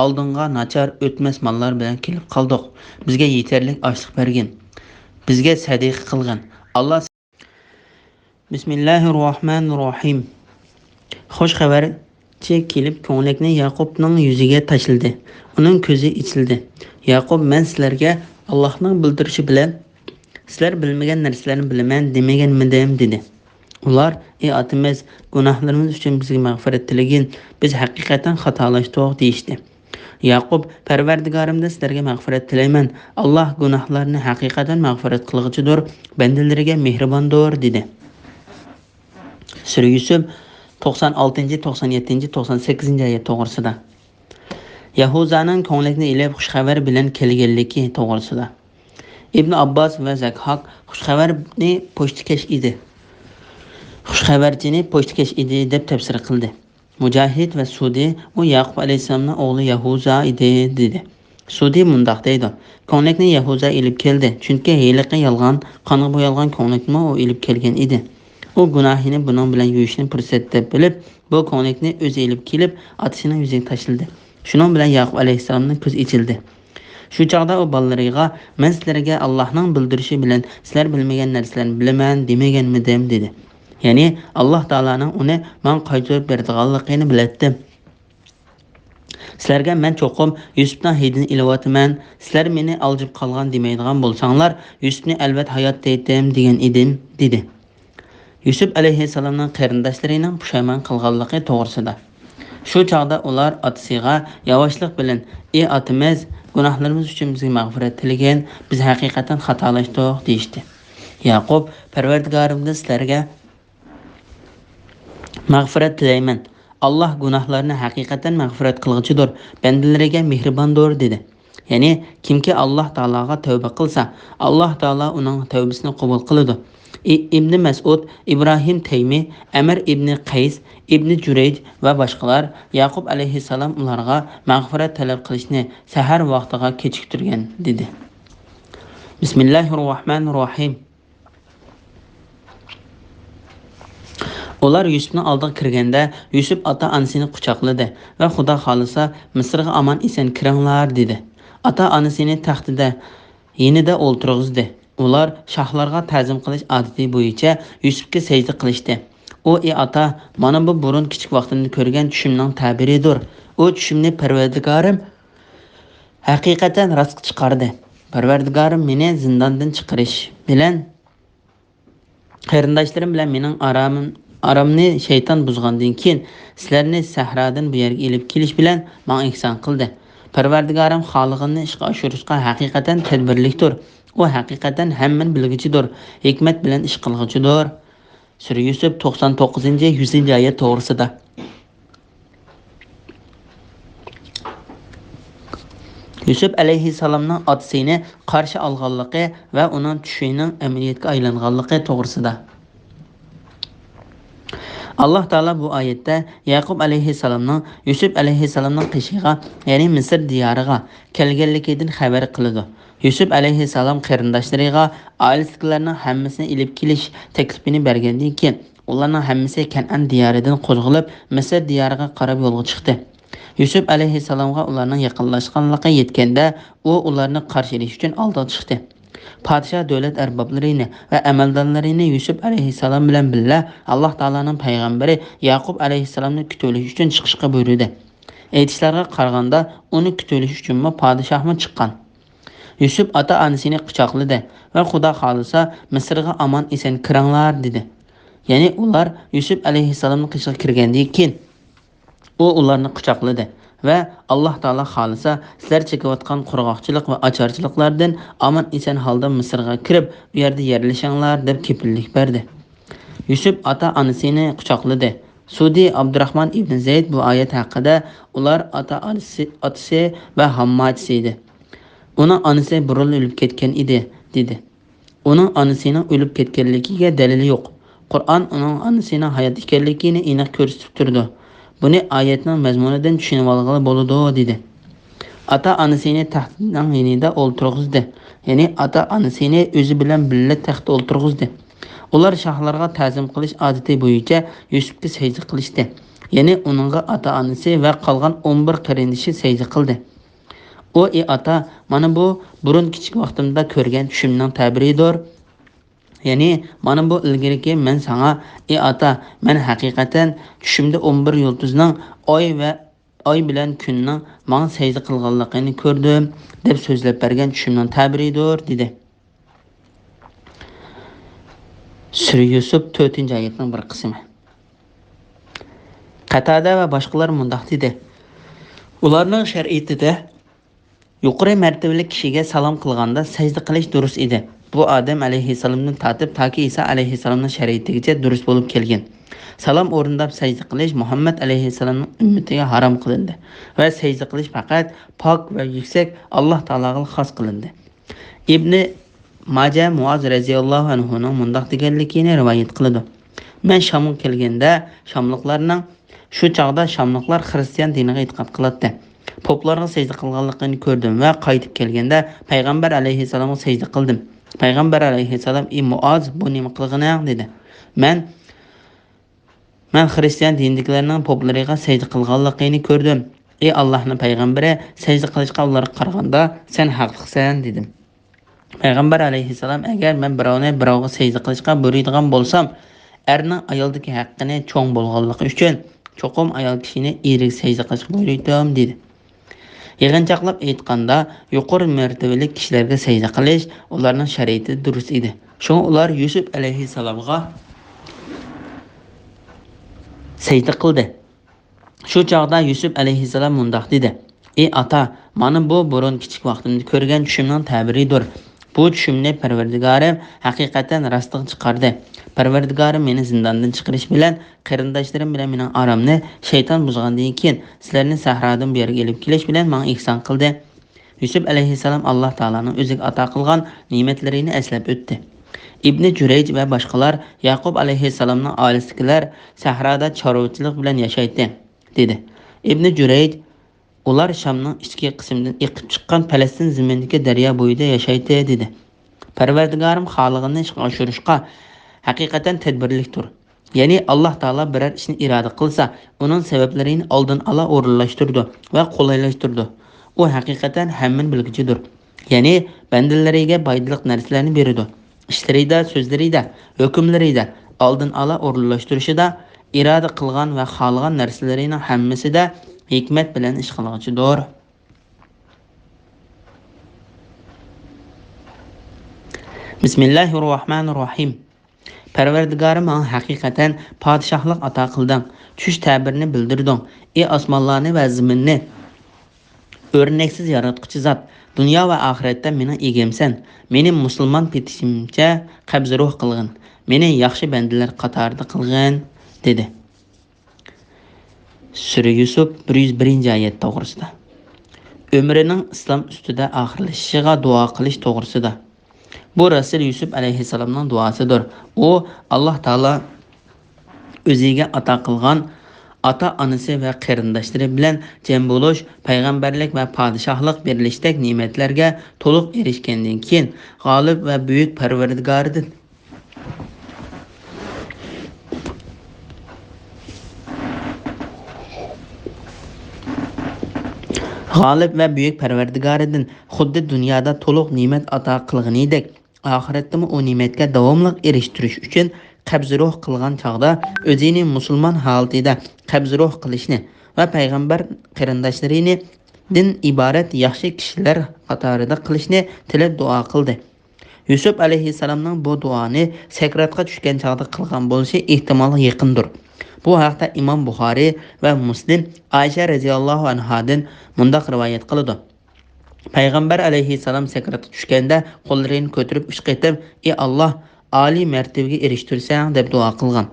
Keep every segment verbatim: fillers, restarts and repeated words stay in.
ئالدىڭغا ناچار ئۆتمەس ماللار بىلەن كېلىپ قالدۇق. بىزگە يېتەرلىك ئاشلىق بەرگىن. بىزگە سەدىقە قىلغىن. ئاللا. بىسمىللاھىر راھمانىر راھىم. خۇش خەۋەرچى كېلىپ، كۆڭلەكنى ياقۇپنىڭ يۈزىگە تاشلىدى. ئۇنىڭ كۆزى ئېچىلدى. ياقۇپ، مەن سىلەرگە ئاللاھنىڭ بىلدۈرۈشى بىلەن سىلەر بىلمىگەن نەرسىلەرنى بىلىمەن دېمىگەنمىدىم؟ دېدى. ئۇلار، ئى ئاتىمىز، گۇناھلىرىمىز ئۈچۈن بىزگە مەغپىرەت تىلىگىن، بىز ھەقىقەتەن خاتالاشتۇق، دېيىشتى. ياقۇپ، پەرۋەردىگارىمدىن سىلەرگە مەغپىرەت تىلەيمەن. ئاللاھ گۇناھلارنى ھەقىقەتەن مەغپىرەت قىلغۇچىدۇر، بەندىلىرىگە مېھرىباندۇر، دېدى. سۈرە يۈسۈپ، توقسان ئالتىنچى، توقسان يەتتىنچى، توقسان سەككىزىنچى ئايەت توغرىسىدا. يەھۇزانىڭ كۆڭلەكنى ئېلىپ، خۇش خەۋەر بىلەن كەلگەنلىكى توغرىسىدا. ئىبن ئابباس ۋە زەكھاك خۇش خەۋەرنى پوچتىكەش ئىدى. خۇش خەۋەرچىنى پوچتىكەش ئىدى، دەپ تەپسىر قىلدى. مۇجاھىد ۋە سۇدى، ئۇ ياقۇپ ئەلەيھىسسالامنىڭ ئوغلى يەھۇزا ئىدى، دېدى. سۇدى مۇنداق دەيدۇ، كۆڭلەكنى يەھۇزا ئېلىپ كەلدى، چۈنكى ھېلىقى يالغان، قانغا بويالغان كۆڭلەكنىمۇ ئۇ ئېلىپ كەلگەن ئىدى. ئۇ گۇناھىنى بۇنىڭ بىلەن يۇيۇشنى پۇرسەت دەپ بىلىپ، بۇ كۆڭلەكنى ئۆزى ئېلىپ كېلىپ، ئاتىسىنىڭ يۈزىگە تاشلىدى. شۇنىڭ بىلەن ياقۇپ ئەلەيھىسسالامنىڭ كۆزى ئېچىلدى. شۇ چاغدا ئۇ بالىلىرىغا، مەن سىلەرگە ئاللاھنىڭ بىلدۈرۈشى بىلەن سىلەر بىلمىگەن نەرسىلەرنى بىلىمەن دېمىگەنمىدىم؟ دېدى. يەنى، ئاللاھ تائالانىڭ ئۇنى ماڭا قايتۇرۇپ بېرىدىغانلىقىنى بىلەتتىم. سىلەرگە مەن چوقۇم يۈسۈپنىڭ ھىدىنى ئېلىۋاتىمەن، سىلەر مېنى ئالجىپ قالغان دېمەيدىغان بولساڭلار، يۈسۈپنى ئەلۋەت ھايات دەيتتىم، دېگەن ئىدىم، دېدى. يۈسۈپ ئەلەيھىسسالامنىڭ قېرىنداشلىرىنىڭ پۇشايمان قىلغانلىقى توغرىسىدا. شۇ چاغدا ئۇلار ئاتىسىغا ياۋاشلىق بىلەن، ئى ئاتىمىز، گۇناھلىرىمىز ئۈچۈن بىزگە مەغپىرەت تىلىگىن، بىز ھەقىقەتەن خاتالاشتۇق، دېيىشتى. ياقۇپ، پەرۋەردىگارىمدىن سىلەرگە مەغپىرەت تىلەيمەن. ئاللاھ گۇناھلارنى ھەقىقەتەن مەغپىرەت قىلغۇچىدۇر، بەندىلىرىگە مېھرىباندۇر، دېدى. يەنى، كىمكى ئاللاھ تائالاغا تەۋبە قىلسا، ئاللاھ تائالا ئۇنىڭ تەۋبىسىنى قوبۇل قىلىدۇ. ئى-، ئىبنى مەسئۇد، ئىبراھىم تەيمى، ئەمىر ئىبنى قەيس، ئىبنى جۇرەيج ۋە باشقىلار ياقۇپ ئەلەيھىسسالام ئۇلارغا مەغپىرەت تەلەپ قىلىشنى سەھەر ۋاقتىغا كېچىكتۈرگەن، دېدى. بىسمىللاھىررەھمانىررەھىم. ئۇلار يۈسۈپنىڭ ئالدىغا كىرگەندە، يۈسۈپ ئاتا-ئانىسىنى قۇچاقلىدى ۋە، «خۇدا خالىسا، مىسىرغا ئامان-ئېسەن كىرىڭلار» دېدى. ئاتا-ئانىسىنى تەختىدە يېنىدا ئولتۇرغۇزدى. ئۇلار شاھلارغا تەزىم قىلىش ئادىتى بويىچە يۈسۈپكە سەجدە قىلىشتى. ئۇ، ئى ئاتا، مانا بۇ بۇرۇن كىچىك ۋاقتىمدا كۆرگەن چۈشۈمنىڭ تەبىرىدۇر. ئۇ چۈشۈمنى پەرۋەردىگارىم ھەقىقەتەن راستقا چىقاردى. پەرۋەردىگارىم مېنى زىنداندىن چىقىرىش بىلەن، قېرىنداشلىرىم بىلەن مېنىڭ ئارامىم، ئارامنى شەيتان بۇزغاندىن كېيىن، سىلەرنى سەھرادىن بۇ يەرگە ئېلىپ كېلىش بىلەن ماڭا ئېھسان قىلدى. پەرۋەردىگارىم خالىغىنىنى ئىشقا ئاشۇرۇشقا ھەقىقەتەن تەدبىرلىكتۇر. ئۇ ھەقىقەتەن ھەممىنى بىلگۈچىدۇر، ھېكمەت بىلەن ئىش قىلغۇچىدۇر. سۈرە يۈسۈپ، توقسان توققۇزىنچى، يۈزىنچى ئايەت توغرىسىدا. يۈسۈپ ئەلەيھىسسالامنىڭ ئاتىسىنى قارشى ئالغانلىقى ۋە ئۇنىڭ چۈشىنىڭ ئەمەلىيەتكە ئايلانغانلىقى توغرىسىدا. ئاللاھ تائالا بۇ ئايەتتە يەقۇپ ئەلەيھىسسالامنىڭ يۈسۈپ ئەلەيھىسسالامنىڭ قېشىغا، يەنى مىسىر دىيارىغا كەلگەنلىكىدىن خەۋەر قىلىدۇ. يۈسۈپ ئەلەيھىسسالام قېرىنداشلىرىغا ئائىلىسىدىكىلەرنىڭ ھەممىسىنى ئېلىپ كېلىش تەكلىپىنى بەرگەندىن كېيىن، ئۇلارنىڭ ھەممىسى كەنئان دىيارىدىن قوزغىلىپ، مىسىر دىيارىغا قاراپ يولغا چىقتى. يۈسۈپ ئەلەيھىسسالامغا ئۇلارنىڭ يېقىنلاشقانلىقى يەتكەندە، ئۇ ئۇلارنى قارشى ئېلىش ئۈچۈن ئالدىغا چىقتى. پادىشاھ دۆلەت ئەربابلىرىنى ۋە ئەمەلدارلىرىنى يۈسۈپ ئەلەيھىسسالام بىلەن بىللە ئاللاھ تائالانىڭ پەيغەمبىرى ياقۇپ ئەلەيھىسسالامنى كۈتۈۋېلىش ئۈچۈن چىقىشقا بۇيرۇدى. ئېيتىشلارغا قارىغاندا، ئۇنى كۈتۈۋېلىش ئۈچۈنمۇ پادىشاھمۇ چىققان. يۈسۈپ ئاتا-ئانىسىنى قۇچاقلىدى ۋە، «خۇدا خالىسا، مىسىرغا ئامان-ئېسەن كىرىڭلار» دېدى. يەنى ئۇلار يۈسۈپ ئەلەيھىسسالامنىڭ قېشىغا كىرگەندىن كېيىن، ئۇ ئۇلارنى قۇچاقلىدى ۋە، «ئاللاھ تائالا خالىسا، سىلەر چېكىۋاتقان قۇرغاقچىلىق ۋە ئاچارچىلىقلاردىن ئامان-ئېسەن ھالدا مىسىرغا كىرىپ، ئۇ يەردە يەرلىشىڭلار» دەپ كېپىللىك بەردى. يۈسۈپ ئاتا-ئانىسىنى قۇچاقلىدى. سۇدى ئابدۇراخمان ئىبن زەيد بۇ ئايەت ھەققىدە، ئۇلار ئاتا-ئانىسى، ئاتىسى ۋە ھامماچىسى ئىدى. ئۇنىڭ ئانىسى بۇرۇنلا ئۆلۈپ كەتكەن ئىدى، دېدى. ئۇنىڭ ئانىسىنىڭ ئۆلۈپ كەتكەنلىكىگە دەلىل يوق. قۇرئان ئۇنىڭ ئانىسىنىڭ ھايات ئىكەنلىكىنى ئېنىق كۆرسىتىپ تۇرىدۇ. بۇنى ئايەتنىڭ مەزمۇنىدىن چۈشىنىۋالغىلى بولىدۇ، دېدى. ئاتا-ئانىسىنى تەختنىڭ يېنىدا ئولتۇرغۇزدى. يەنى ئاتا-ئانىسىنى ئۆزى بىلەن بىللە تەختتە ئولتۇرغۇزدى. ئۇلار شاھلارغا تەزىم قىلىش ئادىتى بويىچە يۈسۈپكە سەجدە قىلىشتى. يەنى ئۇنىڭغا ئاتا-ئانىسى ۋە قالغان ئون بىر قېرىندىشى سەجدە قىلدى. ئۇ، ئى ئاتا، مانا بۇ بۇرۇن كىچىك ۋاقتىمدا كۆرگەن چۈشۈمنىڭ تەبىرىدۇر. يەنى، مانا بۇ ئىلگىرىكى مەن ساڭا، ئى ئاتا، مەن ھەقىقەتەن چۈشۈمدە ئون بىر يۇلتۇزنىڭ، ئاي ۋە ئاي بىلەن كۈننىڭ ماڭا سەجدە قىلغانلىقىنى كۆردۈم، دەپ سۆزلەپ بەرگەن چۈشۈمنىڭ تەبىرىدۇر، دېدى. سۈرە يۈسۈپ، تۆتىنچى ئايەتنىڭ بىر قىسمى. قەتادە ۋە باشقىلار مۇنداق دېدى: ئۇلارنىڭ شەرىئىتىدە يۇقىرى مەرتىۋىلىك كىشىگە سالام قىلغاندا سەجدە قىلىش دۇرۇس ئىدى. بۇ ئادەم ئەلەيھىسسالامدىن تارتىپ تاكى ئىسا ئەلەيھىسسالامنىڭ شەرىئىتىگىچە دۇرۇس بولۇپ كەلگەن. سالام ئورۇنداپ سەجدە قىلىش مۇھەممەد ئەلەيھىسسالامنىڭ ئۈممىتىگە ھارام قىلىندى ۋە سەجدە قىلىش پەقەت پاك ۋە يۈكسەك ئاللاھ تائالاغىلا خاس قىلىندى. ئىبنى ماجە مۇئاز رەزىياللاھۇ ئەنھۇنىڭ مۇنداق دېگەنلىكىنى رىۋايەت قىلىدۇ: مەن شامغا كەلگەندە، شاملىقلارنىڭ، شۇ چاغدا شاملىقلار خىرىستىيان دىنىغا ئېتىقاد قىلاتتى. پوپلارغا سەجدە قىلغانلىقىنى كۆردۈم ۋە قايتىپ كەلگەندە پەيغەمبەر ئەلەيھىسسالامغا سەجدە قىلدىم. پەيغەمبەر ئەلەيھىسسالام: ئى مۇئاز، بۇ نېمە قىلغىنىڭ؟ دېدى. مەن مەن خىرىستىيان دىنىدىكىلەرنىڭ پوپلىرىغا سەجدە قىلغانلىقىنى كۆردۈم. ئى ئاللاھنىڭ پەيغەمبىرى، سەجدە قىلىشقا ئۇلارغا قارىغاندا سەن ھەقلىقسەن، دېدىم. پەيغەمبەر ئەلەيھىسسالام: ئەگەر مەن بىراۋنى بىراۋغا سەجدە قىلىشقا بۇيرۇيدىغان بولسام، ئەرنىڭ ئايالدىكى ھەققىنى چوڭ بولغانلىقى ئۈچۈن، چوقۇم ئايال كىشىنى ئېرىگە سەجدە قىلىشقا بۇيرۇيتتۇم، دېدى. يىغىنچاقلاپ ئېيتقاندا، يۇقىرى مەرتىۋىلىك كىشىلەرگە سەجدە قىلىش ئۇلارنىڭ شەرىئىتىدە دۇرۇس ئىدى. شۇڭا ئۇلار يۈسۈپ ئەلەيھىسسالامغا سەجدە قىلدى. شۇ چاغدا يۈسۈپ ئەلەيھىسسالام مۇنداق دېدى: ئى ئاتا، مانا بۇ بۇرۇن كىچىك ۋاقتىمدا كۆرگەن چۈشۈمنىڭ تەبىرىدۇر. بۇ چۈشۈمنى پەرۋەردىگارىم ھەقىقەتەن راستلىققا چىقاردى. پەرۋەردىگارىم مېنى زىنداندىن چىقىرىش بىلەن قېرىنداشلىرىم بىلەن مېنىڭ ئارامنى شەيتان بۇزغاندىن كېيىن، سىلەرنى سەھرادىن بۇ يەرگە ئېلىپ كېلىش بىلەن ماڭا ئېھسان قىلدى. يۈسۈپ ئەلەيھىسسالام ئاللاھ تائالانىڭ ئۆزىگە ئاتا قىلغان نېمەتلىرىنى ئەسلەپ ئۆتتى. ئىبنى جۈرەيج ۋە باشقىلار يەقۇب ئەلەيھىسسالامنىڭ ئائىلىسىدىكىلەر سەھرادا چارۋىچىلىق بىلەن ياشايتتى، دېدى. ئىبنى جۈرەيج: ئۇلار شامنىڭ ئىچكى قىسمىدىن ئېقىپ چىققان پەلەستىن زېمىنىدىكى دەريا بويىدا ياشايتتى، دېدى. پەرۋەردىگارىم خالىغىنىنى ئىشقا ئاشۇرۇشقا ھەقىقەتەن تەدبىرلىكتۇر. يەنى ئاللاھ تائالا بىرەر ئىشنى ئىرادە قىلسا، ئۇنىڭ سەۋەبلىرىنى ئالدىن ئالا ئورۇنلاشتۇرىدۇ ۋە قولايلاشتۇرىدۇ. ئۇ ھەقىقەتەن ھەممىنى بىلگۈچىدۇر. يەنى بەندىلىرىگە پايدىلىق نەرسىلەرنى بېرىدۇ. ئىشلىرىدا، سۆزلىرىدە، ھۆكۈملىرىدە، ئالدىن ئالا ئورۇنلاشتۇرۇشىدا، ئىرادە قىلغان ۋە خالىغان نەرسىلىرىنىڭ ھەممىسىدە ھېكمەت بىلەن ئىش قىلغۇچىدۇر. بىسمىللاھىررەھمانىررەھىم. پەرۋەردىگارىم، ماڭا ھەقىقەتەن پادىشاھلىق ئاتا قىلدىڭ، چۈش تەبىرىنى بىلدۈردۈڭ. ئى ئاسمانلارنى ۋە زېمىننى ئۆرنەكسىز ياراتقۇچى زات، دۇنيا ۋە ئاخىرەتتە مېنىڭ ئىگەمسەن، مېنى مۇسۇلمان پېتىشىمچە قەبزى روھ قىلغىن، مېنى ياخشى بەندىلەر قاتارىدا قىلغىن، دېدى. سۈرە يۈسۈپ، بىر يۈز بىرىنچى ئايەت توغرىسىدا. ئۆمرىنىڭ ئىسلام ئۈستىدە ئاخىرلىشىشىغا دۇئا قىلىش توغرىسىدا. بۇ رەسۇل يۈسۈپ ئەلەيھىسسالامنىڭ دۇئاسىدۇر. ئۇ، ئاللاھ تائالا ئۆزىگە ئاتا قىلغان ئاتا-ئانىسى ۋە قېرىنداشلىرى بىلەن جەم بولۇش، پەيغەمبەرلىك ۋە پادىشاھلىق بېرىلىشتەك نېمەتلەرگە تولۇق ئېرىشكەندىن كېيىن، غالىب ۋە بۈيۈك پەرۋەردىگارىدىن غالىب ۋە بۈيۈك پەرۋەردىگارىدىن خۇددى دۇنيادا تولۇق نېمەت ئاتا قىلغىنىدەك، ئاخىرەتتىمۇ ئۇ نېمەتكە داۋاملىق ئېرىشتۈرۈش ئۈچۈن قەبزى روھ قىلغان چاغدا ئۆزىنى مۇسۇلمان ھالىتىدە قەبزى روھ قىلىشنى ۋە پەيغەمبەر قېرىنداشلىرىنى دىن ئىبارەت ياخشى كىشىلەر قاتارىدا قىلىشنى تىلەپ دۇئا قىلدى. يۈسۈپ ئەلەيھىسسالامنىڭ بۇ دۇئانى سەكراتقا چۈشكەن چاغدا قىلغان بولۇشى ئېھتىمالغا يېقىندۇر. بۇ ھەقتە ئىمام بۇخارىي ۋە مۇسلىم ئائىشە رەزىياللاھۇ ئەنھادىن مۇنداق رىۋايەت قىلىدۇ: پەيغەمبەر ئەلەيھىسسالام سەكراتقا چۈشكەندە قوللىرىنى كۆتۈرۈپ ئۈچ قېتىم: ئى ئاللاھ، ئالىي مەرتىۋىگە ئېرىشتۈرسەڭ، دەپ دۇئا قىلغان.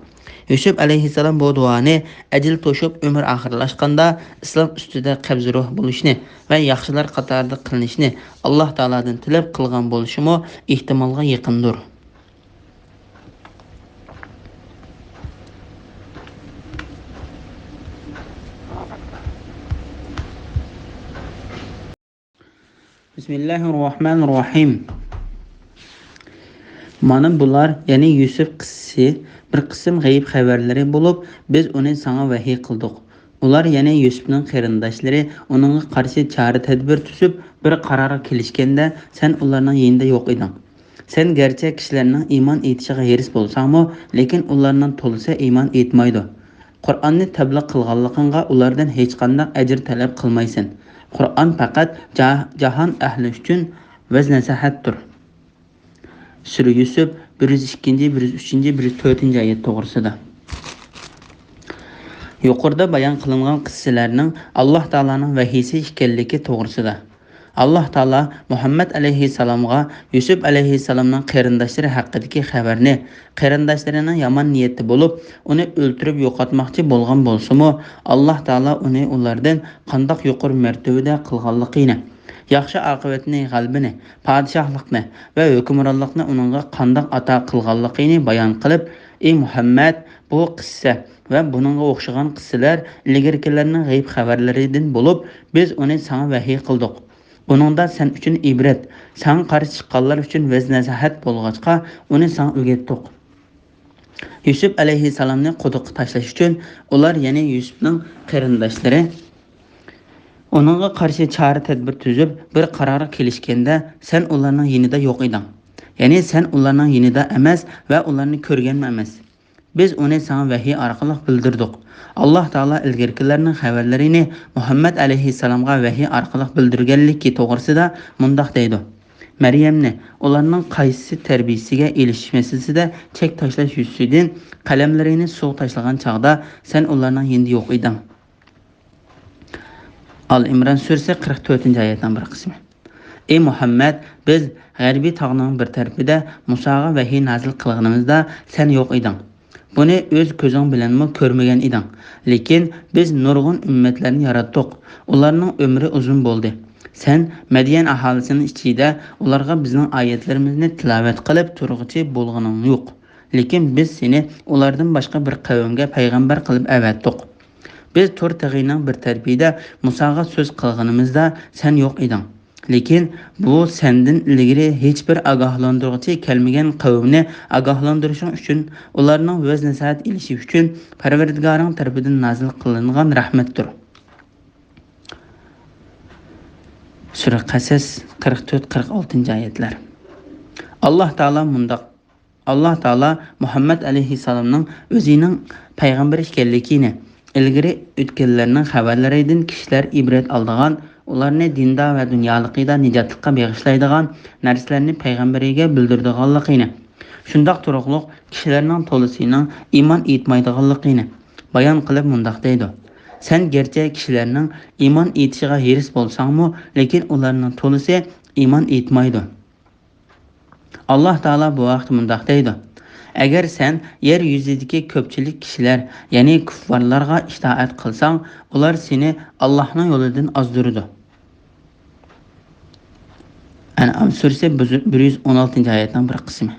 يۈسۈپ ئەلەيھىسسالام بۇ دۇئانى ئەجىل توشۇپ، ئۆمرى ئاخىرلاشقاندا ئىسلام ئۈستىدە قەبزى روھ بولۇشنى ۋە ياخشىلار قاتارىدا قىلىنىشنى ئاللاھ تائالادىن تىلەپ قىلغان بولۇشىمۇ ئېھتىمالغا يېقىندۇر. بىسمىللاھىررەھمانىررەھىم. مانا بۇلار، يەنى يۈسۈپ قىسسىسى، بىر قىسىم غەيىب خەۋەرلىرى بولۇپ، بىز ئۇنى ساڭا ۋەھىي قىلدۇق. ئۇلار، يەنى يۈسۈپنىڭ قېرىنداشلىرى، ئۇنىڭغا قارشى چارە-تەدبىر تۈزۈپ، بىر قارارغا كېلىشكەندە، سەن ئۇلارنىڭ يېنىدا يوق ئىدىڭ. سەن گەرچە كىشىلەرنىڭ ئىمان ئېيتىشىغا ھېرىس بولساڭمۇ، لېكىن ئۇلارنىڭ تولىسى ئىمان ئېيتمايدۇ. قۇرئاننى تەبلىغ قىلغانلىقىڭغا ئۇلاردىن ھېچقانداق ئەجىر تەلەپ قىلمايسەن. قۇرئان پەقەت جا-، جاھان ئەھلى ئۈچۈن ۋەز-نەسىھەتتۇر. سۈرە يۈسۈپ، بىر يۈز ئىككىنچى، بىر يۈز ئۈچىنچى، بىر يۈز تۆتىنچى ئايەت توغرىسىدا. يۇقىرىدا بايان قىلىنغان قىسسىلەرنىڭ ئاللاھ تائالانىڭ ۋەھىيسى ئىكەنلىكى توغرىسىدا. ئاللاھ تائالا مۇھەممەد ئەلەيھىسسالامغا يۈسۈپ ئەلەيھىسسالامنىڭ قېرىنداشلىرى ھەققىدىكى خەۋەرنى، قېرىنداشلىرىنىڭ يامان نىيەتتە بولۇپ، ئۇنى ئۆلتۈرۈپ يوقاتماقچى بولغان بولسىمۇ، ئاللاھ تائالا ئۇنى ئۇلاردىن قانداق يۇقىرى مەرتىۋىدە قىلغانلىقىنى، ياخشى ئاقىۋەتنى، غەلىبىنى، پادىشاھلىقنى ۋە ھۆكۈمرانلىقنى ئۇنىڭغا قانداق ئاتا قىلغانلىقىنى بايان قىلىپ، ئى مۇھەممەد، بۇ قىسسە ۋە بۇنىڭغا ئوخشىغان قىسسىلەر ئىلگىرىكىلەرنىڭ غەيىب خەۋەرلىرىدىن بولۇپ، بىز ئۇنى ساڭا ۋەھىي قىلدۇق. بۇنىڭدا سەن ئۈچۈن ئىبرەت، ساڭا قارشى چىققانلار ئۈچۈن ۋەز-نەسىھەت بولغاچقا، ئۇنى ساڭا ئۆگەتتۇق. يۈسۈپ ئەلەيھىسسالامنى قۇدۇققا تاشلاش ئۈچۈن ئۇلار، يەنى يۈسۈپنىڭ قېرىنداشلىرى، ئۇنىڭغا قارشى چارە-تەدبىر تۈزۈپ، بىر قارارغا كېلىشكەندە، سەن ئۇلارنىڭ يېنىدا يوق ئىدىڭ. يەنى سەن ئۇلارنىڭ يېنىدا ئەمەس ۋە ئۇلارنى كۆرگەنمۇ ئەمەس. بىز ئۇنى ساڭا ۋەھىي ئارقىلىق بىلدۈردۇق. ئاللاھ تائالا ئىلگىرىكىلەرنىڭ خەۋەرلىرىنى مۇھەممەد ئەلەيھىسسالامغا ۋەھىي ئارقىلىق بىلدۈرگەنلىكى توغرىسىدا مۇنداق دەيدۇ: مەريەمنى ئۇلارنىڭ قايسىسى تەربىيىسىگە ئېلىشىش مەسىلىسىدە چەك تاشلاش يۈزىسىدىن قەلەملىرىنى سۇغا تاشلىغان چاغدا سەن ئۇلارنىڭ يېنىدا يوق ئىدىڭ. ئال ئىمران سۈرىسى، قىرىق تۆتىنچى ئايەتنىڭ بىر قىسمى. ئى مۇھەممەد، بىز غەربىي تاغنىڭ بىر تەرىپىدە مۇساغا ۋەھىي نازىل قىلغىنىمىزدا سەن يوق ئىدىڭ. بۇنى ئۆز كۆزۈڭ بىلەنمۇ كۆرمىگەن ئىدىڭ. لېكىن بىز نۇرغۇن ئۈممەتلەرنى ياراتتۇق. ئۇلارنىڭ ئۆمرى ئۇزۇن بولدى. سەن مەديەن ئاھالىسىنىڭ ئىچىدە ئۇلارغا بىزنىڭ ئايەتلىرىمىزنى تىلاۋەت قىلىپ تۇرغۇچى بولغىنىڭ يوق. لېكىن بىز سېنى ئۇلاردىن باشقا بىر قەۋمگە پەيغەمبەر قىلىپ ئەۋەتتۇق. بىز تۇر تېغىنىڭ بىر تەرىپىدە مۇساغا سۆز قىلغىنىمىزدا سەن يوق ئىدىڭ. لېكىن بۇ سەندىن ئىلگىرى ھېچبىر ئاگاھلاندۇرغۇچى كەلمىگەن قەۋمنى ئاگاھلاندۇرۇشۇڭ ئۈچۈن ئۇلارنىڭ ۋەز-نەسىھەت ئېلىشى ئۈچۈن پەرۋەردىگارىڭ تەرىپىدىن نازىل قىلىنغان رەھمەتتۇر. سۈرە قەسەس، قىرىق تۆت، قىرىق ئالتىنچى ئايەتلەر. ئاللاھ تائالا مۇنداق، ئاللاھ تائالا مۇھەممەد ئەلەيھىسسالامنىڭ ئۆزىنىڭ پەيغەمبەر ئىكەنلىكىنى، ئىلگىرى ئۆتكەنلەرنىڭ خەۋەرلىرىدىن كىشىلەر ئىبرەت ئالىدىغان، ئۇلارنى دىندا ۋە دۇنيالىقىدا نىجاتلىققا بېغىشلايدىغان نەرسىلەرنى پەيغەمبىرىگە بىلدۈرىدىغانلىقىنى، شۇنداق تۇرۇقلۇق كىشىلەرنىڭ تولىسىنىڭ ئىمان ئېيتمايدىغانلىقىنى بايان قىلىپ مۇنداق دەيدۇ: سەن گەرچە كىشىلەرنىڭ ئىمان ئېيتىشىغا ھېرىس بولساڭمۇ، لېكىن ئۇلارنىڭ تولىسى ئىمان ئېيتمايدۇ. ئاللاھ تائالا بۇ ھەقتە مۇنداق دەيدۇ: ئەگەر سەن يەر يۈزىدىكى كۆپچىلىك كىشىلەر، يەنى كۇففارلارغا ئىتائەت قىلساڭ، ئۇلار سېنى ئاللاھنىڭ يولىدىن ئازدۇرىدۇ. ئەنئام سۈرىسى، بىر يۈز ئون ئالتىنچى ئايەتنىڭ بىر قىسمى.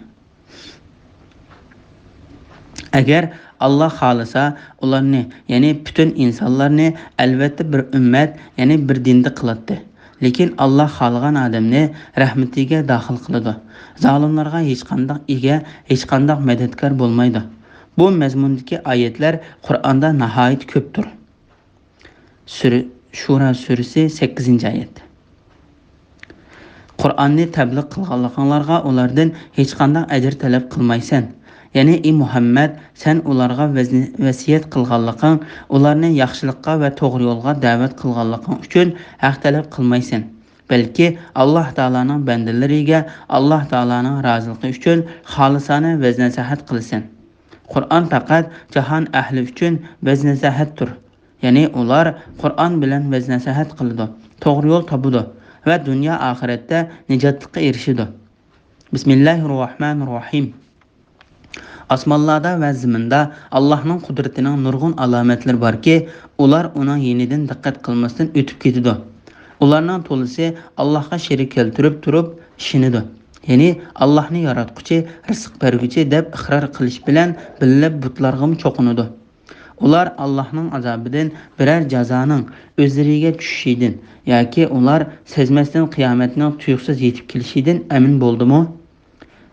ئەگەر ئاللاھ خالىسا، ئۇلارنى، يەنى پۈتۈن ئىنسانلارنى ئەلۋەتتە بىر ئۈممەت، يەنى بىر دىندا قىلاتتى. لېكىن ئاللاھ خالىغان ئادەمنى رەھمىتىگە داخىل قىلىدۇ. زالىملارغا ھېچقانداق ئىگە، ھېچقانداق مەدەتكار بولمايدۇ. بۇ مەزمۇندىكى ئايەتلەر قۇرئاندا ناھايىتى كۆپتۇر. سۈرە، شۇرا سۈرىسى، سەككىزىنچى ئايەت. قۇرئاننى تەبلىغ قىلغانلىقىڭلارغا ئۇلاردىن ھېچقانداق ئەجىر تەلەپ قىلمايسەن. يەنى، ئى مۇھەممەد، سەن ئۇلارغا ۋەزنى-، ۋەسىيەت قىلغانلىقىڭ، ئۇلارنى ياخشىلىققا ۋە توغرا يولغا دەۋەت قىلغانلىقىڭ ئۈچۈن ھەق تەلەپ قىلمايسەن. بەلكى ئاللاھ تائالانىڭ بەندىلىرىگە ئاللاھ تائالانىڭ رازىلىقى ئۈچۈن خالىسانە ۋەز-نەسىھەت قىلىسەن. قۇرئان پەقەت جاھان ئەھلى ئۈچۈن ۋەز-نەسىھەتتۇر. يەنى ئۇلار قۇرئان بىلەن ۋەز-نەسىھەت قىلىدۇ، توغرا يول تاپىدۇ ۋە دۇنيا ئاخىرەتتە نىجاتلىققا ئېرىشىدۇ. بىسمىللاھىررەھمانىررەھىم. ئاسمانلاردا ۋە زېمىندا ئاللاھنىڭ قۇدرىتىنىڭ نۇرغۇن ئالامەتلىرى باركى، ئۇلار ئۇنىڭ يېنىدىن دىققەت قىلماستىن ئۆتۈپ كېتىدۇ. ئۇلارنىڭ تولىسى ئاللاھقا شېرىك كەلتۈرۈپ تۇرۇپ ئىشىنىدۇ. يەنى ئاللاھنى ياراتقۇچى، رىزىق بەرگۈچى دەپ ئىقرار قىلىش بىلەن بىللە بۇتلارغىمۇ چوقۇنىدۇ. ئۇلار ئاللاھنىڭ ئازابىدىن بىرەر جازانىڭ ئۆزلىرىگە چۈشۈشىدىن ياكى ئۇلار سەزمەستىن قىيامەتنىڭ تۇيۇقسىز يېتىپ كېلىشىدىن ئەمىن بولدىمۇ؟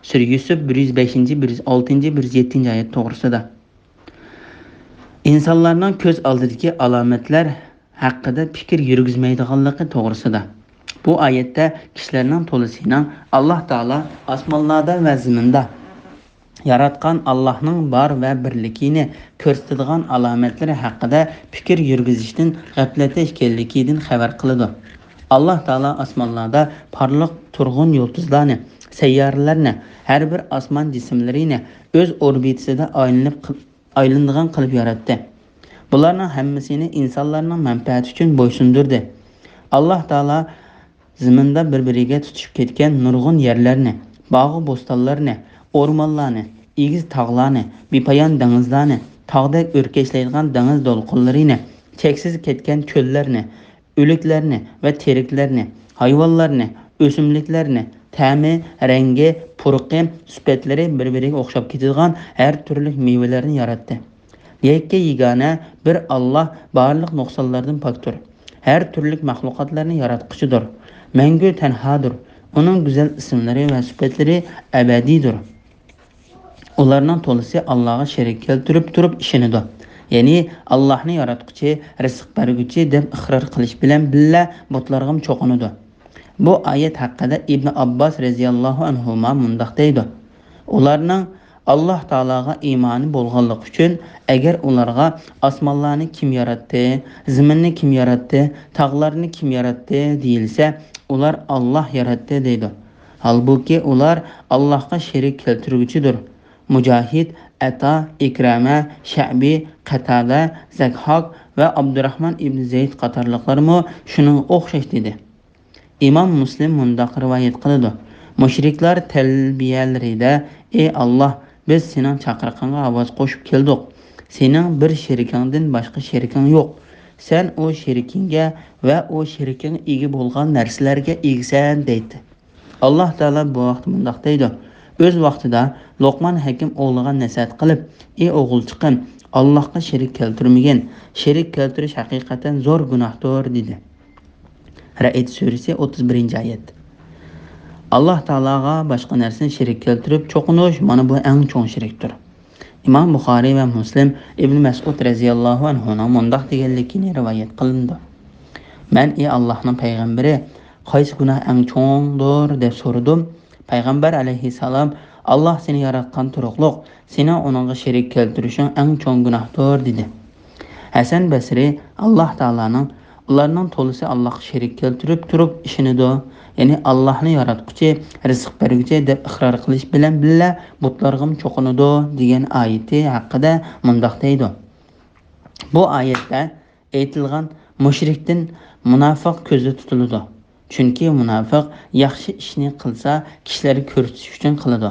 سۈرە يۈسۈف بىر يۈز بەشىنچى، بىر يۈز ئالتىنچى، بىر يۈز يەتتىنچى ئايەت توغرىسىدا. ئىنسانلارنىڭ كۆز ئالدىدىكى ئالامەتلەر ھەققىدە پىكىر يۈرگۈزمەيدىغانلىقى توغرىسىدا. بۇ ئايەتتە كىشىلەرنىڭ تولىسىنىڭ ئاللاھ تائالا ئاسمانلاردا ۋە زېمىندا ياراتقان ئاللاھنىڭ بار ۋە بىرلىكىنى كۆرسىتىدىغان ئالامەتلىرى ھەققىدە پىكىر يۈرگۈزۈشتىن غەپلەتتە ئىكەنلىكىدىن خەۋەر قىلىدۇ. ئاللاھ تائالا ئاسمانلاردا پارلاق تۇرغۇن يۇلتۇزلارنى، سەييارىلەرنى، ھەر بىر ئاسمان جىسىملىرىنى ئۆز ئوربىتىسىدا ئايلىنىپ، ئايلىنىدىغان قىلىپ ياراتتى. بۇلارنىڭ ھەممىسىنى ئىنسانلارنىڭ مەنپەئەتى ئۈچۈن بويسۇندۇردى. ئاللاھ تائالا زېمىندا بىر-بىرىگە تۇتىشىپ كەتكەن نۇرغۇن يەرلەرنى، باغۇ بوستانلارنى، ئورمانلارنى، ئېگىز تاغلارنى، بىپايان دېڭىزلارنى، تاغدەك ئۆركەشلەيدىغان دېڭىز دولقۇنلىرىنى، چەكسىز كەتكەن چۆللەرنى، ئۆلۈكلەرنى ۋە تىرىكلەرنى، ھايۋانلارنى، ئۆسۈملۈكلەرنى، تەمى، رەڭگى، پۇرىقى، سۈپەتلىرى بىر-بىرىگە ئوخشاپ كېتىدىغان ھەر تۈرلۈك مېۋىلەرنى ياراتتى. يەككە يېگانە بىر ئاللاھ بارلىق نۇقسانلاردىن پاكتۇر. ھەر تۈرلۈك مەخلۇقاتلارنى ياراتقۇچىدۇر. مەڭگۈ تەنھادۇر. ئۇنىڭ گۈزەل ئىسىملىرى ۋە سۈپەتلىرى ئەبەدىيدۇر. ئۇلارنىڭ تولىسى ئاللاھقا شېرىك كەلتۈرۈپ تۇرۇپ ئىشىنىدۇ. يەنى ئاللاھنى ياراتقۇچى، رىزىق بەرگۈچى دەپ ئىقرار قىلىش بىلەن بىللە بۇتلارغىمۇ چوقۇنىدۇ. بۇ ئايەت ھەققىدە ئىبنى ئابباس رەزىياللاھۇ ئەنھۇما مۇنداق دەيدۇ: ئۇلارنىڭ ئاللاھ تائالاغا ئىمانى بولغانلىقى ئۈچۈن، ئەگەر ئۇلارغا ئاسمانلارنى كىم ياراتتى، زېمىننى كىم ياراتتى، تاغلارنى كىم ياراتتى دېيىلسە، ئۇلار ئاللاھ ياراتتى دەيدۇ. ھالبۇكى، ئۇلار ئاللاھقا شېرىك كەلتۈرگۈچىدۇر. مۇجاھىد، ئەتا، ئىكرەمە، شەئبى، قەتادە، زەكھاك ۋە ئابدۇراھمان ئىبنى زەيد قاتارلىقلارمۇ شۇنىڭغا ئوخشاش دېدى. ئىمام مۇسلىم مۇنداق رىۋايەت قىلىدۇ: مۇشرىكلار تەلبىيەلىرىدە، ئى ئاللاھ، بىز سېنىڭ چاقىرىقىڭغا ئاۋاز قوشۇپ كەلدۇق. سېنىڭ بىر شېرىكىڭدىن باشقا شېرىكىڭ يوق. سەن ئۇ شېرىكىڭگە ۋە ئۇ شېرىكىڭ ئىگە بولغان نەرسىلەرگە ئىگىسەن، دەيتتى. ئاللاھ تائالا بۇ ھەقتە مۇنداق دەيدۇ: ئۆز ۋاقتىدا لوقمان ھەكىم ئوغلىغا نەسىھەت قىلىپ، ئى ئوغۇلچىقىم، ئاللاھقا شېرىك كەلتۈرمىگىن. شېرىك كەلتۈرۈش ھەقىقەتەن زور گۇناھتۇر، دېدى. رەئد سۈرىسى، ئوتتۇز بىرىنچى ئايەت. ئاللاھ تائالاغا باشقا نەرسىنى شېرىك كەلتۈرۈپ چوقۇنۇش، مانا بۇ ئەڭ چوڭ شېرىكتۇر. ئىمام بۇخارىي ۋە مۇسلىم ئىبن مەسئۇد رەزىياللاھۇ ئەنھۇنىڭ مۇنداق دېگەنلىكىنى رىۋايەت قىلىنىدۇ: مەن، ئى ئاللاھنىڭ پەيغەمبىرى، قايسى گۇناھ ئەڭ چوڭدۇر؟ دەپ سورىدىم. پەيغەمبەر ئەلەيھىسسالام، ئاللاھ سېنى ياراتقان تۇرۇقلۇق، سېنىڭ ئۇنىڭغا شېرىك كەلتۈرۈشۈڭ ئەڭ چوڭ گۇناھتۇر، دېدى. ھەسەن بەسرى، ئاللاھ تائالانىڭ، ئۇلارنىڭ تولىسى ئاللاھقا شېرىك كەلتۈرۈپ تۇرۇپ ئىشىنىدۇ، يەنى ئاللاھنى ياراتقۇچى، رىزىق بەرگۈچى دەپ ئىقرار قىلىش بىلەن بىللە بۇتلارغىمۇ چوقۇنىدۇ، دېگەن ئايىتى ھەققىدە مۇنداق دەيدۇ: بۇ ئايەتتە ئېيتىلغان مۇشرىكتىن مۇناپىق كۆزدە تۇتۇلىدۇ. چۈنكى مۇناپىق ياخشى ئىشنى قىلسا، كىشىلەرگە كۆرسىتىش ئۈچۈن قىلىدۇ.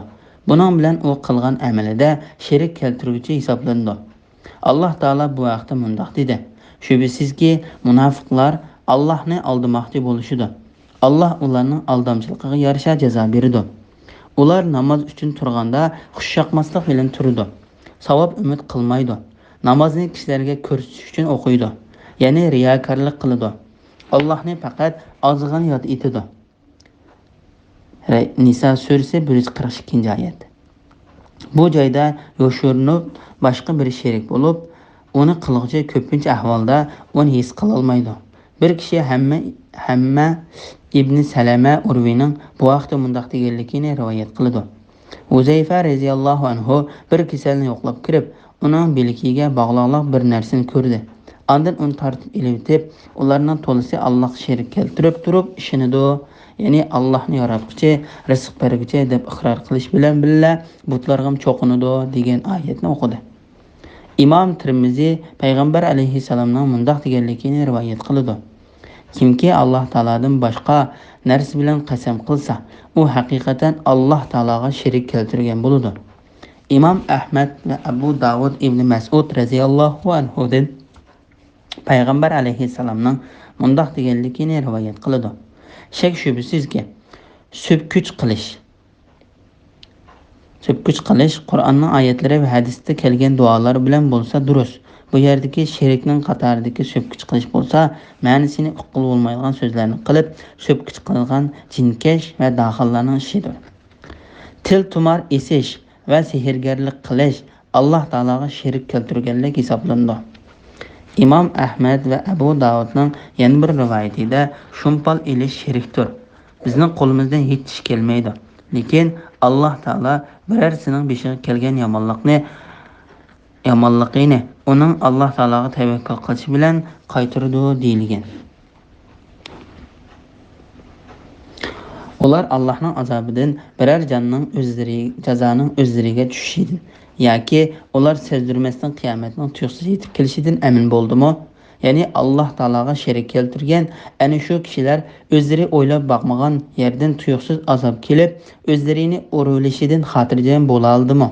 بۇنىڭ بىلەن ئۇ قىلغان ئەمىلىدە شېرىك كەلتۈرگۈچى ھېسابلىنىدۇ. ئاللاھ تائالا بۇ ھەقتە مۇنداق دېدى: شۈبھىسىزكى، مۇناپىقلار ئاللاھنى ئالدىماقچى بولۇشىدۇ. ئاللاھ ئۇلارنىڭ ئالدامچىلىقىغا يارىشا جازا بېرىدۇ. ئۇلار ناماز ئۈچۈن تۇرغاندا خۇش ياقماسلىق بىلەن تۇرىدۇ. ساۋاب ئۈمىد قىلمايدۇ. نامازنى كىشىلەرگە كۆرسىتىش ئۈچۈن ئوقۇيدۇ. يەنى رىياكارلىق قىلىدۇ. ئاللاھنى پەقەت ئازغىنە ياد ئېتىدۇ. رە-، نىسا سۈرىسى، بىر يۈز قىرىق ئىككىنچى ئايەت. بۇ جايدا يوشۇرۇنۇپ باشقا بىر شېرىك بولۇپ، ئۇنى قىلغۇچى كۆپىنچە ئەھۋالدا ئۇنى ھېس قىلالمايدۇ. بىر كىشى ھەممە، ھەممە ئىبنى سەلەمە ئۇرۋىنىڭ بۇ ھەقتە مۇنداق دېگەنلىكىنى رىۋايەت قىلىدۇ: ھۇزەيفە رەزىياللاھۇ ئەنھۇ بىر كېسەلنى يوقلاپ كىرىپ، ئۇنىڭ بىلىكىگە باغلاقلىق بىر نەرسىنى كۆردى. ئاندىن ئۇنى تارتىپ ئېلىۋېتىپ، ئۇلارنىڭ تولىسى ئاللاھقا شېرىك كەلتۈرۈپ تۇرۇپ ئىشىنىدۇ، يەنى ئاللاھنى ياراتقۇچى، رىزىق بەرگۈچى دەپ ئىقرار قىلىش بىلەن بىللە بۇتلارغىمۇ چوقۇنىدۇ، دېگەن ئايەتنى ئوقۇدى. ئىمام تىرمىزى پەيغەمبەر ئەلەيھىسسالامنىڭ مۇنداق دېگەنلىكىنى رىۋايەت قىلىدۇ: كىمكى ئاللاھ تائالادىن باشقا نەرسە بىلەن قەسەم قىلسا، ئۇ ھەقىقەتەن ئاللاھ تائالاغا شېرىك كەلتۈرگەن بولىدۇ. ئىمام ئەھمەد ۋە ئەبۇ داۋۇد ئىبنى مەسئۇد رەزىياللاھۇ ئەنھۇدىن پەيغەمبەر ئەلەيھىسسالامنىڭ مۇنداق دېگەنلىكىنى رىۋايەت قىلىدۇ: شەك-شۈبھىسىزكى، سۆككۈچ قىلىش، سۆككۈچ قىلىش قۇرئاننىڭ ئايەتلىرى ۋە ھەدىستە كەلگەن دۇئالار بىلەن بولسا دۇرۇس. بۇ يەردىكى شېرىكنىڭ قاتارىدىكى سۆككۈچ قىلىش بولسا، مەنىسىنى ئۇققىلى بولمايدىغان سۆزلەرنى قىلىپ، سۆككۈچ قىلغان جىنكەش ۋە داخانلارنىڭ ئىشىدۇر. تىل تۇمار ئېسىش ۋە سېھىرگەرلىك قىلىش ئاللاھ تائالاغا شېرىك كەلتۈرگەنلىك ھېسابلىنىدۇ. ئىمام ئەھمەد ۋە ئەبۇ داۋۇدنىڭ يەنە بىر رىۋايىتىدە، شۇمپال ئېلىش شېرىكتۇر. بىزنىڭ قولىمىزدىن ھېچ ئىش كەلمەيدۇ. لېكىن ئاللاھ تائالا بىرەرسىنىڭ بېشىغا كەلگەن يامانلىقنى، يامانلىقىنى ئۇنىڭ ئاللاھ تائالاغا تەۋەككۈل قىلىشى بىلەن قايتۇرىدۇ دېيىلگەن. ئۇلار ئاللاھنىڭ ئازابىدىن بىرەر جاننىڭ ئۆزلىرى، جازانىڭ ئۆزلىرىگە چۈشۈشىدىن ياكى ئۇلار سەزدۈرمەستىن قىيامەتنىڭ تۇيۇقسىز يېتىپ كېلىشىدىن ئەمىن بولدىمۇ؟ يەنى ئاللاھ تائالاغا شېرىك كەلتۈرگەن ئەنە شۇ كىشىلەر ئۆزلىرى ئويلاپ باقمىغان يەردىن تۇيۇقسىز ئازاب كېلىپ، ئۆزلىرىنى ئۇرۇۋېلىشىدىن خاتىرجەم بولالىدىمۇ؟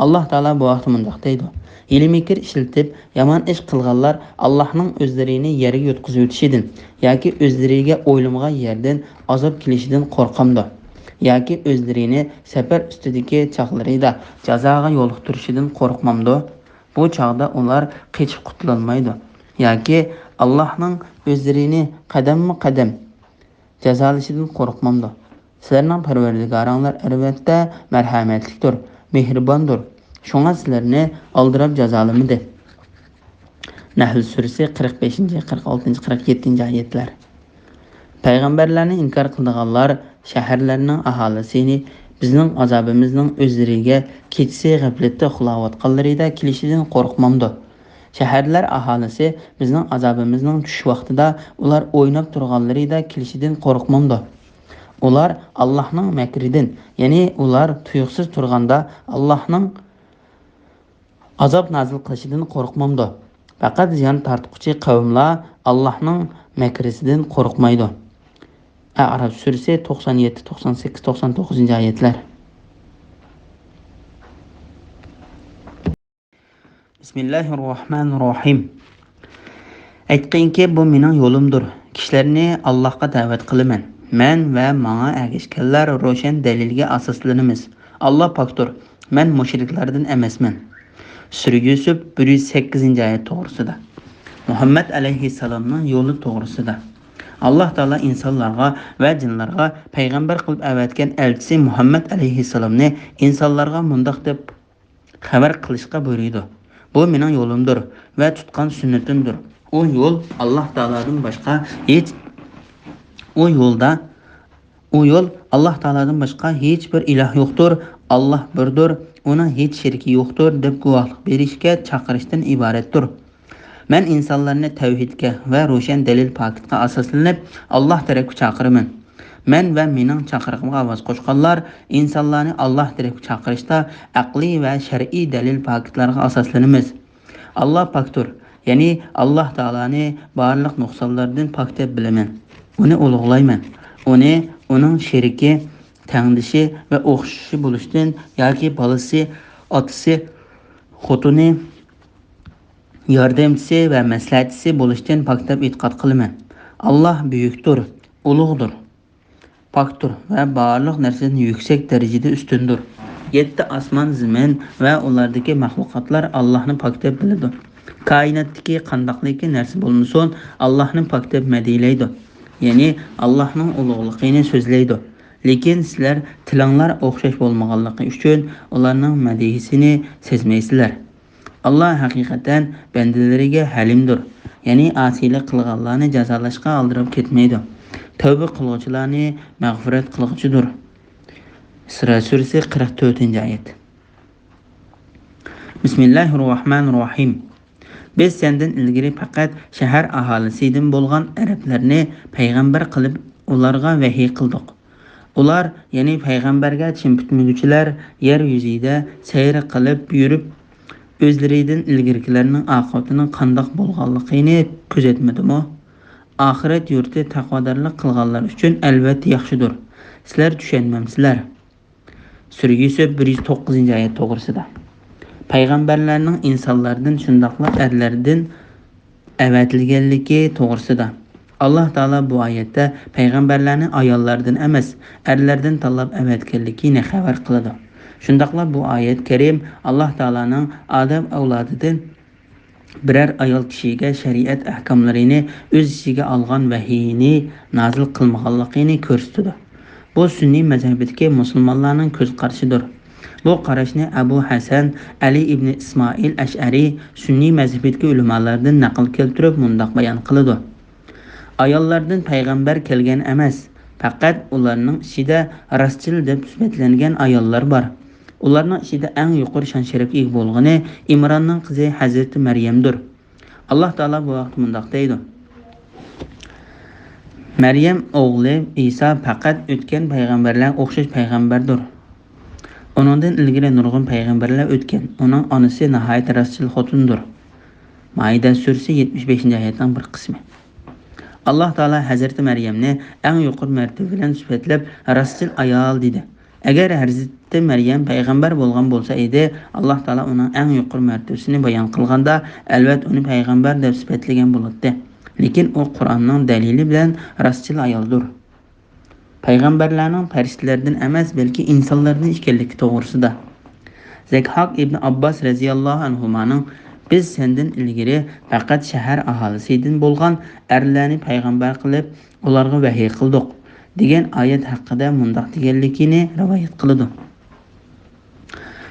ئاللاھ تائالا بۇ ھەقتە مۇنداق دەيدۇ: ھىيلە-مىكىر ئىشلىتىپ يامان ئىش قىلغانلار ئاللاھنىڭ ئۆزلىرىنى يەرگە يۇتقۇزۇۋېتىشىدىن ياكى ئۆزلىرىگە ئويلىمىغان يەردىن ئازاب كېلىشىدىن قورقامدۇ؟ ياكى ئۆزلىرىنى سەپەر ئۈستىدىكى چاغلىرىدا جازاغا يولۇقتۇرۇشىدىن قورقمامدۇ؟ بۇ چاغدا ئۇلار قېچىپ قۇتۇلالمايدۇ. ياكى ئاللاھنىڭ ئۆزلىرىنى قەدەممۇ قەدەم جازالىشىدىن قورقمامدۇ؟ سىلەرنىڭ پەرۋەردىگارىڭلار ئەلۋەتتە مەرھەمەتلىكتۇر، مېھرىباندۇر. شۇڭا سىلەرنى ئالدىراپ جازالىمىدى. نەھل سۈرىسى قىرىق بەشىنچى، قىرىق ئالتىنچى، قىرىق يەتتىنچى ئايەتلەر. پەيغەمبەرلەرنى ئىنكار قىلىدىغانلار شەھەرلەرنىڭ ئاھالىسىنى بىزنىڭ ئازابىمىزنىڭ ئۆزلىرىگە كېچىسى غەپلەتتە ئۇخلاۋاتقانلىرىدا كېلىشىدىن قورقمامدۇ؟ شەھەرلەر ئاھالىسى بىزنىڭ ئازابىمىزنىڭ چۈشۈش ۋاقتىدا ئۇلار ئويناپ تۇرغانلىرىدا كېلىشىدىن قورقمامدۇ؟ ئۇلار ئاللاھنىڭ مەكرىدىن، يەنى ئۇلار تۇيۇقسىز تۇرغاندا ئاللاھنىڭ ئازاب نازىل قىلىشىدىن قورقمامدۇ؟ پەقەت زىيان تارتقۇچى قەۋملەر ئاللاھنىڭ مەكرىسىدىن قورقمايدۇ. ئەئراف سۈرىسى توقسان يەتتە، توقسان سەككىز، توقسان توققۇزىنچى ئايەتلەر. بىسمىللاھىررەھمانىررەھىم. ئېيتقىنكى، بۇ مېنىڭ يولۇمدۇر. كىشىلەرنى ئاللاھقا دەۋەت قىلىمەن. مەن ۋە ماڭا ئەگەشكەنلەر روشەن دەلىلگە ئاساسلىنىمىز. ئاللاھ پاكتۇر. مەن مۇشرىكلاردىن ئەمەسمەن. سۈرە يۈسۈپ، بىر يۈز سەككىزىنچى ئايەت توغرىسىدا. مۇھەممەد ئەلەيھىسسالامنىڭ يولى توغرىسىدا. ئاللاھ تائالا ئىنسانلارغا ۋە جىنلارغا پەيغەمبەر قىلىپ ئەۋەتكەن ئەلچىسى مۇھەممەد ئەلەيھىسسالامنى ئىنسانلارغا مۇنداق دەپ خەۋەر قىلىشقا بۇيرۇيدۇ: بۇ مېنىڭ يولۇمدۇر ۋە تۇتقان سۈننىتىمدۇر. ئۇ يول ئاللاھ تائالادىن باشقا ھېچ، ئۇ يولدا، ئۇ يول ئاللاھ تائالادىن باشقا ھېچ بىر ئىلاھ يوقتۇر، ئاللاھ بىردۇر، ئۇنىڭ ھېچ شېرىكى يوقتۇر دەپ گۇۋاھلىق بېرىشكە چاقىرىشتىن ئىبارەتتۇر. مەن ئىنسانلارنى تەۋھىدكە ۋە روشەن دەلىل پاكىتقا ئاساسلىنىپ ئاللاھ تەرەپكە چاقىرىمەن. مەن ۋە مېنىڭ چاقىرىقىمغا ئاۋاز قوشقانلار ئىنسانلارنى ئاللاھ تەرەپكە چاقىرىشتا ئەقلىي ۋە شەرئىي دەلىل پاكىتلارغا ئاساسلىنىمىز. ئاللاھ پاكتۇر، يەنى ئاللاھ تائالانى بارلىق نۇقسانلاردىن پاك دەپ بىلىمەن. ئۇنى ئۇلۇغلايمەن. ئۇنى ئۇنىڭ شېرىكى، تەڭدىشى ۋە ئوخشىشى بولۇشتىن ياكى بالىسى، ئاتىسى، خوتۇنى، ياردەمچىسى ۋە مەسلىھەتچىسى بولۇشتىن پاك دەپ ئېتىقاد قىلىمەن. ئاللاھ بۈيۈكتۇر، ئۇلۇغدۇر، پاكتۇر ۋە بارلىق نەرسىدىن يۈكسەك دەرىجىدە ئۈستۈندۇر. يەتتە ئاسمان، زېمىن ۋە ئۇلاردىكى مەخلۇقاتلار ئاللاھنى پاك دەپ بىلىدۇ. كائىناتتىكى قانداقلىكى نەرسە بولمىسۇن، ئاللاھنى پاك دەپ مەدھىيلەيدۇ. يەنى ئاللاھنىڭ ئۇلۇغلۇقىنى سۆزلەيدۇ. لېكىن سىلەر تىلىڭلار ئوخشاش بولمىغانلىقى ئۈچۈن ئۇلارنىڭ مەدھىيىسىنى سەزمەيسىلەر. ئاللاھ ھەقىقەتەن بەندىلىرىگە ھەلىمدۇر، يەنى ئاسىيلىق قىلغانلارنى جازالاشقا ئالدىراپ كەتمەيدۇ. تەۋبە قىلغۇچىلارنى مەغپىرەت قىلغۇچىدۇر. ئىسرا سۈرىسى، قىرىق تۆتىنچى ئايەت. بىسمىللاھىررەھمانىررەھىم. بىز سەندىن ئىلگىرى پەقەت شەھەر ئاھالىسىدىن بولغان ئەرەبلەرنى پەيغەمبەر قىلىپ ئۇلارغا ۋەھىي قىلدۇق. ئۇلار، يەنى پەيغەمبەرگە چىن پۈتمىگۈچىلەر يەر يۈزىدە سەير قىلىپ يۈرۈپ، ئۆزلىرىدىن ئىلگىرىكىلەرنىڭ ئاقىۋىتىنىڭ قانداق بولغانلىقىنى كۆزەتمىدىمۇ؟ ئاخىرەت يۇرتى تەقۋادارلىق قىلغانلار ئۈچۈن ئەلۋەتتە ياخشىدۇر. سىلەر چۈشەنمەمسىلەر؟ سۈرە يۈسۈپ، بىر يۈز توققۇزىنچى ئايەت توغرىسىدا. پەيغەمبەرلەرنىڭ ئىنسانلاردىن، شۇنداقلا ئەرلەردىن ئەۋەتىلگەنلىكى توغرىسىدا. ئاللاھ تائالا بۇ ئايەتتە پەيغەمبەرلەرنى ئاياللاردىن ئەمەس، ئەرلەردىن تاللاپ ئەۋەتكەنلىكىنى خەۋەر قىلىدۇ. شۇنداقلا بۇ ئايەت كەرىم ئاللاھ تائالانىڭ ئادەم ئەۋلادىدىن بىرەر ئايال كىشىگە شەرىئەت ئەھكاملىرىنى ئۆز ئىچىگە ئالغان ۋەھىينى نازىل قىلمىغانلىقىنى كۆرسىتىدۇ. بۇ سۈننىي مەزھىپىدىكى مۇسۇلمانلارنىڭ كۆز قارىشىدۇر. بۇ قاراشنى ئەبۇ ھەسەن ئەلى ئىبنى ئىسمائىل ئەشئەرى سۈننىي مەزھىپىدىكى ئۆلىمالىرىدىن نەقىل كەلتۈرۈپ مۇنداق بايان قىلىدۇ: ئاياللاردىن پەيغەمبەر كەلگەن ئەمەس، پەقەت ئۇلارنىڭ ئىچىدە راستچىل دەپ سۈپەتلەنگەن ئاياللار بار. ئۇلارنىڭ ئىچىدە ئەڭ يۇقىرى شان-شەرەپكە ئىگە بولغىنى ئىمراننىڭ قىزى ھەزرىتى مەريەمدۇر. ئاللاھ تائالا بۇ ھەقتە مۇنداق دەيدۇ: مەريەم ئوغلى ئىسا پەقەت ئۆتكەن پەيغەمبەرلەرگە ئوخشاش پەيغەمبەردۇر. ئۇنىڭدىن ئىلگىرى نۇرغۇن پەيغەمبەرلەر ئۆتكەن. ئۇنىڭ ئانىسى ناھايىتى راستچىل خوتۇندۇر. مائىدە سۈرىسى يەتمىش بەشىنچى ئايەتنىڭ بىر قىسمى. ئاللاھ تائالا ھەزرىتى مەريەمنى ئەڭ يۇقىرى مەرتىۋە بىلەن سۈپەتلەپ، راستچىل ئايال دېدى. ئەگەر ھەزرىتى مەريەم پەيغەمبەر بولغان بولسا ئىدى، ئاللاھ تائالا ئۇنىڭ ئەڭ يۇقىرى مەرتىۋىسىنى بايان قىلغاندا، ئەلۋەتتە ئۇنى پەيغەمبەر دەپ سۈپەتلىگەن بولاتتى. لېكىن ئۇ قۇرئاننىڭ دەلىلى بىلەن راستچىل ئايالدۇر. پەيغەمبەرلەرنىڭ پەرىشتىلەردىن ئەمەس، بەلكى ئىنسانلاردىن ئىكەنلىكى توغرىسىدا. زەكھاك ئىبنى ئابباس رەزىياللاھۇ ئەنھۇمانىڭ: «بىز سەندىن ئىلگىرى پەقەت شەھەر ئاھالىسىدىن بولغان ئەرلەرنى پەيغەمبەر قىلىپ، ئۇلارغا ۋەھىي قىلدۇق» دېگەن ئايەت ھەققىدە مۇنداق دېگەنلىكىنى رىۋايەت قىلىدۇ: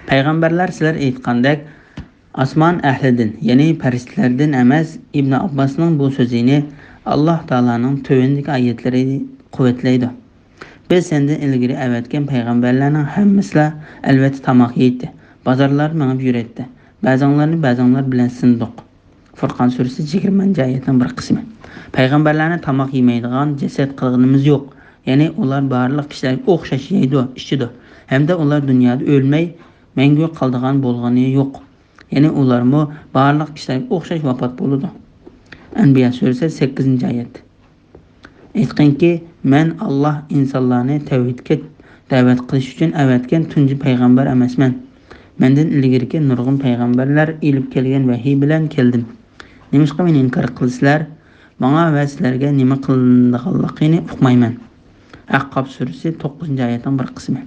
پەيغەمبەرلەر سىلەر ئېيتقاندەك ئاسمان ئەھلىدىن، يەنى پەرىشتىلەردىن ئەمەس. ئىبنى ئابباسنىڭ بۇ سۆزىنى ئاللاھ تائالانىڭ تۆۋەندىكى ئايەتلىرى قۇۋۋەتلەيدۇ: «بىز سەندىن ئىلگىرى ئەۋەتكەن پەيغەمبەرلەرنىڭ ھەممىسىلا، ئەلۋەتتە، تاماق يەيتتى، بازارلاردا مېڭىپ يۈرەتتى. بەزىڭلارنى بەزىڭلار بىلەن سىنىدۇق.» فۇرقان سۈرىسى يىگىرمىنچى ئايەتنىڭ بىر قىسمى. پەيغەمبەرلەرنى تاماق يېمەيدىغان جەسەت قىلغىنىمىز يوق. يەنى ئۇلار بارلىق كىشىلەرگە ئوخشاش يەيدۇ، ئىچىدۇ ھەمدە ئۇلار دۇنيادا ئۆلمەي، مەڭگۈ قالىدىغان بولغىنى يوق. يەنى ئۇلارمۇ بارلىق كىشىلەرگە ئوخشاش ۋاپات بولىدۇ. ئەنبىيا سۈرىسى سەككىزىنچى ئايەت. ئېيتقىنكى، مەن ئاللاھ ئىنسانلارنى تەۋھىدكە دەۋەت قىلىش ئۈچۈن ئەۋەتكەن تۇنجى پەيغەمبەر ئەمەسمەن. مەندىن ئىلگىرىكى نۇرغۇن پەيغەمبەرلەر ئېلىپ كەلگەن ۋەھىي بىلەن كەلدىم. نېمىشقا مېنى ئىنكار قىلىسىلەر؟ ماڭا ۋە سىلەرگە نېمە قىلىنىدىغانلىقىنى ئۇقمايمەن. ئەھقاف سۈرىسى توققۇزىنچى ئايەتنىڭ بىر قىسمى.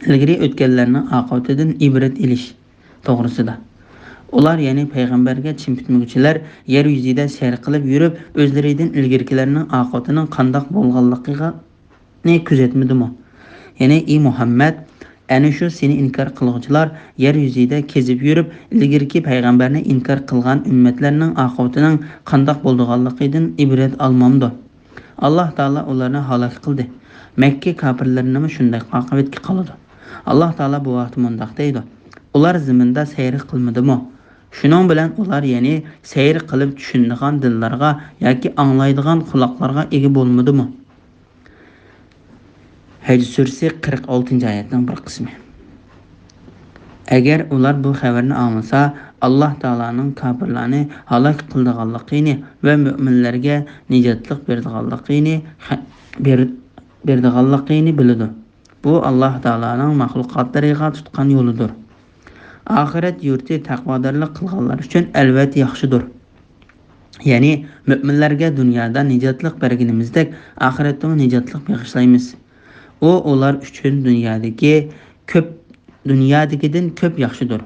ئىلگىرى ئۆتكەنلەرنىڭ ئاقىۋىتىدىن ئىبرەت ئېلىش توغرىسىدا. ئۇلار، يەنى پەيغەمبەرگە چىن پۈتمىگۈچىلەر، يەر يۈزىدە سەير قىلىپ يۈرۈپ، ئۆزلىرىدىن ئىلگىرىكىلەرنىڭ ئاقىۋىتىنىڭ قانداق بولغانلىقىنى كۆزەتمىدىمۇ؟ يەنى، ئى مۇھەممەد، ئەنە شۇ سېنى ئىنكار قىلغۇچىلار يەر يۈزىدە كېزىپ يۈرۈپ، ئىلگىرىكى پەيغەمبەرنى ئىنكار قىلغان ئۈممەتلەرنىڭ ئاقىۋىتىنىڭ قانداق بولىدىغانلىقىدىن ئىبرەت ئالمامدۇ؟ ئاللاھ تائالا ئۇلارنى ھالاك قىلدى. مەككە كاپىرلىرىنىمۇ شۇنداق ئاقىۋەتكە قالىدۇ. ئاللاھ تائالا بۇ ھەقتە مۇنداق دەيدۇ: ئۇلار زېمىندا سەير قىلمىدىمۇ؟ شۇنىڭ بىلەن ئۇلار، يەنى سەير قىلىپ چۈشىنىدىغان دىللارغا ياكى ئاڭلايدىغان قۇلاقلارغا ئىگە بولمىدىمۇ؟ ھەج سۈرىسى قىرىق ئالتىنچى ئايەتنىڭ بىر قىسمى. ئەگەر ئۇلار بۇ خەۋەرنى ئاڭلىسا، ئاللاھ تائالانىڭ كاپىرلارنى ھالاك قىلىدىغانلىقىنى ۋە مۆمىنلەرگە نىجاتلىق بېرىدىغانلىقىنى، بېر-، بېرىدىغانلىقىنى بىلىدۇ. بۇ ئاللاھ تائالانىڭ مەخلۇقاتلىرىغا تۇتقان يولىدۇر. ئاخىرەت يۇرتى تەقۋادارلىق قىلغانلار ئۈچۈن ئەلۋەتتە ياخشىدۇر. يەنى مۆمىنلەرگە دۇنيادا نىجاتلىق بەرگىنىمىزدەك، ئاخىرەتتىمۇ نىجاتلىق بېغىشلايمىز. ئۇ ئۇلار ئۈچۈن دۇنيادىكى كۆپ، دۇنيادىكىدىن كۆپ ياخشىدۇر.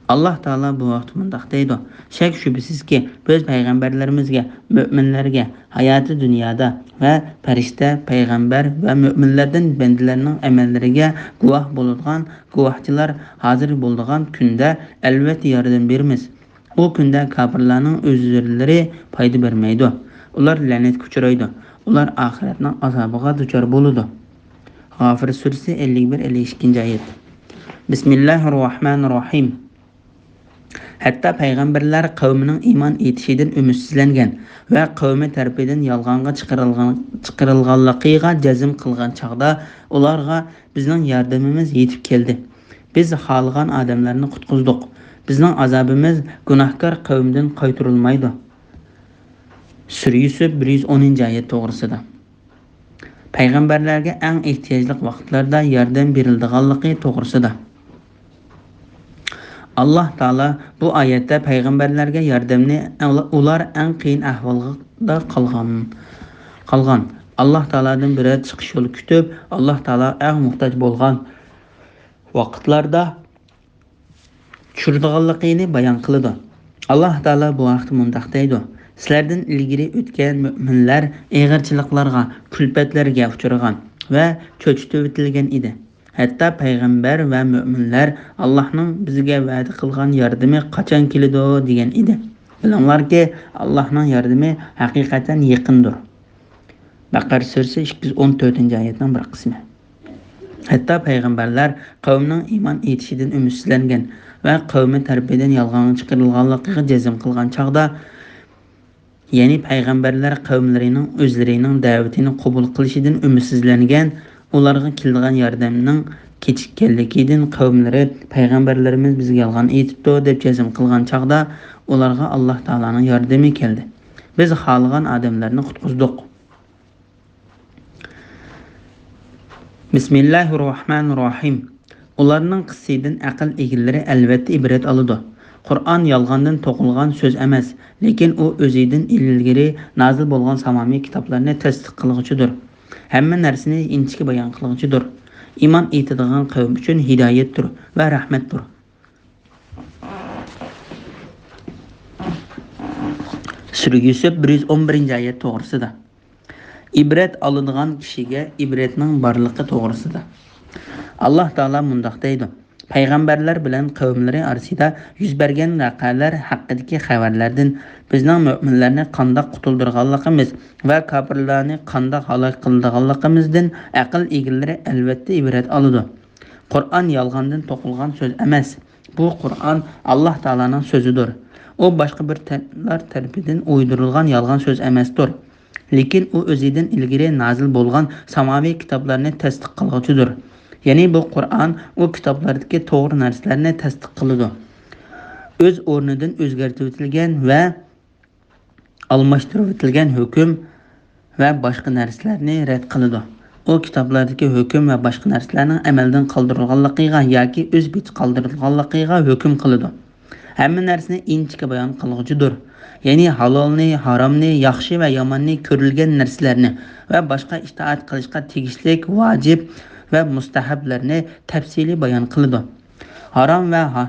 ئاللاھ تائالا بۇ ھەقتە مۇنداق دەيدۇ: شەك-شۈبھىسىزكى، بىز پەيغەمبەرلىرىمىزگە، مۆمىنلەرگە ھاياتى دۇنيادا ۋە پەرىشتە، پەيغەمبەر ۋە مۆمىنلەردىن بەندىلەرنىڭ ئەمەللىرىگە گۇۋاھ بولىدىغان گۇۋاھچىلار ھازىر بولىدىغان كۈندە ئەلۋەتتە ياردەم بېرىمىز. ئۇ كۈندە كاپىرلارنىڭ ئۆزرىلىرى پايدا بەرمەيدۇ. ئۇلار لەنەتكە ئۇچرايدۇ. ئۇلار ئاخىرەتنىڭ ئازابىغا دۇچار بولىدۇ. غافىر سۈرىسى ئەللىك بىر، ئەللىك ئىككىنچى ئايەت. بىسمىللاھىر راھمانىر راھىم. ھەتتا پەيغەمبەرلەر قەۋمىنىڭ ئىمان ئېيتىشىدىن ئۈمىدسىزلەنگەن ۋە قەۋمى تەرىپىدىن يالغانغا چىقىرىلغان، چىقىرىلغانلىقىغا جەزم قىلغان چاغدا ئۇلارغا بىزنىڭ ياردىمىمىز يېتىپ كەلدى. بىز خالىغان ئادەملەرنى قۇتقۇزدۇق. بىزنىڭ ئازابىمىز گۇناھكار قەۋمدىن قايتۇرۇلمايدۇ. سۈرە يۈسۈپ، بىر يۈز ئونىنچى ئايەت توغرىسىدا. پەيغەمبەرلەرگە ئەڭ ئېھتىياجلىق ۋاقىتلاردا ياردەم بېرىلىدىغانلىقى توغرىسىدا. ئاللاھ تائالا بۇ ئايەتتە پەيغەمبەرلەرگە ياردەمنى ئۇلار ئەڭ قىيىن ئەھۋالدا قالغان، قالغان، ئاللاھ تائالادىن بىرەر چىقىش يولى كۈتۈپ، ئاللاھ تائالاغا ئەڭ موھتاج بولغان ۋاقىتلاردا چۈشۈرىدىغانلىقىنى بايان قىلىدۇ. ئاللاھ تائالا بۇ ھەقتە مۇنداق دەيدۇ: سىلەردىن ئىلگىرى ئۆتكەن مۆمىنلەر ئېغىرچىلىقلارغا، كۈلپەتلەرگە ئۇچرىغان. ۋە چۆچۈتۈۋېتىلگەن ئىدى. ھەتتا پەيغەمبەر ۋە مۆمىنلەر، «ئاللاھنىڭ بىزگە ۋەدە قىلغان ياردىمى قاچان كېلىدۇ؟» دېگەن ئىدى. بىلىڭلاركى، ئاللاھنىڭ ياردىمى ھەقىقەتەن يېقىندۇر. بەقەرە سۈرىسى ئىككى يۈز ئون تۆتىنچى ئايەتنىڭ بىر قىسمى. ھەتتا پەيغەمبەرلەر قەۋمنىڭ ئىمان ئېيتىشىدىن ئۈمىدسىزلەنگەن ۋە قەۋمى تەرىپىدىن يالغانغا چىقىرىلغانلىقىغا جەزم قىلغان چاغدا، يەنى پەيغەمبەرلەر قەۋملىرىنىڭ ئۆزلىرىنىڭ دەۋىتىنى قوبۇل قىلىشىدىن ئۈمىدسىزلەنگەن، ئۇلارغا كېلىدىغان ياردەمنىڭ كېچىككەنلىكىدىن قەۋملىرى، «پەيغەمبەرلىرىمىز بىزگە يالغان ئېيتىپتۇ» دەپ جەزم قىلغان چاغدا، ئۇلارغا ئاللاھ تائالانىڭ ياردىمى كەلدى. بىز خالىغان ئادەملەرنى قۇتقۇزدۇق. بىسمىللاھىرراھمانىرراھىم. ئۇلارنىڭ قىسسىدىن ئەقىل ئىگىلىرى ئەلۋەتتە ئىبرەت ئالىدۇ. قۇرئان يالغاندىن توقۇلغان سۆز ئەمەس، لېكىن ئۇ ئۆزىدىن ئىلگىرى نازىل بولغان ساماۋىي كىتابلارنى تەستىق قىلغۇچىدۇر. ھەممە نەرسىنى ئىنچىكە بايان قىلغۇچىدۇر. ئىمان ئېيتىدىغان قەۋم ئۈچۈن ھىدايەتتۇر ۋە رەھمەتتۇر. سۈرە يۈسۈپ بىر يۈز ئون بىرىنچى ئايەت توغرىسىدا. ئىبرەت ئالىدىغان كىشىگە ئىبرەتنىڭ بارلىقى توغرىسىدا. ئاللاھ تائالا مۇنداق دەيدۇ: پەيغەمبەرلەر بىلەن قەۋملىرى ئارىسىدا يۈز بەرگەن ۋەقەلەر ھەققىدىكى خەۋەرلەردىن، بىزنىڭ مۆمىنلەرنى قانداق قۇتۇلدۇرغانلىقىمىز ۋە كاپىرلارنى قانداق ھالاك قىلىدىغانلىقىمىزدىن ئەقىل ئىگىلىرى ئەلۋەتتە ئىبرەت ئالىدۇ. قۇرئان يالغاندىن توقۇلغان سۆز ئەمەس. بۇ قۇرئان ئاللاھ تائالانىڭ سۆزىدۇر. ئۇ باشقا بىر تەنلەر تەرىپىدىن ئويدۇرۇلغان يالغان سۆز ئەمەستۇر. لېكىن ئۇ ئۆزىدىن ئىلگىرى نازىل بولغان ساماۋىي كىتابلارنى تەستىق قىلغۇچىدۇر. يەنى بۇ قۇرئان ئۇ كىتابلاردىكى توغرا نەرسىلەرنى تەستىق قىلىدۇ. ئۆز ئورنىدىن ئۆزگەرتىۋېتىلگەن ۋە ئالماشتۇرۇۋېتىلگەن ھۆكۈم ۋە باشقا نەرسىلەرنى رەت قىلىدۇ. ئۇ كىتابلاردىكى ھۆكۈم ۋە باشقا نەرسىلەرنىڭ ئەمەلدىن قالدۇرۇلغانلىقىغا ياكى ئۆز بېتى قالدۇرۇلغانلىقىغا ھۆكۈم قىلىدۇ. ھەممە نەرسىنى ئىنچىكە بايان قىلغۇچىدۇر. يەنى ھالالنى، ھارامنى، ياخشى ۋە ياماننى، كۆرۈلگەن نەرسىلەرنى ۋە باشقا ئىتائەت قىلىشقا تېگىشلىك ۋاجىپ ۋە مۇستەھەبلەرنى تەپسىلىي بايان قىلىدۇ. ھارام ۋە ھا-،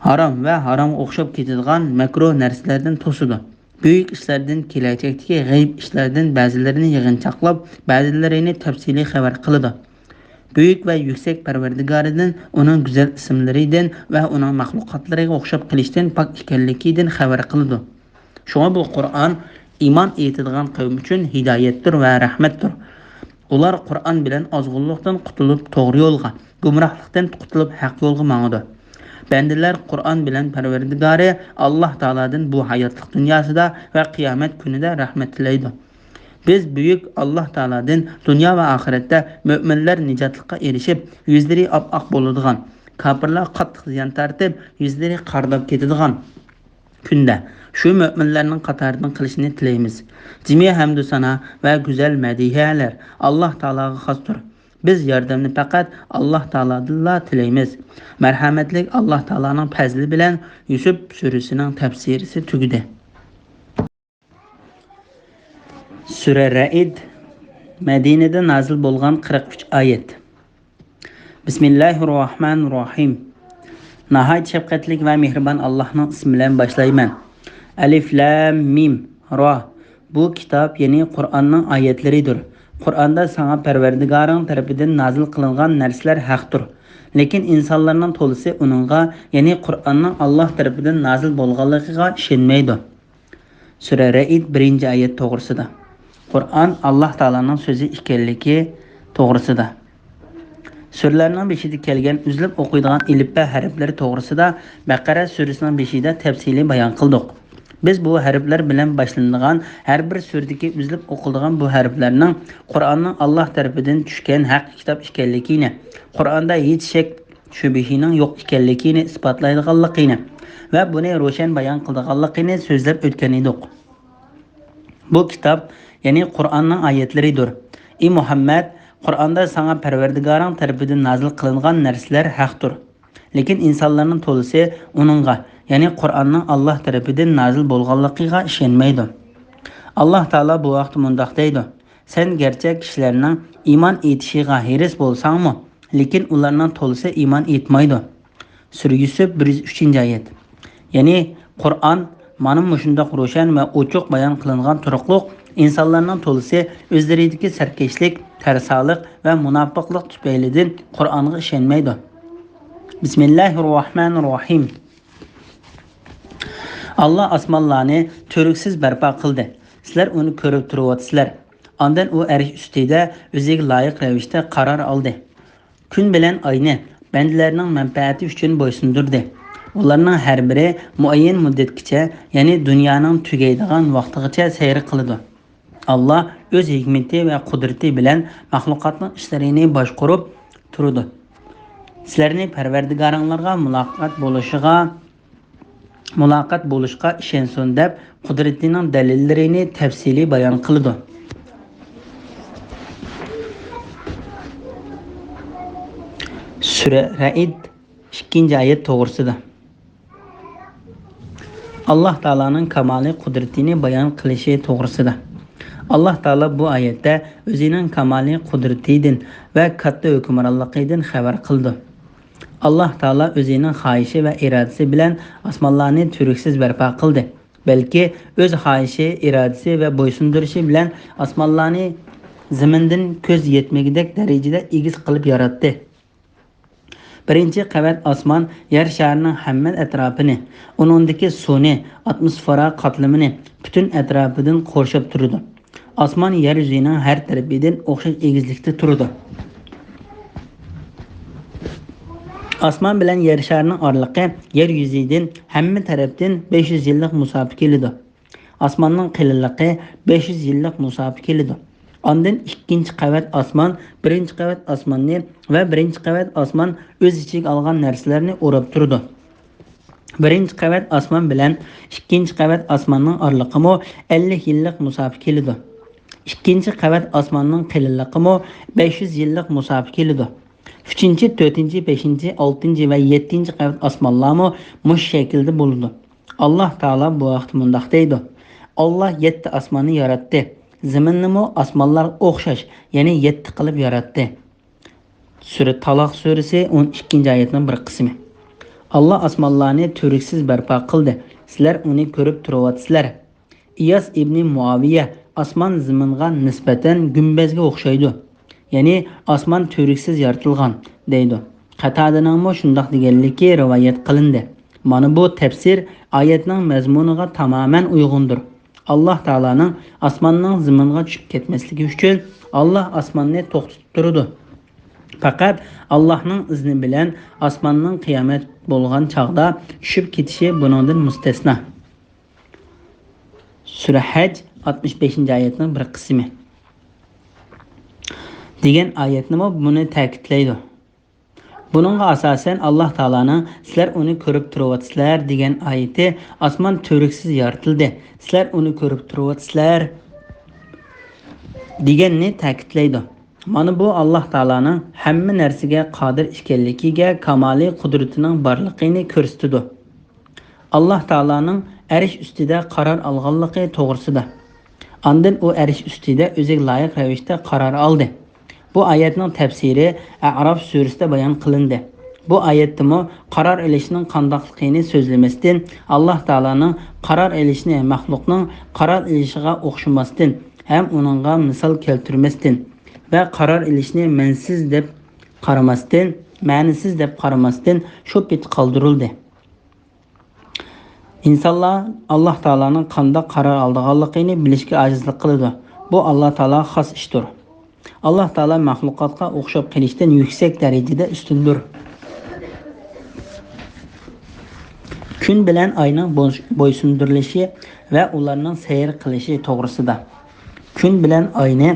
ھارام ۋە ھارامغا ئوخشاپ كېتىدىغان مەكرۇھ نەرسىلەردىن توسىدۇ. بۈيۈك ئىشلاردىن، كېلەچەكتىكى غەيىب ئىشلاردىن بەزىلىرىنى يىغىنچاقلاپ، بەزىلىرىنى تەپسىلىي خەۋەر قىلىدۇ. بۈيۈك ۋە يۈكسەك پەرۋەردىگارىدىن، ئۇنىڭ گۈزەل ئىسىملىرىدىن ۋە ئۇنىڭ مەخلۇقاتلىرىغا ئوخشاپ قېلىشتىن پاك ئىكەنلىكىدىن خەۋەر قىلىدۇ. شۇڭا بۇ قۇرئان ئىمان ئېيتىدىغان قەۋم ئۈچۈن ھىدايەتتۇر ۋە رەھمەتتۇر. ئۇلار قۇرئان بىلەن ئازغۇنلۇقتىن قۇتۇلۇپ توغرا يولغا، گۇمراھلىقتىن قۇتۇلۇپ ھەق يولغا ماڭىدۇ. بەندىلەر قۇرئان بىلەن پەرۋەردىگارى ئاللاھ تائالادىن بۇ ھاياتلىق دۇنياسىدا ۋە قىيامەت كۈنىدە رەھمەت تىلەيدۇ. بىز بۈيۈك ئاللاھ تائالادىن دۇنيا ۋە ئاخىرەتتە مۆمىنلەر نىجاتلىققا ئېرىشىپ، يۈزلىرى ئاپئاق بولىدىغان، كاپىرلار قاتتىق زىيان تارتىپ، يۈزلىرى قارىداپ كېتىدىغان كۈندە شۇ مۆمىنلەرنىڭ قاتارىدىن قىلىشىنى تىلەيمىز. جىمى ھەمدۇ سانا ۋە گۈزەل مەدھىيەلەر ئاللاھ تائالاغا خاستۇر. بىز ياردەمنى پەقەت ئاللاھ تائالادىنلا تىلەيمىز. مەرھەمەتلىك ئاللاھ تائالانىڭ پەزلى بىلەن يۈسۈپ سۈرىسىنىڭ تەپسىرىسى تۈگىدى. سۈرە رەئد، مەدىنىدە نازىل بولغان قىرىق ئۈچ ئايەت. بىسمىللاھىرراھمانىرراھىم. ناھايىتى شەپقەتلىك ۋە مېھرىبان ئاللاھنىڭ ئىسمى بىلەن باشلايمەن. ئەلىف لام مىم را. بۇ كىتاب، يەنى قۇرئاننىڭ ئايەتلىرىدۇر. قۇرئاندا ساڭا پەرۋەردىگارىڭ تەرىپىدىن نازىل قىلىنغان نەرسىلەر ھەقتۇر. لېكىن ئىنسانلارنىڭ تولىسى ئۇنىڭغا، يەنى قۇرئاننىڭ ئاللاھ تەرىپىدىن نازىل بولغانلىقىغا ئىشەنمەيدۇ. سۈرە رەئد، بىرىنچى ئايەت توغرىسىدا. قۇرئان ئاللاھ تائالانىڭ سۆزى ئىكەنلىكى توغرىسىدا. سۈرىلەرنىڭ بېشىدا كەلگەن ئۈزۈلۈپ ئوقۇيدىغان ئېلىپبە ھەرپلىرى توغرىسىدا بەقەرە سۈرىسىنىڭ بېشىدا تەپسىلىي بايان قىلدۇق. بىز بۇ ھەرپلەر بىلەن باشلىنىدىغان ھەر بىر سۈرىدىكى ئۈزۈلۈپ ئوقۇلىدىغان بۇ ھەرپلەرنىڭ قۇرئاننىڭ ئاللاھ تەرىپىدىن چۈشكەن ھەق كىتاب ئىكەنلىكىنى، قۇرئاندا ھېچ شەك شۈبھىنىڭ يوق ئىكەنلىكىنى ئىسپاتلايدىغانلىقىنى ۋە بۇنى روشەن بايان قىلىدىغانلىقىنى سۆزلەپ ئۆتكەن ئىدۇق. بۇ كىتاب، يەنى قۇرئاننىڭ ئايەتلىرىدۇر. ئى مۇھەممەد، قۇرئاندا ساڭا پەرۋەردىگارىڭ تەرىپىدىن نازىل قىلىنغان نەرسىلەر ھەقتۇر. لېكىن ئىنسانلارنىڭ تولىسى ئۇنىڭغا، يەنى قۇرئاننىڭ ئاللاھ تەرىپىدىن نازىل بولغانلىقىغا ئىشەنمەيدۇ. ئاللاھ تائالا بۇ ھەقتە مۇنداق دەيدۇ: سەن گەرچە كىشىلەرنىڭ ئىمان ئېيتىشىغا ھېرىس بولساڭمۇ، لېكىن ئۇلارنىڭ تولىسى ئىمان ئېيتمايدۇ. سۈرە يۈسۈپ، بىر يۈز ئۈچىنچى ئايەت. يەنى قۇرئان مانا مۇشۇنداق روشەن ۋە ئوچۇق بايان قىلىنغان تۇرۇقلۇق ئىنسانلارنىڭ تولىسى ئۆزلىرىدىكى سەركەشلىك، تەرسالىق ۋە مۇناپىقلىق تۈپەيلىدىن قۇرئانغا ئىشەنمەيدۇ. بىسمىللاھىررەھمانىررەھىم. ئاللا ئاسمانلارنى تۈۋرۈكسىز بەرپا قىلدى. سىلەر ئۇنى كۆرۈپ تۇرۇۋاتىسىلەر. ئاندىن ئۇ ئەرش ئۈستىدە ئۆزىگە لايىق رەۋىشتە قارار ئالدى. كۈن بىلەن ئاينى بەندىلەرنىڭ مەنپەئەتى ئۈچۈن بويسۇندۇردى. ئۇلارنىڭ ھەر بىرى مۇئەييەن مۇددەتكىچە، يەنى دۇنيانىڭ تۈگەيدىغان ۋاقتىغىچە سەير قىلىدۇ. ئاللا ئۆز ھېكمىتى ۋە قۇدرىتى بىلەن مەخلۇقاتنىڭ ئىشلىرىنى باشقۇرۇپ تۇرىدۇ. سىلەرنى پەرۋەردىگارىڭلارغا مۇلاقات بولۇشىغا، مۇلاقات بولۇشقا ئىشەنسۇن دەپ، قۇدرىتىنىڭ دەلىللىرىنى تەپسىلىي بايان قىلىدۇ. سۈرە رەئد، ئىككىنچى ئايەت توغرىسىدا. ئاللا تائالانىڭ كامالىي قۇدرىتىنى بايان قىلىشى توغرىسىدا. ئاللا تائالا بۇ ئايەتتە ئۆزىنىڭ كامالىي قۇدرىتىدىن ۋە كاتتا ھۆكۈمرانلىقىدىن خەۋەر قىلىدۇ. ئاللا تائالا ئۆزىنىڭ خاھىشى ۋە ئىرادىسى بىلەن ئاسمانلارنى تۈۋرۈكسىز بەرپا قىلدى. بەلكى ئۆز خاھىشى، ئىرادىسى ۋە بويسۇندۇرۇشى بىلەن ئاسمانلارنى زېمىندىن كۆز يەتمىگۈدەك دەرىجىدە ئېگىز قىلىپ ياراتتى. بىرىنچى قەۋەت ئاسمان يەر شارىنىڭ ھەممە ئەتراپىنى، ئۇنىڭدىكى سۇنى، ئاتموسفېرا قاتلىمىنى پۈتۈن ئەتراپىدىن قورشاپ تۇرىدۇ. ئاسمان يەر يۈزىنىڭ ھەر تەرىپىدىن ئوخشاش ئېگىزلىكتە تۇرىدۇ. ئاسمان بىلەن يەر شارىنىڭ ئارىلىقى يەر يۈزىدىن ھەممە تەرەپتىن بەش يۈز يىللىق مۇساپە كېلىدۇ. ئاسماننىڭ قېلىنلىقى بەش يۈز يىللىق مۇساپە كېلىدۇ. ئاندىن ئىككىنچى قەۋەت ئاسمان بىرىنچى قەۋەت ئاسماننى ۋە بىرىنچى قەۋەت ئاسمان ئۆز ئىچىگە ئالغان نەرسىلەرنى ئوراپ تۇرىدۇ. بىرىنچى قەۋەت ئاسمان بىلەن ئىككىنچى قەۋەت ئاسماننىڭ ئارىلىقىمۇ ئەللىك يىللىق مۇساپە كېلىدۇ. ئىككىنچى قەۋەت ئاسماننىڭ قېلىنلىقىمۇ بەش يۈز يىللىق مۇساپە كېلىدۇ. ئۈچىنچى، تۆتىنچى، بەشىنچى، ئالتىنچى ۋە يەتتىنچى قەۋەت ئاسمانلارمۇ مۇشۇ شەكىلدە بولىدۇ. ئاللا تائالا بۇ ھەقتە مۇنداق دەيدۇ: ئاللا يەتتە ئاسماننى ياراتتى. زېمىننىمۇ ئاسمانلارغا ئوخشاش، يەنى يەتتە قىلىپ ياراتتى. سۈرە تالاق سۈرىسى، ئون ئىككىنچى ئايەتنىڭ بىر قىسمى. ئاللا ئاسمانلارنى تۈۋرۈكسىز بەرپا قىلدى. سىلەر ئۇنى كۆرۈپ تۇرۇۋاتىسىلەر. ئىياس ئىبنى مۇئاۋىيە ئاسمان زېمىنغا نىسبەتەن گۈمبەزگە ئوخشايدۇ. يەنى ئاسمان تۈۋرۈكسىز يارىتىلغان، دەيدۇ. قاتادىنىڭمۇ شۇنداق دېگەنلىكى رىۋايەت قىلىندى. مانا بۇ تەپسىر ئايەتنىڭ مەزمۇنىغا تامامەن ئۇيغۇندۇر. ئاللا تائالانىڭ ئاسماننىڭ زېمىنغا چۈشۈپ كەتمەسلىكى ئۈچۈن ئاللا ئاسماننى توختىتىپ تۇرىدۇ. پەقەت ئاللانىڭ ئىزنى بىلەن ئاسماننىڭ قىيامەت بولغان چاغدا چۈشۈپ كېتىشى بۇنىڭدىن مۇستەسنا. سۈرە ھەج، ئاتمىش بەشىنچى ئايەتنىڭ بىر قىسمى دېگەن ئايەتنىمۇ بۇنى تەكىتلەيدۇ. بۇنىڭغا ئاساسەن، ئاللا تائالانىڭ «سىلەر ئۇنى كۆرۈپ تۇرۇۋاتىسىلەر» دېگەن ئايىتى «ئاسمان تۈۋرۈكسىز يارىتىلدى، سىلەر ئۇنى كۆرۈپ تۇرۇۋاتىسىلەر» دېگەننى تەكىتلەيدۇ. مانا بۇ ئاللا تائالانىڭ ھەممە نەرسىگە قادىر ئىكەنلىكىگە، كامالىي قۇدرىتىنىڭ بارلىقىنى كۆرسىتىدۇ. ئاللا تائالانىڭ ئەرش ئۈستىدە قارار ئالغانلىقى توغرىسىدا. ئاندىن ئۇ ئەرش ئۈستىدە ئۆزىگە لايىق رەۋىشتە قارار ئالدى. بۇ ئايەتنىڭ تەپسىرى ئەئراف سۈرىسىدە بايان قىلىندى. بۇ ئايەتتىمۇ قارار ئېلىشنىڭ قانداقلىقىنى سۆزلىمەستىن، ئاللا تائالانىڭ قارار ئېلىشىنى مەخلۇقنىڭ قارار ئېلىشىغا ئوخشىماستىن ھەم ئۇنىڭغا مىسال كەلتۈرمەستىن ۋە قارار ئېلىشنى مەنىسىز دەپ قارىماستىن، مەنىسىز دەپ قارىماستىن شۇ پېتى قالدۇرۇلدى. ئىنسانلار ئاللا تائالانىڭ قانداق قارار ئالىدىغانلىقىنى بىلىشكە ئاجىزلىق قىلىدۇ. بۇ ئاللا تائالاغا خاس ئىشتۇر. ئاللا تائالا مەخلۇقاتقا ئوخشاپ قېلىشتىن يۈكسەك دەرىجىدە ئۈستۈندۇر. كۈن بىلەن ئاينىڭ بوش-، بويسۇندۇرۇلۇشى ۋە ئۇلارنىڭ سەير قىلىشى توغرىسىدا. كۈن بىلەن ئاينى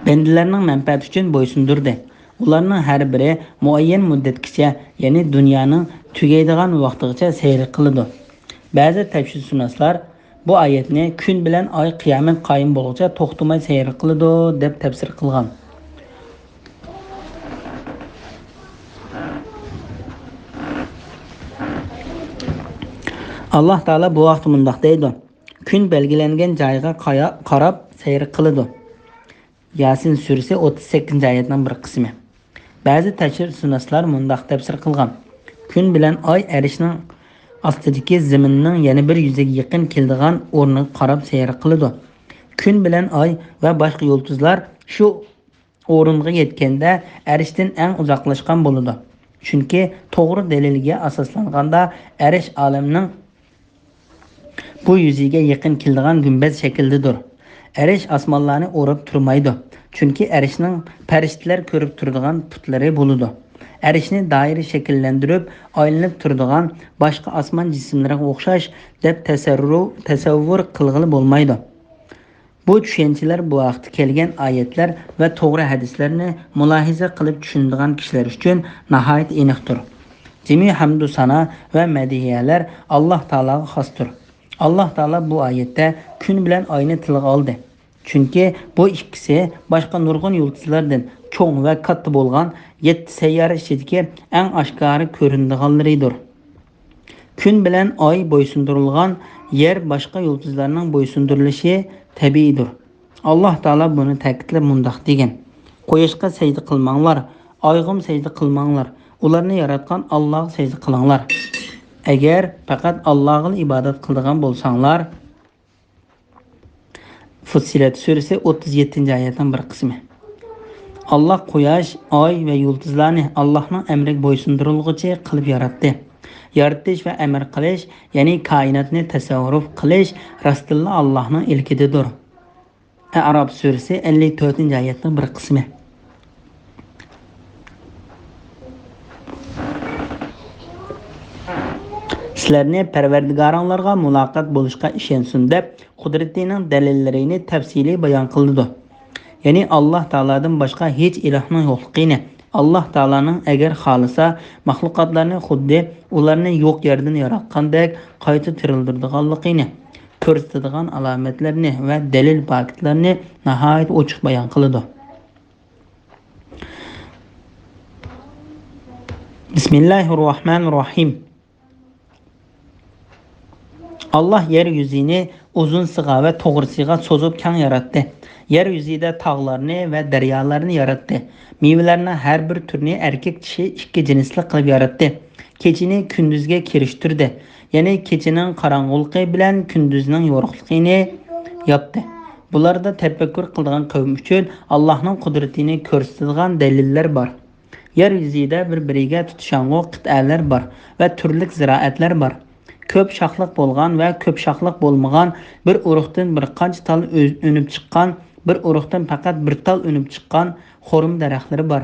بەندىلەرنىڭ مەنپەئەتى ئۈچۈن بويسۇندۇردى. ئۇلارنىڭ ھەر بىرى مۇئەييەن مۇددەتكىچە، يەنى دۇنيانىڭ تۈگەيدىغان ۋاقتىغىچە سەير قىلىدۇ. بەزى تەپسىرشۇناسلار بۇ ئايەتنى «كۈن بىلەن ئاي قىيامەت قايىم بولغۇچە توختىماي سەير قىلىدۇ» دەپ تەپسىر قىلغان. ئاللا تائالا بۇ ھەقتە مۇنداق دەيدۇ: كۈن بەلگىلەنگەن جايغا قايا-، قاراپ سەير قىلىدۇ. ياسىن سۈرىسى، ئوتتۇز سەككىزىنچى ئايەتنىڭ بىر قىسمى. بەزى تەپسىرشۇناسلار مۇنداق تەپسىر قىلغان: كۈن بىلەن ئاي ئەرشنىڭ ئاستىدىكى زېمىننىڭ يەنە بىر يۈزىگە يېقىن كېلىدىغان ئورنىغا قاراپ سەير قىلىدۇ. كۈن بىلەن ئاي ۋە باشقا يۇلتۇزلار شۇ ئورۇنغا يەتكەندە ئەرشتىن ئەڭ ئۇزاقلاشقان بولىدۇ. چۈنكى توغرا دەلىلگە ئاساسلانغاندا ئەرش ئالەمنىڭ بۇ يۈزىگە يېقىن كېلىدىغان گۈمبەز شەكلىدىدۇر. ئەرش ئاسمانلارنى ئوراپ تۇرمايدۇ. چۈنكى ئەرشنىڭ پەرىشتىلەر كۆرۈپ تۇرىدىغان پۇتلىرى بولىدۇ. ئەرشنى دائىرە شەكىللەندۈرۈپ ئايلىنىپ تۇرىدىغان باشقا ئاسمان جىسىملىرىغا ئوخشاش دەپ تەسەررۇ-، تەسەۋۋۇر قىلغىلى بولمايدۇ. بۇ چۈشەنچىلەر بۇ ھەقتە كەلگەن ئايەتلەر ۋە توغرا ھەدىسلەرنى مۇلاھىزە قىلىپ چۈشىنىدىغان كىشىلەر ئۈچۈن ناھايىتى ئېنىقتۇر. جىمى ھەمدۇ سانا ۋە مەدھىيەلەر ئاللاھ تائالاغا خاستۇر. ئاللاھ تائالا بۇ ئايەتتە كۈن بىلەن ئاينى تىلغا ئالدى. چۈنكى بۇ ئىككىسى باشقا نۇرغۇن يۇلتۇزلاردىن چوڭ ۋە كاتتا بولغان يەتتە سەييارە ئىچىدىكى ئەڭ ئاشكارا كۆرۈنىدىغانلىرىدۇر. كۈن بىلەن ئاي بويسۇندۇرۇلغان، يەر باشقا يۇلتۇزلارنىڭ بويسۇندۇرۇلۇشى تەبىئىيدۇر. ئاللاھ تائالا بۇنى تەكىتلەپ مۇنداق دېگەن: «قۇياشقا سەجدە قىلماڭلار، ئايغىمۇ سەجدە قىلماڭلار، ئۇلارنى ياراتقان ئاللاھقا سەجدە قىلىڭلار. ئەگەر پەقەت ئاللاھقىلا ئىبادەت قىلىدىغان بولساڭلار.» فۇسسىلەت سۈرىسى ئوتتۇز يەتتىنچى ئايەتنىڭ بىر قىسمى. ئاللاھ قۇياش، ئاي ۋە يۇلتۇزلارنى ئاللاھنىڭ ئەمرىگە بويسۇندۇرۇلغۇچى قىلىپ ياراتتى. يارىتىش ۋە ئەمر قىلىش، يەنى كائىناتنى تەسەررۇپ قىلىش راستتىنلا ئاللاھنىڭ ئىلكىدىدۇر. ئەئراف سۈرىسى ئەللىك تۆتىنچى ئايەتنىڭ بىر قىسمى. سىلەرنى پەرۋەردىگارىڭلارغا مۇلاقات بولۇشقا ئىشەنسۇن دەپ، قۇدرىتىنىڭ دەلىللىرىنى تەپسىلىي بايان قىلىدۇ. يەنى ئاللاھ تائالادىن باشقا ھېچ ئىلاھنىڭ يوقلۇقىنى، ئاللاھ تائالانىڭ ئەگەر خالىسا مەخلۇقاتلارنى خۇددى ئۇلارنى يوق يەردىن ياراتقاندەك قايتا تىرىلدۈرىدىغانلىقىنى كۆرسىتىدىغان ئالامەتلەرنى ۋە دەلىل پاكىتلارنى ناھايىتى ئوچۇق بايان قىلىدۇ. بىسمىللاھىررەھمانىررەھىم. ئاللاھ يەر يۈزىنى ئۇزۇنسىغا ۋە توغرىسىغا سوزۇپ كەڭ ياراتتى. يەر يۈزىدە تاغلارنى ۋە دەريالارنى ياراتتى. مېۋىلەرنىڭ ھەر بىر تۈرىنى ئەركەك، چىشى ئىككى جىنسلىق قىلىپ ياراتتى. كېچىنى كۈندۈزگە كىرىشتۈردى. يەنى كېچىنىڭ قاراڭغۇلۇقى بىلەن كۈندۈزنىڭ يورۇقلۇقىنى ياپتى. بۇلاردا تەپەككۇر قىلىدىغان قەۋم ئۈچۈن ئاللاھنىڭ قۇدرىتىنى كۆرسىتىدىغان دەلىللەر بار. يەر يۈزىدە بىر-بىرىگە تۇتىشاڭغۇ قىتئەلەر بار ۋە تۈرلۈك زىرائەتلەر بار. كۆپ شاخلىق بولغان ۋە كۆپ شاخلىق بولمىغان، بىر ئۇرۇقتىن بىر قانچە تال ئۆز-، ئۈنۈپ چىققان، بىر ئۇرۇقتىن پەقەت بىر تال ئۈنۈپ چىققان خورما دەرەخلىرى بار.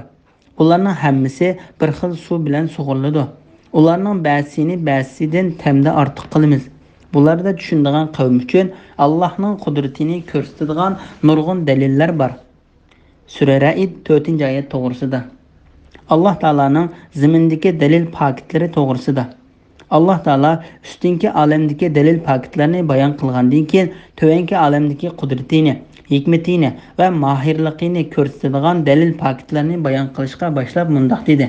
بۇلارنىڭ ھەممىسى بىر خىل سۇ بىلەن سۇغۇرۇلىدۇ. ئۇلارنىڭ بەزىسىنى بەزىسىدىن تەمدە ئارتۇق قىلىمىز. بۇلاردا چۈشىنىدىغان قەۋم ئۈچۈن ئاللاھنىڭ قۇدرىتىنى كۆرسىتىدىغان نۇرغۇن دەلىللەر بار. سۈرە رەئد، تۆتىنچى ئايەت توغرىسىدا. ئاللاھ تائالانىڭ زېمىندىكى دەلىل پاكىتلىرى توغرىسىدا. ئاللاھ تائالا ئۈستۈنكى ئالەمدىكى دەلىل پاكىتلارنى بايان قىلغاندىن كېيىن، تۆۋەنكى ئالەمدىكى قۇدرىتىنى، ھېكمىتىنى ۋە ماھىرلىقىنى كۆرسىتىدىغان دەلىل پاكىتلارنى بايان قىلىشقا باشلاپ مۇنداق دېدى: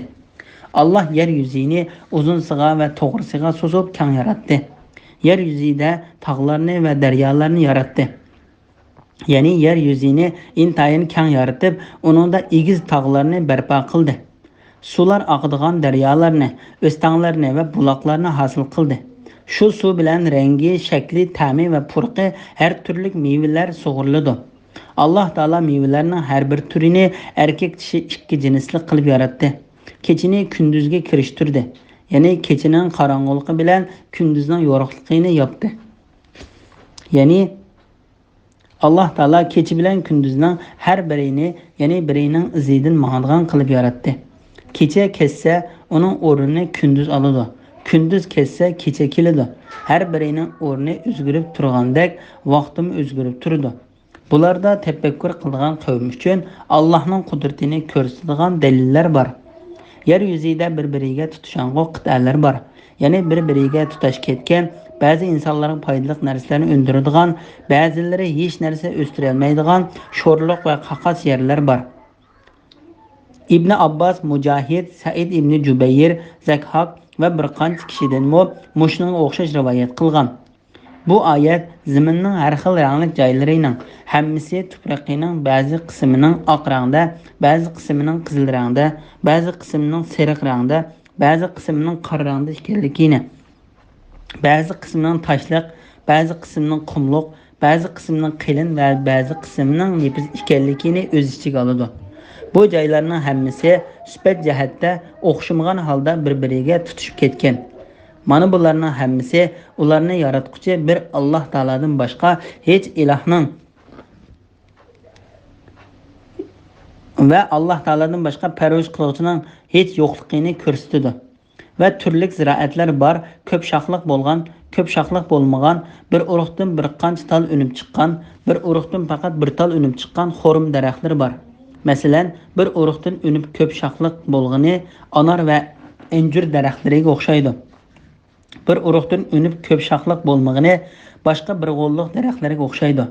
«ئاللاھ يەر يۈزىنى ئۇزۇنسىغا ۋە توغرىسىغا سوزۇپ كەڭ ياراتتى. يەر يۈزىدە تاغلارنى ۋە دەريالارنى ياراتتى.» يەنى يەر يۈزىنى ئىنتايىن كەڭ يارىتىپ، ئۇنىڭدا ئېگىز تاغلارنى بەرپا قىلدى. سۇلار ئاقىدىغان دەريالارنى، ئۆستەڭلەرنى ۋە بۇلاقلارنى ھاسىل قىلدى. شۇ سۇ بىلەن رەڭگى، شەكلى، تەمى ۋە پۇرىقى ھەر تۈرلۈك مېۋىلەر سۇغۇرۇلىدۇ. ئاللاھ تائالا مېۋىلەرنىڭ ھەر بىر تۈرىنى ئەركەك، چىشى ئىككى جىنسلىق قىلىپ ياراتتى. كېچىنى كۈندۈزگە كىرىشتۈردى. يەنى كېچىنىڭ قاراڭغۇلۇقى بىلەن كۈندۈزنىڭ يورۇقلۇقىنى ياپتى. يەنى ئاللاھ تائالا كېچە بىلەن كۈندۈزنىڭ ھەر بىرىنى، يەنى بىرىنىڭ ئىزىدىن ماڭىدىغان قىلىپ ياراتتى. كېچە كەتسە، ئۇنىڭ ئورنىنى كۈندۈز ئالىدۇ. كۈندۈز كەتسە، كېچە كېلىدۇ. ھەر بىرىنىڭ ئورنى ئۆزگىرىپ تۇرغاندەك، ۋاقتىمۇ ئۆزگىرىپ تۇرىدۇ. بۇلاردا تەپەككۇر قىلىدىغان قەۋم ئۈچۈن ئاللاھنىڭ قۇدرىتىنى كۆرسىتىدىغان دەلىللەر بار. يەر يۈزىدە بىر-بىرىگە تۇتىشاڭغۇ قىتئەلەر بار. يەنى بىر-بىرىگە تۇتاش كەتكەن، بەزى ئىنسانلارغا پايدىلىق نەرسىلەرنى ئۈندۈرىدىغان، بەزىلىرى ھېچ نەرسە ئۆستۈرەلمەيدىغان شورلۇق ۋە قاقاس يەرلەر بار. ئىبنى ئابباس، مۇجاھىد، سەئىد ئىبنى جۇبەير، زەكھاك ۋە بىر قانچە كىشىدىنمۇ مۇشۇنىڭغا ئوخشاش رىۋايەت قىلغان. بۇ ئايەت زېمىننىڭ ھەر خىل رەڭلىك جايلىرىنىڭ ھەممىسى تۇپرىقىنىڭ بەزى قىسمىنىڭ ئاق رەڭدە، بەزى قىسمىنىڭ قىزىل رەڭدە، بەزى قىسمىنىڭ سېرىق رەڭدە، بەزى قىسمىنىڭ قارا رەڭدە ئىكەنلىكىنى، بەزى قىسمىنىڭ تاشلىق، بەزى قىسمىنىڭ قۇملۇق، بەزى قىسمىنىڭ قېلىن ۋە بەزى قىسمىنىڭ نېپىز ئىكەنلىكىنى ئۆز ئىچىگە ئالىدۇ. بۇ جايلارنىڭ ھەممىسى سۈپەت جەھەتتە ئوخشىمىغان ھالدا بىر-بىرىگە تۇتىشىپ كەتكەن. مانا بۇلارنىڭ ھەممىسى ئۇلارنى ياراتقۇچى بىر ئاللاھ تائالادىن باشقا ھېچ ئىلاھنىڭ ۋە ئاللاھ تائالادىن باشقا پەرۋىش قىلغۇچىنىڭ ھېچ يوقلۇقىنى كۆرسىتىدۇ. ۋە تۈرلۈك زىرائەتلەر بار، كۆپ شاخلىق بولغان، كۆپ شاخلىق بولمىغان، بىر ئۇرۇقتىن بىر قانچە تال ئۈنۈپ چىققان، بىر ئۇرۇقتىن پەقەت بىر تال ئۈنۈپ چىققان خورما دەرەخلىرى بار. مەسىلەن، بىر ئۇرۇقتىن ئۈنۈپ كۆپ شاخلىق بولغىنى ئانار ۋە ئەنجۈر دەرەخلىرىگە ئوخشايدۇ. بىر ئۇرۇقتىن ئۈنۈپ كۆپ شاخلىق بولمىغىنى باشقا بىر غوللۇق دەرەخلەرگە ئوخشايدۇ.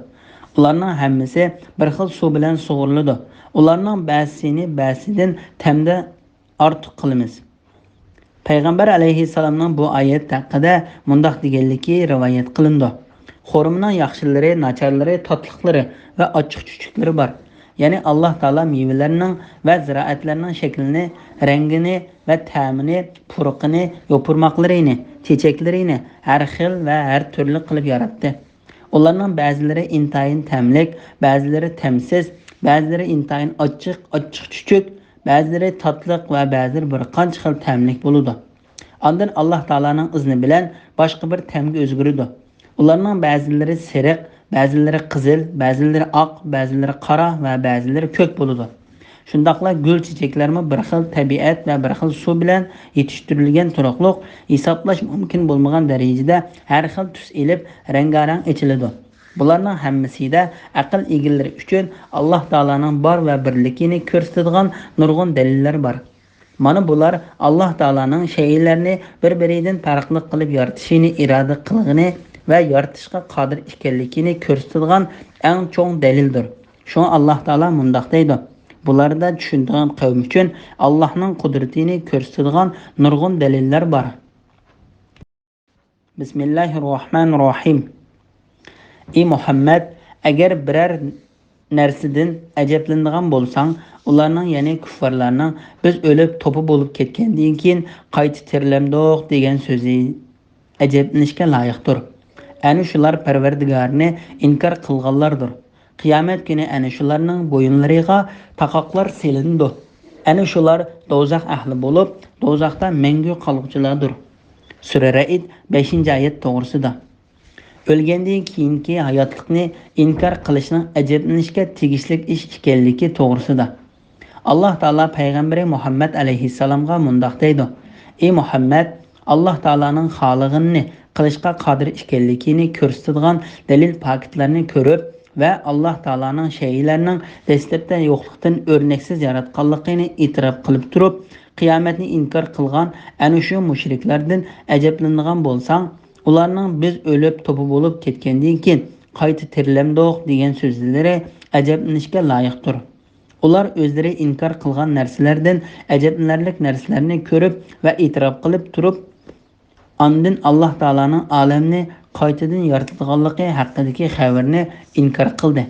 ئۇلارنىڭ ھەممىسى بىر خىل سۇ بىلەن سۇغۇرۇلىدۇ. ئۇلارنىڭ بەزىسىنى بەزىسىدىن تەمدە ئارتۇق قىلىمىز. پەيغەمبەر ئەلەيھىسسالامنىڭ بۇ ئايەت ھەققىدە مۇنداق دېگەنلىكى رىۋايەت قىلىنىدۇ: خورمىنىڭ ياخشىلىرى، ناچارلىرى، تاتلىقلىرى ۋە ئاچچىق-چۈچۈكلىرى بار. يەنى ئاللاھ تائالا مېۋىلەرنىڭ ۋە زىرائەتلەرنىڭ شەكلىنى، رەڭگىنى ۋە تەمىنى، پۇرىقىنى، يوپۇرماقلىرىنى، چېچەكلىرىنى ھەر خىل ۋە ھەر تۈرلۈك قىلىپ ياراتتى. ئۇلارنىڭ بەزىلىرى ئىنتايىن تەملىك، بەزىلىرى تەمسىز، بەزىلىرى ئىنتايىن ئاچچىق، ئاچچىق-چۈچۈك، بەزىلىرى تاتلىق ۋە بەزىلىرى بىر قانچە خىل تەملىك بولىدۇ. ئاندىن ئاللاھ تائالانىڭ ئىزنى بىلەن باشقا بىر تەمگە ئۆزگىرىدۇ. ئۇلارنىڭ بەزىلىرى سېرىق، بەزىلىرى قىزىل، بەزىلىرى ئاق، بەزىلىرى قارا ۋە بەزىلىرى كۆك بولىدۇ. شۇنداقلا گۈل چېچەكلەرمۇ بىر خىل تەبىئەت ۋە بىر خىل سۇ بىلەن يېتىشتۈرۈلگەن تۇرۇقلۇق، ھېسابلاش مۇمكىن بولمىغان دەرىجىدە ھەر خىل تۈس ئېلىپ، رەڭگارەڭ ئېچىلىدۇ. بۇلارنىڭ ھەممىسىدە ئەقىل ئىگىلىرى ئۈچۈن ئاللاھ تائالانىڭ بار ۋە بىرلىكىنى كۆرسىتىدىغان نۇرغۇن دەلىللەر بار. مانا بۇلار ئاللاھ تائالانىڭ شەيئىلەرنى بىر-بىرىدىن پەرقلىق قىلىپ يارىتىشىنى ئىرادە قىلغىنى ۋە يارىتىشقا قادىر ئىكەنلىكىنى كۆرسىتىدىغان ئەڭ چوڭ دەلىلدۇر. شۇڭا ئاللاھ تائالا مۇنداق دەيدۇ: بۇلاردا چۈشىنىدىغان قەۋم ئۈچۈن ئاللاھنىڭ قۇدرىتىنى كۆرسىتىدىغان نۇرغۇن دەلىللەر بار. بىسمىللاھىررەھمانىررەھىم. ئى مۇھەممەد، ئەگەر بىرەر نەرسىدىن ئەجەبلىنىدىغان بولساڭ، ئۇلارنىڭ، يەنى كۇففارلارنىڭ «بىز ئۆلۈپ توپا بولۇپ كەتكەندىن كېيىن قايتا تىرىلەمدۇق؟» دېگەن سۆزى ئەجەبلىنىشكە لايىقتۇر. ئەنە شۇلار پەرۋەردىگارىنى ئىنكار قىلغانلاردۇر. قىيامەت كۈنى ئەنە شۇلارنىڭ بويۇنلىرىغا تاقاقلار سېلىنىدۇ. ئەنە شۇلار دوزاخ ئەھلى بولۇپ، دوزاختا مەڭگۈ قالغۇچىلاردۇر. سۈرە رەئد، بەشىنچى ئايەت توغرىسىدا. ئۆلگەندىن كېيىنكى ھاياتلىقنى ئىنكار قىلىشنىڭ ئەجەبلىنىشكە تېگىشلىك ئىش ئىكەنلىكى توغرىسىدا. ئاللاھ تائالا پەيغەمبىرى مۇھەممەد ئەلەيھىسسالامغا مۇنداق دەيدۇ: ئى مۇھەممەد، ئاللاھ تائالانىڭ خالىغىنىنى قىلىشقا قادىر ئىكەنلىكىنى كۆرسىتىدىغان دەلىل پاكىتلارنى كۆرۈپ ۋە ئاللاھ تائالانىڭ شەيئىلەرنىڭ دەسلەپتە يوقلۇقتىن ئۆرنەكسىز ياراتقانلىقىنى ئېتىراپ قىلىپ تۇرۇپ، قىيامەتنى ئىنكار قىلغان ئەنە شۇ مۇشرىكلاردىن ئەجەبلىنىدىغان بولساڭ، ئۇلارنىڭ «بىز ئۆلۈپ توپا بولۇپ كەتكەندىن كېيىن قايتا تىرىلەمدۇق؟» دېگەن سۆزلىرى ئەجەبلىنىشكە لايىقتۇر. ئۇلار ئۆزلىرى ئىنكار قىلغان نەرسىلەردىن ئەجەبلىنەرلىك نەرسىلەرنى كۆرۈپ ۋە ئېتىراپ قىلىپ تۇرۇپ، ئاندىن ئاللاھ تائالانىڭ ئالەمنى قايتىدىن يارىتىدىغانلىقى ھەققىدىكى خەۋىرىنى ئىنكار قىلدى.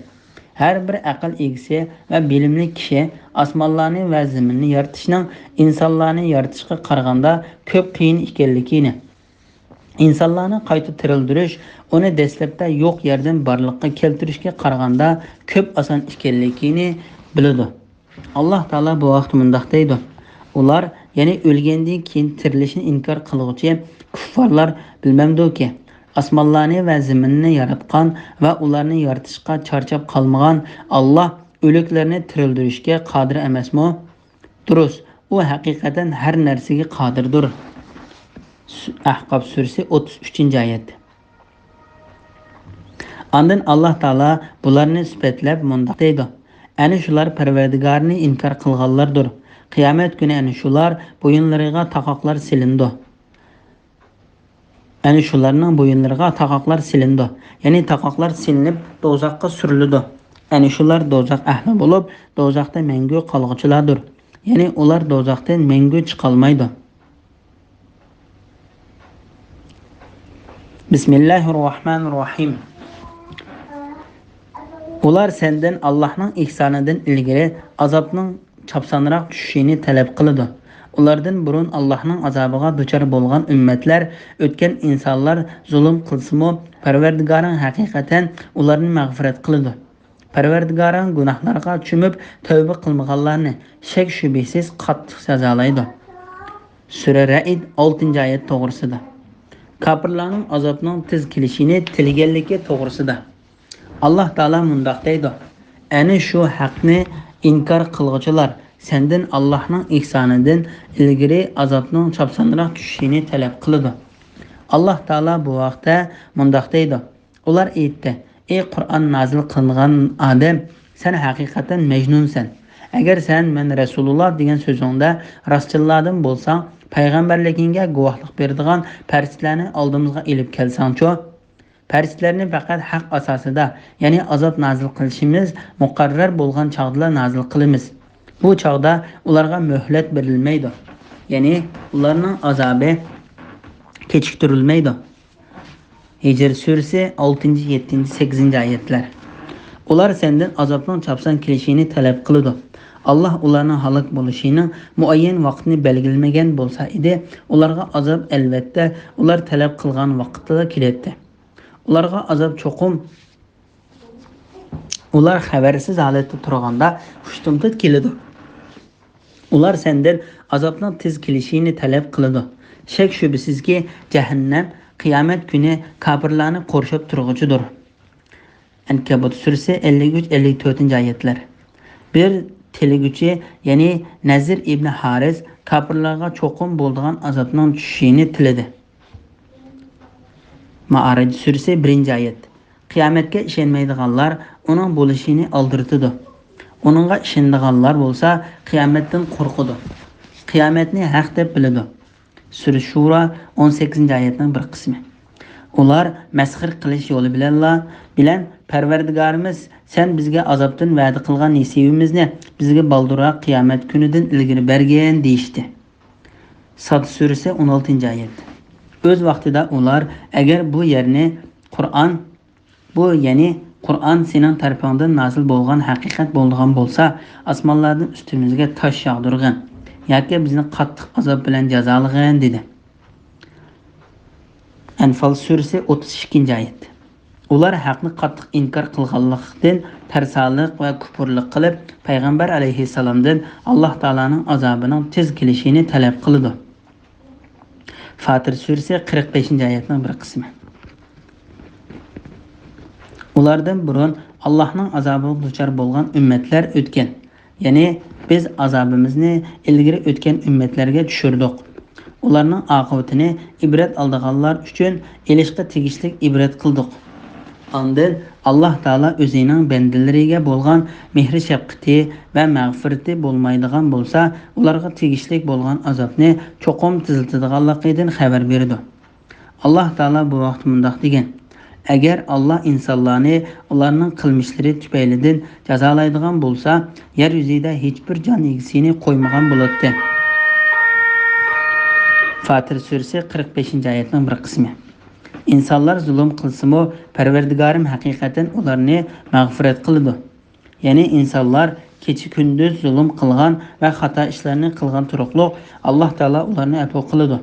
ھەر بىر ئەقىل ئىگىسى ۋە بىلىملىك كىشى ئاسمانلارنى ۋە زېمىننى يارىتىشنىڭ ئىنسانلارنى يارىتىشقا قارىغاندا كۆپ قىيىن ئىكەنلىكىنى، ئىنسانلارنى قايتا تىرىلدۈرۈش ئۇنى دەسلەپتە يوق يەردىن بارلىققا كەلتۈرۈشكە قارىغاندا كۆپ ئاسان ئىكەنلىكىنى بىلىدۇ. ئاللاھ تائالا بۇ ھەقتە مۇنداق دەيدۇ: ئۇلار، يەنى ئۆلگەندىن كېيىن تىرىلىشنى ئىنكار قىلغۇچى كۇففارلار بىلمەمدۇكى، ئاسمانلارنى ۋە زېمىننى ياراتقان ۋە ئۇلارنى يارىتىشقا چارچاپ قالمىغان ئاللاھ ئۆلۈكلەرنى تىرىلدۈرۈشكە قادىر ئەمەسمۇ؟ دۇرۇس، ئۇ ھەقىقەتەن ھەر نەرسىگە قادىردۇر. سۈ-، ئەھقاف سۈرىسى، ئوتتۇز ئۈچىنچى ئايەت. ئاندىن ئاللاھ تائالا بۇلارنى سۈپەتلەپ مۇنداق دەيدۇ: ئەنە شۇلار پەرۋەردىگارىنى ئىنكار قىلغانلاردۇر. قىيامەت كۈنى ئەنە شۇلار بويۇنلىرىغا تاقاقلار سېلىنىدۇ. ئەنە شۇلارنىڭ بويۇنلىرىغا تاقاقلار سېلىنىدۇ. يەنى تاقاقلار سېلىنىپ دوزاخقا سۈرۈلىدۇ. ئەنە شۇلار دوزاخ ئەھلى بولۇپ، دوزاختا مەڭگۈ قالغۇچىلاردۇر. يەنى ئۇلار دوزاختىن مەڭگۈ چىقالمايدۇ. بىسمىللاھىررەھمانىررەھىم. ئۇلار سەندىن ئاللاھنىڭ ئېھسانىدىن ئىلگىرى ئازابنىڭ چاپسانراق چۈشۈشىنى تەلەپ قىلىدۇ. ئۇلاردىن بۇرۇن ئاللاھنىڭ ئازابىغا دۇچار بولغان ئۈممەتلەر، ئۆتكەن ئىنسانلار زۇلۇم قىلسىمۇ، پەرۋەردىگارىڭ ھەقىقەتەن ئۇلارنى مەغپىرەت قىلىدۇ. پەرۋەردىگارىڭ گۇناھلارغا چۆمۈپ تەۋبە قىلمىغانلارنى شەك-شۈبھىسىز قاتتىق جازالايدۇ. سۈرە رەئد، ئالتىنچى ئايەت توغرىسىدا. كاپىرلارنىڭ ئازابنىڭ تېز كېلىشىنى تىلىگەنلىكى توغرىسىدا. ئاللاھ تائالا مۇنداق دەيدۇ: ئەنە شۇ ھەقنى ئىنكار قىلغۇچىلار سەندىن ئاللاھنىڭ ئېھسانىدىن ئىلگىرى ئازابنىڭ چاپسانراق چۈشۈشىنى تەلەپ قىلىدۇ. ئاللاھ تائالا بۇ ھەقتە مۇنداق دەيدۇ: ئۇلار ئېيتتى: ئى قۇرئان نازىل قىلىنغان ئادەم، سەن ھەقىقەتەن مەجنۇنسەن. ئەگەر سەن مەن رەسۇلۇللاھ دېگەن سۆزۈڭدە راستچىللاردىن بولساڭ، پەيغەمبەرلىكىڭگە گۇۋاھلىق بېرىدىغان پەرىشتىلەرنى ئالدىمىزغا ئېلىپ كەلسەڭچۇ؟ پەرىشتىلەرنى پەقەت ھەق ئاساسىدا، يەنى ئازاب نازىل قىلىشىمىز مۇقەررەر بولغان چاغدىلا نازىل قىلىمىز. بۇ چاغدا ئۇلارغا مۆھلەت بېرىلمەيدۇ، يەنى ئۇلارنىڭ ئازابى كېچىكتۈرۈلمەيدۇ. ھىجر سۈرىسى، ئالتىنچى، يەتتىنچى، سەككىزىنچى ئايەتلەر. ئۇلار سەندىن ئازابنىڭ چاپسان كېلىشىنى تەلەپ قىلىدۇ. ئاللاھ ئۇلارنىڭ ھالاك بولۇشىنىڭ مۇئەييەن ۋاقتىنى بەلگىلىمىگەن بولسا ئىدى، ئۇلارغا ئازاب، ئەلۋەتتە، ئۇلار تەلەپ قىلغان ۋاقىتتىلا كېلەتتى. ئۇلارغا ئازاب چوقۇم ئۇلار خەۋەرسىز ھالەتتە تۇرغاندا خۇشتۇمتۇت كېلىدۇ. ئۇلار سەندىن ئازابنىڭ تېز كېلىشىنى تەلەپ قىلىدۇ. شەك-شۈبھىسىزكى، جەھەننەم قىيامەت كۈنى كاپىرلارنى قورشاپ تۇرغۇچىدۇر. ئەنكەبۇت سۈرىسى، ئەللىك ئۈچ، ئەللىك تۆتىنچى ئايەتلەر. بىر تىلىگۈچى، يەنى نەزىر ئىبنى ھارىس كاپىرلارغا چوقۇم بولىدىغان ئازابنىڭ چۈشۈشىنى تىلىدى. مائارىج سۈرىسى، بىرىنچى ئايەت. قىيامەتكە ئىشەنمەيدىغانلار ئۇنىڭ بولۇشىنى ئالدىرىتىدۇ. ئۇنىڭغا ئىشىنىدىغانلار بولسا قىيامەتتىن قورقىدۇ. قىيامەتنى ھەق دەپ بىلىدۇ. سۈرە شۇرا، ئون سەككىزىنچى ئايەتنىڭ بىر قىسمى. ئۇلار مەسخىرە قىلىش يولى بىلەنلا، بىلەن، پەرۋەردىگارىمىز، سەن بىزگە ئازابتىن ۋەدە قىلغان نېسىۋىمىزنى بىزگە بالدۇرراق قىيامەت كۈنىدىن ئىلگىرى بەرگىن، دېيىشتى. ساد سۈرىسى، ئون ئالتىنچى ئايەت. ئۆز ۋاقتىدا ئۇلار، ئەگەر بۇ يەرنى قۇرئان، بۇ، يەنى قۇرئان سېنىڭ تەرىپىڭدىن نازىل بولغان ھەقىقەت بولىدىغان بولسا، ئاسمانلاردىن ئۈستىمىزگە تاش ياغدۇرغىن ياكى بىزنى قاتتىق ئازاب بىلەن جازالىغىن، دېدى. ئەنفال سۈرىسى، ئوتتۇز ئىككىنچى ئايەت. ئۇلار ھەقنى قاتتىق ئىنكار قىلغانلىقتىن، تەرسالىق ۋە كۇپۇرلۇق قىلىپ، پەيغەمبەر ئەلەيھىسسالامدىن ئاللاھ تائالانىڭ ئازابىنىڭ تېز كېلىشىنى تەلەپ قىلىدۇ. فاتىر سۈرىسى، قىرىق بەشىنچى ئايەتنىڭ بىر قىسمى. ئۇلاردىن بۇرۇن ئاللاھنىڭ ئازابىغا دۇچار بولغان ئۈممەتلەر ئۆتكەن. يەنى بىز ئازابىمىزنى ئىلگىرى ئۆتكەن ئۈممەتلەرگە چۈشۈردۇق. ئۇلارنىڭ ئاقىۋىتىنى ئىبرەت ئالىدىغانلار ئۈچۈن ئېلىشقا تېگىشلىك ئىبرەت قىلدۇق. ئاندىن ئاللاھ تائالا ئۆزىنىڭ بەندىلىرىگە بولغان مېھرى-شەپقىتى ۋە مەغپىرىتى بولمايدىغان بولسا، ئۇلارغا تېگىشلىك بولغان ئازابنى چوقۇم تېزلىتىدىغانلىقىدىن خەۋەر بېرىدۇ. ئاللاھ تائالا بۇ ھەقتە مۇنداق دېگەن: ئەگەر ئاللاھ ئىنسانلارنى ئۇلارنىڭ قىلمىشلىرى تۈپەيلىدىن جازالايدىغان بولسا، يەر يۈزىدە ھېچبىر جان ئىگىسىنى قويمىغان بولاتتى. فاتىر سۈرىسى، قىرىق بەشىنچى ئايەتنىڭ بىر قىسمى. ئىنسانلار زۇلۇم قىلسىمۇ، پەرۋەردىگارىم ھەقىقەتەن ئۇلارنى مەغپىرەت قىلىدۇ. يەنى ئىنسانلار كېچە-كۈندۈز زۇلۇم قىلغان ۋە خاتا ئىشلارنى قىلغان تۇرۇقلۇق، ئاللاھ تائالا ئۇلارنى ئەپۇ قىلىدۇ،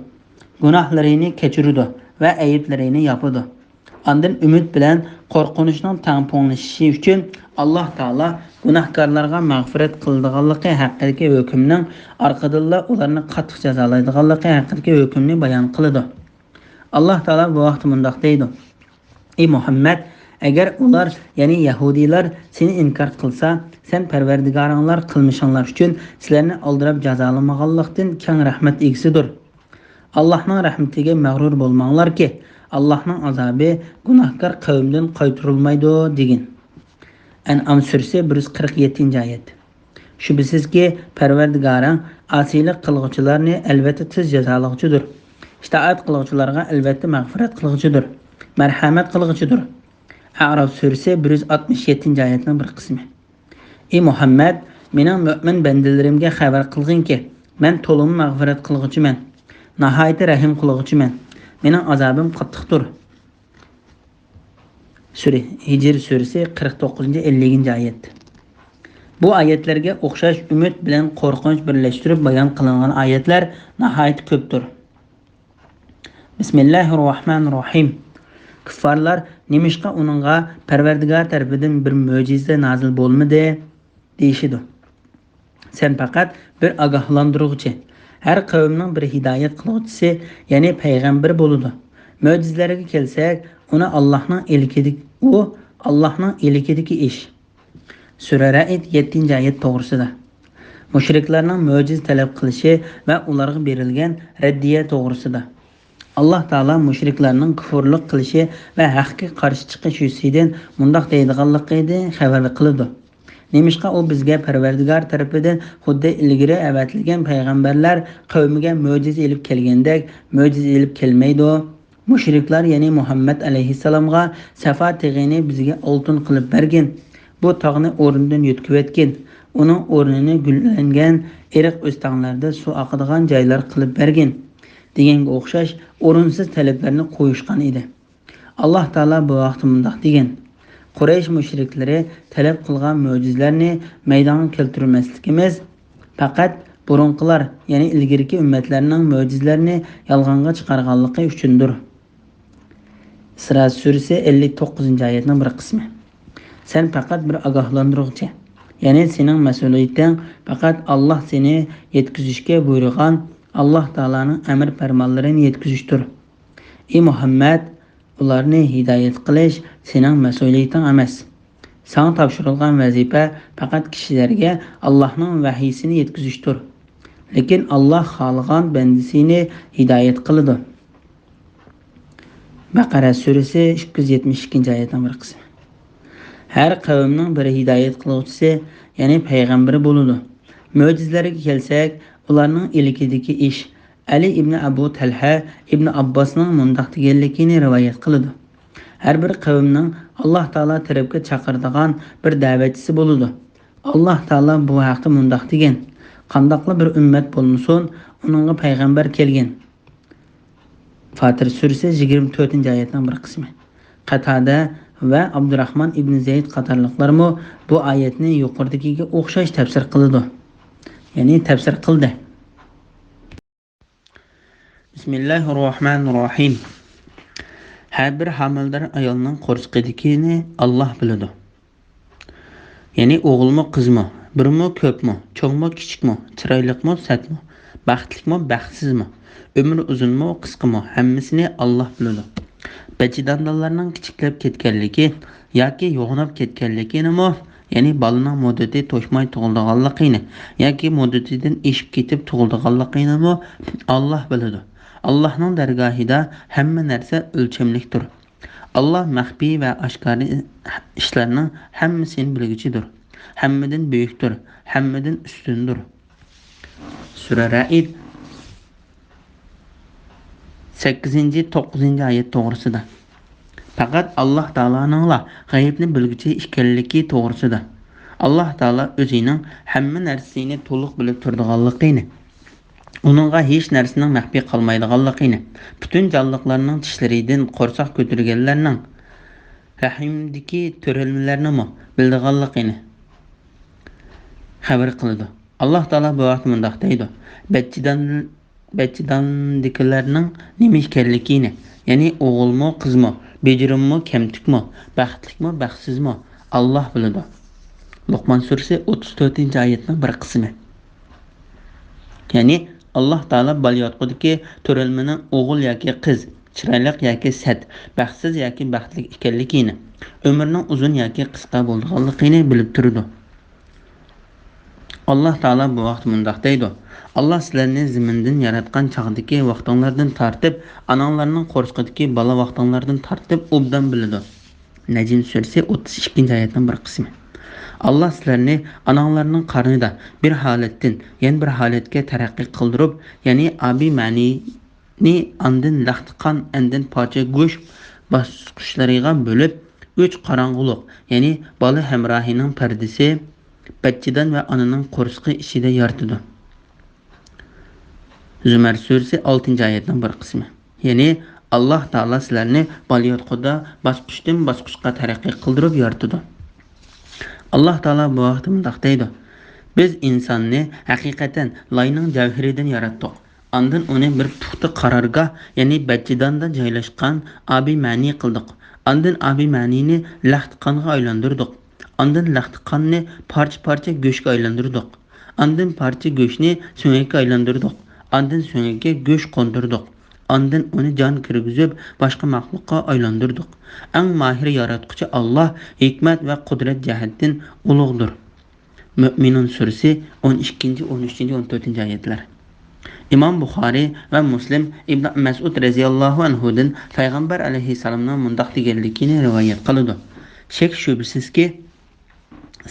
گۇناھلىرىنى كەچۈرىدۇ ۋە ئەيىبلىرىنى ياپىدۇ. ئاندىن ئۈمىد بىلەن قورقۇنچنىڭ تەڭپۇڭلىشىشى ئۈچۈن، ئاللاھ تائالا گۇناھكارلارغا مەغپىرەت قىلىدىغانلىقى ھەققىدىكى ھۆكۈمنىڭ ئارقىدىنلا ئۇلارنى قاتتىق جازالايدىغانلىقى ھەققىدىكى ھۆكۈمنى بايان قىلىدۇ. ئاللاھ تائالا بۇ ھەقتە مۇنداق دەيدۇ: ئى مۇھەممەد، ئەگەر ئۇلار، يەنى يەھۇدىيلار سېنى ئىنكار قىلسا، سەن پەرۋەردىگارىڭلار قىلمىشىڭلار ئۈچۈن سىلەرنى ئالدىراپ جازالىمىغانلىقتىن كەڭ رەھمەت ئىگىسىدۇر. ئاللاھنىڭ رەھمىتىگە مەغرۇر بولماڭلاركى، ئاللاھنىڭ ئازابى گۇناھكار قەۋمدىن قايتۇرۇلمايدۇ، دېگىن. ئەنئام سۈرىسى، بىر يۈز قىرىق يەتتىنچى ئايەت. شۈبھىسىزكى، پەرۋەردىگارىڭ ئاسىيلىق قىلغۇچىلارنى ئەلۋەتتە تېز جازالىغۇچىدۇر. ئىتائەت قىلغۇچىلارغا ئەلۋەتتە مەغپىرەت قىلغۇچىدۇر، مەرھەمەت قىلغۇچىدۇر. ئەئراف سۈرىسى، بىر يۈز ئاتمىش يەتتىنچى ئايەتنىڭ بىر قىسمى. ئى مۇھەممەد، مېنىڭ مۆمىن بەندىلىرىمگە خەۋەر قىلغىنكى، مەن تولىمۇ مەغپىرەت قىلغۇچىمەن، ناھايىتى رەھىم قىلغۇچىمەن. مېنىڭ ئازابىم قاتتىقتۇر. سۈرە، ھىجر سۈرىسى، قىرىق توققۇزىنچى، ئەللىكىنچى ئايەت. بۇ ئايەتلەرگە ئوخشاش ئۈمىد بىلەن قورقۇنچ بىرلەشتۈرۈپ بايان قىلىنغان ئايەتلەر ناھايىتى كۆپتۇر. بىسمىللاھىررەھمانىررەھىم. كۇففارلار نېمىشقا ئۇنىڭغا پەرۋەردىگار تەرىپىدىن بىر مۆجىزە نازىل بولمىدى؟ دېيىشىدۇ. سەن پەقەت بىر ئاگاھلاندۇرغۇچى، ھەر قەۋمنىڭ بىر ھىدايەت قىلغۇچىسى، يەنى پەيغەمبىرى بولىدۇ. مۆجىزىلەرگە كەلسەك، ئۇنى ئاللاھنىڭ ئىلكىدىكى، ئۇ ئاللاھنىڭ ئىلكىدىكى ئىش. سۈرە رەئد، يەتتىنچى ئايەت توغرىسىدا. مۇشرىكلارنىڭ مۆجىزە تەلەپ قىلىشى ۋە ئۇلارغا بېرىلگەن رەددىيە توغرىسىدا. ئاللاھ تائالا مۇشرىكلارنىڭ كۇفۇرلۇق قىلىشى ۋە ھەققە قارشى چىقىش يۈزىسىدىن مۇنداق دەيدىغانلىقىنى خەۋەر قىلىدۇ. نېمىشقا ئۇ بىزگە پەرۋەردىگار تەرىپىدىن خۇددى ئىلگىرى ئەۋەتىلگەن پەيغەمبەرلەر قەۋمىگە مۆجىزە ئېلىپ كەلگەندەك مۆجىزە ئېلىپ كەلمەيدۇ؟ مۇشرىكلار، يەنى مۇھەممەد ئەلەيھىسسالامغا سەفا تېغىنى بىزگە ئالتۇن قىلىپ بەرگىن، بۇ تاغنى ئورنىدىن يۆتكىۋەتكىن، ئۇنىڭ ئورنىنى گۈللەنگەن ئېرىق ئۆستەڭلەردە سۇ ئاقىدىغان جايلار قىلىپ بەرگىن، دېگەنگە ئوخشاش ئورۇنسىز تەلەپلەرنى قويۇشقان ئىدى. ئاللاھ تائالا بۇ ھەقتە مۇنداق دېگەن: قۇرەيش مۇشرىكلىرى تەلەپ قىلغان مۆجىزىلەرنى مەيدانغا كەلتۈرمەسلىكىمىز پەقەت بۇرۇنقىلار، يەنى ئىلگىرىكى ئۈممەتلەرنىڭ مۆجىزىلەرنى يالغانغا چىقارغانلىقى ئۈچۈندۇر. ئىسرا سۈرىسى، ئەللىك توققۇزىنچى ئايەتنىڭ بىر قىسمى. سەن پەقەت بىر ئاگاھلاندۇرغۇچى، يەنى سېنىڭ مەسئۇلىيىتىڭ پەقەت ئاللاھ سېنى يەتكۈزۈشكە بۇيرۇغان ئاللاھ تائالانىڭ ئەمر پەرمانلىرىنى يەتكۈزۈشتۇر. ئى مۇھەممەد، ئۇلارنى ھىدايەت قىلىش سېنىڭ مەسئۇلىيىتىڭ ئەمەس. ساڭا تاپشۇرۇلغان ۋەزىپە پەقەت كىشىلەرگە ئاللاھنىڭ ۋەھىيسىنى يەتكۈزۈشتۇر. لېكىن ئاللاھ خالىغان بەندىسىنى ھىدايەت قىلىدۇ. بەقەرە سۈرىسى، ئىككى يۈز يەتمىش ئىككىنچى ئايەتنىڭ بىر قىسمى. ھەر قەۋمنىڭ بىر ھىدايەت قىلغۇچىسى، يەنى پەيغەمبىرى بولىدۇ. مۆجىزىلەرگە كەلسەك، ئۇلارنىڭ ئىلكىدىكى ئىش. ئەلى ئىبنى ئەبۇ تەلھە ئىبنى ئابباسنىڭ مۇنداق دېگەنلىكىنى رىۋايەت قىلىدۇ: ھەر بىر قەۋمنىڭ ئاللاھ تائالا تەرەپكە چاقىرىدىغان بىر دەۋەتچىسى بولىدۇ. ئاللاھ تائالا بۇ ھەقتە مۇنداق دېگەن: قانداقلا بىر ئۈممەت بولمىسۇن، ئۇنىڭغا پەيغەمبەر كەلگەن. فاتىر سۈرىسى، يىگىرمە تۆتىنچى ئايەتنىڭ بىر قىسمى. قەتادە ۋە ئابدۇراخمان ئىبنى زەيد قاتارلىقلارمۇ بۇ ئايەتنى يۇقىرىدىكىگە ئوخشاش تەپسىر قىلىدۇ. يەنى تەپسىر قىلدى. بىسمىللاھىررەھمانىررەھىم. ھەر بىر ھامىلىدار ئايالنىڭ قورسىقىدىكىنى ئاللاھ بىلىدۇ. يەنى ئوغۇلمۇ، قىزمۇ، بىرمۇ، كۆپمۇ، چوڭمۇ، كىچىكمۇ، چىرايلىقمۇ، سەتمۇ، بەختلىكمۇ، بەختسىزمۇ، ئۆمرى ئۇزۇنمۇ، قىسقىمۇ، ھەممىسىنى ئاللاھ بىلىدۇ. بەچچىدانلارنىڭ كىچىكلەپ كەتكەنلىكى ياكى يوغىناپ كەتكەنلىكىنىمۇ، يەنى بالىنىڭ مۇددىتى توشماي تۇغۇلىدىغانلىقىنى ياكى مۇددىتىدىن ئېشىپ كېتىپ تۇغۇلىدىغانلىقىنىمۇ ئاللاھ بىلىدۇ. ئاللاھنىڭ دەرگاھىدا ھەممە نەرسە ئۆلچەملىكتۇر. ئاللاھ مەخپىي ۋە ئاشكارا ئىشلارنىڭ ھەممىسىنى بىلگۈچىدۇر. ھەممىدىن بۈيۈكتۇر، ھەممىدىن ئۈستۈندۇر. سۈرە رەئد، سەككىزىنچى، توققۇزىنچى ئايەت توغرىسىدا. پەقەت ئاللاھ تائالانىڭلا غەيىبنى بىلگۈچى ئىكەنلىكى توغرىسىدا. ئاللاھ تائالا ئۆزىنىڭ ھەممە نەرسىنى تولۇق بىلىپ تۇرىدىغانلىقىنى، ئۇنىڭغا ھېچ نەرسىنىڭ مەخپىي قالمايدىغانلىقىنى، پۈتۈن جانلىقلارنىڭ چىشلىرىدىن قورساق كۆتۈرگەنلەرنىڭ رەھىمدىكى تۆرەلمىلەرنىمۇ بىلىدىغانلىقىنى خەۋەر قىلىدۇ. ئاللاھ تائالا بۇ ھەقتە مۇنداق دەيدۇ: بەچچىدان، بەچچىداندىكىلەرنىڭ نېمە ئىكەنلىكىنى، يەنى ئوغۇلمۇ، قىزمۇ، بېجىرىممۇ، كەمتۈكمۇ، بەختلىكمۇ، بەختسىزمۇ، ئاللاھ بىلىدۇ. لوقمان سۈرىسى، ئوتتۇز تۆتىنچى ئايەتنىڭ بىر قىسمى. يەنى ئاللاھ تائالا بالىياتقۇدىكى تۆرەلمىنىڭ ئوغۇل ياكى قىز، چىرايلىق ياكى سەت، بەختسىز ياكى بەختلىك ئىكەنلىكىنى، ئۆمرىنىڭ ئۇزۇن ياكى قىسقا بولىدىغانلىقىنى بىلىپ تۇرىدۇ. ئاللاھ تائالا بۇ ھەقتە مۇنداق دەيدۇ: ئاللاھ سىلەرنى زېمىندىن ياراتقان چاغدىكى ۋاقتىڭلاردىن تارتىپ، ئاناڭلارنىڭ قورسىقىدىكى بالا ۋاقتىڭلاردىن تارتىپ ئوبدان بىلىدۇ. نەجم سۈرىسى، ئوتتۇز ئىككىنچى ئايەتنىڭ بىر قىسمى. ئاللاھ سىلەرنى ئاناڭلارنىڭ قارنىدا بىر ھالەتتىن يەنە بىر ھالەتكە تەرەققىي قىلدۇرۇپ، يەنى ئابىي مەنىنى، ئاندىن لەختە قان، ئاندىن پارچە گۆش باسقۇچلىرىغا بۆلۈپ، ئۈچ قاراڭغۇلۇق، يەنى بالا ھەمراھىنىڭ پەردىسى، بەچچىدان ۋە ئانىنىڭ قورسىقى ئىچىدە يارىتىدۇ. زۇمەر سۈرىسى، ئالتىنچى ئايەتنىڭ بىر قىسمى. يەنى ئاللاھ تائالا سىلەرنى بالىياتقۇدا باسقۇچتىن باسقۇچقا تەرەققىي قىلدۇرۇپ يارىتىدۇ. ئاللاھ تائالا بۇ ھەقتە مۇنداق دەيدۇ: بىز ئىنساننى ھەقىقەتەن لاينىڭ جەۋھىرىدىن ياراتتۇق. ئاندىن ئۇنى بىر پۇختا قارارگاھ، يەنى بەچچىداندا جايلاشقان ئابىمەنى قىلدۇق. ئاندىن ئابىمەنىنى لەختە قانغا ئايلاندۇردۇق. ئاندىن لەختە قاننى پارچە-پارچە گۆشكە ئايلاندۇردۇق. ئاندىن پارچە گۆشنى سۆڭەككە ئايلاندۇردۇق. ئاندىن سۆڭەككە گۆش قوندۇردۇق. ئاندىن ئۇنى جان كىرگۈزۈپ، باشقا مەخلۇققا ئايلاندۇردۇق. ئەڭ ماھىر ياراتقۇچى ئاللاھ ھېكمەت ۋە قۇدرەت جەھەتتىن ئۇلۇغدۇر. مۆمىنۇن سۈرىسى، ئون ئىككىنچى، ئون ئۈچىنچى، ئون تۆتىنچى ئايەتلەر. ئىمام بۇخارىي ۋە مۇسلىم ئىبن مەسئۇد رەزىياللاھۇ ئەنھۇدىن پەيغەمبەر ئەلەيھىسسالامنىڭ مۇنداق دېگەنلىكىنى رىۋايەت قىلىدۇ: شەك-شۈبھىسىزكى،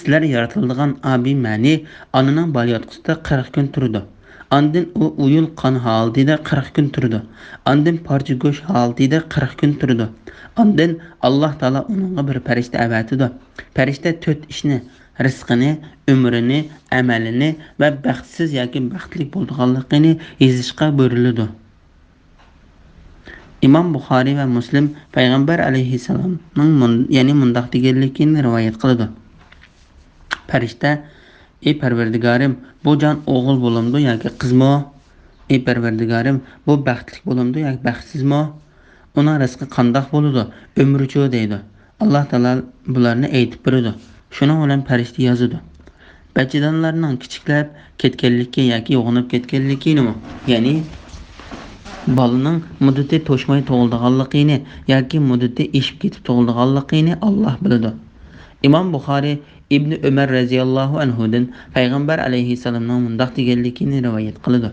سىلەر يارىتىلىدىغان ئابىمەنى ئانىنىڭ بالىياتقۇسىدا قىرىق كۈن تۇرىدۇ. ئاندىن ئۇ ئويۇل قان ھالىتىدە قىرىق كۈن تۇرىدۇ. ئاندىن پارچە گۆش ھالىتىدە قىرىق كۈن تۇرىدۇ. ئاندىن ئاللاھ تائالا ئۇنىڭغا بىر پەرىشتە ئەۋەتىدۇ. پەرىشتە تۆت ئىشنى، رىزقىنى، ئۆمرىنى، ئەمەلىنى ۋە بەختسىز ياكى بەختلىك بولىدىغانلىقىنى يېزىشقا بۇيرۇلىدۇ. ئىمام بۇخارىي ۋە مۇسلىم پەيغەمبەر ئەلەيھىسسالامنىڭ مۇن-، يەنى مۇنداق دېگەنلىكىنى رىۋايەت قىلىدۇ: پەرىشتە: ئى پەرۋەردىگارىم، بۇ جان ئوغۇل بولامدۇ ياكى قىزمۇ؟ ئى پەرۋەردىگارىم، بۇ بەختلىك بولامدۇ ياكى بەختسىزمۇ؟ ئۇنىڭ رىزقى قانداق بولىدۇ؟ ئۆمرىچۇ؟ دەيدۇ. ئاللاھ تائالا بۇلارنى ئېيتىپ بېرىدۇ. شۇنىڭ بىلەن پەرىشتە يازىدۇ. بەچچىدانلارنىڭ كىچىكلەپ كەتكەنلىكى ياكى يوغىنىپ كەتكەنلىكىنىمۇ، يەنى بالىنىڭ مۇددىتى توشماي تۇغۇلىدىغانلىقىنى ياكى مۇددىتى ئېشىپ كېتىپ تۇغۇلىدىغانلىقىنى ئاللاھ بىلىدۇ. ئىمام بۇخارىي ئىبنى ئۆمەر رەزىياللاھۇ ئەنھۇدىن پەيغەمبەر ئەلەيھىسسالامنىڭ مۇنداق دېگەنلىكىنى رىۋايەت قىلىدۇ: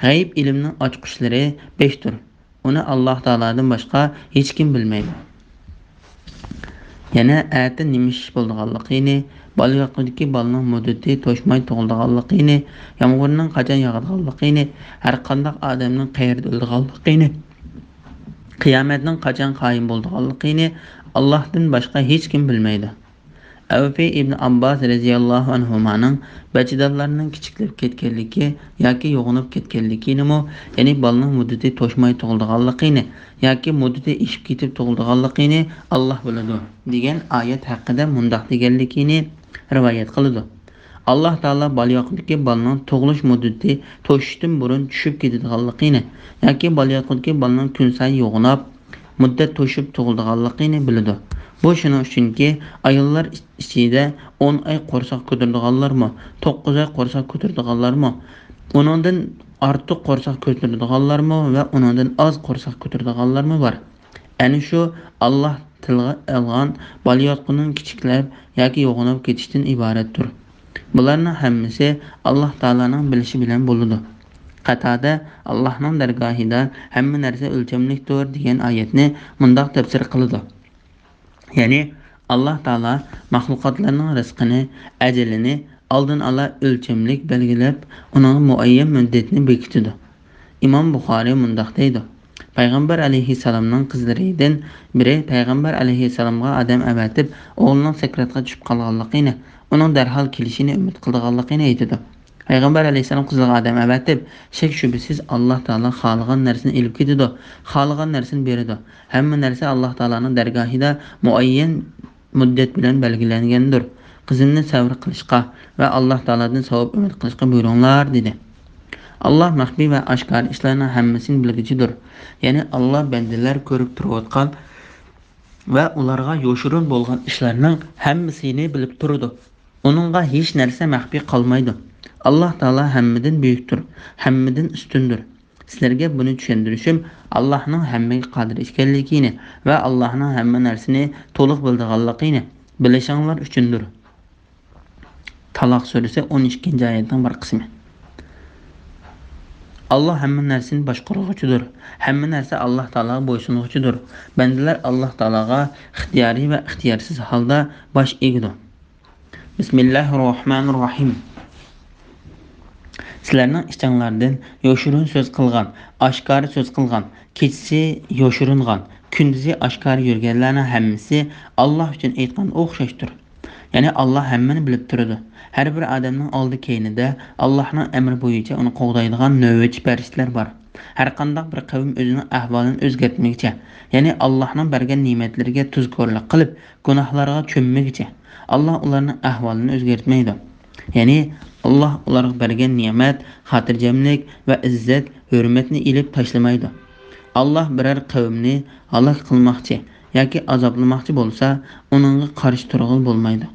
غەيىب ئىلىمنىڭ ئاچقۇچلىرى بەشتۇر. ئۇنى ئاللاھ تائالادىن باشقا ھېچكىم بىلمەيدۇ. يەنە ئەتە نېمە ئىش بولىدىغانلىقىنى، بالىياتقۇدىكى بالىنىڭ مۇددىتى توشماي تۇغۇلىدىغانلىقىنى، يامغۇرنىڭ قاچان ياغىدىغانلىقىنى، ھەرقانداق ئادەمنىڭ قەيەردە ئۆلىدىغانلىقىنى، قىيامەتنىڭ قاچان قايىم بولىدىغانلىقىنى ئاللاھتىن باشقا ھېچكىم بىلمەيدۇ. ئەۋفى ئىبن ئابباس رەزىياللاھۇ ئەنھۇمانىڭ بەچچىدانلارنىڭ كىچىكلەپ كەتكەنلىكى ياكى يوغىنىپ كەتكەنلىكىنىمۇ، يەنى بالىنىڭ مۇددىتى توشماي تۇغۇلىدىغانلىقىنى ياكى مۇددىتى ئېشىپ كېتىپ تۇغۇلىدىغانلىقىنى ئاللاھ بىلىدۇ، دېگەن ئايەت ھەققىدە مۇنداق دېگەنلىكىنى رىۋايەت قىلىدۇ: ئاللاھ تائالا بالىياتقۇدىكى بالىنىڭ تۇغۇلۇش مۇددىتى توشۇشتىن بۇرۇن چۈشۈپ كېتىدىغانلىقىنى ياكى بالىياتقۇدىكى بالىنىڭ كۈنسايىن يوغىناپ، مۇددەت توشۇپ تۇغۇلىدىغانلىقىنى بىلىدۇ. بۇ شۇنىڭ ئۈچۈنكى، ئاياللار ئىچىدە ئون ئاي قورساق كۆتۈرىدىغانلارمۇ، توققۇز ئاي قورساق كۆتۈرىدىغانلارمۇ، ئۇنىڭدىن ئارتۇق قورساق كۆتۈرىدىغانلارمۇ ۋە ئۇنىڭدىن ئاز قورساق كۆتۈرىدىغانلارمۇ بار. ئەنە شۇ ئاللاھ تىلغا ئالغان بالىياتقۇنىڭ كىچىكلەپ ياكى يوغىنىپ كېتىشتىن ئىبارەتتۇر. بۇلارنىڭ ھەممىسى ئاللاھ تائالانىڭ بىلىشى بىلەن بولىدۇ. قاتادە ئاللاھنىڭ دەرگاھىدا ھەممە نەرسە ئۆلچەملىكتۇر دېگەن ئايەتنى مۇنداق تەپسىر قىلىدۇ: يەنى ئاللاھ تائالا مەخلۇقاتلارنىڭ رىزقىنى، ئەجىلىنى ئالدىن ئالا ئۆلچەملىك بەلگىلەپ، ئۇنىڭغا مۇئەييەن مۇددەتنى بېكىتىدۇ. ئىمام بۇخارىي مۇنداق دەيدۇ: پەيغەمبەر ئەلەيھىسسالامنىڭ قىزلىرىدىن بىرى پەيغەمبەر ئەلەيھىسسالامغا ئادەم ئەۋەتىپ، ئوغلىنىڭ سەكراتقا چۈشۈپ قالغانلىقىنى، ئۇنىڭ دەرھال كېلىشىنى ئۈمىد قىلىدىغانلىقىنى ئېيتىدۇ. پەيغەمبەر ئەلەيھىسسالام قىزىغا ئادەم ئەۋەتىپ، شەك-شۈبھىسىز ئاللاھ تائالا خالىغان نەرسىنى ئېلىپ كېتىدۇ، خالىغان نەرسىنى بېرىدۇ، ھەممە نەرسە ئاللاھ تائالانىڭ دەرگاھىدا مۇئەييەن مۇددەت بىلەن بەلگىلەنگەندۇر. قىزىمنى سەۋر قىلىشقا ۋە ئاللاھ تائالادىن ساۋاب ئۈمىد قىلىشقا بۇيرۇڭلار، دېدى. ئاللاھ مەخپىي ۋە ئاشكارا ئىشلارنىڭ ھەممىسىنى بىلگۈچىدۇر. يەنى ئاللاھ بەندىلەر كۆرۈپ تۇرۇۋاتقان ۋە ئۇلارغا يوشۇرۇن بولغان ئىشلارنىڭ ھەممىسىنى بىلىپ تۇرىدۇ. ئۇنىڭغا ھېچ نەرسە مەخپىي قالمايدۇ. ئاللاھ تائالا ھەممىدىن بۈيۈكتۇر، ھەممىدىن ئۈستۈندۇر. سىلەرگە بۇنى چۈشەندۈرۈشۈم ئاللاھنىڭ ھەممىگە قادىر ئىكەنلىكىنى ۋە ئاللاھنىڭ ھەممە نەرسىنى تولۇق بىلىدىغانلىقىنى بىلىشىڭلار ئۈچۈندۇر. تالاق سۈرىسى، ئون ئىككىنچى ئايەتنىڭ بىر قىسمى. ئاللاھ ھەممە نەرسىنى باشقۇرغۇچىدۇر. ھەممە نەرسە ئاللاھ تائالاغا بويسۇنغۇچىدۇر. بەندىلەر ئاللاھ تائالاغا ئىختىيارىي ۋە ئىختىيارسىز ھالدا باش ئېگىدۇ. بىسمىللاھىررەھمانىررەھىم. سىلەرنىڭ ئىچىڭلاردىن يوشۇرۇن سۆز قىلغان، ئاشكارا سۆز قىلغان، كېچىسى يوشۇرۇنغان، كۈندۈزى ئاشكارا يۈرگەنلەرنىڭ ھەممىسى ئاللاھ ئۈچۈن ئېيتقاندا ئوخشاشتۇر. يەنى ئاللاھ ھەممىنى بىلىپ تۇرىدۇ. ھەر بىر ئادەمنىڭ ئالدى-كەينىدە ئاللاھنىڭ ئەمرى بويىچە ئۇنى قوغدايدىغان نۆۋەتچى پەرىشتىلەر بار. ھەرقانداق بىر قەۋم ئۆزىنىڭ ئەھۋالىنى ئۆزگەرتمىگۈچە، يەنى ئاللاھنىڭ بەرگەن نېمەتلىرىگە تۇزكورلۇق قىلىپ، گۇناھلارغا چۆممىگۈچە، ئاللاھ ئۇلارنىڭ ئەھۋالىنى ئۆزگەرتمەيدۇ. يەنى، ئاللاھ ئۇلارغا بەرگەن نېمەت، خاتىرجەملىك ۋە ئىززەت، ھۆرمەتنى ئېلىپ تاشلىمايدۇ. ئاللاھ بىرەر قەۋمنى ھالاك قىلماقچى ياكى ئازابلىماقچى بولسا، ئۇنىڭغا قارشى تۇرغىلى بولمايدۇ.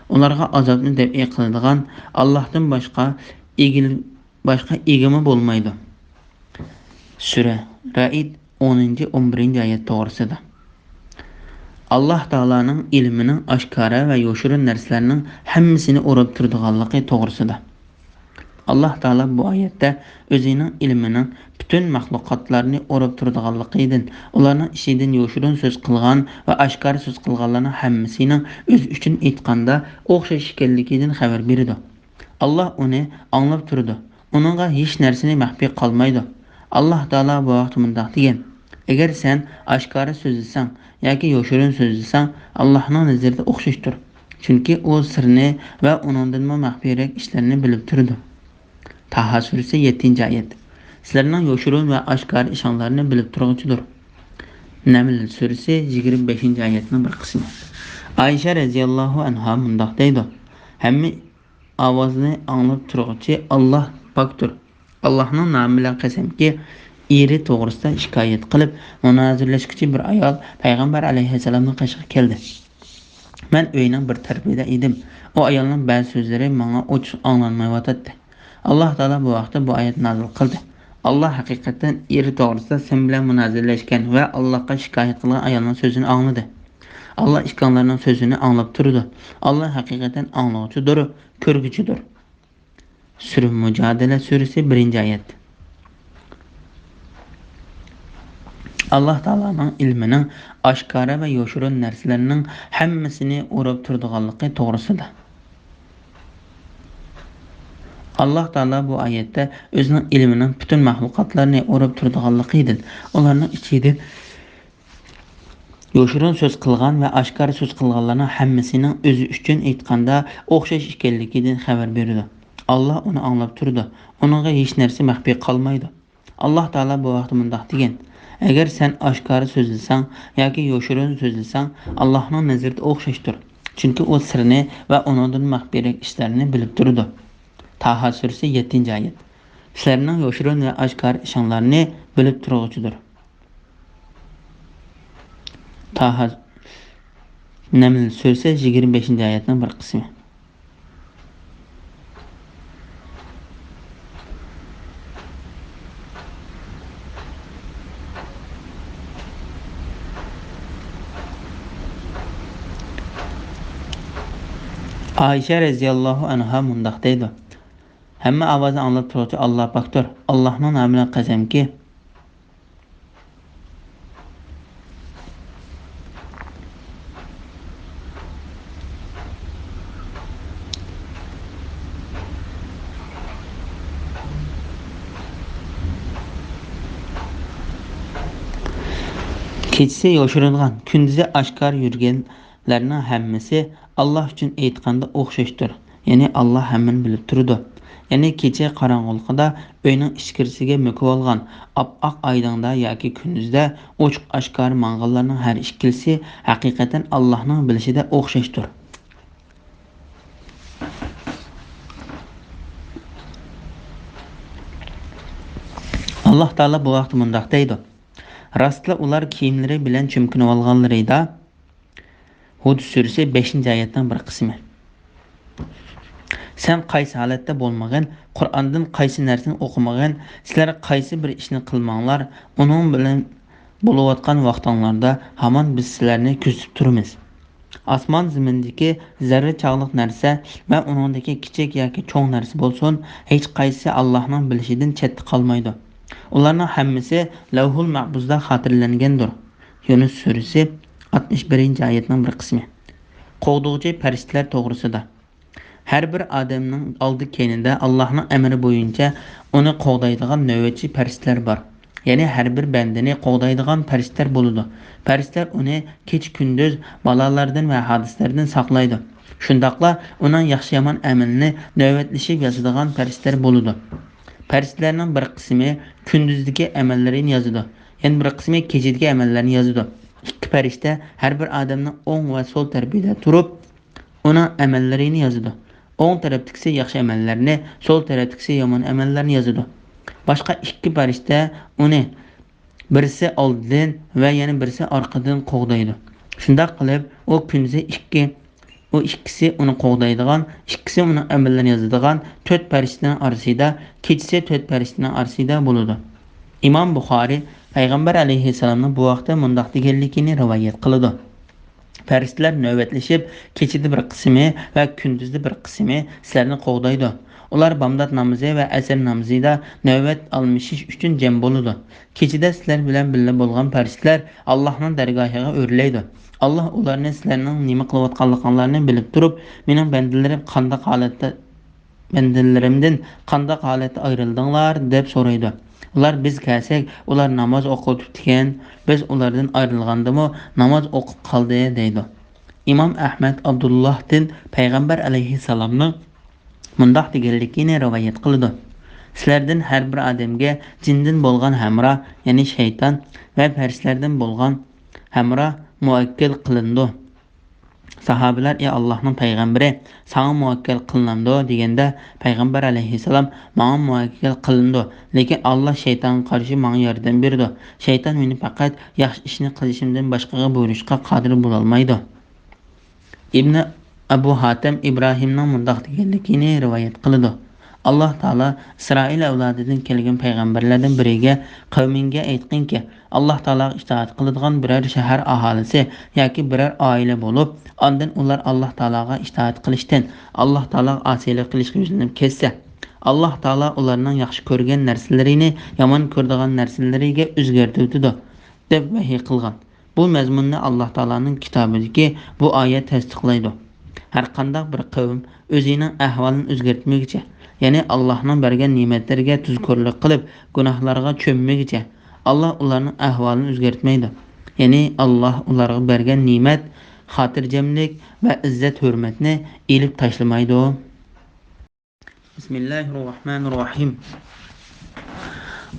ئۇلارغا ئازابنى دەپئى قىلىدىغان ئاللاھتىن باشقا ئىگىل-، باشقا ئىگىمۇ بولمايدۇ. سۈرە رەئد، ئونىنچى، ئون بىرىنچى ئايەت توغرىسىدا. ئاللاھ تائالانىڭ ئىلمىنىڭ ئاشكارا ۋە يوشۇرۇن نەرسىلەرنىڭ ھەممىسىنى ئوراپ تۇرىدىغانلىقى توغرىسىدا. ئاللاھ تائالا بۇ ئايەتتە ئۆزىنىڭ ئىلمىنىڭ پۈتۈن مەخلۇقاتلارنى ئوراپ تۇرىدىغانلىقىدىن، ئۇلارنىڭ ئىچىدىن يوشۇرۇن سۆز قىلغان ۋە ئاشكارا سۆز قىلغانلارنىڭ ھەممىسىنىڭ ئۆزى ئۈچۈن ئېيتقاندا ئوخشاش ئىكەنلىكىدىن خەۋەر بېرىدۇ. ئاللاھ ئۇنى ئاڭلاپ تۇرىدۇ. ئۇنىڭغا ھېچ نەرسىنى مەخپىي قالمايدۇ. ئاللاھ تائالا بۇ ھەقتە مۇنداق دېگەن: ئەگەر سەن ئاشكارا سۆزلىسەڭ ياكى يوشۇرۇن سۆزلىسەڭ، ئاللاھنىڭ نەزىرىدە ئوخشاشتۇر. چۈنكى ئۇ سىرنى ۋە ئۇنىڭدىنمۇ مەخپىيرەك ئىشلارنى بىلىپ تۇرىدۇ. تاھا سۈرىسى، يەتتىنچى ئايەت. سىلەرنىڭ يوشۇرۇن ۋە ئاشكارا ئىشىڭلارنى بىلىپ تۇرغۇچىدۇر. نەمل سۈرىسى، يىگىرمە بەشىنچى ئايەتنىڭ بىر قىسمى. ئائىشە رەزىياللاھۇ ئەنھا مۇنداق دەيدۇ: ھەممە ئاۋازنى ئاڭلاپ تۇرغۇچى ئاللاھ پاكتۇر. ئاللاھنىڭ نامى بىلەن قەسەمكى، ئېرى توغرىسىدا شىكايەت قىلىپ مۇنازىرىلەشكۈچى بىر ئايال پەيغەمبەر ئەلەيھىسسالامنىڭ قېشىغا كەلدى. مەن ئۆينىڭ بىر تەرىپىدە ئىدىم. ئۇ ئايالنىڭ بەزى سۆزلىرى ماڭا ئوچۇق ئاڭلانمايۋاتاتتى. ئاللاھ تائالا بۇ ھەقتە بۇ ئايەت نازىل قىلدى: ئاللاھ ھەقىقەتەن ئېرى توغرىسىدا سەن بىلەن مۇنازىرىلەشكەن ۋە ئاللاھقا شىكايەت قىلغان ئايالنىڭ سۆزىنى ئاڭلىدى. ئاللاھ ئىككىڭلارنىڭ سۆزىنى ئاڭلاپ تۇرىدۇ. ئاللاھ ھەقىقەتەن ئاڭلىغۇچىدۇر، كۆرگۈچىدۇر. سۈرە مۇجادىلە سۈرىسى، بىرىنچى ئايەت. ئاللاھ تائالانىڭ ئىلمىنىڭ ئاشكارا ۋە يوشۇرۇن نەرسىلەرنىڭ ھەممىسىنى ئوراپ تۇرىدىغانلىقى توغرىسىدا. ئاللاھ تائالا بۇ ئايەتتە ئۆزىنىڭ ئىلمىنىڭ پۈتۈن مەخلۇقاتلارنى ئوراپ تۇرىدىغانلىقىدىن، ئۇلارنىڭ ئىچىدىن يوشۇرۇن سۆز قىلغان ۋە ئاشكارا سۆز قىلغانلارنىڭ ھەممىسىنىڭ ئۆزى ئۈچۈن ئېيتقاندا ئوخشاش ئىكەنلىكىدىن خەۋەر بېرىدۇ. ئاللاھ ئۇنى ئاڭلاپ تۇرىدۇ، ئۇنىڭغا ھېچ نەرسە مەخپىي قالمايدۇ. ئاللاھ تائالا بۇ ھەقتە مۇنداق دېگەن: ئەگەر سەن ئاشكارا سۆزلىسەڭ ياكى يوشۇرۇن سۆزلىسەڭ، ئاللاھنىڭ نەزىرىدە ئوخشاشتۇر. چۈنكى ئۇ سىرنى ۋە ئۇنىڭدىن مەخپىيرەك ئىشلارنى بىلىپ تۇرىدۇ. تاھا سۈرىسى، يەتتىنچى ئايەت. سىلەرنىڭ يوشۇرۇن ۋە ئاشكارا ئىشىڭلارنى بىلىپ تۇرغۇچىدۇر. تاھا، نەمل سۈرىسى، يىگىرمە بەشىنچى ئايەتنىڭ بىر قىسمى. ئائىشە رەزىياللاھۇ ئەنھا مۇنداق دەيدۇ: ھەممە ئاۋازنى ئاڭلاپ تۇرغۇچى ئاللاھ پاكتۇر. ئاللاھنىڭ نامى بىلەن قەسەمكى، كېچىسى يوشۇرۇنغان، كۈندۈزى ئاشكارا يۈرگەنلەرنىڭ ھەممىسى ئاللاھ ئۈچۈن ئېيتقاندا ئوخشاشتۇر. يەنى ئاللاھ ھەممىنى بىلىپ تۇرىدۇ. يەنى كېچە قاراڭغۇلۇقىدا ئۆينىڭ ئىچكىرىسىگە مۆكۈۋالغان ئاپئاق ئايدىڭدا ياكى كۈندۈزدە ئوچۇق ئاشكارا ماڭغانلارنىڭ ھەر ئىككىلىسى ھەقىقەتەن ئاللاھنىڭ بىلىشىدە ئوخشاشتۇر. ئاللاھ تائالا بۇ ھەقتە مۇنداق دەيدۇ: راستلا ئۇلار كىيىملىرى بىلەن چۈمكىنىۋالغانلىرىدا، ھۇد سۈرىسى، بەشىنچى ئايەتنىڭ بىر قىسمى. سەن قايسى ھالەتتە بولمىغىن، قۇرئاندىن قايسى نەرسىنى ئوقۇمىغىن، سىلەر قايسى بىر ئىشنى قىلماڭلار، ئۇنىڭ بىلەن بولۇۋاتقان ۋاقتىڭلاردا ھامان بىز سىلەرنى كۆزىتىپ تۇرىمىز. ئاسمان زېمىندىكى زەررە چاغلىق نەرسە ۋە ئۇنىڭدىكى كىچىك ياكى چوڭ نەرسە بولسۇن، ھېچقايسىسى ئاللاھنىڭ بىلىشىدىن چەتتە قالمايدۇ. ئۇلارنىڭ ھەممىسى لەۋھۇل مەھپۇزدا خاتىرىلەنگەندۇر. يۇنۇس سۈرىسى، ئاتمىش بىرىنچى ئايەتنىڭ بىر قىسمى. قوغدىغۇچى پەرىشتىلەر توغرىسىدا. ھەر بىر ئادەمنىڭ ئالدى-كەينىدە ئاللاھنىڭ ئەمرى بويىچە ئۇنى قوغدايدىغان نۆۋەتچى پەرىشتىلەر بار. يەنى ھەر بىر بەندىنى قوغدايدىغان پەرىشتىلەر بولىدۇ. پەرىشتىلەر ئۇنى كېچە-كۈندۈز بالالاردىن ۋە ھادىسىلەردىن ساقلايدۇ. شۇنداقلا ئۇنىڭ ياخشى-يامان ئەمىلىنى نۆۋەتلىشىپ يازىدىغان پەرىشتىلەر بولىدۇ. پەرىشتىلەرنىڭ بىر قىسمى كۈندۈزدىكى ئەمەللىرىنى يازىدۇ، يەنە بىر قىسمى كېچىدىكى ئەمەللەرنى يازىدۇ. ئىككى پەرىشتە ھەر بىر ئادەمنىڭ ئوڭ ۋە سول تەرىپىدە تۇرۇپ، ئۇنىڭ ئەمەللىرىنى يازىدۇ. ئوڭ تەرەپتىكىسى ياخشى ئەمەللەرنى، سول تەرەپتىكىسى يامان ئەمەللەرنى يازىدۇ. باشقا ئىككى پەرىشتە ئۇنى بىرسى ئالدىدىن ۋە يەنە بىرسى ئارقىدىن قوغدايدۇ. شۇنداق قىلىپ، ئۇ كۈندۈزى ئىككى، ئۇ ئىككىسى ئۇنى قوغدايدىغان، ئىككىسى ئۇنىڭ ئەمەللىرىنى يازىدىغان تۆت پەرىشتىنىڭ ئارىسىدا، كېچىسى تۆت پەرىشتىنىڭ ئارىسىدا بولىدۇ. ئىمام بۇخارىي پەيغەمبەر ئەلەيھىسسالامنىڭ بۇ ھەقتە مۇنداق دېگەنلىكىنى رىۋايەت قىلىدۇ. پەرىشتىلەر نۆۋەتلىشىپ، كېچىدە بىر قىسمى ۋە كۈندۈزدە بىر قىسمى سىلەرنى قوغدايدۇ. ئۇلار بامدات نامىزى ۋە ئەسىر نامىزىدا نۆۋەت ئالمىشىش ئۈچۈن جەم بولىدۇ. كېچىدە سىلەر بىلەن بىللە بولغان پەرىشتىلەر ئاللاھنىڭ دەرگاھىغا ئۆرلەيدۇ. ئاللاھ ئۇلارنى سىلەرنىڭ نېمە قىلىۋاتقانلىقىڭلارنى بىلىپ تۇرۇپ، مېنىڭ بەندىلىرىم قانداق ھالەتتە بەندىلىرىمدىن قانداق ھالەتتە ئايرىلدىڭلار؟ دەپ سورايدۇ. ئۇلار، بىز كەلسەك، ئۇلار ناماز ئوقۇۋېتىپتىكەن، بىز ئۇلاردىن ئايرىلغاندىمۇ ناماز ئوقۇپ قالدى، دەيدۇ. ئىمام ئەھمەد ئابدۇللاھتىن پەيغەمبەر ئەلەيھىسسالامنىڭ مۇنداق دېگەنلىكىنى رىۋايەت قىلىدۇ: سىلەردىن ھەر بىر ئادەمگە جىندىن بولغان ھەمراھ، يەنى شەيتان، ۋە پەرىشتىلەردىن بولغان ھەمراھ مۇۋەككىل قىلىنىدۇ. ساھابىلەر، ئى ئاللاھنىڭ پەيغەمبىرى، ساڭا مۇۋەككەل قىلىنامدۇ؟ دېگەندە، پەيغەمبەر ئەلەيھىسسالام، ماڭا مۇۋەككەل قىلىنىدۇ، لېكىن ئاللاھ شەيتانغا قارشى ماڭا ياردەم بېرىدۇ. شەيتان مېنى پەقەت ياخشى ئىشنى قىلىشىمدىن باشقىغا بۇيرۇشقا قادىر بولالمايدۇ. ئىبنى ئەبۇ ھاتەم ئىبراھىمنىڭ مۇنداق دېگەنلىكىنى رىۋايەت قىلىدۇ: ئاللاھ تائالا ئىسرائىل ئەۋلادىدىن كەلگەن پەيغەمبەرلەردىن بىرىگە، قەۋمىڭگە ئېيتقىنكى، ئاللاھ تائالاغا ئىتائەت قىلىدىغان بىرەر شەھەر ئاھالىسى ياكى بىرەر ئائىلە بولۇپ، ئاندىن ئۇلار ئاللاھ تائالاغا ئىتائەت قىلىشتىن، ئاللاھ تائالاغا ئاسىيلىق قىلىشقا يۈزلىنىپ كەتسە، ئاللاھ تائالا ئۇلارنىڭ ياخشى كۆرگەن نەرسىلىرىنى يامان كۆرىدىغان نەرسىلىرىگە ئۆزگەرتىۋېتىدۇ، دەپ ۋەھىي قىلغان. بۇ مەزمۇننى ئاللاھ تائالانىڭ كىتابىدىكى بۇ ئايەت تەستىقلايدۇ. ھەرقانداق بىر قەۋم ئۆزىنىڭ ئەھۋالىنى ئۆزگەرتمىگۈچە، يەنى ئاللاھنىڭ بەرگەن نېمەتلىرىگە تۇزكورلۇق قىلىپ، گۇناھلارغا چۆممىگۈچە، ئاللاھ ئۇلارنىڭ ئەھۋالىنى ئۆزگەرتمەيدۇ. يەنى ئاللاھ ئۇلارغا بەرگەن نېمەت، خاتىرجەملىك ۋە ئىززەت-ھۆرمەتنى ئېلىپ تاشلىمايدۇ. بىسمىللاھىررەھمانىررەھىم.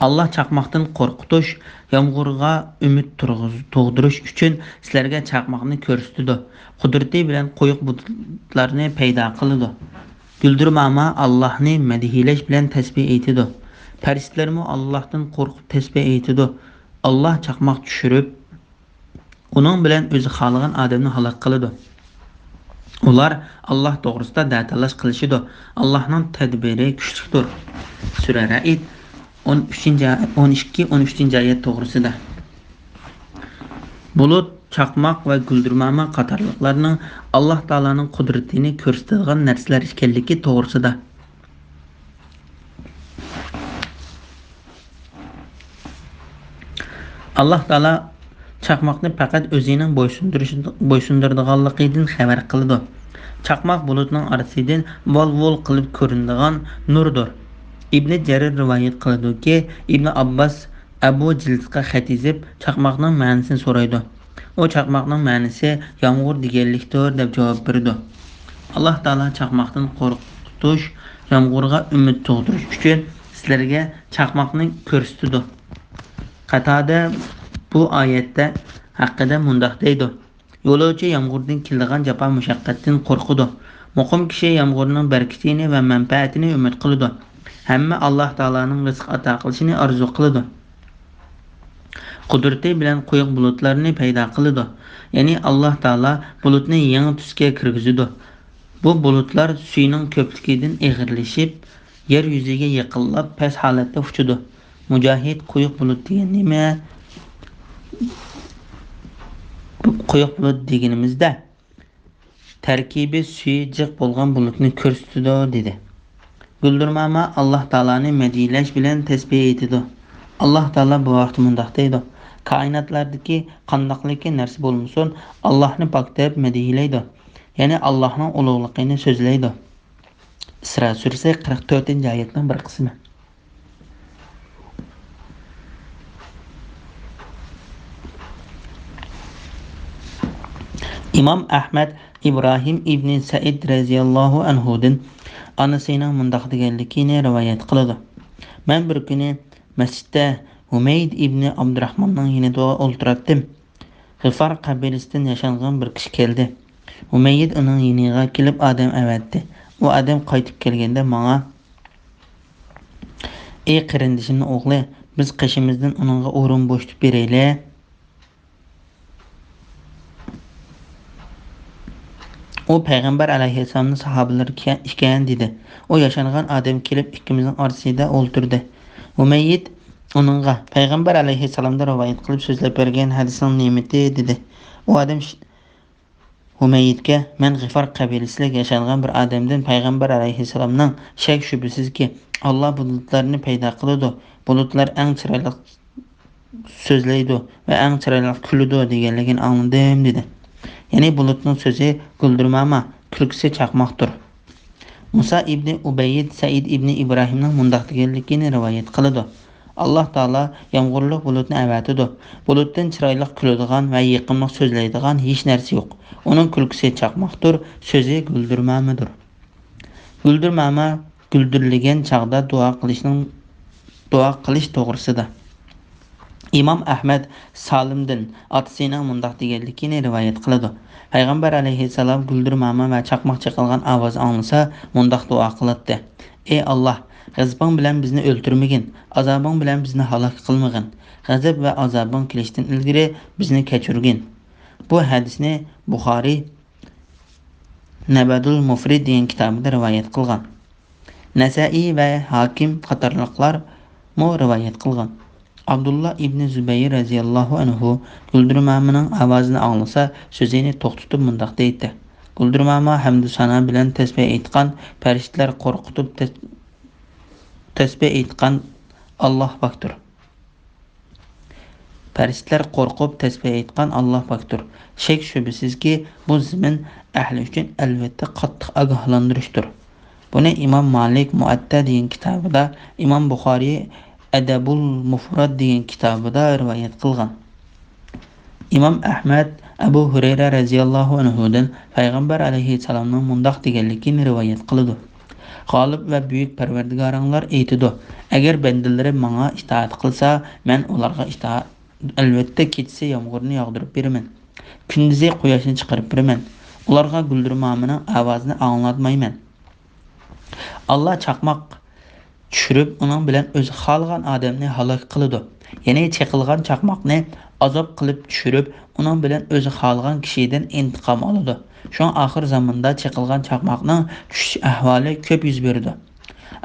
ئاللاھ چاقماقتىن قورقۇتۇش، يامغۇرغا ئۈمىد تۇرغۇز-، تۇغدۇرۇش ئۈچۈن سىلەرگە چاقماقنى كۆرسىتىدۇ. قۇدرىتى بىلەن قويۇق بۇلۇتلارنى پەيدا قىلىدۇ. گۈلدۈرماما ئاللاھنى مەدھىيلەش بىلەن تەسبىھ ئېيتىدۇ. پەرىشتىلەرمۇ ئاللاھتىن قورقۇپ تەسبىھ ئېيتىدۇ. ئاللاھ چاقماق چۈشۈرۈپ، ئۇنىڭ بىلەن ئۆزى خالىغان ئادەمنى ھالاك قىلىدۇ. ئۇلار ئاللاھ توغرىسىدا دەتالاش قىلىشىدۇ. ئاللاھنىڭ تەدبىرى كۈچلۈكتۇر. سۈرە رەئد، ئون ئۈچىنچى، ئون ئىككى، ئون ئۈچىنچى ئايەت توغرىسىدا. بۇلۇت، چاقماق ۋە گۈلدۈرماما قاتارلىقلارنىڭ ئاللاھ تائالانىڭ قۇدرىتىنى كۆرسىتىدىغان نەرسىلەر ئىكەنلىكى توغرىسىدا. ئاللاھ تائالا چاقماقنى پەقەت ئۆزىنىڭ بويسۇندۇرۇشى-، بويسۇندۇرىدىغانلىقىدىن خەۋەر قىلىدۇ. چاقماق بۇلۇتنىڭ ئارىسىدىن ۋال-ۋۇل قىلىپ كۆرۈنىدىغان نۇردۇر. ئىبنى جەرىر رىۋايەت قىلىدۇكى، ئىبنى ئابباس ئەبۇ جىلىسقا خەت يېزىپ، چاقماقنىڭ مەنىسىنى سورايدۇ. ئۇ چاقماقنىڭ مەنىسى يامغۇر دېگەنلىكتۇر، دەپ جاۋاب بېرىدۇ. ئاللاھ تائالا چاقماقتىن قورقۇتۇش، يامغۇرغا ئۈمىد تۇغدۇرۇش ئۈچۈن سىلەرگە چاقماقنى كۆرسىتىدۇ. قاتادە بۇ ئايەتتە ھەققىدە مۇنداق دەيدۇ: يولۇچى يامغۇردىن كېلىدىغان جاپا-مۇشەققەتتىن قورقىدۇ. مۇقىم كىشى يامغۇرنىڭ بەرىكىتىنى ۋە مەنپەئەتىنى ئۈمىد قىلىدۇ. ھەممە ئاللاھ تائالانىڭ رىزىق ئاتا قىلىشىنى ئارزۇ قىلىدۇ. قۇدرىتى بىلەن قويۇق بۇلۇتلارنى پەيدا قىلىدۇ. يەنى ئاللاھ تائالا بۇلۇتنى يېڭى تۈسكە كىرگۈزىدۇ. بۇ بۇلۇتلار سۈيىنىڭ كۆپلۈكىدىن ئېغىرلىشىپ، يەر يۈزىگە يېقىنلاپ پەس ھالەتتە ئۇچىدۇ. مۇجاھىد، قويۇق بۇلۇت دېگەن نېمە؟ قويۇق بۇلۇت دېگىنىمىزدە، تەركىبى سۈيى جىق بولغان بۇلۇتنى كۆرسىتىدۇ، دېدى. گۈلدۈرماما ئاللاھ تائالانى مەدھىيلەش بىلەن تەسبىھ ئېيتىدۇ. ئاللاھ تائالا بۇ ھەقتە مۇنداق دەيدۇ: كائىناتلاردىكى قانداقلىكى نەرسە بولمىسۇن، ئاللاھنى پاكتەپ مەدھىيلەيدۇ. يەنى ئاللاھنىڭ ئۇلۇغلۇقىنى سۆزلەيدۇ. ئىسرا سۈرىسى، قىرىق تۆتىنچى ئايەتنىڭ بىر قىسمى. ئىمام ئەھمەد ئىبراھىم ئىبنى سەئىد رەزىياللاھۇ ئەنھۇدىن ئانىسىنىڭ مۇنداق دېگەنلىكىنى رىۋايەت قىلىدۇ: مەن بىر كۈنى مەسچىتتە ھۇمەيد ئىبنى ئابدۇراھماننىڭ يېنىدا ئولتۇراتتىم. غىفار قەبىلىسىدىن ياشانغان بىر كىشى كەلدى. ھۇمەييىد ئۇنىڭ يېنىغا كېلىپ ئادەم ئەۋەتتى. ئۇ ئادەم قايتىپ كەلگەندە ماڭا، ئى قېرىندىشىمنىڭ ئوغلى، بىز قېشىمىزدىن ئۇنىڭغا ئورۇن بوشىتىپ بېرەيلى. ئۇ پەيغەمبەر ئەلەيھىسسالامنىڭ ساھابىلىرى ئىكەن، دېدى. ئۇ ياشانغان ئادەم كېلىپ ئىككىمىزنىڭ ئارىسىدا ئولتۇردى. ھۇمەييىد ئۇنىڭغا، پەيغەمبەر ئەلەيھىسسالامدىن رىۋايەت قىلىپ سۆزلەپ بەرگەن ھەدىسىڭ نېمىتى؟ دېدى. ئۇ ئادەم ش-، ھۇمەييىدكە، مەن غىفار قەبىلىسىدە ياشانغان بىر ئادەمدىن پەيغەمبەر ئەلەيھىسسالامنىڭ، شەك-شۈبھىسىزكى، ئاللا بۇلۇتلارنى پەيدا قىلىدۇ، بۇلۇتلار ئەڭ چىرايلىق سۆزلەيدۇ ۋە ئەڭ چىرايلىق كۈلىدۇ دېگەنلىكىنى ئاڭلىدىم، دېدى. يەنى بۇلۇتنىڭ سۆزى گۈلدۈرماما، كۈلكىسى چاقماقتۇر. مۇسا ئىبنى ئۇبەيد سەئىد ئىبنى ئىبراھىمنىڭ مۇنداق دېگەنلىكىنى رىۋايەت قىلىدۇ. ئاللا تائالا يامغۇرلۇق بۇلۇتنى ئەۋەتىدۇ. بۇلۇتتىن چىرايلىق كۈلىدىغان ۋە يېقىملىق سۆزلەيدىغان ھېچ نەرسە يوق. ئۇنىڭ كۈلكىسى چاقماقتۇر، سۆزى گۈلدۈرمامىدۇر. گۈلدۈرماما گۈلدۈرلىگەن چاغدا دۇئا قىلىشنىڭ، دۇئا قىلىش توغرىسىدا. ئىمام ئەھمەد سالىمدىن ئاتىسىنىڭ مۇنداق دېگەنلىكىنى رىۋايەت قىلىدۇ. پەيغەمبەر ئەلەيھىسسالام گۈلدۈرماما ۋە چاقماق چېقىلغان ئاۋاز ئاڭلىسا، مۇنداق دۇئا قىلاتتى: ئى ئاللا، غەزىپىڭ بىلەن بىزنى ئۆلتۈرمىگىن، ئازابىڭ بىلەن بىزنى ھالاك قىلمىغىن، غەزەپ ۋە ئازابىڭ كېلىشتىن ئىلگىرى بىزنى كەچۈرگىن. بۇ ھەدىسنى بۇخارىي نەبەدۇل مۇفرىد دېگەن كىتابىدا رىۋايەت قىلغان. نەسەئىي ۋە ھاكىم قاتارلىقلارمۇ رىۋايەت قىلغان. ئابدۇللا ئىبنى زۇبەير رەزىياللاھۇ ئەنھۇ گۈلدۈرمامىنىڭ ئاۋازىنى ئاڭلىسا، سۆزىنى توختىتىپ مۇنداق دەيتتى: گۈلدۈرماما ھەمدۇ سانا بىلەن تەسبىھ ئېيتقان، پەرىشتىلەر قورقۇتۇپ تەس-، تەسبىھ ئېيتقان ئاللاھ پاكتۇر. پەرىشتىلەر قورقۇپ تەسبىھ ئېيتقان ئاللاھ پاكتۇر. شەك-شۈبھىسىزكى، بۇ زېمىن ئەھلى ئۈچۈن ئەلۋەتتە قاتتىق ئاگاھلاندۇرۇشتۇر. بۇنى ئىمام مالىك مۇئەتتا دېگەن كىتابىدا، ئىمام بۇخارىي ئەدەبۇل مۇفراد دېگەن كىتابىدا رىۋايەت قىلغان. ئىمام ئەھمەد ئەبۇ ھۇرەيرە رەزىياللاھۇ ئەنھۇدىن پەيغەمبەر ئەلەيھىسسالامنىڭ مۇنداق دېگەنلىكىنى رىۋايەت قىلىدۇ: غالىب ۋە بۈيۈك پەرۋەردىگارىڭلار ئېيتىدۇ، ئەگەر بەندىلىرىم ماڭا ئىتائەت قىلسا، مەن ئۇلارغا ئىتائەت، ئەلۋەتتە كېچىسى يامغۇرنى ياغدۇرۇپ بېرىمەن، كۈندۈزى قۇياشنى چىقىرىپ بېرىمەن. ئۇلارغا گۈلدۈرمامىنىڭ ئاۋازىنى ئاڭلاتمايمەن. ئاللا چاقماق چۈشۈرۈپ، ئۇنىڭ بىلەن ئۆزى خالىغان ئادەمنى ھالاك قىلىدۇ. يەنى چېقىلغان چاقماقنى ئازاب قىلىپ چۈشۈرۈپ، ئۇنىڭ بىلەن ئۆزى خالىغان كىشىدىن ئىنتىقام ئالىدۇ. شۇڭا ئاخىر زاماندا چېقىلغان چاقماقنىڭ چۈشۈش ئەھۋالى كۆپ يۈز بېرىدۇ.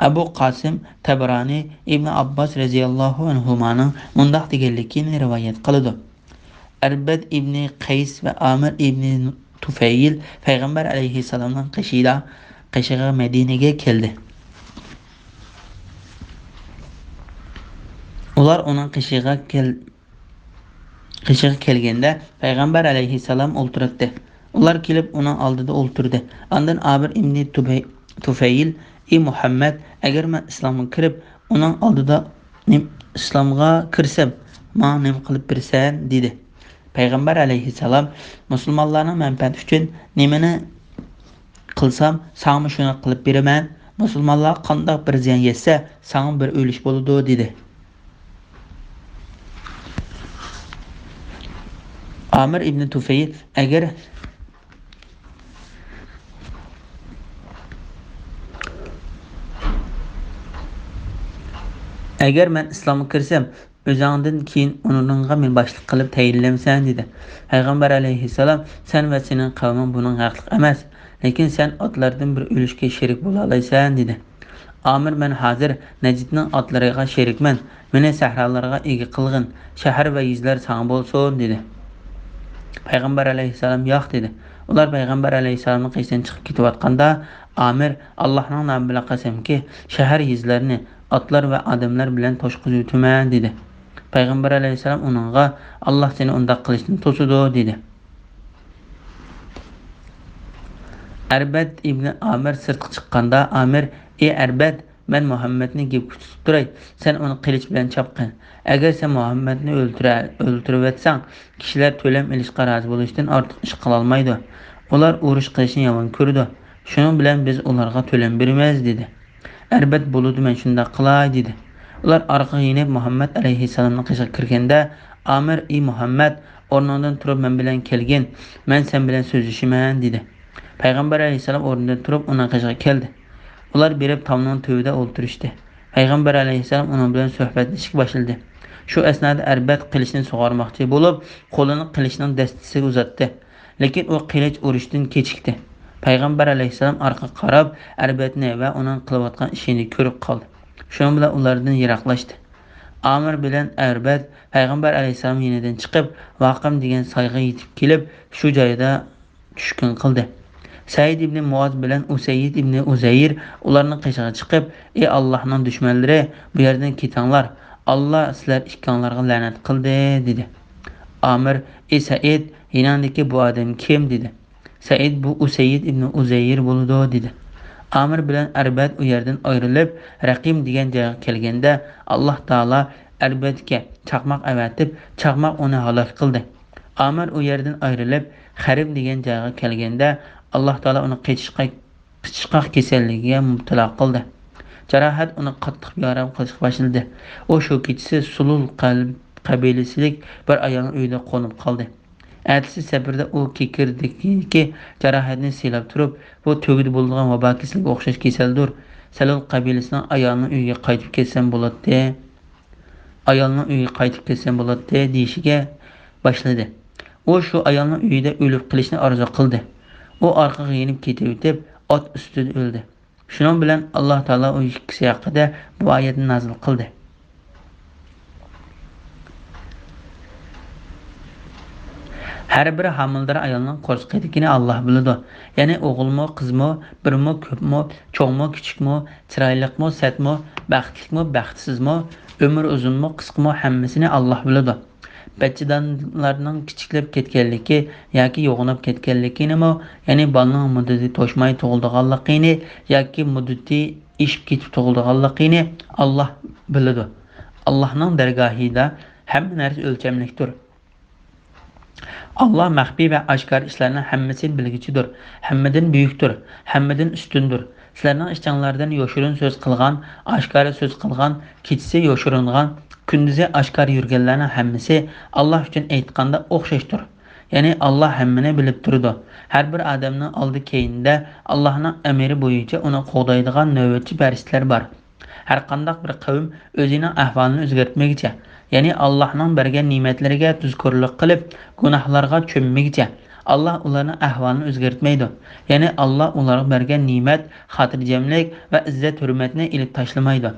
ئەبۇ قاسىم تەبرانى ئىبنى ئابباس رەزىياللاھۇ ئەنھۇمانىڭ مۇنداق دېگەنلىكىنى رىۋايەت قىلىدۇ: ئەربەد ئىبنى قەيس ۋە ئامىر ئىبنى تۇفەيل پەيغەمبەر ئەلەيھىسسالامنىڭ قېشىدا، قېشىغا مەدىنىگە كەلدى. ئۇلار ئۇنىڭ قېشىغا كەل-، قېشىغا كەلگەندە، پەيغەمبەر ئەلەيھىسسالام ئولتۇراتتى. ئۇلار كېلىپ ئۇنىڭ ئالدىدا ئولتۇردى. ئاندىن ئامىر ئىبنى تۇبەي-، تۇفەيل: ئى مۇھەممەد، ئەگەر مەن ئىسلامغا كىرىپ، ئۇنىڭ ئالدىدا نېم-، ئىسلامغا كىرسەم، ماڭا نېمە قىلىپ بېرىسەن؟ دېدى. پەيغەمبەر ئەلەيھىسسالام: مۇسۇلمانلارنىڭ مەنپەئەتى ئۈچۈن نېمىنى قىلسام، ساڭىمۇ شۇنى قىلىپ بېرىمەن. مۇسۇلمانلار قانداق بىر زىيان يەتسە، ساڭىمۇ بىر ئۈلۈش بولىدۇ، دېدى. ئامىر ئىبنى تۇفەيل: ئەگەر، ئەگەر مەن ئىسلامغا كىرسەم، ئۆزۈڭدىن كېيىن ئورنۇڭغا مېنى باشلىق قىلىپ تەيىنلەمسەن؟ دېدى. پەيغەمبەر ئەلەيھىسسالام: سەن ۋە سېنىڭ قەۋمىڭ بۇنىڭغا ھەقلىق ئەمەس، لېكىن سەن ئاتلاردىن بىر ئۈلۈشكە شېرىك بولالايسەن، دېدى. ئامىر: مەن ھازىر نەجدنىڭ ئاتلىرىغا شېرىكمەن، مېنى سەھرالارغا ئىگە قىلغىن، شەھەر ۋە يېزىلار ساڭا بولسۇن، دېدى. پەيغەمبەر ئەلەيھىسسالام: ياق، دېدى. ئۇلار پەيغەمبەر ئەلەيھىسسالامنىڭ قېشىدىن چىقىپ كېتىۋاتقاندا، ئامىر: ئاللاھنىڭ نامى بىلەن قەسەمكى، شەھەر يېزىلارنى ئاتلار ۋە ئادەملەر بىلەن توشقۇزۇۋېتىمەن، دېدى. پەيغەمبەر ئەلەيھىسسالام ئۇنىڭغا: ئاللاھ سېنى ئۇنداق قىلىشتىن توسىدۇ، دېدى. ئەربەد ئىبنى ئامىر سىرتقا چىققاندا، ئامىر: ئى ئەربەد، مەن مۇھەممەدنى گەپكە تۇتۇپ تۇراي، سەن ئۇنى قىلىچ بىلەن چاپقىن. ئەگەر سەن مۇھەممەدنى ئۆلتۈرە-، ئۆلتۈرۈۋەتسەڭ، كىشىلەر تۆلەم ئېلىشقا رازى بولۇشتىن ئارتۇق ئىش قىلالمايدۇ. ئۇلار ئۇرۇش قىلىشنى يامان كۆرىدۇ. شۇنىڭ بىلەن بىز ئۇلارغا تۆلەم بېرىمىز، دېدى. ئەربەد: بولىدۇ، مەن شۇنداق قىلاي، دېدى. ئۇلار ئارقىغا يېنىپ مۇھەممەد ئەلەيھىسسالامنىڭ قېشىغا كىرگەندە، ئامىر: ئى مۇھەممەد، ئورنۇڭدىن تۇرۇپ مەن بىلەن كەلگىن، مەن سەن بىلەن سۆزلىشىمەن» دېدى. پەيغەمبەر ئەلەيھىسسالام ئورنىدىن تۇرۇپ ئۇنىڭ قېشىغا كەلدى. ئۇلار بېرىپ تاغنىڭ تۈۋىدە ئولتۇرۇشتى. پەيغەمبەر ئەلەيھىسسالام ئۇنىڭ بىلەن سۆھبەتلىشىشكە باشلىدى. شۇ ئەسنادا ئەربەت قىلىچنى سۇغارماقچى بولۇپ، قولىنى قىلىچنىڭ دەستىسىگە ئۇزاتتى. لېكىن ئۇ قىلىچ ئۇرۇشتىن كېچىكتى. پەيغەمبەر ئەلەيھىسسالام ئارقىغا قاراپ، ئەربەتنى ۋە ئۇنىڭ قىلىۋاتقان ئىشىنى كۆرۈپ قالدى. شۇنىڭ بىلەن ئۇلاردىن يىراقلاشتى. ئامىر بىلەن ئەربەت پەيغەمبەر ئەلەيھىسسالام يېنىدىن چىقىپ، ۋاقىم دېگەن سايغا يېتىپ كېلىپ، شۇ جايدا چۈشكۈن قىلدى. سەئىد ئىبنى مۇئاز بىلەن ئۇسەييىد ئىبنى ئۇزەير ئۇلارنىڭ قېشىغا چىقىپ، «ئى ئاللاھنىڭ دۈشمەنلىرى، بۇ يەردىن كېتىڭلار، ئاللا سىلەر ئىككىڭلارغا لەنەت قىلدى» دېدى. ئامىر، «ئى سەئىد، يېنىڭدىكى بۇ ئادەم كىم؟» دېدى. سەئىد، «بۇ ئۇسەييىد ئىبنى ئۇزەير بولىدۇ» دېدى. ئامىر بىلەن ئەربەت ئۇ يەردىن ئايرىلىپ، رەقىم دېگەن جايغا كەلگەندە، ئاللا تائالا ئەربەتكە چاقماق ئەۋەتىپ، چاقماق ئۇنى ھالاك قىلدى. ئامىر ئۇ يەردىن ئايرىلىپ، خەرىب دېگەن جايغا كەلگەندە، ئاللا تائالا ئۇنى قېچىشقا-، قىچىشقاق كېسەللىكىگە مۇپتىلا قىلدى. جاراھەت ئۇنى قاتتىق بىئارام قىلىشقا باشلىدى. ئۇ شۇ كېچىسى سۇلۇل قەل-، قەبىلىسىدىكى بىر ئايالنىڭ ئۆيىدە قونۇپ قالدى. ئەتىسى سەپەردە ئۇ كېكىردىكىدىكى جاراھەتنى سىلاپ تۇرۇپ، «بۇ تۆگىدە بولىدىغان ۋابا كېسىلىگە ئوخشاش كېسەلدۇر. سەلۇل قەبىلىسىنىڭ ئايالىنىڭ ئۆيىگە قايتىپ كەتسەم بولاتتى. ئايالنىڭ ئۆيىگە قايتىپ كەتسەم بولاتتى» دېيىشىگە باشلىدى. ئۇ شۇ ئايالنىڭ ئۆيىدە ئۆلۈپ قېلىشنى ئارزۇ قىلدى. ئۇ ئارقىغا يېنىپ كېتىۋېتىپ، ئات ئۈستىدە ئۆلدى. شۇنىڭ بىلەن ئاللا تائالا ئۇ ئىككىسى ھەققىدە بۇ ئايەتنى نازىل قىلدى. ھەر بىر ھامىلىدار ئايالنىڭ قورسىقىدىكىنى ئاللا بىلىدۇ. يەنى ئوغۇلمۇ، قىزمۇ، بىرمۇ، كۆپمۇ، چوڭمۇ، كىچىكمۇ، چىرايلىقمۇ، سەتمۇ، بەختلىكمۇ، بەختسىزمۇ، ئۆمرى ئۇزۇنمۇ، قىسقىمۇ، ھەممىسىنى ئاللا بىلىدۇ. بەچچىدانلارنىڭ كىچىكلەپ كەتكەنلىكى ياكى يوغىناپ كەتكەنلىكىنىمۇ، يەنى بالىنىڭ مۇددىتى توشماي تۇغۇلىدىغانلىقىنى ياكى مۇددىتى ئېشىپ كېتىپ تۇغۇلىدىغانلىقىنى ئاللا بىلىدۇ. ئاللانىڭ دەرگاھىدا ھەممە نەرسە ئۆلچەملىكتۇر. ئاللا مەخپىي ۋە ئاشكارا ئىشلارنىڭ ھەممىسى بىلگۈچىدۇر، ھەممىدىن بۈيۈكتۇر، ھەممىدىن ئۈستۈندۇر. سىلەرنىڭ ئىچىڭلاردىن يوشۇرۇن سۆز قىلغان، ئاشكارا سۆز قىلغان، كېچىسى يوشۇرۇنغان، كۈندۈزى ئاشكارا يۈرگەنلەرنىڭ ھەممىسى ئاللا ئۈچۈن ئېيتقاندا ئوخشاشتۇر. يەنى ئاللا ھەممىنى بىلىپ تۇرىدۇ. ھەر بىر ئادەمنىڭ ئالدى كەينىدە ئاللانىڭ ئەمرى بويىچە ئۇنى قوغدايدىغان نۆۋەتچى پەرىشتىلەر بار. ھەرقانداق بىر قەۋم ئۆزىنىڭ ئەھۋالىنى ئۆزگەرتمىگىچە، يەنى ئاللانىڭ بەرگەن نېمەتلىرىگە تۇزكورلۇق قىلىپ، گۇناھلارغا چۆممىگىچە، ئاللا ئۇلارنىڭ ئەھۋالىنى ئۆزگەرتمەيدۇ. يەنى ئاللا ئۇلارغا بەرگەن نېمەت، خاتىرجەملىك ۋە ئىززەت-ھۆرمەتنى ئېلىپ تاشلىمايدۇ.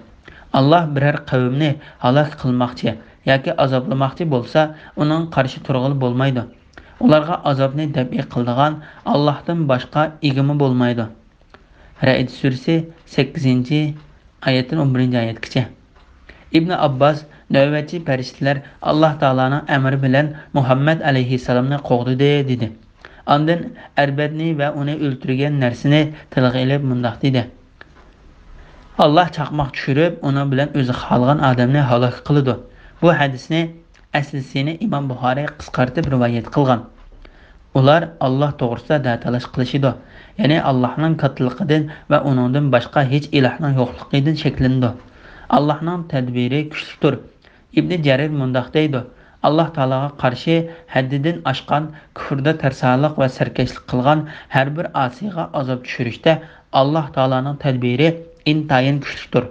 ئاللا بىرەر قەۋمنى ھالاك قىلماقچى ياكى ئازابلىماقچى بولسا، ئۇنىڭغا قارشى تۇرغىلى بولمايدۇ. ئۇلارغا ئازابنى دەپئى قىلىدىغان ئاللاھتىن باشقا ئىگىمۇ بولمايدۇ. رەئد سۈرىسى، سەككىزىنچى ئايەتتىن ئون بىرىنچى ئايەتكىچە. ئىبنى ئابباس، نۆۋەتچى پەرىشتىلەر ئاللا تائالانىڭ ئەمرى بىلەن مۇھەممەد ئەلەيھىسسالامنى قوغدىدى، دېدى. ئاندىن ئەربەتنى ۋە ئۇنى ئۆلتۈرگەن نەرسىنى تىلغا ئېلىپ مۇنداق دېدى: ئاللا چاقماق چۈشۈرۈپ، ئۇنىڭ بىلەن ئۆزى خالىغان ئادەمنى ھالاك قىلىدۇ. بۇ ھەدىسنى ئەسلىسىنى ئىمام بۇخارىي قىسقارتىپ رىۋايەت قىلغان. ئۇلار ئاللا توغرىسىدا دەتالاش قىلىشىدۇ، يەنى ئاللانىڭ كاتتىلىقىدىن ۋە ئۇنىڭدىن باشقا ھېچ ئىلاھنىڭ يوقلۇقىدىن شەكلىنىدۇ. ئاللانىڭ تەدبىرى كۈچلۈكتۇر. ئىبنى جەرىر مۇنداق دەيدۇ: ئاللا تائالاغا قارشى ھەددىدىن ئاشقان، كۇفردا تەرسالىق ۋە سەركەشلىك قىلغان ھەر بىر ئاسىيغا ئازاب چۈشۈرۈشتە ئاللا تائالانىڭ تەدبىرى ئىنتايىن كۈچلۈكتۇر.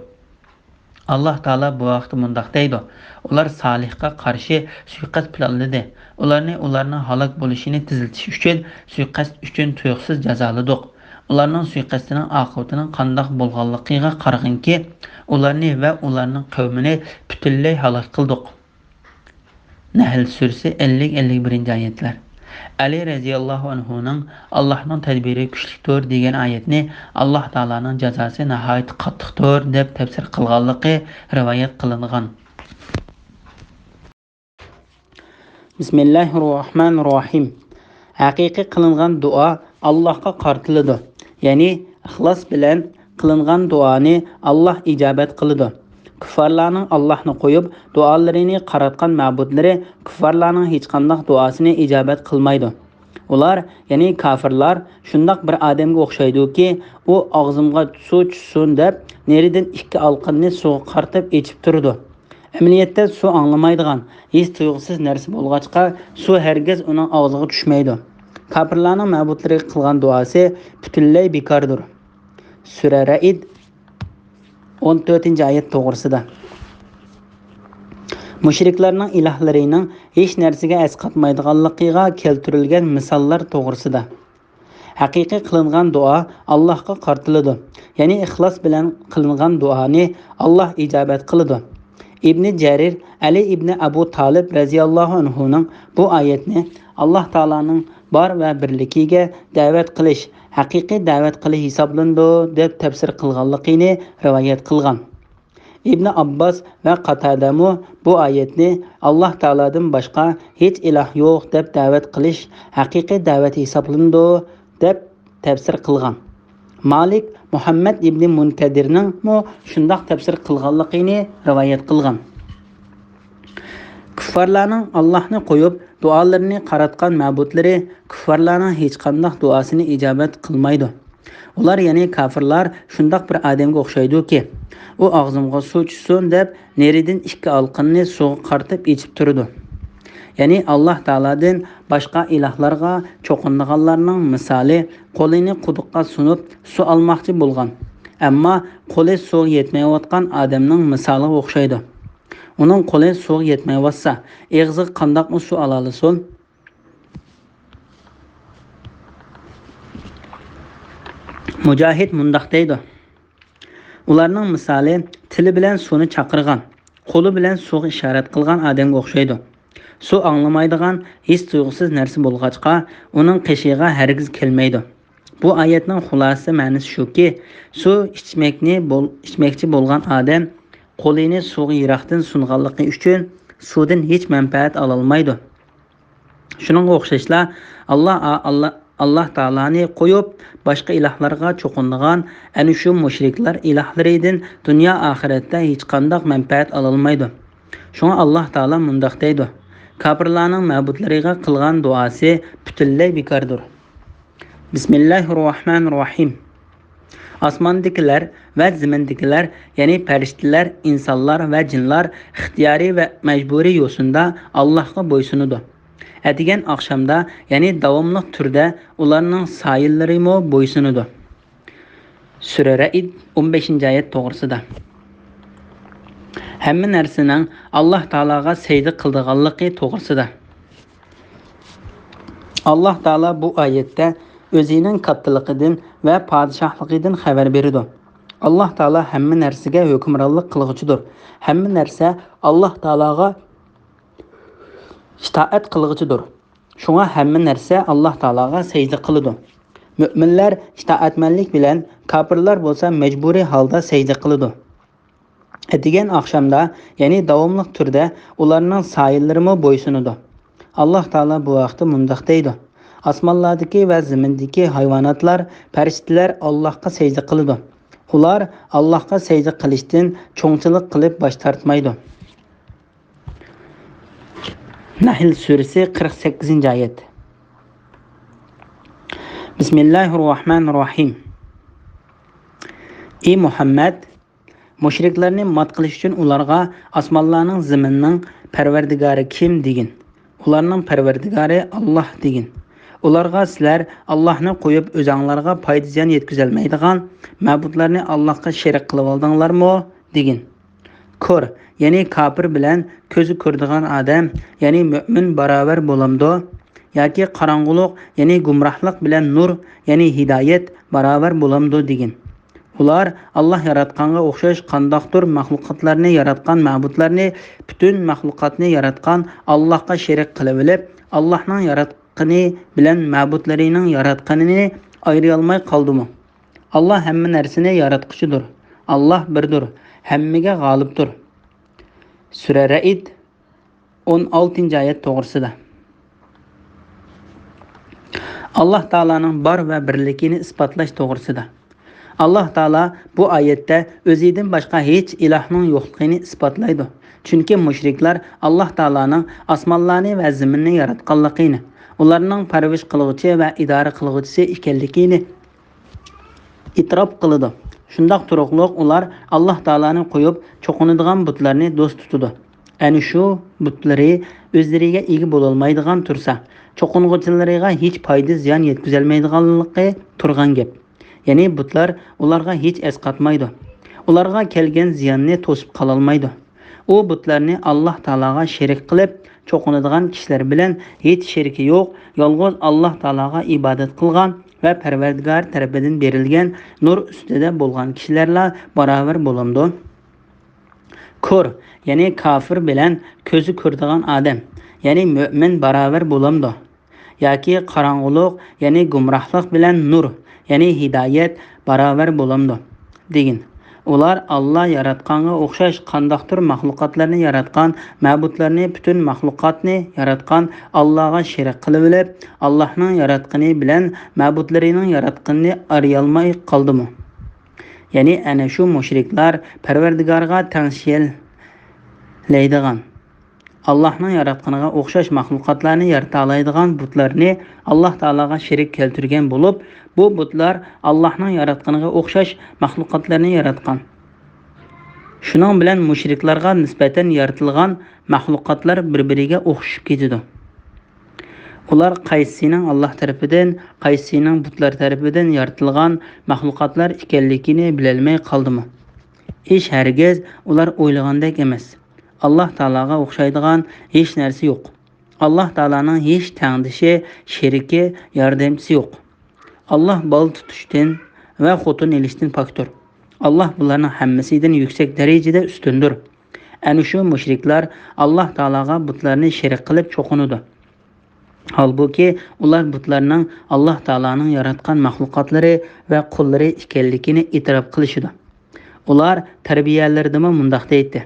ئاللا تائالا بۇ ھەقتە مۇنداق دەيدۇ: ئۇلار سالىھقا قارشى سۇيىقەست پىلانلىدى. ئۇلارنى ئۇلارنىڭ ھالاك بولۇشىنى تېزلىتىش ئۈچۈن سۇيىقەست ئۈچۈن تۇيۇقسىز جازالىدۇق. ئۇلارنىڭ سۇيىقەستىنىڭ ئاقىۋىتىنىڭ قانداق بولغانلىقىغا قارىغىنكى، ئۇلارنى ۋە ئۇلارنىڭ قەۋمىنى پۈتۈنلەي ھالاك قىلدۇق. نەھل سۈرىسى، ئەللىك، ئەللىك بىرىنچى ئايەتلەر. ئەلى رەزىياللاھۇ ئەنھۇنىڭ «ئاللاھنىڭ تەدبىرى كۈچلۈكتۇر» دېگەن ئايەتنى «ئاللا تائالانىڭ جازاسى ناھايىتى قاتتىقتۇر» دەپ تەپسىر قىلغانلىقى رىۋايەت قىلىنغان. بىسمىللاھىررەھمانىررەھىم. ھەقىقىي قىلىنغان دۇئا ئاللاھقا قارىتىلىدۇ. يەنى ئىخلاس بىلەن قىلىنغان دۇئانى ئاللاھ ئىجابەت قىلىدۇ. كۇففارلارنىڭ ئاللاھنى قويۇپ، دۇئالىرىنى قاراتقان مەبۇدلىرى كۇففارلارنىڭ ھېچقانداق دۇئاسىنى ئىجابەت قىلمايدۇ. ئۇلار، يەنى كافىرلار، شۇنداق بىر ئادەمگە ئوخشايدۇكى، ئۇ «ئاغزىمغا سۇ چۈشسۇن» دەپ، نېرىدىن ئىككى ئالىقىنىنى سۇغا قارىتىپ ئېچىپ تۇرىدۇ. ئەمەلىيەتتە سۇ ئاڭلىمايدىغان، ھېس تۇيغۇسىز نەرسە بولغاچقا، سۇ ھەرگىز ئۇنىڭ ئاغزىغا چۈشمەيدۇ. كاپىرلارنىڭ مەبۇدلىرىغا قىلغان دۇئاسى پۈتۈنلەي بىكاردۇر. سۈرە رەئد، ئون تۆتىنچى ئايەت توغرىسىدا. مۇشرىكلارنىڭ ئىلاھلىرىنىڭ ھېچ نەرسىگە ئەسقاتمايدىغانلىقىغا كەلتۈرۈلگەن مىساللار توغرىسىدا. ھەقىقىي قىلىنغان دۇئا ئاللاھقا قارىتىلىدۇ، يەنى ئىخلاس بىلەن قىلىنغان دۇئانى ئاللاھ ئىجابەت قىلىدۇ. ئىبنى جەرىر ئەلى ئىبنى ئەبۇ تالىب رەزىياللاھۇ ئەنھۇنىڭ بۇ ئايەتنى ئاللاھ تائالانىڭ بار ۋە بىرلىكىگە دەۋەت قىلىش ھەقىقىي دەۋەت قىلىش ھېسابلىنىدۇ، دەپ تەپسىر قىلغانلىقىنى رىۋايەت قىلغان. ئىبنى ئابباس ۋە قاتادەمۇ بۇ ئايەتنى ئاللاھ تائالادىن باشقا ھېچ ئىلاھ يوق دەپ دەۋەت قىلىش ھەقىقىي دەۋەت ھېسابلىنىدۇ، دەپ تەپسىر قىلغان. مالىك مۇھەممەد ئىبنى مۇنكەدىرنىڭمۇ شۇنداق تەپسىر قىلغانلىقىنى رىۋايەت قىلغان. كۇففارلارنىڭ ئاللاھنى قويۇپ، دۇئالىرىنى قاراتقان مەبۇدلىرى كۇففارلارنىڭ ھېچقانداق دۇئاسىنى ئىجابەت قىلمايدۇ. ئۇلار، يەنى كاپىرلار، شۇنداق بىر ئادەمگە ئوخشايدۇكى، ئۇ ئاغزىمغا سۇ چۈشسۇن دەپ، نېرىدىن ئىككى ئالىقىنىنى سۇغا قارىتىپ ئېچىپ تۇرىدۇ. يەنى ئاللاھ تائالادىن باشقا ئىلاھلارغا چوقۇنىدىغانلارنىڭ مىسالى قولىنى قۇدۇققا سۇنۇپ سۇ ئالماقچى بولغان، ئەمما قولى سۇغا يەتمەيۋاتقان ئادەمنىڭ مىسالىغا ئوخشايدۇ. ئۇنىڭ قولى سۇغا يەتمەيۋاتسا، ئېغىزىغا قانداقمۇ سۇ ئالالىسۇن؟ مۇجاھىد مۇنداق دەيدۇ: ئۇلارنىڭ مىسالى تىلى بىلەن سۇنى چاقىرغان، قولى بىلەن سۇغا ئىشارەت قىلغان ئادەمگە ئوخشايدۇ. سۇ ئاڭلىمايدىغان، ھېس تۇيغۇسىز نەرسە بولغاچقا، ئۇنىڭ قېشىغا ھەرگىز كەلمەيدۇ. بۇ ئايەتنىڭ خۇلاسە مەنىسى شۇكى، سۇ ئىچمەكنى بول-، ئىچمەكچى بولغان ئادەم قولىنى سۇغا يىراقتىن سۇنغانلىقى ئۈچۈن سۇدىن ھېچ مەنپەئەت ئالالمايدۇ. شۇنىڭغا ئوخشاشلا، ئاللا، ئاللا، ئاللا تائالانى قويۇپ، باشقا ئىلاھلارغا چوقۇنىدىغان ئەنە شۇ مۇشرىكلار ئىلاھلىرىدىن دۇنيا ئاخىرەتتە ھېچقانداق مەنپەئەت ئالالمايدۇ. شۇڭا ئاللا تائالا مۇنداق دەيدۇ: كاپىرلارنىڭ مەبۇدلىرىغا قىلغان دۇئاسى پۈتۈنلەي بىكاردۇر. بىسمىللاھىررەھمانىررەھىم. ئاسماندىكىلەر ۋە زېمىندىكىلەر، يەنى پەرىشتىلەر، ئىنسانلار ۋە جىنلار ئىختىيارىي ۋە مەجبۇرىي يوسۇندا ئاللاھقا بويسۇنىدۇ. ئەتىگەن ئاخشامدا، يەنى داۋاملىق تۈردە ئۇلارنىڭ سايىلىرىمۇ بويسۇنىدۇ. سۈرە رەئد، ئون بەشىنچى ئايەت توغرىسىدا. ھەممە نەرسىنىڭ ئاللاھ تائالاغا سەجدە قىلىدىغانلىقى توغرىسىدا. ئاللاھ تائالا بۇ ئايەتتە ئۆزىنىڭ كاتتىلىقىدىن ۋە پادىشاھلىقىدىن خەۋەر بېرىدۇ. ئاللاھ تائالا ھەممە نەرسىگە ھۆكۈمرانلىق قىلغۇچىدۇر. ھەممە نەرسە ئاللاھ تائالاغا ئىتائەت قىلغۇچىدۇر. شۇڭا ھەممە نەرسە ئاللاھ تائالاغا سەجدە قىلىدۇ. مۆمىنلەر ئىتائەتمەنلىك بىلەن، كاپىرلار بولسا مەجبۇرىي ھالدا سەجدە قىلىدۇ. ئەتىگەن ئاخشامدا، يەنى داۋاملىق تۈردە ئۇلارنىڭ سايىلىرىمۇ بويسۇنىدۇ. ئاللاھ تائالا بۇ ھەقتە مۇنداق دەيدۇ: ئاسمانلاردىكى ۋە زېمىندىكى ھايۋاناتلار، پەرىشتىلەر ئاللاھقا سەجدە قىلىدۇ. ئۇلار ئاللاھقا سەجدە قىلىشتىن چوڭچىلىق قىلىپ باش تارتمايدۇ. نەھل سۈرىسى، قىرىق سەككىزىنچى ئايەت. بىسمىللاھىررەھمانىررەھىم. ئى مۇھەممەد، مۇشرىكلارنى مات قىلىش ئۈچۈن ئۇلارغا ئاسمانلارنىڭ، زېمىننىڭ پەرۋەردىگارى كىم؟ دېگىن. ئۇلارنىڭ پەرۋەردىگارى ئاللاھ دېگىن. ئۇلارغا سىلەر ئاللاھنى قويۇپ ئۆزەڭلارغا پايدا زىيان يەتكۈزەلمەيدىغان مەبۇدلارنى ئاللاھقا شېرىك قىلىۋالدىڭلارمۇ؟ دېگىن. كور، يەنى كاپىر بىلەن كۆزى كۆرىدىغان ئادەم، يەنى مۆمىن باراۋەر بولامدۇ؟ ياكى قاراڭغۇلۇق، يەنى گۇمراھلىق بىلەن نۇر، يەنى ھىدايەت باراۋەر بولامدۇ؟ دېگىن. ئۇلار ئاللاھ ياراتقانغا ئوخشاش قانداقتۇر مەخلۇقاتلارنى ياراتقان مەبۇدلارنى پۈتۈن مەخلۇقاتنى ياراتقان ئاللاھقا شېرىك قىلىۋېلىپ، ئاللاھنىڭ ياراتقىنى بىلەن مەبۇدلىرىنىڭ ياراتقىنىنى ئايرىيالماي قالدىمۇ؟ ئاللاھ ھەممە نەرسىنى ياراتقۇچىدۇر. ئاللاھ بىردۇر، ھەممىگە غالىبتۇر. سۈرە رەئد، ئون ئالتىنچى ئايەت توغرىسىدا. ئاللاھ تائالانىڭ بار ۋە بىرلىكىنى ئىسپاتلاش توغرىسىدا. ئاللاھ تائالا بۇ ئايەتتە ئۆزىدىن باشقا ھېچ ئىلاھنىڭ يوقلۇقىنى ئىسپاتلايدۇ. چۈنكى مۇشرىكلار ئاللاھ تائالانىڭ ئاسمانلارنى ۋە زېمىننى ياراتقانلىقىنى، ئۇلارنىڭ پەرۋىش قىلغۇچى ۋە ئىدارە قىلغۇچىسى ئىكەنلىكىنى ئېتىراپ قىلىدۇ. شۇنداق تۇرۇقلۇق ئۇلار ئاللاھ تائالانى قويۇپ، چوقۇنىدىغان بۇتلارنى دوست تۇتىدۇ. ئەنە شۇ بۇتلىرى ئۆزلىرىگە ئىگە بولالمايدىغان تۇرسا، چوقۇنغۇچىلىرىغا ھېچ پايدا-زىيان يەتكۈزەلمەيدىغانلىقى تۇرغان گەپ. يەنى بۇتلار ئۇلارغا ھېچ ئەسقاتمايدۇ. ئۇلارغا كەلگەن زىياننى توسۇپ قالالمايدۇ. ئۇ بۇتلارنى ئاللاھ تائالاغا شېرىك قىلىپ چوقۇنىدىغان كىشىلەر بىلەن ھېچ شېرىكى يوق، يالغۇز ئاللاھ تائالاغا ئىبادەت قىلغان ۋە پەرۋەردىگار تەرىپىدىن بېرىلگەن نۇر ئۈستىدە بولغان كىشىلەرلا باراۋەر بولامدۇ؟ كور، يەنى كاپىر بىلەن كۆزى كۆرىدىغان ئادەم، يەنى مۆمىن باراۋەر بولامدۇ؟ ياكى قاراڭغۇلۇق، يەنى گۇمراھلىق بىلەن نۇر، يەنى ھىدايەت باراۋەر بولامدۇ؟ دېگىن. ئۇلار ئاللا ياراتقانغا ئوخشاش قانداقتۇر مەخلۇقاتلارنى ياراتقان، مەبۇدلارنى، پۈتۈن مەخلۇقاتنى ياراتقان ئاللاغا شېرىك قىلىۋېلىپ، ئاللانىڭ ياراتقىنى بىلەن مەبۇدلىرىنىڭ ياراتقىنىنى ئايرىيالماي قالدىمۇ؟ يەنى ئەنە شۇ مۇشرىكلار پەرۋەردىگارغا تەڭشىيەلەيدىغان، ئاللاھنىڭ ياراتقىنىغا ئوخشاش مەخلۇقاتلارنى يارىتالايدىغان بۇتلارنى ئاللاھ تائالاغا شېرىك كەلتۈرگەن بولۇپ، بۇ بۇتلار ئاللاھنىڭ ياراتقىنىغا ئوخشاش مەخلۇقاتلارنى ياراتقان. شۇنىڭ بىلەن مۇشرىكلارغا نىسبەتەن يارىتىلغان مەخلۇقاتلار بىر-بىرىگە ئوخشىشىپ كېتىدۇ. ئۇلار قايسىسىنىڭ ئاللاھ تەرىپىدىن، قايسىسىنىڭ بۇتلار تەرىپىدىن يارىتىلغان مەخلۇقاتلار ئىكەنلىكىنى بىلەلمەي قالدىمۇ؟ ئىش ھەرگىز ئۇلار ئويلىغاندەك ئەمەس. ئاللاھ تائالاغا ئوخشايدىغان ھېچ نەرسە يوق. ئاللاھ تائالانىڭ ھېچ تەڭدىشى، شېرىكى، ياردەمچىسى يوق. ئاللاھ بالا تۇتۇشتىن ۋە خوتۇن ئېلىشتىن پاكتۇر. ئاللاھ بۇلارنىڭ ھەممىسىدىن يۈكسەك دەرىجىدە ئۈستۈندۇر. ئەنە شۇ مۇشرىكلار ئاللاھ تائالاغا بۇتلارنى شېرىك قىلىپ چوقۇنىدۇ. ھالبۇكى، ئۇلار بۇتلارنىڭ ئاللاھ تائالانىڭ ياراتقان مەخلۇقاتلىرى ۋە قۇللىرى ئىكەنلىكىنى ئېتىراپ قىلىشىدۇ. ئۇلار تەربىيەلىرىدىمۇ مۇنداق دەيتتى: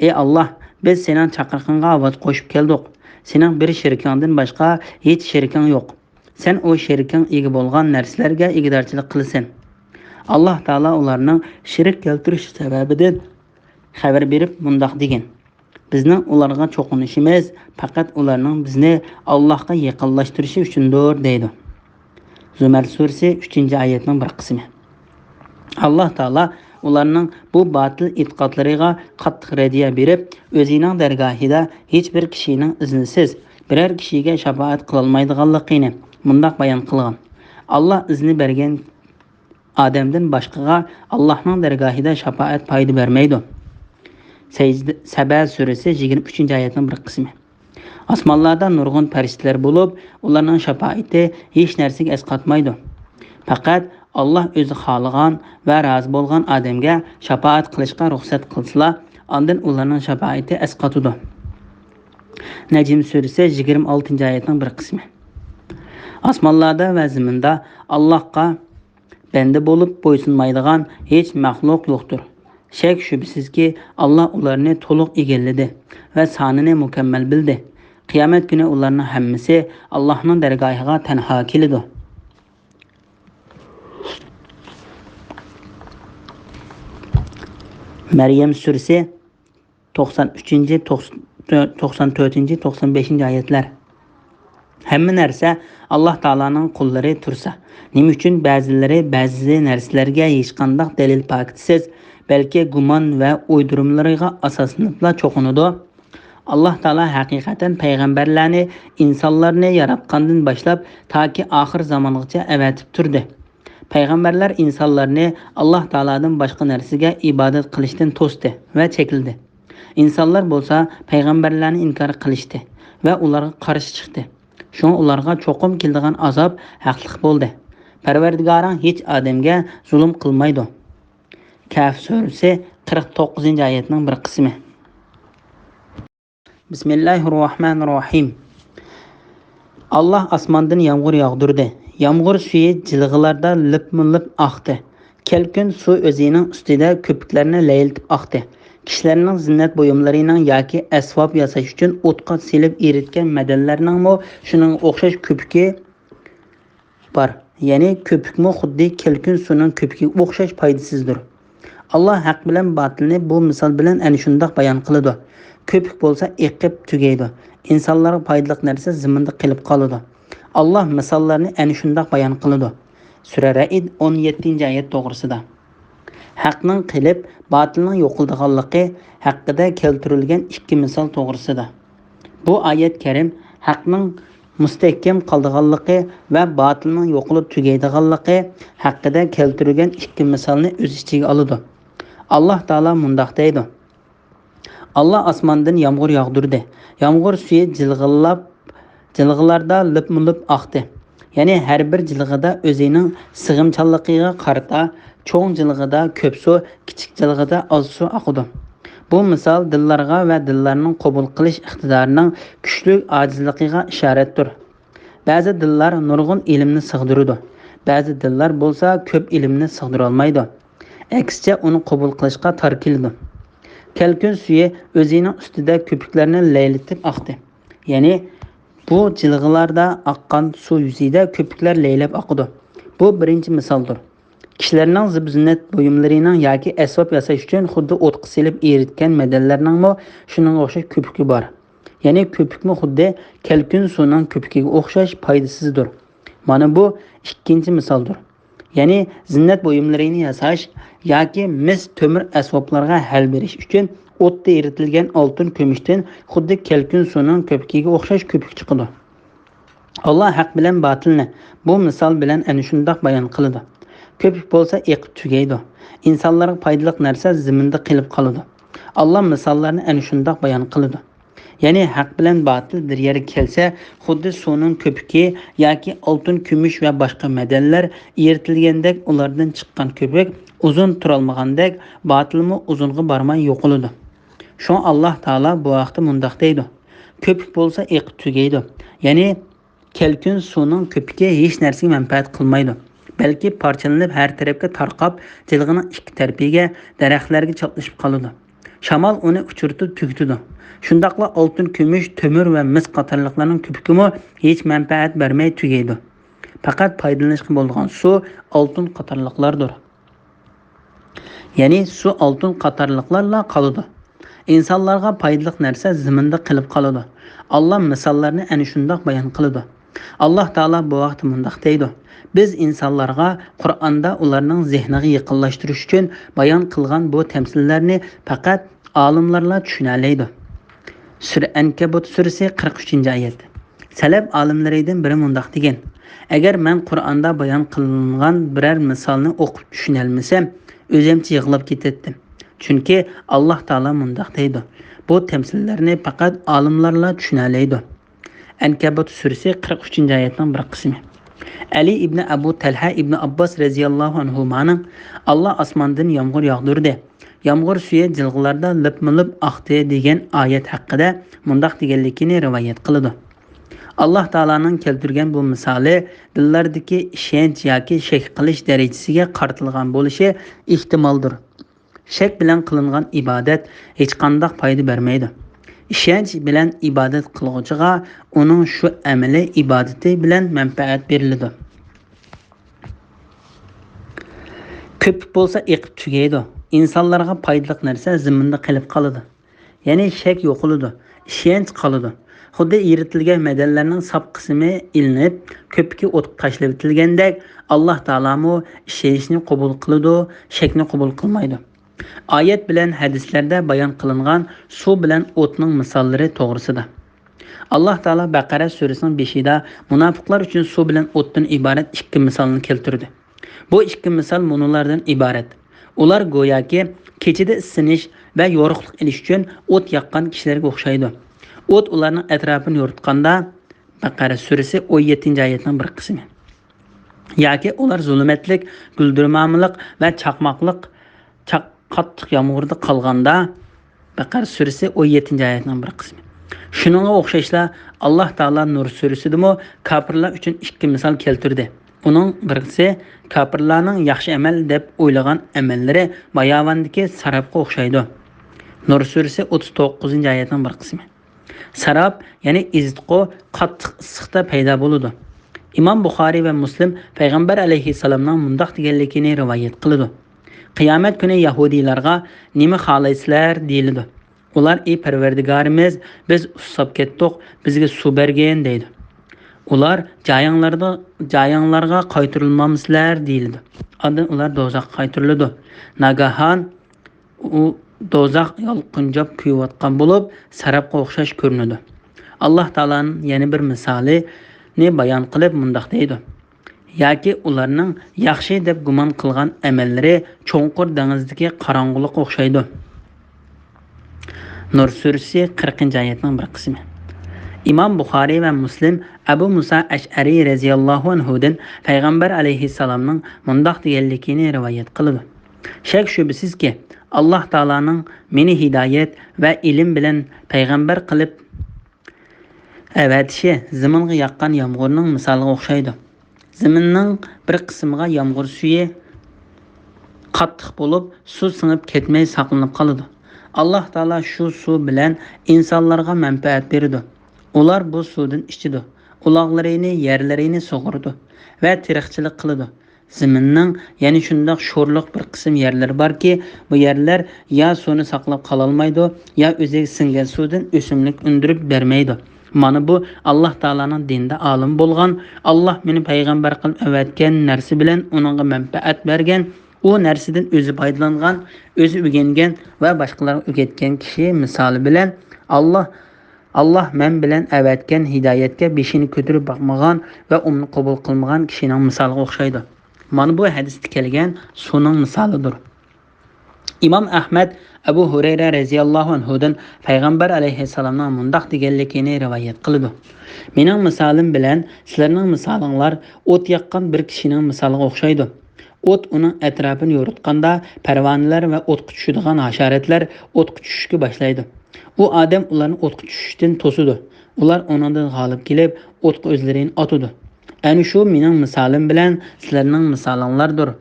«ئەي ئاللاھ، بىز سېنىڭ چاقىرىقىڭغا ئاۋاز قوشۇپ كەلدۇق. سېنىڭ بىر شېرىكىڭدىن باشقا ھېچ شېرىكىڭ يوق. سەن ئۇ شېرىكىڭ ئىگە بولغان نەرسىلەرگە ئىگىدارچىلىق قىلىسەن.» ئاللاھ تائالا ئۇلارنىڭ شېرىك كەلتۈرۈش سەۋەبىدىن خەۋەر بېرىپ مۇنداق دېگەن: «بىزنىڭ ئۇلارغا چوقۇنۇشىمىز پەقەت ئۇلارنىڭ بىزنى ئاللاھقا يېقىنلاشتۇرۇشى ئۈچۈندۇر» دەيدۇ. زۇمەر سۈرىسى، ئۈچىنچى ئايەتنىڭ بىر قىسمى. ئاللاھ تائالا ئۇلارنىڭ بۇ باتىل ئېتىقادلىرىغا قاتتىق رەددىيە بېرىپ، ئۆزىنىڭ دەرگاھىدا ھېچبىر كىشىنىڭ ئىزنىسىز بىرەر كىشىگە شاپائەت قىلالمايدىغانلىقىنى مۇنداق بايان قىلغان: «ئاللاھ ئىزنى بەرگەن ئادەمدىن باشقىغا ئاللاھنىڭ دەرگاھىدا شاپائەت پايدا بەرمەيدۇ.» سەيزدە-، سەبە سۈرىسى، يىگىرمە ئۈچىنچى ئايەتنىڭ بىر قىسمى. ئاسمانلاردا نۇرغۇن پەرىشتىلەر بولۇپ، ئۇلارنىڭ شاپائىتى ھېچ نەرسىگە ئەسقاتمايدۇ. پەقەت ئاللاھ ئۆزى خالىغان ۋە رازى بولغان ئادەمگە شاپائەت قىلىشقا رۇخسەت قىلسىلا، ئاندىن ئۇلارنىڭ شاپائىتى ئەسقاتىدۇ. نەجم سۈرىسى، يىگىرمە ئالتىنچى ئايەتنىڭ بىر قىسمى. ئاسمانلاردا ۋە زېمىندا ئاللاھقا بەندە بولۇپ بويسۇنمايدىغان ھېچ مەخلۇق يوقتۇر. شەك-شۈبھىسىزكى، ئاللاھ ئۇلارنى تولۇق ئىگىلىدى ۋە سانىنى مۇكەممەل بىلدى. قىيامەت كۈنى ئۇلارنىڭ ھەممىسى ئاللاھنىڭ دەرگاھىغا تەنھا كېلىدۇ. مەريەم سۈرىسى، توقسان ئۈچىنچى، توقسان تۆتىنچى، توقسان بەشىنچى ئايەتلەر. ھەممە نەرسە ئاللاھ تائالانىڭ قۇللىرى تۇرسا، نېمە ئۈچۈن بەزىلىرى بەزى نەرسىلەرگە ھېچقانداق دەلىل پاكىتسىز، بەلكى گۇمان ۋە ئويدۇرمىلىرىغا ئاساسلىنىپلا چوقۇنىدۇ؟ ئاللاھ تائالا ھەقىقەتەن پەيغەمبەرلەرنى ئىنسانلارنى ياراتقاندىن باشلاپ تاكى ئاخىر زامانغىچە ئەۋەتىپ تۇردى. پەيغەمبەرلەر ئىنسانلارنى ئاللاھ تائالادىن باشقا نەرسىگە ئىبادەت قىلىشتىن توستى ۋە چەكلىدى. ئىنسانلار بولسا پەيغەمبەرلەرنى ئىنكار قىلىشتى ۋە ئۇلارغا قارشى چىقتى. شۇڭا ئۇلارغا چوقۇم كېلىدىغان ئازاب ھەقلىق بولدى. پەرۋەردىگارىڭ ھېچ ئادەمگە زۇلۇم قىلمايدۇ. كەھف سۈرىسى، قىرىق توققۇزىنچى ئايەتنىڭ بىر قىسمى. بىسمىللاھىررەھمانىررەھىم. ئاللاھ ئاسماندىن يامغۇر ياغدۇردى. يامغۇر سۈيى جىلغىلاردا لىپمۇ لىپ ئاقتى. كەلكۈن سۇ ئۆزىنىڭ ئۈستىدە كۆپۈكلەرنى لەيلىتىپ ئاقتى. كىشىلەرنىڭ زىننەت بۇيۇملىرىنىڭ ياكى ئەسۋاب ياساش ئۈچۈن ئوتقا سېلىپ ئېرىتكەن مەدەنلەرنىڭمۇ شۇنىڭغا ئوخشاش كۆپۈكى بار. يەنى كۆپۈكمۇ خۇددى كەلكۈن سۇنىڭ كۆپۈكىگە ئوخشاش پايدىسىزدۇر. ئاللاھ ھەق بىلەن باتىلنى بۇ مىسال بىلەن ئەنە شۇنداق بايان قىلىدۇ. كۆپۈك بولسا ئېقىپ تۈگەيدۇ. ئىنسانلارغا پايدىلىق نەرسە زېمىندا قېلىپ قالىدۇ. ئاللاھ مىساللارنى ئەنە شۇنداق بايان قىلىدۇ. سۈرە رەئد، ئون يەتتىنچى ئايەت توغرىسىدا. ھەقنىڭ قېلىپ، باتىلنىڭ يوقىلىدىغانلىقى ھەققىدە كەلتۈرۈلگەن ئىككى مىسال توغرىسىدا. بۇ ئايەت كەرىم ھەقنىڭ مۇستەھكەم قالىدىغانلىقى ۋە باتىلنىڭ يوقىلىپ تۈگەيدىغانلىقى ھەققىدە كەلتۈرۈلگەن ئىككى مىسالنى ئۆز ئىچىگە ئالىدۇ. ئاللاھ تائالا مۇنداق دەيدۇ: «ئاللاھ ئاسماندىن يامغۇر ياغدۇردى. يامغۇر سۈيى جىلغىلاپ، جىلغىلاردا لىپمۇ لىپ ئاقتى.» يەنى ھەر بىر جىلغىدا ئۆزىنىڭ سىغىمچانلىقىغا قارىتا، چوڭ جىلغىدا كۆپ سۇ، كىچىك جىلغىدا ئاز سۇ ئاقىدۇ. بۇ مىسال دىللارغا ۋە دىللارنىڭ قوبۇل قىلىش ئىقتىدارىنىڭ كۈچلۈك ئاجىزلىقىغا ئىشارەتتۇر. بەزى دىللار نۇرغۇن ئىلىمنى سىغدۇرىدۇ، بەزى دىللار بولسا كۆپ ئىلىمنى سىغدۇرالمايدۇ. ئەكسىچە، ئۇنى قوبۇل قىلىشقا تار كېلىدۇ. كەلكۈن سۈيى ئۆزىنىڭ ئۈستىدە كۆپۈكلەرنى لەيلىتىپ ئاقتى. يەنى، بۇ جىلغىلاردا ئاققان سۇ يۈزىدە كۆپۈكلەر لەيلەپ ئاقىدۇ. بۇ بىرىنچى مىسالدۇر. كىشىلەرنىڭ زىبۇ-زىننەت بۇيۇملىرىنىڭ ياكى ئەسۋاب ياساش ئۈچۈن خۇددى ئوتقا سېلىپ ئېرىتكەن مەدەنلەرنىڭمۇ شۇنىڭغا ئوخشاش كۆپۈكى بار. يەنى كۆپۈكمۇ خۇددى كەلكۈن سۇنىڭ كۆپۈكىگە ئوخشاش پايدىسىزدۇر. مانا بۇ ئىككىنچى مىسالدۇر. يەنى زىننەت بۇيۇملىرىنى ياساش ياكى مىس تۆمۈر ئەسۋابلارغا ھەل بېرىش ئۈچۈن ئوتتا ئېرىتىلگەن ئالتۇن كۈمۈشتىن خۇددى كەلكۈن سۇنىڭ كۆپۈكىگە ئوخشاش كۆپۈك چىقىدۇ. ئاللاھ ھەق بىلەن باتىلنى بۇ مىسال بىلەن ئەنە شۇنداق بايان قىلىدۇ. كۆپۈك بولسا ئېقىپ تۈگەيدۇ. ئىنسانلارغا پايدىلىق نەرسە زېمىندا قېلىپ قالىدۇ. ئاللاھ مىساللارنى ئەنە شۇنداق بايان قىلىدۇ. يەنى ھەق بىلەن باتىل بىر يەرگە كەلسە، خۇددى سۇنىڭ كۆپۈكى ياكى ئالتۇن، كۈمۈش ۋە باشقا مەدەنلەر ئېرىتىلگەندەك، ئۇلاردىن چىققان كۆپۈك ئۇزۇن تۇرالمىغاندەك، باتىلمۇ ئۇزۇنغا بارماي يوقىلىدۇ. شۇڭا ئاللاھ تائالا بۇ ھەقتە مۇنداق دەيدۇ: «كۆپۈك بولسا ئېقىپ تۈگەيدۇ.» يەنى كەلكۈن سۇنىڭ كۆپۈكى ھېچ نەرسىگە مەنپەئەت قىلمايدۇ، بەلكى پارچىلىنىپ ھەر تەرەپكە تارقاپ، جىلغىنىڭ ئىككى تەرىپىگە، دەرەخلەرگە چاپلىشىپ قالىدۇ. شامال ئۇنى ئۇچۇرتۇپ تۈگىتىدۇ. شۇنداقلا ئالتۇن، كۈمۈش، تۆمۈر ۋە مىس قاتارلىقلارنىڭ كۆپۈكىمۇ ھېچ مەنپەئەت بەرمەي تۈگەيدۇ. پەقەت پايدىلىنىشقا بولىدىغان سۇ، ئالتۇن قاتارلىقلاردۇر. يەنى سۇ، ئالتۇن قاتارلىقلارلا قالىدۇ. ئىنسانلارغا پايدىلىق نەرسە زېمىندا قېلىپ قالىدۇ. ئاللا مىساللارنى ئەنە شۇنداق بايان قىلىدۇ. ئاللا تائالا بۇ ھەقتە مۇنداق دەيدۇ: «بىز ئىنسانلارغا قۇرئاندا ئۇلارنىڭ زېھنىغا يېقىنلاشتۇرۇش ئۈچۈن بايان قىلغان بۇ تەمسىللەرنى پەقەت ئالىملارلا چۈشىنەلەيدۇ.» سۈرە ئەنكەبۇت سۈرىسى، قىرىق ئۈچىنچى ئايەت. سەلەف ئالىملىرىدىن بىرى مۇنداق دېگەن: «ئەگەر مەن قۇرئاندا بايان قىلىنغان بىرەر مىسالنى ئوقۇپ چۈشىنەلمىسەم، ئۆزۈمچە يىغلاپ كېتەتتىم. چۈنكى ئاللا تائالا مۇنداق دەيدۇ: بۇ تەمسىللەرنى پەقەت ئالىملارلا چۈشىنەلەيدۇ.» ئەنكەبۇت سۈرىسى، قىرىق ئۈچىنچى ئايەتنىڭ بىر قىسمى. ئەلى ئىبنى ئەبۇ تەلھە ئىبنى ئابباس رەزىياللاھۇ ئەنھۇمانىڭ «ئاللا ئاسماندىن يامغۇر ياغدۇردى، يامغۇر سۈيى جىلغىلاردا لىپمۇ لىپ ئاقتى» دېگەن ئايەت ھەققىدە مۇنداق دېگەنلىكىنى رىۋايەت قىلىدۇ: «ئاللا تائالانىڭ كەلتۈرگەن بۇ مىسالى دىللاردىكى ئىشەنچ ياكى شەك قىلىش دەرىجىسىگە قارىتىلغان بولۇشى ئېھتىمالدۇر. شەك بىلەن قىلىنغان ئىبادەت ھېچقانداق پايدا بەرمەيدۇ. ئىشەنچ بىلەن ئىبادەت قىلغۇچىغا ئۇنىڭ شۇ ئەمەلى ئىبادىتى بىلەن مەنپەئەت بېرىلىدۇ.» كۆپۈك بولسا ئېقىپ تۈگەيدۇ. ئىنسانلارغا پايدىلىق نەرسە زېمىندا قېلىپ قالىدۇ. يەنى شەك يوقىلىدۇ، ئىشەنچ قالىدۇ. خۇددى ئېرىتىلگەن مەدەنلەرنىڭ ساپ قىسمى ئېلىنىپ، كۆپۈكى ئوتقا تاشلىۋېتىلگەندەك، ئاللا تائالامۇ ئىشەنچنى قوبۇل قىلىدۇ، شەكنى قوبۇل قىلمايدۇ. ئايەت بىلەن ھەدىسلەردە بايان قىلىنغان سۇ بىلەن ئوتنىڭ مىساللىرى توغرىسىدا. ئاللا تائالا بەقەرە سۈرىسىنىڭ بېشىدا مۇناپىقلار ئۈچۈن سۇ بىلەن ئوتتىن ئىبارەت ئىككى مىسالنى كەلتۈردى. بۇ ئىككى مىسال مۇنۇلاردىن ئىبارەت: ئۇلار گوياكى كېچىدە ئىسسىنىش ۋە يورۇقلۇق ئېلىش ئۈچۈن ئوت ياققان كىشىلەرگە ئوخشايدۇ. ئوت ئۇلارنىڭ ئەتراپىنى يورۇتقاندا، بەقەرە سۈرىسى ئون يەتتىنچى ئايەتنىڭ بىر قىسمى. ياكى ئۇلار زۇلۇمەتلىك، گۈلدۈرمامىلىق ۋە چاقماقلىق، چاق-، قاتتىق يامغۇردا قالغاندا، بەقەرە سۈرىسى ئون يەتتىنچى ئايەتنىڭ بىر قىسمى. شۇنىڭغا ئوخشاشلا، ئاللا تائالا نۇر سۈرىسىدىمۇ كاپىرلار ئۈچۈن ئىككى مىسال كەلتۈردى. ئۇنىڭ بىرسى، كاپىرلارنىڭ ياخشى ئەمەل دەپ ئويلىغان ئەمەللىرى باياۋاندىكى ساراپقا ئوخشايدۇ. نۇر سۈرىسى ئوتتۇز توققۇزىنچى ئايەتنىڭ بىر قىسمى. ساراپ، يەنى ئېزىتقۇ، قاتتىق ئىسسىقتا پەيدا بولىدۇ. ئىمام بۇخارىي ۋە مۇسلىم پەيغەمبەر ئەلەيھىسسالامنىڭ مۇنداق دېگەنلىكىنى رىۋايەت قىلىدۇ: «قىيامەت كۈنى يەھۇدىيلارغا نېمە خالايسىلەر؟» دېيىلىدۇ. ئۇلار: «ئى پەرۋەردىگارىمىز، بىز ئۇسساپ كەتتۇق، بىزگە سۇ بەرگىن» دەيدۇ. ئۇلار جايىڭلاردا، جايىڭلارغا قايتۇرۇلمامسىلەر دېيىلىدۇ. ئاندىن ئۇلار دوزاخقا قايتۇرۇلىدۇ. ناگاھان ئۇ دوزاخ يالقۇنجاپ كۆيۈۋاتقان بولۇپ، سەرابقا ئوخشاش كۆرۈنىدۇ. ئاللاھ تائالانىڭ يەنە بىر مىسالىنى بايان قىلىپ مۇنداق دەيدۇ: ياكى ئۇلارنىڭ ياخشى دەپ گۇمان قىلغان ئەمەللىرى چوڭقۇر دېڭىزدىكى قاراڭغۇلۇققا ئوخشايدۇ. نۇر سۈرىسى، قىرىقىنچى ئايەتنىڭ بىر قىسمى. ئىمام بۇخارىي ۋە مۇسلىم ئەبۇ مۇسا ئەشئەرىي رەزىياللاھۇ ئەنھۇدىن پەيغەمبەر ئەلەيھىسسالامنىڭ مۇنداق دېگەنلىكىنى رىۋايەت قىلىدۇ: شەك-شۈبھىسىزكى، ئاللاھ تائالانىڭ مېنى ھىدايەت ۋە ئىلىم بىلەن پەيغەمبەر قىلىپ ئەۋەتىشى زېمىنغا ياغقان يامغۇرنىڭ مىسالىغا ئوخشايدۇ. زېمىننىڭ بىر قىسمىغا يامغۇر سۈيى قاتتىق بولۇپ، سۇ سىڭىپ كەتمەي ساقلىنىپ قالىدۇ. ئاللاھ تائالا شۇ سۇ بىلەن ئىنسانلارغا مەنپەئەت بېرىدۇ. ئۇلار بۇ سۇدىن ئىچىدۇ، ئۇلاغلىرىنى، يەرلىرىنى سۇغىرىدۇ ۋە تېرىقچىلىق قىلىدۇ. زېمىننىڭ يەنە شۇنداق شورلۇق بىر قىسىم يەرلىرى باركى، بۇ يەرلەر يا سۇنى ساقلاپ قالالمايدۇ، يا ئۆزىگە سىڭگەن سۇدىن ئۆسۈملۈك ئۈندۈرۈپ بەرمەيدۇ. مانا بۇ ئاللاھ تائالانىڭ دىنىدا ئالىم بولغان، ئاللاھ مېنى پەيغەمبەر قىلىپ ئەۋەتكەن نەرسە بىلەن ئۇنىڭغا مەنپەئەت بەرگەن، ئۇ نەرسىدىن ئۆزى پايدىلانغان، ئۆزى ئۆگەنگەن ۋە باشقىلارغا ئۆگەتكەن كىشى مىسالى بىلەن، ئاللاھ، ئاللاھ مەن بىلەن ئەۋەتكەن ھىدايەتكە بېشىنى كۆتۈرۈپ باقمىغان ۋە ئۇنى قوبۇل قىلمىغان كىشىنىڭ مىسالىغا ئوخشايدۇ. مانا بۇ ھەدىستە كەلگەن سۇنىڭ مىسالىدۇر. ئىمام ئەھمەد ئەبۇ ھۇرەيرە رەزىياللاھۇ ئەنھۇدىن پەيغەمبەر ئەلەيھىسسالامنىڭ مۇنداق دېگەنلىكىنى رىۋايەت قىلىدۇ: مېنىڭ مىسالىم بىلەن سىلەرنىڭ مىسالىڭلار ئوت ياققان بىر كىشىنىڭ مىسالىغا ئوخشايدۇ. ئوت ئۇنىڭ ئەتراپىنى يورۇتقاندا، پەرۋانىلەر ۋە ئوتقا چۈشىدىغان ھاشاراتلار ئوتقا چۈشۈشكە باشلايدۇ. ئۇ ئادەم ئۇلارنى ئوتقا چۈشۈشتىن توسىدۇ. ئۇلار ئۇنىڭدىن غالىب كېلىپ، ئوتقا ئۆزلىرىنى ئاتىدۇ. ئەنە شۇ مېنىڭ مىسالىم بىلەن سىلەرنىڭ مىسالىڭلاردۇر.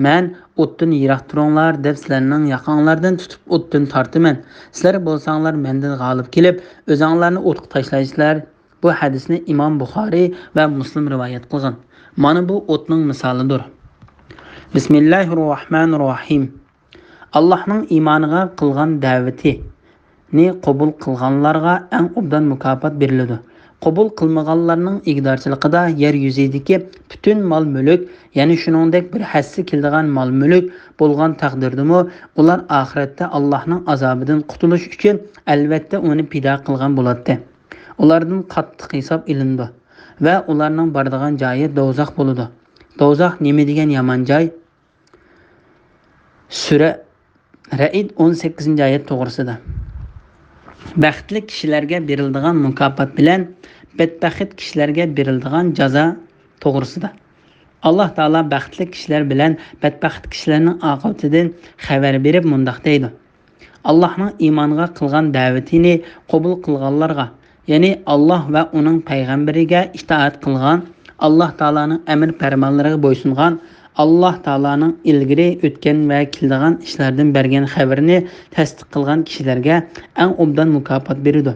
مەن «ئوتتىن يىراق تۇرۇڭلار» دەپ سىلەرنىڭ ياقاڭلاردىن تۇتۇپ ئوتتىن تارتىمەن. سىلەر بولساڭلار مەندىن غالىب كېلىپ، ئۆزۈڭلارنى ئوتقا تاشلايسىلەر. بۇ ھەدىسنى ئىمام بۇخارىي ۋە مۇسلىم رىۋايەت قىلغان. مانا بۇ ئوتنىڭ مىسالىدۇر. بىسمىللاھىررەھمانىررەھىم. ئاللاھنىڭ ئىمانغا قىلغان دەۋىتىنى قوبۇل قىلغانلارغا ئەڭ ئوبدان مۇكاپات بېرىلىدۇ. قوبۇل قىلمىغانلارنىڭ ئىگىدارچىلىقىدا يەر يۈزىدىكى پۈتۈن مال-مۈلۈك، يەنى شۇنىڭدەك بىر ھەسسە كېلىدىغان مال-مۈلۈك بولغان تەقدىردىمۇ، ئۇلار ئاخىرەتتە ئاللاھنىڭ ئازابىدىن قۇتۇلۇش ئۈچۈن ئەلۋەتتە ئۇنى پىدا قىلغان بولاتتى. ئۇلاردىن قاتتىق ھېساب ئېلىنىدۇ ۋە ئۇلارنىڭ بارىدىغان جايى دوزاخ بولىدۇ. دوزاخ نېمە دېگەن يامان جاي! سۈرە رەئىد، ئون سەككىزىنچى ئايەت توغرىسىدا. بەختلىك كىشىلەرگە بېرىلىدىغان مۇكاپات بىلەن بەتبەخت كىشىلەرگە بېرىلىدىغان جازا توغرىسىدا. ئاللاھ تائالا بەختلىك كىشىلەر بىلەن بەتبەخت كىشىلەرنىڭ ئاقىۋىتىدىن خەۋەر بېرىپ مۇنداق دەيدۇ: ئاللاھنىڭ ئىمانغا قىلغان دەۋىتىنى قوبۇل قىلغانلارغا، يەنى ئاللاھ ۋە ئۇنىڭ پەيغەمبىرىگە ئىتائەت قىلغان، ئاللاھ تائالانىڭ ئەمر پەرمانلىرىغا بويسۇنغان، ئاللاھ تائالانىڭ ئىلگىرى ئۆتكەن ۋە كېلىدىغان ئىشلاردىن بەرگەن خەۋىرىنى تەستىق قىلغان كىشىلەرگە ئەڭ ئوبدان مۇكاپات بېرىدۇ.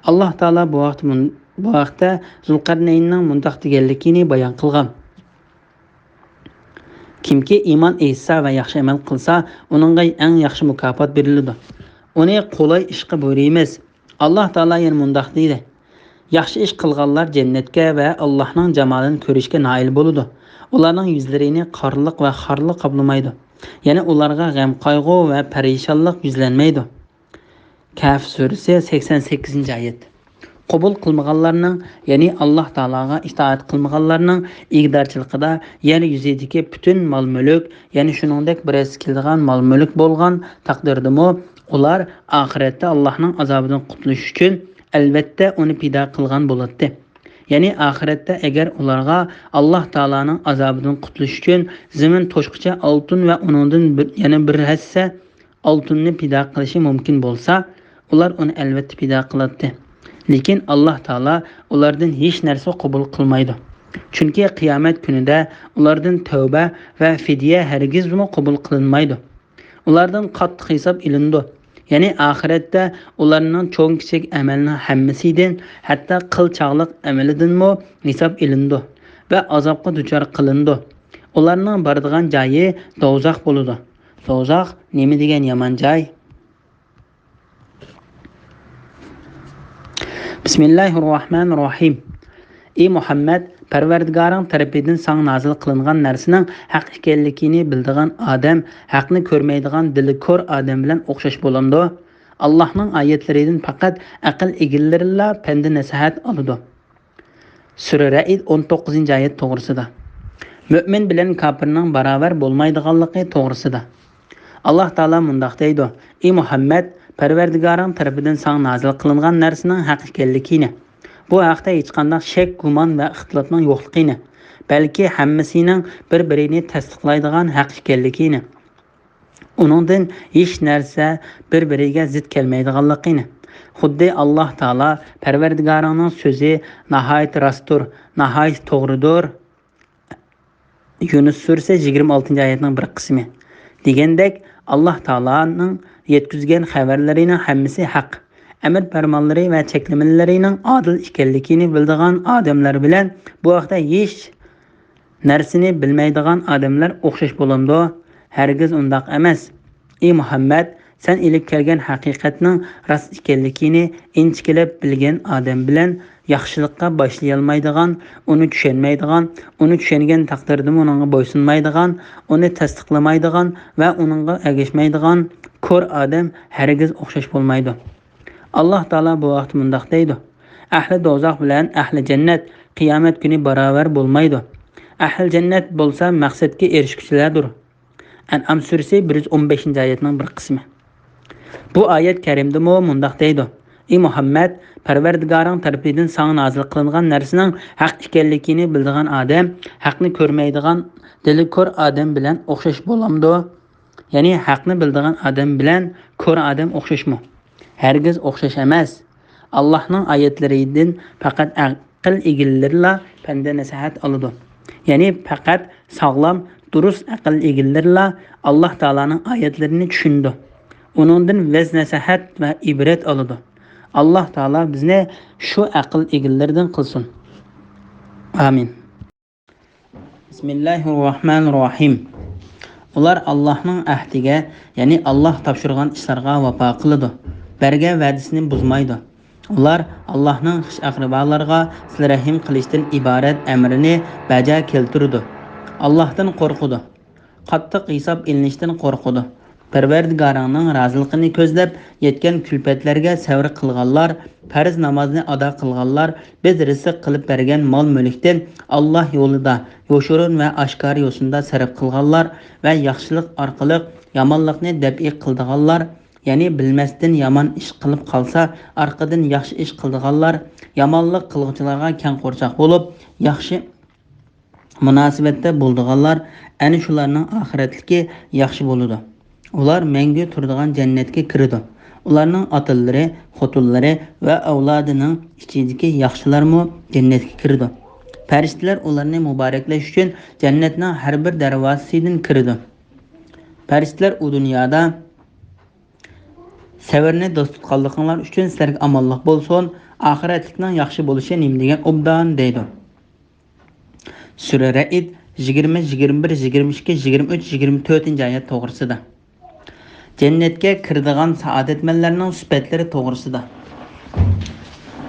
ئاللاھ تائالا بۇ ھەقتە مۇن-، بۇ ھەقتە زۇلقەرنەيننىڭ مۇنداق دېگەنلىكىنى بايان قىلغان: كىمكى ئىمان ئېيتسا ۋە ياخشى ئەمەل قىلسا، ئۇنىڭغا ئەڭ ياخشى مۇكاپات بېرىلىدۇ. ئۇنى قولاي ئىشقا بۇيرۇيمىز. ئاللاھ تائالا يەنە مۇنداق دېدى: ياخشى ئىش قىلغانلار جەننەتكە ۋە ئاللاھنىڭ جامالىنى كۆرۈشكە نائىل بولىدۇ. ئۇلارنىڭ يۈزلىرىنى قارلىق ۋە خارلىق قاپلىمايدۇ. يەنى ئۇلارغا غەم-قايغۇ ۋە پەرىشانلىق يۈزلەنمەيدۇ. كەھف سۈرىسى، سەكسەن سەككىزىنچى ئايەت. قوبۇل قىلمىغانلارنىڭ، يەنى ئاللاھ تائالاغا ئىتائەت قىلمىغانلارنىڭ ئىگىدارچىلىقىدا يەر يۈزىدىكى پۈتۈن مال-مۈلۈك، يەنى شۇنىڭدەك بىر ھەسسە كېلىدىغان مال-مۈلۈك بولغان تەقدىردىمۇ، ئۇلار ئاخىرەتتە ئاللاھنىڭ ئازابىدىن قۇتۇلۇش ئۈچۈن ئەلۋەتتە ئۇنى پىدا قىلغان بولاتتى. يەنى ئاخىرەتتە ئەگەر ئۇلارغا ئاللاھ تائالانىڭ ئازابىدىن قۇتۇلۇش ئۈچۈن زېمىن توشقىچە ئالتۇن ۋە ئۇنىڭدىن بىر، يەنە بىر ھەسسە ئالتۇننى پىدا قىلىشى مۇمكىن بولسا، ئۇلار ئۇنى ئەلۋەتتە پىدا قىلاتتى. لېكىن ئاللاھ تائالا ئۇلاردىن ھېچ نەرسە قوبۇل قىلمايدۇ. چۈنكى قىيامەت كۈنىدە ئۇلاردىن تەۋبە ۋە فىدىيە ھەرگىزمۇ قوبۇل قىلىنمايدۇ. ئۇلاردىن قاتتىق ھېساب ئېلىنىدۇ. يەنى ئاخىرەتتە ئۇلارنىڭ چوڭ-كىچىك ئەمەلنىڭ ھەممىسىدىن، ھەتتا قىلچاقلىق ئەمىلىدىنمۇ ھېساب ئېلىنىدۇ ۋە ئازابقا دۇچار قىلىنىدۇ. ئۇلارنىڭ بارىدىغان جايى دوزاخ بولىدۇ. دوزاخ نېمە دېگەن يامان جاي! بىسمىللاھىررەھمانىررەھىم. ئى مۇھەممەد، پەرۋەردىگارىڭ تەرىپىدىن ساڭا نازىل قىلىنغان نەرسىنىڭ ھەق ئىكەنلىكىنى بىلىدىغان ئادەم ھەقنى كۆرمەيدىغان دىلى كور ئادەم بىلەن ئوخشاش بولامدۇ؟ ئاللاھنىڭ ئايەتلىرىدىن پەقەت ئەقىل ئىگىلىرىلا پەندە نەسىھەت ئالىدۇ. سۈرە رەئد، ئون توققۇزىنچى ئايەت توغرىسىدا. مۆمىن بىلەن كاپىرنىڭ باراۋەر بولمايدىغانلىقى توغرىسىدا. ئاللاھ تائالا مۇنداق دەيدۇ: ئى مۇھەممەد، پەرۋەردىگارىڭ تەرىپىدىن ساڭا نازىل قىلىنغان نەرسىنىڭ ھەق ئىكەنلىكىنى، بۇ ھەقتە ھېچقانداق شەك، گۇمان ۋە ئىختىلاپنىڭ يوقلۇقىنى، بەلكى ھەممىسىنىڭ بىر-بىرىنى تەستىقلايدىغان ھەق ئىكەنلىكىنى، ئۇنىڭدىن ھېچ نەرسە بىر-بىرىگە زىت كەلمەيدىغانلىقىنى، خۇددى ئاللاھ تائالا پەرۋەردىگارىڭنىڭ سۆزى ناھايىتى راستتۇر، ناھايىتى توغرىدۇر. يۇنۇس سۈرىسى يىگىرمە ئالتىنچى ئايەتنىڭ بىر قىسمى دېگەندەك، ئاللاھ تائالانىڭ يەتكۈزگەن خەۋەرلىرىنىڭ ھەممىسى ھەق، ئەمىر پەرمانلىرى ۋە چەكلىمىلىرىنىڭ ئادىل ئىكەنلىكىنى بىلىدىغان ئادەملەر بىلەن بۇ ھەقتە ھېچ نەرسىنى بىلمەيدىغان ئادەملەر ئوخشاش بولامدۇ؟ ھەرگىز ئۇنداق ئەمەس. ئى مۇھەممەد، سەن ئېلىپ كەلگەن ھەقىقەتنىڭ راست ئىكەنلىكىنى ئىنچىكىلەپ بىلگەن ئادەم بىلەن ياخشىلىققا باشلىيالمايدىغان، ئۇنى چۈشەنمەيدىغان، ئۇنى چۈشەنگەن تەقدىردىمۇ ئۇنىڭغا بويسۇنمايدىغان، ئۇنى تەستىقلىمايدىغان ۋە ئۇنىڭغا ئەگەشمەيدىغان كور ئادەم ھەرگىز ئوخشاش بولمايدۇ. ئاللاھ تائالا بۇ ھەقتە مۇنداق دەيدۇ: ئەھلى دوزاخ بىلەن ئەھلى جەننەت قىيامەت كۈنى باراۋەر بولمايدۇ. ئەھلى جەننەت بولسا مەقسەتكە ئېرىشكۈچىلەردۇر. ئەنئام سۈرىسى بىر يۈز ئون بەشىنچى ئايەتنىڭ بىر قىسمى. بۇ ئايەت كەرىمدىمۇ مۇنداق دەيدۇ: ئى مۇھەممەد، پەرۋەردىگارىڭ تەرىپىدىن ساڭا نازىل قىلىنغان نەرسىنىڭ ھەق ئىكەنلىكىنى بىلىدىغان ئادەم ھەقنى كۆرمەيدىغان دىلى كور ئادەم بىلەن ئوخشاش بولامدۇ؟ يەنى ھەقنى بىلىدىغان ئادەم بىلەن كور ئادەم ئوخشاشمۇ؟ ھەرگىز ئوخشاش ئەمەس. ئاللاھنىڭ ئايەتلىرىدىن پەقەت ئەقىل ئىگىلىرىلا پەندە نەسىھەت ئالىدۇ. يەنى پەقەت ساغلام، دۇرۇس ئەقىل ئىگىلىرىلا ئاللاھ تائالانىڭ ئايەتلىرىنى چۈشىنىدۇ. ئۇنىڭدىن ۋەز نەسىھەت ۋە ئىبرەت ئالىدۇ. ئاللاھ تائالا بىزنى شۇ ئەقىل ئىگىلىرىدىن قىلسۇن. ئامىن. بىسمىللاھىررەھمانىررەھىم. ئۇلار ئاللاھنىڭ ئەھدىگە، يەنى ئاللاھ تاپشۇرغان ئىشلارغا ۋاپا قىلىدۇ، بەرگەن ۋەدىسىنى بۇزمايدۇ. ئۇلار ئاللاھنىڭ خىش-ئەقرىبالارغا سىلە رەھىم قىلىشتىن ئىبارەت ئەمرىنى بەجا كەلتۈرىدۇ. ئاللاھتىن قورقىدۇ. قاتتىق ھېساب ئېلىنىشتىن قورقىدۇ. پەرۋەردىگارىڭنىڭ رازىلىقىنى كۆزلەپ، يەتكەن كۈلپەتلەرگە سەۋر قىلغانلار، پەرز نامازنى ئادا قىلغانلار، بىز رىزىق قىلىپ بەرگەن مال-مۈلۈكتىن ئاللاھ يولىدا يوشۇرۇن ۋە ئاشكارا يوسۇندا سەرپ قىلغانلار ۋە ياخشىلىق ئارقىلىق يامانلىقنى دەپئى قىلىدىغانلار، يەنى بىلمەستىن يامان ئىش قىلىپ قالسا، ئارقىدىن ياخشى ئىش قىلىدىغانلار، يامانلىق قىلغۇچىلارغا كەڭ قورساق بولۇپ، ياخشى مۇناسىۋەتتە بولىدىغانلار، ئەنە شۇلارنىڭ ئاخىرەتلىكى ياخشى بولىدۇ. ئۇلار مەڭگۈ تۇرىدىغان جەننەتكە كىرىدۇ. ئۇلارنىڭ ئاتىلىرى، خوتۇنلىرى ۋە ئەۋلادىنىڭ ئىچىدىكى ياخشىلارمۇ جەننەتكە كىرىدۇ. پەرىشتىلەر ئۇلارنى مۇبارەكلەش ئۈچۈن جەننەتنىڭ ھەر بىر دەرۋازىسىدىن كىرىدۇ. پەرىشتىلەر ئۇ دۇنيادا سەۋرنى دوست تۇتقانلىقىڭلار ئۈچۈن سىلەرگە ئامانلىق بولسۇن، ئاخىرەتلىكنىڭ ياخشى بولۇشى نېمە دېگەن ئوبدان دەيدۇ. سۈرە رەئد، يىگىرمە، يىگىرمە بىر، يىگىرمە ئىككى، يىگىرمە ئۈچ، يىگىرمە تۆتىنچى ئايەت توغرىسىدا. جەننەتكە كىرىدىغان سائادەتمەنلەرنىڭ سۈپەتلىرى توغرىسىدا.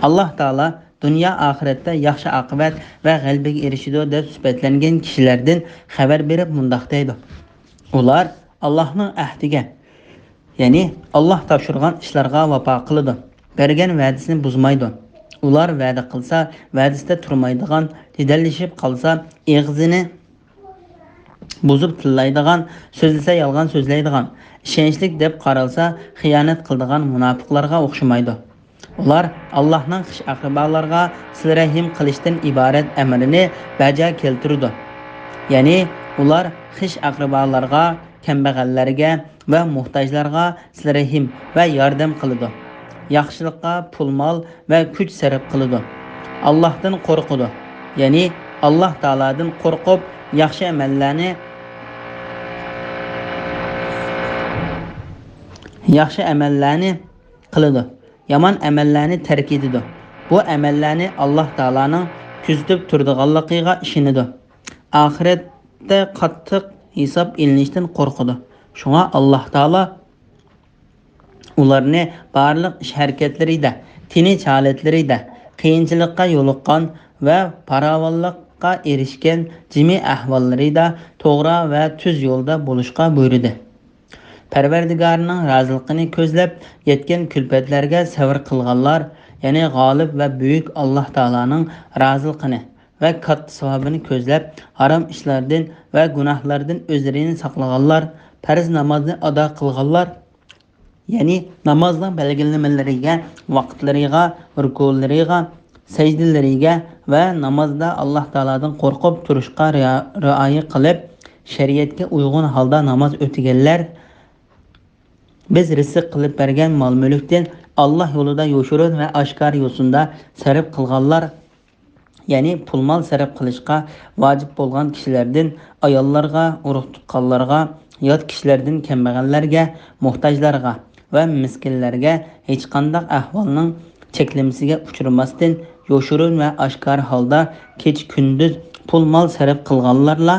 ئاللاھ تائالا دۇنيا ئاخىرەتتە ياخشى ئاقىۋەت ۋە غەلىبىگە ئېرىشىدۇ دەپ سۈپەتلەنگەن كىشىلەردىن خەۋەر بېرىپ مۇنداق دەيدۇ: ئۇلار ئاللاھنىڭ ئەھدىگە، يەنى ئاللاھ تاپشۇرغان ئىشلارغا ۋاپا قىلىدۇ، بەرگەن ۋەدىسىنى بۇزمايدۇ. ئۇلار ۋەدە قىلسا، ۋەدىسىدە تۇرمايدىغان، جېدەللىشىپ قالسا، ئېغىزىنى بۇزۇپ تىللايدىغان، سۆزلىسە يالغان سۆزلەيدىغان، ئىشەنچلىك دەپ قارالسا، خىيانەت قىلىدىغان مۇناپىقلارغا ئوخشىمايدۇ. ئۇلار ئاللاھنىڭ خىش-ئەقرىبالارغا سىلە رەھىم قىلىشتىن ئىبارەت ئەمرىنى بەجا كەلتۈرىدۇ. يەنى ئۇلار خىش-ئەقرىبالارغا، كەمبەغەللەرگە ۋە موھتاجلارغا سىلە رەھىم ۋە ياردەم قىلىدۇ. ياخشىلىققا پۇل-مال ۋە كۈچ سەرپ قىلىدۇ. ئاللاھتىن قورقىدۇ. يەنى ئاللاھ تائالادىن قورقۇپ، ياخشى ئەمەللەرنى، ياخشى ئەمەللەرنى قىلىدۇ. يامان ئەمەللەرنى تەرك ئېتىدۇ. بۇ ئەمەللەرنى ئاللاھ تائالانىڭ كۆزىتىپ تۇرىدىغانلىقىغا ئىشىنىدۇ. ئاخىرەتتە قاتتىق ھېساب ئېلىنىشتىن قورقىدۇ. شۇڭا ئاللاھ تائالا ئۇلارنى بارلىق ئىش-ھەرىكەتلىرىدە، تىنچ ھالەتلىرىدە، قىيىنچىلىققا يولۇققان ۋە پاراۋانلىققا ئېرىشكەن جىمى ئەھۋاللىرىدا توغرا ۋە تۈز يولدا بولۇشقا بۇيرۇدى. پەرۋەردىگارىنىڭ رازىلىقىنى كۆزلەپ يەتكەن كۈلپەتلەرگە سەۋر قىلغانلار، يەنى غالىب ۋە بۈيۈك ئاللاھ تائالانىڭ رازىلىقىنى ۋە كاتتا ساۋابىنى كۆزلەپ، ھارام ئىشلاردىن ۋە گۇناھلاردىن ئۆزلىرىنى ساقلىغانلار، پەرز نامازنى ئادا قىلغانلار، يەنى نامازنىڭ بەلگىلىمىلىرىگە، ۋاقىتلىرىغا، رۇكۇلىرىغا، سەجدىلىرىگە ۋە نامازدا ئاللاھ تائالادىن قورقۇپ تۇرۇشقا رىئا-، رىئايە قىلىپ، شەرىئەتكە ئۇيغۇن ھالدا ناماز ئۆتىگەنلەر، بىز رىزىق قىلىپ بەرگەن مال-مۈلۈكتىن ئاللاھ يولىدا يوشۇرۇن ۋە ئاشكارا يوسۇندا سەرپ قىلغانلار، يەنى پۇل-مال سەرپ قىلىشقا ۋاجىپ بولغان كىشىلەردىن ئاياللارغا، ئۇرۇق-تۇغقانلارغا، يات كىشىلەردىن كەمبەغەللەرگە، موھتاجلارغا ۋە مىسكىنلەرگە ھېچقانداق ئەھۋالنىڭ چەكلىمىسىگە ئۇچرىماستىن، يوشۇرۇن ۋە ئاشكارا ھالدا كېچە-كۈندۈز پۇل-مال سەرپ قىلغانلارلا،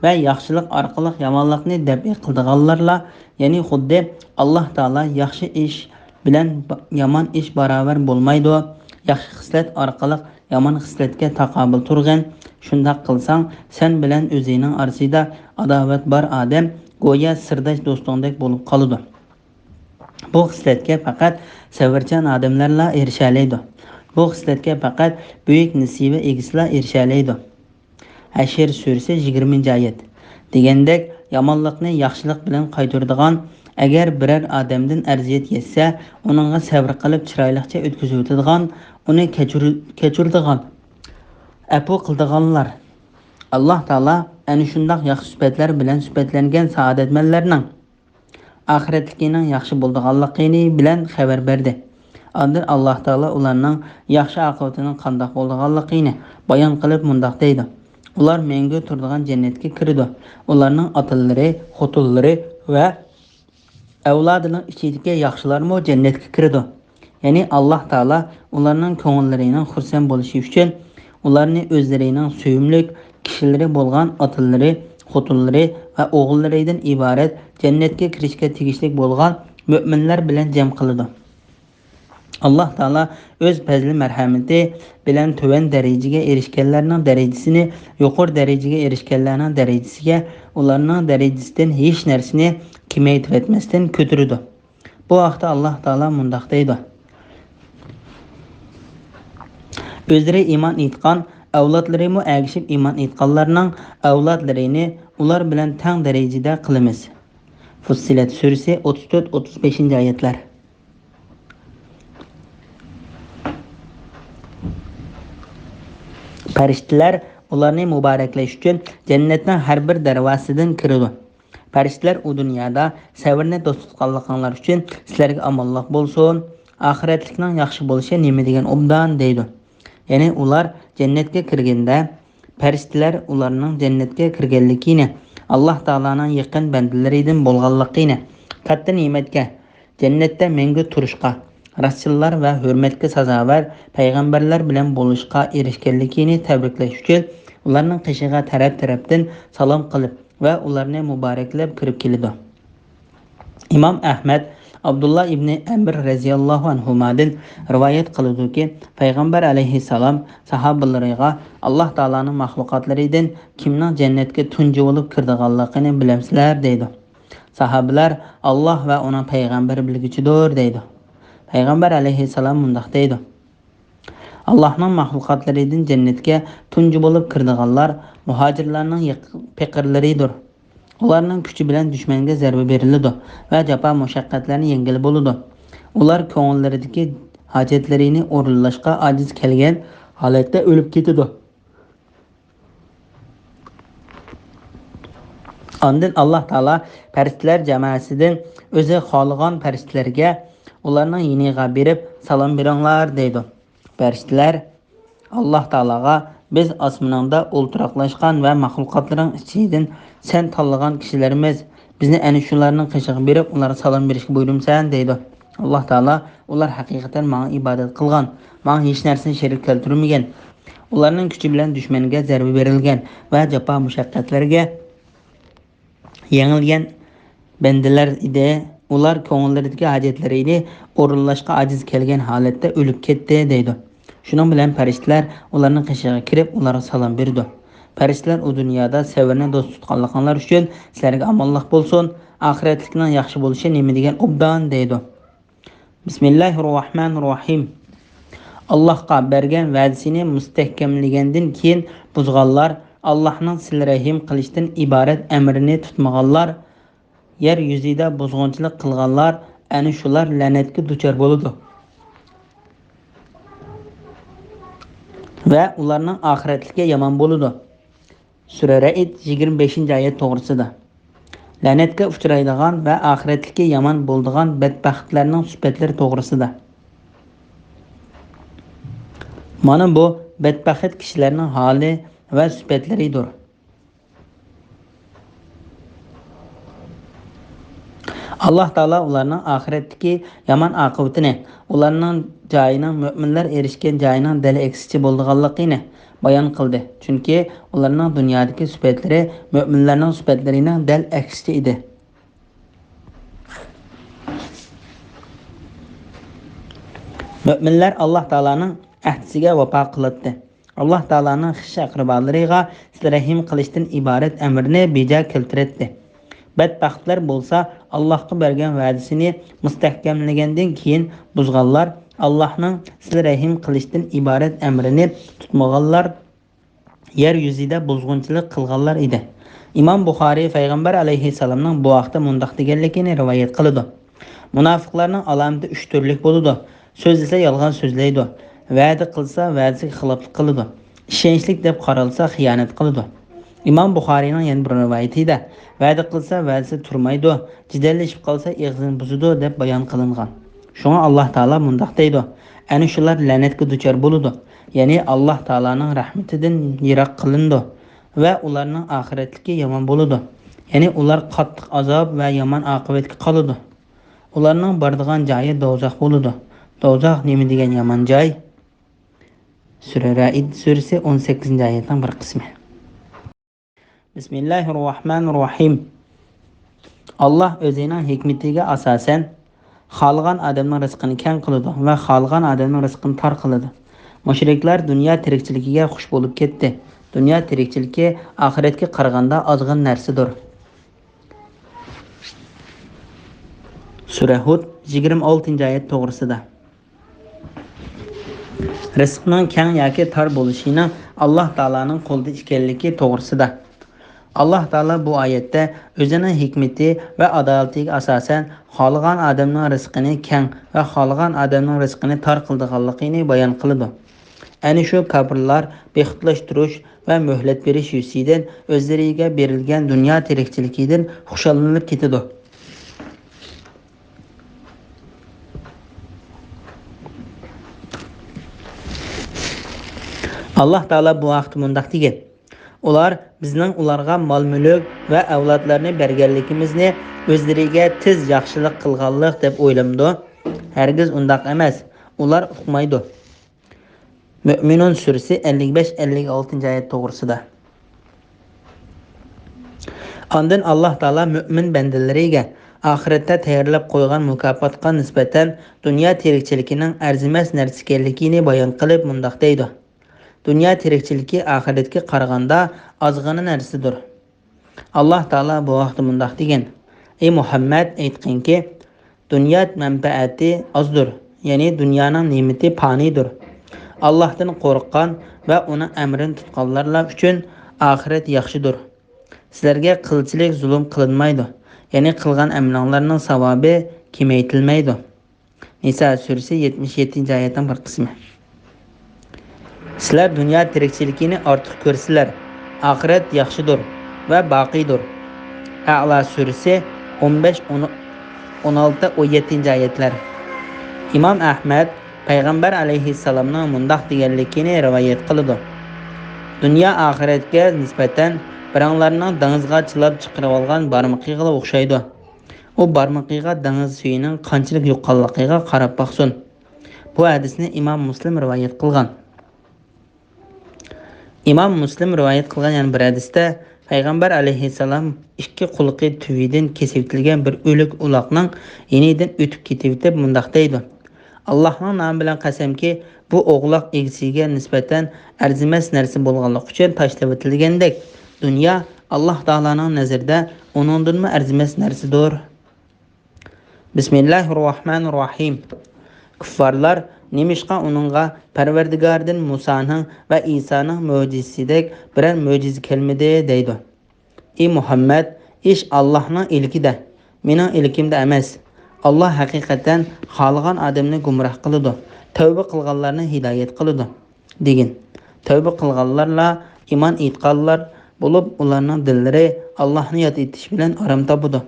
ۋە ياخشىلىق ئارقىلىق يامانلىقنى دەپئى قىلىدىغانلارلا، يەنى خۇددى ئاللاھ تائالا ياخشى ئىش بىلەن با-، يامان ئىش باراۋەر بولمايدۇ. ياخشى خىسلەت ئارقىلىق يامان خىسلەتكە تاقابىل تۇرغىن. شۇنداق قىلساڭ، سەن بىلەن ئۆزىنىڭ ئارىسىدا ئاداۋەت بار ئادەم گويا سىرداش دوستۇڭدەك بولۇپ قالىدۇ. بۇ خىسلەتكە پەقەت سەۋرچان ئادەملەرلا ئېرىشەلەيدۇ. بۇ خىسلەتكە پەقەت بۈيۈك نېسىۋە ئىگىسىلا ئېرىشەلەيدۇ. ھەشر سۈرىسى، يىگىرمىنچى ئايەت. دېگەندەك، يامانلىقنى ياخشىلىق بىلەن قايتۇرىدىغان، ئەگەر بىرەر ئادەمدىن ئەزىيەت يەتسە، ئۇنىڭغا سەۋر قىلىپ چىرايلىقچە ئۆتكۈزۈۋېتىدىغان، ئۇنى كەچۈر-، كەچۈرىدىغان، ئەپۇ قىلىدىغانلار. ئاللاھ تائالا ئەنە شۇنداق ياخشى سۈپەتلەر بىلەن سۈپەتلەنگەن سائادەتمەنلەرنىڭ ئاخىرەتلىكىنىڭ ياخشى بولىدىغانلىقىنى بىلەن خەۋەر بەردى. ئاندىن ئاللاھ تائالا ئۇلارنىڭ ياخشى ئاقىۋىتىنىڭ قانداق بولىدىغانلىقىنى بايان قىلىپ مۇنداق دەيدۇ: ئۇلار مەڭگۈ تۇرىدىغان جەننەتكە كىرىدۇ. ئۇلارنىڭ ئاتىلىرى، خوتۇنلىرى ۋە ئەۋلادىنىڭ ئىچىدىكى ياخشىلارمۇ جەننەتكە كىرىدۇ. يەنى ئاللاھ تائالا ئۇلارنىڭ كۆڭۈللىرىنىڭ خۇرسەن بولۇشى ئۈچۈن ئۇلارنى ئۆزلىرىنىڭ سۆيۈملۈك كىشىلىرى بولغان ئاتىلىرى، خوتۇنلىرى ۋە ئوغۇللىرىدىن ئىبارەت جەننەتكە كىرىشكە تېگىشلىك بولغان مۆمىنلەر بىلەن جەم قىلىدۇ. ئاللاھ تائالا ئۆز پەزلى مەرھەمىتى بىلەن تۆۋەن دەرىجىگە ئېرىشكەنلەرنىڭ دەرىجىسىنى يۇقىرى دەرىجىگە ئېرىشكەنلەرنىڭ دەرىجىسىگە، ئۇلارنىڭ دەرىجىسىدىن ھېچ نەرسىنى كېمەيتىۋەتمەستىن كۆتۈرىدۇ. بۇ ھەقتە ئاللاھ تائالا مۇنداق دەيدۇ: ئۆزلىرى ئىمان ئېيتقان، ئەۋلادلىرىمۇ ئەگىشىپ ئىمان ئېيتقانلارنىڭ ئەۋلادلىرىنى ئۇلار بىلەن تەڭ دەرىجىدە قىلىمىز. فۇسسىلەت سۈرىسى، ئوتتۇز تۆت، ئوتتۇز بەشىنچى ئايەتلەر. پەرىشتىلەر ئۇلارنى مۇبارەكلەش ئۈچۈن جەننەتنىڭ ھەر بىر دەرۋازىسىدىن كىرىدۇ. پەرىشتىلەر ئۇ دۇنيادا سەۋرنى توسۇتقانلىقىڭلار ئۈچۈن سىلەرگە ئامانلىق بولسۇن، ئاخىرەتلىكنىڭ ياخشى بولۇشى نېمە دېگەن ئوبدان دەيدۇ. يەنى ئۇلار جەننەتكە كىرگەندە، پەرىشتىلەر ئۇلارنىڭ جەننەتكە كىرگەنلىكىنى، ئاللاھ تائالانىڭ يېقىن بەندىلىرىدىن بولغانلىقىنى، كاتتا نېمەتكە، جەننەتتە مەڭگۈ تۇرۇشقا، راستچىللار ۋە ھۆرمەتكە سازاۋەر پەيغەمبەرلەر بىلەن بولۇشقا ئېرىشكەنلىكىنى تەبرىكلەش ئۈچۈن ئۇلارنىڭ قېشىغا تەرەپ-تەرەپتىن سالام قىلىپ ۋە ئۇلارنى مۇبارەكلەپ كىرىپ كېلىدۇ. ئىمام ئەھمەد، ئابدۇللا ئىبنى ئەمر رەزىياللاھۇ ئەنھۇمادىن رىۋايەت قىلىدۇكى، پەيغەمبەر ئەلەيھىسسالام ساھابىلىرىغا، ئاللاھ تائالانىڭ مەخلۇقاتلىرىدىن كىمنىڭ جەننەتكە تۇنجى بولۇپ كىرىدىغانلىقىنى بىلەمسىلەر؟ دەيدۇ. ساھابىلەر، ئاللاھ ۋە ئۇنىڭ پەيغەمبىرى بىلگۈچىدۇر، دەيدۇ. پەيغەمبەر ئەلەيھىسسالام مۇنداق دەيدۇ: ئاللاھنىڭ مەخلۇقاتلىرىدىن جەننەتكە تۇنجى بولۇپ كىرىدىغانلار مۇھاجىرلارنىڭ يېق-، پېقىرلىرىدۇر. ئۇلارنىڭ كۈچى بىلەن دۈشمەنگە زەربە بېرىلىدۇ ۋە جاپا مۇشەققەتلەرنى يەڭگىلى بولىدۇ. ئۇلار كۆڭۈللىرىدىكى ھاجەتلىرىنى ئورۇنلاشقا ئاجىز كەلگەن ھالەتتە ئۆلۈپ كېتىدۇ. ئاندىن ئاللاھ تائالا پەرىشتىلەر جامائەسىدىن ئۆزى خالىغان پەرىشتىلەرگە، ئۇلارنىڭ يېنىغا بېرىپ سالام بېرىڭلار، دەيدۇ. پەرىشتىلەر ئاللاھ تائالاغا، بىز ئاسمىنىڭدا ئولتۇراقلاشقان ۋە مەخلۇقاتلىرىڭ ئىچىدىن سەن تاللىغان كىشىلىرىمىز، بىزنى ئەنە شۇلارنىڭ قېشىغا بېرىپ ئۇلارغا سالام بېرىشكە بۇيرۇمسەن، دەيدۇ. ئاللاھ تائالا، ئۇلار ھەقىقەتەن ماڭا ئىبادەت قىلغان، ماڭا ھېچ نەرسىنى شېرىك كەلتۈرمىگەن، ئۇلارنىڭ كۈچى بىلەن دۈشمەنگە زەربە بېرىلگەن ۋە جاپا مۇشەققەتلەرگە يېڭىلگەن بەندىلەر ئىدى. ئۇلار كۆڭۈللىرىدىكى ھاجەتلىرىنى ئورۇنلاشقا ئاجىز كەلگەن ھالەتتە ئۆلۈپ كەتتى، دەيدۇ. شۇنىڭ بىلەن پەرىشتىلەر ئۇلارنىڭ قېشىغا كىرىپ، ئۇلارغا سالام بېرىدۇ. پەرىشتىلەر ئۇ دۇنيادا سەۋرنى دوست تۇتقانلىقىڭلار ئۈچۈن سىلەرگە ئامانلىق بولسۇن، ئاخىرەتلىكنىڭ ياخشى بولۇشى نېمە دېگەن ئوبدان دەيدۇ. بىسمىللاھىررەھمانىررەھىم. ئاللاھقا بەرگەن ۋەدىسىنى مۇستەھكەملىگەندىن كېيىن بۇزغانلار، ئاللاھنىڭ سىلە رەھىم قىلىشتىن ئىبارەت ئەمرىنى تۇتمىغانلار، يەر يۈزىدە بۇزغۇنچىلىق قىلغانلار، ئەنە شۇلار لەنەتكە دۇچار بولىدۇ ۋە ئۇلارنىڭ ئاخىرەتلىكى يامان بولىدۇ. سۈرە رەئد، يىگىرمە بەشىنچى ئايەت توغرىسىدا. لەنەتكە ئۇچرايدىغان ۋە ئاخىرەتلىكى يامان بولىدىغان بەتبەختلەرنىڭ سۈپەتلىرى توغرىسىدا. مانا بۇ بەتبەخت كىشىلەرنىڭ ھالى ۋە سۈپەتلىرىدۇر. ئاللاھ تائالا ئۇلارنىڭ ئاخىرەتتىكى يامان ئاقىۋىتىنى، ئۇلارنىڭ جايىنىڭ، مۆمىنلەر ئېرىشكەن جايىنىڭ دەل ئەكسىچە بولىدىغانلىقىنى بايان قىلدى، چۈنكى ئۇلارنىڭ دۇنيادىكى سۈپەتلىرى مۆمىنلەرنىڭ سۈپەتلىرىنىڭ دەل ئەكسىچە ئىدى. مۆمىنلەر ئاللاھ تائالانىڭ ئەھدىسىگە ۋاپا قىلاتتى. ئاللاھ تائالانىڭ خىش ئەقرىبالىرىغا سىلە رەھىم قىلىشتىن ئىبارەت ئەمرىنى بېجا كەلتۈرەتتى. بەتبەختلەر بولسا ئاللاھقا بەرگەن ۋەدىسىنى مۇستەھكەملىگەندىن كېيىن بۇزغانلار، ئاللاھنىڭ سىلە رەھىم قىلىشتىن ئىبارەت ئەمرىنى تۇتمىغانلار، يەر يۈزىدە بۇزغۇنچىلىق قىلغانلار ئىدى. ئىمام بۇخارىي پەيغەمبەر ئەلەيھىسسالامنىڭ بۇ ھەقتە مۇنداق دېگەنلىكىنى رىۋايەت قىلىدۇ. مۇناپىقلارنىڭ ئالامىتى ئۈچ تۈرلۈك بولىدۇ. سۆزلىسە يالغان سۆزلەيدۇ. ۋەدە قىلسا ۋەدىسىگە خىلاپلىق قىلىدۇ. ئىشەنچلىك دەپ قارالسا خىيانەت قىلىدۇ. ئىمام بۇخارىينىڭ يەنە بىر رىۋايىتىدە، ۋەدە قىلسا ۋەدىسىدە تۇرمايدۇ، جېدەللىشىپ قالسا ئېغىزىنى بۇزىدۇ دەپ بايان قىلىنغان. شۇڭا ئاللاھ تائالا مۇنداق دەيدۇ، ئەنە شۇلار لەنەتكە دۇچار بولىدۇ، يەنى ئاللاھ تائالانىڭ رەھمىتىدىن يىراق قىلىنىدۇ ۋە ئۇلارنىڭ ئاخىرەتلىكى يامان بولىدۇ، يەنى ئۇلار قاتتىق ئازاب ۋە يامان ئاقىۋەتكە قالىدۇ. ئۇلارنىڭ بارىدىغان جايى دوزاخ بولىدۇ. دوزاخ نېمە دېگەن يامان جاي! سۈرە رەئد سۈرىسى، ئون سەككىزىنچى ئايەتنىڭ بىر قىسمى. بىسمىللاھىررەھمانىررەھىم. ئاللاھ ئۆزىنىڭ ھېكمىتىگە ئاساسەن، خالىغان ئادەمنىڭ رىزقىنى كەڭ قىلىدۇ ۋە خالىغان ئادەمنىڭ رىزقىنى تار قىلىدۇ. مۇشرىكلار دۇنيا تىرىكچىلىكىگە خۇش بولۇپ كەتتى. دۇنيا تىرىكچىلىكى ئاخىرەتكە قارىغاندا ئازغىنە نەرسىدۇر. سۈرە ھۇد، يىگىرمە ئالتىنچى ئايەت توغرىسىدا. رىزقنىڭ كەڭ ياكى تار بولۇشىنىڭ ئاللاھ تائالانىڭ قولىدا ئىكەنلىكى توغرىسىدا. ئاللاھ تائالا بۇ ئايەتتە ئۆزىنىڭ ھېكمىتى ۋە ئادالىتىگە ئاساسەن خالىغان ئادەمنىڭ رىزقىنى كەڭ ۋە خالىغان ئادەمنىڭ رىزقىنى تار قىلىدىغانلىقىنى بايان قىلىدۇ. ئەنە شۇ كاپىرلار بىخۇدلاشتۇرۇش ۋە مۆھلەت بېرىش يۈزىسىدىن ئۆزلىرىگە بېرىلگەن دۇنيا تىرىكچىلىكىدىن خۇشاللىنىپ كېتىدۇ. ئاللاھ تائالا بۇ ھەقتە مۇنداق دېگەن، ئۇلار بىزنىڭ ئۇلارغا مال-مۈلۈك ۋە ئەۋلادلارنى بەرگەنلىكىمىزنى ئۆزلىرىگە تېز ياخشىلىق قىلغانلىق دەپ ئويلىمىدۇ؟ ھەرگىز ئۇنداق ئەمەس. ئۇلار ئۇقمايدۇ. مۆمىنۇن سۈرىسى، ئەللىك بەش، ئەللىك ئالتىنچى ئايەت توغرىسىدا. ئاندىن ئاللاھ تائالا مۆمىن بەندىلىرىگە ئاخىرەتتە تەييارلاپ قويغان مۇكاپاتقا نىسبەتەن دۇنيا تىرىكچىلىكىنىڭ ئەرزىمەس نەرسە ئىكەنلىكىنى بايان قىلىپ مۇنداق دەيدۇ، دۇنيا تىرىكچىلىكى ئاخىرەتكە قارىغاندا ئازغىنە نەرسىدۇر. ئاللاھ تائالا بۇ ھەقتە مۇنداق دېگەن، ئەي مۇھەممەد، ئېيتقىنكى، دۇنيا مەنپەئەتى ئازدۇر، يەنى دۇنيانىڭ نېمىتى پانىيدۇر. ئاللاھتىن قورققان ۋە ئۇنىڭ ئەمرىنى تۇتقانلار ئۈچۈن ئاخىرەت ياخشىدۇر. سىلەرگە قىلچىلىك زۇلۇم قىلىنمايدۇ، يەنى قىلغان ئەمىلىڭلارنىڭ ساۋابى كېمەيتىلمەيدۇ. نىسا سۈرىسى، يەتمىش يەتتىنچى ئايەتنىڭ بىر قىسمى. سىلەر دۇنيا تىرىكچىلىكىنى ئارتۇق كۆرسىلەر، ئاخىرەت ياخشىدۇر ۋە باقىيدۇر. ئەئلا سۈرىسى، ئون بەش، ئون، ئون ئالتە، ئون يەتتىنچى ئايەتلەر. ئىمام ئەھمەد پەيغەمبەر ئەلەيھىسسالامنىڭ مۇنداق دېگەنلىكىنى رىۋايەت قىلىدۇ، دۇنيا ئاخىرەتكە نىسبەتەن بىرەڭلارنىڭ دېڭىزغا چىلاپ چىقىرىۋالغان بارمىقىغا ئوخشايدۇ. ئۇ بارمىقىغا دېڭىز سۈيىنىڭ قانچىلىك يۇققانلىقىغا قاراپ باقسۇن. بۇ ھەدىسنى ئىمام مۇسلىم رىۋايەت قىلغان. ئىمام مۇسلىم رىۋايەت قىلغان يەنە بىر ھەدىستە، پەيغەمبەر ئەلەيھىسسالام ئىككى قۇلىقى تۈۋىدىن كېسىۋېتىلگەن بىر ئۆلۈك ئۇلاقنىڭ يېنىدىن ئۆتۈپ كېتىۋېتىپ مۇنداق دەيدۇ، ئاللاھنىڭ نامى بىلەن قەسەمكى، بۇ ئوغلاق ئىگىسىگە نىسبەتەن ئەرزىمەس نەرسە بولغانلىقى ئۈچۈن تاشلىۋېتىلگەندەك، دۇنيا ئاللاھ تائالانىڭ نەزىرىدە ئۇنىڭدىنمۇ ئەرزىمەس نەرسىدۇر. بىسمىللاھىرراھمانىرراھىم. كۇففارلار نېمىشقا ئۇنىڭغا پەرۋەردىگارىدىن مۇسانىڭ ۋە ئىسانىڭ مۆجىزىسىدەك بىرەر مۆجىزە كەلمىدى دەيدۇ؟ ئى مۇھەممەد، ئىش ئاللاھنىڭ ئىلكىدە، مېنىڭ ئىلكىمدە ئەمەس. ئاللاھ ھەقىقەتەن خالىغان ئادەمنى گۇمراھ قىلىدۇ، تەۋبە قىلغانلارنى ھىدايەت قىلىدۇ، دېگىن. تەۋبە قىلغانلارلا ئىمان ئېيتقانلار بولۇپ، ئۇلارنىڭ دىللىرى ئاللاھنى ياد ئېتىش بىلەن ئارام تاپىدۇ.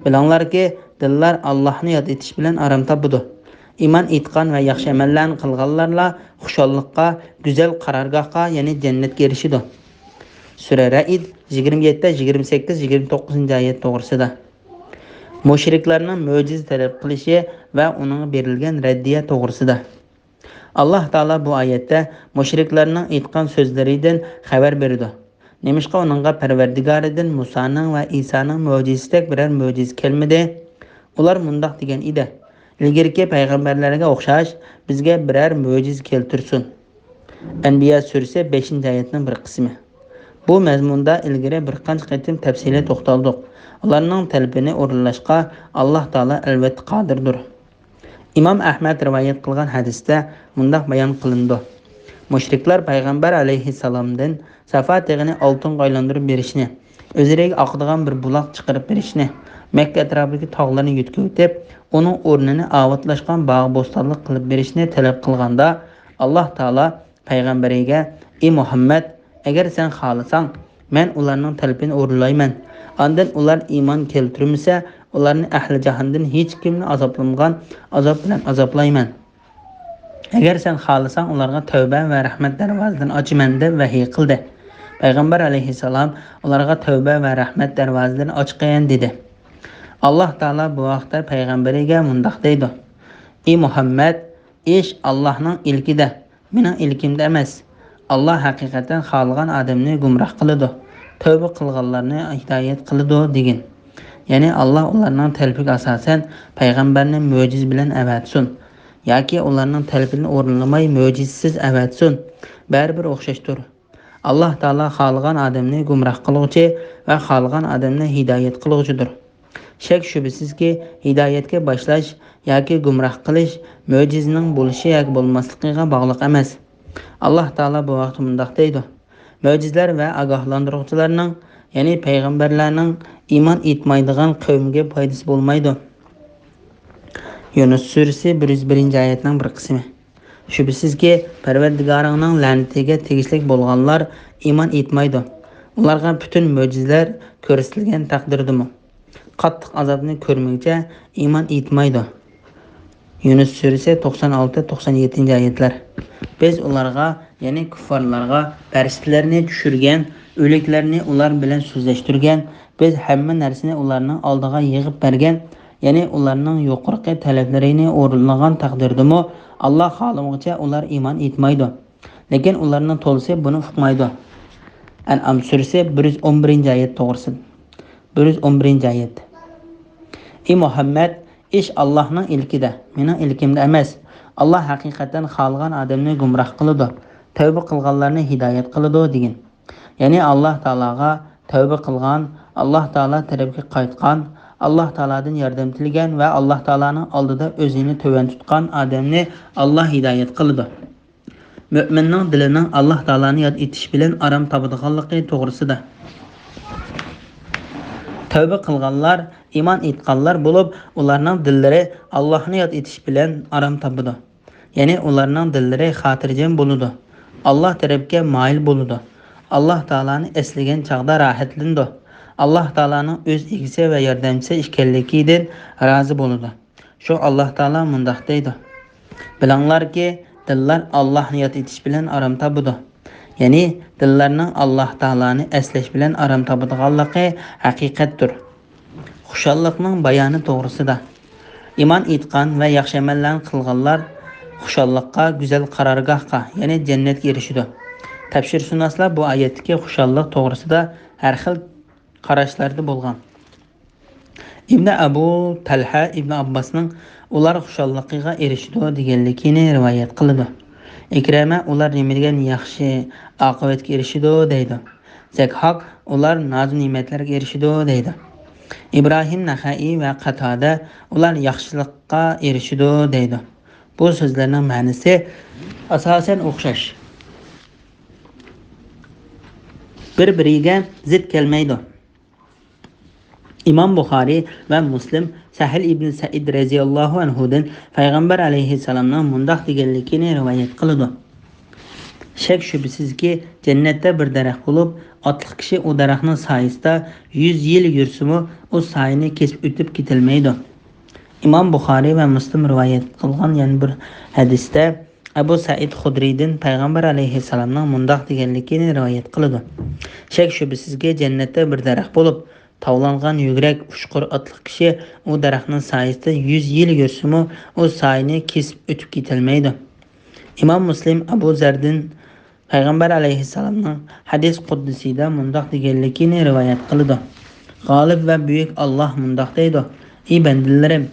بىلىڭلاركى، دىللار ئاللاھنى ياد ئېتىش بىلەن ئارام تاپىدۇ. ئىمان ئېيتقان ۋە ياخشى ئەمەللەرنى قىلغانلارلا خۇشاللىققا، گۈزەل قارارگاھقا، يەنى جەننەتكە ئېرىشىدۇ. سۈرە رەئد، يىگىرمە يەتتە، يىگىرمە سەككىز، يىگىرمە توققۇزىنچى ئايەت توغرىسىدا. مۇشرىكلارنىڭ مۆجىزە تەلەپ قىلىشى ۋە ئۇنىڭغا بېرىلگەن رەددىيە توغرىسىدا. ئاللاھ تائالا بۇ ئايەتتە مۇشرىكلارنىڭ ئېيتقان سۆزلىرىدىن خەۋەر بېرىدۇ. نېمىشقا ئۇنىڭغا پەرۋەردىگارىدىن مۇسانىڭ ۋە ئىسانىڭ مۆجىزىسىدەك بىرەر مۆجىزە كەلمىدى؟ ئۇلار مۇنداق دېگەن ئىدى: ئىلگىرىكى پەيغەمبەرلەرگە ئوخشاش بىزگە بىرەر مۆجىزە كەلتۈرسۇن. ئەنبىيا سۈرىسى بەشىنچى ئايەتنىڭ بىر قىسمى. بۇ مەزمۇندا ئىلگىرى بىر قانچە قېتىم تەپسىلىي توختالدۇق. ئۇلارنىڭ تەلىپىنى ئورۇنلاشقا ئاللاھ تائالا ئەلۋەتتە قادىردۇر. ئىمام ئەھمەد رىۋايەت قىلغان ھەدىستە مۇنداق بايان قىلىنىدۇ: مۇشرىكلار پەيغەمبەر ئەلەيھىسسالامدىن سافا تېغىنى ئالتۇنغا ئايلاندۇرۇپ بېرىشنى، ئۆزلىرىگە ئاقىدىغان بىر بۇلاق چىقىرىپ بېرىشنى، مەككە ئەتراپىدىكى تاغلارنى يۆتكىۋېتىپ، ئۇنىڭ ئورنىنى ئاۋاتلاشقان باغ-بوستانلىق قىلىپ بېرىشنى تەلەپ قىلغاندا، ئاللاھ تائالا پەيغەمبىرىگە: ئى مۇھەممەد، ئەگەر سەن خالىساڭ، مەن ئۇلارنىڭ تەلىپىنى ئورۇنلايمەن. ئاندىن ئۇلار ئىمان كەلتۈرمىسە، ئۇلارنى ئەھلى جاھاندىن ھېچكىمنى ئازابلىمىغان ئازاب بىلەن ئازابلايمەن. ئەگەر سەن خالىساڭ، ئۇلارغا تەۋبە ۋە رەھمەت دەرۋازىلىرىنى ئاچىمەن، دەپ ۋەھىي قىلدى. پەيغەمبەر ئەلەيھىسسالام ئۇلارغا تەۋبە ۋە رەھمەت دەرۋازىلىرىنى ئاچقىن، دېدى. ئاللاھ تائالا بۇ ھەقتە پەيغەمبىرىگە مۇنداق دەيدۇ: ئى مۇھەممەد، ئىش ئاللاھنىڭ ئىلكىدە، مېنىڭ ئىلكىمدە ئەمەس. ئاللاھ ھەقىقەتەن خالىغان ئادەمنى گۇمراھ قىلىدۇ، تەۋبە قىلغانلارنى ھىدايەت قىلىدۇ، دېگىن. يەنى ئاللاھ ئۇلارنىڭ تەلىپىگە ئاساسەن پەيغەمبەرنى مۆجىزە بىلەن ئەۋەتسۇن ياكى ئۇلارنىڭ تەلىپىنى ئورۇنلىماي مۆجىزىسىز ئەۋەتسۇن، بەرىبىر ئوخشاشتۇر. ئاللاھ تائالا خالىغان ئادەمنى گۇمراھ قىلغۇچى ۋە خالىغان ئادەمنى ھىدايەت قىلغۇچىدۇر. شەك-شۈبھىسىزكى، ھىدايەتكە باشلاش ياكى گۇمراھ قىلىش مۆجىزىنىڭ بولۇشى ياكى بولماسلىقىغا باغلىق ئەمەس. ئاللاھ تائالا بۇ ھەقتە مۇنداق دەيدۇ: مۆجىزىلەر ۋە ئاگاھلاندۇرغۇچىلارنىڭ، يەنى پەيغەمبەرلەرنىڭ ئىمان ئېيتمايدىغان قەۋمگە پايدىسى بولمايدۇ. يۇنۇس سۈرىسى بىر يۈز بىرىنچى ئايەتنىڭ بىر قىسمى. شۈبھىسىزكى، پەرۋەردىگارىڭنىڭ لەنىتىگە تېگىشلىك بولغانلار ئىمان ئېيتمايدۇ. ئۇلارغا پۈتۈن مۆجىزىلەر كۆرسىتىلگەن تەقدىردىمۇ. قاتتىق ئازابنى كۆرمىگۈچە ئىمان ئېيتمايدۇ. يۇنۇس سۈرىسى توقسان ئالتە، توقسان يەتتىنچى ئايەتلەر. بىز ئۇلارغا، يەنى كۇففارلارغا، پەرىشتىلەرنى چۈشۈرگەن، ئۆلۈكلەرنى ئۇلار بىلەن سۆزلەشتۈرگەن، بىز ھەممە نەرسىنى ئۇلارنىڭ ئالدىغا يىغىپ بەرگەن، يەنى ئۇلارنىڭ يۇقىرىقى تەلەپلىرىنى ئورۇنلىغان تەقدىردىمۇ، ئاللا خالىمىغۇچە ئۇلار ئىمان ئېيتمايدۇ. لېكىن ئۇلارنىڭ تولىسى بۇنى ئۇقمايدۇ. ئەنئام سۈرىسى بىر يۈز ئون بىرىنچى ئايەت توغرىسىدا. بىر يۈز ئون بىرىنچى ئايەت. ئى مۇھەممەد، ئىش ئاللاھنىڭ ئىلكىدە، مېنىڭ ئىلكىمدە ئەمەس. ئاللا ھەقىقەتەن خالىغان ئادەمنى گۇمراھ قىلىدۇ، تەۋبە قىلغانلارنى ھىدايەت قىلىدۇ، دېگىن. يەنى ئاللا تائالاغا تەۋبە قىلغان، ئاللا تائالا تەرەپكە قايتقان، ئاللا تائالادىن ياردەم تىلىگەن ۋە ئاللا تائالانىڭ ئالدىدا ئۆزىنى تۆۋەن تۇتقان ئادەمنى ئاللا ھىدايەت قىلىدۇ. مۆمىننىڭ دىلىنىڭ ئاللا تائالانى ياد ئېتىش بىلەن ئارام تاپىدىغانلىقى توغرىسىدا. تەۋبە قىلغانلار ئىمان ئېيتقانلار بولۇپ، ئۇلارنىڭ دىللىرى ئاللاھنى ياد ئېتىش بىلەن ئارام تاپىدۇ. يەنى ئۇلارنىڭ دىللىرى خاتىرجەم بولىدۇ، ئاللا تەرەپكە مايىل بولىدۇ. ئاللا تائالانى ئەسلىگەن چاغدا راھەتلىنىدۇ. ئاللا تائالانىڭ ئۆز ئىگىسى ۋە ياردەمچىسى ئىكەنلىكىدىن رازى بولىدۇ. شۇ ئاللا تائالا مۇنداق دەيدۇ: بىلىڭلاركى، دىللار ئاللاھنى ياد ئېتىش بىلەن ئارام تاپىدۇ. يەنى دىللارنىڭ ئاللا تائالانى ئەسلەش بىلەن ئارام تاپىدىغانلىقى ھەقىقەتتۇر. خۇشاللىقنىڭ بايانى توغرىسىدا. ئىمان ئېيتقان ۋە ياخشى ئەمەللەرنى قىلغانلار خۇشاللىققا، گۈزەل قارارگاھقا، يەنى جەننەتكە ئېرىشىدۇ. تەپسىرشۇناسلار بۇ ئايەتتىكى خۇشاللىق توغرىسىدا ھەر خىل قاراشلاردا بولغان. ئىبنى ئەبۇ تەلھە ئىبنى ئابباسنىڭ «ئۇلار خۇشاللىقىغا ئېرىشىدۇ» دېگەنلىكىنى رىۋايەت قىلىدۇ. ئىكرىمە «ئۇلار نېمە دېگەن ياخشى ئاقىۋەتكە ئېرىشىدۇ» دەيدۇ. زەكھاك «ئۇلار نازۇ نېمەتلەرگە ئېرىشىدۇ» دەيدۇ. ئىبراھىم نەخەئىي ۋە قاتادە «ئۇلار ياخشىلىققا ئېرىشىدۇ» دەيدۇ. بۇ سۆزلەرنىڭ مەنىسى ئاساسەن ئوخشاش. بىر-بىرىگە زىت كەلمەيدۇ. ئىمام بۇخارىي ۋە مۇسلىم سەھىل ئىبن سەئىد رەزىياللاھۇ ئەنھۇدىن پەيغەمبەر ئەلەيھىسسالامنىڭ مۇنداق دېگەنلىكىنى رىۋايەت قىلىدۇ: شەك-شۈبھىسىزكى، جەننەتتە بىر دەرەخ بولۇپ، ئاتلىق كىشى ئۇ دەرەخنىڭ سايىسىدا يۈز يىل يۈرسىمۇ، ئۇ سايىنى كېسىپ ئۆتۈپ كېتەلمەيدۇ. ئىمام بۇخارىي ۋە مۇسلىم رىۋايەت قىلغان يەنە بىر ھەدىستە ئەبۇ سەئىد خۇدرىيدىن پەيغەمبەر ئەلەيھىسسالامنىڭ مۇنداق دېگەنلىكىنى رىۋايەت قىلىدۇ: شەك-شۈبھىسىزكى، جەننەتتە بىر دەرەخ بولۇپ، تاۋلانغان يۈگرەك ئۇچقۇر ئاتلىق كىشى ئۇ دەرەخنىڭ سايىسىدا يۈز يىل يۈرسىمۇ، ئۇ سايىنى كېسىپ ئۆتۈپ كېتەلمەيدۇ. ئىمام مۇسلىم ئەبۇ زەردىن پەيغەمبەر ئەلەيھىسسالامنىڭ ھەدىس قۇدسىيدا مۇنداق دېگەنلىكىنى رىۋايەت قىلىدۇ: غالىب ۋە بۈيۈك ئاللاھ مۇنداق دەيدۇ: ئى بەندىلىرىم،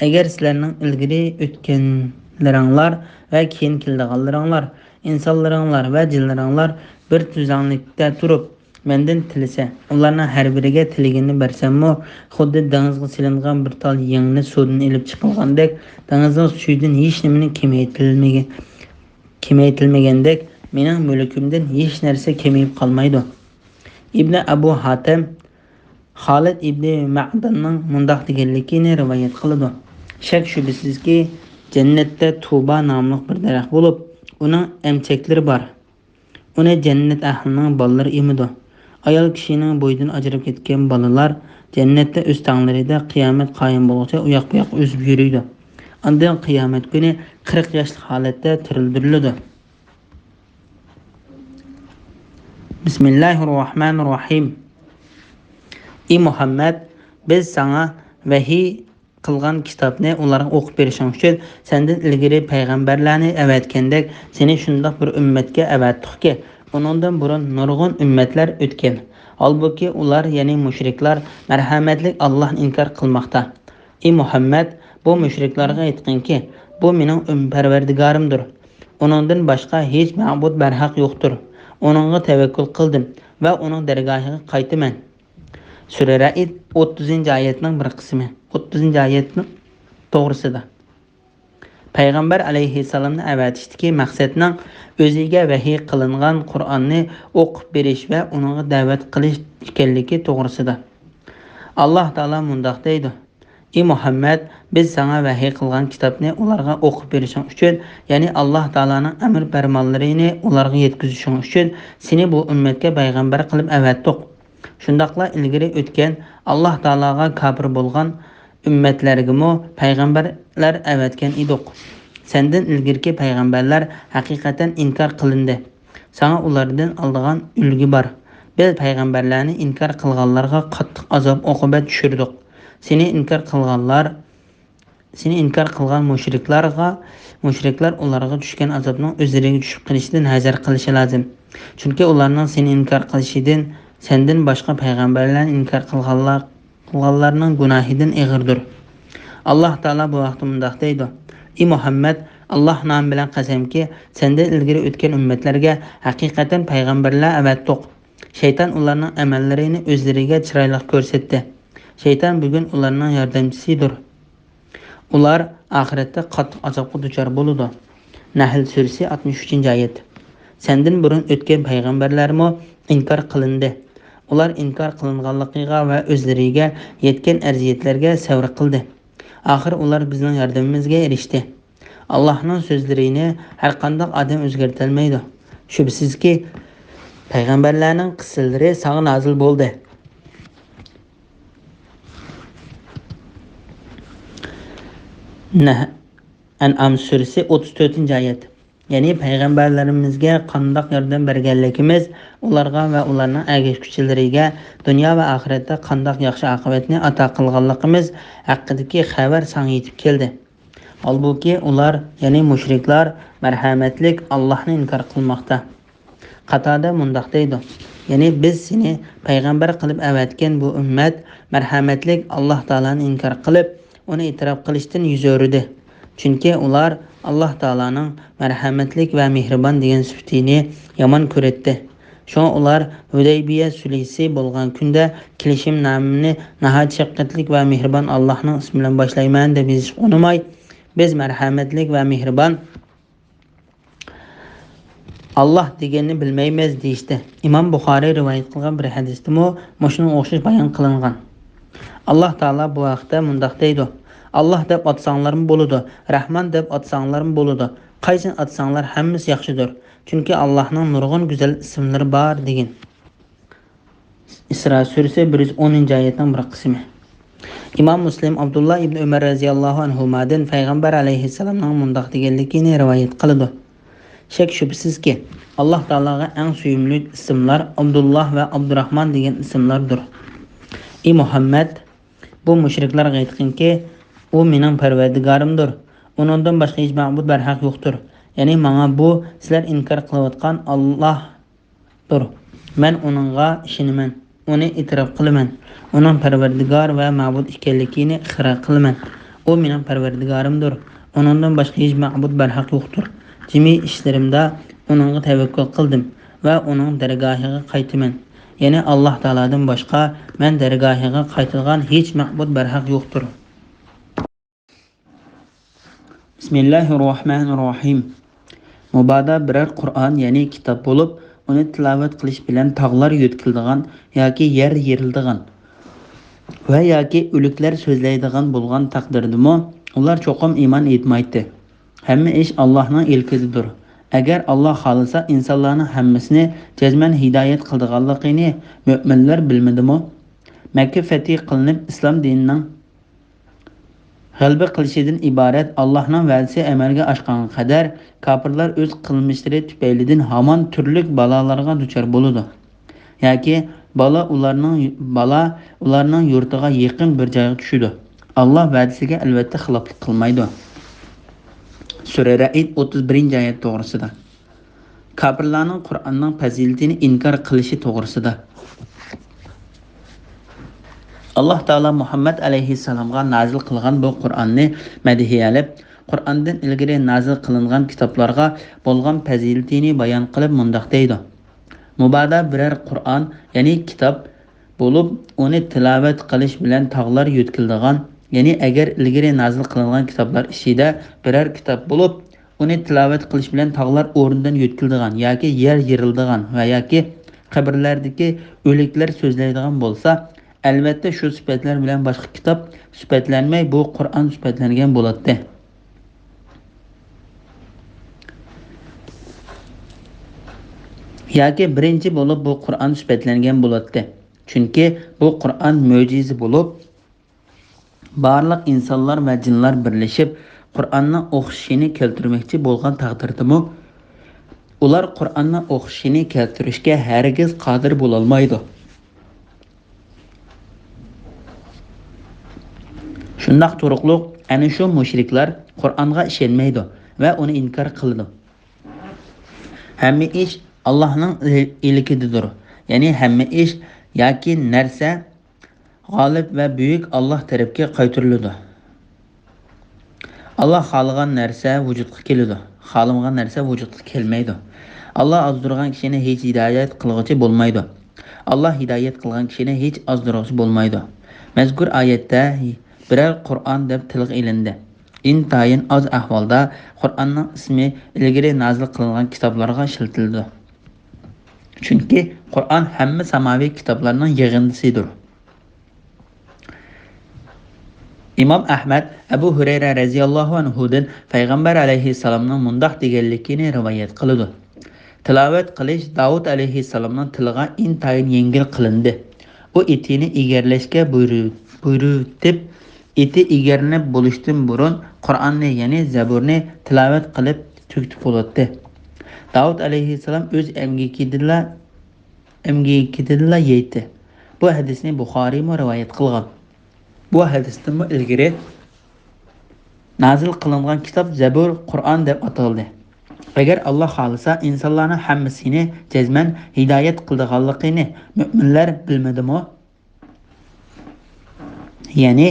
ئەگەر سىلەرنىڭ ئىلگىرى ئۆتكەنلىرىڭلار ۋە كېيىن كېلىدىغانلىرىڭلار، ئىنسانلىرىڭلار ۋە جىنلىرىڭلار بىر تۈزلەڭلىكتە تۇرۇپ، مەندىن تىلىسە، ئۇلارنىڭ ھەر بىرىگە تىلىگىنىنى بەرسەممۇ، خۇددى دېڭىزغا سېلىنغان بىر تال يەڭنى سۇدىن ئېلىپ چىقىلغاندەك، دېڭىزنىڭ سۈيىدىن ھېچنېمىنى كېمەيتىلمىگەن، كېمەيتىلمىگەندەك، مېنىڭ مۈلكۈمدىن ھېچ نەرسە كېمىيىپ قالمايدۇ. ئىبنى ئەبۇ ھاتەم خالىد ئىبنى مەداننىڭ مۇنداق دېگەنلىكىنى رىۋايەت قىلىدۇ: شەك-شۈبھىسىزكى، جەننەتتە تۇبا ناملىق بىر دەرەخ بولۇپ، ئۇنىڭ ئەمچەكلىرى بار. ئۇنى جەننەت ئەھلىنىڭ بالىلىرى ئېمىدۇ. ئايال كىشىنىڭ بويىدىن ئاجرىلىپ كەتكەن بالىلار جەننەتتە ئۆستەڭلىرىدە قىيامەت قايىم بولغۇچە ئۇياق-بۇياققا ئۈزۈپ يۈرىدۇ. ئاندىن قىيامەت كۈنى قىرىق ياشلىق ھالەتتە تىرىلدۈرۈلىدۇ. بىسمىللاھىررەھمانىررەھىم. ئى مۇھەممەد، بىز ساڭا ۋەھىي قىلغان كىتابنى ئۇلارغا ئوقۇپ بېرىشىڭ ئۈچۈن سەندىن ئىلگىرى پەيغەمبەرلەرنى ئەۋەتكەندەك، سېنى شۇنداق بىر ئۈممەتكە ئەۋەتتۇقكى، ئۇنىڭدىن بۇرۇن نۇرغۇن ئۈممەتلەر ئۆتكەن. ھالبۇكى، ئۇلار، يەنى مۇشرىكلار، مەرھەمەتلىك ئاللاھنى ئىنكار قىلماقتا. ئى مۇھەممەد، بۇ مۇشرىكلارغا ئېيتقىنكى، بۇ مېنىڭ ئۈم-، پەرۋەردىگارىمدۇر. ئۇنىڭدىن باشقا ھېچ مەبۇد بەرھەق يوقتۇر. ئۇنىڭغا تەۋەككۈل قىلدىم ۋە ئۇنىڭ دەرگاھىغا قايتىمەن. سۈرە رەئد، ئوتتۇزىنچى ئايەتنىڭ بىر قىسمى. ئوتتۇزىنچى ئايەتنىڭ توغرىسىدا. پەيغەمبەر ئەلەيھىسسالامنى ئەۋەتىشتىكى مەقسەتنىڭ ئۆزىگە ۋەھىي قىلىنغان قۇرئاننى ئوقۇپ بېرىش ۋە ئۇنىڭغا دەۋەت قىلىش ئىكەنلىكى توغرىسىدا. ئاللاھ تائالا مۇنداق دەيدۇ: ئى مۇھەممەد، بىز ساڭا ۋەھىي قىلغان كىتابنى ئۇلارغا ئوقۇپ بېرىشىڭ ئۈچۈن، يەنى ئاللاھ تائالانىڭ ئەمر پەرمانلىرىنى ئۇلارغا يەتكۈزۈشۈڭ ئۈچۈن سېنى بۇ ئۈممەتكە پەيغەمبەر قىلىپ ئەۋەتتۇق. شۇنداقلا ئىلگىرى ئۆتكەن، ئاللاھ تائالاغا كاپىر بولغان ئۈممەتلەرگىمۇ پەيغەمبەرلەر ئەۋەتكەن ئىدۇق. سەندىن ئىلگىرىكى پەيغەمبەرلەر ھەقىقەتەن ئىنكار قىلىندى. ساڭا ئۇلاردىن ئالىدىغان ئۈلگە بار. بىز پەيغەمبەرلەرنى ئىنكار قىلغانلارغا قاتتىق ئازاب-ئوقۇبەت چۈشۈردۇق. سېنى ئىنكار قىلغانلار، سېنى ئىنكار قىلغان مۇشرىكلارغا، مۇشرىكلار ئۇلارغا چۈشكەن ئازابنىڭ ئۆزلىرىگە چۈشۈپ قېلىشىدىن ھەزەر قىلىشى لازىم. چۈنكى ئۇلارنىڭ سېنى ئىنكار قىلىشىدىن، سەندىن باشقا پەيغەمبەرلەرنى ئىنكار قىلغانلار، قىلغانلارنىڭ گۇناھىدىن ئېغىردۇر. ئاللاھ تائالا بۇ ھەقتە مۇنداق دەيدۇ: ئى مۇھەممەد، ئاللاھ نامى بىلەن قەسەمكى، سەندىن ئىلگىرى ئۆتكەن ئۈممەتلەرگە ھەقىقەتەن پەيغەمبەرلەر ئەۋەتتۇق. شەيتان ئۇلارنىڭ ئەمەللىرىنى ئۆزلىرىگە چىرايلىق كۆرسەتتى. شەيتان بۈگۈن ئۇلارنىڭ ياردەمچىسىدۇر. ئۇلار ئاخىرەتتە قاتتىق ئازابقا دۇچار بولىدۇ. نەھل سۈرىسى، ئاتمىش ئۈچىنچى ئايەت. سەندىن بۇرۇن ئۆتكەن پەيغەمبەرلەرمۇ ئىنكار قىلىندى. ئۇلار ئىنكار قىلىنغانلىقىغا ۋە ئۆزلىرىگە يەتكەن ئەزىيەتلەرگە سەۋر قىلدى. ئاخىر ئۇلار بىزنىڭ ياردىمىمىزگە ئېرىشتى. ئاللاھنىڭ سۆزلىرىنى ھەرقانداق ئادەم ئۆزگەرتەلمەيدۇ. شۈبھىسىزكى، پەيغەمبەرلەرنىڭ قىسسىلىرى ساڭا نازىل بولدى. نەھ-، ئەنئام سۈرىسى، ئوتتۇز تۆتىنچى ئايەت. يەنى پەيغەمبەرلىرىمىزگە قانداق ياردەم بەرگەنلىكىمىز، ئۇلارغا ۋە ئۇلارنىڭ ئەگەشكۈچىلىرىگە دۇنيا ۋە ئاخىرەتتە قانداق ياخشى ئاقىۋەتنى ئاتا قىلغانلىقىمىز ھەققىدىكى خەۋەر ساڭا يېتىپ كەلدى. ھالبۇكى، ئۇلار، يەنى مۇشرىكلار، مەرھەمەتلىك ئاللاھنى ئىنكار قىلماقتا. قاتادە مۇنداق دەيدۇ: يەنى بىز سېنى پەيغەمبەر قىلىپ ئەۋەتكەن بۇ ئۈممەت مەرھەمەتلىك ئاللاھ تائالانى ئىنكار قىلىپ، ئۇنى ئېتىراپ قىلىشتىن يۈز ئۆرۈدى. چۈنكى ئۇلار ئاللاھ تائالانىڭ مەرھەمەتلىك ۋە مېھرىبان دېگەن سۈپىتىنى يامان كۆرەتتى. شۇڭا ئۇلار ھۇدەيبىيە سۈلھىسى بولغان كۈندە كېلىشىمنامىنى ناھايىتى شەپقەتلىك ۋە مېھرىبان ئاللاھنىڭ ئىسمى بىلەن باشلايمەن دەپ يېزىشقا ئۇنىماي، بىز مەرھەمەتلىك ۋە مېھرىبان ئاللاھ دېگەننى بىلمەيمىز دېيىشتى. ئىمام بۇخارىي رىۋايەت قىلغان بىر ھەدىستىمۇ مۇشۇنىڭغا ئوخشاش بايان قىلىنغان. ئاللاھ تائالا بۇ ھەقتە مۇنداق دەيدۇ: «ئاللاھ دەپ ئاتىساڭلارمۇ بولىدۇ، رەھمان دەپ ئاتىساڭلارمۇ بولىدۇ. قايسىنى ئاتىساڭلار ھەممىسى ياخشىدۇر. چۈنكى ئاللاھنىڭ نۇرغۇن گۈزەل ئىسىملىرى بار» دېگىن. ئىسرا سۈرىسى بىر يۈز ئونىنچى ئايەتنىڭ بىر قىسمى. ئىمام مۇسلىم ئابدۇللا ئىبن ئۆمەر رەزىياللاھۇ ئەنھۇمادىن پەيغەمبەر ئەلەيھىسسالامنىڭ مۇنداق دېگەنلىكىنى رىۋايەت قىلىدۇ: «شەك شۈبھىسىزكى، ئاللاھ تائالاغا ئەڭ سۆيۈملۈك ئىسىملار ئابدۇللاھ ۋە ئابدۇراھمان دېگەن ئىسىملاردۇر. ئى مۇھەممەد، بۇ مۇشرىكلارغا ئېيتقىنكى، ئۇ مېنىڭ پەرۋەردىگارىمدۇر، ئۇنىڭدىن باشقا ھېچ مەبۇد بەرھەق يوقتۇر، يەنى ماڭا بۇ سىلەر ئىنكار قىلىۋاتقان ئاللاھ دۇر. مەن ئۇنىڭغا ئىشىنىمەن، ئۇنى ئېتىراپ قىلىمەن، ئۇنىڭ پەرۋەردىگار ۋە مەبۇد ئىكەنلىكىنى ئىقرار قىلىمەن. ئۇ مېنىڭ پەرۋەردىگارىمدۇر، ئۇنىڭدىن باشقا ھېچ مەبۇد بەرھەق يوقتۇر. جىمى ئىشلىرىمدا ئۇنىڭغا تەۋەككۈل قىلدىم ۋە ئۇنىڭ دەرگاھىغا قايتىمەن. يەنى ئاللاھ تائالادىن باشقا مەن دەرگاھىغا قايتىدىغان ھېچ مەبۇد بەرھەق يوقتۇر.» بىسمىللاھىررەھمانىررەھىم. رەھىم. مۇبادا بىرەر قۇرئان، يەنى كىتاب بولۇپ، ئۇنى تىلاۋەت قىلىش بىلەن تاغلار يۆتكىلىدىغان ياكى يەر يېرىلىدىغان ۋە ياكى ئۆلۈكلەر سۆزلەيدىغان بولغان تەقدىردىمۇ، ئۇلار چوقۇم ئىمان ئېيتمايتتى. ھەممە ئىش ئاللاھنىڭ ئىلكىدىدۇر. ئەگەر ئاللاھ خالىسا، ئىنسانلارنىڭ ھەممىسىنى جەزمەن ھىدايەت قىلىدىغانلىقىنى مۆمىنلەر بىلمىدىمۇ؟ مەككە فەتھى قىلىنىپ، ئىسلام دىنىنىڭ غەلىبە قىلىشىدىن ئىبارەت ئاللاھنىڭ ۋەدىسى ئەمەلگە ئاشقانغا قەدەر، كاپىرلار ئۆز قىلمىشلىرى تۈپەيلىدىن ھامان تۈرلۈك بالالارغا دۇچار بولىدۇ. ياكى بالا ئۇلارنىڭ، بالا ئۇلارنىڭ يۇرتىغا يېقىن بىر جايغا چۈشىدۇ. ئاللاھ ۋەدىسىگە ئەلۋەتتە خىلاپلىق قىلمايدۇ. سۈرە رەئد، ئوتتۇز بىرىنچى ئايەت توغرىسىدا. كاپىرلارنىڭ قۇرئاننىڭ پەزىلىتىنى ئىنكار قىلىشى توغرىسىدا. ئاللاھ تائالا مۇھەممەد ئەلەيھىسسالامغا نازىل قىلغان بۇ قۇرئاننى مەدھىيەلەپ، قۇرئاندىن ئىلگىرى نازىل قىلىنغان كىتابلارغا بولغان پەزىلىتىنى بايان قىلىپ مۇنداق دەيدۇ: مۇبادا بىرەر قۇرئان، يەنى كىتاب بولۇپ، ئۇنى تىلاۋەت قىلىش بىلەن تاغلار يۆتكىلىدىغان، يەنى ئەگەر ئىلگىرى نازىل قىلىنغان كىتابلار ئىچىدە بىرەر كىتاب بولۇپ، ئۇنى تىلاۋەت قىلىش بىلەن تاغلار ئورنىدىن يۆتكىلىدىغان ياكى يەر يېرىلىدىغان ۋە ياكى قەبرىلەردىكى ئۆلۈكلەر سۆزلەيدىغان بولسا، ئەلۋەتتە شۇ سۈپەتلەر بىلەن باشقا كىتاب سۈپەتلەنمەي، بۇ قۇرئان سۈپەتلەنگەن بولاتتى. ياكى بىرىنچى بولۇپ بۇ قۇرئان سۈپەتلەنگەن بولاتتى. چۈنكى بۇ قۇرئان مۆجىزە بولۇپ، بارلىق ئىنسانلار ۋە جىنلار بىرلىشىپ، قۇرئاننىڭ ئوخشىشىنى كەلتۈرمەكچى بولغان تەقدىردىمۇ، ئۇلار قۇرئاننىڭ ئوخشىشىنى كەلتۈرۈشكە ھەرگىز قادىر بولالمايدۇ. شۇنداق تۇرۇقلۇق، ئەنە شۇ مۇشرىكلار قۇرئانغا ئىشەنمەيدۇ ۋە ئۇنى ئىنكار قىلىدۇ. ھەممە ئىش ئاللاھنىڭ ئىلكىدىدۇر. يەنى ھەممە ئىش ياكى نەرسە غالىب ۋە بۈيۈك ئاللاھ تەرەپكە قايتۇرۇلىدۇ. ئاللاھ خالىغان نەرسە ۋۇجۇدقا كېلىدۇ، خالىمىغان نەرسە ۋۇجۇدقا كەلمەيدۇ. ئاللاھ ئازدۇرغان كىشىنى ھېچ ھىدايەت قىلغۇچى بولمايدۇ. ئاللاھ ھىدايەت قىلغان كىشىنى ھېچ ئازدۇرغۇچى بولمايدۇ. مەزكۇر ئايەتتە بىرەر قۇرئان دەپ تىلغا ئېلىندى. ئىنتايىن ئاز ئەھۋالدا قۇرئاننىڭ ئىسمى ئىلگىرى نازىل قىلىنغان كىتابلارغا ئىشلىتىلىدۇ. چۈنكى قۇرئان ھەممە ساماۋى كىتابلارنىڭ يىغىندىسىدۇر. ئىمام ئەھمەد ئەبۇ ھۇرەيرە رەزىياللاھۇ ئەنھۇدىن پەيغەمبەر ئەلەيھىسسالامنىڭ مۇنداق دېگەنلىكىنى رىۋايەت قىلىدۇ: تىلاۋەت قىلىش داۋۇت ئەلەيھىسسالامنىڭ تىلىغا ئىنتايىن يەڭگىل قىلىندى. ئۇ ئېتىنى ئېگەرلەشكە بۇيرۇ-، بۇيرۇۋېتىپ، ئېتى ئېگەرلىنىپ بولۇشتىن بۇرۇن قۇرئاننى، يەنى زەبۇرنى تىلاۋەت قىلىپ تۈگىتىپ بولاتتى. داۋۇت ئەلەيھىسسالام ئۆز ئەمگىكىدىلا، ئەمگىكىدىلا يەيتتى. بۇ ھەدىسنى بۇخارىيمۇ رىۋايەت قىلغان. بۇ ھەدىستىنمۇ ئىلگىرى نازىل قىلىنغان كىتاب زەبۇر، قۇرئان دەپ ئاتالدى. ئەگەر ئاللا خالىسا، ئىنسانلارنىڭ ھەممىسىنى جەزمەن ھىدايەت قىلىدىغانلىقىنى مۆمىنلەر بىلمىدىمۇ؟ يەنى،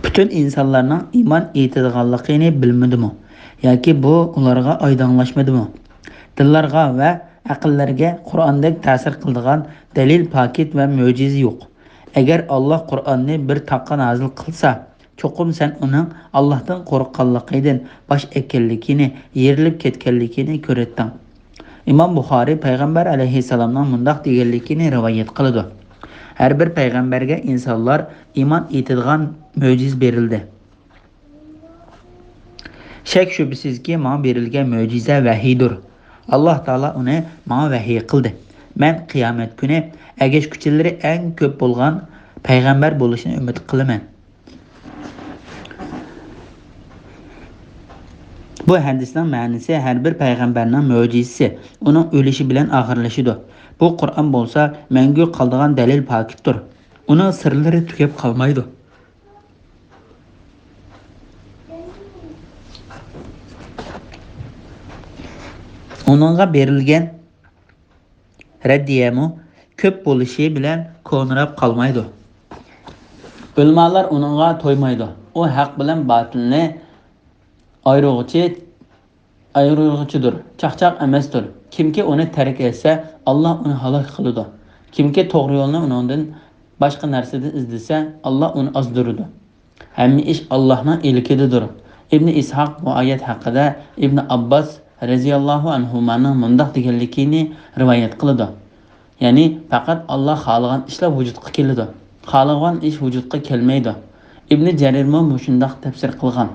پۈتۈن ئىنسانلارنىڭ ئىمان ئېيتىدىغانلىقىنى بىلمىدىمۇ؟ ياكى بۇ ئۇلارغا ئايدىڭلاشمىدىمۇ؟ دىللارغا ۋە ئەقىللەرگە قۇرئاندەك تەسىر قىلىدىغان دەلىل، پاكىت ۋە مۆجىزە يوق. ئەگەر ئاللا قۇرئاننى بىر تاغقا نازىل قىلسا، چوقۇم سەن ئۇنىڭ ئاللاھتىن قورققانلىقىدىن باش ئەگكەنلىكىنى، يېرىلىپ كەتكەنلىكىنى كۆرەتتىڭ. ئىمام بۇخارىي پەيغەمبەر ئەلەيھىسسالامنىڭ مۇنداق دېگەنلىكىنى رىۋايەت قىلىدۇ: ھەر بىر پەيغەمبەرگە ئىنسانلار ئىمان ئېيتىدىغان مۆجىزە بېرىلدى. شەك-شۈبھىسىزكى، ماڭا بېرىلگەن مۆجىزە ۋەھىيدۇر. ئاللا تائالا ئۇنى ماڭا ۋەھىي قىلدى. مەن قىيامەت كۈنى ئەگەشكۈچىلىرى ئەڭ كۆپ بولغان پەيغەمبەر بولۇشنى ئۈمىد قىلىمەن. بۇ ھەدىسنىڭ مەنىسى ھەر بىر پەيغەمبەرنىڭ مۆجىزىسى ئۇنىڭ ئۆلۈشى بىلەن ئاخىرلىشىدۇ. بۇ قۇرئان بولسا مەڭگۈ قالىدىغان دەلىل، پاكىتتۇر. ئۇنىڭ سىرلىرى تۈگەپ قالمايدۇ. ئۇنىڭغا بېرىلگەن رەددىيەمۇ كۆپ بولۇشى بىلەن كونىراپ قالمايدۇ. ئۆلىمالار ئۇنىڭغا تويمايدۇ. ئۇ ھەق بىلەن باتىلنى ئايرىغۇچى، ئايرىغۇچىدۇر، چاقچاق ئەمەستۇر. كىمكى ئۇنى تەرك ئەتسە، ئاللا ئۇنى ھالاك قىلىدۇ. كىمكى توغرا يولنى ئۇنىڭدىن باشقا نەرسىدىن ئىزدىسە، ئاللا ئۇنى ئازدۇرىدۇ. ھەممە ئىش ئاللانىڭ ئىلكىدىدۇر. ئىبنى ئىسھاق بۇ ئايەت ھەققىدە ئىبنى ئابباس رەزىياللاھۇ ئەنھۇمانىڭ مۇنداق دېگەنلىكىنى رىۋايەت قىلىدۇ: يەنى، پەقەت ئاللا خالىغان ئىشلا ۋۇجۇدقا كېلىدۇ. خالىغان ئىش ۋۇجۇدقا كەلمەيدۇ. ئىبنى جەرىرمۇ مۇشۇنداق تەپسىر قىلغان: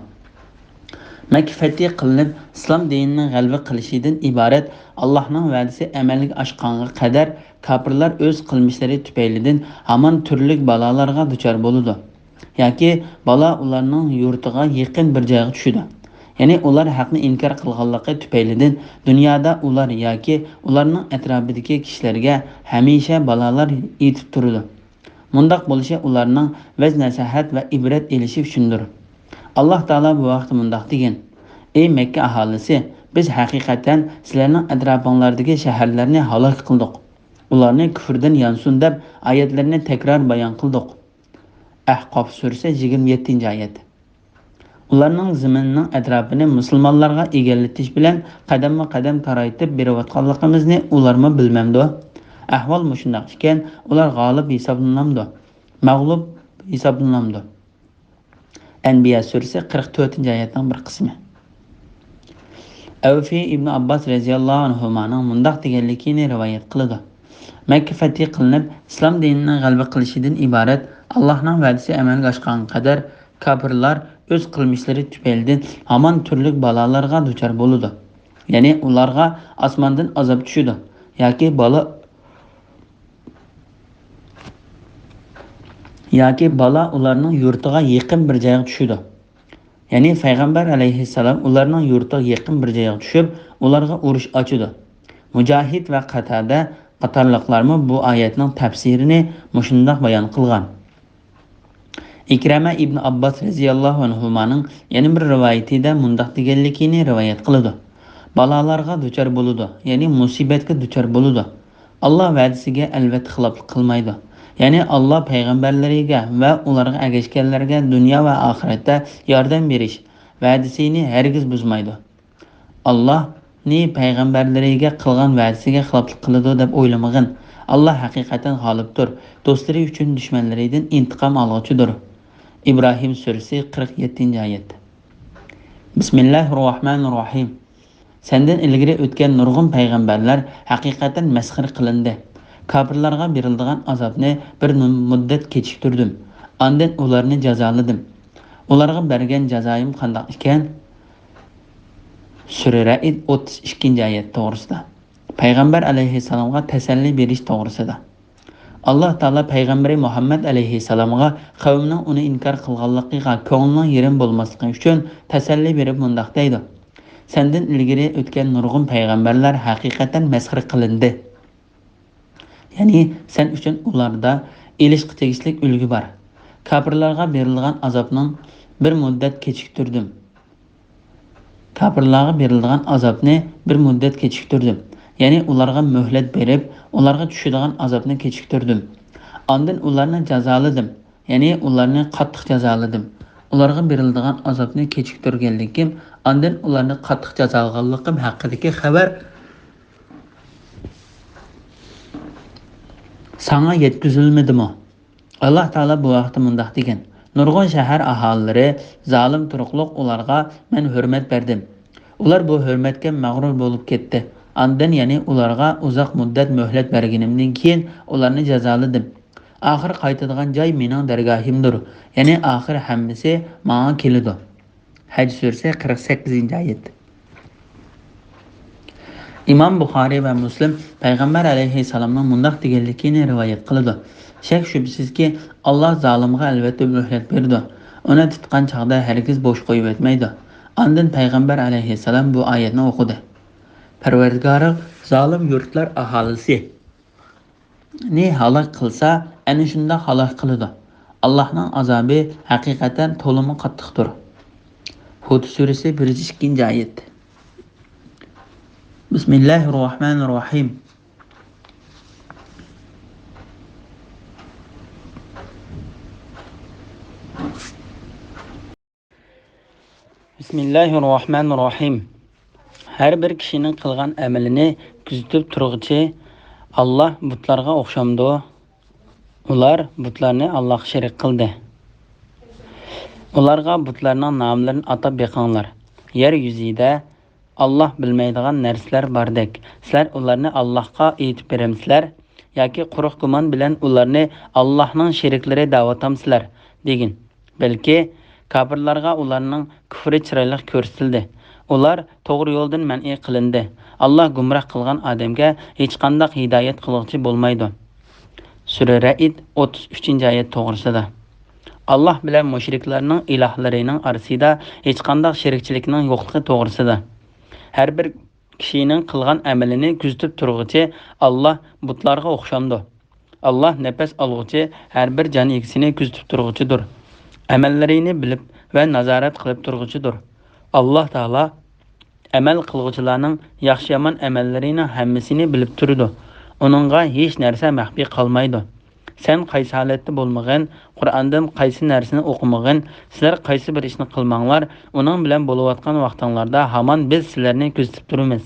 مەككە فەتھى قىلىنىپ، ئىسلام دىنىنىڭ غەلىبە قىلىشىدىن ئىبارەت ئاللانىڭ ۋەدىسى ئەمەلگە ئاشقانغا قەدەر، كاپىرلار ئۆز قىلمىشلىرى تۈپەيلىدىن ھامان تۈرلۈك بالالارغا دۇچار بولىدۇ. ياكى بالا ئۇلارنىڭ يۇرتىغا يېقىن بىر جايغا چۈشىدۇ. يەنى ئۇلار ھەقنى ئىنكار قىلغانلىقى تۈپەيلىدىن دۇنيادا ئۇلار ياكى ئۇلارنىڭ ئەتراپىدىكى كىشىلەرگە ھەمىشە بالالار يېتىپ تۇرىدۇ. مۇنداق بولۇشى ئۇلارنىڭ ۋەز-نەسىھەت ۋە ئىبرەت ئېلىشى ئۈچۈندۇر. ئاللا تائالا بۇ ھەقتە مۇنداق دېگەن: ئەي مەككە ئاھالىسى، بىز ھەقىقەتەن سىلەرنىڭ ئەتراپىڭلاردىكى شەھەرلەرنى ھالاك قىلدۇق. ئۇلارنى كۈفرىدىن يانسۇن دەپ ئايەتلىرىنى تەكرار بايان قىلدۇق. ئەھقاف سۈرىسى، يىگىرمە يەتتىنچى ئايەت. ئۇلارنىڭ زېمىنىنىڭ ئەتراپىنى مۇسۇلمانلارغا ئىگىلىتىش بىلەن قەدەممۇ قەدەم تارايتىپ بېرىۋاتقانلىقىمىزنى ئۇلارمۇ بىلمەمدۇ؟ ئەھۋال مۇشۇنداق ئىكەن، ئۇلار غالىب ھېسابلىنامدۇ؟ مەغلۇپ ھېسابلىنامدۇ؟ ئەنبىيا سۈرىسى، قىرىق تۆتىنچى ئايەتنىڭ بىر قىسمى. ئەۋفى ئىبنى ئابباس رەزىياللاھۇ ئەنھۇمانىڭ مۇنداق دېگەنلىكىنى رىۋايەت قىلىدۇ: مەككە فەتھى قىلىنىپ، ئىسلام دىنىنىڭ غەلىبە قىلىشىدىن ئىبارەت ئاللاھنىڭ ۋەدىسى ئەمەلگە ئاشقانغا قەدەر، كاپىرلار ئۆز قىلمىشلىرى تۈپەيلىدىن ھامان تۈرلۈك بالالارغا دۇچار بولىدۇ. يەنى ئۇلارغا ئاسماندىن ئازاب چۈشىدۇ ياكى بالا ياكى بالا ئۇلارنىڭ يۇرتىغا يېقىن بىر جايغا چۈشىدۇ. يەنى پەيغەمبەر ئەلەيھىسسالام ئۇلارنىڭ يۇرتىغا يېقىن بىر جايغا چۈشۈپ، ئۇلارغا ئۇرۇش ئاچىدۇ. مۇجاھىد ۋە قاتادە قاتارلىقلارمۇ بۇ ئايەتنىڭ تەپسىرىنى مۇشۇنداق بايان قىلغان. ئىكرەمە ئىبن ئابباس رەزىياللاھۇ ئەنھۇمانىڭ يەنە بىر رىۋايىتىدە مۇنداق دېگەنلىكىنى رىۋايەت قىلىدۇ: بالالارغا دۇچار بولىدۇ، يەنى مۇسىبەتكە دۇچار بولىدۇ. ئاللا ۋەدىسىگە ئەلۋەتتە خىلاپلىق قىلمايدۇ. يەنى ئاللا پەيغەمبەرلىرىگە ۋە ئۇلارغا ئەگەشكەنلەرگە دۇنيا ۋە ئاخىرەتتە ياردەم بېرىش ۋەدىسىنى ھەرگىز بۇزمايدۇ. ئاللانى پەيغەمبەرلىرىگە قىلغان ۋەدىسىگە خىلاپلىق قىلىدۇ دەپ ئويلىمىغىن. ئاللا ھەقىقەتەن غالىبتۇر، دوستلىرى ئۈچۈن دۈشمەنلىرىدىن ئىنتىقام ئالغۇچىدۇر. ئىبراھىم سۈرىسى، قىرىق يەتتىنچى ئايەت. بىسمىللاھىرراھمانىرراھىم. سەندىن ئىلگىرى ئۆتكەن نۇرغۇن پەيغەمبەرلەر ھەقىقەتەن مەسخىرە قىلىندى. كاپىرلارغا بېرىلىدىغان ئازابنى بىر نۇ-، مۇددەت كېچىكتۈردۈم. ئاندىن ئۇلارنى جازالىدىم. ئۇلارغا بەرگەن جازايىم قانداق ئىكەن؟ سۈرە رەئد، ئوتتۇز ئىككىنچى ئايەت توغرىسىدا. پەيغەمبەر ئەلەيھىسسالامغا تەسەللى بېرىش توغرىسىدا. ئاللا تائالا پەيغەمبىرى مۇھەممەد ئەلەيھىسسالامغا قەۋمىنىڭ ئۇنى ئىنكار قىلغانلىقىغا كۆڭلىنىڭ يېرىم بولماسلىقى ئۈچۈن تەسەللى بېرىپ مۇنداق دەيدۇ: سەندىن ئىلگىرى ئۆتكەن نۇرغۇن پەيغەمبەرلەر ھەقىقەتەن مەسخىرە قىلىندى. يەنى سەن ئۈچۈن ئۇلاردا ئېلىشقا تېگىشلىك ئۈلگە بار. كاپىرلارغا بېرىلغان ئازابنىڭ بىر مۇددەت كېچىكتۈردۈم. كاپىرلارغا بېرىلىدىغان ئازابنى بىر مۇددەت كېچىكتۈردۈم. يەنى ئۇلارغا مۆھلەت بېرىپ، ئۇلارغا چۈشىدىغان ئازابنى كېچىكتۈردۈم. ئاندىن ئۇلارنى جازالىدىم. يەنى ئۇلارنى قاتتىق جازالىدىم. ئۇلارغا بېرىلىدىغان ئازابنى كېچىكتۈرگەنلىكىم، ئاندىن ئۇلارنى قاتتىق جازالىغانلىقىم ھەققىدىكى خەۋەر ساڭا يەتكۈزۈلمىدىمۇ؟ ئاللاھ تائالا بۇ ھەقتە مۇنداق دېگەن: نۇرغۇن شەھەر ئاھالىلىرى زالىم تۇرۇقلۇق، ئۇلارغا مەن ھۆرمەت بەردىم. ئۇلار بۇ ھۆرمەتكە مەغرۇر بولۇپ كەتتى. ئاندىن يەنى ئۇلارغا ئۇزاق مۇددەت مۆھلەت بەرگىنىمدىن كېيىن ئۇلارنى جازالىدىم. ئاخىر قايتىدىغان جاي مېنىڭ دەرگاھىمدۇر. يەنى ئاخىر ھەممىسى ماڭا كېلىدۇ. ھەج سۈرىسى، قىرىق سەككىزىنچى ئايەت. ئىمام بۇخارىي ۋە مۇسلىم پەيغەمبەر ئەلەيھىسسالامنىڭ مۇنداق دېگەنلىكىنى رىۋايەت قىلىدۇ: شەك-شۈبھىسىزكى، ئاللاھ زالىمغا ئەلۋەتتە مۆھلەت بېرىدۇ. ئۇنى تۇتقان چاغدا ھەرگىز بوش قويۇۋەتمەيدۇ. ئاندىن پەيغەمبەر ئەلەيھىسسالام بۇ ئايەتنى ئوقۇدى: پەرۋەردىگارىڭ زالىم يۇرتلار ئاھالىسى نى ھالاك قىلسا، ئەنە شۇنداق ھالاك قىلىدۇ. ئاللاھنىڭ ئازابى ھەقىقەتەن تولىمۇ قاتتىقتۇر. ھۇد سۈرىسى، بىر يۈز ئىككىنچى ئايەت. بىسمىللاھىررەھمانىررەھىم. بىسمىللاھىررەھمانىررەھىم. ھەر بىر كىشىنىڭ قىلغان ئەمىلىنى كۆزىتىپ تۇرغۇچى ئاللاھ بۇتلارغا ئوخشامدۇ؟ ئۇلار بۇتلارنى ئاللاھقا شېرىك قىلدى. ئۇلارغا بۇتلارنىڭ ناملىرىنى ئاتاپ بېقىڭلار. يەر يۈزىدە ئاللاھ بىلمەيدىغان نەرسىلەر باردەك، سىلەر ئۇلارنى ئاللاھقا ئېيتىپ بېرەمسىلەر؟ ياكى قۇرۇق گۇمان بىلەن ئۇلارنى ئاللاھنىڭ شېرىكلىرى دەۋاتامسىلەر؟ دېگىن. بەلكى كاپىرلارغا ئۇلارنىڭ كۇفرى چىرايلىق كۆرسىتىلدى. ئۇلار توغرا يولدىن مەنئى قىلىندى. ئاللاھ گۇمراھ قىلغان ئادەمگە ھېچقانداق ھىدايەت قىلغۇچى بولمايدۇ. سۈرە رەئد، ئوتتۇز ئۈچىنچى ئايەت توغرىسىدا. ئاللاھ بىلەن مۇشرىكلارنىڭ ئىلاھلىرىنىڭ ئارىسىدا ھېچقانداق شېرىكچىلىكنىڭ يوقلۇقى توغرىسىدا. ھەر بىر كىشىنىڭ قىلغان ئەمىلىنى كۆزىتىپ تۇرغۇچى ئاللاھ بۇتلارغا ئوخشامدۇ؟ ئاللاھ نەپەس ئالغۇچى، ھەر بىر جان ئىگىسىنى كۆزىتىپ تۇرغۇچىدۇر. ئەمەللىرىنى بىلىپ ۋە نازارەت قىلىپ تۇرغۇچىدۇر. ئاللاھ تائالا ئەمەل قىلغۇچىلارنىڭ ياخشى-يامان ئەمەللىرىنىڭ ھەممىسىنى بىلىپ تۇرىدۇ. ئۇنىڭغا ھېچ نەرسە مەخپىي قالمايدۇ. سەن قايسى ھالەتتە بولمىغىن، قۇرئاندىن قايسى نەرسىنى ئوقۇمىغىن، سىلەر قايسى بىر ئىشنى قىلماڭلار، ئۇنىڭ بىلەن بولۇۋاتقان ۋاقتىڭلاردا ھامان بىز سىلەرنى كۆزىتىپ تۇرىمىز.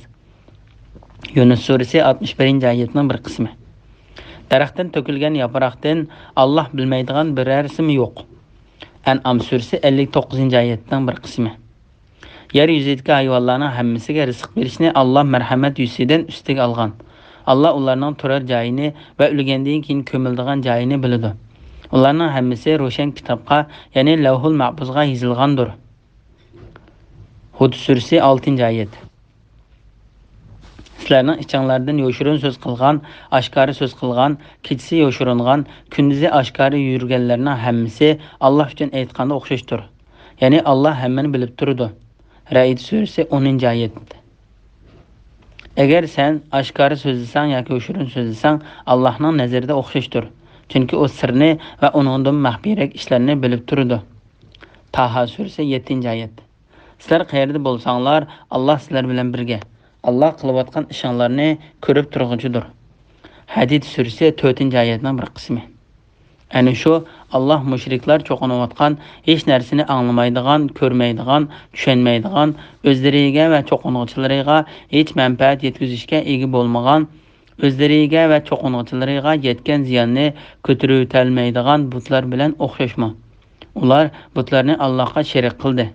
يۇنۇس سۈرىسى، ئاتمىش بىرىنچى ئايەتنىڭ بىر قىسمى. دەرەختىن تۆكۈلگەن ياپراقتىن ئاللاھ بىلمەيدىغان بىرەرسىمۇ يوق. ئەنئام سۈرىسى، ئەللىك توققۇزىنچى ئايەتنىڭ بىر قىسمى. يەر يۈزىدىكى ھايۋانلارنىڭ ھەممىسىگە رىزىق بېرىشنى ئاللاھ مەرھەمەت يۈزىسىدىن ئۈستىگە ئالغان. ئاللاھ ئۇلارنىڭ تۇرار جايىنى ۋە ئۆلگەندىن كېيىن كۆمۈلىدىغان جايىنى بىلىدۇ. ئۇلارنىڭ ھەممىسى روشەن كىتابقا، يەنى لەۋھۇل مەھپۇزغا يېزىلغاندۇر. ھۇد سۈرىسى، ئالتىنچى ئايەت. سىلەرنىڭ ئىچىڭلاردىن يوشۇرۇن سۆز قىلغان، ئاشكارا سۆز قىلغان، كېچىسى يوشۇرۇنغان، كۈندۈزى ئاشكارا يۈرگەنلەرنىڭ ھەممىسى ئاللاھ ئۈچۈن ئېيتقاندا ئوخشاشتۇر. يەنى ئاللاھ ھەممىنى بىلىپ تۇرىدۇ. رەئد سۈرىسى، ئونىنچى ئايەت. ئەگەر سەن ئاشكارا سۆزلىسەڭ ياكى يوشۇرۇن سۆزلىسەڭ، ئاللاھنىڭ نەزىرىدە ئوخشاشتۇر. چۈنكى ئۇ سىرنى ۋە ئۇنىڭدىن مەخپىيرەك ئىشلارنى بىلىپ تۇرىدۇ. تاھا سۈرىسى، يەتتىنچى ئايەت. سىلەر قەيەردە بولساڭلار، ئاللاھ سىلەر بىلەن بىرگە. ئاللاھ قىلىۋاتقان ئىشىڭلارنى كۆرۈپ تۇرغۇچىدۇر. ھەدىد سۈرىسى، تۆتىنچى ئايەتنىڭ بىر قىسمى. ئەنە شۇ ئاللاھ مۇشرىكلار چوقۇنۇۋاتقان، ھېچ نەرسىنى ئاڭلىمايدىغان، كۆرمەيدىغان، چۈشەنمەيدىغان، ئۆزلىرىگە ۋە چوقۇنغۇچىلىرىغا ھېچ مەنپەئەت يەتكۈزۈشكە ئىگە بولمىغان، ئۆزلىرىگە ۋە چوقۇنغۇچىلىرىغا يەتكەن زىياننى كۆتۈرۈۋېتەلمەيدىغان بۇتلار بىلەن ئوخشاشمۇ؟ ئۇلار بۇتلارنى ئاللاھقا شېرىك قىلدى.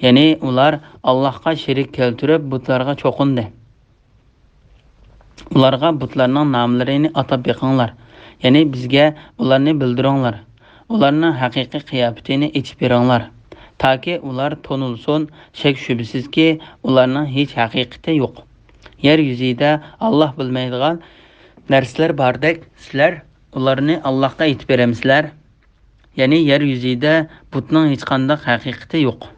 يەنى ئۇلار ئاللاھقا شېرىك كەلتۈرۈپ، بۇتلارغا چوقۇندى. ئۇلارغا بۇتلارنىڭ ناملىرىنى ئاتاپ بېقىڭلار. يەنى بىزگە ئۇلارنى بىلدۈرۈڭلار. ئۇلارنىڭ ھەقىقىي قىياپىتىنى ئېچىپ بېرىڭلار. تاكى ئۇلار تونۇلسۇن، شەك-شۈبھىسىزكى، ئۇلارنىڭ ھېچ ھەقىقىتى يوق. يەر يۈزىدە ئاللاھ بىلمەيدىغان نەرسىلەر باردەك، سىلەر ئۇلارنى ئاللاھقا ئېيتىپ بېرەمسىلەر؟ يەنى يەر يۈزىدە بۇتنىڭ ھېچقانداق ھەقىقىتى يوق.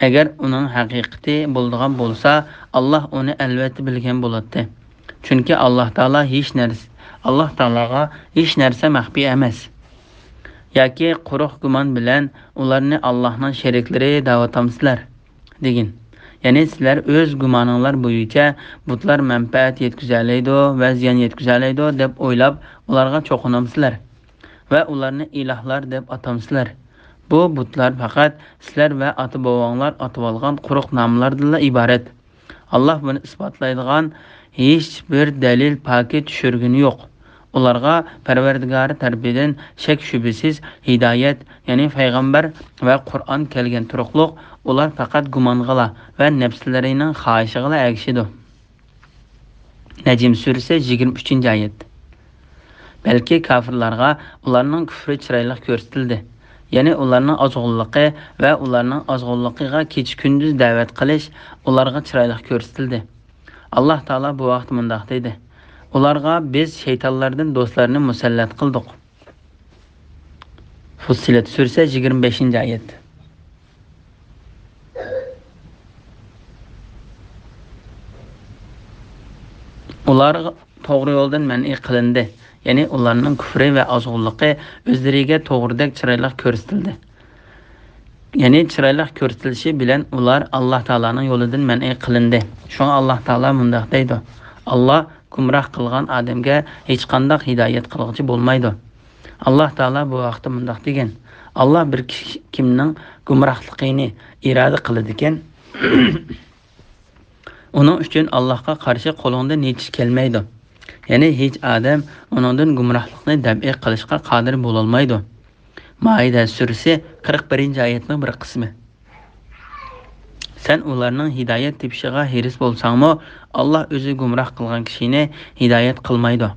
ئەگەر ئۇنىڭ ھەقىقىتى بولىدىغان بولسا، ئاللاھ ئۇنى ئەلۋەتتە بىلگەن بولاتتى. چۈنكى ئاللاھ تائالا ھېچ نەرسە، ئاللاھ تائالاغا ھېچ نەرسە مەخپىي ئەمەس. ياكى قۇرۇق گۇمان بىلەن ئۇلارنى ئاللاھنىڭ شېرىكلىرى دەۋاتامسىلەر؟ دېگىن. يەنى سىلەر ئۆز گۇمانىڭلار بويىچە بۇتلار مەنپەئەت يەتكۈزەلەيدۇ ۋە زىيان يەتكۈزەلەيدۇ دەپ ئويلاپ ئۇلارغا چوقۇنامسىلەر ۋە ئۇلارنى ئىلاھلار دەپ ئاتامسىلەر؟ بۇ بۇتلار پەقەت سىلەر ۋە ئاتا-بوۋاڭلار ئاتىۋالغان قۇرۇق ناملاردىنلا ئىبارەت. ئاللاھ بۇنى ئىسپاتلايدىغان ھېچبىر دەلىل پاكىت چۈشۈرگىنى يوق. ئۇلارغا پەرۋەردىگارى تەرىپىدىن شەك-شۈبھىسىز ھىدايەت، يەنى پەيغەمبەر ۋە قۇرئان كەلگەن تۇرۇقلۇق، ئۇلار پەقەت گۇمانغىلا ۋە نەپسلىرىنىڭ خاھىشىغىلا ئەگىشىدۇ. نەجم سۈرىسى، يىگىرمە ئۈچىنچى ئايەت. بەلكى كاپىرلارغا ئۇلارنىڭ كۈفرى چىرايلىق كۆرسىتىلدى. يەنى ئۇلارنىڭ ئازغۇنلۇقى ۋە ئۇلارنىڭ ئازغۇنلۇقىغا كېچە-كۈندۈز دەۋەت قىلىش ئۇلارغا چىرايلىق كۆرسىتىلدى. ئاللاھ تائالا بۇ ھەقتە مۇنداق دەيدۇ: ئۇلارغا بىز شەيتانلاردىن دوستلارنى مۇسەللەت قىلدۇق. فۇسسىلەت سۈرىسى، يىگىرمە بەشىنچى ئايەت. ئۇلار توغرا يولدىن مەنئى قىلىندى. يەنى ئۇلارنىڭ كۈفرى ۋە ئازغۇنلۇقى ئۆزلىرىگە توغرىدەك چىرايلىق كۆرسىتىلدى. يەنى چىرايلىق كۆرسىتىلىشى بىلەن ئۇلار ئاللاھ تائالانىڭ يولىدىن مەنئى قىلىندى. شۇڭا ئاللاھ تائالا مۇنداق دەيدۇ: ئاللاھ گۇمراھ قىلغان ئادەمگە ھېچقانداق ھىدايەت قىلغۇچى بولمايدۇ. ئاللاھ تائالا بۇ ھەقتە مۇنداق دېگەن: ئاللاھ بىر كىشى كىمنىڭ گۇمراھلىقىنى ئىرادە قىلىدىكەن، ئۇنىڭ ئۈچۈن ئاللاھقا قارشى قولۇڭدىن ھېچ ئىش كەلمەيدۇ. يەنى ھېچ ئادەم ئۇنىڭدىن گۇمراھلىقنى دەپئى قىلىشقا قادىر بولالمايدۇ. مائىدە سۈرىسى، قىرىق بىرىنچى ئايەتنىڭ بىر قىسمى. سەن ئۇلارنىڭ ھىدايەت تېپىشىغا ھېرىس بولساڭمۇ، ئاللاھ ئۆزى گۇمراھ قىلغان كىشىنى ھىدايەت قىلمايدۇ.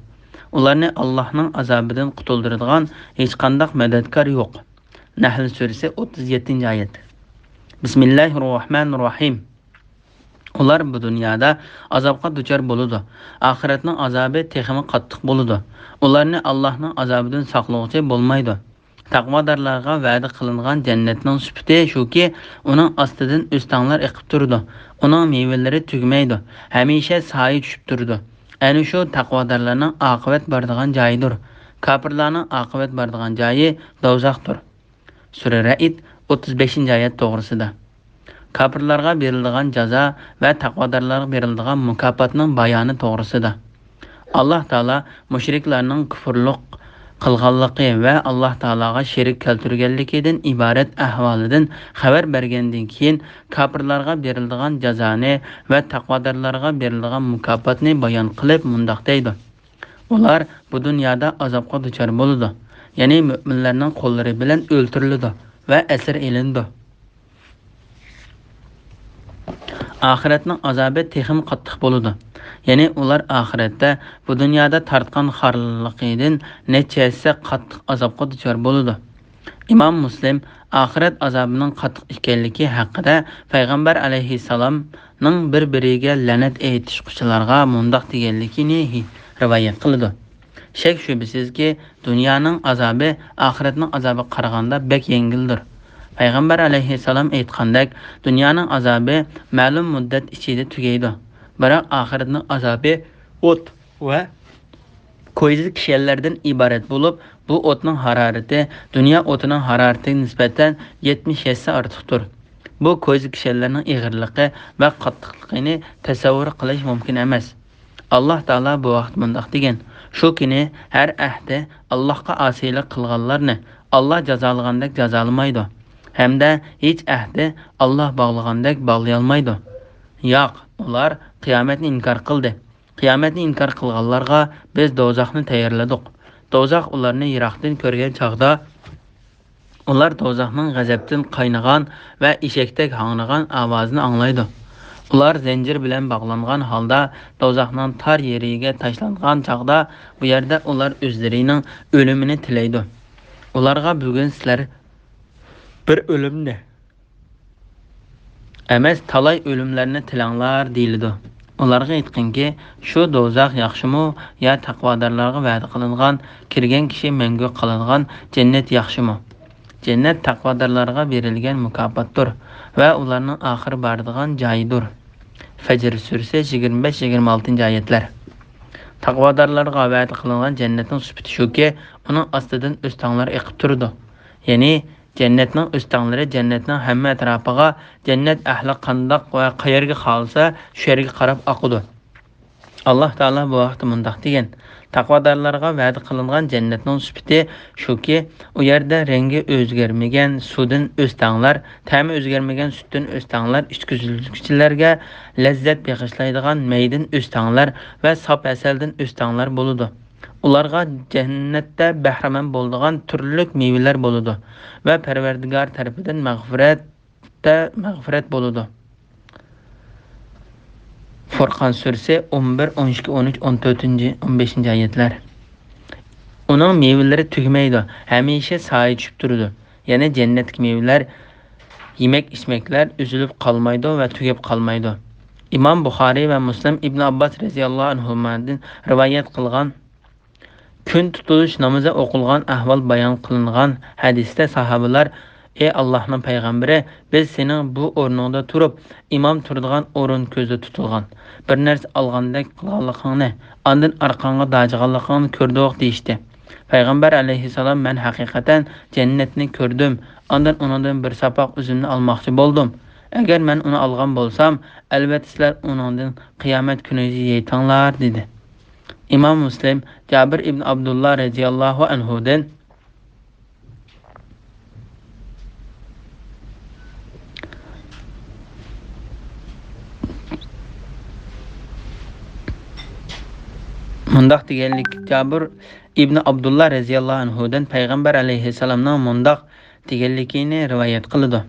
ئۇلارنى ئاللاھنىڭ ئازابىدىن قۇتۇلدۇرىدىغان ھېچقانداق مەدەتكار يوق. نەھل سۈرىسى، ئوتتۇز يەتتىنچى ئايەت. بىسمىللاھىررەھمانىررەھىم. ئۇلار بۇ دۇنيادا ئازابقا دۇچار بولىدۇ. ئاخىرەتنىڭ ئازابى تېخىمۇ قاتتىق بولىدۇ. ئۇلارنى ئاللاھنىڭ ئازابىدىن ساقلىغۇچى بولمايدۇ. تەقۋادارلارغا ۋەدە قىلىنغان جەننەتنىڭ سۈپىتى شۇكى، ئۇنىڭ ئاستىدىن ئۆستەڭلار ئېقىپ تۇرىدۇ. ئۇنىڭ مېۋىلىرى تۈگىمەيدۇ. ھەمىشە سايە چۈشۈپ تۇرىدۇ. ئەنە شۇ تەقۋادارلارنىڭ ئاقىۋەت بارىدىغان جايىدۇر. كاپىرلارنىڭ ئاقىۋەت بارىدىغان جايى دوزاختۇر. سۈرە رەئد، ئوتتۇز بەشىنچى ئايەت توغرىسىدا. كاپىرلارغا بېرىلىدىغان جازا ۋە تەقۋادارلارغا بېرىلىدىغان مۇكاپاتنىڭ بايانى توغرىسىدا. ئاللاھ تائالا مۇشرىكلارنىڭ كۇفرلۇق قىلغانلىقى ۋە ئاللاھ تائالاغا شېرىك كەلتۈرگەنلىكىدىن ئىبارەت ئەھۋالىدىن خەۋەر بەرگەندىن كېيىن، كاپىرلارغا بېرىلىدىغان جازانى ۋە تەقۋادارلارغا بېرىلىدىغان مۇكاپاتنى بايان قىلىپ مۇنداق دەيدۇ: ئۇلار بۇ دۇنيادا ئازابقا دۇچار بولىدۇ، يەنى مۆمىنلەرنىڭ قوللىرى بىلەن ئۆلتۈرۈلىدۇ ۋە ئەسىر ئېلىنىدۇ. ئاخىرەتنىڭ ئازابى تېخىمۇ قاتتىق بولىدۇ. يەنى ئۇلار ئاخىرەتتە بۇ دۇنيادا تارتقان خارلىقىدىن نەچچە ھەسسە قاتتىق ئازابقا دۇچار بولىدۇ. ئىمام مۇسلىم ئاخىرەت ئازابىنىڭ قاتتىق ئىكەنلىكى ھەققىدە پەيغەمبەر ئەلەيھىسسالامنىڭ بىر-بىرىگە لەنەت ئېيتىشقۇچىلارغا مۇنداق دېگەنلىكىنى رىۋايەت قىلىدۇ: شەك-شۈبھىسىزكى، دۇنيانىڭ ئازابى ئاخىرەتنىڭ ئازابىغا قارىغاندا بەك يەڭگىلدۇر. پەيغەمبەر ئەلەيھىسسالام ئېيتقاندەك، دۇنيانىڭ ئازابى مەلۇم مۇددەت ئىچىدە تۈگەيدۇ. بىراق ئاخىرەتنىڭ ئازابى ئوت ۋە كويزا كىشەنلەردىن ئىبارەت بولۇپ، بۇ ئوتنىڭ ھارارىتى دۇنيا ئوتىنىڭ ھارارىتىگە نىسبەتەن يەتمىش ھەسسە ئارتۇقتۇر. بۇ كويزا كىشەنلەرنىڭ ئېغىرلىقى ۋە قاتتىقلىقىنى تەسەۋۋۇر قىلىش مۇمكىن ئەمەس. ئاللاھ تائالا بۇ ھەقتە مۇنداق دېگەن: شۇ كۈنى ھەر ئەھدى ئاللاھقا ئاسىيلىق قىلغانلارنى ئاللاھ جازالىغاندەك جازالىمايدۇ، ھەمدە ھېچ ئەھدى ئاللاھ باغلىغاندەك باغلىيالمايدۇ. ياق، ئۇلار قىيامەتنى ئىنكار قىلدى. قىيامەتنى ئىنكار قىلغانلارغا بىز دوزاخنى تەييارلىدۇق. دوزاخ ئۇلارنى يىراقتىن كۆرگەن چاغدا، ئۇلار دوزاخنىڭ غەزەپتىن قاينىغان ۋە ئېشەكتەك ھاڭرىغان ئاۋازىنى ئاڭلايدۇ. ئۇلار زەنجىر بىلەن باغلانغان ھالدا دوزاخنىڭ تار يېرىگە تاشلانغان چاغدا، بۇ يەردە ئۇلار ئۆزلىرىنىڭ ئۆلۈمىنى تىلەيدۇ. ئۇلارغا: بۈگۈن سىلەر بىر ئۆلۈمنى ئەمەس، تالاي ئۆلۈملەرنى تىلەڭلار دېيىلىدۇ. ئۇلارغا ئېيتقىنكى، شۇ دوزاخ ياخشىمۇ يا تەقۋادارلارغا ۋەدە قىلىنغان، كىرگەن كىشى مەڭگۈ قالىدىغان جەننەت ياخشىمۇ؟ جەننەت تەقۋادارلارغا بېرىلگەن مۇكاپاتتۇر ۋە ئۇلارنىڭ ئاخىرى بارىدىغان جايىدۇر. فەجر سۈرىسى، يىگىرمە بەش، يىگىرمە ئالتىنچى ئايەتلەر. تەقۋادارلارغا ۋەدە قىلىنغان جەننەتنىڭ سۈپىتى شۇكى، ئۇنىڭ ئاستىدىن ئۆستەڭلار ئېقىپ تۇرىدۇ. يەنى جەننەتنىڭ ئۆستەڭلىرى جەننەتنىڭ ھەممە ئەتراپىغا، جەننەت ئەھلى قانداق ۋە قەيەرگە خالىسا، شۇ يەرگە قاراپ ئاقىدۇ. ئاللاھ تائالا بۇ ھەقتە مۇنداق دېگەن: تەقۋادارلارغا ۋەدە قىلىنغان جەننەتنىڭ سۈپىتى شۇكى، ئۇ يەردە رەڭگى ئۆزگەرمىگەن سۇدىن ئۆستەڭلەر، تەمى ئۆزگەرمىگەن سۈتتىن ئۆستەڭلەر ئىچكۈزگۈچىلەرگە لەززەت بېغىشلايدىغان مەيدىن ئۆستەڭلەر ۋە ساپ ھەسەلدىن ئۆستەڭلەر بولىدۇ. ئۇلارغا جەننەتتە بەھرىمەن بولىدىغان تۈرلۈك مېۋىلەر بولىدۇ ۋە پەرۋەردىگار تەرىپىدىن مەغپىرەت، مەغپىرەت بولىدۇ. فۇرقان سۈرىسى ئون بىر، ئون ئىككى، ئون ئۈچ، ئون تۆتىنچى، ئون بەشىنچى ئايەتلەر. ئۇنىڭ مېۋىلىرى تۈگىمەيدۇ، ھەمىشە سايە چۈشۈپ تۇرىدۇ. يەنى جەننەتتىكى مېۋىلەر، يېمەك-ئىچمەكلەر ئۈزۈلۈپ قالمايدۇ ۋە تۈگەپ قالمايدۇ. ئىمام بۇخارىي ۋە مۇسلىم ئىبن ئابباس رەزىياللاھۇ ئەنھۇمادىن رىۋايەت قىلغان كۈن تۇتۇلۇش نامىزى ئوقۇلغان ئەھۋال بايان قىلىنغان ھەدىستە ساھابىلار: «ئەي ئاللاھنىڭ پەيغەمبىرى، بىز سېنىڭ بۇ ئورنۇڭدا تۇرۇپ، ئىمام تۇرىدىغان ئورۇن كۆزدە تۇتۇلغان بىر نەرسە ئالغاندەك قىلغانلىقىڭنى، ئاندىن ئارقاڭغا داجىغانلىقىڭنى كۆردۇق» دېيىشتى. پەيغەمبەر ئەلەيھىسسالام: «مەن ھەقىقەتەن جەننەتنى كۆردۈم، ئاندىن ئۇنىڭدىن بىر ساپاق ئۈزۈمنى ئالماقچى بولدۇم. ئەگەر مەن ئۇنى ئالغان بولسام، ئەلۋەتتە سىلەر ئۇنىڭدىن قىيامەت كۈنىگىچە يەيتىڭلار» دېدى. ئىمام مۇسلىم جابىر ئىبن ئابدۇللا رەزىياللاھۇ ئەنھۇدىن مۇنداق دېگەنلىك، جابىر ئىبن ئابدۇللا رەزىياللاھۇ ئەنھۇدىن پەيغەمبەر ئەلەيھىسسالامنىڭ مۇنداق دېگەنلىكىنى رىۋايەت قىلىدۇ: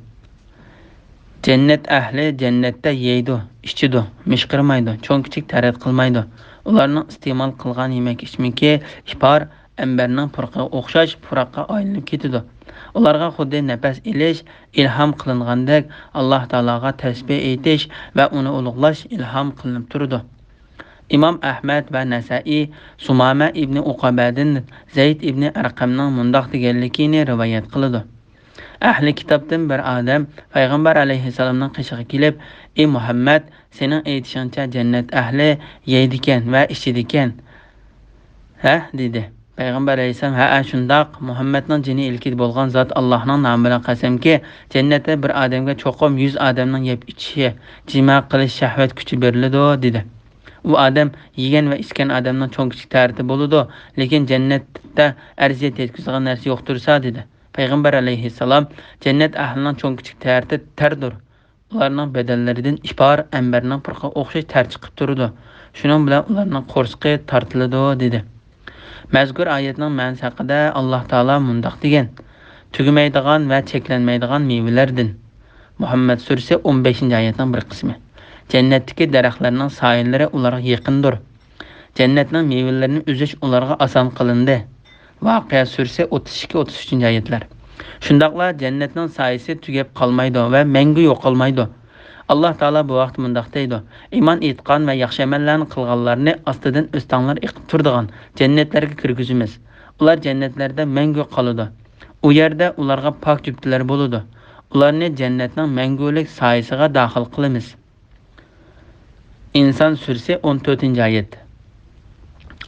«جەننەت ئەھلى جەننەتتە يەيدۇ، ئىچىدۇ، مىشقىرمايدۇ، چوڭ-كىچىك تەرەت قىلمايدۇ. ئۇلارنىڭ ئىستېمال قىلغان يېمەك-ئىچمىكى ئىپار، ئەمبەرنىڭ پۇرىقىغا ئوخشاش پۇراققا ئايلىنىپ كېتىدۇ. ئۇلارغا خۇددى نەپەس ئېلىش ئىلھام قىلىنغاندەك، ئاللاھ تائالاغا تەسبىھ ئېيتىش ۋە ئۇنى ئۇلۇغلاش ئىلھام قىلىنىپ تۇرىدۇ.» ئىمام ئەھمەد ۋە نەسەئىي سۇمامە ئىبنى ئۇقابەدىن زەيد ئىبنى ئەرقەمنىڭ مۇنداق دېگەنلىكىنى رىۋايەت قىلىدۇ: «ئەھلى كىتابتىن بىر ئادەم پەيغەمبەر ئەلەيھىسسالامنىڭ قېشىغا كېلىپ، ئى مۇھەممەد، سېنىڭ ئېيتىشىڭچە جەننەت ئەھلى يەيدىكەن ۋە ئىچىدىكەن، ھە؟» دېدى. پەيغەمبەر ئەلەيھىسسالام: «ھەئە، شۇنداق. مۇھەممەدنىڭ جېنى ئىلكىدە بولغان زات ئاللاھنىڭ نامى بىلەن قەسەمكى، جەننەتتە بىر ئادەمگە چوقۇم يۈز ئادەمنىڭ يەپ ئىچىشى، جىما قىلىش شەھۋەت كۈچى بېرىلىدۇ» دېدى. ئۇ ئادەم يېگەن ۋە ئىچكەن ئادەمنىڭ چوڭ-كىچىك تەرىتى بولىدۇ، لېكىن جەننەتتە ئەزىيەت يەتكۈزىدىغان نەرسە يوقتۇرسا دېدى. پەيغەمبەر ئەلەيھىسسالام: «جەننەت ئەھلىنىڭ چوڭ-كىچىك تەرىتى تەردۇر. ئۇلارنىڭ بەدەنلىرىدىن ئىپار، ئەمبەرنىڭ پۇرىقىغا ئوخشاش تەر چىقىپ تۇرىدۇ. شۇنىڭ بىلەن ئۇلارنىڭ قورسىقى تارتىلىدۇ» دېدى. مەزكۇر ئايەتنىڭ مەنىسى ھەققىدە ئاللاھ تائالا مۇنداق دېگەن: «تۈگىمەيدىغان ۋە چەكلەنمەيدىغان مېۋىلەردىن.» مۇھەممەد سۈرىسى ئون بەشىنچى ئايەتنىڭ بىر قىسمى. جەننەتتىكى دەرەخلەرنىڭ سايىلىرى ئۇلارغا يېقىندۇر. جەننەتنىڭ مېۋىلىرىنى ئۈزۈش ئۇلارغا ئاسان قىلىندى. ۋەقىئە سۈرىسى ئوتتۇز ئىككى، ئوتتۇز ئۈچىنچى ئايەتلەر. شۇنداقلا جەننەتنىڭ سايىسى تۈگەپ قالمايدۇ ۋە مەڭگۈ يوقالمايدۇ. ئاللاھ تائالا بۇ ھەقتە مۇنداق دەيدۇ: «ئىمان ئېيتقان ۋە ياخشى ئەمەللەرنى قىلغانلارنى ئاستىدىن ئۆستەڭلار ئېقىپ تۇرىدىغان جەننەتلەرگە كىرگۈزىمىز. ئۇلار جەننەتلەردە مەڭگۈ قالىدۇ. ئۇ يەردە ئۇلارغا پاك جۈپتىلەر بولىدۇ. ئۇلارنى جەننەتنىڭ مەڭگۈلۈك سايىسىغا داخىل قىلىمىز.» ئىنسان سۈرىسى، ئون تۆتىنچى ئايەت.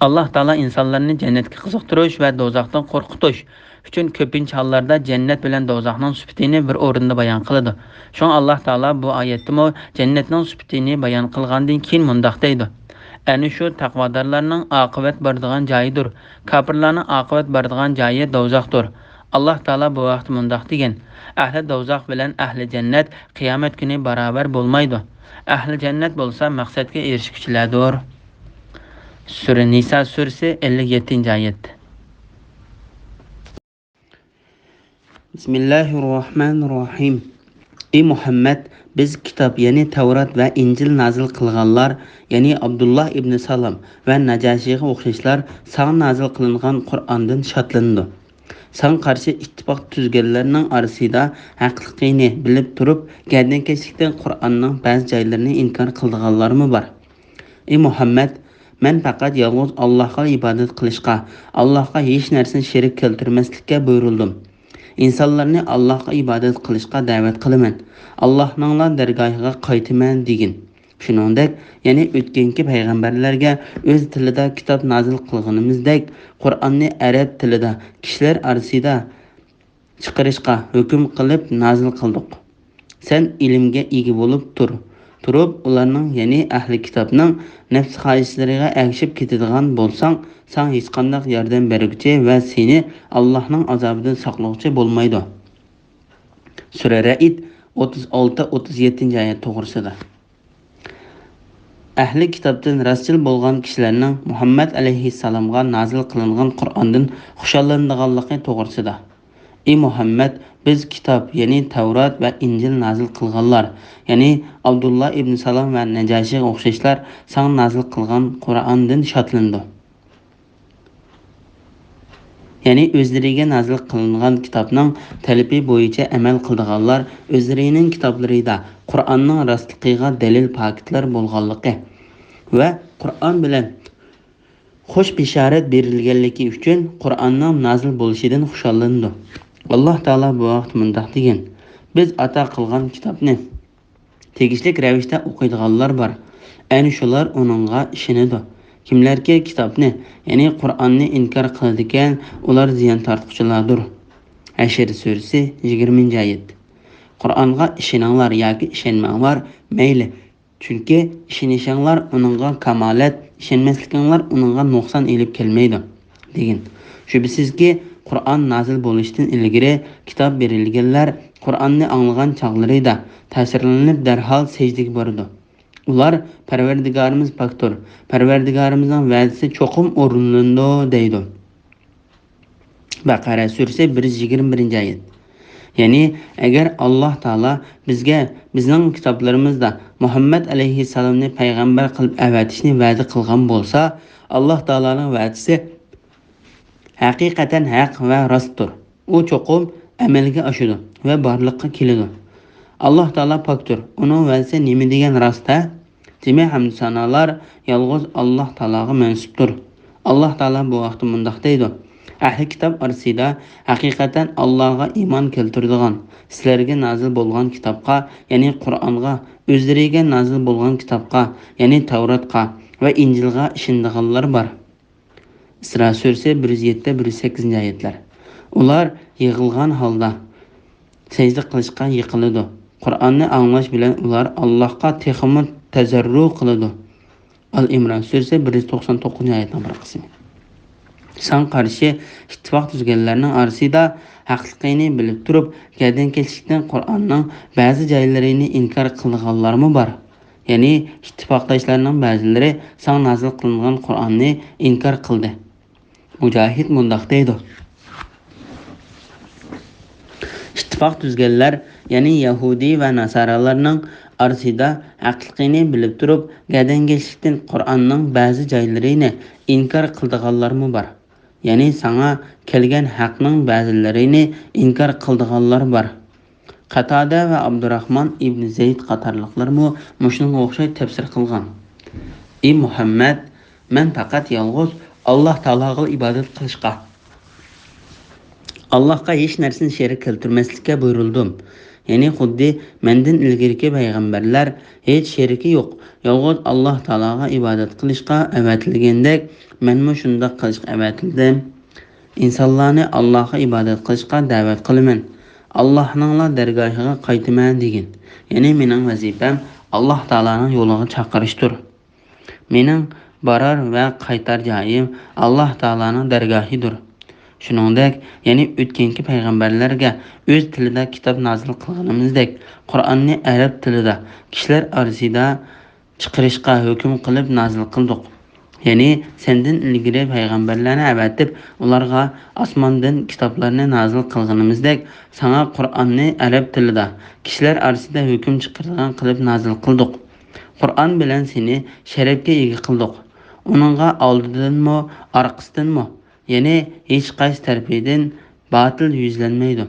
ئاللاھ تائالا ئىنسانلارنى جەننەتكە قىزىقتۇرۇش ۋە دوزاختىن قورقۇتۇش ئۈچۈن كۆپىنچە ھاللاردا جەننەت بىلەن دوزاخنىڭ سۈپىتىنى بىر ئورۇندا بايان قىلىدۇ. شۇڭا ئاللاھ تائالا بۇ ئايەتتىمۇ جەننەتنىڭ سۈپىتىنى بايان قىلغاندىن كېيىن مۇنداق دەيدۇ: «ئەنە شۇ تەقۋادارلارنىڭ ئاقىۋەت بارىدىغان جايىدۇر. كاپىرلارنىڭ ئاقىۋەت بارىدىغان جايى دوزاختۇر.» ئاللاھ تائالا بۇ ھەقتە مۇنداق دېگەن: «ئەھلى دوزاخ بىلەن ئەھلى جەننەت قىيامەت كۈنى باراۋەر بولمايدۇ. ئەھلى جەننەت بولسا مەقسەتكە ئېرىشكۈچىلەردۇر.» سۈرە نىسا سۈرىسى، ئەللىك يەتتىنچى ئايەت. بىسمىللاھىررەھمانىررەھىم. ئى مۇھەممەد، بىز كىتاب، يەنى تەۋرات ۋە ئىنجىل نازىل قىلغانلار، يەنى ئابدۇللا ئىبنى سالام ۋە ناجاشىغا ئوخشاشلار ساڭا نازىل قىلىنغان قۇرئاندىن شادلىنىدۇ. ساڭا قارشى ئىتتىپاق تۈزگەنلەرنىڭ ئارىسىدا ھەقلىقىنى بىلىپ تۇرۇپ، گەردەنكەشلىكتە قۇرئاننىڭ بەزى جايلىرىنى ئىنكار قىلىدىغانلارمۇ بار. ئى مۇھەممەد، مەن پەقەت يالغۇز ئاللاھقا ئىبادەت قىلىشقا، ئاللاھقا ھېچ نەرسىنى شېرىك كەلتۈرمەسلىككە بۇيرۇلدۇم. ئىنسانلارنى ئاللاھقا ئىبادەت قىلىشقا دەۋەت قىلىمەن. ئاللاھنىڭلا دەرگاھىغا قايتىمەن دېگىن. شۇنىڭدەك، يەنى ئۆتكەنكى پەيغەمبەرلەرگە ئۆز تىلىدا كىتاب نازىل قىلغىنىمىزدەك، قۇرئاننى ئەرەب تىلىدا كىشىلەر ئارىسىدا چىقىرىشقا ھۆكۈم قىلىپ نازىل قىلدۇق. سەن ئىلىمگە ئىگە بولۇپ تۇر. تۇرۇپ ئۇلارنىڭ، يەنى ئەھلى كىتابنىڭ نەپس خاھىشلىرىغا ئەگىشىپ كېتىدىغان بولساڭ، ساڭا ھېچقانداق ياردەم بەرگۈچى ۋە سېنى ئاللاھنىڭ ئازابىدىن ساقلىغۇچى بولمايدۇ. سۈرە رەئد، ئوتتۇز ئالتە، ئوتتۇز يەتتىنچى ئايەت توغرىسىدا. ئەھلى كىتابتىن راستچىل بولغان كىشىلەرنىڭ مۇھەممەد ئەلەيھىسسالامغا نازىل قىلىنغان قۇرئاندىن خۇشاللىنىدىغانلىقى توغرىسىدا. ئى مۇھەممەد، بىز كىتاب، يەنى تەۋرات ۋە ئىنجىل نازىل قىلغانلار، يەنى ئابدۇللا ئىبن سالام ۋە نەجاشىغا ئوخشاشلار ساڭا نازىل قىلغان قۇرئاندىن شادلىنىدۇ. يەنى ئۆزلىرىگە نازىل قىلىنغان كىتابنىڭ تەلىپى بويىچە ئەمەل قىلىدىغانلار ئۆزلىرىنىڭ كىتابلىرىدا قۇرئاننىڭ راستلىقىغا دەلىل پاكىتلار بولغانلىقى ۋە قۇرئان بىلەن خۇش بېشارەت بېرىلگەنلىكى ئۈچۈن قۇرئاننىڭ نازىل بولۇشىدىن خۇشاللىنىدۇ. ئاللاھ تائالا بۇ ھەقتە مۇنداق دېگەن: بىز ئاتا قىلغان كىتابنى تېگىشلىك رەۋىشتە ئوقۇيدىغانلار بار. ئەنە شۇلار ئۇنىڭغا ئىشىنىدۇ. كىملەركى كىتابنى، يەنى قۇرئاننى ئىنكار قىلىدىكەن، ئۇلار زىيان تارتقۇچىلاردۇر. ھەشر سۈرىسى، يىگىرمىنچى ئايەت. قۇرئانغا ئىشىنىڭلار ياكى ئىشەنمەڭلار، مەيلى. چۈنكى ئىشىنىشىڭلار ئۇنىڭغا كامالەت، ئىشەنمەسلىكىڭلار ئۇنىڭغا نۇقسان ئېلىپ كەلمەيدۇ، دېگىن. شۈبھىسىزكى، قۇرئان نازىل بولۇشتىن ئىلگىرى كىتاب بېرىلگەنلەر قۇرئاننى ئاڭلىغان چاغلىرىدا تەسىرلىنىپ دەرھال سەجدىگە بارىدۇ. ئۇلار: پەرۋەردىگارىمىز پاكتۇر، پەرۋەردىگارىمىزنىڭ ۋەدىسى چوقۇم ئورۇنلىنىدۇ، دەيدۇ. بەقەرە سۈرىسى، بىر يۈز يىگىرمە بىرىنچى ئايەت. يەنى، ئەگەر ئاللاھ تائالا بىزگە بىزنىڭ كىتابلىرىمىزدا مۇھەممەد ئەلەيھىسسالامنى پەيغەمبەر قىلىپ ئەۋەتىشنى ۋەدە قىلغان بولسا، ئاللاھ تائالانىڭ ۋەدىسى ھەقىقەتەن ھەق ۋە راستتۇر. ئۇ چوقۇم ئەمەلگە ئاشىدۇ ۋە بارلىققا كېلىدۇ. ئاللاھ تائالا پاكتۇر، ئۇنىڭ ۋەدىسى نېمە دېگەن راست، ھە؟ جىمى ھەمدۇ سانالار يالغۇز ئاللاھ تائالاغا مەنسۇپتۇر. ئاللاھ تائالا بۇ ھەقتە مۇنداق دەيدۇ: ئەھلى كىتاب ئارىسىدا ھەقىقەتەن ئاللاھقا ئىمان كەلتۈرىدىغان، سىلەرگە نازىل بولغان كىتابقا، يەنى قۇرئانغا، ئۆزلىرىگە نازىل بولغان كىتابقا، يەنى تەۋراتقا ۋە ئىنجىلغا ئىشىنىدىغانلار بار. ئىسرا سۈرىسى، بىر يۈز يەتتە، بىر يۈز سەككىزىنچى ئايەتلەر. ئۇلار يىغلىغان ھالدا سەجدە قىلىشقا يىقىلىدۇ. قۇرئاننى ئاڭلاش بىلەن ئۇلار ئاللاھقا تېخىمۇ تەزەررۇ قىلىدۇ. ئال ئىمران سۈرىسى، بىر يۈز توقسان توققۇزىنچى ئايەتنىڭ بىر قىسمى. ساڭا قارشى ئىتتىپاق تۈزگەنلەرنىڭ ئارىسىدا ھەقلىقىنى بىلىپ تۇرۇپ، گەدەنكەشلىكتىن قۇرئاننىڭ بەزى جايلىرىنى ئىنكار قىلىدىغانلارمۇ بار. يەنى ئىتتىپاقداشلارنىڭ بەزىلىرى ساڭا نازىل قىلىنغان قۇرئاننى ئىنكار قىلدى. مۇجاھىد مۇنداق دەيدۇ: ئىتتىپاق تۈزگەنلەر، يەنى يەھۇدىي ۋە ناسارالارنىڭ ئارىسىدا ھەقلىقىنى بىلىپ تۇرۇپ، گەدەنكەشلىكتىن قۇرئاننىڭ بەزى جايلىرىنى ئىنكار قىلىدىغانلارمۇ بار. يەنى ساڭا كەلگەن ھەقنىڭ بەزىلىرىنى ئىنكار قىلىدىغانلار بار. قاتادە ۋە ئابدۇراخمان ئىبنى زەيد قاتارلىقلىرىمۇ مۇشۇنىڭغا ئوخشاش تەپسىر قىلغان. ئى مۇھەممەد، مەن پەقەت يالغۇز ئاللاھ تائالاغىلا ئىبادەت قىلىشقا، ئاللاھقا ھېچ نەرسىنى شېرىك كەلتۈرمەسلىككە بۇيرۇلدۇم. يەنى خۇددى مەندىن ئىلگىرىكى پەيغەمبەرلەر ھېچ شېرىكى يوق، يالغۇز ئاللاھ تائالاغا ئىبادەت قىلىشقا ئەۋەتىلگەندەك، مەنمۇ شۇنداق قىلىشقا ئەۋەتىلدىم. ئىنسانلارنى ئاللاھقا ئىبادەت قىلىشقا دەۋەت قىلىمەن. ئاللاھنىڭلا دەرگاھىغا قايتىمەن دېگىن. يەنى مېنىڭ ۋەزىپەم ئاللاھ تائالانىڭ يولىغا چاقىرىشتۇر. مېنىڭ بارار ۋە قايتار جايىم ئاللاھ تائالانىڭ دەرگاھىدۇر. شۇنىڭدەك، يەنى ئۆتكەنكى پەيغەمبەرلەرگە ئۆز تىلىدا كىتاب نازىل قىلغىنىمىزدەك، قۇرئاننى ئەرەب تىلىدا كىشىلەر ئارىسىدا چىقىرىشقا ھۆكۈم قىلىپ نازىل قىلدۇق. يەنى سەندىن ئىلگىرى پەيغەمبەرلەرنى ئەۋەتىپ، ئۇلارغا ئاسماندىن كىتابلارنى نازىل قىلغىنىمىزدەك، ساڭا قۇرئاننى ئەرەب تىلىدا كىشىلەر ئارىسىدا ھۆكۈم چىقىرىدىغان قىلىپ نازىل قىلدۇق. قۇرئان بىلەن سېنى شەرەپكە ئىگە قىلدۇق. ئۇنىڭغا ئالدىدىنمۇ، ئارقىسىدىنمۇ، يەنى ھېچقايسى تەرىپىدىن باتىل يۈزلەنمەيدۇ.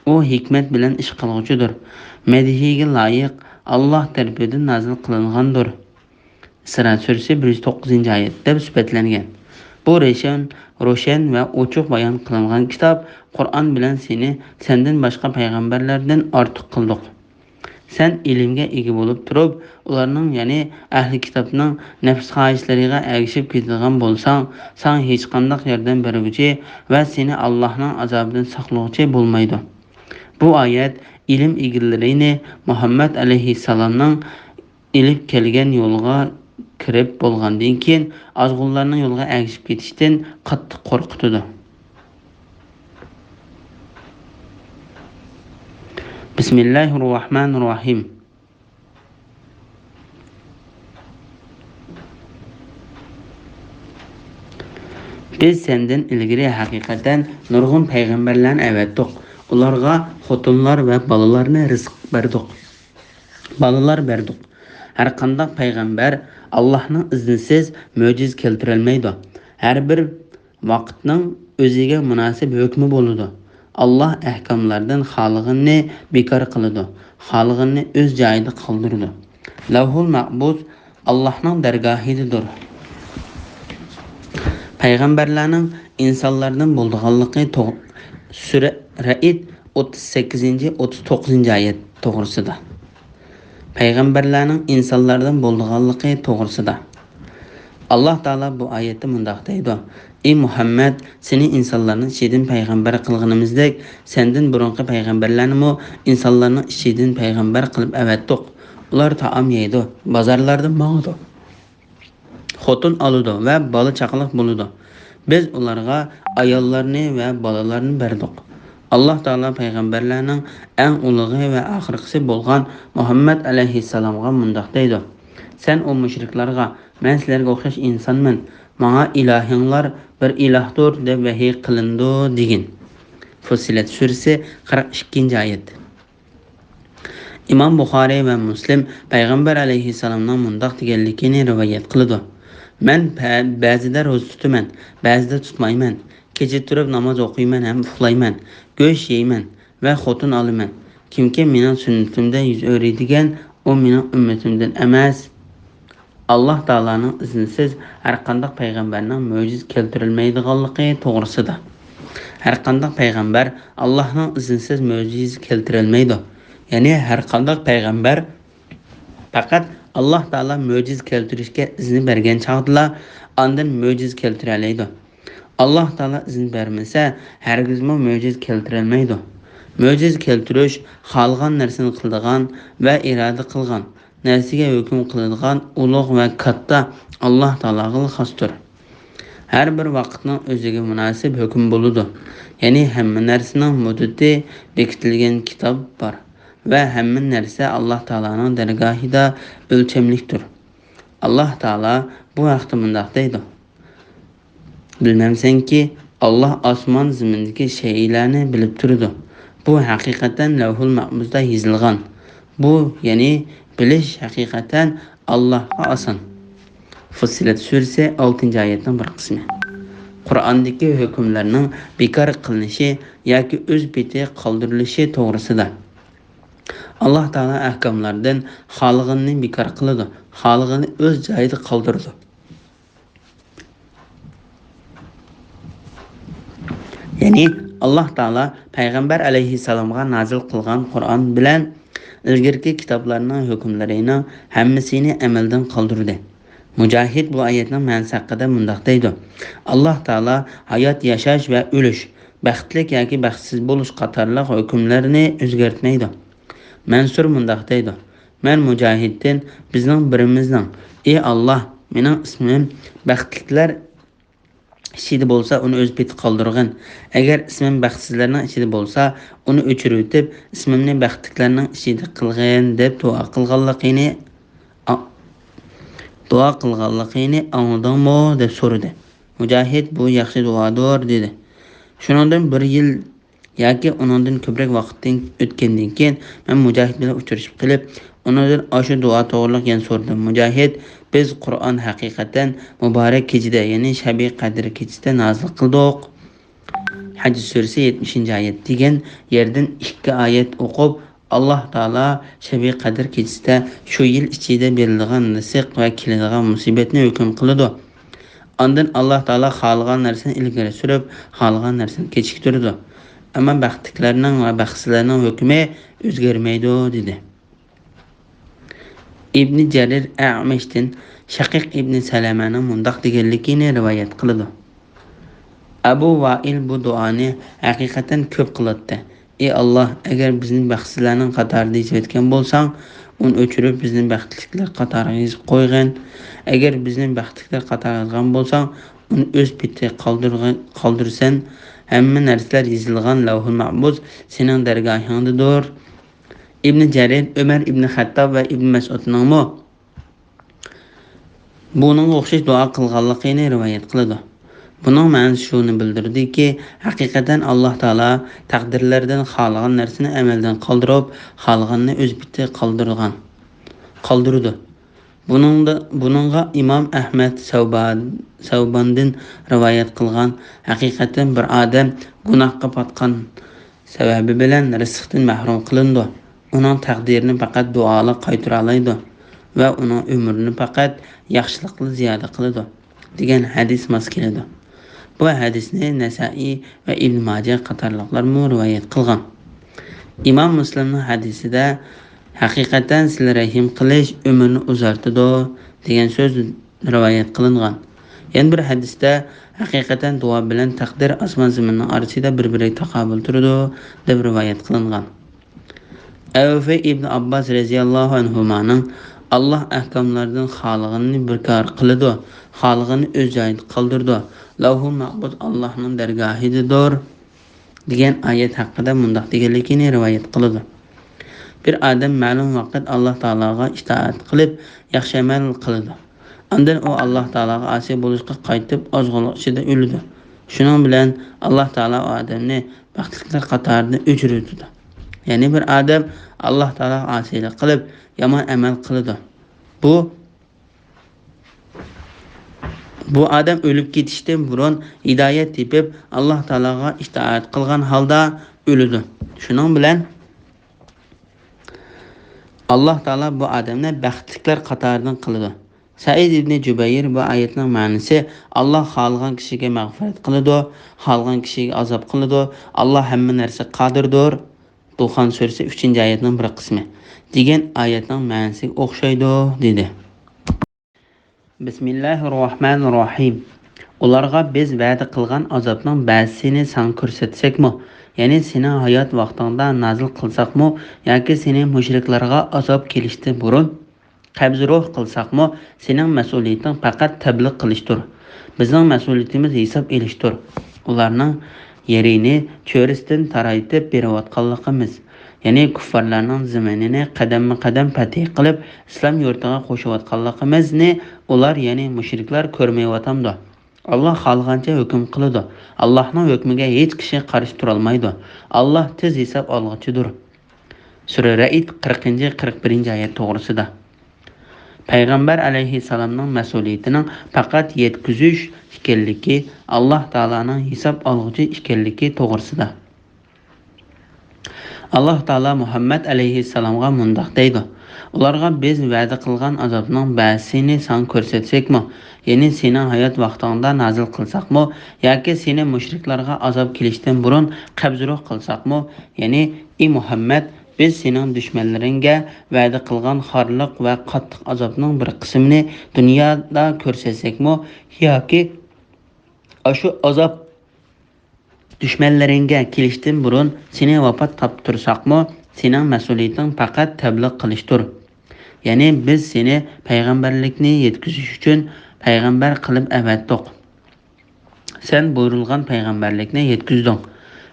ئۇ ھېكمەت بىلەن ئىش قىلغۇچىدۇر. مەدھىيگە لايىق، ئاللاھ تەرىپىدىن نازىل قىلىنغاندۇر. ئىسرا سۈرىسى، بىر يۈز توققۇزىنچى ئايەت دەپ سۈپەتلەنگەن. بۇ رېشەن، روشەن ۋە ئوچۇق بايان قىلىنغان كىتاب قۇرئان بىلەن سېنى سەندىن باشقا پەيغەمبەرلەردىن ئارتۇق قىلدۇق. سەن ئىلىمگە ئىگە بولۇپ تۇرۇپ، ئۇلارنىڭ، يەنى ئەھلى كىتابنىڭ نەپس خاھىشلىرىغا ئەگىشىپ كېتىدىغان بولساڭ، ساڭا ھېچقانداق ياردەم بەرگۈچى ۋە سېنى ئاللاھنىڭ ئازابىدىن ساقلىغۇچى بولمايدۇ. بۇ ئايەت ئىلىم ئىگىلىرىنى مۇھەممەد ئەلەيھىسسالامنىڭ ئېلىپ كەلگەن يولغا كىرىپ بولغاندىن كېيىن، ئازغۇنلارنىڭ يولغا ئەگىشىپ كېتىشتىن قاتتىق قورقۇتىدۇ. بىسمىللاھىررەھمانىررەھىم. بىز سەندىن ئىلگىرى ھەقىقەتەن نۇرغۇن پەيغەمبەرلەرنى ئەۋەتتۇق. ئۇلارغا خوتۇنلار ۋە بالىلارنى رىزىق بەردۇق. بالىلار بەردۇق. ھەرقانداق پەيغەمبەر ئاللاھنىڭ ئىزنىسىز مۆجىزە كەلتۈرەلمەيدۇ. ھەر بىر ۋاقىتنىڭ ئۆزىگە مۇناسىپ ھۆكمى بولىدۇ. ئاللاھ ئەھكاملاردىن خالىغىنىنى بىكار قىلىدۇ، خالىغىنىنى ئۆز جايىدا قالدۇرىدۇ. لەۋھۇل مەھپۇز ئاللاھنىڭ دەرگاھىدىدۇر. پەيغەمبەرلەرنىڭ ئىنسانلاردىن بولىدىغانلىقى توغ-، سۈرە رەئد ئوتتۇز سەككىزىنچى، ئوتتۇز توققۇزىنچى ئايەت توغرىسىدا. پەيغەمبەرلەرنىڭ ئىنسانلاردىن بولىدىغانلىقى توغرىسىدا. ئاللاھ تائالا بۇ ئايەتتە مۇنداق دەيدۇ: ئى مۇھەممەد، سېنى ئىنسانلارنىڭ ئىچىدىن پەيغەمبەر قىلغىنىمىزدەك، سەندىن بۇرۇنقى پەيغەمبەرلەرنىمۇ ئىنسانلارنىڭ ئىچىدىن پەيغەمبەر قىلىپ ئەۋەتتۇق. ئۇلار تائام يەيدۇ، بازارلاردا ماڭىدۇ، خوتۇن ئالىدۇ ۋە بالا-چاقىلىق بولىدۇ. بىز ئۇلارغا ئاياللارنى ۋە بالىلارنى بەردۇق. ئاللاھ تائالا پەيغەمبەرلەرنىڭ ئەڭ ئۇلۇغى ۋە ئاخىرقىسى بولغان مۇھەممەد ئەلەيھىسسالامغا مۇنداق دەيدۇ: سەن ئۇ مۇشرىكلارغا، مەن سىلەرگە ئوخشاش ئىنسانمەن، ماڭا ئىلاھىڭلار بىر ئىلاھتۇر دەپ ۋەھىي قىلىنىدۇ دېگىن. فۇسسىلەت سۈرىسى، قىرىق ئىككىنچى ئايەت. ئىمام بۇخارىي ۋە مۇسلىم پەيغەمبەر ئەلەيھىسسالامنىڭ مۇنداق دېگەنلىكىنى رىۋايەت قىلىدۇ: مەن پە-، بەزىدە روزا تۇتىمەن، بەزىدە تۇتمايمەن، كېچە تۇرۇپ ناماز ئوقۇيمەن ھەم ئۇخلايمەن، گۆش يەيمەن ۋە خوتۇن ئالىمەن. كىمكى مېنىڭ سۈننىتىمدە يۈز ئۆرۈيدىگەن، ئۇ مېنىڭ ئۈممىتىمدىن ئەمەس. ئاللاھ تائالانىڭ ئىزنىسىز ھەرقانداق پەيغەمبەرنىڭ مۆجىزە كەلتۈرەلمەيدىغانلىقى توغرىسىدا. ھەرقانداق پەيغەمبەر ئاللاھنىڭ ئىزنىسىز مۆجىزە كەلتۈرەلمەيدۇ. يەنى ھەرقانداق پەيغەمبەر پەقەت ئاللاھ تائالا مۆجىزە كەلتۈرۈشكە ئىزنى بەرگەن چاغدىلا ئاندىن مۆجىزە كەلتۈرەلەيدۇ. ئاللاھ تائالا ئىزىن بەرمىسە، ھەرگىزمۇ مۆجىزە كەلتۈرەلمەيدۇ. مۆجىزە كەلتۈرۈش خالىغان نەرسىنى قىلىدىغان ۋە ئىرادە قىلغان نەرسىگە ھۆكۈم قىلىدىغان ئۇلۇغ ۋە كاتتا ئاللاھ تائالاغىلا خاستۇر. ھەر بىر ۋاقىتنىڭ ئۆزىگە مۇناسىپ ھۆكمى بولىدۇ. يەنى ھەممە نەرسىنىڭ مۇددىتى بېكىتىلگەن كىتاب بار ۋە ھەممە نەرسە ئاللاھ تائالانىڭ دەرگاھىدا ئۆلچەملىكتۇر. ئاللاھ تائالا بۇ ھەقتە مۇنداق دەيدۇ: بىلمەمسەنكى، ئاللاھ ئاسمان زېمىندىكى شەيئىلەرنى بىلىپ تۇرىدۇ. بۇ ھەقىقەتەن لەۋھۇل مەھپۇزدا يېزىلغان. بۇ، يەنى بىلىش ھەقىقەتەن ئاللاھقا ئاسان. فۇسسىلەت سۈرىسى، ئالتىنچى ئايەتنىڭ بىر قىسمى. قۇرئاندىكى ھۆكۈملەرنىڭ بىكار قىلىنىشى ياكى ئۆز پېتى قالدۇرۇلۇشى توغرىسىدا. ئاللاھ تائالا ئەھكاملاردىن خالىغىنىنى بىكار قىلىدۇ، خالىغىنىنى ئۆز جايىدا قالدۇرىدۇ. يەنى، ئاللاھ تائالا پەيغەمبەر ئەلەيھىسسالامغا نازىل قىلغان قۇرئان بىلەن ئىلگىرىكى كىتابلارنىڭ ھۆكۈملىرىنىڭ ھەممىسىنى ئەمەلدىن قالدۇردى. مۇجاھىد بۇ ئايەتنىڭ مەنىسى ھەققىدە مۇنداق دەيدۇ: ئاللاھ تائالا ھايات ياشاش ۋە ئۆلۈش، بەختلىك ياكى بەختسىز بولۇش قاتارلىق ھۆكۈملەرنى ئۆزگەرتمەيدۇ. مەنسۇر مۇنداق دەيدۇ: مەن مۇجاھىدتىن بىزنىڭ بىرىمىزنىڭ، ئى ئاللاھ، مېنىڭ ئىسمىم بەختلىكلەر ئىچىدە بولسا، ئۇنى ئۆز پېتى قالدۇرغىن. ئەگەر ئىسمىم بەختسىزلەرنىڭ ئىچىدە بولسا، ئۇنى ئۆچۈرۈۋېتىپ، ئىسمىمنى بەختلىكلەرنىڭ ئىچىدە قىلغىن، دەپ دۇئا قىلغانلىقىنى، ئا-، دۇئا قىلغانلىقىنى ئاڭلىدىڭمۇ؟ دەپ سورىدى. مۇجاھىد، بۇ ياخشى دۇئادۇر، دېدى. شۇنىڭدىن بىر يىل ياكى ئۇنىڭدىن كۆپرەك ۋاقىتتىن ئۆتكەندىن كېيىن، مەن مۇجاھىد بىلەن ئۇچرىشىپ قېلىپ، ئۇنىڭدىن ئاشۇ دۇئا توغرىلىق يەنە سورىدىم. مۇجاھىد، بىز قۇرئان ھەقىقەتەن مۇبارەك كېچىدە، يەنى شەبى قەدىر كېچىسىدە نازىل قىلدۇق. ھەج سۈرىسى، يەتمىشىنچى ئايەت دېگەن يەردىن ئىككى ئايەت ئوقۇپ، ئاللاھ تائالا شەبى قەدىر كېچىسىدە شۇ يىل ئىچىدە بېرىلىدىغان رىزىق ۋە كېلىدىغان مۇسىبەتنى ھۆكۈم قىلىدۇ. ئاندىن ئاللاھ تائالا خالىغان نەرسىنى ئىلگىرى سۈرۈپ، خالىغان نەرسىنى كېچىكتۈرىدۇ. ئەمما بەختلىكلەرنىڭ ۋە بەختسىزلەرنىڭ ھۆكمى ئۆزگەرمەيدۇ، دېدى. ئىبنى جەرىر ئەمەشتىن شەقىق ئىبنى سەلەمەنىڭ مۇنداق دېگەنلىكىنى رىۋايەت قىلىدۇ. ئەبۇ ۋائىل بۇ دۇئانى ھەقىقەتەن كۆپ قىلاتتى. ئى ئاللاھ، ئەگەر بىزنى بەختسىزلەرنىڭ قاتارىدا يېزىۋەتكەن بولساڭ، ئۇنى ئۆچۈرۈپ، بىزنى بەختلىكلەر قاتارىغا يېزىپ قويغىن. ئەگەر بىزنى بەختلىكلەر قاتارىغا يازغان بولساڭ، ئۇنى ئۆز پېتى قالدۇرغان، قالدۇرسەن. ھەممە نەرسىلەر يېزىلغان لەۋھۇل مەھپۇز سېنىڭ دەرگاھىڭدىدۇر. ئىبنى جەرىر ئۆمەر ئىبنى خەتتاب ۋە ئىبنى مەسئۇدنىڭمۇ بۇنىڭغا ئوخشاش دۇئا قىلغانلىقىنى رىۋايەت قىلىدۇ. بۇنىڭ مەنىسى شۇنى بىلدۈرىدۇكى، ھەقىقەتەن ئاللاھ تائالا تەقدىرلەردىن خالىغان نەرسىنى ئەمەلدىن قالدۇرۇپ، خالىغاننى ئۆز پېتى قالدۇرغان، قالدۇرىدۇ. بۇنىڭدا، بۇنىڭغا ئىمام ئەھمەد سەۋبان-، سەۋباندىن رىۋايەت قىلغان، ھەقىقەتەن بىر ئادەم گۇناھقا پاتقان سەۋەبى بىلەن رىزىقتىن مەھرۇم قىلىنىدۇ. ئۇنىڭ تەقدىرىنى پەقەت دۇئالار قايتۇرالايدۇ ۋە ئۇنىڭ ئۆمرىنى پەقەت ياخشىلىقلا زىيادە قىلىدۇ، دېگەن ھەدىس ماس كېلىدۇ. بۇ ھەدىسنى نەسائىي ۋە ئىبن ماجە قاتارلىقلارمۇ رىۋايەت قىلغان. ئىمام مۇسلىمنىڭ ھەدىسىدە ھەقىقەتەن سىلە رەھىم قىلىش ئۆمۈرنى ئۇزارتىدۇ، دېگەن سۆز رىۋايەت قىلىنغان. يەنە بىر ھەدىستە ھەقىقەتەن دۇئا بىلەن تەقدىر ئاسمان زېمىننىڭ ئارىسىدا بىر-بىرىگە تاقابىل تۇرىدۇ، دەپ رىۋايەت قىلىنغان. ئەۋفى ئىبن ئابباس رەزىياللاھۇ ئەنھۇمانىڭ، ئاللاھ ئەھكاملاردىن خالىغىنىنى بىكار قىلىدۇ، خالىغىنىنى ئۆز جايىدا قالدۇرىدۇ. لەۋھۇل مەھپۇز ئاللاھنىڭ دەرگاھىدىدۇر، دېگەن ئايەت ھەققىدە مۇنداق دېگەنلىكىنى رىۋايەت قىلىدۇ. بىر ئادەم مەلۇم ۋاقىت ئاللاھ تائالاغا ئىتائەت قىلىپ، ياخشى ئەمەل قىلىدۇ. ئاندىن ئۇ ئاللاھ تائالاغا ئاسىي بولۇشقا قايتىپ، ئازغۇنلۇق ئىچىدە ئۆلىدۇ. شۇنىڭ بىلەن ئاللاھ تائالا ئۇ ئادەمنى بەختلىكلەر قاتارىدىن ئۆچۈرۈۋېتىدۇ. يەنى بىر ئادەم ئاللاھ تائالاغا ئاسىيلىق قىلىپ، يامان ئەمەل قىلىدۇ. بۇ، بۇ ئادەم ئۆلۈپ كېتىشتىن بۇرۇن ھىدايەت تېپىپ، ئاللاھ تائالاغا ئىتائەت قىلغان ھالدا ئۆلىدۇ. شۇنىڭ بىلەن ئاللاھ تائالا بۇ ئادەمنى بەختلىكلەر قاتارىدىن قىلىدۇ. سەئىد ئىبنى جۇبەير بۇ ئايەتنىڭ مەنىسى، ئاللاھ خالىغان كىشىگە مەغپىرەت قىلىدۇ، خالىغان كىشىگە ئازاب قىلىدۇ، ئاللاھ ھەممە نەرسىگە قادىردۇر، دۇخان سۈرىسى ئۈچىنچى ئايەتنىڭ بىر قىسمى، دېگەن ئايەتنىڭ مەنىسىگە ئوخشايدۇ، دېدى. بىسمىللاھىررەھمانىررەھىم. ئۇلارغا بىز ۋەدە قىلغان ئازابنىڭ بەزىسىنى ساڭا كۆرسەتسەكمۇ، يەنى سېنىڭ ھايات ۋاقتىڭدا نازىل قىلساقمۇ ياكى سېنى مۇشرىكلارغا ئازاب كېلىشتىن بۇرۇن قەبزى روھ قىلساقمۇ، سېنىڭ مەسئۇلىيىتىڭ پەقەت تەبلىغ قىلىشتۇر. بىزنىڭ مەسئۇلىيىتىمىز ھېساب ئېلىشتۇر. ئۇلارنىڭ يېرىنى چۆرىسىدىن تارايتىپ بېرىۋاتقانلىقىمىز، يەنى كۇففارلارنىڭ زېمىنىنى قەدەممۇ قەدەم پەتھى قىلىپ، ئىسلام يۇرتىغا قوشۇۋاتقانلىقىمىزنى ئۇلار، يەنى مۇشرىكلار كۆرمەيۋاتامدۇ؟ ئاللاھ خالىغانچە ھۆكۈم قىلىدۇ. ئاللاھنىڭ ھۆكمىگە ھېچ كىشى قارشى تۇرالمايدۇ. ئاللاھ تېز ھېساب ئالغۇچىدۇر. سۈرە رەئد، قىرىقىنچى، قىرىق بىرىنچى ئايەت توغرىسىدا. پەيغەمبەر ئەلەيھىسسالامنىڭ مەسئۇلىيىتىنىڭ پەقەت يەتكۈزۈش ئىكەنلىكى، ئاللاھ تائالانىڭ ھېساب ئالغۇچى ئىكەنلىكى توغرىسىدا. ئاللاھ تائالا مۇھەممەد ئەلەيھىسسالامغا مۇنداق دەيدۇ: ئۇلارغا بىز ۋەدە قىلغان ئازابنىڭ بەزىسىنى ساڭا كۆرسەتسەكمۇ، يەنى سېنىڭ ھايات ۋاقتىڭدا نازىل قىلساقمۇ ياكى سېنى مۇشرىكلارغا ئازاب كېلىشتىن بۇرۇن قەبزى روھ قىلساقمۇ، يەنى ئى مۇھەممەد، بىز سېنىڭ دۈشمەنلىرىڭگە ۋەدە قىلغان خارلىق ۋە قاتتىق ئازابنىڭ بىر قىسمىنى دۇنيادا كۆرسەتسەكمۇ ياكى ئاشۇ ئازاب دۈشمەنلىرىڭگە كېلىشتىن بۇرۇن سېنى ۋاپات تاپتۇرساقمۇ، سېنىڭ مەسئۇلىيىتىڭ پەقەت تەبلىغ قىلىشتۇر. يەنى بىز سېنى پەيغەمبەرلىكنى يەتكۈزۈش ئۈچۈن پەيغەمبەر قىلىپ ئەۋەتتۇق. سەن بۇيرۇلغان پەيغەمبەرلىكنى يەتكۈزدۈڭ.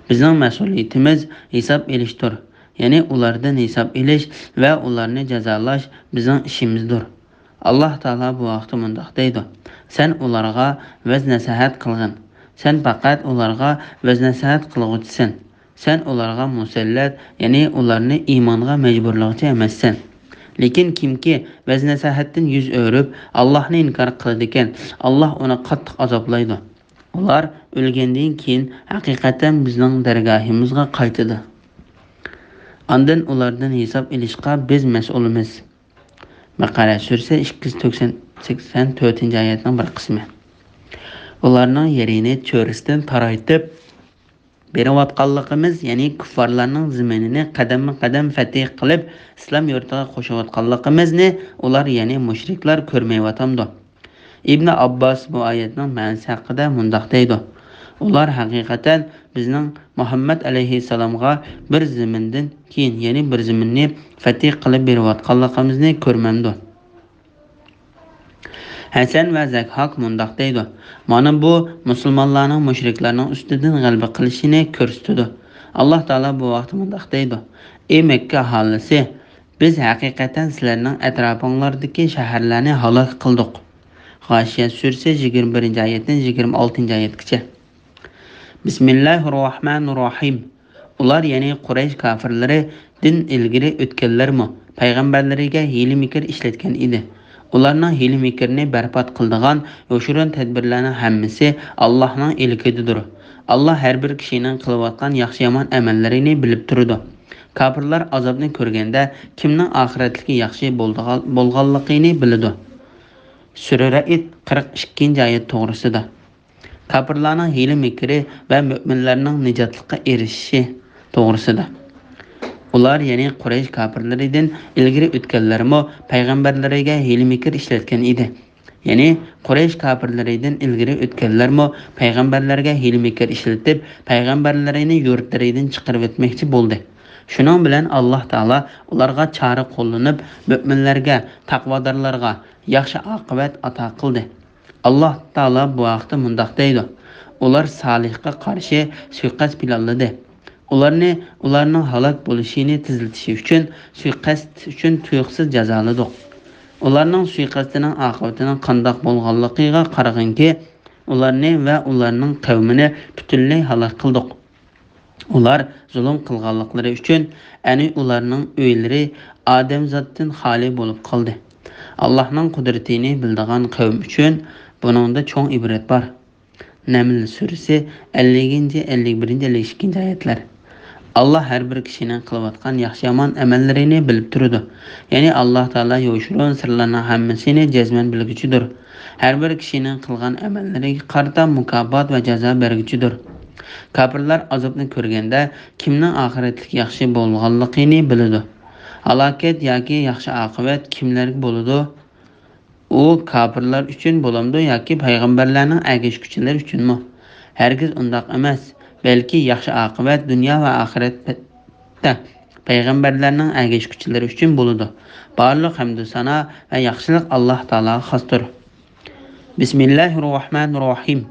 بىزنىڭ مەسئۇلىيىتىمىز ھېساب ئېلىشتۇر. يەنى ئۇلاردىن ھېساب ئېلىش ۋە ئۇلارنى جازالاش بىزنىڭ ئىشىمىزدۇر. ئاللاھ تائالا بۇ ھەقتە مۇنداق دەيدۇ: سەن ئۇلارغا ۋەز-نەسىھەت قىلغىن. سەن پەقەت ئۇلارغا ۋەز-نەسىھەت قىلغۇچىسەن. سەن ئۇلارغا مۇسەللەت، يەنى ئۇلارنى ئىمانغا مەجبۇرلىغۇچى ئەمەسسەن. لېكىن كىمكى ۋەز-نەسىھەتتىن يۈز ئۆرۈپ، ئاللاھنى ئىنكار قىلىدىكەن، ئاللاھ ئۇنى قاتتىق ئازابلايدۇ. ئۇلار ئۆلگەندىن كېيىن ھەقىقەتەن بىزنىڭ دەرگاھىمىزغا قايتىدۇ. ئاندىن ئۇلاردىن ھېساب ئېلىشقا بىز مەسئۇلمىز. بەقەرە سۈرىسى ئىككى يۈز سەكسەن تۆتىنچى ئايەتنىڭ بىر قىسمى. ئۇلارنىڭ يېرىنى چۆرىسىدىن تارايتىپ بېرىۋاتقانلىقىمىز، يەنى كۇففارلارنىڭ زېمىنىنى قەدەممۇ قەدەم فەتھى قىلىپ، ئىسلام يۇرتىغا قوشۇۋاتقانلىقىمىزنى ئۇلار، يەنى مۇشرىكلار كۆرمەيۋاتامدۇ؟ ئىبنى ئابباس بۇ ئايەتنىڭ مەنىسى ھەققىدە مۇنداق دەيدۇ: ئۇلار ھەقىقەتەن بىزنىڭ مۇھەممەد ئەلەيھىسسالامغا بىر زېمىندىن كېيىن، يەنى بىر زېمىننى فەتھى قىلىپ بېرىۋاتقانلىقىمىزنى كۆرمەمدۇ؟ ھەسەن ۋە زەكھاك مۇنداق دەيدۇ: مانا بۇ مۇسۇلمانلارنىڭ مۇشرىكلارنىڭ ئۈستىدىن غەلىبە قىلىشىنى كۆرسىتىدۇ. ئاللاھ تائالا بۇ ۋاقىتتا مۇنداق دەيدۇ: ئى مەككە ئاھالىسى، بىز ھەقىقەتەن سىلەرنىڭ ئەتراپىڭلاردىكى شەھەرلەرنى ھالاك قىلدۇق. غاشىيە سۈرىسى يىگىرمە بىرىنچى ئايەتتىن يىگىرمە ئالتىنچى ئايەتكىچە. بىسمىللاھىررەھمانىررەھىم. ئۇلار، يەنى قۇرەيش كاپىرلىرى، دىن ئىلگىرى ئۆتكەنلەرمۇ پەيغەمبەرلىرىگە ھىيلە-مىكىر ئىشلەتكەن ئىدى. ئۇلارنىڭ ھىيلە-مىكرىنى بەربات قىلىدىغان يوشۇرۇن تەدبىرلەرنىڭ ھەممىسى ئاللاھنىڭ ئىلكىدىدۇر. ئاللاھ ھەر بىر كىشىنىڭ قىلىۋاتقان ياخشى-يامان ئەمەللىرىنى بىلىپ تۇرىدۇ. كاپىرلار ئازابنى كۆرگەندە كىمنىڭ ئاخىرەتلىكى ياخشى بولىدىغان-، بولغانلىقىنى بىلىدۇ. سۈرە رەئد، قىرىق ئىككىنچى ئايەت توغرىسىدا. كاپىرلارنىڭ ھىيلە-مىكرى ۋە مۆمىنلەرنىڭ نىجاتلىققا ئېرىشىشى توغرىسىدا. ئۇلار، يەنى قۇرەيش كاپىرلىرىدىن ئىلگىرى ئۆتكەنلەرمۇ پەيغەمبەرلىرىگە ھىيلە-مىكىر ئىشلەتكەن ئىدى. يەنى قۇرەيش كاپىرلىرىدىن ئىلگىرى ئۆتكەنلەرمۇ پەيغەمبەرلەرگە ھىيلە-مىكىر ئىشلىتىپ، پەيغەمبەرلىرىنى يۇرتلىرىدىن چىقىرىۋەتمەكچى بولدى. شۇنىڭ بىلەن ئاللاھ تائالا ئۇلارغا چارە قوللىنىپ، مۆمىنلەرگە، تەقۋادارلارغا ياخشى ئاقىۋەت ئاتا قىلدى. ئاللاھ تائالا بۇ ھەقتە مۇنداق دەيدۇ: ئۇلار سالىھقا قارشى سۇيىقەست پىلانلىدى. ئۇلارنى ئۇلارنىڭ ھالاك بولۇشىنى تېزلىتىشى ئۈچۈن سۇيىقەست ئۈچۈن تۇيۇقسىز جازالىدۇق. ئۇلارنىڭ سۇيىقەستىنىڭ ئاقىۋىتىنىڭ قانداق بولغانلىقىغا قارىغىنكى، ئۇلارنى ۋە ئۇلارنىڭ قەۋمىنى پۈتۈنلەي ھالاك قىلدۇق. ئۇلار زۇلۇم قىلغانلىقلىرى ئۈچۈن ئەنە ئۇلارنىڭ ئۆيلىرى ئادەمزاتتىن خالىي بولۇپ قالدى. ئاللاھنىڭ قۇدرىتىنى بىلىدىغان قەۋم ئۈچۈن بۇنىڭدا چوڭ ئىبرەت بار. نەمل سۈرىسى ئەللىكىنچى، ئەللىك بىرىنچى، ئەللىك ئىككىنچى ئايەتلەر. ئاللاھ ھەر بىر كىشىنىڭ قىلىۋاتقان ياخشى-يامان ئەمەللىرىنى بىلىپ تۇرىدۇ. يەنى ئاللاھ تائالا يوشۇرۇن سىرلارنىڭ ھەممىسىنى جەزمەن بىلگۈچىدۇر. ھەر بىر كىشىنىڭ قىلغان ئەمەللىرىگە قارىتا مۇكاپات ۋە جازا بەرگۈچىدۇر. كاپىرلار ئازابنى كۆرگەندە كىمنىڭ ئاخىرەتلىك ياخشى بولغانلىقىنى بىلىدۇ. ھالاكەت ياكى ياخشى ئاقىۋەت كىملەرگە بولىدۇ؟ ئۇ كاپىرلار ئۈچۈن بولامدۇ ياكى پەيغەمبەرلەرنىڭ ئەگەشكۈچىلىرى ئۈچۈنمۇ؟ ھەرگىز ئۇنداق ئەمەس. بەلكى ياخشى ئاقىۋەت دۇنيا ۋە ئاخىرەتتە پەيغەمبەرلەرنىڭ ئەگەشكۈچىلىرى ئۈچۈن بولىدۇ. بارلىق ھەمدۇ سانا ۋە ياخشىلىق ئاللاھ تائالاغا خاستۇر. بىسمىللاھىررەھمانىررەھىم.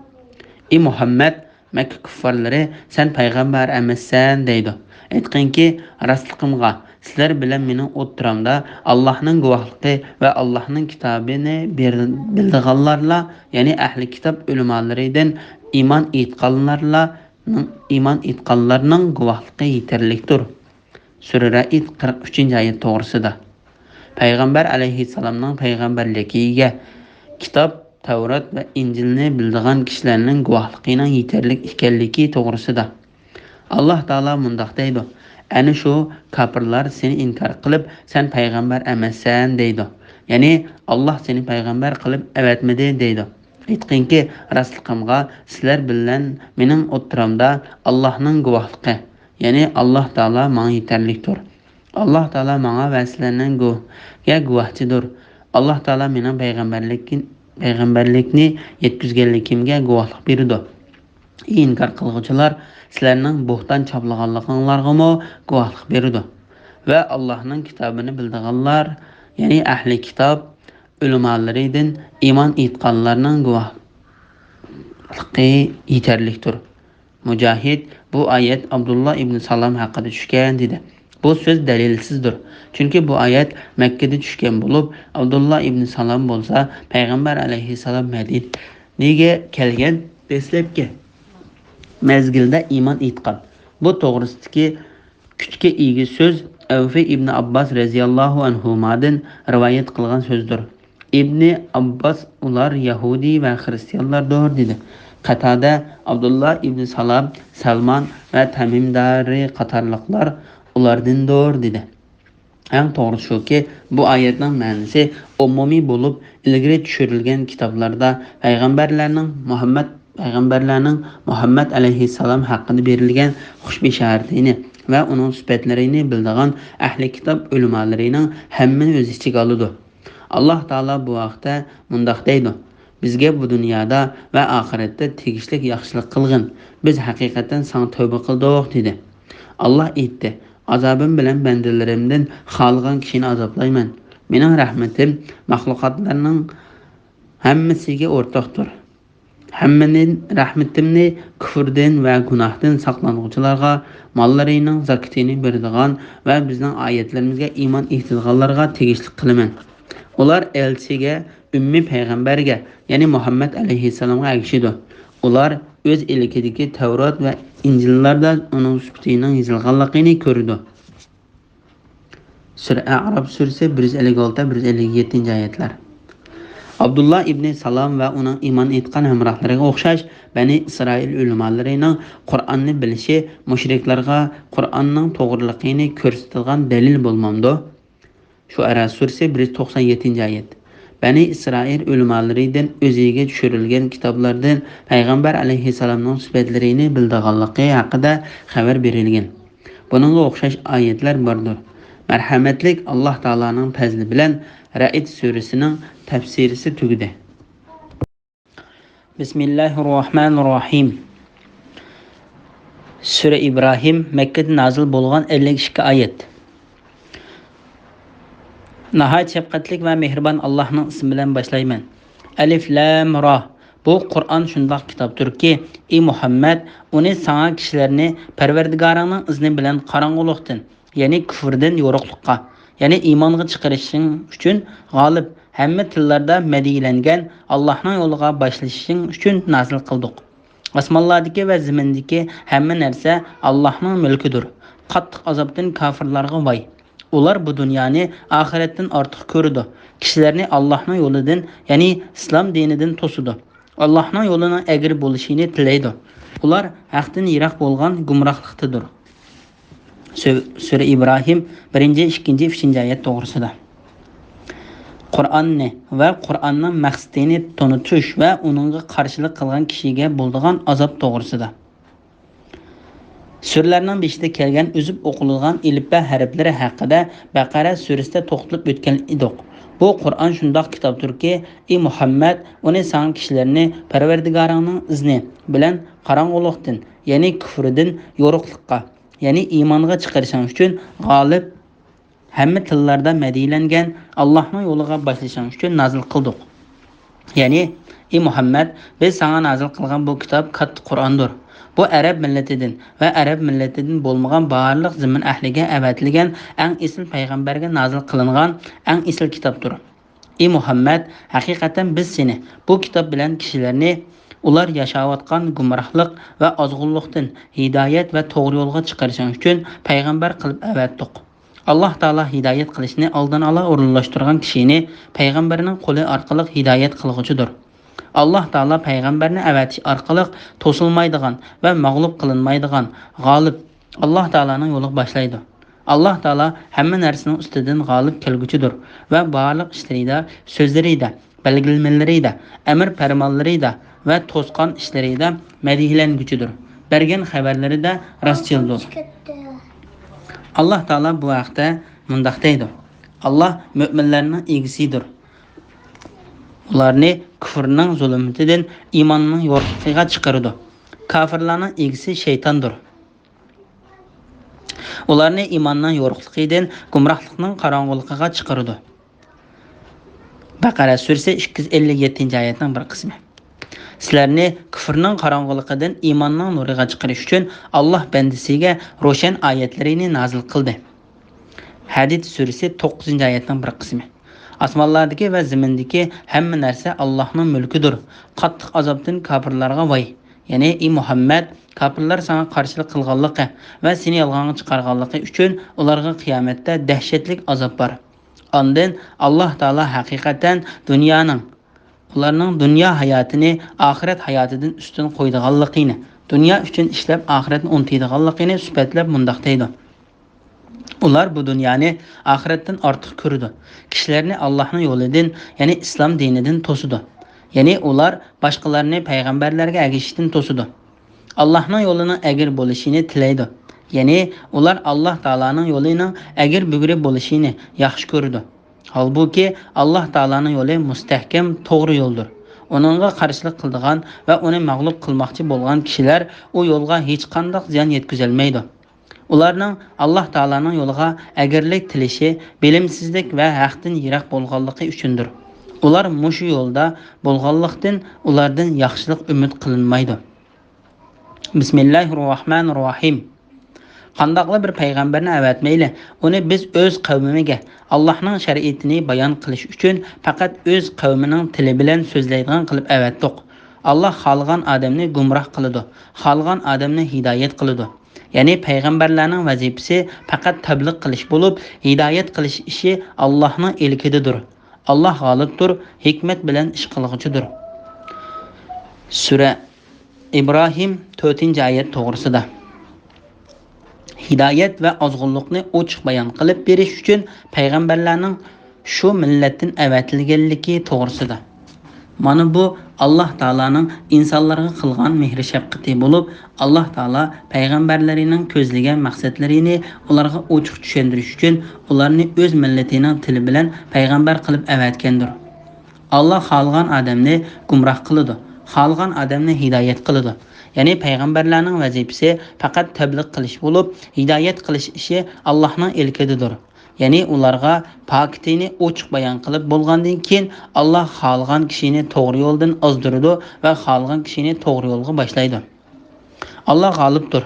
ئى مۇھەممەد، مەككە كۇففارلىرى، سەن پەيغەمبەر ئەمەسسەن دەيدۇ. ئېيتقىنكى، راستلىقىمغا، سىلەر بىلەن مېنىڭ ئوتتۇرامدا ئاللاھنىڭ گۇۋاھلىقى ۋە ئاللاھنىڭ كىتابىنى بىر-، بىلىدىغانلارلا، يەنى ئەھلى كىتاب ئۆلىمالىرىدىن ئىمان ئېيتقانلارلارنىڭ، ئىمان ئېيتقانلارنىڭ گۇۋاھلىقى يېتەرلىكتۇر. سۈرە رەئد، قىرىق ئۈچىنچى ئايەت توغرىسىدا. پەيغەمبەر ئەلەيھىسسالامنىڭ پەيغەمبەرلىكىگە، كىتاب، تەۋرات ۋە ئىنجىلنى بىلىدىغان كىشىلەرنىڭ گۇۋاھلىقىنىڭ يېتەرلىك ئىكەنلىكى توغرىسىدا. ئاللاھ تائالا مۇنداق دەيدۇ: ئەنە شۇ كاپىرلار سېنى ئىنكار قىلىپ، سەن پەيغەمبەر ئەمەسسەن دەيدۇ. يەنى، ئاللاھ سېنى پەيغەمبەر قىلىپ ئەۋەتمىدى دەيدۇ. ئېيتقىنكى، راستلىقىمغا، سىلەر بىلەن مېنىڭ ئوتتۇرامدا ئاللاھنىڭ گۇۋاھلىقى، يەنى ئاللاھ تائالا ماڭا يېتەرلىكتۇر. ئاللاھ تائالا ماڭا ۋە سىلەرنىڭ گۇ-، گە گۇۋاھچىدۇر. ئاللاھ تائالا مېنىڭ پەيغەمبەرلىك-، پەيغەمبەرلىكنى يەتكۈزگەنلىكىمگە گۇۋاھلىق بېرىدۇ. ئى ئىنكار قىلغۇچىلار، سىلەرنىڭ بوھتان چاپلىغانلىقىڭلارغىمۇ گۇۋاھلىق بېرىدۇ. ۋە ئاللاھنىڭ كىتابىنى بىلىدىغانلار، يەنى ئەھلى كىتاب ئۆلىمالىرىدىن ئىمان ئېيتقانلارنىڭ گۇۋاھلىقى يېتەرلىكتۇر. مۇجاھىد، بۇ ئايەت ئابدۇللا ئىبنى سالام ھەققىدە چۈشكەن، دېدى. بۇ سۆز دەلىلسىزدۇر. چۈنكى بۇ ئايەت مەككىدە چۈشكەن بولۇپ، ئابدۇللا ئىبنى سالام بولسا پەيغەمبەر ئەلەيھىسسالام مەدىنىگە كەلگەن دەسلەپكى مەزگىلدە ئىمان ئېيتقان. بۇ توغرىسىدىكى كۈچكە ئىگە سۆز ئەۋفى ئىبنى ئابباس رەزىياللاھۇ ئەنھۇمادىن رىۋايەت قىلغان سۆزدۇر. ئىبنى ئابباس ئۇلار يەھۇدىي ۋە خىرىستىيانلاردۇر، دېدى. قەتادە، ئابدۇللا ئىبنى سالام، سەلمان ۋە تەمىم دارى قاتارلىقلار ئۇلاردىندۇر، دېدى. ئەڭ توغرىسى شۇكى، بۇ ئايەتنىڭ مەنىسى ئومۇمىي بولۇپ، ئىلگىرى چۈشۈرۈلگەن كىتابلاردا پەيغەمبەرلەرنىڭ مۇھەممەد پەيغەمبەرلەرنىڭ مۇھەممەد ئەلەيھىسسالام ھەققىدە بېرىلگەن خۇش بېشارىتىنى ۋە ئۇنىڭ سۈپەتلىرىنى بىلىدىغان ئەھلى كىتاب ئۆلىمالىرىنىڭ ھەممىنى ئۆز ئىچىگە ئالىدۇ. ئاللاھ تائالا بۇ ھەقتە مۇنداق دەيدۇ: «بىزگە بۇ دۇنيادا ۋە ئاخىرەتتە تېگىشلىك ياخشىلىق قىلغىن. بىز ھەقىقەتەن ساڭا تەۋبە قىلدۇق» دېدى. ئاللاھ ئېيتتى: «ئازابىم بىلەن بەندىلىرىمدىن خالىغان كىشىنى ئازابلايمەن. مېنىڭ رەھمىتىم مەخلۇقاتلارنىڭ ھەممىسىگە ئورتاقتۇر. ھەممىنى، رەھمىتىمنى كۇفۇردىن ۋە گۇناھتىن ساقلانغۇچىلارغا، ماللىرىنىڭ زاكىتىنى بېرىدىغان ۋە بىزنىڭ ئايەتلىرىمىزگە ئىمان ئېيتىدىغانلارغا تېگىشلىك قىلىمەن. ئۇلار ئەلچىگە، ئۈممىي پەيغەمبەرگە، يەنى مۇھەممەد ئەلەيھىسسالامغا ئەگىشىدۇ. ئۇلار ئۆز ئىلكىدىكى تەۋرات ۋە ئىنجىللاردا ئۇنىڭ سۈپىتىنىڭ يېزىلغانلىقىنى كۆرىدۇ.» سۈرە ئەئراپ سۈرىسى بىر يۈز ئەللىك ئالتە، بىر يۈز ئەللىك يەتتىنچى ئايەتلەر. ئابدۇللا ئىبنى سالام ۋە ئۇنىڭ ئىمان ئېيتقان ھەمراھلىرىغا ئوخشاش بەنى ئىسرائىل ئۆلىمالىرىنىڭ قۇرئاننى بىلىشى مۇشرىكلارغا قۇرئاننىڭ توغرىلىقىنى كۆرسىتىدىغان دەلىل بولمامدۇ؟ شۇئەرا سۈرىسى بىر يۈز توقسان يەتتىنچى ئايەت. بەنى ئىسرائىل ئۆلىمالىرىدىن ئۆزىگە چۈشۈرۈلگەن كىتابلاردىن پەيغەمبەر ئەلەيھىسسالامنىڭ سۈپەتلىرىنى بىلىدىغانلىقى ھەققىدە خەۋەر بېرىلگەن. بۇنىڭغا ئوخشاش ئايەتلەر باردۇر. مەرھەمەتلىك ئاللاھ تائالانىڭ پەزلى بىلەن رەئد سۈرىسىنىڭ تەپسىرىسى تۈگىدى. بىسمىللاھىررەھمانىررەھىم. سۈرە ئىبراھىم، مەككىدە نازىل بولغان، ئەللىك ئىككى ئايەت. ناھايىتى شەپقەتلىك ۋە مېھرىبان ئاللاھنىڭ ئىسمى بىلەن باشلايمەن. ئەلىف لام را. بۇ قۇرئان شۇنداق كىتابتۇركى، ئى مۇھەممەد، ئۇنى ساڭا كىشىلەرنى پەرۋەردىگارىڭنىڭ ئىزنى بىلەن قاراڭغۇلۇقتىن، يەنى كۇفۇردىن يورۇقلۇققا، يەنى ئىمانغا چىقىرىشىڭ ئۈچۈن، غالىب، ھەممە تىللاردا مەدھىيلەنگەن ئاللاھنىڭ يولىغا باشلىشىشىڭ ئۈچۈن نازىل قىلدۇق. ئاسمانلاردىكى ۋە زېمىندىكى ھەممە نەرسە ئاللاھنىڭ مۈلكىدۇر. قاتتىق ئازابتىن كاپىرلارغا ۋاي! ئۇلار بۇ دۇنيانى ئاخىرەتتىن ئارتۇق كۆرىدۇ. كىشىلەرنى ئاللاھنىڭ يولىدىن، يەنى ئىسلام دىنىدىن توسىدۇ. ئاللاھنىڭ يولىنىڭ ئەگرى بولۇشىنى تىلەيدۇ. ئۇلار ھەقتىن يىراق بولغان گۇمراھلىقتىدۇر. سۈ-، سۈرە ئىبراھىم، بىرىنچى، ئىككىنچى، ئۈچىنچى ئايەت توغرىسىدا. قۇرئاننى ۋە قۇرئاننىڭ مەقسىتىنى تونۇتۇش ۋە ئۇنىڭغا قارشىلىق قىلغان كىشىگە بولىدىغان ئازاب توغرىسىدا. سۈرىلەرنىڭ بېشىدا كەلگەن ئۈزۈپ ئوقۇلىدىغان ئېلىپبە ھەرپلىرى ھەققىدە بەقەرە سۈرىسىدە توختىلىپ ئۆتكەن ئىدۇق. بۇ قۇرئان شۇنداق كىتابتۇركى، ئى مۇھەممەد، ئۇنى ساڭا كىشىلەرنى پەرۋەردىگارىڭنىڭ ئىزنى بىلەن قاراڭغۇلۇقتىن، يەنى كۇفرىدىن يورۇقلۇققا، يەنى ئىمانغا چىقىرىشىڭ ئۈچۈن غالىب، ھەممە تىللاردا مەدھىيلەنگەن ئاللاھنىڭ يولىغا باشلىشىڭ ئۈچۈن نازىل قىلدۇق. يەنى، ئى مۇھەممەد، بىز ساڭا نازىل قىلغان بۇ كىتاب كاتتا قۇرئاندۇر. بۇ ئەرەب مىللىتىدىن ۋە ئەرەب مىللىتىدىن بولمىغان بارلىق زېمىن ئەھلىگە ئەۋەتىلگەن ئەڭ ئېسىل پەيغەمبەرگە نازىل قىلىنغان ئەڭ ئېسىل كىتابتۇر. ئى مۇھەممەد، ھەقىقەتەن بىز سېنى بۇ كىتاب بىلەن كىشىلەرنى ئۇلار ياشاۋاتقان گۇمراھلىق ۋە ئازغۇنلۇقتىن ھىدايەت ۋە توغرا يولغا چىقىرىشىڭ ئۈچۈن پەيغەمبەر قىلىپ ئەۋەتتۇق. ئاللاھ تائالا ھىدايەت قىلىشنى ئالدىن ئالا ئورۇنلاشتۇرغان كىشىنى پەيغەمبەرنىڭ قولى ئارقىلىق ھىدايەت قىلغۇچىدۇر. ئاللاھ تائالا پەيغەمبەرنى ئەۋەتىش ئارقىلىق توسۇلمايدىغان ۋە مەغلۇپ قىلىنمايدىغان، غالىب، ئاللاھ تائالانىڭ يولىغا باشلايدۇ. ئاللاھ تائالا ھەممە نەرسىنىڭ ئۈستىدىن غالىب كەلگۈچىدۇر ۋە بارلىق ئىشلىرىدا، سۆزلىرىدە، بەلگىلىمىلىرىدە، ئەمىر پەرمانلىرىدا ۋە توسقان ئىشلىرىدا مەدھىيلەنگۈچىدۇر. بەرگەن خەۋەرلىرىدە راستچىلدۇر. ئاللاھ تائالا بۇ ھەقتە مۇنداق دەيدۇ: ئاللاھ مۆمىنلەرنىڭ ئىگىسىدۇر. ئۇلارنى كۇفرنىڭ زۇلمىتىدىن ئىماننىڭ يورۇقلۇقىغا چىقىرىدۇ. كاپىرلارنىڭ ئىگىسى شەيتاندۇر. ئۇلارنى ئىماننىڭ يورۇقلۇقىدىن گۇمراھلىقنىڭ قاراڭغۇلۇقىغا چىقىرىدۇ. بەقەرە سۈرىسى ئىككى يۈز ئەللىك يەتتىنچى ئايەتنىڭ بىر قىسمى. سىلەرنى كۇفرنىڭ قاراڭغۇلۇقىدىن ئىماننىڭ نۇرىغا چىقىرىش ئۈچۈن ئاللاھ بەندىسىگە روشەن ئايەتلىرىنى نازىل قىلدى. ھەدىد سۈرىسى توققۇزىنچى ئايەتنىڭ بىر قىسمى. ئاسمانلاردىكى ۋە زېمىندىكى ھەممە نەرسە ئاللاھنىڭ مۈلكىدۇر. قاتتىق ئازابتىن كاپىرلارغا ۋاي! يەنى، ئى مۇھەممەد، كاپىرلار ساڭا قارشىلىق قىلغانلىقى ۋە سېنى يالغانغا چىقارغانلىقى ئۈچۈن ئۇلارغا قىيامەتتە دەھشەتلىك ئازاب بار. ئاندىن ئاللاھ تائالا ھەقىقەتەن دۇنيانىڭ، ئۇلارنىڭ دۇنيا ھاياتىنى ئاخىرەت ھاياتىدىن ئۈستۈن قويىدىغانلىقىنى، دۇنيا ئۈچۈن ئىشلەپ ئاخىرەتنى ئۇنتۇيدىغانلىقىنى سۈپەتلەپ مۇنداق دەيدۇ: ئۇلار بۇ دۇنيانى ئاخىرەتتىن ئارتۇق كۆرىدۇ. كىشىلەرنى ئاللاھنىڭ يولىدىن، يەنى ئىسلام دىنىدىن توسىدۇ. يەنى ئۇلار باشقىلارنى پەيغەمبەرلەرگە ئەگىشىشتىن توسىدۇ. ئاللاھنىڭ يولىنىڭ ئەگرى بولۇشىنى تىلەيدۇ. يەنى ئۇلار ئاللاھ تائالانىڭ يولىنىڭ ئەگرى-بۈگرى بولۇشىنى ياخشى كۆرىدۇ. ھالبۇكى، ئاللاھ تائالانىڭ يولى مۇستەھكەم، توغرا يولدۇر. ئۇنىڭغا قارشىلىق قىلىدىغان ۋە ئۇنى مەغلۇپ قىلماقچى بولغان كىشىلەر ئۇ يولغا ھېچقانداق زىيان يەتكۈزەلمەيدۇ. ئۇلارنىڭ ئاللاھ تائالانىڭ يولىغا ئەگرىلىك تىلىشى بىلىمسىزلىك ۋە ھەقتىن يىراق بولغانلىقى ئۈچۈندۇر. ئۇلار مۇشۇ يولدا بولغانلىقتىن، ئۇلاردىن ياخشىلىق ئۈمىد قىلىنمايدۇ. بىسمىللاھىررەھمانىررەھىم. قانداقلا بىر پەيغەمبەرنى ئەۋەتمەيلى، ئۇنى بىز ئۆز قەۋمىگە ئاللاھنىڭ شەرىئىتىنى بايان قىلىش ئۈچۈن پەقەت ئۆز قەۋمىنىڭ تىلى بىلەن سۆزلەيدىغان قىلىپ ئەۋەتتۇق. ئاللاھ خالىغان ئادەمنى گۇمراھ قىلىدۇ، خالىغان ئادەمنى ھىدايەت قىلىدۇ. يەنى پەيغەمبەرلەرنىڭ ۋەزىپىسى پەقەت تەبلىغ قىلىش بولۇپ، ھىدايەت قىلىش ئىشى ئاللاھنىڭ ئىلكىدىدۇر. ئاللاھ غالىبتۇر، ھېكمەت بىلەن ئىش قىلغۇچىدۇر. سۈرە ئىبراھىم، تۆتىنچى ئايەت توغرىسىدا. ھىدايەت ۋە ئازغۇنلۇقنى ئوچۇق بايان قىلىپ بېرىش ئۈچۈن پەيغەمبەرلەرنىڭ شۇ مىللەتتىن ئەۋەتىلگەنلىكى توغرىسىدا. مانا بۇ ئاللاھ تائالانىڭ ئىنسانلارغا قىلغان مېھرى-شەپقىتى بولۇپ، ئاللاھ تائالا پەيغەمبەرلىرىنىڭ كۆزلىگەن مەقسەتلىرىنى ئۇلارغا ئوچۇق چۈشەندۈرۈش ئۈچۈن ئۇلارنى ئۆز مىللىتىنىڭ تىلى بىلەن پەيغەمبەر قىلىپ ئەۋەتكەندۇر. ئاللاھ خالىغان ئادەمنى گۇمراھ قىلىدۇ، خالىغان ئادەمنى ھىدايەت قىلىدۇ. يەنى پەيغەمبەرلەرنىڭ ۋەزىپىسى پەقەت تەبلىغ قىلىش بولۇپ، ھىدايەت قىلىش ئىشى ئاللاھنىڭ ئىلكىدىدۇر. يەنى ئۇلارغا پاكىتىنى ئوچۇق بايان قىلىپ بولغاندىن كېيىن، ئاللاھ خالىغان كىشىنى توغرا يولدىن ئازدۇرىدۇ ۋە خالىغان كىشىنى توغرا يولغا باشلايدۇ. ئاللاھ غالىبتۇر.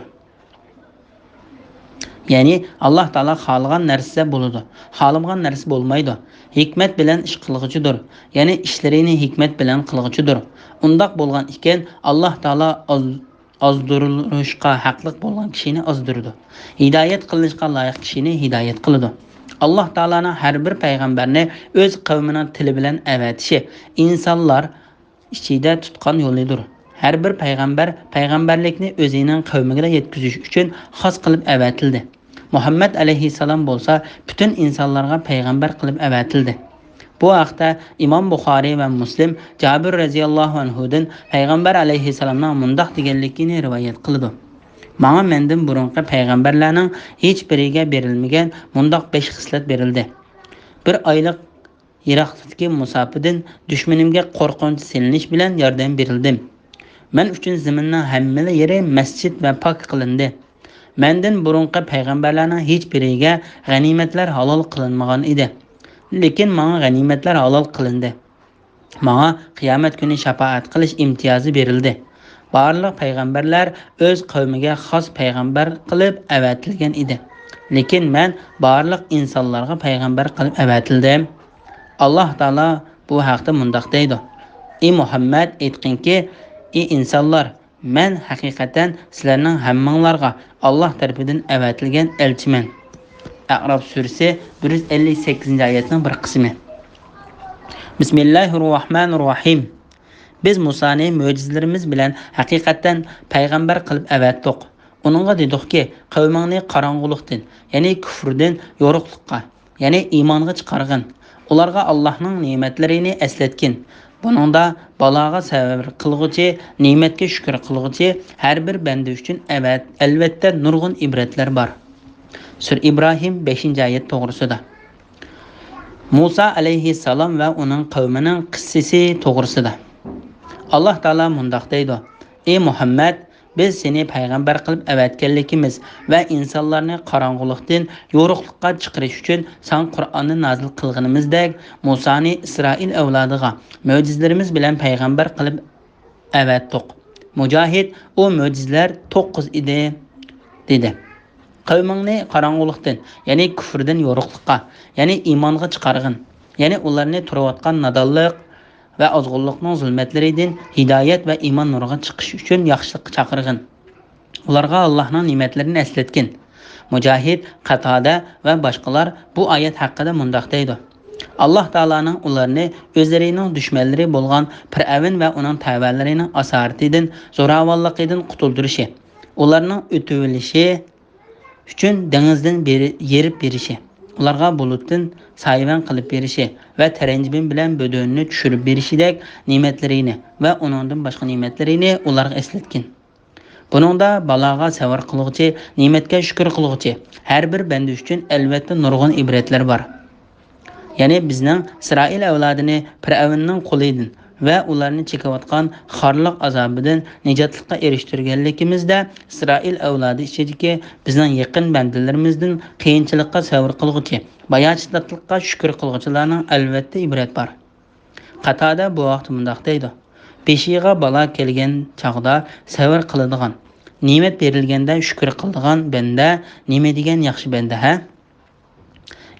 يەنى ئاللاھ تائالا خالىغان نەرسە بولىدۇ، خالىمىغان نەرسە بولمايدۇ. ھېكمەت بىلەن ئىش قىلغۇچىدۇر. يەنى ئىشلىرىنى ھېكمەت بىلەن قىلغۇچىدۇر. ئۇنداق بولغان ئىكەن، ئاللاھ تائالا ئاز-، ئازدۇرۇلۇشقا ھەقلىق بولغان كىشىنى ئازدۇرىدۇ. ھىدايەت قىلىنىشقا لايىق كىشىنى ھىدايەت قىلىدۇ. ئاللاھ تائالانىڭ ھەر بىر پەيغەمبەرنى ئۆز قەۋمىنىڭ تىلى بىلەن ئەۋەتىشى ئىنسانلار ئىچىدە تۇتقان يولىدۇر. ھەر بىر پەيغەمبەر پەيغەمبەرلىكنى ئۆزىنىڭ قەۋمىگىلا يەتكۈزۈش ئۈچۈن خاس قىلىپ ئەۋەتىلدى. مۇھەممەد ئەلەيھىسسالام بولسا پۈتۈن ئىنسانلارغا پەيغەمبەر قىلىپ ئەۋەتىلدى. بۇ ھەقتە ئىمام بۇخارىي ۋە مۇسلىم جابىر رەزىياللاھۇ ئەنھۇدىن پەيغەمبەر ئەلەيھىسسالامنىڭ مۇنداق دېگەنلىكىنى رىۋايەت قىلىدۇ: ماڭا مەندىن بۇرۇنقى پەيغەمبەرلەرنىڭ ھېچ بىرىگە بېرىلمىگەن مۇنداق بەش خىسلەت بېرىلدى. بىر ئايلىق يىراقلىقتىكى مۇساپىدىن دۈشمىنىمگە قورقۇنچ سېلىنىش بىلەن ياردەم بېرىلدىم. مەن ئۈچۈن زېمىننىڭ ھەممىلا يېرى مەسچىت ۋە پاك قىلىندى. مەندىن بۇرۇنقى پەيغەمبەرلەرنىڭ ھېچ بىرىگە غەنىيمەتلەر ھالال قىلىنمىغان ئىدى. لېكىن ماڭا غەنىيمەتلەر ھالال قىلىندى. ماڭا قىيامەت كۈنى شاپائەت قىلىش ئىمتىيازى بېرىلدى. بارلىق پەيغەمبەرلەر ئۆز قەۋمىگە خاس پەيغەمبەر قىلىپ ئەۋەتىلگەن ئىدى. لېكىن مەن بارلىق ئىنسانلارغا پەيغەمبەر قىلىپ ئەۋەتىلدىم. ئاللاھ تائالا بۇ ھەقتە مۇنداق دەيدۇ: ئى مۇھەممەد، ئېيتقىنكى، ئى ئىنسانلار، مەن ھەقىقەتەن سىلەرنىڭ ھەممىڭلارغا ئاللاھ تەرىپىدىن ئەۋەتىلگەن ئەلچىمەن. ئەئراف سۈرىسى، بىر يۈز ئەللىك سەككىزىنچى ئايەتنىڭ بىر قىسمى. بىسمىللاھىررەھمانىررەھىم. بىز مۇسانى مۆجىزىلىرىمىز بىلەن ھەقىقەتەن پەيغەمبەر قىلىپ ئەۋەتتۇق. ئۇنىڭغا دېدۇقكى، قەۋمىڭنى قاراڭغۇلۇقتىن، يەنى كۇفرىدىن يورۇقلۇققا، يەنى ئىمانغا چىقارغىن. ئۇلارغا ئاللاھنىڭ نېمەتلىرىنى ئەسلەتكىن. بۇنىڭدا بالاغا سەۋر قىلغۇچى، نېمەتكە شۈكۈر قىلغۇچى ھەر بىر بەندە ئۈچۈن ئەۋەت-، ئەلۋەتتە نۇرغۇن ئىبرەتلەر بار. سۈرە ئىبراھىم، بەشىنچى ئايەت توغرىسىدا. مۇسا ئەلەيھىسسالام ۋە ئۇنىڭ قەۋمىنىڭ قىسسىسى توغرىسىدا. ئاللاھ تائالا مۇنداق دەيدۇ: ئى مۇھەممەد، بىز سېنى پەيغەمبەر قىلىپ ئەۋەتكەنلىكىمىز ۋە ئىنسانلارنى قاراڭغۇلۇقتىن يورۇقلۇققا چىقىرىش ئۈچۈن ساڭا قۇرئاننى نازىل قىلغىنىمىزدەك، مۇسانى ئىسرائىل ئەۋلادىغا مۆجىزىلىرىمىز بىلەن پەيغەمبەر قىلىپ ئەۋەتتۇق. مۇجاھىد، ئۇ مۆجىزىلەر توققۇز ئىدى، دېدى. قەۋمىڭنى قاراڭغۇلۇقتىن، يەنى كۇفرىدىن يورۇقلۇققا، يەنى ئىمانغا چىقارغىن. يەنى ئۇلارنى تۇرۇۋاتقان نادانلىق ۋە ئازغۇنلۇقنىڭ زۇلمەتلىرىدىن ھىدايەت ۋە ئىمان نۇرىغا چىقىش ئۈچۈن ياخشىلىققا چاقىرغىن. ئۇلارغا ئاللاھنىڭ نېمەتلىرىنى ئەسلەتكىن. مۇجاھىد، قاتادە ۋە باشقىلار بۇ ئايەت ھەققىدە مۇنداق دەيدۇ: ئاللاھ تائالانىڭ ئۇلارنى ئۆزلىرىنىڭ دۈشمەنلىرى بولغان پىرئەۋن ۋە ئۇنىڭ تەۋەلىرىنىڭ ئاسارىتىدىن، زوراۋانلىقىدىن قۇتۇلدۇرۇشى، ئۇلارنىڭ ئۆتۈۋېلىشى ئۈچۈن دېڭىزدىن بېرى-، يېرىپ بېرىشى، ئۇلارغا بۇلۇتتىن سايىۋەن قىلىپ بېرىشى ۋە تەرەنجىبىن بىلەن بۆدۈننى چۈشۈرۈپ بېرىشىدەك نېمەتلىرىنى ۋە ئۇنىڭدىن باشقا نېمەتلىرىنى ئۇلارغا ئەسلەتكىن. بۇنىڭدا بالاغا سەۋر قىلغۇچى، نېمەتكە شۈكۈر قىلغۇچى ھەر بىر بەندە ئۈچۈن ئەلۋەتتە نۇرغۇن ئىبرەتلەر بار. يەنى بىزنىڭ ئىسرائىل ئەۋلادىنى پىرئەۋننىڭ قولىدىن ۋە ئۇلارنى چېكىۋاتقان خارلىق ئازابىدىن نىجاتلىققا ئېرىشتۈرگەنلىكىمىزدە، ئىسرائىل ئەۋلادى ئىچىدىكى بىزنىڭ يېقىن بەندىلىرىمىزدىن قىيىنچىلىققا سەۋر قىلغۇچى، باياشاتلىققا شۈكۈر قىلغۇچىلارنىڭ ئەلۋەتتە ئىبرەت بار. قاتادە بۇ ھەقتە مۇنداق دەيدۇ: بېشىغا بالا كەلگەن چاغدا سەۋر قىلىدىغان، نېمەت بېرىلگەندە شۈكۈر قىلىدىغان بەندە نېمە دېگەن ياخشى بەندە ھە؟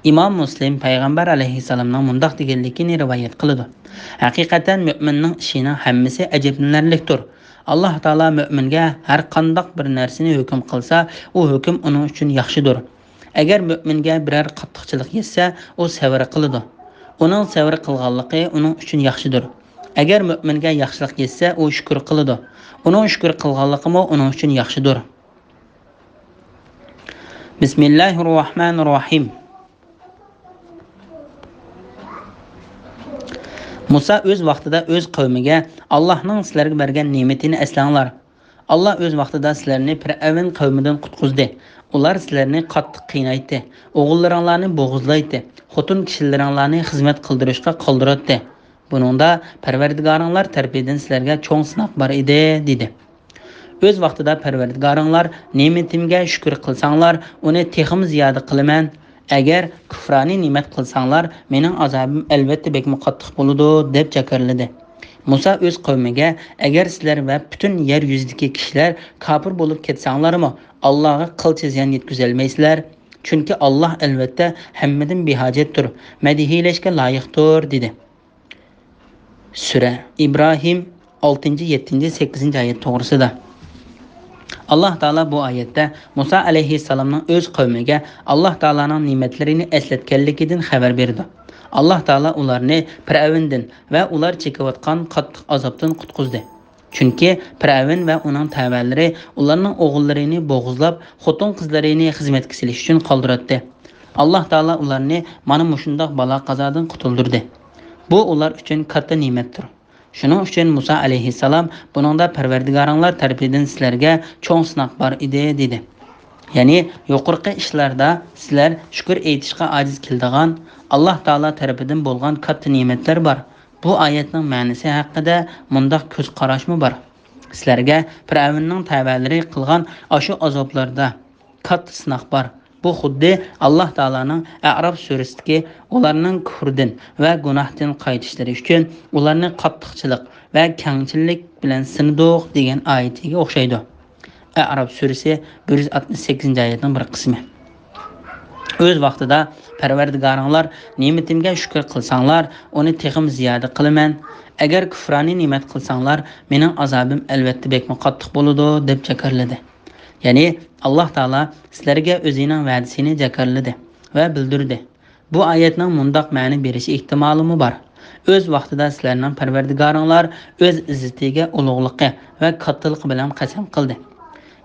ئىمام مۇسلىم پەيغەمبەر ئەلەيھىسسالامنىڭ مۇنداق دېگەنلىكىنى رىۋايەت قىلىدۇ: ھەقىقەتەن مۆمىننىڭ ئىشىنىڭ ھەممىسى ئەجەبلىنەرلىكتۇر. ئاللاھ تائالا مۆمىنگە ھەر قانداق بىر نەرسىنى ھۆكۈم قىلسا، ئۇ ھۆكۈم ئۇنىڭ ئۈچۈن ياخشىدۇر. ئەگەر مۆمىنگە بىرەر قاتتىقچىلىق يەتسە، ئۇ سەۋر قىلىدۇ. ئۇنىڭ سەۋر قىلغانلىقى ئۇنىڭ ئۈچۈن ياخشىدۇر. ئەگەر مۆمىنگە ياخشىلىق يەتسە، ئۇ شۈكۈر قىلىدۇ. ئۇنىڭ شۈكۈر قىلغانلىقىمۇ ئۇنىڭ ئۈچۈن ياخشىدۇر. بىسمىللاھىررەھمانىررەھىم. مۇسا ئۆز ۋاقتىدا ئۆز قەۋمىگە: ئاللاھنىڭ سىلەرگە بەرگەن نېمىتىنى ئەسلەڭلار. ئاللاھ ئۆز ۋاقتىدا سىلەرنى پىرئەۋن قەۋمىدىن قۇتقۇزدى. ئۇلار سىلەرنى قاتتىق قىينايتتى. ئوغۇللىرىڭلارنى بوغۇزلايتتى. خوتۇن كىشىلىرىڭلارنى خىزمەت قىلدۇرۇشقا قالدۇراتتى. بۇنىڭدا پەرۋەردىگارىڭلار تەرىپىدىن سىلەرگە چوڭ سىناق بار ئىدى، دېدى. ئۆز ۋاقتىدا پەرۋەردىگارىڭلار نېمىتىمگە شۈكۈر قىلساڭلار، ئۇنى تېخىمۇ زىيادە قىلىمەن. ئەگەر كۇفرانىي نېمەت قىلساڭلار، مېنىڭ ئازابىم ئەلۋەتتە بەكمۇ قاتتىق بولىدۇ، دەپ جاكارلىدى. مۇسا ئۆز قەۋمىگە: ئەگەر سىلەر ۋە پۈتۈن يەر يۈزىدىكى كىشىلەر كاپىر بولۇپ كەتسەڭلارمۇ، ئاللاھقا قىلچە زىيان يەتكۈزەلمەيسىلەر. چۈنكى ئاللاھ ئەلۋەتتە ھەممىدىن بىھاجەتتۇر، مەدھىيلەشكە لايىقتۇر، دېدى. سۈرە ئىبراھىم، ئالتىنچى، يەتتىنچى، سەككىزىنچى ئايەت توغرىسىدا. ئاللاھ تائالا بۇ ئايەتتە مۇسا ئەلەيھىسسالامنىڭ ئۆز قەۋمىگە ئاللاھ تائالانىڭ نېمەتلىرىنى ئەسلەتكەنلىكىدىن خەۋەر بېرىدۇ. ئاللاھ تائالا ئۇلارنى پىرئەۋندىن ۋە ئۇلار چېكىۋاتقان قاتتىق ئازابتىن قۇتقۇزدى. چۈنكى پىرئەۋن ۋە ئۇنىڭ تەۋەلىرى ئۇلارنىڭ ئوغۇللىرىنى بوغۇزلاپ، خوتۇن-قىزلىرىنى خىزمەتكە سېلىش ئۈچۈن قالدۇراتتى. ئاللاھ تائالا ئۇلارنى مانا مۇشۇنداق بالا-قازادىن قۇتۇلدۇردى. بۇ ئۇلار ئۈچۈن كاتتا نېمەتتۇر. شۇنىڭ ئۈچۈن مۇسا ئەلەيھىسسالام بۇنىڭدا پەرۋەردىگارىڭلار تەرىپىدىن سىلەرگە چوڭ سىناق بار ئىدى، دېدى. يەنى يۇقىرىقى ئىشلاردا سىلەر شۈكۈر ئېيتىشقا ئاجىز كېلىدىغان، ئاللاھ تائالا تەرىپىدىن بولغان كاتتا نېمەتلەر بار. بۇ ئايەتنىڭ مەنىسى ھەققىدە مۇنداق كۆز قاراشمۇ بار: سىلەرگە پىرئەۋننىڭ تەۋەلىرى قىلغان ئاشۇ ئازابلاردا كاتتا سىناق بار. بۇ خۇددى ئاللاھ تائالانىڭ ئەئراف سۈرىسىدىكى ئۇلارنىڭ كۇفرىدىن ۋە گۇناھتىن قايتىشلىرى ئۈچۈن ئۇلارنى قاتتىقچىلىق ۋە كەڭچىللىك بىلەن سىنىدۇق دېگەن ئايىتىگە ئوخشايدۇ. ئەئراف سۈرىسى بىر يۈز ئاتمىش سەككىزىنچى ئايەتنىڭ بىر قىسمى. ئۆز ۋاقتىدا پەرۋەردىگارىڭلار نېمىتىمگە شۈكۈر قىلساڭلار، ئۇنى تېخىمۇ زىيادە قىلىمەن. ئەگەر كۇفرانىي نېمەت قىلساڭلار، مېنىڭ ئازابىم ئەلۋەتتە بەكمۇ قاتتىق بولىدۇ، دەپ جاكارلىدى. يەنى ئاللاھ تائالا سىلەرگە ئۆزىنىڭ ۋەدىسىنى جاكارلىدى ۋە بىلدۈردى. بۇ ئايەتنىڭ مۇنداق مەنە بېرىش ئېھتىمالىمۇ بار: ئۆز ۋاقتىدا سىلەرنىڭ پەرۋەردىگارىڭلار ئۆز ئىززىتىگە، ئۇلۇغلۇقى ۋە كاتتىلىقى بىلەن قەسەم قىلدى.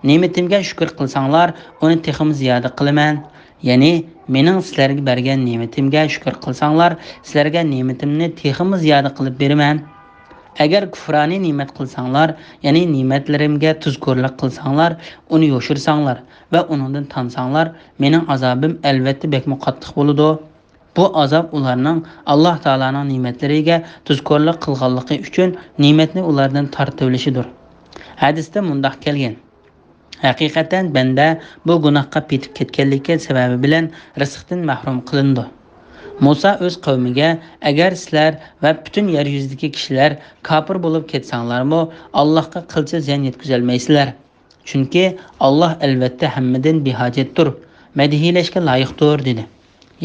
نېمىتىمگە شۈكۈر قىلساڭلار، ئۇنى تېخىمۇ زىيادە قىلىمەن. يەنى مېنىڭ سىلەرگە بەرگەن نېمىتىمگە شۈكۈر قىلساڭلار، سىلەرگە نېمىتىمنى تېخىمۇ زىيادە قىلىپ بېرىمەن. ئەگەر كۇفرانىي نېمەت قىلساڭلار، يەنى نېمەتلىرىمگە تۇزكورلۇق قىلساڭلار، ئۇنى يوشۇرساڭلار ۋە ئۇنىڭدىن تانساڭلار، مېنىڭ ئازابىم ئەلۋەتتە بەكمۇ قاتتىق بولىدۇ. بۇ ئازاب ئۇلارنىڭ ئاللاھ تائالانىڭ نېمەتلىرىگە تۇزكورلۇق قىلغانلىقى ئۈچۈن نېمەتنى ئۇلاردىن تارتىۋېلىشىدۇر. ھەدىستە مۇنداق كەلگەن: ھەقىقەتەن بەندە بۇ گۇناھقا پېتىپ كەتكەنلىكى سەۋەبى بىلەن رىزىقتىن مەھرۇم قىلىنىدۇ. مۇسا ئۆز قەۋمىگە: ئەگەر سىلەر ۋە پۈتۈن يەر يۈزىدىكى كىشىلەر كاپىر بولۇپ كەتسەڭلارمۇ، ئاللاھقا قىلچە زىيان يەتكۈزەلمەيسىلەر. چۈنكى ئاللاھ ئەلۋەتتە ھەممىدىن بىھاجەتتۇر، مەدھىيلەشكە لايىقتۇر، دېدى.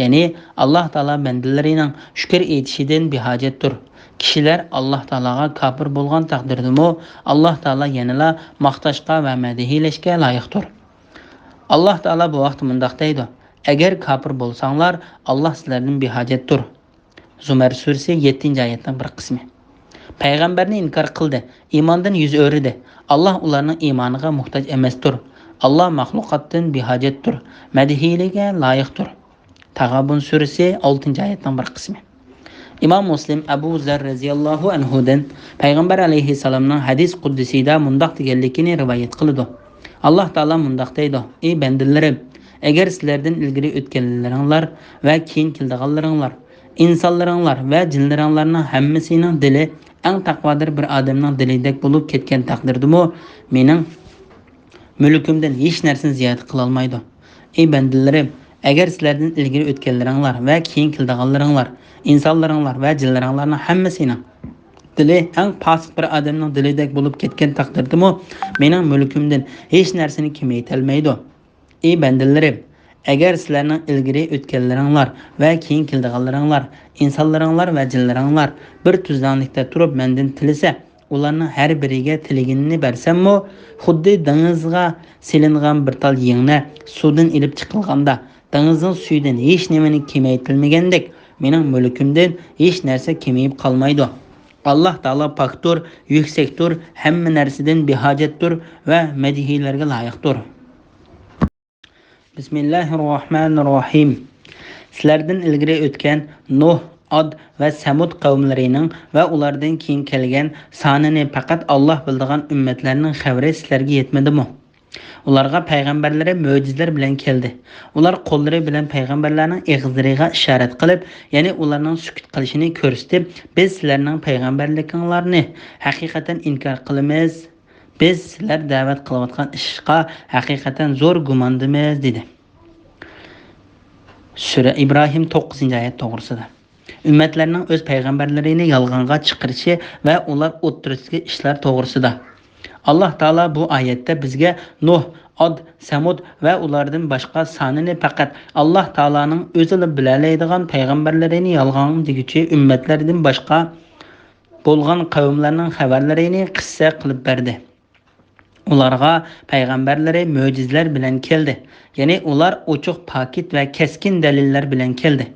يەنى ئاللاھ تائالا بەندىلىرىنىڭ شۈكۈر ئېيتىشىدىن بىھاجەتتۇر. كىشىلەر ئاللاھ تائالاغا كاپىر بولغان تەقدىردىمۇ، ئاللاھ تائالا يەنىلا ماختاشقا ۋە مەدھىيلەشكە لايىقتۇر. ئاللاھ تائالا بۇ ھەقتە مۇنداق دەيدۇ: ئەگەر كاپىر بولساڭلار، ئاللاھ سىلەردىن بىھاجەتتۇر. زۇمەر سۈرىسى، يەتتىنچى ئايەتنىڭ بىر قىسمى. پەيغەمبەرنى ئىنكار قىلدى، ئىماندىن يۈز ئۆرۈدى. ئاللاھ ئۇلارنىڭ ئىمانىغا موھتاج ئەمەستۇر. ئاللاھ مەخلۇقاتتىن بىھاجەتتۇر، مەدھىيلىككە لايىقتۇر. تاغابۇن سۈرىسى، ئالتىنچى ئايەتنىڭ بىر قىسمى. ئىمام مۇسلىم ئەبۇ زەر رەزىياللاھۇ ئەنھۇدىن پەيغەمبەر ئەلەيھىسسالامنىڭ ھەدىس قۇدسىيدا مۇنداق دېگەنلىكىنى رىۋايەت قىلىدۇ. ئاللاھ تائالا مۇنداق دەيدۇ: «ئەي بەندىلىرىم، ئەگەر سىلەردىن ئىلگىرى ئۆتكەنلىرىڭلار ۋە كېيىن كېلىدىغانلىرىڭلار، ئىنسانلىرىڭلار ۋە جىنلىرىڭلارنىڭ ھەممىسىنىڭ دىلى ئەڭ تەقۋادار بىر ئادەمنىڭ دىلىدەك بولۇپ كەتكەن تەقدىردىمۇ، مېنىڭ مۈلكۈمدىن ھېچ نەرسىنى زىيادە قىلالمايدۇ. ئەي بەندىلىرىم، ئەگەر سىلەردىن ئىلگىرى ئۆتكەنلىرىڭلار ۋە كېيىن كېلىدىغانلىرىڭلار، ئىنسانلىرىڭلار ۋە جىنلىرىڭلارنىڭ ھەممىسىنىڭ دىلى ئەڭ پاسىق بىر ئادەمنىڭ دىلىدەك بولۇپ كەتكەن تەقدىردىمۇ، مېنىڭ مۈلكۈمدىن ھېچ نەرسىنى كېمەيتەلمەيدۇ. ئەي بەندىلىرىم، ئەگەر سىلەرنىڭ ئىلگىرى ئۆتكەنلىرىڭلار ۋە كېيىن كېلىدىغانلىرىڭلار، ئىنسانلىرىڭلار ۋە جىنلىرىڭلار بىر تۈزلەڭلىكتە تۇرۇپ مەندىن تىلىسە، ئۇلارنىڭ ھەر بىرىگە تىلىگىنىنى بەرسەممۇ، خۇددى دېڭىزغا سېلىنغان بىر تال يىڭنە سۇدىن ئېلىپ چىقىلغاندا، دېڭىزنىڭ سۈيىدىن ھېچ نېمىنى كېمەيتەلمىگەندەك، مېنىڭ مۈلكۈمدىن ھېچ نەرسە كېمىيىپ قالمايدۇ. ئاللاھ تائالا پاكتۇر، يۈكسەكتۇر، ھەممە نەرسىدىن بىھاجەتتۇر ۋە مەدھىيەلەرگە لايىقتۇر. بىسمىللاھىررەھمانىررەھىم. سىلەردىن ئىلگىرى ئۆتكەن نۇھ، ئاد ۋە سەمۇد قەۋملىرىنىڭ ۋە ئۇلاردىن كېيىن كەلگەن سانىنى پەقەت ئاللاھ بىلىدىغان ئۈممەتلەرنىڭ خەۋىرى سىلەرگە يەتمىدىمۇ؟ ئۇلارغا پەيغەمبەرلىرى مۆجىزىلەر بىلەن كەلدى. ئۇلار قوللىرى بىلەن پەيغەمبەرلەرنىڭ ئېغىزلىرىغا ئىشارەت قىلىپ، يەنى ئۇلارنىڭ سۈكۈت قىلىشىنى كۆرسىتىپ، بىز سىلەرنىڭ پەيغەمبەرلىكىڭلارنى ھەقىقەتەن ئىنكار قىلىمىز. بىز سىلەر دەۋەت قىلىۋاتقان ئىشقا ھەقىقەتەن زور گۇماندىمىز، دېدى. سۈرە ئىبراھىم، توققۇزىنچى ئايەت توغرىسىدا. ئۈممەتلەرنىڭ ئۆز پەيغەمبەرلىرىنى يالغانغا چىقىرىشى ۋە ئۇلار ئوتتۇرىسىدىكى ئىشلار توغرىسىدا. ئاللاھ تائالا بۇ ئايەتتە بىزگە نۇھ، ئاد، سەمۇد ۋە ئۇلاردىن باشقا سانىنى پەقەت ئاللاھ تائالانىڭ ئۆزىلا بىلەلەيدىغان پەيغەمبەرلىرىنى يالغان دېگۈچى ئۈممەتلەردىن باشقا بولغان قەۋملەرنىڭ خەۋەرلىرىنى قىسسە قىلىپ بەردى. ئۇلارغا پەيغەمبەرلىرى مۆجىزىلەر بىلەن كەلدى، يەنى ئۇلار ئوچۇق پاكىت ۋە كەسكىن دەلىللەر بىلەن كەلدى.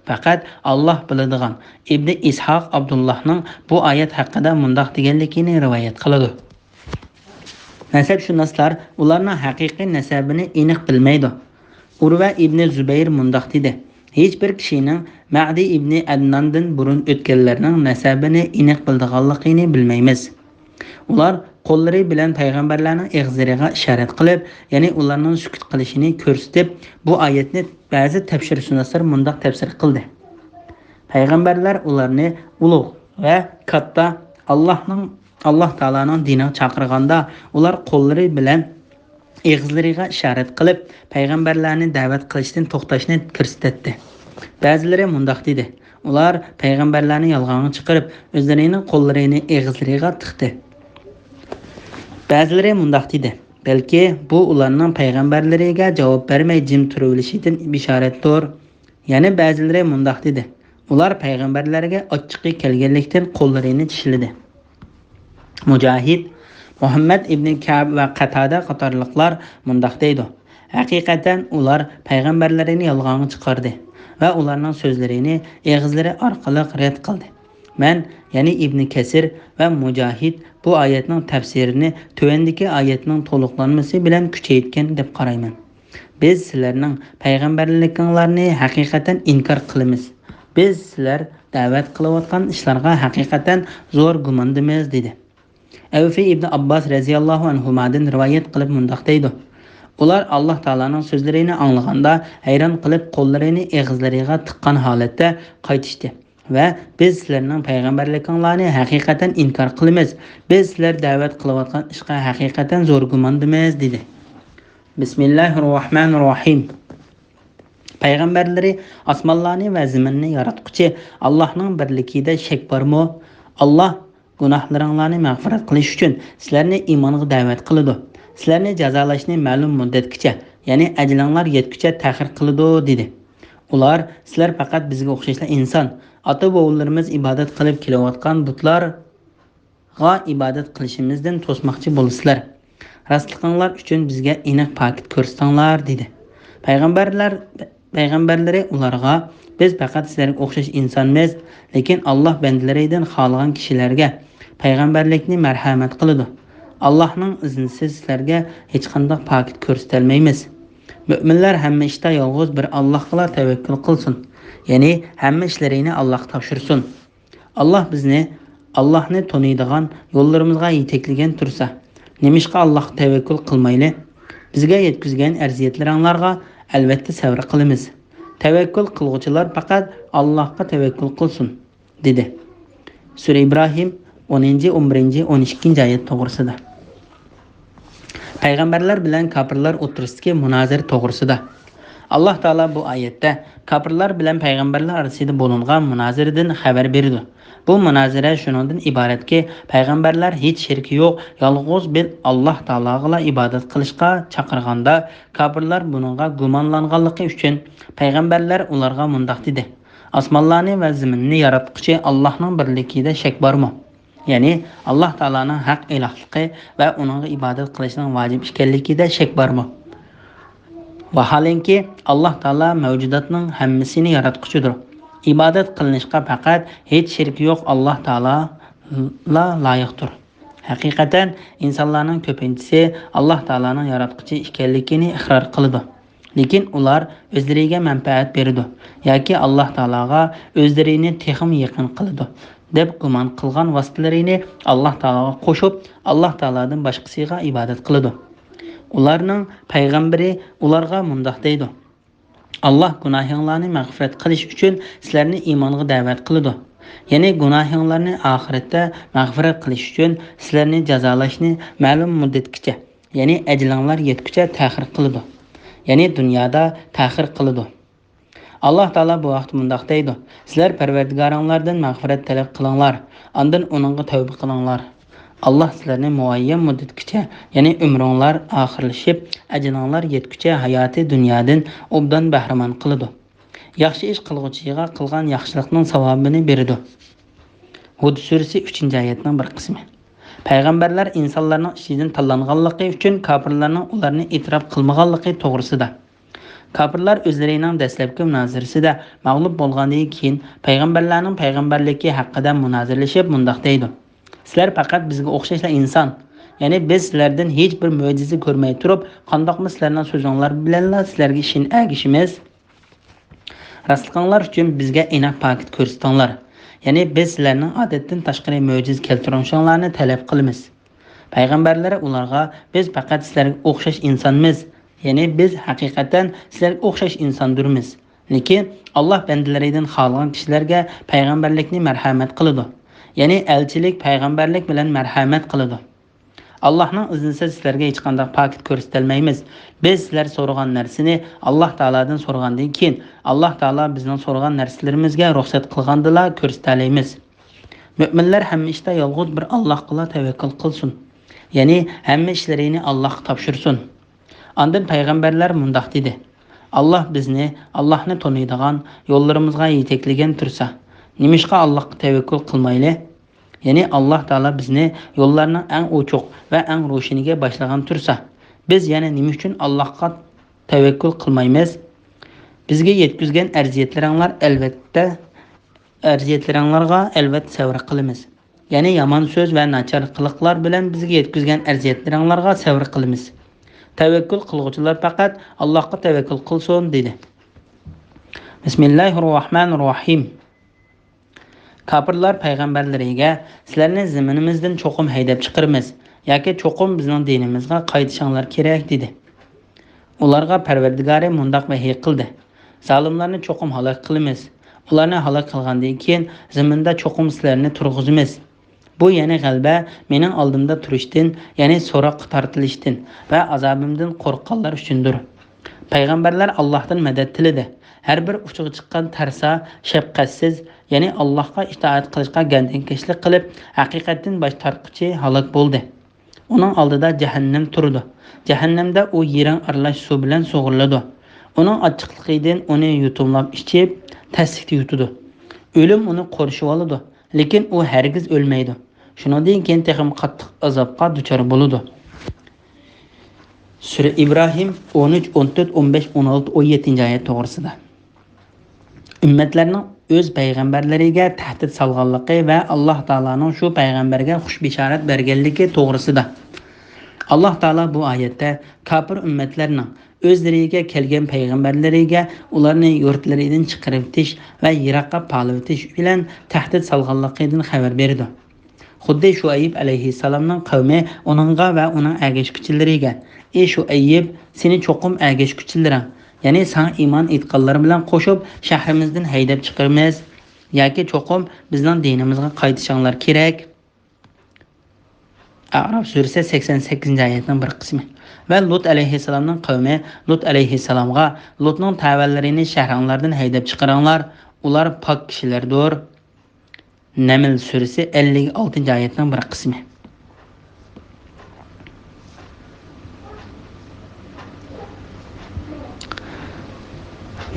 پەقەت ئاللاھ بىلىدىغان. ئىبنى ئىسھاق ئابدۇللاھنىڭ بۇ ئايەت ھەققىدە مۇنداق دېگەنلىكىنى رىۋايەت قىلىدۇ: نەسەبشۇناسلار ئۇلارنىڭ ھەقىقىي نەسەبىنى ئېنىق بىلمەيدۇ. ئۇرۋە ئىبنى زۇبەير مۇنداق دېدى: ھېچ بىر كىشىنىڭ مەھدى ئىبنى ئەدناندىن بۇرۇن ئۆتكەنلەرنىڭ نەسەبىنى ئېنىق بىلىدىغانلىقىنى بىلمەيمىز. ئۇلار قوللىرى بىلەن پەيغەمبەرلەرنىڭ ئېغىزلىرىغا ئىشارەت قىلىپ، يەنى ئۇلارنىڭ سۈكۈت قىلىشىنى كۆرسىتىپ، بۇ ئايەتنى بەزى تەپسىرشۇناسلار مۇنداق تەپسىر قىلدى: پەيغەمبەرلەر ئۇلارنى ئۇلۇغ ۋە كاتتا، ئاللاھنىڭ، ئاللاھ تائالانىڭ دىنىغا چاقىرغاندا، ئۇلار قوللىرى بىلەن ئېغىزلىرىغا ئىشارەت قىلىپ، پەيغەمبەرلەرنى دەۋەت قىلىشتىن توختاشنى كۆرسىتەتتى. بەزىلىرى مۇنداق دېدى: ئۇلار پەيغەمبەرلەرنى يالغانغا چىقىرىپ، ئۆزلىرىنىڭ قوللىرىنى ئېغىزلىرىغا تىقتى. بەزىلىرى مۇنداق دېدى: بەلكى بۇ ئۇلارنىڭ پەيغەمبەرلىرىگە جاۋاب بەرمەي جىم تۇرۇۋېلىشىدىن بېشارەتتۇر. يەنە بەزىلىرى مۇنداق دېدى: ئۇلار پەيغەمبەرلەرگە ئاچچىقى كەلگەنلىكتىن قوللىرىنى چىشلىدى. مۇجاھىد، مۇھەممەد ئىبنى كەئب ۋە قاتادە قاتارلىقلار مۇنداق دەيدۇ: ھەقىقەتەن ئۇلار پەيغەمبەرلىرىنى يالغانغا چىقاردى ۋە ئۇلارنىڭ سۆزلىرىنى ئېغىزلىرى ئارقىلىق رەت قىلدى. مەن، يەنى ئىبنى كەسىر ۋە مۇجاھىد بۇ ئايەتنىڭ تەپسىرىنى تۆۋەندىكى ئايەتنىڭ تولۇقلانمىسى بىلەن كۈچەيتكەن دەپ قارايمەن. بىز سىلەرنىڭ پەيغەمبەرلىكىڭلارنى ھەقىقەتەن ئىنكار قىلىمىز. بىز سىلەر دەۋەت قىلىۋاتقان ئىشلارغا ھەقىقەتەن زور گۇماندىمىز، دېدى. ئەۋفى ئىبنى ئابباس رەزىياللاھۇ ئەنھۇمادىن رىۋايەت قىلىپ مۇنداق دەيدۇ: ئۇلار ئاللاھ تائالانىڭ سۆزلىرىنى ئاڭلىغاندا ھەيران قېلىپ قوللىرىنى ئېغىزلىرىغا تىققان ھالەتتە قايتىشتى ۋە بىز سىلەرنىڭ پەيغەمبەرلىكىڭلارنى ھەقىقەتەن ئىنكار قىلىمىز، بىز سىلەر دەۋەت قىلىۋاتقان ئىشقا ھەقىقەتەن زور گۇماندىمىز، دېدى. بىسمىللاھىررەھمانىررەھىم. پەيغەمبەرلىرى ئاسمانلارنى ۋە زېمىننى ياراتقۇچى ئاللاھنىڭ بىرلىكىدە شەك بارمۇ؟ ئاللاھ گۇناھلىرىڭلارنى مەغپىرەت قىلىش ئۈچۈن سىلەرنى ئىمانغا دەۋەت قىلىدۇ. سىلەرنى جازالاشنى مەلۇم مۇددەتكىچە، يەنى ئەجىلىڭلار يەتكۈچە تەخىر قىلىدۇ، دېدى. ئۇلار، سىلەر پەقەت بىزگە ئوخشاشلا ئىنسان، ئاتا-بوۋىلىرىمىز ئىبادەت قىلىپ كېلىۋاتقان بۇتلار غا ئىبادەت قىلىشىمىزدىن توسماقچى بولىسىلەر. راستلىقىڭلار ئۈچۈن بىزگە ئېنىق پاكىت كۆرسىتىڭلار، دېدى. پەيغەمبەرلەر، پەيغەمبەرلىرى ئۇلارغا، بىز پەقەت سىلەرگە ئوخشاش ئىنسانمىز، لېكىن ئاللاھ بەندىلىرىدىن خالىغان كىشىلەرگە پەيغەمبەرلىكنى مەرھەمەت قىلىدۇ. ئاللاھنىڭ ئىزنىسىز سىلەرگە ھېچقانداق پاكىت كۆرسىتەلمەيمىز. مۆمىنلەر ھەممە ئىشتا يالغۇز بىر ئاللاھقىلا تەۋەككۈل قىلسۇن، يەنى ھەممە ئىشلىرىنى ئاللاھقا تاپشۇرسۇن. ئاللاھ بىزنى، ئاللاھنى تونۇيدىغان، يوللىرىمىزغا يېتەكلىگەن تۇرسا، نېمىشقا ئاللاھقا تەۋەككۈل قىلمايلى؟ بىزگە يەتكۈزگەن ئەزىيەتلىرىڭلارغا ئەلۋەتتە سەۋر قىلىمىز. تەۋەككۈل قىلغۇچىلار پەقەت ئاللاھقا تەۋەككۈل قىلسۇن، دېدى. سۈرە ئىبراھىم، ئونىنچى، ئون بىرىنچى، ئون ئىككىنچى ئايەت توغرىسىدا. پەيغەمبەرلەر بىلەن كاپىرلار ئوتتۇرىسىدىكى مۇنازىرە توغرىسىدا. ئاللاھ تائالا بۇ ئايەتتە كاپىرلار بىلەن پەيغەمبەرلەر ئارىسىدا بولۇنغان مۇنازىرىدىن خەۋەر بېرىدۇ. بۇ مۇنازىرە شۇنىڭدىن ئىبارەتكى، پەيغەمبەرلەر ھېچ شېرىكى يوق، يالغۇز بىر ئاللاھ تائالاغىلا ئىبادەت قىلىشقا چاقىرغاندا، كاپىرلار بۇنىڭغا گۇمانلانغانلىقى ئۈچۈن، پەيغەمبەرلەر ئۇلارغا مۇنداق دېدى: «ئاسمانلارنى ۋە زېمىننى ياراتقۇچى ئاللاھنىڭ بىرلىكىدە شەك بارمۇ؟» يەنى ئاللاھ تائالانىڭ ھەق ئىلاھلىقى ۋە ئۇنىڭغا ئىبادەت قىلىشنىڭ ۋاجىپ ئىكەنلىكىدە شەك بارمۇ؟ ۋاھالەنكى، ئاللاھ تائالا مەۋجۇداتنىڭ ھەممىسىنى ياراتقۇچىدۇر. ئىبادەت قىلىنىشقا پەقەت ھېچ شېرىكى يوق ئاللاھ تائالا لايىقتۇر. ھەقىقەتەن، ئىنسانلارنىڭ كۆپىنچىسى ئاللاھ تائالانىڭ ياراتقۇچى ئىكەنلىكىنى ئىقرار قىلىدۇ. لېكىن ئۇلار ئۆزلىرىگە مەنپەئەت بېرىدۇ ياكى ئاللاھ تائالاغا ئۆزلىرىنى تېخىمۇ يېقىن قىلىدۇ، دەپ گۇمان قىلغان ۋاسىتىلىرىنى ئاللاھ تائالاغا قوشۇپ، ئاللاھ تائالادىن باشقىسىغا ئىبادەت قىلىدۇ. ئۇلارنىڭ پەيغەمبىرى ئۇلارغا مۇنداق دەيدۇ: «ئاللاھ گۇناھىڭلارنى مەغپىرەت قىلىش ئۈچۈن سىلەرنى ئىمانغا دەۋەت قىلىدۇ. يەنى گۇناھىڭلارنى ئاخىرەتتە مەغپىرەت قىلىش ئۈچۈن سىلەرنى جازالاشنى مەلۇم مۇددەتكىچە، يەنى ئەجىلىڭلار يەتكۈچە تەخىر قىلىدۇ.» يەنى دۇنيادا تەخىر قىلىدۇ. ئاللاھ تائالا بۇ ھەقتە مۇنداق دەيدۇ: «سىلەر پەرۋەردىگارىڭلاردىن مەغپىرەت تەلەپ قىلىڭلار، ئاندىن ئۇنىڭغا تەۋبە قىلىڭلار. ئاللاھ سىلەرنى مۇئەييەن مۇددەتكىچە، يەنى ئۆمرۈڭلار ئاخىرلىشىپ، ئەجىلىڭلار يەتكۈچە ھاياتى دۇنيادىن ئوبدان بەھرىمەن قىلىدۇ. ياخشى ئىش قىلغۇچىغا قىلغان ياخشىلىقنىڭ ساۋابىنى بېرىدۇ.» ھۇد سۈرىسى، ئۈچىنچى ئايەتنىڭ بىر قىسمى. پەيغەمبەرلەر ئىنسانلارنىڭ ئىچىدىن تاللانغانلىقى ئۈچۈن كاپىرلارنىڭ ئۇلارنى ئېتىراپ قىلمىغانلىقى توغرىسىدا. كاپىرلار ئۆزلىرىنىڭ دەسلەپكى مۇنازىرىسىدە مەغلۇپ بولغاندىن كېيىن، پەيغەمبەرلەرنىڭ پەيغەمبەرلىكى ھەققىدە مۇنازىرىلىشىپ مۇنداق دەيدۇ: «سىلەر پەقەت بىزگە ئوخشاشلا ئىنسان. يەنى بىز سىلەردىن ھېچ بىر مۆجىزە كۆرمەي تۇرۇپ، قانداقمۇ سىلەرنىڭ سۆزۈڭلار بىلەنلا سىلەرگە ئىشىن ئەگىشىمىز؟ راستلىقىڭلار ئۈچۈن بىزگە ئېنىق پاكىت كۆرسىتىڭلار. يەنى بىز سىلەرنىڭ ئادەتتىن تاشقىرى مۆجىزە كەلتۈرۈشۈڭلارنى تەلەپ قىلىمىز.» پەيغەمبەرلەر ئۇلارغا: «بىز پەقەت سىلەرگە ئوخشاش ئىنسانمىز، يەنى بىز ھەقىقەتەن سىلەرگە ئوخشاش ئىنساندۇرمىز. لېكىن ئاللاھ بەندىلىرىدىن خالىغان كىشىلەرگە پەيغەمبەرلىكنى مەرھەمەت قىلىدۇ، يەنى ئەلچىلىك، پەيغەمبەرلىك بىلەن مەرھەمەت قىلىدۇ. ئاللاھنىڭ ئىزنىسىز سىلەرگە ھېچقانداق پاكىت كۆرسىتەلمەيمىز. بىز سىلەر سورىغان نەرسىنى ئاللاھ تائالادىن سورىغاندىن كېيىن، ئاللاھ تائالا بىزنىڭ سورىغان نەرسىلىرىمىزگە رۇخسەت قىلغاندىلا كۆرسىتەلەيمىز. مۆمىنلەر ھەممە ئىشتا يالغۇز بىر ئاللاھقىلا تەۋەككۈل قىلسۇن، يەنى ھەممە ئىشلىرىنى ئاللاھقا تاپشۇرسۇن.» ئاندىن پەيغەمبەرلەر مۇنداق دېدى: «ئاللاھ بىزنى، ئاللاھنى تونۇيدىغان، يوللىرىمىزغا يېتەكلىگەن تۇرسا، نېمىشقا ئاللاھقا تەۋەككۈل قىلمايلى؟ يەنى ئاللاھ تائالا بىزنى يوللارنىڭ ئەڭ ئوچۇق ۋە ئەڭ روشىنىگە باشلىغان تۇرسا، بىز يەنە نېمە ئۈچۈن ئاللاھقا تەۋەككۈل قىلمايمىز؟ بىزگە يەتكۈزگەن ئەزىيەتلىرىڭلار ئەلۋەتتە، ئەزىيەتلىرىڭلارغا ئەلۋەتتە سەۋر قىلىمىز. يەنى يامان سۆز ۋە ناچار قىلىقلار بىلەن بىزگە يەتكۈزگەن ئەزىيەتلىرىڭلارغا سەۋر قىلىمىز. تەۋەككۈل قىلغۇچىلار پەقەت ئاللاھقا تەۋەككۈل قىلسۇن.» دېدى. بىسمىللاھىررەھمانىررەھىم. كاپىرلار پەيغەمبەرلىرىگە: «سىلەرنى زېمىنىمىزدىن چوقۇم ھەيدەپ چىقىرىمىز ياكى چوقۇم بىزنىڭ دىنىمىزغا قايتىشىڭلار كېرەك» دېدى. ئۇلارغا پەرۋەردىگارى مۇنداق ۋەھىي قىلدى: «زالىملارنى چوقۇم ھالاك قىلىمىز. ئۇلارنى ھالاك قىلغاندىن كېيىن زېمىندا چوقۇم سىلەرنى تۇرغۇزىمىز. بۇ، يەنى غەلىبە، مېنىڭ ئالدىمدا تۇرۇشتىن، يەنى سوراققا تارتىلىشتىن ۋە ئازابىمدىن قورققانلار ئۈچۈندۇر.» پەيغەمبەرلەر ئاللاھتىن مەدەت تىلىدى. ھەر بىر ئۇچىغا چىققان تەرسا، شەپقەتسىز، يەنى ئاللاھقا ئىتائەت قىلىشقا گەندەككەشلىك قىلىپ، ھەقىقەتتىن باش تارتقۇچى ھالاك بولدى. ئۇنىڭ ئالدىدا جەھەننەم تۇرىدۇ. جەھەننەمدە ئۇ يىرىڭ ئارىلاش سۇ بىلەن سۇغۇرۇلىدۇ. ئۇنىڭ ئاچچىقلىقىدىن ئۇنى يۇتۇملاپ ئىچىپ، تەسلىكتە يۇتىدۇ. ئۆلۈم ئۇنى قورشىۋالىدۇ. لېكىن ئۇ ھەرگىز ئۆلمەيدۇ. شۇنىڭدىن كېيىن تېخىمۇ قاتتىق ئازابقا دۇچار بولىدۇ. سۈرە ئىبراھىم ئون ئۈچ، ئون تۆت، ئون بەش، ئون ئالتە، ئون يەتتىنچى ئايەت توغرىسىدا. ئۈممەتلەرنىڭ ئۆز پەيغەمبەرلىرىگە تەھدىت سالغانلىقى ۋە ئاللاھ تائالانىڭ شۇ پەيغەمبەرگە خۇش بېشارەت بەرگەنلىكى توغرىسىدا. ئاللاھ تائالا بۇ ئايەتتە كاپىر ئۈممەتلەرنىڭ ئۆزلىرىگە كەلگەن پەيغەمبەرلىرىگە ئۇلارنى يۇرتلىرىدىن چىقىرىۋېتىش ۋە يىراققا پالىۋېتىش بىلەن تەھدىت سالغانلىقىدىن خەۋەر بېرىدۇ. خۇددى شۇئەيب ئەلەيھىسسالامنىڭ قەۋمى ئۇنىڭغا ۋە ئۇنىڭ ئەگەشكۈچىلىرىگە، «ئى شۇئەيب، سېنى چوقۇم ئەگەشكۈچىلىرىڭ، يەنى ساڭا ئىمان ئېيتقانلار بىلەن قوشۇپ شەھىرىمىزدىن ھەيدەپ چىقىرىمىز ياكى چوقۇم بىزنىڭ دىنىمىزغا قايتىشىڭلار كېرەك.» ئەئراف سۈرىسى سەكسەن سەككىزىنچى ئايەتنىڭ بىر قىسمى. ۋە لۇت ئەلەيھىسسالامنىڭ قەۋمى لۇت ئەلەيھىسسالامغا، «لۇتنىڭ تەۋەلىرىنى شەھىرىڭلاردىن ھەيدەپ چىقىرىڭلار، ئۇلار پاك كىشىلەردۇر.» نەمل سۈرىسى ئەللىك ئالتىنچى ئايەتنىڭ بىر قىسمى.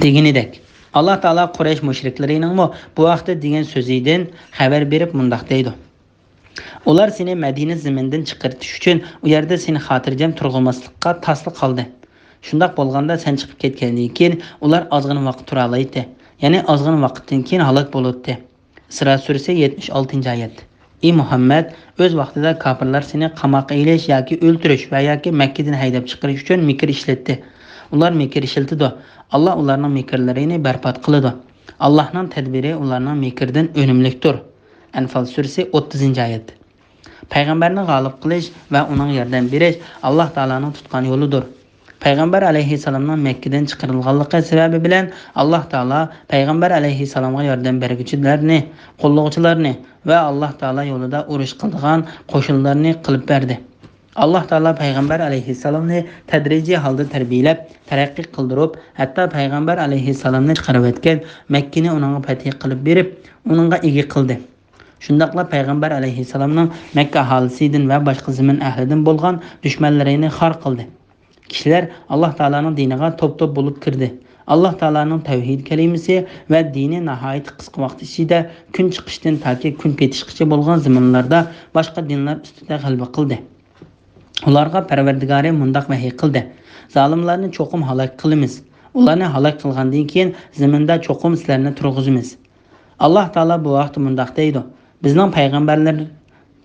دېگىنىدەك، ئاللا تائالا قۇرەيش مۇشرىكلىرىنىڭمۇ بۇ ھەقتە دېگەن سۆزىدىن خەۋەر بېرىپ مۇنداق دەيدۇ: «ئۇلار سېنى مەدىنە زېمىنىدىن چىقىرتىش ئۈچۈن ئۇ يەردە سېنى خاتىرجەم تۇرغۇزماسلىققا تاسلا قالدى. شۇنداق بولغاندا سەن چىقىپ كەتكەندىن كېيىن ئۇلار ئازغىنە ۋاقىت تۇرالايتتى، يەنى ئازغىنە ۋاقىتتىن كېيىن ھالاك بولاتتى.» ئىسرا سۈرىسى يەتمىش ئالتىنچى ئايەت. ئى مۇھەممەد، ئۆز ۋاقتىدا كاپىرلار سېنى قاماققا ئېلىش ياكى ئۆلتۈرۈش ۋە ياكى مەككىدىن ھەيدەپ چىقىرىش ئۈچۈن مىكىر ئىشلەتتى. ئۇلار مىكىر ئىشلىتىدۇ. ئاللا ئۇلارنىڭ مىكىرلىرىنى بەربات قىلىدۇ. ئاللانىڭ تەدبىرى ئۇلارنىڭ مىكرىدىن ئۈنۈملۈكتۇر. ئەنفال سۈرىسى ئوتتۇزىنچى ئايەت. پەيغەمبەرنى غالىب قىلىش ۋە ئۇنىڭغا ياردەم بېرىش ئاللا تائالانىڭ تۇتقان يولىدۇر. پەيغەمبەر ئەلەيھىسسالامنىڭ مەككىدىن چىقىرىلغانلىقى سەۋەبى بىلەن ئاللا تائالا پەيغەمبەر ئەلەيھىسسالامغا ياردەم بەرگۈچىلەرنى، قوللىغۇچىلارنى ۋە ئاللا تائالا يولىدا ئۇرۇش قىلىدىغان قوشۇنلارنى قىلىپ بەردى. ئاللا تائالا پەيغەمبەر ئەلەيھىسسالامنى تەدرىجىي ھالدا تەربىيەلەپ، تەرەققىي قىلدۇرۇپ، ھەتتا پەيغەمبەر ئەلەيھىسسالامنى چىقىرىۋەتكەن مەككىنى ئۇنىڭغا پەتھى قىلىپ بېرىپ، ئۇنىڭغا ئىگە قىلدى. شۇنداقلا پەيغەمبەر ئەلەيھىسسالامنىڭ مەككە ئاھالىسىدىن ۋە باشقا زېمىن ئەھلىدىن بولغان دۈشمەنلىرىنى خار قىلدى. كىشىلەر ئاللا تائالانىڭ دىنىغا توپ-توپ بولۇپ كىردى. ئاللا تائالانىڭ تەۋھىد كەلىمىسى ۋە دىنى ناھايىتى قىسقا ۋاقىت ئىچىدە كۈن چىقىشتىن تاكى كۈن پېتىشقىچە بولغان زېمىنلاردا باشقا دىنلار ئۈستىدە غەلىبە قىلدى. ئۇلارغا پەرۋەردىگارى مۇنداق ۋەھىي قىلدى: «زالىملارنى چوقۇم ھالاك قىلىمىز. ئۇلارنى ھالاك قىلغاندىن كېيىن زېمىندا چوقۇم سىلەرنى تۇرغۇزىمىز.» ئاللا تائالا بۇ ھەقتە مۇنداق دەيدۇ: «بىزنىڭ پەيغەمبەرلەر،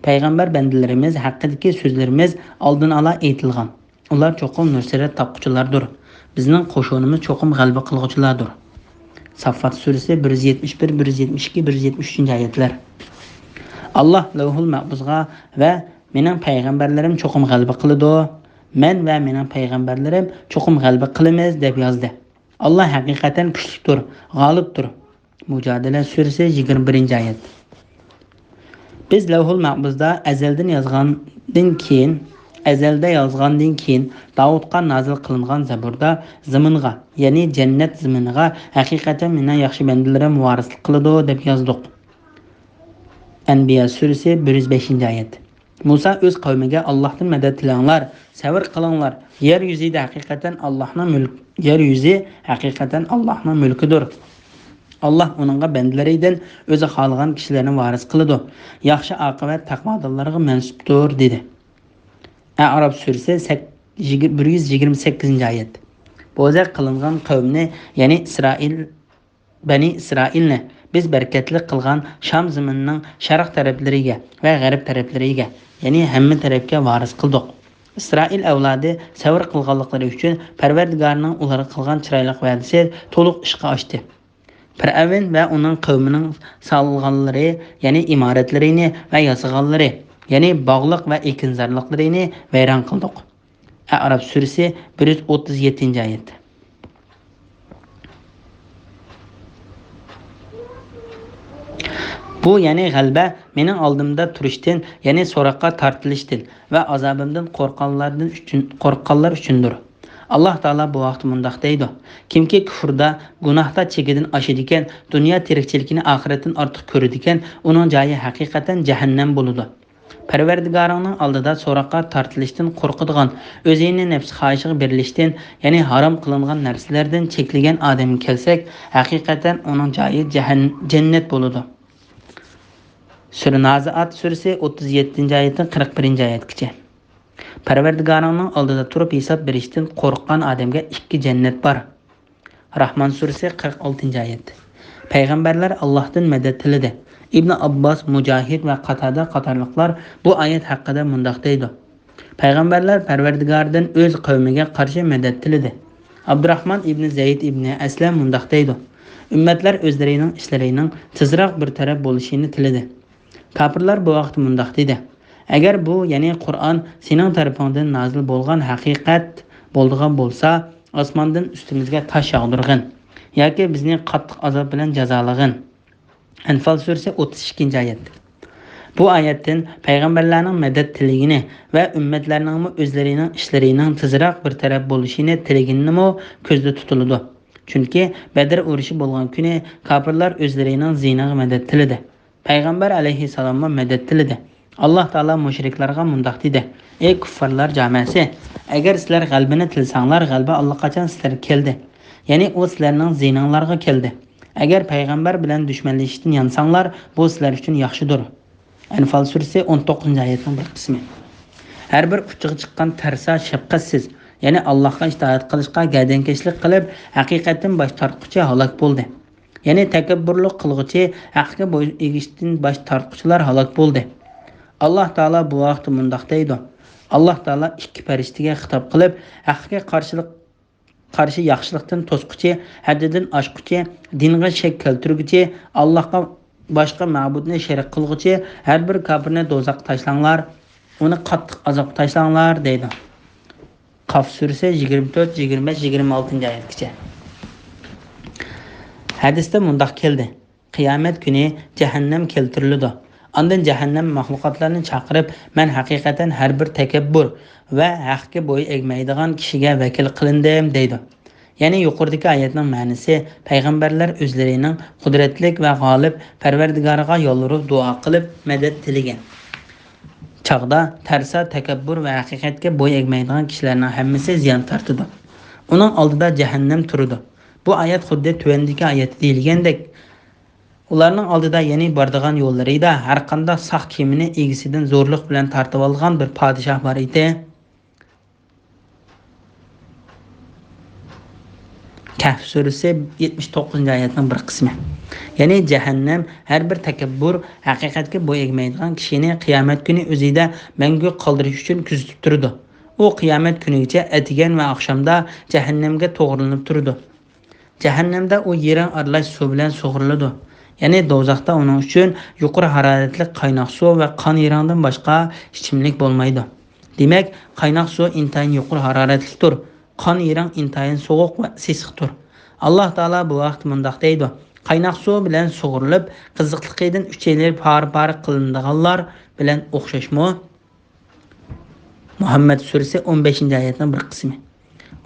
پەيغەمبەر بەندىلىرىمىز ھەققىدىكى سۆزلىرىمىز ئالدىن ئالا ئېيتىلغان. ئۇلار چوقۇم نۇسرەت تاپقۇچىلاردۇر. بىزنىڭ قوشۇنىمىز چوقۇم غەلىبە قىلغۇچىلاردۇر.» ساففات سۈرىسى بىر يۈز يەتمىش بىر، بىر يۈز يەتمىش ئىككى، بىر يۈز يەتمىش ئۈچىنچى ئايەتلەر. ئاللا لەۋھۇل مەھپۇزغا ۋە «مېنىڭ پەيغەمبەرلىرىم چوقۇم غەلىبە قىلىدۇ، مەن ۋە مېنىڭ پەيغەمبەرلىرىم چوقۇم غەلىبە قىلىمىز» دەپ يازدى. ئاللا ھەقىقەتەن كۈچلۈكتۇر، غالىبتۇر. مۇجادىلە سۈرىسى يىگىرمە بىرىنچى ئايەت. بىز لەۋھۇل مەھپۇزدا ئەزەلدىن يازغاندىن كېيىن، ئەزەلدە يازغاندىن كېيىن داۋۇتقا نازىل قىلىنغان زەبۇردا زېمىنغا، يەنى جەننەت زېمىنىغا ھەقىقەتەن مېنىڭ ياخشى بەندىلىرىم ۋارىسلىق قىلىدۇ دەپ يازدۇق. ئەنبىيا سۈرىسى بىر يۈز بەشىنچى ئايەت. مۇسا ئۆز قەۋمىگە: «ئاللاھتىن مەدەت تىلەڭلار، سەۋر قىلىڭلار. يەر يۈزىدە ھەقىقەتەن ئاللاھنىڭ مۈلك-، يەر يۈزى ھەقىقەتەن ئاللاھنىڭ مۈلكىدۇر. ئاللاھ ئۇنىڭغا بەندىلىرىدىن ئۆزى خالىغان كىشىلەرنى ۋارىس قىلىدۇ. ياخشى ئاقىۋەت تەقۋادارلارغا مەنسۇپتۇر» دېدى. ئەئراف سۈرىسى سەك-، يىگىر-، بىر يۈز يىگىرمە سەككىزىنچى ئايەت. بوزەك قىلىنغان قەۋمنى، يەنى ئىسرائىل، بەنى ئىسرائىلنى بىز بەرىكەتلىك قىلغان شام زېمىنىنىڭ شەرق تەرەپلىرىگە ۋە غەرب تەرەپلىرىگە، يەنى ھەممە تەرەپكە ۋارىس قىلدۇق. ئىسرائىل ئەۋلادى سەۋر قىلغانلىقلىرى ئۈچۈن پەرۋەردىگارنىڭ ئۇلارغا قىلغان چىرايلىق ۋەدىسى تولۇق ئىشقا ئاشتى. پىرئەۋن ۋە ئۇنىڭ قەۋمىنىڭ سالغانلىرى، يەنى ئىمارەتلىرىنى ۋە ياسىغانلىرى، يەنى باغلىق ۋە ئېكىنزارلىقلىرىنى ۋەيران قىلدۇق. ئەئراف سۈرىسى بىر يۈز ئوتتۇز يەتتىنچى ئايەت. بۇ، يەنى غەلىبە، مېنىڭ ئالدىمدا تۇرۇشتىن، يەنى سوراققا تارتىلىشتىن ۋە ئازابىمدىن قورققانلاردىن ئۈچۈن، قورققانلار ئۈچۈندۇر. ئاللاھ تائالا بۇ ھەقتە مۇنداق دەيدۇ: «كىمكى كۇفردا، گۇناھتا چېكىدىن ئاشىدىكەن، دۇنيا تىرىكچىلىكىنى ئاخىرەتتىن ئارتۇق كۆرىدىكەن، ئۇنىڭ جايى ھەقىقەتەن جەھەننەم بولىدۇ.» پەرۋەردىگارىڭنىڭ ئالدىدا سوراققا تارتىلىشتىن قورقىدىغان، ئۆزىنى نەپس خاھىشىغا بېرىلىشتىن، يەنى ھارام قىلىنغان نەرسىلەردىن چەكلىگەن ئادەمگە كەلسەك، ھەقىقەتەن ئۇنىڭ جايى جەھەن-، جەننەت بولىدۇ. سۈرە نازىئات سۈرىسى ئوتتۇز يەتتىنچى ئايەتتىن قىرىق بىرىنچى ئايەتكىچە. پەرۋەردىگارىڭنىڭ ئالدىدا تۇرۇپ ھېساب بېرىشتىن قورققان ئادەمگە ئىككى جەننەت بار. راھمان سۈرىسى قىرىق ئالتىنچى ئايەت. پەيغەمبەرلەر ئاللاھتىن مەدەت تىلىدى. ئىبنى ئابباس، مۇجاھىد ۋە قاتادە قاتارلىقلار بۇ ئايەت ھەققىدە مۇنداق دەيدۇ: پەيغەمبەرلەر پەرۋەردىگارىدىن ئۆز قەۋمىگە قارشى مەدەت تىلىدى. ئابدۇراخمان ئىبنى زەيد ئىبنى ئەسلەم مۇنداق دەيدۇ: ئۈممەتلەر ئۆزلىرىنىڭ ئىشلىرىنىڭ تېزراق بىر تەرەپ بولۇشىنى تىلىدى. كاپىرلار بۇ ۋاقىتتا مۇنداق دېدى: ئەگەر بۇ، يەنى قۇرئان سېنىڭ تەرىپىڭدىن نازىل بولغان ھەقىقەت بولىدىغان بولسا، ئاسماندىن ئۈستىمىزگە تاش ياغدۇرغىن ياكى بىزنى قاتتىق ئازاب بىلەن جازالىغىن. ئەنفال سۈرىسى، ئوتتۇز ئىككىنچى ئايەت. بۇ ئايەتتىن پەيغەمبەرلەرنىڭ مەدەت تىلىگىنى ۋە ئۈممەتلەرنىڭمۇ ئۆزلىرىنىڭ ئىشلىرىنىڭ تېزراق بىر تەرەپ بولۇشىنى تىلىگىنىمۇ كۆزدە تۇتۇلىدۇ. چۈنكى بەدر ئۇرۇشى بولغان كۈنى كاپىرلار ئۆزلىرىنىڭ زىيىنىغا مەدەت تىلىدى. پەيغەمبەر ئەلەيھىسسالاممۇ مەدەت تىلىدى. ئاللاھ تائالا مۇشرىكلارغا مۇنداق دېدى: ئەي كۇففارلار جامەسى! ئەگەر سىلەر غەلىبىنى تىلىسەڭلار، غەلىبە ئاللىقاچان سىلەرگە كەلدى. يەنى ئۇ سىلەرنىڭ زىيىنىڭلارغا كەلدى. ئەگەر پەيغەمبەر بىلەن دۈشمەنلىشىشتىن يانساڭلار، بۇ سىلەر ئۈچۈن ياخشىدۇر. ئەنفال سۈرىسى، ئون توققۇزىنچى ئايەتنىڭ بىر قىسمى. ھەر بىر ئۇچىغا چىققان تەرسا، شەپقەتسىز، يەنى ئاللاھقا ئىتائەت قىلىشقا گەدەنكەشلىك قىلىپ، ھەقىقەتتىن باش تارتقۇچى ھالاك بولدى. يەنى تەكەببۇرلۇق قىلغۇچى، ھەققە بويۇن ئېگىشتىن باش تارتقۇچىلار ھالاك بولدى. ئاللاھ تائالا بۇ ھەقتە مۇنداق دەيدۇ: ئاللاھ تائالا ئىككى پەرىشتىگە خىتاب قىلىپ، ھەققە قارشىلىق، قارشى ياخشىلىقتىن توسقۇچى، ھەددىدىن ئاشقۇچى، دىنغا شەك كەلتۈرگۈچى، ئاللاھقا باشقا مەبۇدنى شېرىك قىلغۇچى ھەر بىر كاپىرنى دوزاخقا تاشلاڭلار، ئۇنى قاتتىق ئازابقا تاشلاڭلار دەيدۇ. قاف سۈرىسى، يىگىرمە تۆت، يىگىرمە بەش، يىگىرمە ئالتىنچى ئايەتكىچە. ھەدىستە مۇنداق كەلدى: قىيامەت كۈنى جەھەننەم كەلتۈرۈلىدۇ. ئاندىن جەھەننەم مەخلۇقاتلارنى چاقىرىپ، مەن ھەقىقەتەن ھەر بىر تەكەببۇر ۋە ھەققە بويۇن ئەگمەيدىغان كىشىگە ۋەكىل قىلىندىم دەيدۇ. يەنى يۇقىرىدىكى ئايەتنىڭ مەنىسى، پەيغەمبەرلەر ئۆزلىرىنىڭ قۇدرەتلىك ۋە غالىب پەرۋەردىگارىغا يالۋۇرۇپ دۇئا قىلىپ مەدەت تىلىگەن چاغدا، تەرسا، تەكەببۇر ۋە ھەقىقەتكە بويۇن ئەگمەيدىغان كىشىلەرنىڭ ھەممىسى زىيان تارتىدۇ. ئۇنىڭ ئالدىدا جەھەننەم تۇرىدۇ. بۇ ئايەت خۇددى تۆۋەندىكى ئايەتتە دېيىلگەندەك، ئۇلارنىڭ ئالدىدا، يەنى بارىدىغان يوللىرىدا ھەرقانداق ساق كىيىمىنى ئىگىسىدىن زورلۇق بىلەن تارتىۋالغان بىر پادىشاھ بار ئىدى. كەھف سۈرىسى، يەتمىش توققۇزىنچى ئايەتنىڭ بىر قىسمى. يەنى جەھەننەم ھەر بىر تەكەببۇر، ھەقىقەتكە بويۇن ئەگمەيدىغان كىشىنى قىيامەت كۈنى ئۆزىدە مەڭگۈ قالدۇرۇش ئۈچۈن كۆزىتىپ تۇرىدۇ. ئۇ قىيامەت كۈنىگىچە ئەتىگەن ۋە ئاخشامدا جەھەننەمگە توغرىلىنىپ تۇرىدۇ. جەھەننەمدە ئۇ يىرىڭ ئارىلاش سۇ بىلەن سۇغىرىلىدۇ. يەنى دوزاختا ئۇنىڭ ئۈچۈن يۇقىرى ھارارەتلىك قايناق سۇ ۋە قان يىرىڭدىن باشقا ئىچىملىك بولمايدۇ. دېمەك، قايناق سۇ ئىنتايىن يۇقىرى ھارارەتلىكتۇر. قان يىرىڭ ئىنتايىن سوغۇق ۋە سېسىقتۇر. ئاللاھ تائالا بۇ ھەقتە مۇنداق دەيدۇ: قايناق سۇ بىلەن سۇغۇرۇلۇپ، قىزىقلىقىدىن ئۈچەيلىرى پارە-پارە قىلىنىدىغانلار بىلەن ئوخشاشمۇ؟ مۇھەممەد سۈرىسى، ئون بەشىنچى ئايەتنىڭ بىر قىسمى.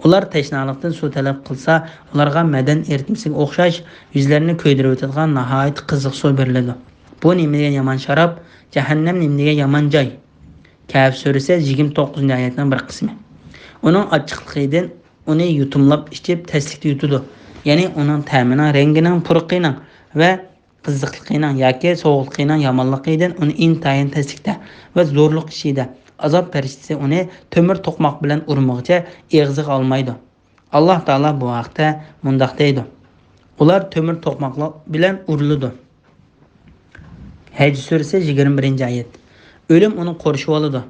ئۇلار تەشنالىقتىن سۇ تەلەپ قىلسا، ئۇلارغا مەدەن ئېرىتمىسىگە ئوخشاش يۈزلىرىنى كۆيدۈرۈۋېتىدىغان ناھايىتى قىزىق سۇ بېرىلىدۇ. بۇ نېمىدېگەن يامان شاراب! جەھەننەم نېمىدېگەن يامان جاي! كەھف سۈرىسى، يىگىرمە توققۇزىنچى ئايەتنىڭ بىر قىسمى. ئۇنىڭ ئاچچىقلىقىدىن ئۇنى يۇتۇملاپ ئىچىپ، تەسلىكتە يۇتىدۇ. يەنى ئۇنىڭ تەمىنىڭ، رەڭگىنىڭ، پۇرىقىنىڭ ۋە قىزىقلىقىنىڭ ياكى سوغۇقلۇقىنىڭ يامانلىقىدىن ئۇنى ئىنتايىن تەسلىكتە ۋە زورلۇق ئىچىدە، ئازاب پەرىشتىسى ئۇنى تۆمۈر توقماق بىلەن ئۇرمىغىچە ئېغىزىغا ئالمايدۇ. ئاللاھ تائالا بۇ ھەقتە مۇنداق دەيدۇ: ئۇلار تۆمۈر توقماقلار بىلەن ئۇرۇلىدۇ. ھەج سۈرىسى، يىگىرمە بىرىنچى ئايەت. ئۆلۈم ئۇنى قورشىۋالىدۇ.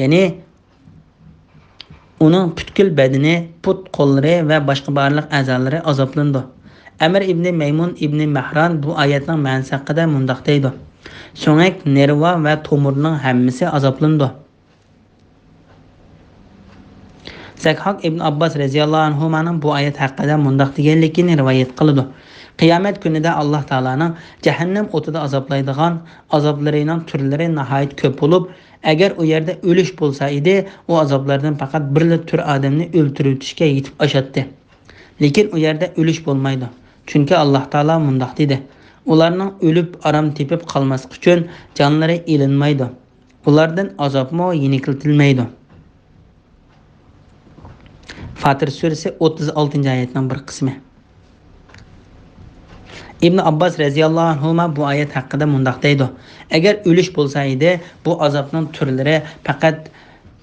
يەنى ئۇنىڭ پۈتكۈل بەدىنى، پۇت، قوللىرى ۋە باشقا بارلىق ئەزالىرى ئازابلىنىدۇ. ئەمىر ئىبنى مەيمۇن ئىبنى مەھران بۇ ئايەتنىڭ مەنىسى ھەققىدە مۇنداق دەيدۇ: سۆڭەك، نېرۋا ۋە تومۇرنىڭ ھەممىسى ئازابلىنىدۇ. زەكھاك ئىبن ئابباس رەزىياللاھۇ ئەنھۇمانىڭ بۇ ئايەت ھەققىدە مۇنداق دېگەنلىكىنى رىۋايەت قىلىدۇ: قىيامەت كۈنىدە ئاللاھ تائالانىڭ جەھەننەم ئوتىدا ئازابلايدىغان ئازابلىرىنىڭ تۈرلىرى ناھايىتى كۆپ بولۇپ، ئەگەر ئۇ يەردە ئۆلۈش بولسا ئىدى، ئۇ ئازابلاردىن پەقەت بىرلا تۈر ئادەمنى ئۆلتۈرۈۋېتىشكە يېتىپ ئاشاتتى. لېكىن ئۇ يەردە ئۆلۈش بولمايدۇ. چۈنكى ئاللاھ تائالا مۇنداق دېدى: ئۇلارنىڭ ئۆلۈپ ئارام تېپىپ قالماسلىقى ئۈچۈن جانلىرى ئېلىنمايدۇ. ئۇلاردىن ئازابمۇ يېنىكلىتىلمەيدۇ. فاتىر سۈرىسى، ئوتتۇز ئالتىنچى ئايەتنىڭ بىر قىسمى. ئىبن ئابباس رەزىياللاھۇ ئەنھۇما بۇ ئايەت ھەققىدە مۇنداق دەيدۇ: ئەگەر ئۆلۈش بولسا ئىدى، بۇ ئازابنىڭ تۈرلىرى پەقەت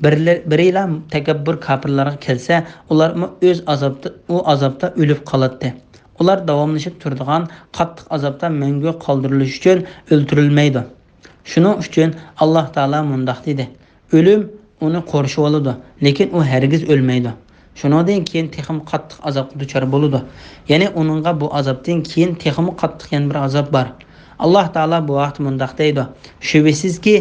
بىرلە-، بىرىلا تەكەببۇر كاپىرلارغا كەلسە، ئۇلارمۇ ئۆز ئازابتا، ئۇ ئازابتا ئۆلۈپ قالاتتى. ئۇلار داۋاملىشىپ تۇرىدىغان قاتتىق ئازابتا مەڭگۈ قالدۇرۇلۇش ئۈچۈن ئۆلتۈرۈلمەيدۇ. شۇنىڭ ئۈچۈن ئاللاھ تائالا مۇنداق دېدى: ئۆلۈم ئۇنى قورشىۋالىدۇ، لېكىن ئۇ ھەرگىز ئۆلمەيدۇ. شۇنىڭدىن كېيىن تېخىمۇ قاتتىق ئازابقا دۇچار بولىدۇ. يەنى ئۇنىڭغا بۇ ئازابتىن كېيىن تېخىمۇ قاتتىق يەنە بىر ئازاب بار. ئاللاھ تائالا بۇ ھەقتە مۇنداق دەيدۇ: شۈبھىسىزكى،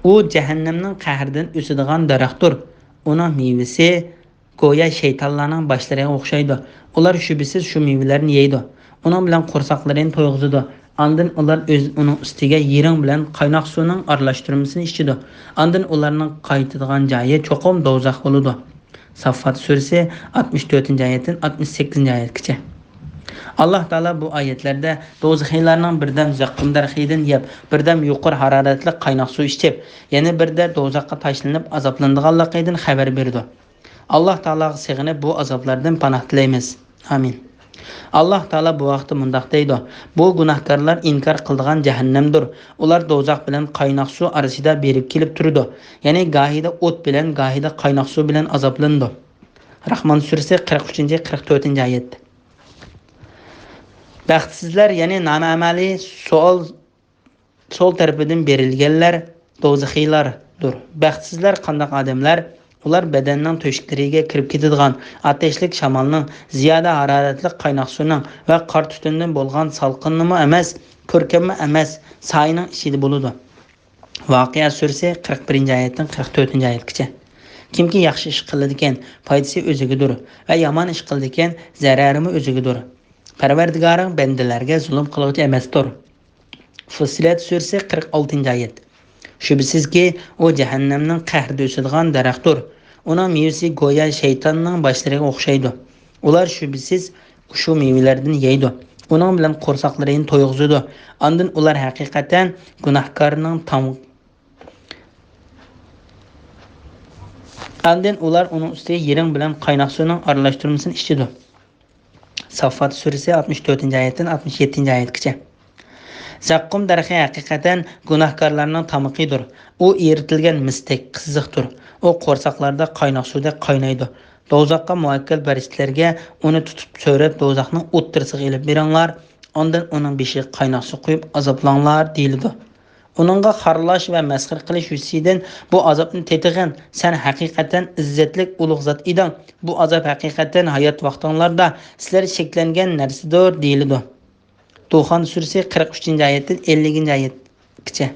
ئۇ جەھەننەمنىڭ قەھرىدىن ئۆسىدىغان دەرەختۇر. ئۇنىڭ مېۋىسى گويا شەيتانلارنىڭ باشلىرىغا ئوخشايدۇ. ئۇلار شۈبھىسىز شۇ مېۋىلەرنى يەيدۇ. ئۇنىڭ بىلەن قورساقلىرىنى تويغۇزىدۇ. ئاندىن ئۇلار ئۆز ئۇنىڭ ئۈستىگە يىرىڭ بىلەن قايناق سۇنىڭ ئارىلاشتۇرمىسىنى ئىچىدۇ. ئاندىن ئۇلارنىڭ قايتىدىغان جايى چوقۇم دوزاخ بولىدۇ. ساففات سۈرىسى ئاتمىش تۆتىنچى ئايەتتىن ئاتمىش سەككىزىنچى ئايەتكىچە. ئاللاھ تائالا بۇ ئايەتلەردە دوزىخىيلارنىڭ بىردەم زەققۇم دەرىخىدىن يەپ، بىردەم يۇقىرى ھارارەتلىك قايناق سۇ ئىچىپ، يەنە بىردە دوزاخقا تاشلىنىپ ئازابلىنىدىغانلىقىدىن خەۋەر بېرىدۇ. ئاللاھ تائالاغا سېغىنىپ بۇ ئازابلاردىن پاناھ تىلەيمىز. ئامىن. ئاللاھ تائالا بۇ ھەقتە مۇنداق دەيدۇ: بۇ گۇناھكارلار ئىنكار قىلىدىغان جەھەننەمدۇر. ئۇلار دوزاخ بىلەن قايناق سۇ ئارىسىدا بېرىپ كېلىپ تۇرىدۇ. يەنى گاھىدا ئوت بىلەن، گاھىدا قايناق سۇ بىلەن ئازابلىنىدۇ. راھمان سۈرىسى قىرىق ئۈچىنچى، قىرىق تۆتىنچى ئايەت. بەختسىزلەر، يەنى نامەمەلى سوئال سول تەرىپىدىن بېرىلگەنلەر دوزىخىيلاردۇر. بەختسىزلەر قانداق ئادەملەر؟ ئۇلار بەدەننىڭ تۆشۈكلىرىگە كىرىپ كېتىدىغان ئاتەشلىك شامالنىڭ، زىيادە ھارارەتلىك قايناق سۇنىڭ ۋە قارا تۈتۈندىن بولغان سالقىننىمۇ ئەمەس، كۆركەممۇ ئەمەس سايىنىڭ ئىچىدە بولىدۇ. ۋاقىئە سۈرىسى قىرىق بىرىنچى ئايەتتىن قىرىق تۆتىنچى ئايەتكىچە. كىمكى ياخشى ئىش قىلىدىكەن، پايدىسى ئۆزىگىدۇر ۋە يامان ئىش قىلىدىكەن، زەرەرىمۇ ئۆزىگىدۇر. پەرۋەردىگارىڭ بەندىلەرگە زۇلۇم قىلغۇچى ئەمەستۇر. فۇسسىلەت سۈرىسى قىرىق ئالتىنچى ئايەت. شۈبھىسىزكى، ئۇ جەھەننەمنىڭ قەھرىدە ئۆسىدىغان دەرەختۇر. ئۇنىڭ مېۋىسى گويا شەيتاننىڭ باشلىرىغا ئوخشايدۇ. ئۇلار شۈبھىسىز شۇ مېۋىلەردىن يەيدۇ. ئۇنىڭ بىلەن قورساقلىرىنى تويغۇزىدۇ. ئاندىن ئۇلار ھەقىقەتەن گۇناھكارنىڭ تام-، ئاندىن ئۇلار ئۇنىڭ ئۈستىگە يىرىڭ بىلەن قايناق سۇنىڭ ئارىلاشتۇرمىسىنى ئىچىدۇ. ساففات سۈرىسى ئاتمىش تۆتىنچى ئايەتتىن ئاتمىش يەتتىنچى ئايەتكىچە. زەققۇم دەرىخى ھەقىقەتەن گۇناھكارلارنىڭ تامىقىدۇر. ئۇ ئېرىتىلگەن مىستەك قىزىقتۇر. ئۇ قورساقلاردا قايناق سۇدەك قاينايدۇ. دوزاخقا مۇۋەككىل پەرىشتىلەرگە ئۇنى تۇتۇپ سۆرەپ، دوزاخنىڭ ئوتتۇرىسىغا ئېلىپ بېرىڭلار، ئاندىن ئۇنىڭ بېشىغا قايناق سۇ قۇيۇپ ئازابلاڭلار، دېيىلىدۇ. ئۇنىڭغا خارلاش ۋە مەسخىرە قىلىش يۈزىسىدىن، بۇ ئازابنى تېتىغىن، سەن ھەقىقەتەن ئىززەتلىك ئۇلۇغ زات ئىدىڭ، بۇ ئازاب ھەقىقەتەن ھايات ۋاقتىڭلاردا سىلەر شەكلەنگەن نەرسىدۇر، دېيىلىدۇ. دۇخان سۈرىسى قىرىق ئۈچىنچى ئايەتتىن ئەللىكىنچى ئايەتكىچە.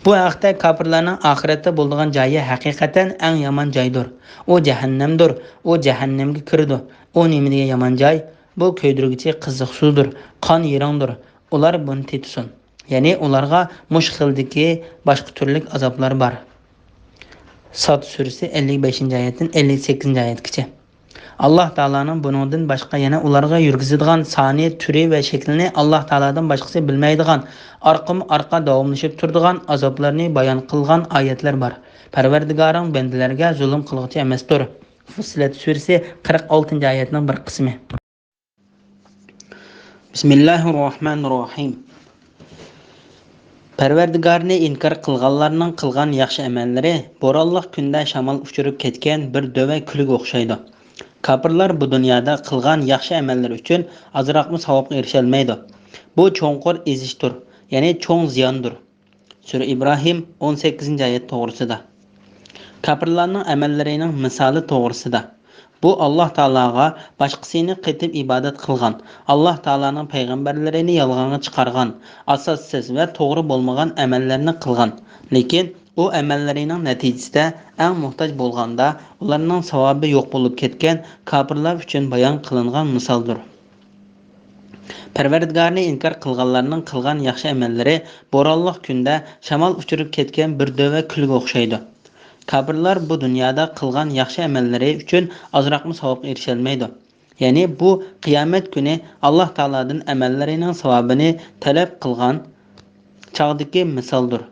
بۇ ھەقتە كاپىرلارنىڭ ئاخىرەتتە بولىدىغان جايى ھەقىقەتەن ئەڭ يامان جايدۇر. ئۇ جەھەننەمدۇر. ئۇ جەھەننەمگە كىرىدۇ. ئۇ نېمە دېگەن يامان جاي؟ بۇ كۆيدۈرگۈچى قىزىق سۇدۇر. قان يىرىڭدۇر. ئۇلار بۇنى تېتىسۇن. يەنى ئۇلارغا مۇشۇ خىلدىكى باشقا تۈرلۈك ئازابلار بار. ساد سۈرىسى ئەللىك بەشىنچى ئايەتتىن ئەللىك سەككىزىنچى ئايەتكىچە. ئاللاھ تائالانىڭ بۇنىڭدىن باشقا يەنە ئۇلارغا يۈرگۈزىدىغان سانى، تۈرى ۋە شەكلىنى ئاللاھ تائالادىن باشقىسى بىلمەيدىغان، ئارقىمۇ ئارقا داۋاملىشىپ تۇرىدىغان ئازابلارنى بايان قىلغان ئايەتلەر بار. پەرۋەردىگارىڭ بەندىلەرگە زۇلۇم قىلغۇچى ئەمەستۇر. فۇسسىلەت سۈرىسى قىرىق ئالتىنچى ئايەتنىڭ بىر قىسمى. بىسمىللاھىررەھمانىررەھىم. پەرۋەردىگارىنى ئىنكار قىلغانلارنىڭ قىلغان ياخشى ئەمەللىرى بورانلىق كۈندە شامال ئۇچۇرۇپ كەتكەن بىر دۆۋە كۈلگە ئوخشايدۇ. كاپىرلار بۇ دۇنيادا قىلغان ياخشى ئەمەللىرى ئۈچۈن ئازراقمۇ ساۋابقا ئېرىشەلمەيدۇ. بۇ چوڭقۇر ئېزىشتۇر، يەنى چوڭ زىياندۇر. سۈرە ئىبراھىم ئون سەككىزىنچى ئايەت توغرىسىدا. كاپىرلارنىڭ ئەمەللىرىنىڭ مىسالى توغرىسىدا. بۇ ئاللاھ تائالاغا باشقىسىنى قېتىپ ئىبادەت قىلغان، ئاللاھ تائالانىڭ پەيغەمبەرلىرىنى يالغانغا چىقارغان، ئاساسسىز ۋە توغرا بولمىغان ئەمەللەرنى قىلغان. لېكىن ئۇ ئەمەللىرىنىڭ نەتىجىسىدە ئەڭ موھتاج بولغاندا ئۇلارنىڭ ساۋابى يوق بولۇپ كەتكەن كاپىرلار ئۈچۈن بايان قىلىنغان مىسالدۇر. پەرۋەردىگارىنى ئىنكار قىلغانلارنىڭ قىلغان ياخشى ئەمەللىرى بورانلىق كۈندە شامال ئۇچۇرۇپ كەتكەن بىر دۆۋە كۈلگە ئوخشايدۇ. كاپىرلار بۇ دۇنيادا قىلغان ياخشى ئەمەللىرى ئۈچۈن ئازراقمۇ ساۋابقا ئېرىشەلمەيدۇ. يەنى بۇ قىيامەت كۈنى ئاللاھ تائالادىن ئەمەللىرىنىڭ ساۋابىنى تەلەپ قىلغان چاغدىكى مىسالدۇر.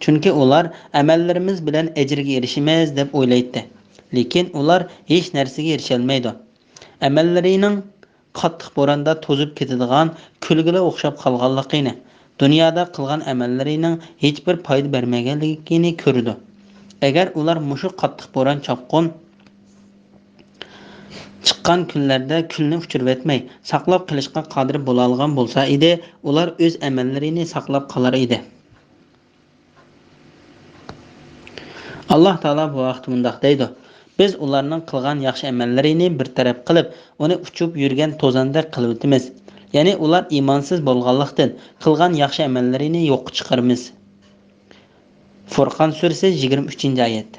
چۈنكى ئۇلار ئەمەللىرىمىز بىلەن ئەجىرگە ئېرىشىمىز دەپ ئويلايتتى. لېكىن ئۇلار ھېچ نەرسىگە ئېرىشەلمەيدۇ. ئەمەللىرىنىڭ قاتتىق بوراندا توزۇپ كېتىدىغان كۈلگىلا ئوخشاپ قالغانلىقىنى، دۇنيادا قىلغان ئەمەللىرىنىڭ ھېچبىر پايدا بەرمىگەنلىكىنى كۆرىدۇ. ئەگەر ئۇلار مۇشۇ قاتتىق بوران-چاپقۇن چىققان كۈنلەردە كۈلنى ئۇچۇرۇۋەتمەي، ساقلاپ قېلىشقا قادىر بولالىغان بولسا ئىدى، ئۇلار ئۆز ئەمەللىرىنى ساقلاپ قالار ئىدى. ئاللاھ تائالا بۇ ھەقتە مۇنداق دەيدۇ: بىز ئۇلارنىڭ قىلغان ياخشى ئەمەللىرىنى بىر تەرەپ قىلىپ، ئۇنى ئۇچۇپ يۈرگەن توزاندەك قىلىۋېتىمىز. يەنى ئۇلار ئىمانسىز بولغانلىقتىن، قىلغان ياخشى ئەمەللىرىنى يوققا چىقىرىمىز. فۇرقان سۈرىسى، يىگىرمە ئۈچىنچى ئايەت.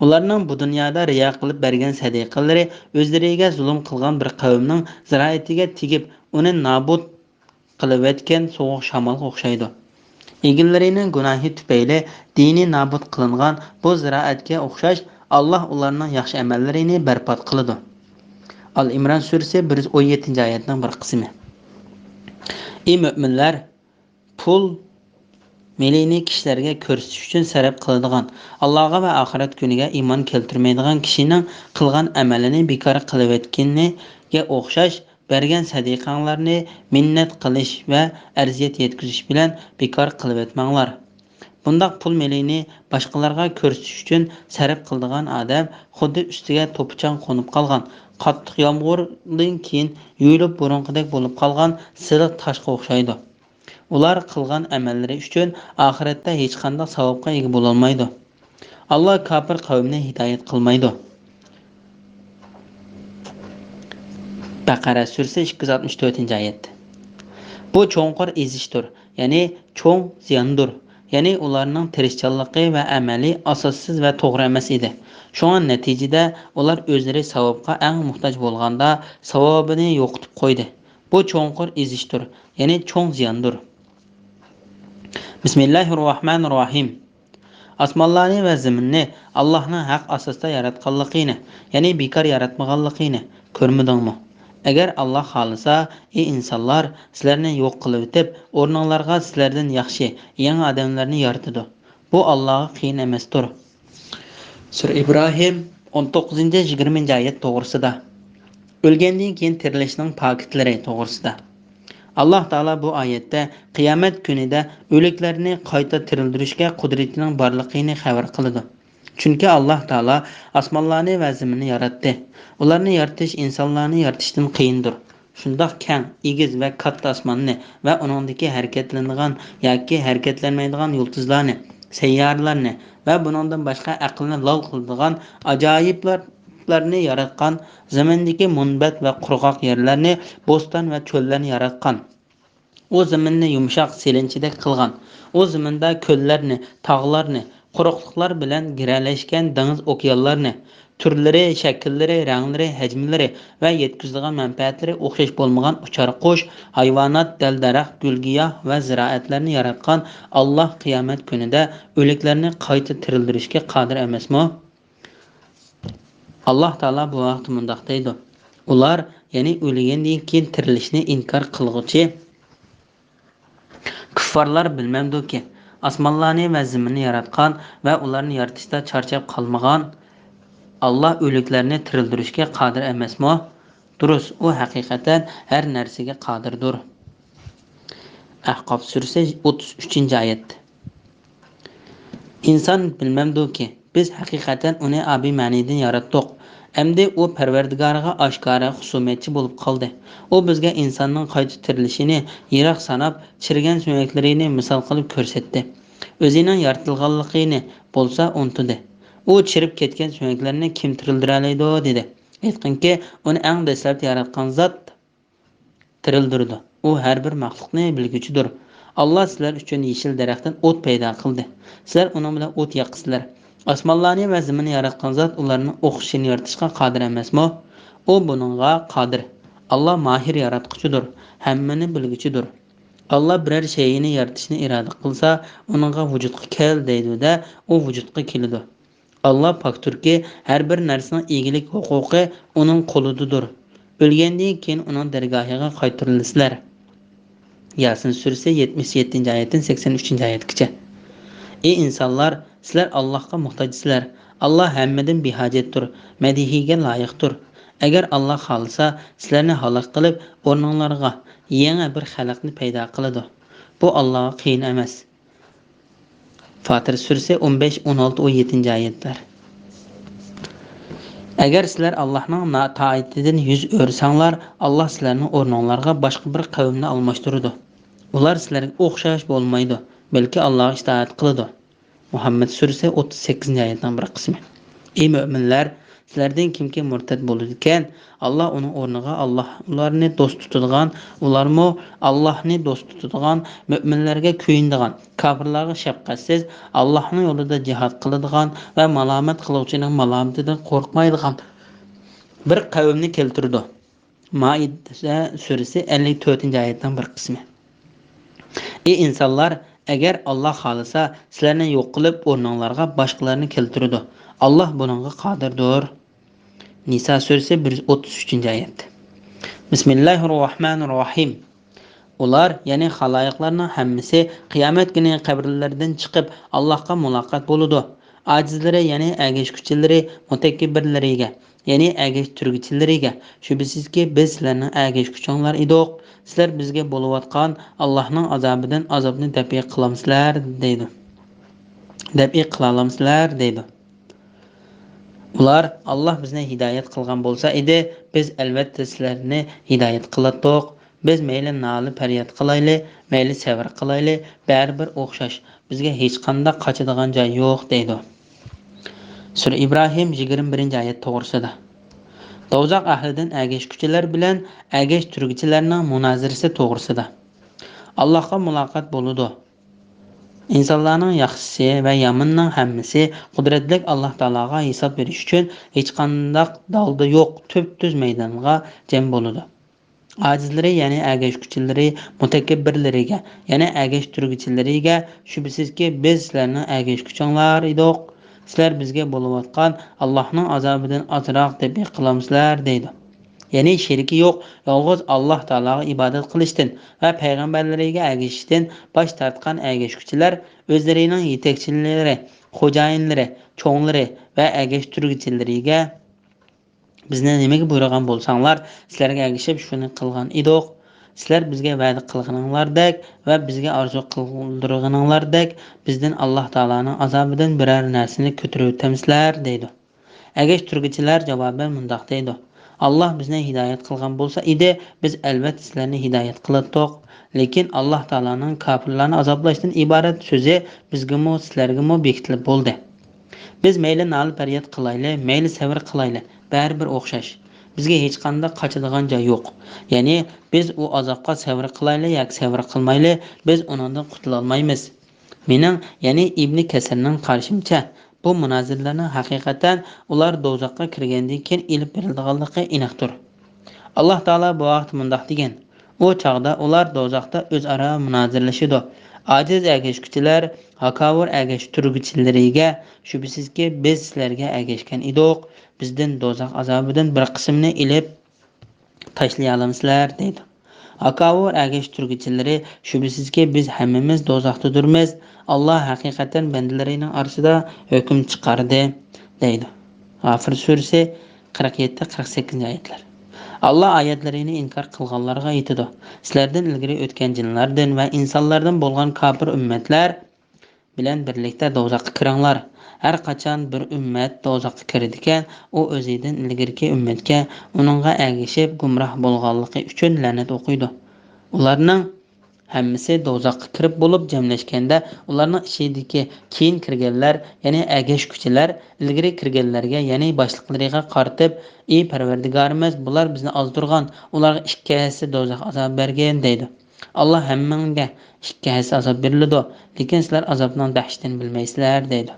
ئۇلارنىڭ بۇ دۇنيادا رىيا قىلىپ بەرگەن سەدىقىلىرى ئۆزلىرىگە زۇلۇم قىلغان بىر قەۋمنىڭ زىرائىتىگە تېگىپ، ئۇنى نابۇت قىلىۋەتكەن سوغۇق شامالغا ئوخشايدۇ. ئىگىلىرىنىڭ گۇناھى تۈپەيلى دىنى نابۇت قىلىنغان بۇ زىرائەتكە ئوخشاش، ئاللاھ ئۇلارنىڭ ياخشى ئەمەللىرىنى بەربات قىلىدۇ. ئال ئىمران سۈرىسى، بىر يۈز ئون يەتتىنچى ئايەتنىڭ بىر قىسمى. ئى مۆمىنلەر! پۇل مېلىنى كىشىلەرگە كۆرسىتىش ئۈچۈن سەرپ قىلىدىغان، ئاللاغا ۋە ئاخىرەت كۈنىگە ئىمان كەلتۈرمەيدىغان كىشىنىڭ قىلغان ئەمىلىنى بىكار قىلىۋەتكىنىگە ئوخشاش، بەرگەن سەدىقەڭلارنى مىننەت قىلىش ۋە ئەزىيەت يەتكۈزۈش بىلەن بىكار قىلىۋەتمەڭلار. بۇنداق پۇل مېلىنى باشقىلارغا كۆرسىتىش ئۈچۈن سەرپ قىلىدىغان ئادەم خۇددى ئۈستىگە توپا-چاڭ قونۇپ قالغان، قاتتىق يامغۇردىن كېيىن يۇيۇلۇپ بۇرۇنقىدەك بولۇپ قالغان سىلىق تاشقا ئوخشايدۇ. ئۇلار قىلغان ئەمەللىرى ئۈچۈن ئاخىرەتتە ھېچقانداق ساۋابقا ئىگە بولالمايدۇ. ئاللا كاپىر قەۋمنى ھىدايەت قىلمايدۇ. بەقەرە سۈرىسى، ئىككى يۈز ئاتمىش تۆتىنچى ئايەت. بۇ چوڭقۇر ئېزىشتۇر، يەنى چوڭ زىياندۇر. يەنى ئۇلارنىڭ تىرىشچانلىقى ۋە ئەمەلى ئاساسسىز ۋە توغرا ئەمەس ئىدى. شۇڭا نەتىجىدە ئۇلار ئۆزلىرى ساۋابقا ئەڭ موھتاج بولغاندا ساۋابىنى يوقىتىپ قويدى. بۇ چوڭقۇر ئېزىشتۇر، يەنى چوڭ زىياندۇر. بىسمىللاھىرراھمانىرراھىم. ئاسمانلارنى ۋە زېمىننى ئاللاھنىڭ ھەق ئاساستا ياراتقانلىقىنى، يەنى بىكار ياراتمىغانلىقىنى كۆرمىدىڭمۇ؟ ئەگەر ئاللاھ خالىسا، ئى ئىنسانلار، سىلەرنى يوق قىلىۋېتىپ، ئورنۇڭلارغا سىلەردىن ياخشى، يېڭى ئادەملەرنى يارىتىدۇ. بۇ ئاللاغا قىيىن ئەمەستۇر. سۈرە ئىبراھىم، ئون توققۇزىنچى، يىگىرمىنچى ئايەت توغرىسىدا. ئۆلگەندىن كېيىن تىرىلىشنىڭ پاكىتلىرى توغرىسىدا. ئاللاھ تائالا بۇ ئايەتتە قىيامەت كۈنىدە ئۆلۈكلەرنى قايتا تىرىلدۈرۈشكە قۇدرىتىنىڭ بارلىقىنى خەۋەر قىلىدۇ. چۈنكى ئاللاھ تائالا ئاسمانلارنى ۋە زېمىننى ياراتتى. ئۇلارنى يارىتىش ئىنسانلارنى يارىتىشتىن قىيىندۇر. شۇنداق كەڭ، ئېگىز ۋە كاتتا ئاسماننى ۋە ئۇنىڭدىكى ھەرىكەتلىنىدىغان ياكى ھەرىكەتلەنمەيدىغان يۇلتۇزلارنى، سەييارىلارنى ۋە بۇنىڭدىن باشقا ئەقىلنى لال قىلىدىغان ئاجايىپلارنى ياراتقان، زېمىندىكى مۇنبەت ۋە قۇرغاق يەرلەرنى، بوستان ۋە چۆللەرنى ياراتقان. ئۇ زېمىننى يۇمشاق سېلىنچىدەك قىلغان. ئۇ زېمىندا كۆللەرنى، تاغلارنى، قۇرۇقلۇقلار بىلەن گىرەلەشكەن دېڭىز، ئوكيانلارنى، تۈرلىرى، شەكىللىرى، رەڭلىرى، ھەجىملىرى ۋە يەتكۈزىدىغان مەنپەئەتلىرى ئوخشاش بولمىغان ئۇچار قۇش، ھايۋانات، دەل-دەرەخ، گۈل-گىياھ ۋە زىرائەتلەرنى ياراتقان ئاللاھ قىيامەت كۈنىدە ئۆلۈكلەرنى قايتا تىرىلدۈرۈشكە قادىر ئەمەسمۇ؟ ئاللاھ تائالا بۇ ھەقتە مۇنداق دەيدۇ: ئۇلار، يەنى ئۆلگەندىن كېيىن تىرىلىشنى ئىنكار قىلغۇچى كۇففارلار بىلمەمدۇكى، ئاسمانلارنى ۋە زېمىننى ياراتقان ۋە ئۇلارنى يارىتىشتا چارچاپ قالمىغان ئاللاھ ئۆلۈكلەرنى تىرىلدۈرۈشكە قادىر ئەمەسمۇ؟ دۇرۇس، ئۇ ھەقىقەتەن ھەر نەرسىگە قادىردۇر. ئەھقاف سۈرىسى، ئوتتۇز ئۈچىنچى ئايەت. ئىنسان بىلمەمدۇكى، بىز ھەقىقەتەن ئۇنى ئابىي مەنىدىن ياراتتۇق. ئەمدى ئۇ پەرۋەردىگارىغا ئاشكارا خۇسۇمەتچى بولۇپ قالدى. ئۇ بىزگە ئىنساننىڭ قايتا تىرىلىشىنى يىراق ساناپ، چىرىگەن سۆڭەكلىرىنى مىسال قىلىپ كۆرسەتتى. ئۆزىنىڭ يارىتىلغانلىقىنى بولسا ئۇنتۇدى. ئۇ چىرىپ كەتكەن سۆڭەكلەرنى كىم تىرىلدۈرەلەيدۇ؟ دېدى. ئېيتقىنكى، ئۇنى ئەڭ دەسلەپتە ياراتقان زات تىرىلدۈرىدۇ. ئۇ ھەر بىر مەخلۇقنى بىلگۈچىدۇر. ئاللا سىلەر ئۈچۈن يېشىل دەرەختىن ئوت پەيدا قىلدى. سىلەر ئۇنىڭ بىلەن ئوت ياقىسىلەر. ئاسمانلارنى ۋە زېمىننى ياراتقان زات ئۇلارنى ئوخشىشىنى يارىتىشقا قادىر ئەمەسمۇ؟ ئۇ بۇنىڭغا قادىر. ئاللا ماھىر ياراتقۇچىدۇر، ھەممىنى بىلگۈچىدۇر. ئاللا بىرەر شەيئىنى يارىتىشنى ئىرادە قىلسا، ئۇنىڭغا ۋۇجۇدقا كەل دەيدۇ-دە، ئۇ ۋۇجۇدقا كېلىدۇ. ئاللا پاكتۇركى، ھەر بىر نەرسىنىڭ ئىگىلىك ھوقۇقى ئۇنىڭ قولىدىدۇر. ئۆلگەندىن كېيىن ئۇنىڭ دەرگاھىغا قايتۇرۇلىسىلەر. ياسىن سۈرىسى، يەتمىش يەتتىنچى ئايەتتىن سەكسەن ئۈچىنچى ئايەتكىچە. ئى ئىنسانلار، سىلەر ئاللاھقا موھتاجسىلەر. ئاللا ھەممىدىن بىھاجەتتۇر، مەدھىيگە لايىقتۇر. ئەگەر ئاللا خالىسا، سىلەرنى ھالاك قىلىپ، ئورنۇڭلارغا يېڭى بىر خەلقنى پەيدا قىلىدۇ. بۇ ئاللاغا قىيىن ئەمەس. فاتىر سۈرىسى، ئون بەش، ئون ئالتە، ئون يەتتىنچى ئايەتلەر. ئەگەر سىلەر ئاللاھنىڭ ناتائىتىدىن يۈز ئۆرۈسەڭلار، ئاللا سىلەرنى ئورنۇڭلارغا باشقا بىر قەۋمنى ئالماشتۇرىدۇ. ئۇلار سىلەرگە ئوخشاش بولمايدۇ، بەلكى ئاللاغا ئىتائەت قىلىدۇ. مۇھەممەد سۈرىسى، ئوتتۇز سەككىزىنچى ئايەتنىڭ بىر قىسمى. ئى مۆمىنلەر، سىلەردىن كىمكى مۇرتەت بولىدىكەن، ئاللا ئۇنىڭ ئورنىغا ئاللا ئۇلارنى دوست تۇتىدىغان، ئۇلارمۇ ئاللاھنى دوست تۇتىدىغان، مۆمىنلەرگە كۆيۈنىدىغان، كاپىرلارغا شەپقەتسىز، ئاللاھنىڭ يولىدا جىھاد قىلىدىغان ۋە مالامەت قىلغۇچىنىڭ مالامىتىدىن قورقمايدىغان بىر قەۋمنى كەلتۈرىدۇ. مائىدە سۈرىسى ئەللىك تۆتىنچى ئايەتنىڭ بىر قىسمى. ئى ئىنسانلار، ئەگەر ئاللا خالىسا، سىلەرنى يوق قىلىپ، ئورنۇڭلارغا باشقىلارنى كەلتۈرىدۇ. ئاللا بۇنىڭغا قادىردۇر. نىسا سۈرىسى بىر يۈز ئوتتۇز ئۈچىنچى ئايەت. بىسمىللاھىررەھمانىررەھىم. ئۇلار، يەنى خالايىقلارنىڭ ھەممىسى قىيامەت كۈنى قەبرىلىرىدىن چىقىپ، ئاللاھقا مۇلاقات بولىدۇ. ئاجىزلىرى، يەنى ئەگەشكۈچىلىرى، مۇتەكەببىرلىرىگە، يەنى ئەگەشتۈرگۈچىلىرىگە، شۈبھىسىزكى، بىز سىلەرنىڭ ئەگەشكۈچۈڭلار ئىدۇق. سىلەر بىزگە بولۇۋاتقان ئاللاھنىڭ ئازابىدىن ئازابنى دەپئى قىلامسىلەر؟ دەيدۇ. دەپئى قىلالامسىلەر؟ دەيدۇ. ئۇلار، ئاللا بىزنى ھىدايەت قىلغان بولسا ئىدى، بىز ئەلۋەتتە سىلەرنى ھىدايەت قىلاتتۇق. بىز مەيلى نالە پەرياد قىلايلى، مەيلى سەۋر قىلايلى، بەرىبىر ئوخشاش، بىزگە ھېچقانداق قاچىدىغان جاي يوق، دەيدۇ. سۈرە ئىبراھىم يىگىرمە بىرىنچى ئايەت توغرىسىدا. دوزاخ ئەھلىدىن ئەگەشكۈچىلەر بىلەن ئەگەشتۈرگۈچىلەرنىڭ مۇنازىرىسى توغرىسىدا. ئاللاھقا مۇلاقات بولىدۇ. ئىنسانلارنىڭ ياخشىسى ۋە يامىنىنىڭ ھەممىسى قۇدرەتلىك ئاللاھ تائالاغا ھېساب بېرىش ئۈچۈن ھېچقانداق دالدا يوق تۈپتۈز مەيدانغا جەم بولىدۇ. ئاجىزلىرى، يەنى ئەگەشكۈچىلىرى، مۇتەكەببىرلىرىگە، يەنى ئەگەشتۈرگۈچىلىرىگە، شۈبھىسىزكى، بىز سىلەرنىڭ ئەگەشكۈچىڭلار ئىدۇق. سىلەر بىزگە بولۇۋاتقان ئاللاھنىڭ ئازابىدىن ئازراق دەپئى قىلامسىلەر؟ دەيدۇ. يەنى شېرىكى يوق، يالغۇز ئاللاھ تائالاغا ئىبادەت قىلىشتىن ۋە پەيغەمبەرلىرىگە ئەگىشىشتىن باش تارتقان ئەگەشكۈچىلەر ئۆزلىرىنىڭ يېتەكچىلىرى، خوجايىنلىرى، چوڭلىرى ۋە ئەگەشتۈرگۈچىلىرىگە، بىزنى نېمىگە بۇيرۇغان بولساڭلار، سىلەرگە ئەگىشىپ شۇنى قىلغان ئىدۇق. سىلەر بىزگە ۋەدە قىلغىنىڭلاردەك ۋە بىزگە ئارزۇ قىلدۇرغىنىڭلاردەك بىزدىن ئاللاھ تائالانىڭ ئازابىدىن بىرەر نەرسىنى كۆتۈرۈۋېتەمسىلەر؟ دەيدۇ. ئەگەشتۈرگۈچىلەر جاۋابەن مۇنداق دەيدۇ: ئاللاھ بىزنى ھىدايەت قىلغان بولسا ئىدى، بىز ئەلۋەتتە سىلەرنى ھىدايەت قىلاتتۇق. لېكىن ئاللاھ تائالانىڭ كاپىرلارنى ئازابلاشتىن ئىبارەت سۆزى بىزگىمۇ، سىلەرگىمۇ بېكىتىلىپ بولدى. بىز مەيلى نالە-پەرياد قىلايلى، مەيلى سەۋر قىلايلى، بەرىبىر ئوخشاش. بىزگە ھېچقانداق قاچىدىغان جاي يوق. يەنى بىز ئۇ ئازابقا سەۋر قىلايلى ياكى سەۋر قىلمايلى، بىز ئۇنىڭدىن قۇتۇلالمايمىز. مېنىڭ، يەنى ئىبنى كەسىرنىڭ قارىشىمچە، بۇ مۇنازىرىلەرنىڭ ھەقىقەتەن ئۇلار دوزاخقا كىرگەندىن كېيىن ئېلىپ بېرىلىدىغانلىقى ئېنىقتۇر. ئاللاھ تائالا بۇ ھەقتە مۇنداق دېگەن: ئۇ چاغدا ئۇلار دوزاختا ئۆزئارا مۇنازىرىلىشىدۇ. ئاجىز ئەگەشكۈچىلەر ھاكاۋۇر ئەگەشتۈرگۈچىلىرىگە، شۈبھىسىزكى، بىز سىلەرگە ئەگەشكەن ئىدۇق، بىزدىن دوزاخ ئازابىدىن بىر قىسمىنى ئېلىپ تاشلىيالامسىلەر؟ دەيدۇ. ھاكاۋۇر ئەگەشتۈرگۈچىلىرى، شۈبھىسىزكى، بىز ھەممىمىز دوزاختىدۇرمىز. ئاللاھ ھەقىقەتەن بەندىلىرىنىڭ ئارىسىدا ھۆكۈم چىقاردى، دەيدۇ. غافىر سۈرىسى قىرىق يەتتە، قىرىق سەككىزىنچى ئايەتلەر. ئاللاھ ئايەتلىرىنى ئىنكار قىلغانلارغا ئېيتىدۇ: سىلەردىن ئىلگىرى ئۆتكەن جىنلاردىن ۋە ئىنسانلاردىن بولغان كاپىر ئۈممەتلەر بىلەن بىرلىكتە دوزاخقا كىرىڭلار. ھەر قاچان بىر ئۈممەت دوزاخقا كىرىدىكەن، ئۇ ئۆزىدىن ئىلگىرىكى ئۈممەتكە ئۇنىڭغا ئەگىشىپ گۇمراھ بولغانلىقى ئۈچۈن لەنەت ئوقۇيدۇ. ئۇلارنىڭ ھەممىسى دوزاخقا كىرىپ بولۇپ جەملەشكەندە، ئۇلارنىڭ ئىچىدىكى كېيىن كىرگەنلەر، يەنى ئەگەشكۈچىلەر ئىلگىرى كىرگەنلەرگە، يەنى باشلىقلىرىغا قارىتىپ: ئى پەرۋەردىگارىمىز، بۇلار بىزنى ئازدۇرغان، ئۇلارغا ئىككى ھەسسە دوزاخ ئازابى بەرگىن، دەيدۇ. ئاللاھ ھەممىڭگە ئىككى ھەسسە ئازاب بېرىلىدۇ، لېكىن سىلەر ئازابنىڭ دەھشىتىنى بىلمەيسىلەر، دەيدۇ.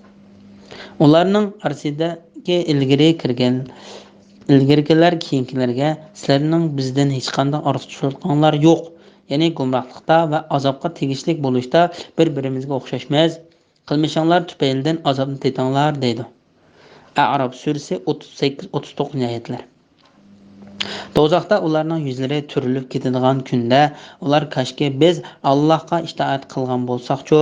ئۇلارنىڭ ئارىسىدىكى ئىلگىرى كىرگەن، ئىلگىرىكىلەر كېيىنكىلەرگە: سىلەرنىڭ بىزدىن ھېچقانداق ئارتۇقچىلىقىڭلار يوق، يەنى گۇمراھلىقتا ۋە ئازابقا تېگىشلىك بولۇشتا بىر-بىرىمىزگە ئوخشاشمىز. قىلمىشىڭلار تۈپەيلىدىن ئازابنى تېتىڭلار، دەيدۇ. ئەئراف سۈرىسى ئوتتۇز سەككىز، ئوتتۇز توققۇزىنچى ئايەتلەر. دوزاختا ئۇلارنىڭ يۈزلىرى تۈرۈلۈپ كېتىدىغان كۈندە، ئۇلار: كاشكى بىز ئاللاھقا ئىتائەت قىلغان بولساقچۇ،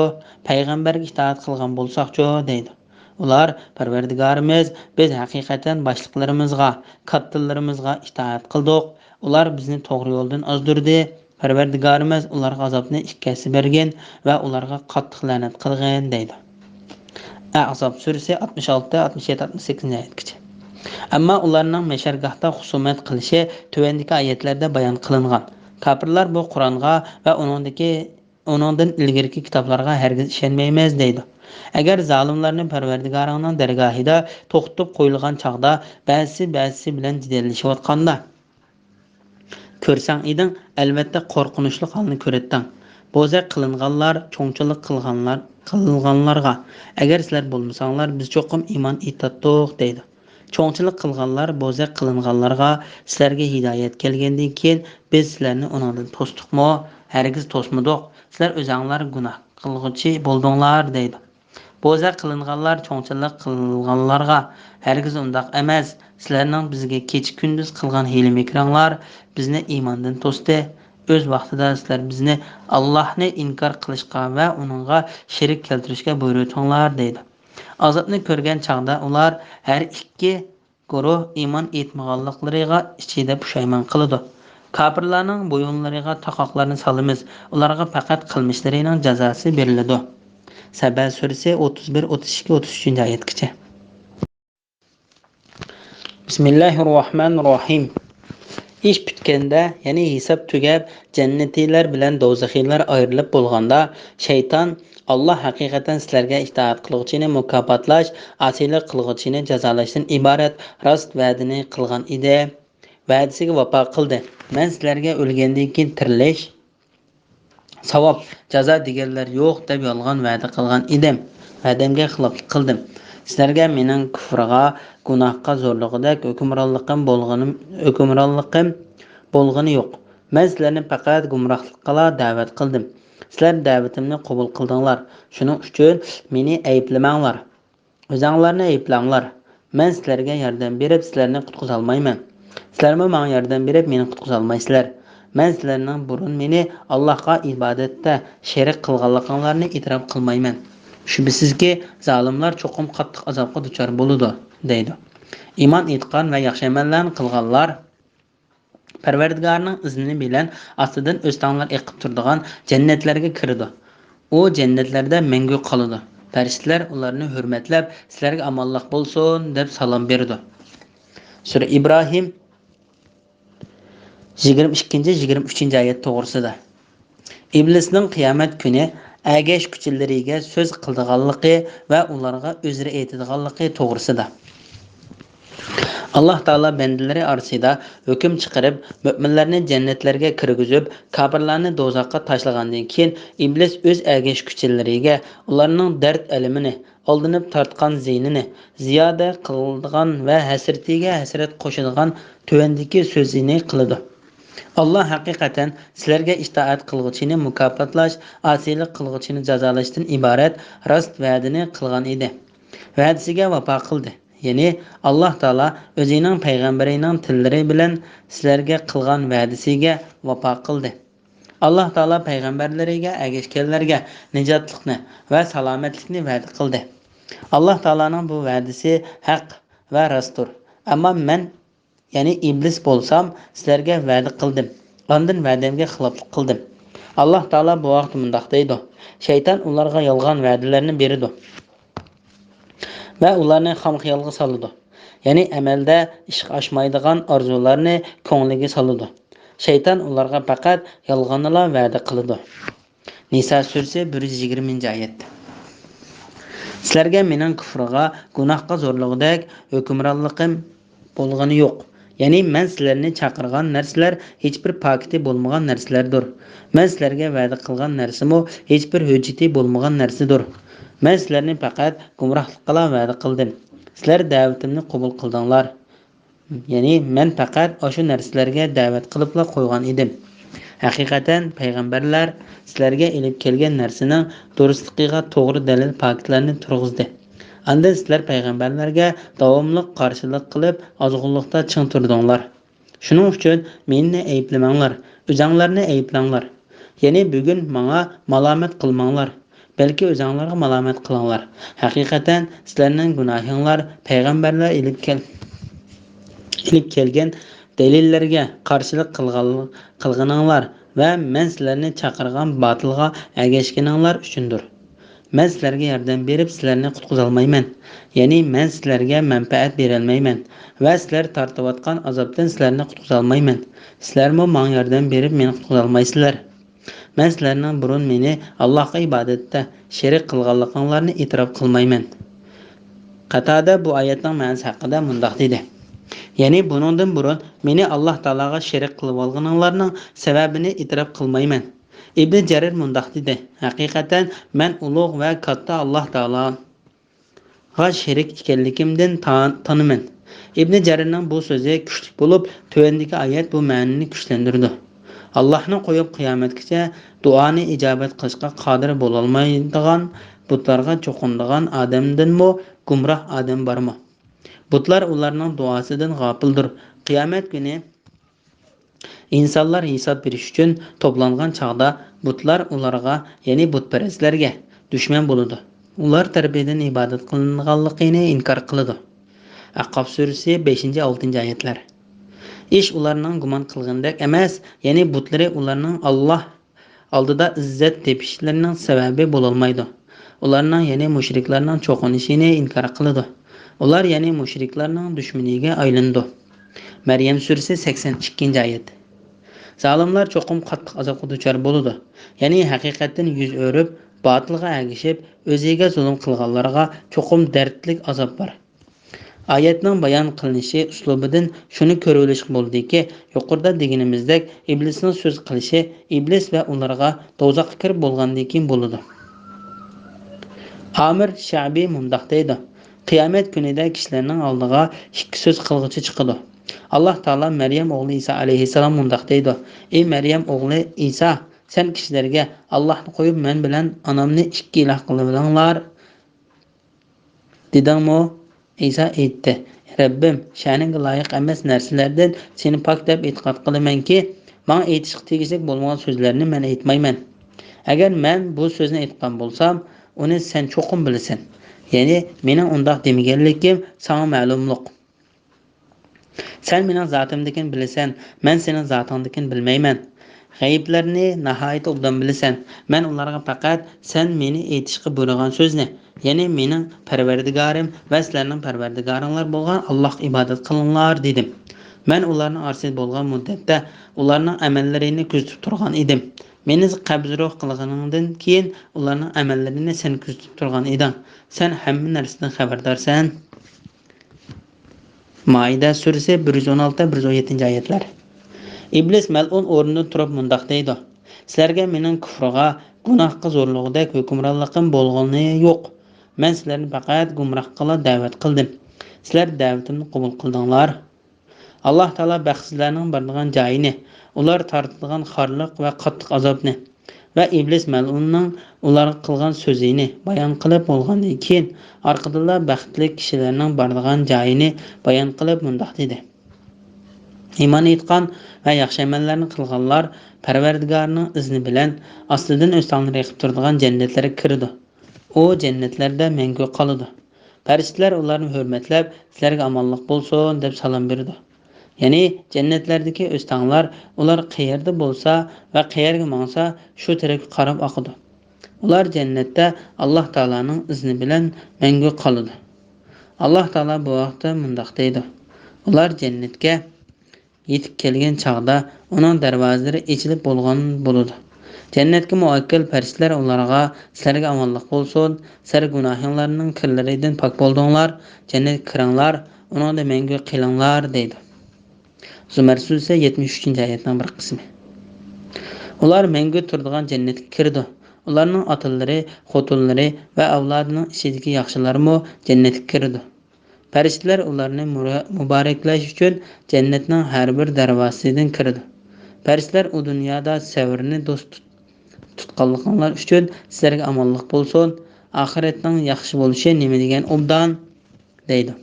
پەيغەمبەرگە ئىتائەت قىلغان بولساقچۇ، دەيدۇ. ئۇلار: پەرۋەردىگارىمىز، بىز ھەقىقەتەن باشلىقلىرىمىزغا، كاتتىلىرىمىزغا ئىتائەت قىلدۇق. ئۇلار بىزنى توغرا يولدىن ئازدۇردى. پەرۋەردىگارىمىز ئۇلارغا ئازابنى ئىككى ھەسسە بەرگىن ۋە ئۇلارغا قاتتىق لەنەت قىلغىن، دەيدۇ. ئەھزاب سۈرىسى ئاتمىش ئالتە، ئاتمىش يەتتە، ئاتمىش سەككىزىنچى ئايەتكىچە. ئەمما ئۇلارنىڭ مەھشەرگاھتا خۇسۇمەت قىلىشى تۆۋەندىكى ئايەتلەردە بايان قىلىنغان. كاپىرلار بۇ قۇرئانغا ۋە ئۇنىڭدىكى، ئۇنىڭدىن ئىلگىرىكى كىتابلارغا ھەرگىز ئىشەنمەيمىز، دەيدۇ. ئەگەر زالىملارنى پەرۋەردىگارىڭنىڭ دەرگاھىدا توختىتىپ قويۇلغان چاغدا، بەزىسى بەزىسى بىلەن جېدەللىشىۋاتقاندا كۆرسەڭ ئىدىڭ، ئەلۋەتتە قورقۇنچلۇق ھالنى كۆرەتتىڭ. بوزەك قىلىنغانلار، چوڭچىلىق قىلغانلار، قىلغانلارغا، ئەگەر سىلەر بولمىساڭلار، بىز چوقۇم ئىمان ئېيتاتتۇق، دەيدۇ. چوڭچىلىق قىلغانلار بوزەك قىلىنغانلارغا، سىلەرگە ھىدايەت كەلگەندىن كېيىن، بىز سىلەرنى ئۇنىڭدىن توستۇقمۇ؟ ھەرگىز توسمىدۇق. سىلەر ئۆزەڭلار گۇناھ قىلغۇچى بولدۇڭلار، دەيدۇ. بوزەك قىلىنغانلار چوڭچىلىق قىلغانلارغا، ھەرگىز ئۇنداق ئەمەس. سىلەرنىڭ بىزگە كېچە-كۈندۈز قىلغان ھىيلە-مىكرىڭلار بىزنى ئىماندىن توستى. ئۆز ۋاقتىدا سىلەر بىزنى ئاللاھنى ئىنكار قىلىشقا ۋە ئۇنىڭغا شېرىك كەلتۈرۈشكە بۇيرۇتۇڭلار، دەيدۇ. ئازابنى كۆرگەن چاغدا ئۇلار ھەر ئىككى گۇرۇھ ئىمان ئېيتمىغانلىقلىرىغا ئىچىدە پۇشايمان قىلىدۇ. كاپىرلارنىڭ بويۇنلىرىغا تاقاقلارنى سالىمىز، ئۇلارغا پەقەت قىلمىشلىرىنىڭ جازاسى بېرىلىدۇ. سەبە سۈرىسى ئوتتۇز بىر، ئوتتۇز ئىككى، ئوتتۇز ئۈچىنچى ئايەتكىچە. بىسمىللاھىررەھمانىررەھىم. ئىش پۈتكەندە، يەنى ھېساب تۈگەپ، جەننىتىلەر بىلەن دوزىخىلار ئايرىلىپ بولغاندا، شەيتان، «ئاللا ھەقىقەتەن سىلەرگە ئىتائەت قىلغۇچىنى مۇكاپاتلاش، ئاسىيلىق قىلغۇچىنى جازالاشتىن ئىبارەت راست ۋەدىنى قىلغان ئىدى. ۋەدىسىگە ۋاپا قىلدى. مەن سىلەرگە ئۆلگەندىن كېيىن تىرىلىش، ساۋاب، جازا دېگەنلەر يوق دەپ يالغان ۋەدە قىلغان ئىدىم. ۋەدەمگە خىلاپلىق قىلدىم. سىلەرگە مېنىڭ كۇفرىغا، گۇناھقا زورلىغۇدەك ھۆكۈمرانلىقىم بولغىنىم، ھۆكۈمرانلىقىم بولغىنى يوق. مەن سىلەرنى پەقەت گۇمراھلىققىلا دەۋەت قىلدىم. سىلەر دەۋىتىمنى قوبۇل قىلدىڭلار. شۇنىڭ ئۈچۈن مېنى ئەيىبلىمەڭلار. ئۆزەڭلارنى ئەيىبلەڭلار. مەن سىلەرگە ياردەم بېرىپ، سىلەرنى قۇتقۇزالمايمەن. سىلەرمۇ ماڭا ياردەم بېرىپ، مېنى قۇتقۇزالمايسىلەر. مەن سىلەرنىڭ بۇرۇن مېنى ئاللاھقا ئىبادەتتە شېرىك قىلغانلىقىڭلارنى ئېتىراپ قىلمايمەن. شۈبھىسىزكى، زالىملار چوقۇم قاتتىق ئازابقا دۇچار بولىدۇ، دەيدۇ. ئىمان ئېيتقان ۋە ياخشى ئەمەللەرنى قىلغانلار پەرۋەردىگارىنىڭ ئىزنى بىلەن ئاستىدىن ئۆستەڭلەر ئېقىپ تۇرىدىغان جەننەتلەرگە كىرىدۇ. ئۇ جەننەتلەردە مەڭگۈ قالىدۇ. پەرىشتىلەر ئۇلارنى ھۆرمەتلەپ، «سىلەرگە ئامانلىق بولسۇن» دەپ سالام بېرىدۇ. سۈرە ئىبراھىم، يىگىرمە ئىككىنچى، يىگىرمە ئۈچىنچى ئايەت توغرىسىدا. ئىبلىسنىڭ قىيامەت كۈنى ئەگەشكۈچىلىرىگە سۆز قىلىدىغانلىقى ۋە ئۇلارغا ئۆزرە ئېيتىدىغانلىقى توغرىسىدا. ئاللاھ تائالا بەندىلىرى ئارىسىدا ھۆكۈم چىقىرىپ، مۆمىنلەرنى جەننەتلەرگە كىرگۈزۈپ، كاپىرلارنى دوزاخقا تاشلىغاندىن كېيىن، ئىبلىس ئۆز ئەگەشكۈچىلىرىگە ئۇلارنىڭ دەرد ئەلىمىنى، ئالدىنىپ تارتقان زىيىنىنى زىيادە قىلىدىغان ۋە ھەسرىتىگە ھەسرەت قوشىدىغان تۆۋەندىكى سۆزىنى قىلىدۇ. ئاللاھ ھەقىقەتەن سىلەرگە ئىتائەت قىلغۇچىنى مۇكاپاتلاش، ئاسىيلىق قىلغۇچىنى جازالاشتىن ئىبارەت راست ۋەدىنى قىلغان ئىدى. ۋەدىسىگە ۋاپا قىلدى. يەنى ئاللاھ تائالا ئۆزىنىڭ پەيغەمبىرىنىڭ تىللىرى بىلەن سىلەرگە قىلغان ۋەدىسىگە ۋاپا قىلدى. ئاللاھ تائالا پەيغەمبەرلىرىگە ئەگەشكەنلەرگە نىجاتلىقنى ۋە سالامەتلىكنى ۋەدە قىلدى. ئاللاھ تائالانىڭ بۇ ۋەدىسى ھەق ۋە راستتۇر. ئەمما مەن، يەنى ئىبلىس بولسام، سىلەرگە ۋەدە قىلدىم. ئاندىن ۋەدەمگە خىلاپلىق قىلدىم. ئاللاھ تائالا بۇ ھەقتە مۇنداق دەيدۇ: شەيتان ئۇلارغا يالغان ۋەدىلەرنى بېرىدۇ ۋە ئۇلارنى خام خىيالغا سالىدۇ. يەنى ئەمەلدە ئىشقا ئاشمايدىغان ئارزۇلارنى كۆڭلىگە سالىدۇ. شەيتان ئۇلارغا پەقەت يالغاننىلا ۋەدە قىلىدۇ. نىسا سۈرىسى، بىر يۈز يىگىرمىنچى ئايەت. سىلەرگە مېنىڭ كۇفرىغا، گۇناھقا زورلىغۇدەك ھۆكۈمرانلىقىم بولغىنى يوق. يەنى مەن سىلەرنى چاقىرغان نەرسىلەر ھېچبىر پاكىتى بولمىغان نەرسىلەردۇر. مەن سىلەرگە ۋەدە قىلغان نەرسىمۇ ھېچبىر ھۆججىتى بولمىغان نەرسىدۇر. مەن سىلەرنى پەقەت گۇمراھلىققىلا ۋەدە قىلدىم. سىلەر دەۋىتىمنى قوبۇل قىلدىڭلار. يەنى مەن پەقەت ئاشۇ نەرسىلەرگە دەۋەت قىلىپلا قويغان ئىدىم. ھەقىقەتەن پەيغەمبەرلەر سىلەرگە ئېلىپ كەلگەن نەرسىنىڭ دۇرۇسلۇقىغا توغرا دەلىل پاكىتلارنى تۇرغۇزدى. ئاندىن سىلەر پەيغەمبەرلەرگە داۋاملىق قارشىلىق قىلىپ، ئازغۇنلۇقتا چىڭ تۇردۇڭلار. شۇنىڭ ئۈچۈن مېنى ئەيىبلىمەڭلار، ئۆزەڭلارنى ئەيىبلەڭلار. يەنى بۈگۈن ماڭا مالامەت قىلماڭلار، بەلكى ئۆزەڭلارغا مالامەت قىلىڭلار. ھەقىقەتەن سىلەرنىڭ گۇناھىڭلار پەيغەمبەرلەر ئېلىپ كەل-، ئېلىپ كەلگەن دەلىللەرگە قارشىلىق قىلغان-، قىلغىنىڭلار ۋە مەن سىلەرنى چاقىرغان باتىلغا ئەگەشكىنىڭلار ئۈچۈندۇر. مەن سىلەرگە ياردەم بېرىپ، سىلەرنى قۇتقۇزالمايمەن. يەنى مەن سىلەرگە مەنپەئەت بېرەلمەيمەن ۋە سىلەر تارتىۋاتقان ئازابتىن سىلەرنى قۇتقۇزالمايمەن. سىلەرمۇ ماڭا ياردەم بېرىپ، مېنى قۇتقۇزالمايسىلەر. مەن سىلەرنىڭ بۇرۇن مېنى ئاللاھقا ئىبادەتتە شېرىك قىلغانلىقىڭلارنى ئېتىراپ قىلمايمەن. قاتادە بۇ ئايەتنىڭ مەنىسى ھەققىدە مۇنداق دېدى: يەنى بۇنىڭدىن بۇرۇن مېنى ئاللاھ تائالاغا شېرىك قىلىۋالغىنىڭلارنىڭ سەۋەبىنى ئېتىراپ قىلمايمەن. ئىبنى جەرىر مۇنداق دېدى: ھەقىقەتەن مەن ئۇلۇغ ۋە كاتتا ئاللاھ تائالا غا شېرىك ئىكەنلىكىمدىن تا-، تانىمەن. ئىبنى جەرىرنىڭ بۇ سۆزى كۈچلۈك بولۇپ، تۆۋەندىكى ئايەت بۇ مەنىنى كۈچلەندۈرىدۇ: ئاللاھنى قويۇپ قىيامەتكىچە دۇئانى ئىجابەت قىلىشقا قادىر بولالمايدىغان، بۇتلارغا چوقۇنىدىغان ئادەمدىنمۇ گۇمراھ ئادەم بارمۇ؟ بۇتلار ئۇلارنىڭ دۇئاسىدىن غاپىلدۇر. قىيامەت كۈنى ئىنسانلار ھېساب بېرىش ئۈچۈن توپلانغان چاغدا بۇتلار ئۇلارغا، يەنى بۇتپەرەسلەرگە دۈشمەن بولىدۇ. ئۇلار تەرىپىدىن ئىبادەت قىلىنغانلىقىنى ئىنكار قىلىدۇ. ئەھقاف سۈرىسى، بەشىنچى، ئالتىنچى ئايەتلەر. ئىش ئۇلارنىڭ گۇمان قىلغىنىدەك ئەمەس، يەنى بۇتلىرى ئۇلارنىڭ ئاللاھ ئالدىدا ئىززەت تېپىشلىرىنىڭ سەۋەبى بولالمايدۇ. ئۇلارنىڭ، يەنى مۇشرىكلارنىڭ چوقۇنۇشىنى ئىنكار قىلىدۇ. ئۇلار، يەنى مۇشرىكلارنىڭ دۈشمىنىگە ئايلىنىدۇ. مەريەم سۈرىسى، سەكسەن ئىككىنچى ئايەت. زالىملار چوقۇم قاتتىق ئازابقا دۇچار بولىدۇ. يەنى ھەقىقەتتىن يۈز ئۆرۈپ، باتىلغا ئەگىشىپ، ئۆزىگە زۇلۇم قىلغانلارغا چوقۇم دەردلىك ئازاب بار. ئايەتنىڭ بايان قىلىنىشى ئۇسلۇبىدىن شۇنى كۆرۈۋېلىشقا بولىدۇكى، يۇقىرىدا دېگىنىمىزدەك ئىبلىسنىڭ سۆز قىلىشى ئىبلىس ۋە ئۇلارغا دوزاخقا كىرىپ بولغاندىن كېيىن بولىدۇ. ئامىر شەئبى مۇنداق دەيدۇ: قىيامەت كۈنىدە كىشىلەرنىڭ ئالدىغا ئىككى سۆز قىلغۇچى چىقىدۇ. ئاللاھ تائالا مەريەم ئوغلى ئىسا ئەلەيھىسسالام مۇنداق دەيدۇ: ئى مەريەم ئوغلى ئىسا، سەن كىشىلەرگە، ئاللاھنى قويۇپ مەن بىلەن ئانامنى ئىككى ئىلاھ قىلىۋېلىڭلار، دېدىڭمۇ؟ ئىسا ئېيتتى: رەببىم، شەنىڭگە لايىق ئەمەس نەرسىلەردىن سېنى پاك دەپ ئېتىقاد قىلىمەنكى، ماڭا ئېيتىشقا تېگىشلىك بولمىغان سۆزلەرنى مەن ئېيتمايمەن. ئەگەر مەن بۇ سۆزنى ئېيتقان بولسام، ئۇنى سەن چوقۇم بىلىسەن. يەنى مېنىڭ ئۇنداق دېمىگەنلىكىم ساڭا مەلۇملۇق. سەن مېنىڭ زاتىمدىكىنى بىلىسەن، مەن سېنىڭ زاتىڭدىكىنى بىلمەيمەن. غەيىبلەرنى ناھايىتى ئوبدان بىلىسەن. مەن ئۇلارغا پەقەت سەن مېنى ئېيتىشقا بۇيرۇغان سۆزنى، يەنى مېنىڭ پەرۋەردىگارىم ۋە سىلەرنىڭ پەرۋەردىگارىڭلار بولغان ئاللاھقا ئىبادەت قىلىڭلار، دېدىم. مەن ئۇلارنىڭ ئارىسىدا بولغان مۇددەتتە ئۇلارنىڭ ئەمەللىرىنى كۆزىتىپ تۇرغان ئىدىم. مېنى قەبزى روھ قىلغىنىڭدىن كېيىن ئۇلارنىڭ ئەمەللىرىنى سەن كۆزىتىپ تۇرغان ئىدىڭ. سەن ھەممە نەرسىدىن خەۋەردارسەن. مائىدە سۈرىسى، بىر يۈز ئون ئالتە، بىر يۈز ئون يەتتىنچى ئايەتلەر. ئىبلىس مەلئۇن ئورنىدىن تۇرۇپ مۇنداق دەيدۇ: سىلەرگە مېنىڭ كۇفرىغا، گۇناھقا زورلىغۇدەك ھۆكۈمرانلىقىم بولغىنى يوق. مەن سىلەرنى پەقەت گۇمراھقىلا دەۋەت قىلدىم. سىلەر دەۋىتىمنى قوبۇل قىلدىڭلار. ئاللاھ تائالا بەختسىزلەرنىڭ بارىدىغان جايىنى، ئۇلار تارتىدىغان خارلىق ۋە قاتتىق ئازابنى ۋە ئىبلىس مەلئۇننىڭ ئۇلارغا قىلغان سۆزىنى بايان قىلىپ بولغاندىن كېيىن، ئارقىدىنلا بەختلىك كىشىلەرنىڭ بارىدىغان جايىنى بايان قىلىپ مۇنداق دېدى: ئىمان ئېيتقان ۋە ياخشى ئەمەللەرنى قىلغانلار پەرۋەردىگارىنىڭ ئىزنى بىلەن ئاستىدىن ئۆستەڭلەر ئېقىپ تۇرىدىغان جەننەتلەرگە كىرىدۇ. ئۇ جەننەتلەردە مەڭگۈ قالىدۇ. پەرىشتىلەر ئۇلارنى ھۆرمەتلەپ، سىلەرگە ئامانلىق بولسۇن دەپ سالام بېرىدۇ. يەنى جەننەتلەردىكى ئۆستەڭلەر ئۇلار قەيەردە بولسا ۋە قەيەرگە ماڭسا، شۇ تەرەپكە قاراپ ئاقىدۇ. ئۇلار جەننەتتە ئاللاھ تائالانىڭ ئىزنى بىلەن مەڭگۈ قالىدۇ. ئاللاھ تائالا بۇ ھەقتە مۇنداق دەيدۇ: ئۇلار جەننەتكە يېتىپ كەلگەن چاغدا ئۇنىڭ دەرۋازىلىرى ئېچىلىپ بولغان بولىدۇ. جەننەتكە مۇئەككەل پەرىشتىلەر ئۇلارغا، سىلەرگە ئامانلىق بولسۇن، سىلەر گۇناھىڭلارنىڭ كىرلىرىدىن پاك بولدۇڭلار، جەننەتكە كىرىڭلار، ئۇنىڭدا مەڭگۈ قېلىڭلار، دەيدۇ. زۇمەر سۈرىسى، يەتمىش ئۈچىنچى ئايەتنىڭ بىر قىسمى. ئۇلار مەڭگۈ تۇرىدىغان جەننەتكە كىرىدۇ. ئۇلارنىڭ ئاتىلىرى، خوتۇنلىرى ۋە ئەۋلادىنىڭ ئىچىدىكى ياخشىلارمۇ جەننەتكە كىرىدۇ. پەرىشتىلەر ئۇلارنى مۇرا-، مۇبارەكلەش ئۈچۈن جەننەتنىڭ ھەر بىر دەرۋازىسىدىن كىرىدۇ. پەرىشتىلەر ئۇ دۇنيادا سەۋرنى دوست تۇت-، تۇتقانلىقىڭلار ئۈچۈن سىلەرگە ئامانلىق بولسۇن. ئاخىرەتنىڭ ياخشى بولۇشى نېمە دېگەن ئوبدان، دەيدۇ.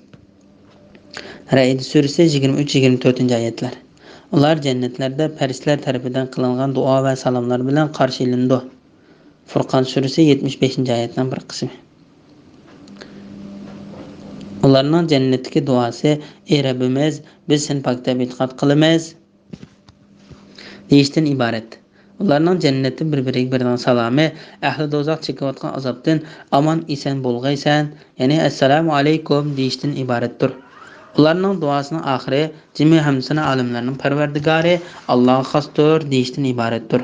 رەئد سۈرىسى، يىگىرمە ئۈچ، يىگىرمە تۆتىنچى ئايەتلەر. ئۇلار جەننەتلەردە پەرىشتىلەر تەرىپىدىن قىلىنغان دۇئا ۋە سالاملار بىلەن قارشى ئېلىنىدۇ. فۇرقان سۈرىسى، يەتمىش بەشىنچى ئايەتنىڭ بىر قىسمى. ئۇلارنىڭ جەننەتتىكى دۇئاسى، ئى رەببىمىز، بىز سېنى پاك دەپ ئېتىقاد قىلىمىز، دېيىشتىن ئىبارەت. ئۇلارنىڭ جەننەتتە بىر-بىرىگە بېرىدىغان سالامى، ئەھلى دوزاخ چېكىۋاتقان ئازابتىن ئامان-ئېسەن بولغايسەن، يەنى ئەسسالامۇ ئەلەيكۇم دېيىشتىن ئىبارەتتۇر. ئۇلارنىڭ دۇئاسىنىڭ ئاخىرى، جىمى ھەمدۇسانا ئالەملەرنىڭ پەرۋەردىگارى ئاللاغا خاستۇر دېيىشتىن ئىبارەتتۇر.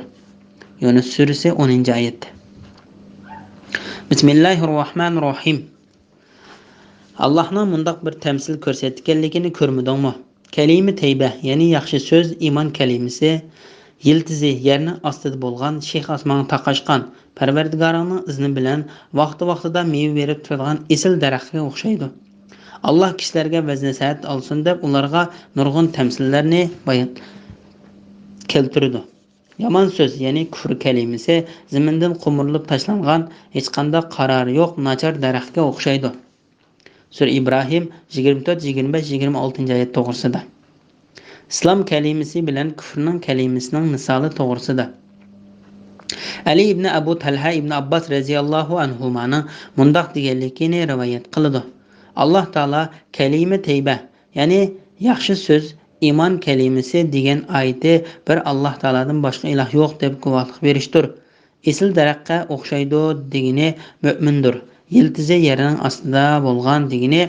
يۇنۇس سۈرىسى، ئونىنچى ئايەت. بىسمىللاھىررەھمانىررەھىم. ئاللاھنىڭ مۇنداق بىر تەمسىل كۆرسەتكەنلىكىنى كۆرمىدىڭمۇ؟ كەلىمە تەيبە، يەنى ياخشى سۆز، ئىمان كەلىمىسى، يىلتىزى يەرنىڭ ئاستىدا بولغان، شېخى ئاسمانغا تاقاشقان، پەرۋەردىگارىڭنىڭ ئىزنى بىلەن ۋاقتى-ۋاقتىدا مېۋە بېرىپ تۇرىدىغان ئېسىل دەرەخكە ئوخشايدۇ. ئاللاھ كىشىلەرگە ۋەز-نەسىھەت ئالسۇن دەپ، ئۇلارغا نۇرغۇن تەمسىللەرنى بايان كەلتۈرىدۇ. يامان سۆز، يەنى كۇفر كەلىمىسى زېمىندىن قومۇرۇلۇپ تاشلانغان، ھېچقانداق قارارى يوق ناچار دەرەخكە ئوخشايدۇ. سۈرە ئىبراھىم يىگىرمە تۆت، يىگىرمە بەش، يىگىرمە ئالتىنچى ئايەت توغرىسىدا. ئىسلام كەلىمىسى بىلەن كۇفرنىڭ كەلىمىسىنىڭ مىسالى توغرىسىدا. ئەلى ئىبنى ئەبۇ تەلھە ئىبنى ئابباس رەزىياللاھۇ ئەنھۇمانىڭ مۇنداق دېگەنلىكىنى رىۋايەت قىلىدۇ. ئاللاھ تائالا كەلىمە تەيبە، يەنى ياخشى سۆز، ئىمان كەلىمىسى دېگەن ئايىتى بىر ئاللاھ تائالادىن باشقا ئىلاھ يوق دەپ گۇۋاھلىق بېرىشتۇر. ئېسىل دەرەخكە ئوخشايدۇ دېگىنى مۆمىندۇر. يىلتىزى يەرنىڭ ئاستىدا بولغان دېگىنى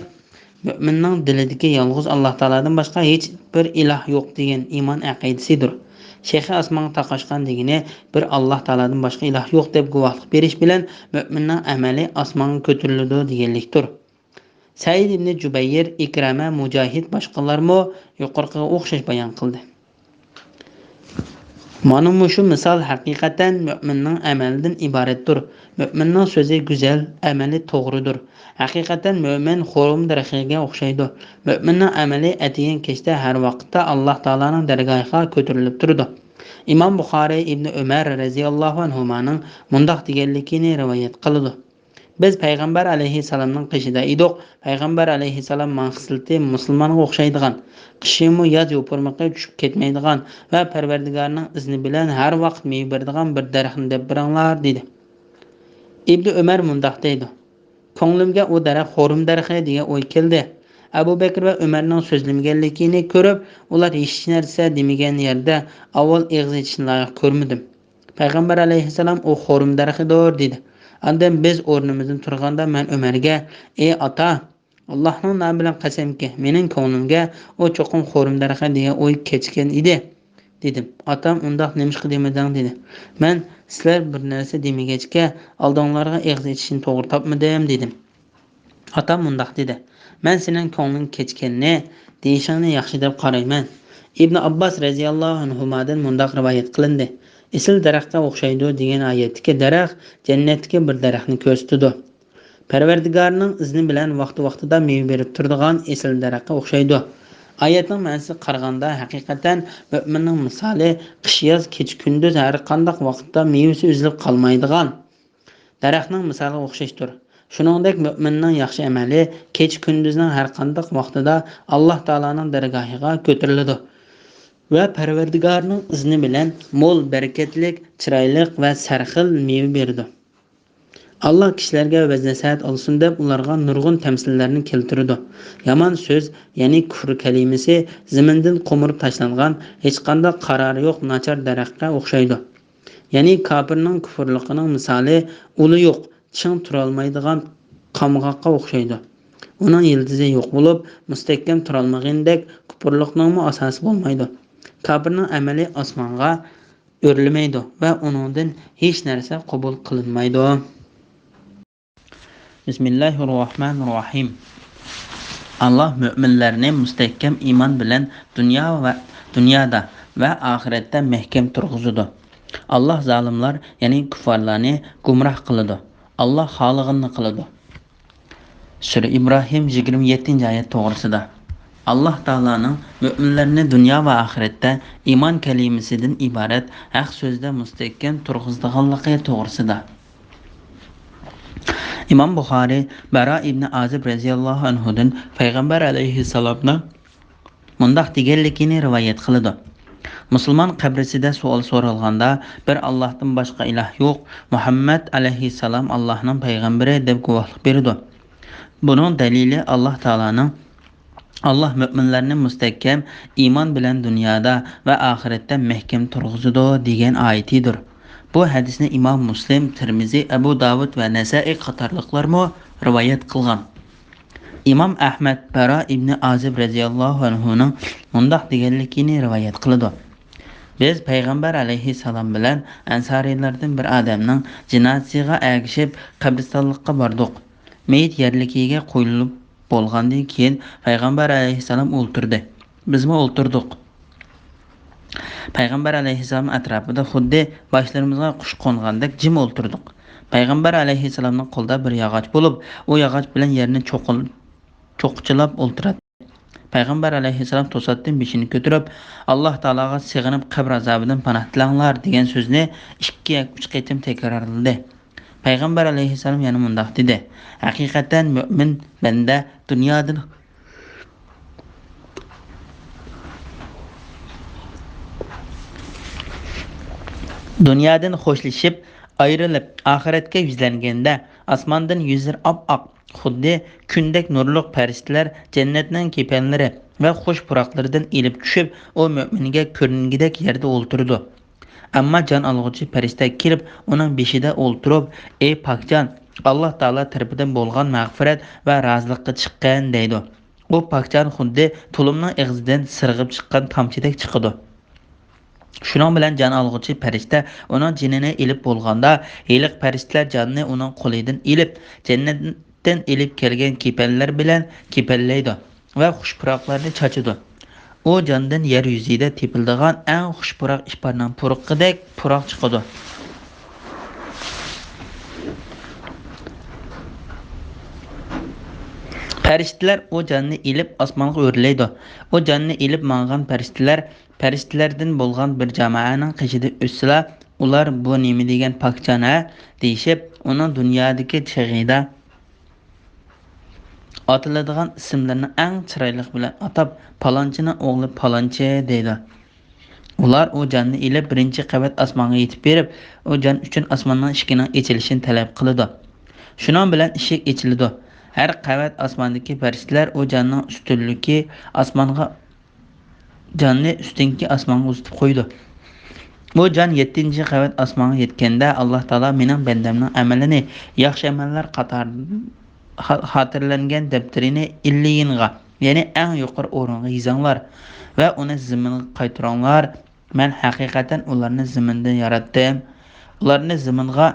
مۆمىننىڭ دىلىدىكى يالغۇز ئاللاھ تائالادىن باشقا ھېچ بىر ئىلاھ يوق دېگەن ئىمان ئەقىدىسىدۇر. شېخى ئاسمانغا تاقاشقان دېگىنى بىر ئاللاھ تائالادىن باشقا ئىلاھ يوق دەپ گۇۋاھلىق بېرىش بىلەن مۆمىننىڭ ئەمەلى ئاسمانغا كۆتۈرۈلىدۇ دېگەنلىكتۇر. سەئىد ئىبنى جۇبەير، ئىكرەمە، مۇجاھىد، باشقىلارمۇ يۇقىرىقىغا ئوخشاش بايان قىلدى. مانا مۇشۇ مىسال ھەقىقەتەن مۆمىننىڭ ئەمەلىدىن ئىبارەتتۇر. مۆمىننىڭ سۆزى گۈزەل، ئەمەلى توغرىدۇر. ھەقىقەتەن مۆمىن خورۇم دەرىخىگە ئوخشايدۇ. مۆمىننىڭ ئەمەلى ئەتىگەن كەچتە ھەر ۋاقىتتا ئاللاھ تائالانىڭ دەرگاھىغا كۆتۈرۈلۈپ تۇرىدۇ. ئىمام بۇخارىي ئىبنى ئۆمەر رەزىياللاھۇ ئەنھۇمانىڭ مۇنداق دېگەنلىكىنى رىۋايەت قىلىدۇ. بىز پەيغەمبەر ئەلەيھىسسالامنىڭ قېشىدا ئىدۇق. پەيغەمبەر ئەلەيھىسسالام ماڭا خىسلىتى مۇسۇلمانغا ئوخشايدىغان، قىشىمۇ ياز يوپۇرمىقى چۈشۈپ كەتمەيدىغان ۋە پەرۋەردىگارنىڭ ئىزنى بىلەن ھەر ۋاقىت مېۋە بېرىدىغان بىر دەرەخنى دەپ بېرىڭلار، دېدى. ئىبنى ئۆمەر مۇنداق دەيدۇ، كۆڭلۈمگە ئۇ دەرەخ خورۇم دەرىخى دېگەن ئوي كەلدى. ئەبۇ بەكرى ۋە ئۆمەرنىڭ سۆزلىمىگەنلىكىنى كۆرۈپ، ئۇلار ھېچ نەرسە دېمىگەن يەردە ئاۋۋال ئېغىز ئېچىشنى لايىق كۆرمىدىم. پەيغەمبەر ئەلەيھىسسالام ئۇ خورۇم دەرىخىدۇر دېدى. ئاندىن بىز ئورنىمىزدىن تۇرغاندا مەن ئۆمەرگە، ئى ئاتا، ئاللاھنىڭ نامى بىلەن قەسەمكى، مېنىڭ كۆڭلۈمگە ئۇ چوقۇم خورۇم دەرىخى دېگەن ئوي كەچكەن ئىدى، دېدىم. ئاتام ئۇنداق نېمىشقا دېمىدىڭ دېدى. مەن سىلەر بىر نەرسە دېمىگەچكە ئالدىڭلارغا ئېغىز ئېچىشنى توغرا تاپمىدىم دېدىم. ئاتام مۇنداق دېدى، مەن سېنىڭ كۆڭلۈڭ كەچكەننى دېيىشىڭنى ياخشى دەپ قارايمەن. ئىبنى ئابباس رەزىياللاھۇ ئەنھۇمادىن مۇنداق رىۋايەت قىلىندى، ئېسىل دەرەخكە ئوخشايدۇ دېگەن ئايەتتىكى دەرەخ جەننەتتىكى بىر دەرەخنى كۆرسىتىدۇ. پەرۋەردىگارنىڭ ئىزنى بىلەن ۋاقتى-ۋاقتىدا مېۋە بېرىپ تۇرىدىغان ئېسىل دەرەخكە ئوخشايدۇ. ئايەتنىڭ مەنىسىگە قارىغاندا، ھەقىقەتەن مۆمىننىڭ مىسالى قىش-ياز، كېچە-كۈندۈز ھەر قانداق ۋاقىتتا مېۋىسى ئۈزۈلۈپ قالمايدىغان دەرەخنىڭ مىسالىغا ئوخشاشتۇر. شۇنىڭدەك مۆمىننىڭ ياخشى ئەمەلى كېچە-كۈندۈزنىڭ ھەر قانداق ۋاقتىدا ئاللاھ تائالانىڭ دەرگاھىغا كۆتۈرۈلىدۇ ۋە پەرۋەردىگارنىڭ ئىزنى بىلەن مول بەرىكەتلىك، چىرايلىق ۋە سەرخىل مېۋە بېرىدۇ. ئاللاھ كىشىلەرگە ۋەز-نەسىھەت ئالسۇن دەپ ئۇلارغا نۇرغۇن تەمسىللەرنى كەلتۈرىدۇ. يامان سۆز، يەنى كۇفر كەلىمىسى زېمىندىن قومۇرۇپ تاشلانغان، ھېچقانداق قارارى يوق ناچار دەرەخكە ئوخشايدۇ. يەنى كاپىرنىڭ كۇفۇرلۇقىنىڭ مىسالى ئۇلى يوق، چىڭ تۇرالمايدىغان قامغاققا ئوخشايدۇ. ئۇنىڭ يىلتىزى يوق بولۇپ، مۇستەھكەم تۇرالمىغىنىدەك، كۇپۇرلۇقنىڭمۇ ئاساسى بولمايدۇ. كاپىرنىڭ ئەمەلى ئاسمانغا ئۆرلىمەيدۇ ۋە ئۇنىڭدىن ھېچ نەرسە قوبۇل قىلىنمايدۇ. بىسمىللاھىررەھمانىررەھىم. ئاللاھ مۆمىنلەرنى مۇستەھكەم ئىمان بىلەن دۇنيا ۋە، دۇنيادا ۋە ئاخىرەتتە مەھكەم تۇرغۇزىدۇ. ئاللاھ زالىملار، يەنى كۇففارلارنى گۇمراھ قىلىدۇ. ئاللاھ خالىغىنىنى قىلىدۇ. سۈرە ئىبراھىم يىگىرمە يەتتىنچى ئايەت توغرىسىدا. ئاللاھ تائالانىڭ مۆمىنلەرنى دۇنيا ۋە ئاخىرەتتە ئىمان كەلىمىسىدىن ئىبارەت ھەق سۆزدە مۇستەھكەم تۇرغۇزىدىغانلىقى توغرىسىدا. ئىمام بۇخارىي بەرا ئىبنى ئازىب رەزىياللاھۇ ئەنھۇدىن پەيغەمبەر ئەلەيھىسسالامنىڭ مۇنداق دېگەنلىكىنى رىۋايەت قىلىدۇ. مۇسۇلمان قەبرىسىدە سوئال سورالغاندا، بىر ئاللاھتىن باشقا ئىلاھ يوق، مۇھەممەد ئەلەيھىسسالام ئاللاھنىڭ پەيغەمبىرى دەپ گۇۋاھلىق بېرىدۇ. بۇنىڭ دەلىلى ئاللاھ تائالانىڭ، ئاللاھ مۆمىنلەرنى مۇستەھكەم ئىمان بىلەن دۇنيادا ۋە ئاخىرەتتە مەھكەم تۇرغۇزىدۇ دېگەن ئايىتىدۇر. بۇ ھەدىسنى ئىمام مۇسلىم، تىرمىزى، ئەبۇ داۋۇد ۋە نەسائىي قاتارلىقلارمۇ رىۋايەت قىلغان. ئىمام ئەھمەد بەرا ئىبنى ئازىب رەزىياللاھۇ ئەنھۇنىڭ مۇنداق دېگەنلىكىنى رىۋايەت قىلىدۇ. بىز پەيغەمبەر ئەلەيھىسسالام بىلەن ئەنسارىيلاردىن بىر ئادەمنىڭ جىنازىسىغا ئەگىشىپ قەبرىستانلىققا باردۇق. مېيىت يەرلىكىگە قويۇلۇپ بولغاندىن كېيىن پەيغەمبەر ئەلەيھىسسالام ئولتۇردى. بىزمۇ ئولتۇردۇق. پەيغەمبەر ئەلەيھىسسالام ئەتراپىدا خۇددى باشلىرىمىزغا قۇش قونغاندەك جىم ئولتۇردۇق. پەيغەمبەر ئەلەيھىسسالامنىڭ قولىدا بىر ياغاچ بولۇپ، ئۇ ياغاچ بىلەن يەرنى چوقۇل-، چوقچىلاپ ئولتۇراتتى. پەيغەمبەر ئەلەيھىسسالام توساتتىن بېشىنى كۆتۈرۈپ، ئاللاھ تائالاغا سېغىنىپ، قەبرە ئازابىدىن پاناھ تىلەڭلار دېگەن سۆزنى ئىككى ياكى ئۈچ قېتىم تەكرارلىدى. پەيغەمبەر ئەلەيھىسسالام يەنە مۇنداق دېدى: ھەقىقەتەن مۆمىن بەندە دۇنيادىن، دۇنيادىن خوشلىشىپ ئايرىلىپ، ئاخىرەتكە يۈزلەنگەندە، ئاسماندىن يۈزلىرى ئاپئاق، خۇددى كۈندەك نۇرلۇق پەرىشتىلەر جەننەتنىڭ كېپەنلىرى ۋە خۇش پۇراقلىرىدىن ئېلىپ چۈشۈپ، ئۇ مۆمىنگە كۆرۈنگۈدەك يەردە ئولتۇرىدۇ. ئەمما جان ئالغۇچى پەرىشتە كېلىپ، ئۇنىڭ بېشىدا ئولتۇرۇپ، ئى پاكجان، ئاللاھ تائالا تەرىپىدىن بولغان مەغپىرەت ۋە رازىلىققا چىققىن، دەيدۇ. ئۇ پاكجان خۇددى تۇلۇمنىڭ ئېغىزىدىن سىرغىپ چىققان تامچىدەك چىقىدۇ. شۇنىڭ بىلەن جان ئالغۇچى پەرىشتە ئۇنىڭ جېنىنى ئېلىپ بولغاندا، ھېلىقى پەرىشتىلەر جاننى ئۇنىڭ قولىدىن ئېلىپ، جەننەتتىن ئېلىپ كەلگەن كېپەنلەر بىلەن كېپەنلەيدۇ ۋە خۇش پۇراقلارنى چاچىدۇ. ئۇ جاندىن يەر يۈزىدە تېپىلىدىغان ئەڭ خۇش پۇراق ئىپارنىڭ پۇرىقىدەك پۇراق چىقىدۇ. پەرىشتىلەر ئۇ جاننى ئېلىپ ئاسمانغا ئۆرلەيدۇ. ئۇ جاننى ئېلىپ ماڭغان پەرىشتىلەر پەرىشتىلەردىن بولغان بىر جامائەنىڭ قېشىدا ئۆتسىلا، ئۇلار: «بۇ نېمە دېگەن پاكجان ھە؟» دېيىشىپ، ئۇنىڭ دۇنيادىكى چېغىدا ئاتىلىدىغان ئىسىملىرىنى ئەڭ چىرايلىق بىلەن ئاتاپ، «پالانچىنىڭ ئوغلى پالانچى» دەيدۇ. ئۇلار ئۇ جاننى ئېلىپ، بىرىنچى قەۋەت ئاسمانغا يېتىپ بېرىپ، ئۇ جان ئۈچۈن ئاسماننىڭ ئىشىكىنىڭ ئېچىلىشىنى تەلەپ قىلىدۇ. شۇنىڭ بىلەن ئىشىك ئېچىلىدۇ. ھەر قەۋەت ئاسماندىكى پەرىشتىلەر ئۇ جاننىڭ ئۈستۈنلۈكى ئاسمانغا جاننى ئۈستۈنكى ئاسمانغا ئۇزىتىپ قويىدۇ. بۇ جان يەتتىنچى قەۋەت ئاسمانغا يەتكەندە، ئاللاھ تائالا مېنىڭ بەندەمنىڭ ئەمىلىنى ياخشى ئەمەللەر قاتارىدا خا-، خاتىرىلەنگەن دەپتىرىنى ئىللىيىنغا، يەنى ئەڭ يۇقىرى ئورۇنغا يېزىڭلار ۋە ئۇنى زېمىنغا قايتۇرۇڭلار. مەن ھەقىقەتەن ئۇلارنى زېمىندىن ياراتتىم. ئۇلارنى زېمىنغا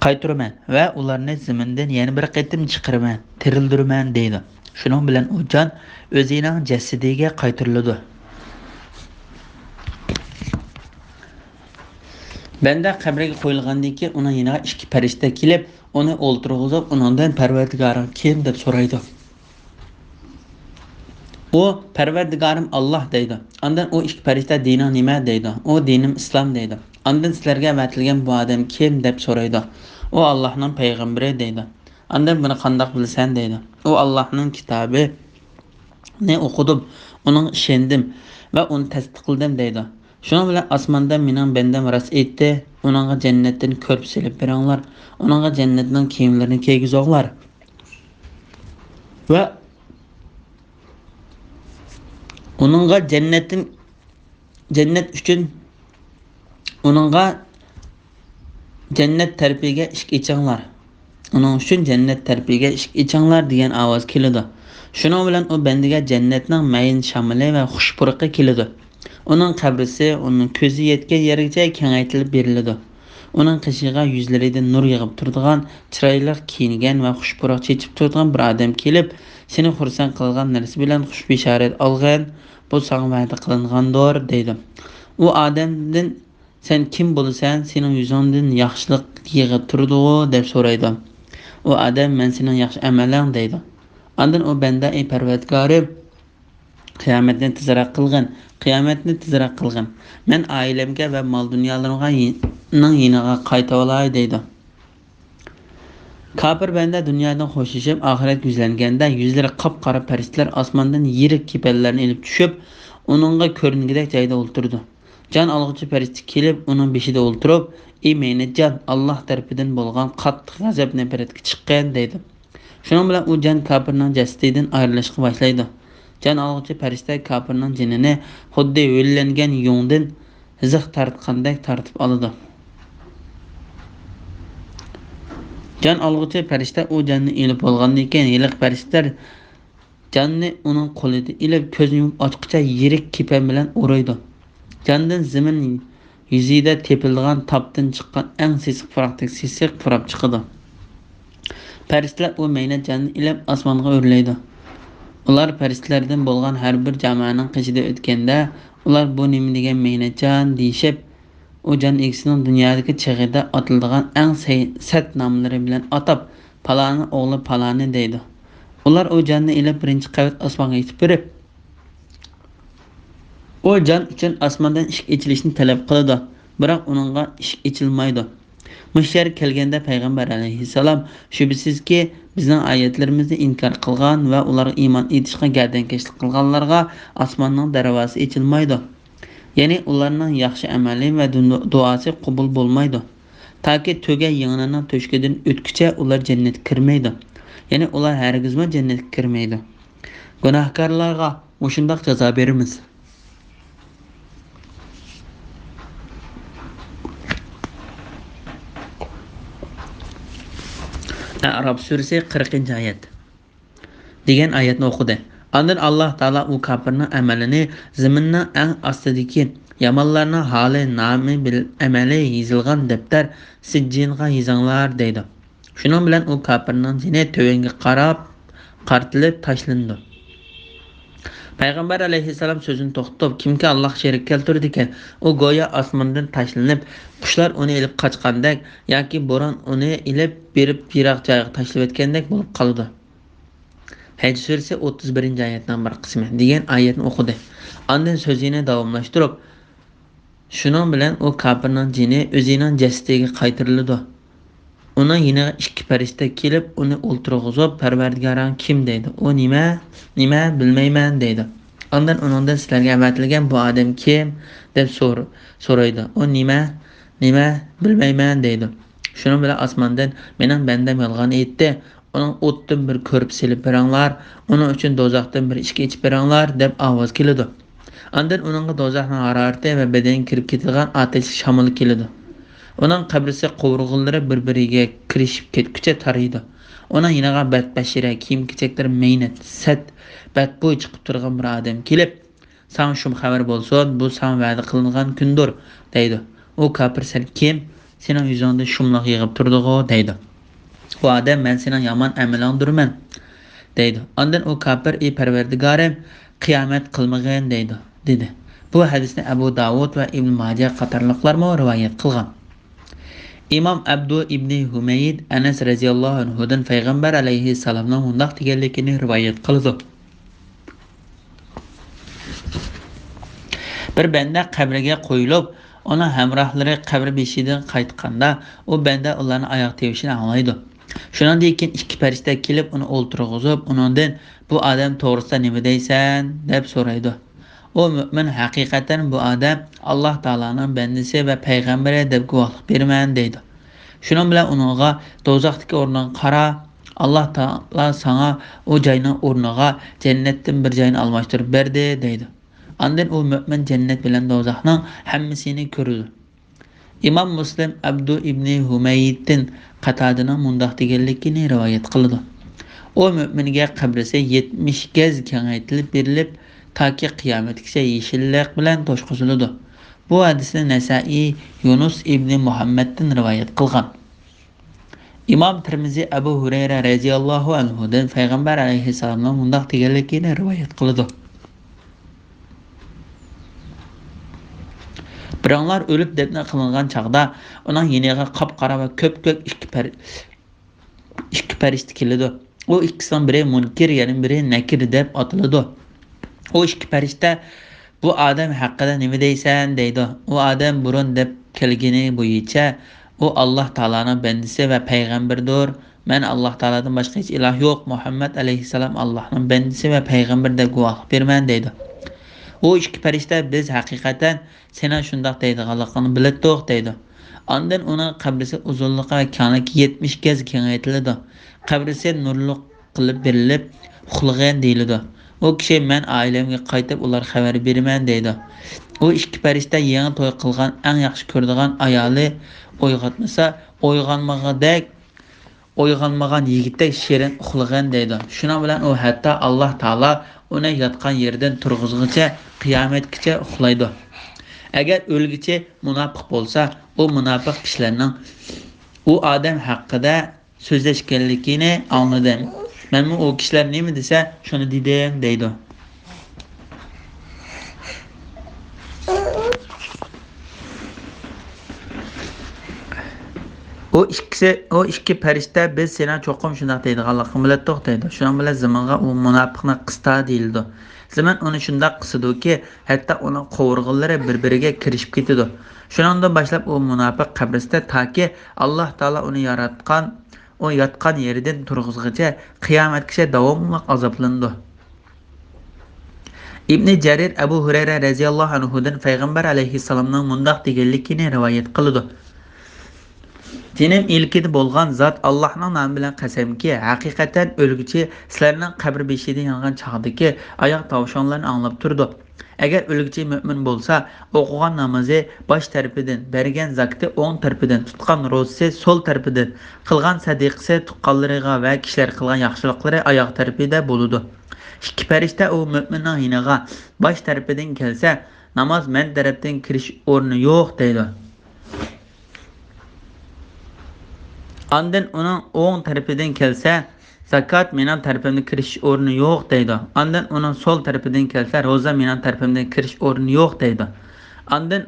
قايتۇرىمەن ۋە ئۇلارنى زېمىندىن يەنە بىر قېتىم چىقىرىمەن، تىرىلدۈرىمەن، دەيدۇ. شۇنىڭ بىلەن ئۇ جان ئۆزىنىڭ جەسىتىگە قايتۇرۇلىدۇ. بەندە قەبرىگە قويۇلغاندىن كېيىن، ئۇنىڭ يېنىغا ئىككى پەرىشتە كېلىپ، ئۇنى ئولتۇرغۇزۇپ، ئۇنىڭدىن: «پەرۋەردىگارىڭ كىم؟» دەپ سورايدۇ. ئۇ: «پەرۋەردىگارىم ئاللاھ» دەيدۇ. ئاندىن ئۇ ئىككى پەرىشتە: «دىنىڭ نېمە؟» دەيدۇ. ئۇ: «دىنىم ئىسلام» دەيدۇ. ئاندىن: «سىلەرگە ئەۋەتىلگەن بۇ ئادەم كىم؟» دەپ سورايدۇ. ئۇ: «ئاللاھنىڭ پەيغەمبىرى» دەيدۇ. ئاندىن: «بۇنى قانداق بىلىسەن؟» دەيدۇ. ئۇ: «ئاللاھنىڭ كىتابىنى ئوقۇدۇم، ئۇنىڭغا ئىشەندىم ۋە ئۇنى تەستىقلىدىم» دەيدۇ. شۇنىڭ بىلەن ئاسماندا: «مېنىڭ بەندەم راست ئېيتتى، ئۇنىڭغا جەننەتتىن كۆرپە سېلىپ بېرىڭلار، ئۇنىڭغا جەننەتنىڭ كىيىملىرىنى كىيگۈزۈڭلار ۋە ئۇنىڭغا جەننەتتىن، جەننەت ئۈچۈن، ئۇنىڭغا جەننەت تەرىپىگە ئىشىك ئېچىڭلار. ئۇنىڭ ئۈچۈن جەننەت تەرىپىگە ئىشىك ئېچىڭلار» دېگەن ئاۋاز كېلىدۇ. شۇنىڭ بىلەن ئۇ بەندىگە جەننەتنىڭ مەيىن شامىلى ۋە خۇش پۇرىقى كېلىدۇ. ئۇنىڭ قەبرىسى ئۇنىڭ كۆزى يەتكەن يەرگىچە كېڭەيتىلىپ بېرىلىدۇ. ئۇنىڭ قېشىغا يۈزلىرىدىن نۇر يېغىپ تۇرىدىغان، چىرايلىق كىيىنگەن ۋە خۇش پۇراق چېچىپ تۇرىدىغان بىر ئادەم كېلىپ، سېنى خۇرسەن قىلىدىغان نەرسە بىلەن خۇش بېشارەت ئالغىن، بۇ ساڭا ۋەدە قىلىنغاندۇر، دەيدۇ. ئۇ ئادەمدىن: «سەن كىم بولىسەن؟ سېنىڭ يۈزۈڭدىن ياخشىلىق يېغىپ تۇرىدىغۇ؟» دەپ سورايدۇ. ئۇ ئادەم: «مەن سېنىڭ ياخشى ئەمەلىڭ» دەيدۇ. ئاندىن ئۇ بەندە: «ئەي پەرۋەردىگارىم، قىيامەتنى تېزرەك قىلغىن، قىيامەتنى تېزرەك قىلغىن. مەن ئائىلەمگە ۋە مال-دۇنيالىرىمغا يې-، نىڭ يېنىغا قايتىۋالاي» دەيدۇ. كاپىر بەندە دۇنيادىن خوشلىشىپ، ئاخىرەتكە يۈزلەنگەندە، يۈزلىرى قاپقارا پەرىشتىلەر ئاسماندىن يىرىك كېپەنلەرنى ئېلىپ چۈشۈپ، ئۇنىڭغا كۆرۈنگۈدەك جايدا ئولتۇرىدۇ. جان ئالغۇچى پەرىشتە كېلىپ، ئۇنىڭ بېشىدا ئولتۇرۇپ، ئى مەينەتجان، ئاللاھ تەرىپىدىن بولغان قاتتىق غەزەپ نەپرەتكە چىققىن، دەيدۇ. شۇنىڭ بىلەن ئۇ جان كاپىرنىڭ جەسىتىدىن ئايرىلىشقا باشلايدۇ. جان ئالغۇچى پەرىشتە كاپىرنىڭ جېنىنى خۇددى ھۆللەنگەن يۇڭدىن زىخ تارتقاندەك تارتىپ ئالىدۇ. جان ئالغۇچى پەرىشتە ئۇ جاننى ئېلىپ بولغاندىن كېيىن، ھېلىقى پەرىشتىلەر جاننى ئۇنىڭ قولىدا ئېلىپ، كۆزنى يۇمۇپ ئاچقۇچە يىرىك كېپەن بىلەن ئورايدۇ. جاندىن زېمىن يۈزىدە تېپىلىدىغان تاپتىن چىققان ئەڭ سېسىق پۇراقتەك سېسىق پۇراپ چىقىدۇ. پەرىشتىلەر ئۇ مەينەت جاننى ئېلىپ ئاسمانغا ئۆرلەيدۇ. ئۇلار پەرىشتىلەردىن بولغان ھەر بىر جامائەنىڭ قېشىدا ئۆتكەندە، ئۇلار بۇ نېمە دېگەن مەينەت جان دېيىشىپ، ئۇ جان ئىگىسىنىڭ دۇنيادىكى چېغىدا ئاتىلىدىغان ئەڭ سەي-، سەت ناملىرى بىلەن ئاتاپ، پالانى ئوغلى پالانى دەيدۇ. ئۇلار ئۇ جاننى ئېلىپ بىرىنچى قەۋەت ئاسمانغا يېتىپ بېرىپ، ئۇ جان ئۈچۈن ئاسماندىن ئىشىك ئېچىلىشنى تەلەپ قىلىدۇ، بىراق ئۇنىڭغا ئىشىك ئېچىلمايدۇ. مۇشۇ يەرگە كەلگەندە پەيغەمبەر ئەلەيھىسسالام، شۈبھىسىزكى، بىزنىڭ ئايەتلىرىمىزنى ئىنكار قىلغان ۋە ئۇلارغا ئىمان ئېيتىشقا گەردەنكەشلىك قىلغانلارغا ئاسماننىڭ دەرۋازىسى ئېچىلمايدۇ. يەنى ئۇلارنىڭ ياخشى ئەمەلى ۋە دۇ-، دۇئاسى قوبۇل بولمايدۇ. تاكى تۆگە يىڭنىنىڭ تۆشۈكىدىن ئۆتكۈچە ئۇلار جەننەتكە كىرمەيدۇ. يەنى ئۇلار ھەرگىزمۇ جەننەتكە كىرمەيدۇ. گۇناھكارلارغا مۇشۇنداق جازا بېرىمىز. ئەئراپ سۈرىسى، قىرىقىنچى ئايەت. دېگەن ئايەتنى ئوقۇدى. ئاندىن ئاللاھ تائالا ئۇ كاپىرنىڭ ئەمەلىنى زېمىننىڭ ئەڭ ئاستىدىكى يامانلارنىڭ ھالى نامى بىل-، ئەمەلى يېزىلغان دەپتەر سىججىنغا يېزىڭلار دەيدۇ. شۇنىڭ بىلەن ئۇ كاپىرنىڭ جېنى تۆۋەنگە قاراپ قارىتىلىپ تاشلىنىدۇ. پەيغەمبەر ئەلەيھىسسالام سۆزىنى توختىتىپ، كىمكى ئاللاھقا شېرىك كەلتۈرىدىكەن، ئۇ گويا ئاسماندىن تاشلىنىپ، قۇشلار ئۇنى ئېلىپ قاچقاندەك ياكى بوران ئۇنى ئېلىپ بېرىپ يىراق جايغا تاشلىۋەتكەندەك بولۇپ قالىدۇ. ھەج سۈرىسى، ئوتتۇز بىرىنچى ئايەتنىڭ بىر قىسمى، دېگەن ئايەتنى ئوقۇدى. ئاندىن سۆزىنى داۋاملاشتۇرۇپ، شۇنىڭ بىلەن ئۇ كاپىرنىڭ جېنى ئۆزىنىڭ جەسىتىگە قايتۇرۇلىدۇ. ئۇنىڭ يېنىغا ئىككى پەرىشتە كېلىپ، ئۇنى ئولتۇرغۇزۇپ، پەرۋەردىگارىڭ كىم؟ دەيدۇ. ئۇ نېمە؟ نېمە؟ بىلمەيمەن دەيدۇ. ئاندىن ئۇنىڭدىن سىلەرگە ئەۋەتىلگەن بۇ ئادەم كىم؟ دەپ سور-، سورايدۇ. ئۇ نېمە؟ نېمە؟ بىلمەيمەن دەيدۇ. شۇنىڭ بىلەن ئاسماندىن مېنىڭ بەندەم يالغان ئېيتتى. ئۇنىڭ ئوتتىن بىر كۆرپە سېلىپ بېرىڭلار، ئۇنىڭ ئۈچۈن دوزاختىن بىر ئىشىك ئېچىپ بېرىڭلار، دەپ ئاۋاز كېلىدۇ. ئاندىن ئۇنىڭغا دوزاخنىڭ ھارارىتى ۋە بەدەنگە كىرىپ كېتىدىغان ئاتەشلىك شامىلى كېلىدۇ. ئۇنىڭ قەبرىسى قوۋۇرغىلىرى بىر-بىرىگە كىرىشىپ كەتكۈچە تارىيدۇ. ئۇنىڭ يېنىغا بەتبەشىرە، كىيىم-كېچەكلىرى مەينەت، سەت، بەتبۇي چىقىپ تۇرغان بىر ئادەم كېلىپ، ساڭا شۇم خەۋەر بولسۇن، بۇ ساڭا ۋەدە قىلىنغان كۈندۇر، دەيدۇ. ئۇ كاپىر، سەن كىم؟ سېنىڭ يۈزۈڭدىن شۇملۇق يېغىپ تۇرىدىغۇ، دەيدۇ. ئۇ ئادەم، مەن سېنىڭ يامان ئەمىلىڭدۇرمەن، دەيدۇ. ئاندىن ئۇ كاپىر، ئى پەرۋەردىگارىم، قىيامەت قىلمىغىن، دەيدۇ، دېدى. بۇ ھەدىسنى ئەبۇ داۋۇد ۋە ئىبن ماجە قاتارلىقلارمۇ رىۋايەت قىلغان. ئىمام ئەبدۇ ئىبنى ھۈمەيد ئەنەس رەزىياللاھۇ ئەنھۇدىن پەيغەمبەر ئەلەيھىسسالامنىڭ مۇنداق دېگەنلىكىنى رىۋايەت قىلىدۇ. بىر بەندە قەبرىگە قويۇلۇپ، ئۇنىڭ ھەمراھلىرى قەبرە بېشىدىن قايتقاندا، ئۇ بەندە ئۇلارنىڭ ئاياغ تىۋىشىنى ئاڭلايدۇ. شۇنىڭدىن كېيىن ئىككى پەرىشتە كېلىپ، ئۇنى ئولتۇرغۇزۇپ، ئۇنىڭدىن، بۇ ئادەم توغرىسىدا نېمە دەيسەن؟ دەپ سورايدۇ. ئۇ مۆمىن، ھەقىقەتەن بۇ ئادەم ئاللاھ تائالانىڭ بەندىسى ۋە پەيغەمبىرى دەپ گۇۋاھلىق بېرىمەن، دەيدۇ. شۇنىڭ بىلەن ئۇنىڭغا، دوزاختىكى ئورنۇڭغا قارا، ئاللاھ تائالا ساڭا ئۇ جاينىڭ ئورنىغا جەننەتتىن بىر جاينى ئالماشتۇرۇپ بەردى، دەيدۇ. ئاندىن ئۇ مۆمىن جەننەت بىلەن دوزاخنىڭ ھەممىسىنى كۆرىدۇ. ئىمام مۇسلىم ئەبدۇ ئىبنى ھۇمەيدتىن قاتادىنىڭ مۇنداق دېگەنلىكىنى رىۋايەت قىلىدۇ. ئۇ مۆمىنگە قەبرىسى يەتمىش گەز كېڭەيتىلىپ بېرىلىپ، تاكى قىيامەتكىچە يېشىللىق بىلەن توشقۇزۇلىدۇ. بۇ ھەدىسنى نەسائىي يۇنۇس ئىبنى مۇھەممەدتىن رىۋايەت قىلغان. ئىمام تىرمىزى ئەبۇ ھۇرەيرە رەزىياللاھۇ ئەنھۇدىن پەيغەمبەر ئەلەيھىسسالامنىڭ مۇنداق دېگەنلىكىنى رىۋايەت قىلىدۇ. بىراڭلار ئۆلۈپ دەپنە قىلىنغان چاغدا ئۇنىڭ يېنىغا قاپقارا ۋە كۆپكۆك ئىككى پەر-، ئىككى پەرىشتە كېلىدۇ. ئۇ ئىككىسىنىڭ بىرى مۇنكىر، يەنە بىرى نەكىر دەپ ئاتىلىدۇ. ئۇ ئىككى پەرىشتە، بۇ ئادەم ھەققىدە نېمە دەيسەن؟ دەيدۇ. ئۇ ئادەم بۇرۇن دەپ كەلگىنى بويىچە، ئۇ ئاللاھ تائالانىڭ بەندىسى ۋە پەيغەمبىرىدۇر. مەن ئاللاھ تائالادىن باشقا ھېچ ئىلاھ يوق. مۇھەممەد ئەلەيھىسسالام ئاللاھنىڭ بەندىسى ۋە پەيغەمبىرى دەپ گۇۋاھلىق بېرىمەن، دەيدۇ. ئۇ ئىككى پەرىشتە، بىز ھەقىقەتەن سېنىڭ شۇنداق دەيدىغانلىقىڭنى بىلەتتۇق، دەيدۇ. ئاندىن ئۇنىڭ قەبرىسى ئۇزۇنلۇقى ۋە كەڭلىكى يەتمىش گەز كېڭەيتىلىدۇ. قەبرىسى نۇرلۇق قىلىپ بېرىلىپ، ئۇخلىغىن دېيىلىدۇ. ئۇ كىشى، مەن ئائىلەمگە قايتىپ ئۇلارغا خەۋەر بېرىمەن، دەيدۇ. ئۇ ئىككى پەرىشتە يېڭى توي قىلغان، ئەڭ ياخشى كۆرىدىغان ئايالى ئويغاتمىسا، ئويغانمىغۇدەك ئويغانمىغان يىگىتتەك شېرىن ئۇخلىغىن دەيدۇ. شۇنىڭ بىلەن ئۇ ھەتتا ئاللاھ تائالا ئۇنى ياتقان يېرىدىن تۇرغۇزغۇچە قىيامەتكىچە ئۇخلايدۇ. ئەگەر ئۆلگۈچى مۇناپىق بولسا، ئۇ مۇناپىق كىشىلەرنىڭ ئۇ ئادەم ھەققىدە سۆزلەشكەنلىكىنى ئاڭلىدىم. مەنمۇ ئۇ كىشىلەر نېمە دېسە، شۇنى دېدىم دەيدۇ. ئۇ ئىككىسى، ئۇ ئىككى پەرىشتە، بىز سېنىڭ چوقۇم شۇنداق دەيدىغانلىقىڭنى بىلەتتۇق دەيدۇ. شۇنىڭ بىلەن زېمىنغا ئۇ مۇناپىقنى قىستا دېيىلىدۇ. زېمىن ئۇنى شۇنداق قىسىدۇكى، ھەتتا ئۇنىڭ قوۋۇرغىلىرى بىر-بىرىگە كىرىشىپ كېتىدۇ. شۇنىڭدىن باشلاپ ئۇ مۇناپىق قەبرىسىدە تاكى ئاللاھ تائالا ئۇنى ياراتقان، ئۇ ياتقان يېرىدىن تۇرغۇزغىچە قىيامەتكىچە داۋاملىق ئازابلىنىدۇ. ئىبنى جەرىر ئەبۇ ھۇرەيرە رەزىياللاھۇ ئەنھۇدىن پەيغەمبەر ئەلەيھىسسالامنىڭ مۇنداق دېگەنلىكىنى رىۋايەت قىلىدۇ: جېنىم ئىلكىدە بولغان زات ئاللاھنىڭ نامى بىلەن قەسەمكى، ھەقىقەتەن ئۆلگۈچى سىلەرنىڭ قەبرە بېشىدا يانغان چاغدىكى ئاياغ تاۋۇشۇڭلارنى ئاڭلاپ تۇرىدۇ. ئەگەر ئۆلگۈچى مۆمىن بولسا، ئوقۇغان نامىزى، باش تەرىپىدىن، بەرگەن زاكىتى ئوڭ تەرىپىدىن، تۇتقان روزىسى سول تەرىپىدىن، قىلغان سەدىقىسى تۇغقانلىرىغا ۋە كىشىلەرگە قىلغان ياخشىلىقلىرى ئاياغ تەرىپىدە بولىدۇ. ئىككى پەرىشتە ئۇ مۆمىننىڭ يېنىغا باش تەرىپىدىن كەلسە، ناماز مەن تەرەپتىن كىرىش ئورنى يوق دەيدۇ. ئاندىن ئۇنىڭ ئوڭ تەرىپىدىن كەلسە، زاكات مېنىڭ تەرىپىمدىن كىرىش ئورنى يوق دەيدۇ. ئاندىن ئۇنىڭ سول تەرىپىدىن كەلسە، روزا مېنىڭ تەرىپىمدىن كىرىش ئورنى يوق دەيدۇ. ئاندىن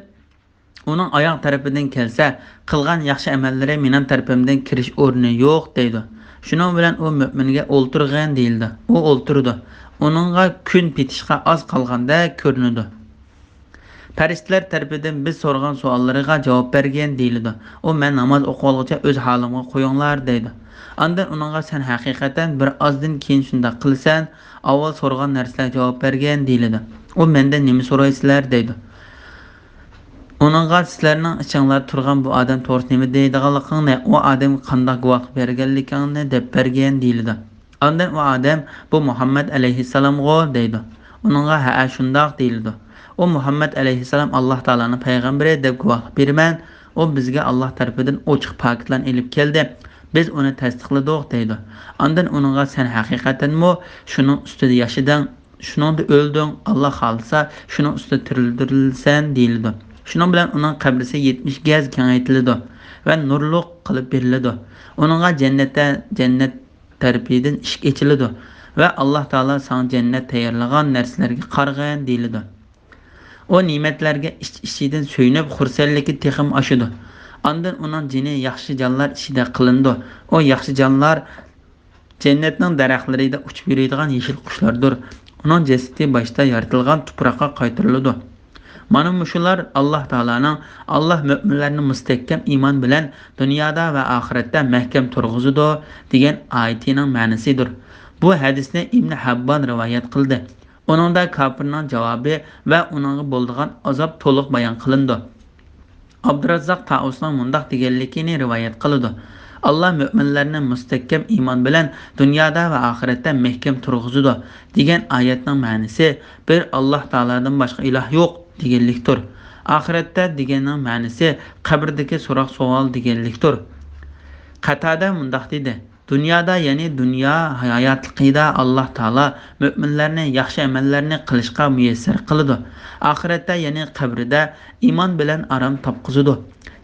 ئۇنىڭ ئاياغ تەرىپىدىن كەلسە، قىلغان ياخشى ئەمەللىرى مېنىڭ تەرىپىمدىن كىرىش ئورنى يوق دەيدۇ. شۇنىڭ بىلەن ئۇ مۆمىنگە ئولتۇرغىن دېيىلدى. ئۇ ئولتۇرىدۇ. ئۇنىڭغا كۈن پېتىشقا ئاز قالغاندەك كۆرۈنىدۇ. پەرىشتىلەر تەرىپىدىن بىز سورىغان سوئاللىرىغا جاۋاب بەرگىن دېيىلىدۇ. ئۇ مەن ناماز ئوقۇۋالغۇچە ئۆز ھالىمغا قويۇڭلار دەيدۇ. ئاندىن ئۇنىڭغا سەن ھەقىقەتەن بىر ئازدىن كېيىن شۇنداق قىلىسەن، ئاۋۋال سورىغان نەرسىلەرگە جاۋاب بەرگىن دېيىلىدۇ. ئۇ مەندىن نېمە سورايسىلەر دەيدۇ. ئۇنىڭغا سىلەرنىڭ ئىچىڭلاردا تۇرغان بۇ ئادەم توغرىسىدا نېمە دەيدىغانلىقىڭنى، ئۇ ئادەمگە قانداق گۇۋاھلىق بەرگەنلىكىڭنى دەپ بەرگىن دېيىلىدۇ. ئاندىن ئۇ ئادەم بۇ مۇھەممەد ئەلەيھىسسالامغۇ دەيدۇ. ئۇنىڭغا ھەئە شۇنداق دېيىلىدۇ. ئۇ مۇھەممەد ئەلەيھىسسالام ئاللاھ تائالانىڭ پەيغەمبىرى دەپ گۇۋاھلىق بېرىمەن. ئۇ بىزگە ئاللاھ تەرىپىدىن ئوچۇق پاكىتلارنى ئېلىپ كەلدى. بىز ئۇنى تەستىقلىدۇق دەيدۇ. ئاندىن ئۇنىڭغا سەن ھەقىقەتەنمۇ شۇنىڭ ئۈستىدە ياشىدىڭ، شۇنىڭدا ئۆلدۈڭ، ئاللاھ خالىسا شۇنىڭ ئۈستىدە تىرىلدۈرۈلىسەن دېيىلىدۇ. شۇنىڭ بىلەن ئۇنىڭ قەبرىسى يەتمىش گەز كېڭەيتىلىدۇ ۋە نۇرلۇق قىلىپ بېرىلىدۇ. ئۇنىڭغا جەننەتتە، جەننەت تەرىپىدىن ئىشىك ئېچىلىدۇ ۋە ئاللاھ تائالا ساڭا جەننەت تەييارلىغان نەرسىلەرگە قارىغىن دېيىلىدۇ. ئۇ نېمەتلەرگە ئىچ-ئىچىدىن سۆيۈنۈپ، خۇرسەنلىكى تېخىمۇ ئاشىدۇ. ئاندىن ئۇنىڭ جېنى ياخشى جانلار ئىچىدە قىلىنىدۇ. ئۇ ياخشى جانلار جەننەتنىڭ دەرەخلىرىدە ئۇچۇپ يۈرىدىغان يېشىل قۇشلاردۇر. ئۇنىڭ جەسىتى باشتا يارىتىلغان تۇپراققا قايتۇرۇلىدۇ. مانا مۇشۇلار ئاللاھ تائالانىڭ، ئاللاھ مۆمىنلەرنى مۇستەھكەم ئىمان بىلەن دۇنيادا ۋە ئاخىرەتتە مەھكەم تۇرغۇزىدۇ، دېگەن ئايىتىنىڭ مەنىسىدۇر. بۇ ھەدىسنى ئىبنى ھەببان رىۋايەت قىلدى. ئۇنىڭدا كاپىرنىڭ جاۋابى ۋە ئۇنىڭغا بولىدىغان ئازاب تولۇق بايان قىلىنىدۇ. ئابدۇراززاق تائۇسنىڭ مۇنداق دېگەنلىكىنى رىۋايەت قىلىدۇ: ئاللاھ مۆمىنلەرنى مۇستەھكەم ئىمان بىلەن دۇنيادا ۋە ئاخىرەتتە مەھكەم تۇرغۇزىدۇ، دېگەن ئايەتنىڭ مەنىسى بىر ئاللاھ تائالادىن باشقا ئىلاھ يوق دېگەنلىكتۇر. ئاخىرەتتە دېگەننىڭ مەنىسى قەبرىدىكى سوراق-سوئال دېگەنلىكتۇر. قەتادە مۇنداق دېدى: دۇنيادا، يەنى دۇنيا ھاياتلىقىدا ئاللاھ تائالا مۆمىنلەرنى ياخشى ئەمەللەرنى قىلىشقا مۇيەسسەر قىلىدۇ. ئاخىرەتتە، يەنى قەبرىدە ئىمان بىلەن ئارام تاپقۇزىدۇ.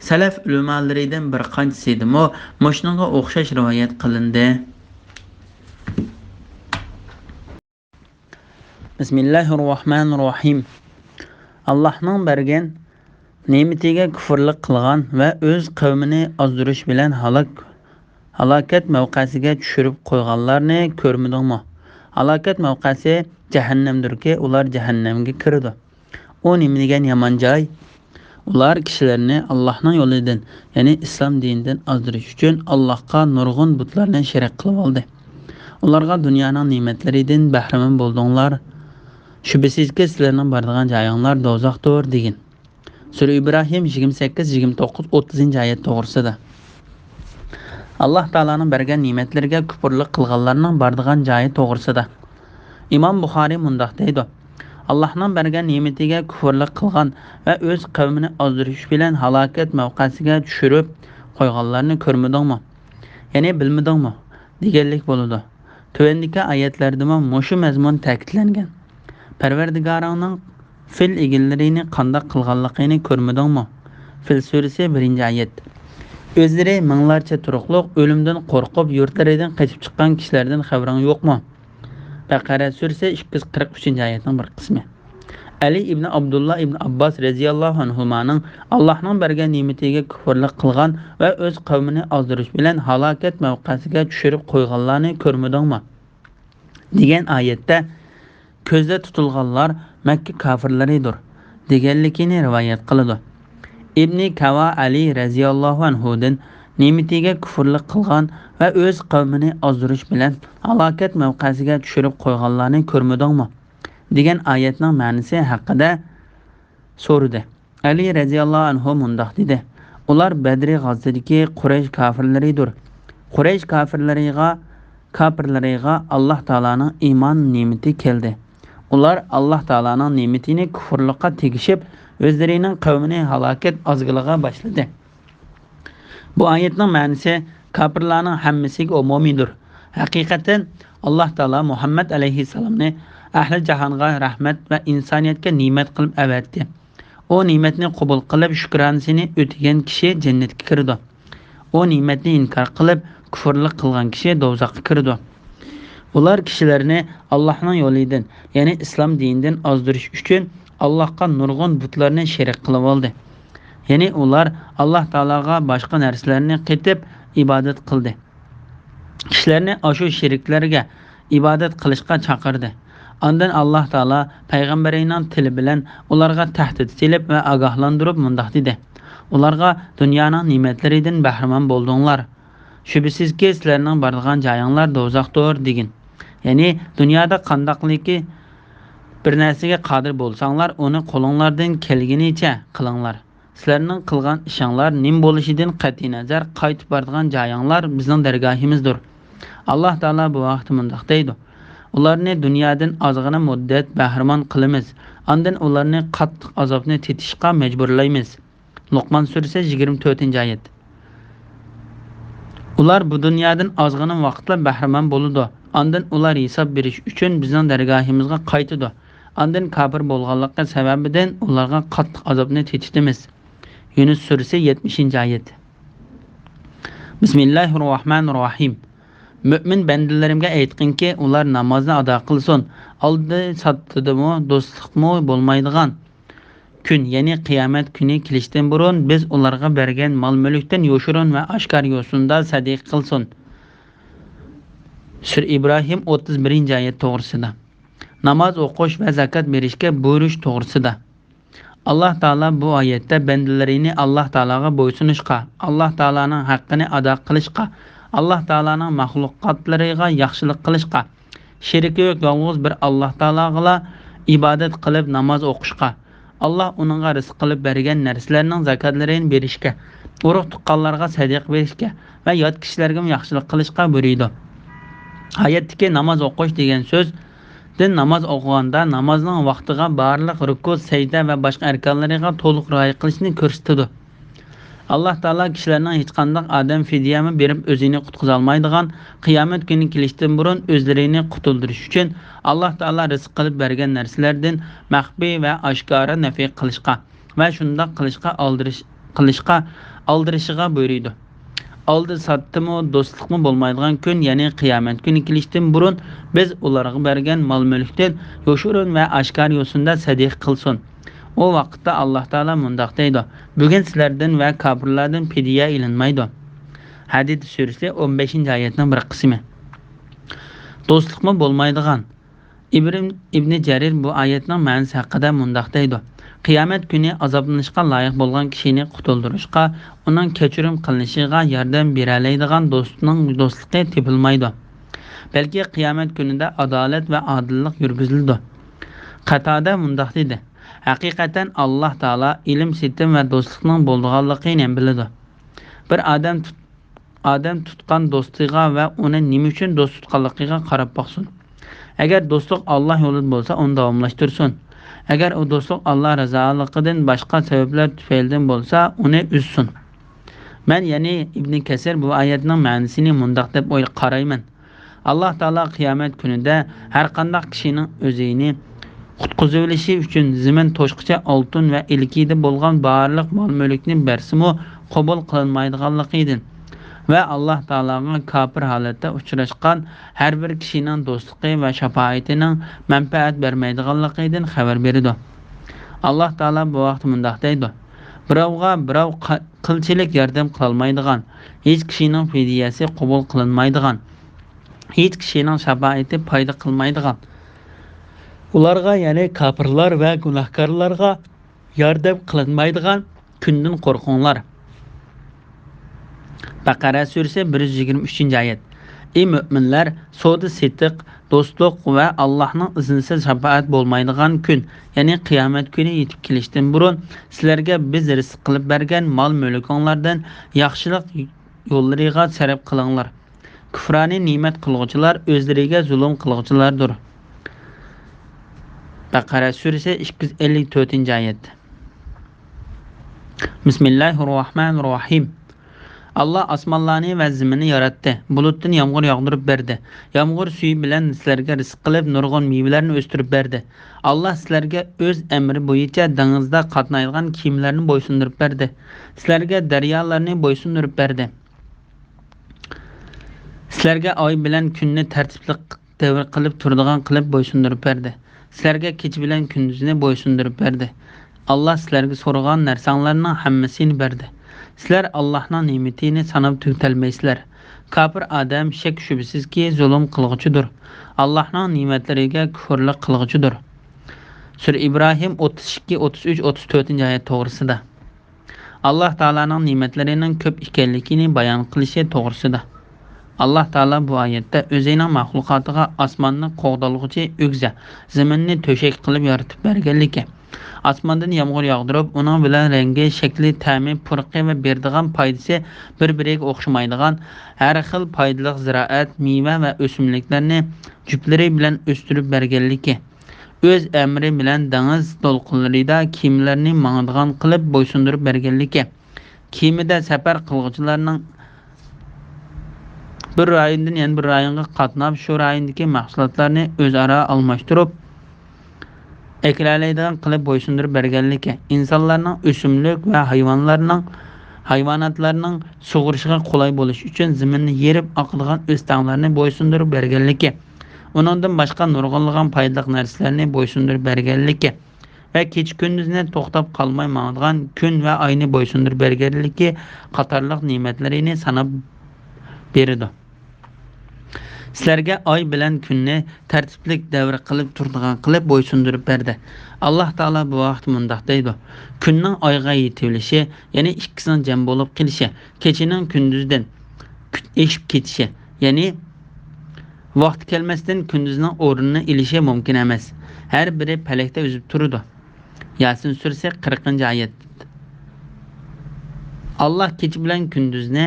سەلەف ئۆلىمالىرىدىن بىر قانچىسىدىمۇ مۇشۇنىڭغا ئوخشاش رىۋايەت قىلىندى. بىسمىللاھىررەھمانىررەھىم. ئاللاھنىڭ بەرگەن نېمىتىگە كۇفرلۇق قىلغان ۋە ئۆز قەۋمىنى ئازدۇرۇش بىلەن ھالاك، ھالاكەت مەۋقەسىگە چۈشۈرۈپ قويغانلارنى كۆرمىدىڭمۇ؟ ھالاكەت مەۋقەسى جەھەننەمدۇركى، ئۇلار جەھەننەمگە كىرىدۇ. ئۇ نېمە دېگەن يامان جاي! ئۇلار كىشىلەرنى ئاللاھنىڭ يولىدىن، يەنى ئىسلام دىنىدىن ئازدۇرۇش ئۈچۈن ئاللاھقا نۇرغۇن بۇتلارنى شېرىك قىلىۋالدى. ئۇلارغا دۇنيانىڭ نېمەتلىرىدىن بەھرىمەن بولدۇڭلار. شۈبھىسىزكى، سىلەرنىڭ بارىدىغان جايىڭلار دوزاختۇر، دېگىن. سۈرە ئىبراھىم يىگىرمە سەككىز، يىگىرمە توققۇز، ئوتتۇزىنچى ئايەت توغرىسىدا. ئاللاھ تائالانىڭ بەرگەن نېمەتلىرىگە كۇپۇرلۇق قىلغانلارنىڭ بارىدىغان جايى توغرىسىدا. ئىمام بۇخارىي مۇنداق دەيدۇ: ئاللاھنىڭ بەرگەن نېمىتىگە كۇپۇرلۇق قىلغان ۋە ئۆز قەۋمىنى ئازدۇرۇش بىلەن ھالاكەت مەۋقەسىگە چۈشۈرۈپ قويغانلارنى كۆرمىدىڭمۇ؟ يەنى بىلمىدىڭمۇ؟ دېگەنلىك بولىدۇ. تۆۋەندىكى ئايەتلەردىمۇ مۇشۇ مەزمۇن تەكىتلەنگەن. پەرۋەردىگارىڭنىڭ فىل ئىگىلىرىنى قانداق قىلغانلىقىنى كۆرمىدىڭمۇ؟ فىل سۈرىسى، بىرىنچى ئايەت. ئۆزلىرى مىڭلارچە تۇرۇقلۇق ئۆلۈمدىن قورقۇپ يۇرتلىرىدىن قېچىپ چىققان كىشىلەردىن خەۋىرىڭ يوقمۇ؟ بەقەرە سۈرىسى، ئىككى يۈز قىرىق ئۈچىنچى ئايەتنىڭ بىر قىسمى. ئەلى ئىبنى ئابدۇللا ئىبنى ئابباس رەزىياللاھۇ ئەنھۇمانىڭ ئاللاھنىڭ بەرگەن نېمىتىگە كۇفرلۇق قىلغان ۋە ئۆز قەۋمىنى ئازدۇرۇش بىلەن ھالاكەت مەۋقەسىگە چۈشۈرۈپ قويغانلارنى كۆرمىدىڭمۇ؟ دېگەن ئايەتتە، كۆزدە تۇتۇلغانلار مەككە كاپىرلىرىدۇر، دېگەنلىكىنى رىۋايەت قىلىدۇ. ئىبنى كاۋا ئەلى رەزىياللاھۇ ئەنھۇدىن نېمىتىگە كۇفرلۇق قىلغان ۋە ئۆز قەۋمىنى ئازدۇرۇش بىلەن ھالاكەت مەۋقەسىگە چۈشۈرۈپ قويغانلارنى كۆرمىدىڭمۇ؟ دېگەن ئايەتنىڭ مەنىسى ھەققىدە سورىدى. ئەلى رەزىياللاھۇ ئەنھۇ مۇنداق دېدى: ئۇلار بەدرى غازىتىدىكى قۇرەيش كاپىرلىرىدۇر. قۇرەيش كاپىرلىرىغا، كاپىرلىرىغا ئاللاھ تائالانىڭ ئىمان نېمىتى كەلدى. ئۇلار ئاللاھ تائالانىڭ نېمىتىنى كۇفرلۇققا تېگىشىپ، ئۆزلىرىنىڭ قەۋمىنى ھالاكەت ئازغىلىغا باشلىدى. بۇ ئايەتنىڭ مەنىسى كاپىرلارنىڭ ھەممىسىگە ئومۇمىيدۇر. ھەقىقەتەن، ئاللاھ تائالا مۇھەممەد ئەلەيھىسسالامنى ئەھلى جاھانغا رەھمەت ۋە ئىنسانىيەتكە نېمەت قىلىپ ئەۋەتتى. ئۇ نېمەتنى قوبۇل قىلىپ، شۈكرانىسىنى ئۆتىگەن كىشى جەننەتكە كىرىدۇ. ئۇ نېمەتنى ئىنكار قىلىپ، كۇفرلۇق قىلغان كىشى دوزاخقا كىرىدۇ. ئۇلار كىشىلەرنى ئاللاھنىڭ يولىدىن، يەنى ئىسلام دىنىدىن ئازدۇرۇش ئۈچۈن، ئاللاھقا نۇرغۇن بۇتلارنى شېرىك قىلىۋالدى. يەنى ئۇلار ئاللاھ تائالاغا باشقا نەرسىلەرنى قېتىپ ئىبادەت قىلدى. كىشىلەرنى ئاشۇ شېرىكلەرگە ئىبادەت قىلىشقا چاقىردى. ئاندىن ئاللاھ تائالا پەيغەمبىرىنىڭ تىلى بىلەن ئۇلارغا تەھدىت سېلىپ ۋە ئاگاھلاندۇرۇپ مۇنداق دېدى: ئۇلارغا دۇنيانىڭ نېمەتلىرىدىن بەھرىمەن بولدۇڭلار. شۈبھىسىزكى، سىلەرنىڭ بارىدىغان جايىڭلار دوزاختۇر، دېگىن. يەنى دۇنيادا قانداقلىكى بىر نەرسىگە قادىر بولساڭلار، ئۇنى قولۇڭلاردىن كەلگىنىچە قىلىڭلار. سىلەرنىڭ قىلغان ئىشىڭلار نېمە بولۇشىدىن قەتئىينەزەر، قايتىپ بارىدىغان جايىڭلار بىزنىڭ دەرگاھىمىزدۇر. ئاللاھ تائالا بۇ ھەقتە مۇنداق دەيدۇ: ئۇلارنى دۇنيادىن ئازغىنە مۇددەت بەھرىمەن قىلىمىز، ئاندىن ئۇلارنى قاتتىق ئازابنى تېتىشقا مەجبۇرلايمىز. لوقمان سۈرىسى، يىگىرمە تۆتىنچى ئايەت. ئۇلار بۇ دۇنيادىن ئازغىنە ۋاقىتلا بەھرىمەن بولىدۇ. ئاندىن ئۇلار ھېساب بېرىش ئۈچۈن بىزنىڭ دەرگاھىمىزغا قايتىدۇ. ئاندىن كاپىر بولغانلىقى سەۋەبىدىن ئۇلارغا قاتتىق ئازابنى تېتىتىمىز. يۇنۇس سۈرىسى، يەتمىشىنچى ئايەت. بىسمىللاھىررەھمانىررەھىم. مۆمىن بەندىلىرىمگە ئېيتقىنكى، ئۇلار نامازنى ئادا قىلسۇن. ئالدى ساتتىدىمۇ، دوستلۇقمۇ بولمايدىغان كۈن، يەنى قىيامەت كۈنى كېلىشتىن بۇرۇن بىز ئۇلارغا بەرگەن مال-مۈلۈكتىن يوشۇرۇن ۋە ئاشكارا يوسۇندا سەدىقە قىلسۇن. سۈرە ئىبراھىم، ئوتتۇز بىرىنچى ئايەت توغرىسىدا. ناماز ئوقۇش ۋە زاكات بېرىشكە بۇيرۇش توغرىسىدا. ئاللاھ تائالا بۇ ئايەتتە بەندىلىرىنى ئاللاھ تائالاغا بويسۇنۇشقا، ئاللاھ تائالانىڭ ھەققىنى ئادا قىلىشقا، ئاللاھ تائالانىڭ مەخلۇقاتلىرىغا ياخشىلىق قىلىشقا، شېرىكى يوق يالغۇز بىر ئاللاھ تائالاغىلا ئىبادەت قىلىپ ناماز ئوقۇشقا، ئاللاھ ئۇنىڭغا رىزىق قىلىپ بەرگەن نەرسىلەرنىڭ زاكاتلىرىنى بېرىشكە، ئۇرۇق-تۇغقانلارغا سەدىقە بېرىشكە ۋە يات كىشىلەرگىمۇ ياخشىلىق قىلىشقا بۇيرۇيدۇ. ئايەتتىكى ناماز ئوقۇش دېگەن سۆز دىن ناماز ئوقۇغاندا نامازنىڭ ۋاقتىغا بارلىق رۇكۇ، سەجدە ۋە باشقا ئەركانلىرىغا تولۇق رىئايە قىلىشنى كۆرسىتىدۇ. ئاللاھ تائالا كىشىلەرنىڭ ھېچقانداق ئادەم فىدىيەمۇ بېرىپ ئۆزىنى قۇتقۇزالمايدىغان، قىيامەت كۈنى كېلىشتىن بۇرۇن ئۆزلىرىنى قۇتۇلدۇرۇش ئۈچۈن ئاللاھ تائالا رىزىق قىلىپ بەرگەن نەرسىلەردىن مەخپىي ۋە ئاشكارا نەپىقە قىلىشقا، ۋە شۇنداق قىلىشقا ئالدىرىش-، قىلىشقا ئالدىرىشىغا بۇيرۇيدۇ. ئالدى ساتتىمۇ، دوستلۇقمۇ بولمايدىغان كۈن، يەنى قىيامەت كۈنى كېلىشتىن بۇرۇن بىز ئۇلارغا بەرگەن مال-مۈلۈكتىن يوشۇرۇن ۋە ئاشكارا يوسۇندا سەدىقە قىلسۇن. ئۇ ۋاقىتتا ئاللاھ تائالا مۇنداق دەيدۇ: بۈگۈن سىلەردىن ۋە كاپىرلاردىن پىدىيە ئېلىنمايدۇ. ھەدىد سۈرىسى، ئون بەشىنچى ئايەتنىڭ بىر قىسمى. دوستلۇقمۇ بولمايدىغان ئىبرىم ئىبنى جەرىر بۇ ئايەتنىڭ مەنىسى ھەققىدە مۇنداق دەيدۇ: قىيامەت كۈنى ئازابلىنىشقا لايىق بولغان كىشىنى قۇتۇلدۇرۇشقا، ئۇنىڭ كەچۈرۈم قىلىنىشىغا ياردەم بېرەلەيدىغان دوستنىڭ دوستلۇقى تېپىلمايدۇ. بەلكى قىيامەت كۈنىدە ئادالەت ۋە ئادىللىق يۈرگۈزۈلىدۇ. قاتادە مۇنداق دېدى: ھەقىقەتەن ئاللاھ تائالا ئىلىم سېتىم ۋە دوستلۇقنىڭ بولىدىغانلىقىنى بىلىدۇ. بىر ئادەم تۇت-، ئادەم تۇتقان دوستىغا ۋە ئۇنى نېمە ئۈچۈن دوست تۇتقانلىقىغا قاراپ باقسۇن. ئەگەر دوستلۇق ئاللاھ يولىدا بولسا، ئۇنى داۋاملاشتۇرسۇن. ئەگەر ئۇ دوستلۇق ئاللاھ رىزالىقىدىن باشقا سەۋەبلەر تۈپەيلىدىن بولسا، ئۇنى ئۈزسۇن. مەن، يەنى ئىبنى كەسىر، بۇ ئايەتنىڭ مەنىسىنى مۇنداق دەپ ئوي-، قارايمەن. ئاللاھ تائالا قىيامەت كۈنىدە ھەرقانداق كىشىنىڭ ئۆزىنى قۇتقۇزۇۋېلىشى ئۈچۈن زېمىن توشقىچە ئالتۇن ۋە ئىلكىدە بولغان بارلىق مال-مۈلۈكنى بەرسىمۇ قوبۇل قىلىنمايدىغانلىقىدىن ۋە ئاللاھ تائالاغا كاپىر ھالەتتە ئۇچراشقان ھەر بىر كىشىنىڭ دوستلۇقى ۋە شاپائىتىنىڭ مەنپەئەت بەرمەيدىغانلىقىدىن خەۋەر بېرىدۇ. ئاللاھ تائالا بۇ ھەقتە مۇنداق دەيدۇ: بىراۋغا بىراۋ قا-، قىلچىلىك ياردەم قىلالمايدىغان، ھېچ كىشىنىڭ فىدىيەسى قوبۇل قىلىنمايدىغان، ھېچ كىشىنىڭ شاپائىتى پايدا قىلمايدىغان، ئۇلارغا، يەنى كاپىرلار ۋە گۇناھكارلارغا ياردەم قىلىنمايدىغان كۈندىن قورقۇڭلار. بەقەرە سۈرىسى، بىر يۈز يىگىرمە ئۈچىنچى ئايەت. ئى مۆمىنلەر، سودا-سېتىق، دوستلۇق ۋە ئاللاھنىڭ ئىزنىسىز شاپائەت بولمايدىغان كۈن، يەنى قىيامەت كۈنى يېتىپ كېلىشتىن بۇرۇن، سىلەرگە بىز رىزىق قىلىپ بەرگەن مال-مۈلكۈڭلاردىن ياخشىلىق يوللىرىغا سەرپ قىلىڭلار. كۇپرانى نېمەت قىلغۇچىلار ئۆزلىرىگە زۇلۇم قىلغۇچىلاردۇر. بەقەرە سۈرىسى، ئىككى يۈز ئەللىك تۆتىنچى ئايەت. بىسمىللاھىررەھمانىررەھىم. ئاللاھ ئاسمانلارنى ۋە زېمىننى ياراتتى، بۇلۇتتىن يامغۇر ياغدۇرۇپ بەردى، يامغۇر سۈيى بىلەن سىلەرگە رىزىق قىلىپ، نۇرغۇن مېۋىلەرنى ئۆستۈرۈپ بەردى. ئاللاھ سىلەرگە ئۆز ئەمرى بويىچە دېڭىزدا قاتنايدىغان كېمىلەرنى بويسۇندۇرۇپ بەردى، سىلەرگە دەريالارنى بويسۇندۇرۇپ بەردى. سىلەرگە ئاي بىلەن كۈننى تەرتىپلىق دەۋر قىلىپ تۇرىدىغان قىلىپ بويسۇندۇرۇپ بەردى. سىلەرگە كېچە بىلەن كۈندۈزنى بويسۇندۇرۇپ بەردى. ئاللاھ سىلەرگە سورىغان نەرسەڭلارنىڭ ھەممىسىنى بەردى. سىلەر ئاللاھنىڭ نېمىتىنى ساناپ تۈگىتەلمەيسىلەر. كاپىر ئادەم شەك-شۈبھىسىزكى زۇلۇم قىلغۇچىدۇر. ئاللاھنىڭ نېمەتلىرىگە كۇفرلۇق قىلغۇچىدۇر. سۈرە ئىبراھىم ئوتتۇز ئىككى، ئوتتۇز ئۈچ، ئوتتۇز تۆتىنچى ئايەت توغرىسىدا. ئاللاھ تائالانىڭ نېمەتلىرىنىڭ كۆپ ئىكەنلىكىنى بايان قىلىشى توغرىسىدا. ئاللاھ تائالا بۇ ئايەتتە ئۆزىنىڭ مەخلۇقاتىغا ئاسماننى قوغدالغۇچى ئۆگزە، زېمىننى تۆشەك قىلىپ يارىتىپ بەرگەنلىكى، ئاسماندىن يامغۇر ياغدۇرۇپ، ئۇنىڭ بىلەن رەڭگى، شەكلى، تەمى، پۇرىقى ۋە بېرىدىغان پايدىسى بىر-بىرىگە ئوخشىمايدىغان ھەر خىل پايدىلىق زىرائەت، مېۋە ۋە ئۆسۈملۈكلەرنى جۈپلىرى بىلەن ئۆستۈرۈپ بەرگەنلىكى، ئۆز ئەمرى بىلەن دېڭىز دولقۇنلىرىدا كېمىلەرنى ماڭىدىغان قىلىپ بويسۇندۇرۇپ بەرگەنلىكى، كېمىدە سەپەر قىلغۇچىلارنىڭ بىر رايوندىن يەنە بىر رايونغا قاتناپ، شۇ رايوندىكى مەھسۇلاتلارنى ئۆزئارا ئالماشتۇرۇپ ئەكېلەلەيدىغان قىلىپ بويسۇندۇرۇپ بەرگەنلىكى، ئىنسانلارنىڭ، ئۆسۈملۈك ۋە ھايۋانلارنىڭ، ھايۋاناتلارنىڭ سۇغىرىشىغا قولاي بولۇش ئۈچۈن زېمىننى يېرىپ ئاقىدىغان ئۆستەڭلەرنى بويسۇندۇرۇپ بەرگەنلىكى، ئۇنىڭدىن باشقا نۇرغۇنلىغان پايدىلىق نەرسىلەرنى بويسۇندۇرۇپ بەرگەنلىكى ۋە كېچە-كۈندۈزنى توختاپ قالماي ماڭىدىغان كۈن ۋە ئاينى بويسۇندۇرۇپ بەرگەنلىكى قاتارلىق نېمەتلىرىنى ساناپ بېرىدۇ. سىلەرگە ئاي بىلەن كۈننى تەرتىپلىك دەۋر قىلىپ تۇرىدىغان قىلىپ بويسۇندۇرۇپ بەردى. ئاللاھ تائالا بۇ ھەقتە مۇنداق دەيدۇ: كۈننىڭ ئايغا يېتىۋېلىشى، يەنى ئىككىسىنىڭ جەم بولۇپ قېلىشى، كېچىنىڭ كۈندۈزدىن كۈت-، ئېشىپ كېتىشى، يەنى ۋاقتى كەلمەستىن كۈندۈزنىڭ ئورنىنى ئېلىشى مۇمكىن ئەمەس. ھەر بىرى پەلەكتە ئۈزۈپ تۇرىدۇ. ياسىن سۈرىسى، قىرىقىنچى ئايەت. ئاللاھ كېچە بىلەن كۈندۈزنى،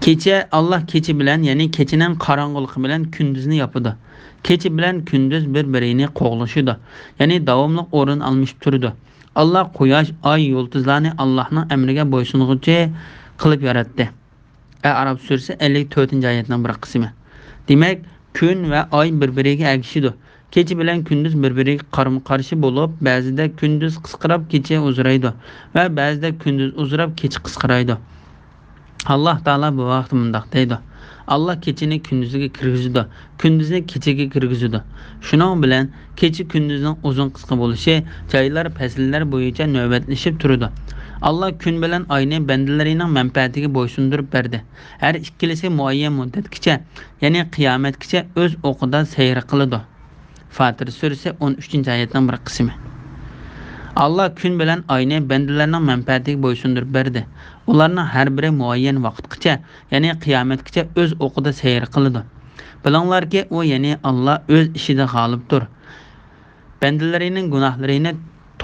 كېچە، ئاللاھ كېچە بىلەن، يەنى كېچىنىڭ قاراڭغۇلۇقى بىلەن كۈندۈزنى ياپىدۇ. كېچە بىلەن كۈندۈز بىر-بىرىنى قوغلىشىدۇ، يەنى داۋاملىق ئورۇن ئالمىشىپ تۇرىدۇ. ئاللاھ قۇياش، ئاي، يۇلتۇزلارنى ئاللاھنىڭ ئەمرىگە بويسۇنغۇچى قىلىپ ياراتتى. ئەئراف سۈرىسى، ئەللىك تۆتىنچى ئايەتنىڭ بىر قىسمى. دېمەك، كۈن ۋە ئاي بىر-بىرىگە ئەگىشىدۇ. كېچە بىلەن كۈندۈز بىر-بىرىگە قارىمۇ-قارشى بولۇپ، بەزىدە كۈندۈز قىسقىراپ كېچە ئۇزىرايدۇ ۋە بەزىدە كۈندۈز ئۇزىراپ كېچە قىسقىرايدۇ. ئاللاھ تائالا بۇ ھەقتە مۇنداق دەيدۇ: ئاللاھ كېچىنى كۈندۈزگە كىرگۈزىدۇ، كۈندۈزنى كېچىگە كىرگۈزىدۇ. شۇنىڭ بىلەن كېچە كۈندۈزنىڭ ئۇزۇن قىسقا بولۇشى جايلار، پەسىللەر بويىچە نۆۋەتلىشىپ تۇرىدۇ. ئاللاھ كۈن بىلەن ئاينى بەندىلىرىنىڭ مەنپەئەتىگە بويسۇندۇرۇپ بەردى. ھەر ئىككىلىسى مۇئەييەن مۇددەتكىچە، يەنى قىيامەتكىچە ئۆز ئوقىدا سەير قىلىدۇ. فاتىر سۈرىسى، ئون ئۈچىنچى ئايەتنىڭ بىر قىسمى. ئاللاھ كۈن بىلەن ئاينى بەندىلەرنىڭ مەنپەئەتىگە بويسۇندۇرۇپ بەردى. ئۇلارنىڭ ھەر بىرى مۇئەييەن ۋاقىتقىچە، يەنى قىيامەتكىچە ئۆز ئوقىدا سەير قىلىدۇ. بىلىڭلاركى، ئۇ، يەنى ئاللاھ ئۆز ئىشىدا غالىبتۇر. بەندىلىرىنىڭ گۇناھلىرىنى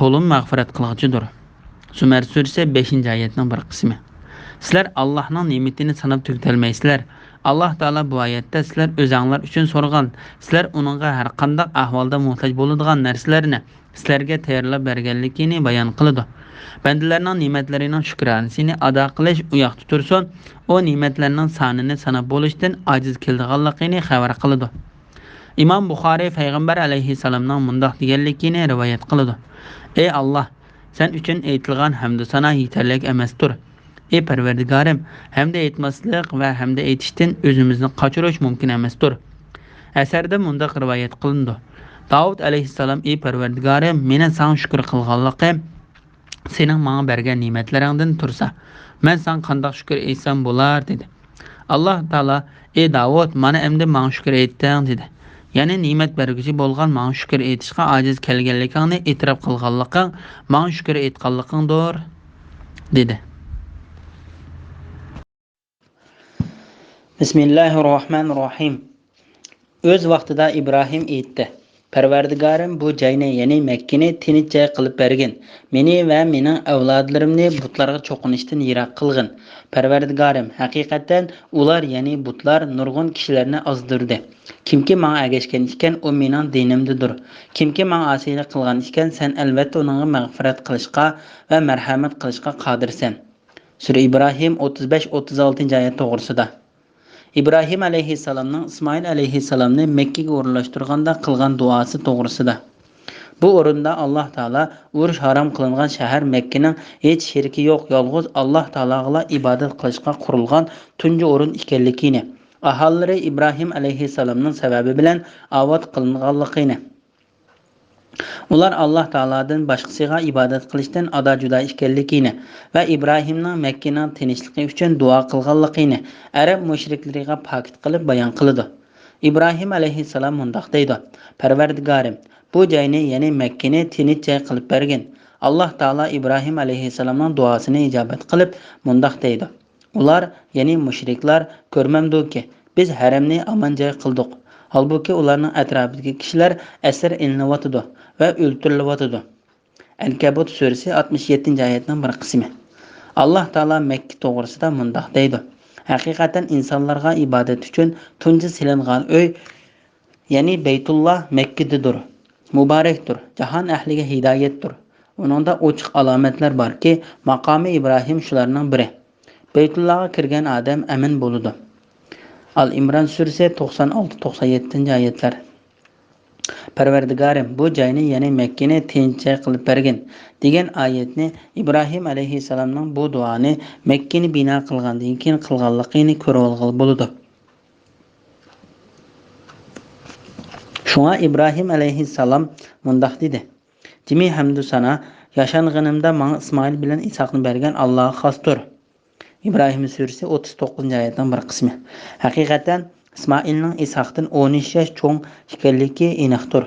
تولىمۇ مەغپىرەت قىلغۇچىدۇر. زۇمەر سۈرىسى، بەشىنچى ئايەتنىڭ بىر قىسمى. سىلەر ئاللاھنىڭ نېمىتىنى ساناپ تۈگىتەلمەيسىلەر. ئاللاھ تائالا بۇ ئايەتتە سىلەر ئۆزەڭلار ئۈچۈن سورىغان، سىلەر ئۇنىڭغا ھەرقانداق ئەھۋالدا موھتاج بولىدىغان نەرسىلەرنى سىلەرگە تەييارلاپ بەرگەنلىكىنى بايان قىلىدۇ. بەندىلەرنىڭ نېمەتلىرىنىڭ شۈكرانىسىنى ئادا قىلىش ئۇ ياقتا تۇرسۇن، ئۇ نېمەتلەرنىڭ سانىنى ساناپ بولۇشتىن ئاجىز كېلىدىغانلىقىنى خەۋەر قىلىدۇ. ئىمام بۇخارىي پەيغەمبەر ئەلەيھىسسالامنىڭ مۇنداق دېگەنلىكىنى رىۋايەت قىلىدۇ: «ئەي ئاللاھ، سەن ئۈچۈن ئېيتىلغان ھەمدۇ سانا يېتەرلىك ئەمەستۇر. ئەي پەرۋەردىگارىم، ھەمدە ئېيتماسلىق ۋە ھەمدە ئېيتىشتىن ئۆزىمىزنى قاچۇرۇش مۇمكىن ئەمەستۇر.» ئەسەردە مۇنداق رىۋايەت قىلىنىدۇ: داۋۇت ئەلەيھىسسالام: «ئەي پەرۋەردىگارىم، مېنى ساڭا شۈكۈر قىلغانلىقىم سېنىڭ ماڭا بەرگەن نېمەتلىرىڭدىن تۇرسا، مەن ساڭا قانداق شۈكۈر ئېيتسام بولار؟» دېدى. ئاللاھ تائالا: «ئەي داۋۇت، مانا ئەمدى ماڭا شۈكۈر ئېيتتىڭ» دېدى. يەنى نېمەت بەرگۈچى بولغان ماڭا شۈكۈر ئېيتىشقا ئاجىز كەلگەنلىكىڭنى ئېتىراپ قىلغانلىقىڭ ماڭا شۈكۈر ئېيتقانلىقىڭدۇر، دېدى. بىسمىللاھىررەھمانىررەھىم. ئۆز ۋاقتىدا ئىبراھىم ئېيتتى: «پەرۋەردىگارىم، بۇ جاينى، يەنى مەككىنى تىنچ جاي قىلىپ بەرگىن. مېنى ۋە مېنىڭ ئەۋلادلىرىمنى بۇتلارغا چوقۇنۇشتىن يىراق قىلغىن. پەرۋەردىگارىم، ھەقىقەتەن ئۇلار، يەنى بۇتلار نۇرغۇن كىشىلەرنى ئازدۇردى. كىمكى ماڭا ئەگەشكەن ئىكەن، ئۇ مېنىڭ دىنىمدىدۇر. كىمكى ماڭا ئاسىيلىق قىلغان ئىكەن، سەن ئەلۋەتتە ئۇنىڭغا مەغپىرەت قىلىشقا ۋە مەرھەمەت قىلىشقا قادىرسەن.» سۈرە ئىبراھىم ئوتتۇز بەش، ئوتتۇز ئالتىنچى ئايەت توغرىسىدا. ئىبراھىم ئەلەيھىسسالامنىڭ ئىسمائىل ئەلەيھىسسالامنى مەككىگە ئورۇنلاشتۇرغاندا قىلغان دۇئاسى توغرىسىدا. بۇ ئورۇندا ئاللاھ تائالا ئۇرۇش ھارام قىلىنغان شەھەر مەككىنىڭ ھېچ شېرىكى يوق، يالغۇز ئاللاھ تائالاغىلا ئىبادەت قىلىشقا قۇرۇلغان تۇنجى ئورۇن ئىكەنلىكىنى، ئاھالىلىرى ئىبراھىم ئەلەيھىسسالامنىڭ سەۋەبى بىلەن ئاۋات قىلىنغانلىقىنى، ئۇلار ئاللاھ تائالادىن باشقىسىغا ئىبادەت قىلىشتىن ئادا-جۇدا ئىكەنلىكىنى ۋە ئىبراھىمنىڭ مەككىنىڭ تىنچلىقى ئۈچۈن دۇئا قىلغانلىقىنى ئەرەب مۇشرىكلىرىغا پاكىت قىلىپ بايان قىلىدۇ. ئىبراھىم ئەلەيھىسسالام مۇنداق دەيدۇ: «پەرۋەردىگارىم، بۇ جاينى، يەنى مەككىنى تىنچ جاي قىلىپ بەرگىن.» ئاللاھ تائالا ئىبراھىم ئەلەيھىسسالامنىڭ دۇئاسىنى ئىجابەت قىلىپ مۇنداق دەيدۇ: ئۇلار، يەنى مۇشرىكلار، كۆرمەمدۇكى، بىز ھەرەمنى ئامان جاي قىلدۇق، ھالبۇكى، ئۇلارنىڭ ئەتراپىدىكى كىشىلەر ئەسىر ئېلىنىۋاتىدۇ ۋە ئۆلتۈرۈلۈۋاتىدۇ. ئەنكەبۇت سۈرىسى ئاتمىش يەتتىنچى ئايەتنىڭ بىر قىسمى. ئاللاھ تائالا مەككە توغرىسىدا مۇنداق دەيدۇ: ھەقىقەتەن ئىنسانلارغا ئىبادەت ئۈچۈن تۇنجى سېلىنغان ئۆي، يەنى بەيتۇللا مەككىدىدۇر. مۇبارەكتۇر، جاھان ئەھلىگە ھىدايەتتۇر. ئۇنىڭدا ئوچۇق ئالامەتلەر باركى، ماقامى ئىبراھىم شۇلارنىڭ بىرى. بەيتۇللاغا كىرگەن ئادەم ئەمىن بولىدۇ. ئال ئىمران سۈرىسى توقسان ئالتە، توقسان يەتتىنچى ئايەتلەر. پەرۋەردىگارىم، بۇ جاينى، يەنى مەككىنى تىنچ جاي قىلىپ بەرگىن، دېگەن ئايەتنى ئىبراھىم ئەلەيھىسسالامنىڭ بۇ دۇئانى مەككىنى بىنا قىلغاندىن كېيىن كۆرۈۋالغىلى بولىدۇ. شۇڭا ئىبراھىم ئەلەيھىسسالام مۇنداق دېدى: جىمى ھەمدۇ سانا، ياشانغىنىمدا ماڭا ئىسمائىل بىلەن ئىسھاقنى بەرگەن ئاللاغا خاستۇر. ئىبراھىم سۈرىسى ئوتتۇز توققۇزىنچى ئايەتنىڭ بىر قىسمى. ھەقىقەتەن، ئىسمائىلنىڭ ئىسھاقتىن ئون ئۈچ ياش چوڭ ئىكەنلىكى ئېنىقتۇر.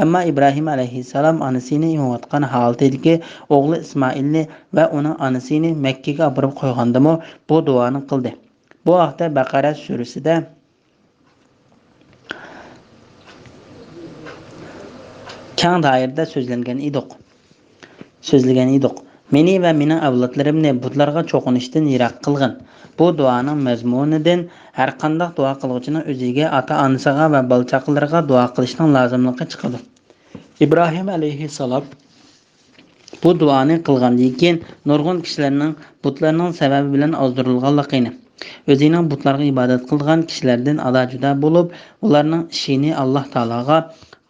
ئەمما ئىبراھىم ئەلەيھىسسالام ئانىسىنى ئېمىۋاتقان ھالىتىدىكى ئوغلى ئىسمائىلنى ۋە ئۇنىڭ ئانىسىنى مەككىگە ئاپىرىپ قويغاندىمۇ بۇ دۇئانى قىلدى. بۇ ھەقتە بەقەرە سۈرىسىدە كەڭ دائىرىدە سۆزلەنگەن ئىدۇق. سۆزلىگەن ئىدۇق. مېنى ۋە مېنىڭ ئەۋلادلىرىمنى بۇتلارغا چوقۇنۇشتىن يىراق قىلغىن. بۇ دۇئانىڭ مەزمۇنىدىن ھەرقانداق دۇئا قىلغۇچىنىڭ ئۆزىگە، ئاتا-ئانىسىغا ۋە بالا-چاقىلىرىغا دۇئا قىلىشنىڭ لازىملىقى چىقىدۇ. ئىبراھىم ئەلەيھىسسالام بۇ دۇئانى قىلغاندىن كېيىن، نۇرغۇن كىشىلەرنىڭ بۇتلارنىڭ سەۋەبى بىلەن ئازدۇرۇلغانلىقىنى، ئۆزىنىڭ بۇتلارغا ئىبادەت قىلىدىغان كىشىلەردىن ئادا-جۇدا بولۇپ، ئۇلارنىڭ ئىشىنى ئاللاھ تائالاغا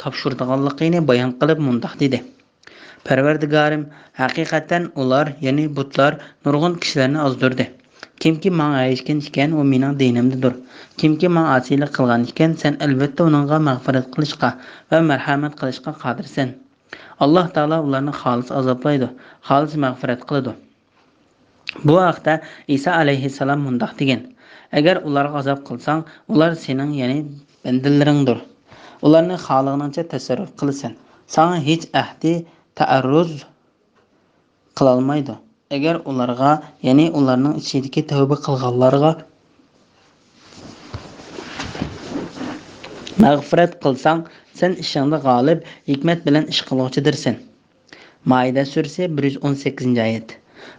تاپشۇرىدىغانلىقىنى بايان قىلىپ مۇنداق دېدى: پەرۋەردىگارىم، ھەقىقەتەن ئۇلار، يەنى بۇتلار، نۇرغۇن كىشىلەرنى ئازدۇردى. كىمكى ماڭا ئەگەشكەن ئىكەن، ئۇ مېنىڭ دىنىمدىدۇر. كىمكى ماڭا ئاسىيلىق قىلغان ئىكەن، سەن ئەلۋەتتە ئۇنىڭغا مەغپىرەت قىلىشقا ۋە مەرھەمەت قىلىشقا قادىرسەن. ئاللاھ تائالا ئۇلارنى خالىس ئازابلايدۇ، خالىس مەغپىرەت قىلىدۇ. بۇ ھەقتە ئىسا ئەلەيھىسسالام مۇنداق دېگەن: ئەگەر ئۇلارغا ئازاب قىلساڭ، ئۇلار سېنىڭ، يەنى بەندىلىرىڭدۇر. ئۇلارنى خالىغىنىڭچە تەسەررۇپ قىلىسەن. ساڭا ھېچ ئەھدى تەئەررۇز قىلالمايدۇ. ئەگەر ئۇلارغا، يەنى ئۇلارنىڭ ئىچىدىكى تەۋبە قىلغانلارغا مەغپىرەت قىلساڭ، سەن ئىشىڭدا غالىب، ھېكمەت بىلەن ئىش قىلغۇچىدۇرسەن. مائىدە سۈرىسى، بىر يۈز ئون سەككىزىنچى ئايەت.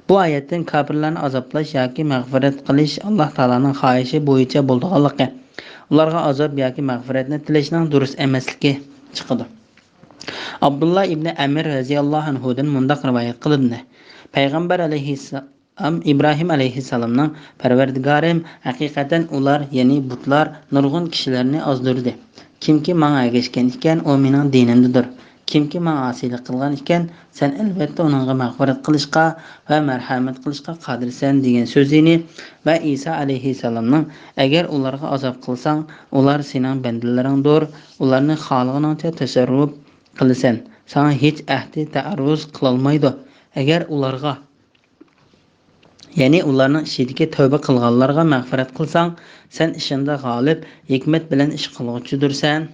بۇ ئايەتتىن كاپىرلارنى ئازابلاش ياكى مەغپىرەت قىلىش ئاللاھ تائالانىڭ خاھىشى بويىچە بولىدىغانلىقى، ئۇلارغا ئازاب ياكى مەغپىرەتنى تىلەشنىڭ دۇرۇس ئەمەسلىكى چىقىدۇ. ئابدۇللا ئىبنى ئەمىر رەزىياللاھۇ ئەنھۇدىن مۇنداق رىۋايەت قىلىندى: پەيغەمبەر ئەلەيھىسسالام ئىبراھىم ئەلەيھىسسالامنىڭ، پەرۋەردىگارىم، ھەقىقەتەن ئۇلار، يەنى بۇتلار، نۇرغۇن كىشىلەرنى ئازدۇردى. كىمكى ماڭا ئەگەشكەن ئىكەن، ئۇ مېنىڭ دىنىمدىدۇر. كىمكى ماڭا ئاسىيلىق قىلغان ئىكەن، سەن ئەلۋەتتە ئۇنىڭغا مەغپىرەت قىلىشقا ۋە مەرھەمەت قىلىشقا قادىرسەن، دېگەن سۆزىنى ۋە ئىسا ئەلەيھىسسالامنىڭ، ئەگەر ئۇلارغا ئازاب قىلساڭ، ئۇلار سېنىڭ بەندىلىرىڭدۇر، ئۇلارنى خالىغىنىڭچە تەسەررۇپ قىلىسەن، ساڭا ھېچ ئەھدى تەئەررۇز قىلالمايدۇ. ئەگەر ئۇلارغا، يەنى ئۇلارنىڭ ئىچىدىكى تەۋبە قىلغانلارغا مەغپىرەت قىلساڭ، سەن ئىشىڭدا غالىب، ھېكمەت بىلەن ئىش قىلغۇچىدۇرسەن.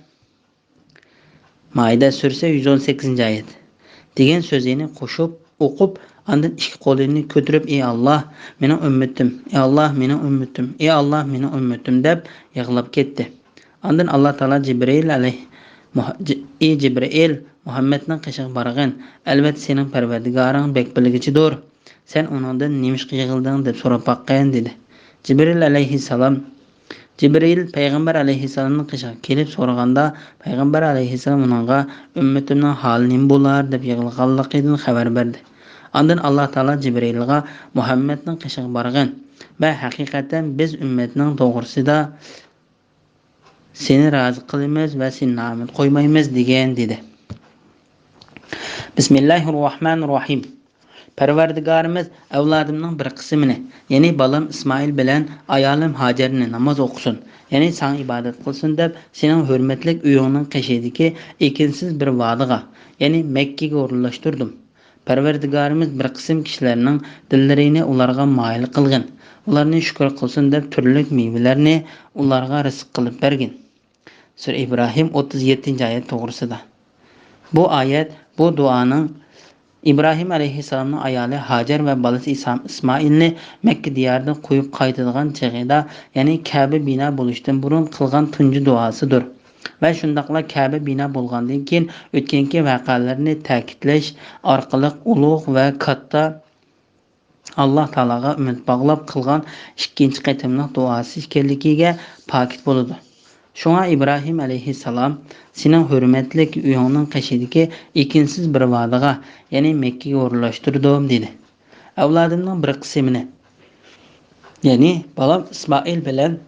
مائىدە سۈرىسى، يۈز ئون سەككىزىنچى ئايەت. دېگەن سۆزىنى قوشۇپ ئوقۇپ، ئاندىن ئىككى قولىنى كۆتۈرۈپ، ئى ئاللاھ، مېنىڭ ئۈممىتىم، ئى ئاللاھ، مېنىڭ ئۈممىتىم، ئى ئاللاھ، مېنىڭ ئۈممىتىم، دەپ يىغلاپ كەتتى. ئاندىن ئاللاھ تائالا جىبرىئىل ئەلەيھ-، مۇھ-، جى-، ئى جىبرىئىل، مۇھەممەدنىڭ قېشىغا بارغىن، ئەلۋەتتە سېنىڭ پەرۋەردىگارىڭ بەك بىلگۈچىدۇر. سەن ئۇنىڭدىن نېمىشقا يىغلىدىڭ دەپ سوراپ باققىن، دېدى. جىبرىئىل ئەلەيھىسسالام، جىبرىئىل پەيغەمبەر ئەلەيھىسسالامنىڭ قېشىغا كېلىپ سورىغاندا، پەيغەمبەر ئەلەيھىسسالام ئۇنىڭغا ئۈممىتىمنىڭ ھالى نېمە بولار دەپ يىغلىغانلىقىدىن خەۋەر بەردى. ئاندىن ئاللاھ تائالا جىبرىئىلغا مۇھەممەدنىڭ قېشىغا بارغىن ۋە ھەقىقەتەن بىز ئۈممەتنىڭ توغرىسىدا سېنى رازى قىلىمىز ۋە سېنى نائۈمىد قويمايمىز دېگىن، دېدى. بىسمىللاھىررەھمانىررەھىم. پەرۋەردىگارىمىز ئەۋلادىمنىڭ بىر قىسمىنى، يەنى بالام ئىسمائىل بىلەن ئايالىم ھاجەرنى ناماز ئوقۇسۇن، يەنى ساڭا ئىبادەت قىلسۇن دەپ سېنىڭ ھۆرمەتلىك ئۆيۈڭنىڭ قېشىدىكى ئېكىنسىز بىر ۋادىغا، يەنى مەككىگە ئورۇنلاشتۇردۇم. پەرۋەردىگارىمىز بىر قىسىم كىشىلەرنىڭ دىللىرىنى ئۇلارغا مايىل قىلغىن، ئۇلارنى شۈكۈر قىلسۇن دەپ تۈرلۈك مېۋىلەرنى ئۇلارغا رىزىق قىلىپ بەرگىن. سۈرە ئىبراھىم ئوتتۇز يەتتىنچى ئايەت توغرىسىدا. بۇ ئايەت، بۇ دۇئانىڭ ئىبراھىم ئەلەيھىسسالامنىڭ ئايالى ھاجەر ۋە بالىسى ئىسا-، ئىسمائىلنى مەككە دىيارىدىن قويۇپ قايتىدىغان چېغىدا، يەنى كەبە بىنا بولۇشتىن بۇرۇن قىلغان تۇنجى دۇئاسىدۇر. ۋە شۇنداقلا كەبە بىنا بولغاندىن كېيىن ئۆتكەنكى ۋەقەلەرنى تەكىتلەش ئارقىلىق ئۇلۇغ ۋە كاتتا ئاللاھ تائالاغا ئۈمىد باغلاپ قىلغان ئىككىنچى قېتىملىق دۇئاسى ئىكەنلىكىگە پاكىت بولىدۇ. شۇڭا ئىبراھىم ئەلەيھىسسالام، سېنىڭ ھۆرمەتلىك ئۆيۈڭنىڭ قېشىدىكى ئېكىنسىز بىر ۋادىغا، يەنى مەككىگە ئورۇنلاشتۇردۇم، دېدى. ئەۋلادىمنىڭ بىر قىسمىنى، يەنى بالام ئىسمائىل بىلەن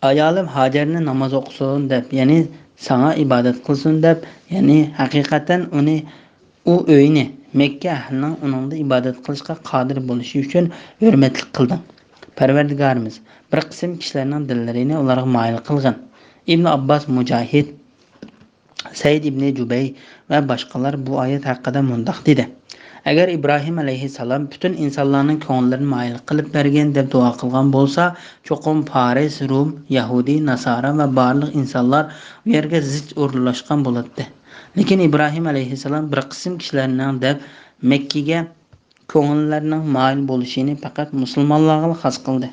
ئايالىم ھاجەرنى ناماز ئوقۇسۇن دەپ، يەنى ساڭا ئىبادەت قىلسۇن دەپ، يەنى ھەقىقەتەن ئۇنى، ئۇ ئۆينى مەككە ئەھلىنىڭ ئۇنىڭدا ئىبادەت قىلىشقا قادىر بولۇشى ئۈچۈن ھۆرمەتلىك قىلدىڭ. پەرۋەردىگارىمىز بىر قىسىم كىشىلەرنىڭ دىللىرىنى ئۇلارغا مايىل قىلغىن. ئىبنى ئابباس، مۇجاھىد، سەئىد ئىبنى جۇبەير ۋە باشقىلار بۇ ئايەت ھەققىدە مۇنداق دېدى: ئەگەر ئىبراھىم ئەلەيھىسسالام پۈتۈن ئىنسانلارنىڭ كۆڭۈللىرىنى مايىل قىلىپ بەرگىن دەپ دۇئا قىلغان بولسا، چوقۇم پارس، روم، يەھۇدىي، ناسارا ۋە بارلىق ئىنسانلار ئۇ يەرگە زىچ ئورۇنلاشقان بولاتتى. لېكىن ئىبراھىم ئەلەيھىسسالام بىر قىسىم كىشىلەرنىڭ دەپ مەككىگە كۆڭۈللەرنىڭ مايىل بولۇشىنى پەقەت مۇسۇلمانلارغىلا خاس قىلدى.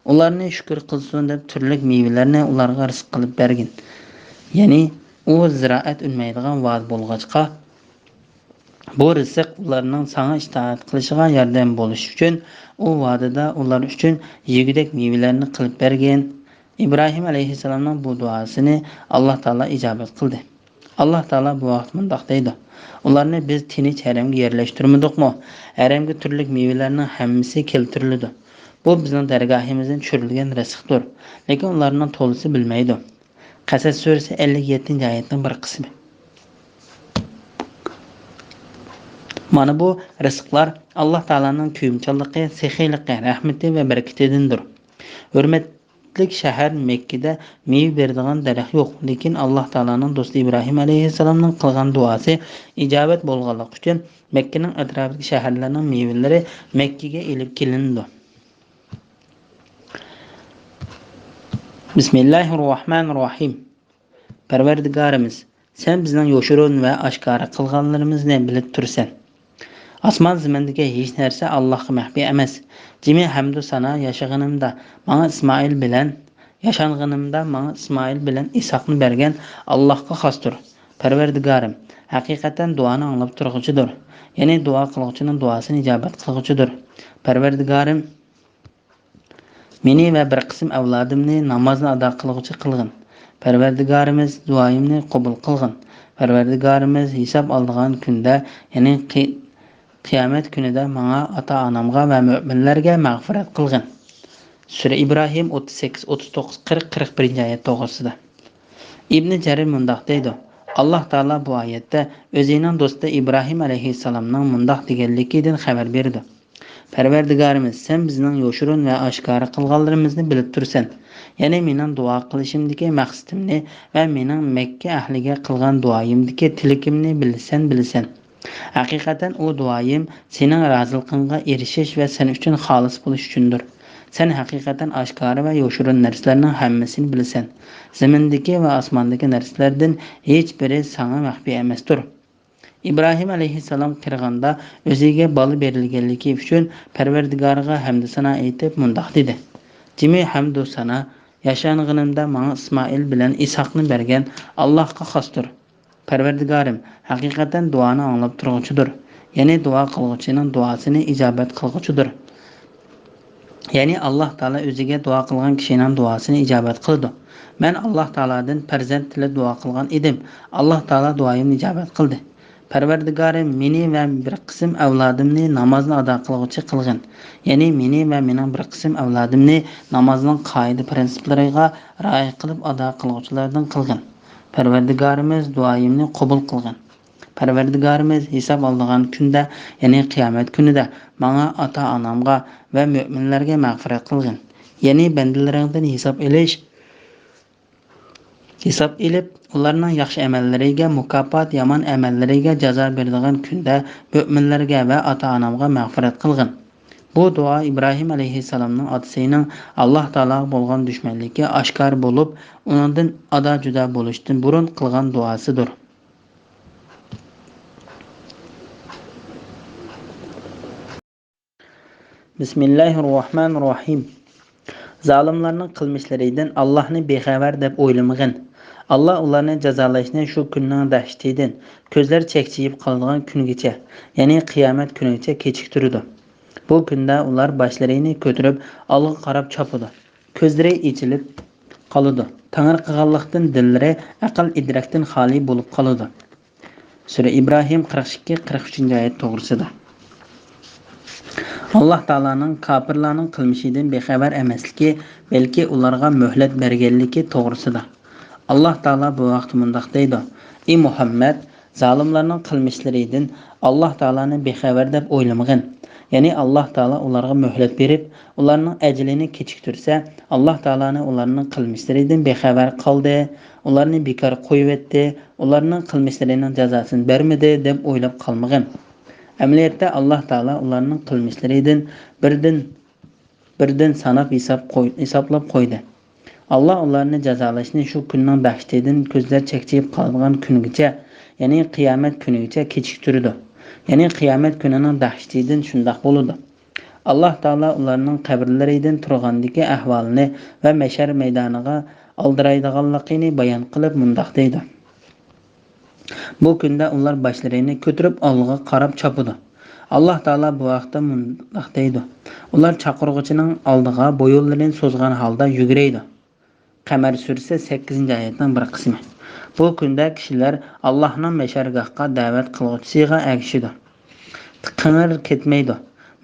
ئۇلارنى شۈكۈر قىلسۇن دەپ تۈرلۈك مېۋىلەرنى ئۇلارغا رىزىق قىلىپ بەرگىن. يەنى ئۇ زىرائەت ئۈنمەيدىغان ۋادى بولغاچقا، بۇ رىزىق ئۇلارنىڭ ساڭا ئىتائەت قىلىشىغا ياردەم بولۇش ئۈچۈن، ئۇ ۋادىدا ئۇلار ئۈچۈن يېگۈدەك مېۋىلەرنى قىلىپ بەرگىن. ئىبراھىم ئەلەيھىسسالامنىڭ بۇ دۇئاسىنى ئاللاھ تائالا ئىجابەت قىلدى. ئاللاھ تائالا بۇ ۋاقىت مۇنداق دەيدۇ: ئۇلارنى بىز تىنچ ھەرەمگە يەرلەشتۈرمىدۇقمۇ؟ ھەرەمگە تۈرلۈك مېۋىلەرنىڭ ھەممىسى كەلتۈرۈلىدۇ. بۇ بىزنىڭ دەرگاھىمىزدىن چۈشۈرۈلگەن رىزىقتۇر. لېكىن ئۇلارنىڭ تولىسى بىلمەيدۇ. قەسەس سۈرىسى ئەللىك يەتتىنچى ئايەتنىڭ بىر قىسمى. مانا بۇ رىزىقلار ئاللاھ تائالانىڭ كۆيۈمچانلىقى، سېخىيلىقى، رەھمىتى ۋە بەرىكىتىدىندۇر. ھۆرمەتلىك شەھەر مەككىدە مېۋە بېرىدىغان دەرەخ يوق، لېكىن ئاللاھ تائالانىڭ دوستى ئىبراھىم ئەلەيھىسسالامنىڭ قىلغان دۇئاسى ئىجابەت بولغانلىقى ئۈچۈن مەككىنىڭ ئەتراپىدىكى شەھەرلەرنىڭ مېۋىلىرى مەككىگە ئېلىپ كېلىنىدۇ. بىسمىللاھىررەھمانىررەھىم. پەرۋەردىگارىمىز، سەن بىزنىڭ يوشۇرۇن ۋە ئاشكارا قىلغانلىرىمىزنى بىلىپ تۇرىسەن. ئاسمان زېمىندىكى ھېچ نەرسە ئاللاھقا مەخپىي ئەمەس. جىمى ھەمدۇ سانا ياشىغىنىمدا ماڭا ئىسمائىل بىلەن، ياشانغىنىمدا ماڭا ئىسمائىل بىلەن ئىسھاقنى بەرگەن ئاللاھقا خاستۇر. پەرۋەردىگارىم، ھەقىقەتەن دۇئانى ئاڭلاپ تۇرغۇچىدۇر. يەنى دۇئا قىلغۇچىنىڭ دۇئاسىنى ئىجابەت قىلغۇچىدۇر. پەرۋەردىگارىم، مېنى ۋە بىر قىسىم ئەۋلادىمنى نامازنى ئادا قىلغۇچى قىلغىن. پەرۋەردىگارىمىز، دۇئايىمنى قوبۇل قىلغىن. پەرۋەردىگارىمىز، ھېساب ئالىدىغان كۈندە، يەنى قى-، قىيامەت كۈنىدە ماڭا، ئاتا-ئانامغا ۋە مۆمىنلەرگە مەغپىرەت قىلغىن. سۈرە ئىبراھىم ئوتتۇز سەككىز، ئوتتۇز توققۇز، قىرىق، قىرىق بىرىنچى ئايەت توغرىسىدا. ئىبنى جەرىر مۇنداق دەيدۇ، ئاللاھ تائالا بۇ ئايەتتە ئۆزىنىڭ دوستى ئىبراھىم ئەلەيھىسسالامنىڭ مۇنداق دېگەنلىكىدىن خەۋەر بېرىدۇ، پەرۋەردىگارىمىز، سەن بىزنىڭ يوشۇرۇن ۋە ئاشكارا قىلغانلىرىمىزنى بىلىپ تۇرىسەن. يەنى مېنىڭ دۇئا قىلىشىمدىكى مەقسىتىمنى ۋە مېنىڭ مەككە ئەھلىگە قىلغان دۇئايىمدىكى تىلىكىمنى بىلىسەن، بىلىسەن. ھەقىقەتەن ئۇ دۇئايىم سېنىڭ رازىلىقىڭغا ئېرىشىش ۋە سەن ئۈچۈن خالىس بولۇش ئۈچۈندۇر. سەن ھەقىقەتەن ئاشكارا ۋە يوشۇرۇن نەرسىلەرنىڭ ھەممىسىنى بىلىسەن. زېمىندىكى ۋە ئاسماندىكى نەرسىلەردىن ھېچبىرى ساڭا مەخپىي ئەمەستۇر. ئىبراھىم ئەلەيھىسسالام قېرىغاندا ئۆزىگە بالا بېرىلگەنلىكى ئۈچۈن پەرۋەردىگارىغا ھەمدۇسانا ئېيتىپ مۇنداق دېدى، جىمى ھەمدۇسانا ياشانغىنىمدا ماڭا ئىسمائىل بىلەن ئىسھاقنى بەرگەن ئاللاھقا خاستۇر. پەرۋەردىگارىم، ھەقىقەتەن دۇئانى ئاڭلاپ تۇرغۇچىدۇر. يەنى دۇئا قىلغۇچىنىڭ دۇئاسىنى ئىجابەت قىلغۇچىدۇر. يەنى ئاللاھ تائالا ئۆزىگە دۇئا قىلغان كىشىنىڭ دۇئاسىنى ئىجابەت قىلىدۇ. مەن ئاللاھ تائالادىن پەرزەنت تىلەپ دۇئا قىلغان ئىدىم. ئاللاھ تائالا دۇئايىمنى ئىجابەت قىلدى. پەرۋەردىگارىم، مېنى ۋە بىر قىسىم ئەۋلادىمنى نامازنى ئادا قىلغۇچى قىلغىن. يەنى مېنى ۋە مېنىڭ بىر قىسىم ئەۋلادىمنى نامازنىڭ قائىدە پىرىنسىپلىرىغا رىئايە قىلىپ ئادا قىلغۇچىلاردىن قىلغىن. پەرۋەردىگارىمىز، دۇئايىمنى قوبۇل قىلغىن. پەرۋەردىگارىمىز، ھېساب ئالىدىغان كۈندە، يەنى قىيامەت كۈنىدە ماڭا، ئاتا-ئانامغا ۋە مۆمىنلەرگە مەغپىرەت قىلغىن. يەنى بەندىلىرىڭدىن ھېساب ئېلىش، ھېساب ئېلىپ، ئۇلارنىڭ ياخشى ئەمەللىرىگە مۇكاپات، يامان ئەمەللىرىگە جازا بېرىدىغان كۈندە مۆمىنلەرگە ۋە ئاتا-ئانامغا مەغپىرەت قىلغىن. بۇ دۇئا ئىبراھىم ئەلەيھىسسالامنىڭ ئاتىسىنىڭ ئاللاھ تائالاغا بولغان دۈشمەنلىكى ئاشكارا بولۇپ، ئۇنىڭدىن ئادا-جۇدا بولۇشتىن بۇرۇن قىلغان دۇئاسىدۇر. بىسمىللاھىررەھمانىررەھىم. زالىملارنىڭ قىلمىشلىرىدىن ئاللاھنى بىخەۋەر دەپ ئويلىمىغىن. ئاللاھ ئۇلارنى جازالاشنى شۇ كۈننىڭ دەھشىتىدىن، كۆزلەر چەكچىيىپ قالىدىغان كۈنگىچە، يەنى قىيامەت كۈنىگىچە كېچىكتۈرىدۇ. بۇ كۈندە ئۇلار باشلىرىنى كۆتۈرۈپ ئالغا قاراپ چاپىدۇ. كۆزلىرى ئېچىلىپ قالىدۇ. تەڭرى قىلغانلىقتىن دىللىرى ئەقىل ئىدراكتىن خالىي بولۇپ قالىدۇ. سۈرە ئىبراھىم قىرىق ئىككى، قىرىق ئۈچىنچى ئايەت توغرىسىدا. ئاللاھ تائالانىڭ كاپىرلارنىڭ قىلمىشىدىن بىخەۋەر ئەمەسلىكى، بەلكى ئۇلارغا مۆھلەت بەرگەنلىكى توغرىسىدا. ئاللاھ تائالا بۇ ھەقتە مۇنداق دەيدۇ، ئى مۇھەممەد، زالىملارنىڭ قىلمىشلىرىدىن ئاللاھ تائالانى بىخەۋەر دەپ ئويلىمىغىن. يەنى ئاللاھ تائالا ئۇلارغا مۆھلەت بېرىپ، ئۇلارنىڭ ئەجىلىنى كېچىكتۈرسە، ئاللاھ تائالانى ئۇلارنىڭ قىلمىشلىرىدىن بىخەۋەر قىلدى، ئۇلارنى بىكار قويۇۋەتتى، ئۇلارنىڭ قىلمىشلىرىنىڭ جازاسىنى بەرمىدى دەپ ئويلاپ قالمىغىن. ئەمەلىيەتتە ئاللاھ تائالا ئۇلارنىڭ قىلمىشلىرىدىن بىردىن، بىردىن ساناپ ھېساب قوي-، ھېسابلاپ قويدى. ئاللاھ ئۇلارنى جازالاشنى شۇ كۈننىڭ دەھشىتىدىن كۆزلەر چەكچىيىپ قالىدىغان كۈنگىچە، يەنى قىيامەت كۈنىگىچە كېچىكتۈرىدۇ. يەنى قىيامەت كۈنىنىڭ دەھشىتىدىن شۇنداق بولىدۇ. ئاللاھ تائالا ئۇلارنىڭ قەبرىلىرىدىن تۇرغاندىكى ئەھۋالىنى ۋە مەھشەر مەيدانىغا ئالدىرايدىغانلىقىنى بايان قىلىپ مۇنداق دەيدۇ. بۇ كۈندە ئۇلار باشلىرىنى كۆتۈرۈپ ئالغا قاراپ چاپىدۇ. ئاللاھ تائالا بۇ ھەقتە مۇنداق دەيدۇ، ئۇلار چاقىرغۇچىنىڭ ئالدىغا بويۇنلىرىنى سوزغان ھالدا يۈگۈرەيدۇ. قەمەر سۈرىسى سەككىزىنچى ئايەتنىڭ بىر قىسمى. بۇ كۈندە كىشىلەر ئاللاھنىڭ مەشەرگاھقا دەۋەت قىلغۇچىسىغا ئەگىشىدۇ. قىڭىر كەتمەيدۇ.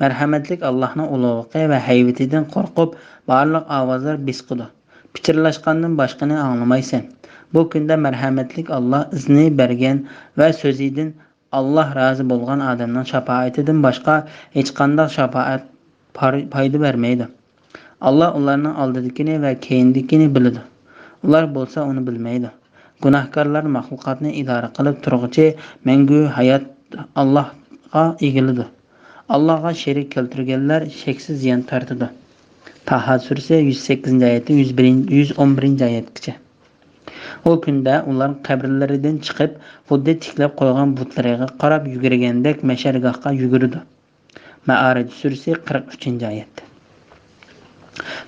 مەرھەمەتلىك ئاللاھنىڭ ئۇلۇغلۇقى ۋە ھەيۋىتىدىن قورقۇپ، بارلىق ئاۋازلار بېسىقىدۇ. پىچىرلاشقاندىن باشقىنى ئاڭلىمايسەن. بۇ كۈندە مەرھەمەتلىك ئاللاھ ئىزنى بەرگەن ۋە سۆزىدىن ئاللاھ رازى بولغان ئادەمنىڭ شاپائىتىدىن باشقا ھېچقانداق شاپائەت پار-، پايدا بەرمەيدۇ. ئاللاھ ئۇلارنىڭ ئالدىدىكىنى ۋە كەينىدىكىنى بىلىدۇ. ئۇلار بولسا ئۇنى بىلمەيدۇ. گۇناھكارلار مەخلۇقاتنى ئىدارە قىلىپ تۇرغۇچى مەڭگۈ ھايات ئاللاھقا ئېگىلىدۇ. ئاللاھقا شېرىك كەلتۈرگەنلەر شەكسىز زىيان تارتىدۇ. تاھا سۈرىسى يۈز سەككىزىنچى ئايەتتىن يۈز بىرىنچى، يۈز ئون بىرىنچى ئايەتكىچە. ئۇ كۈندە ئۇلار قەبرىلىرىدىن چىقىپ، خۇددى تىكلەپ قويغان بۇتلىرىغا قاراپ يۈگۈرگەندەك مەشەرگاھقا يۈگۈرىدۇ. مائارىج سۈرىسى قىرىق ئۈچىنچى ئايەت.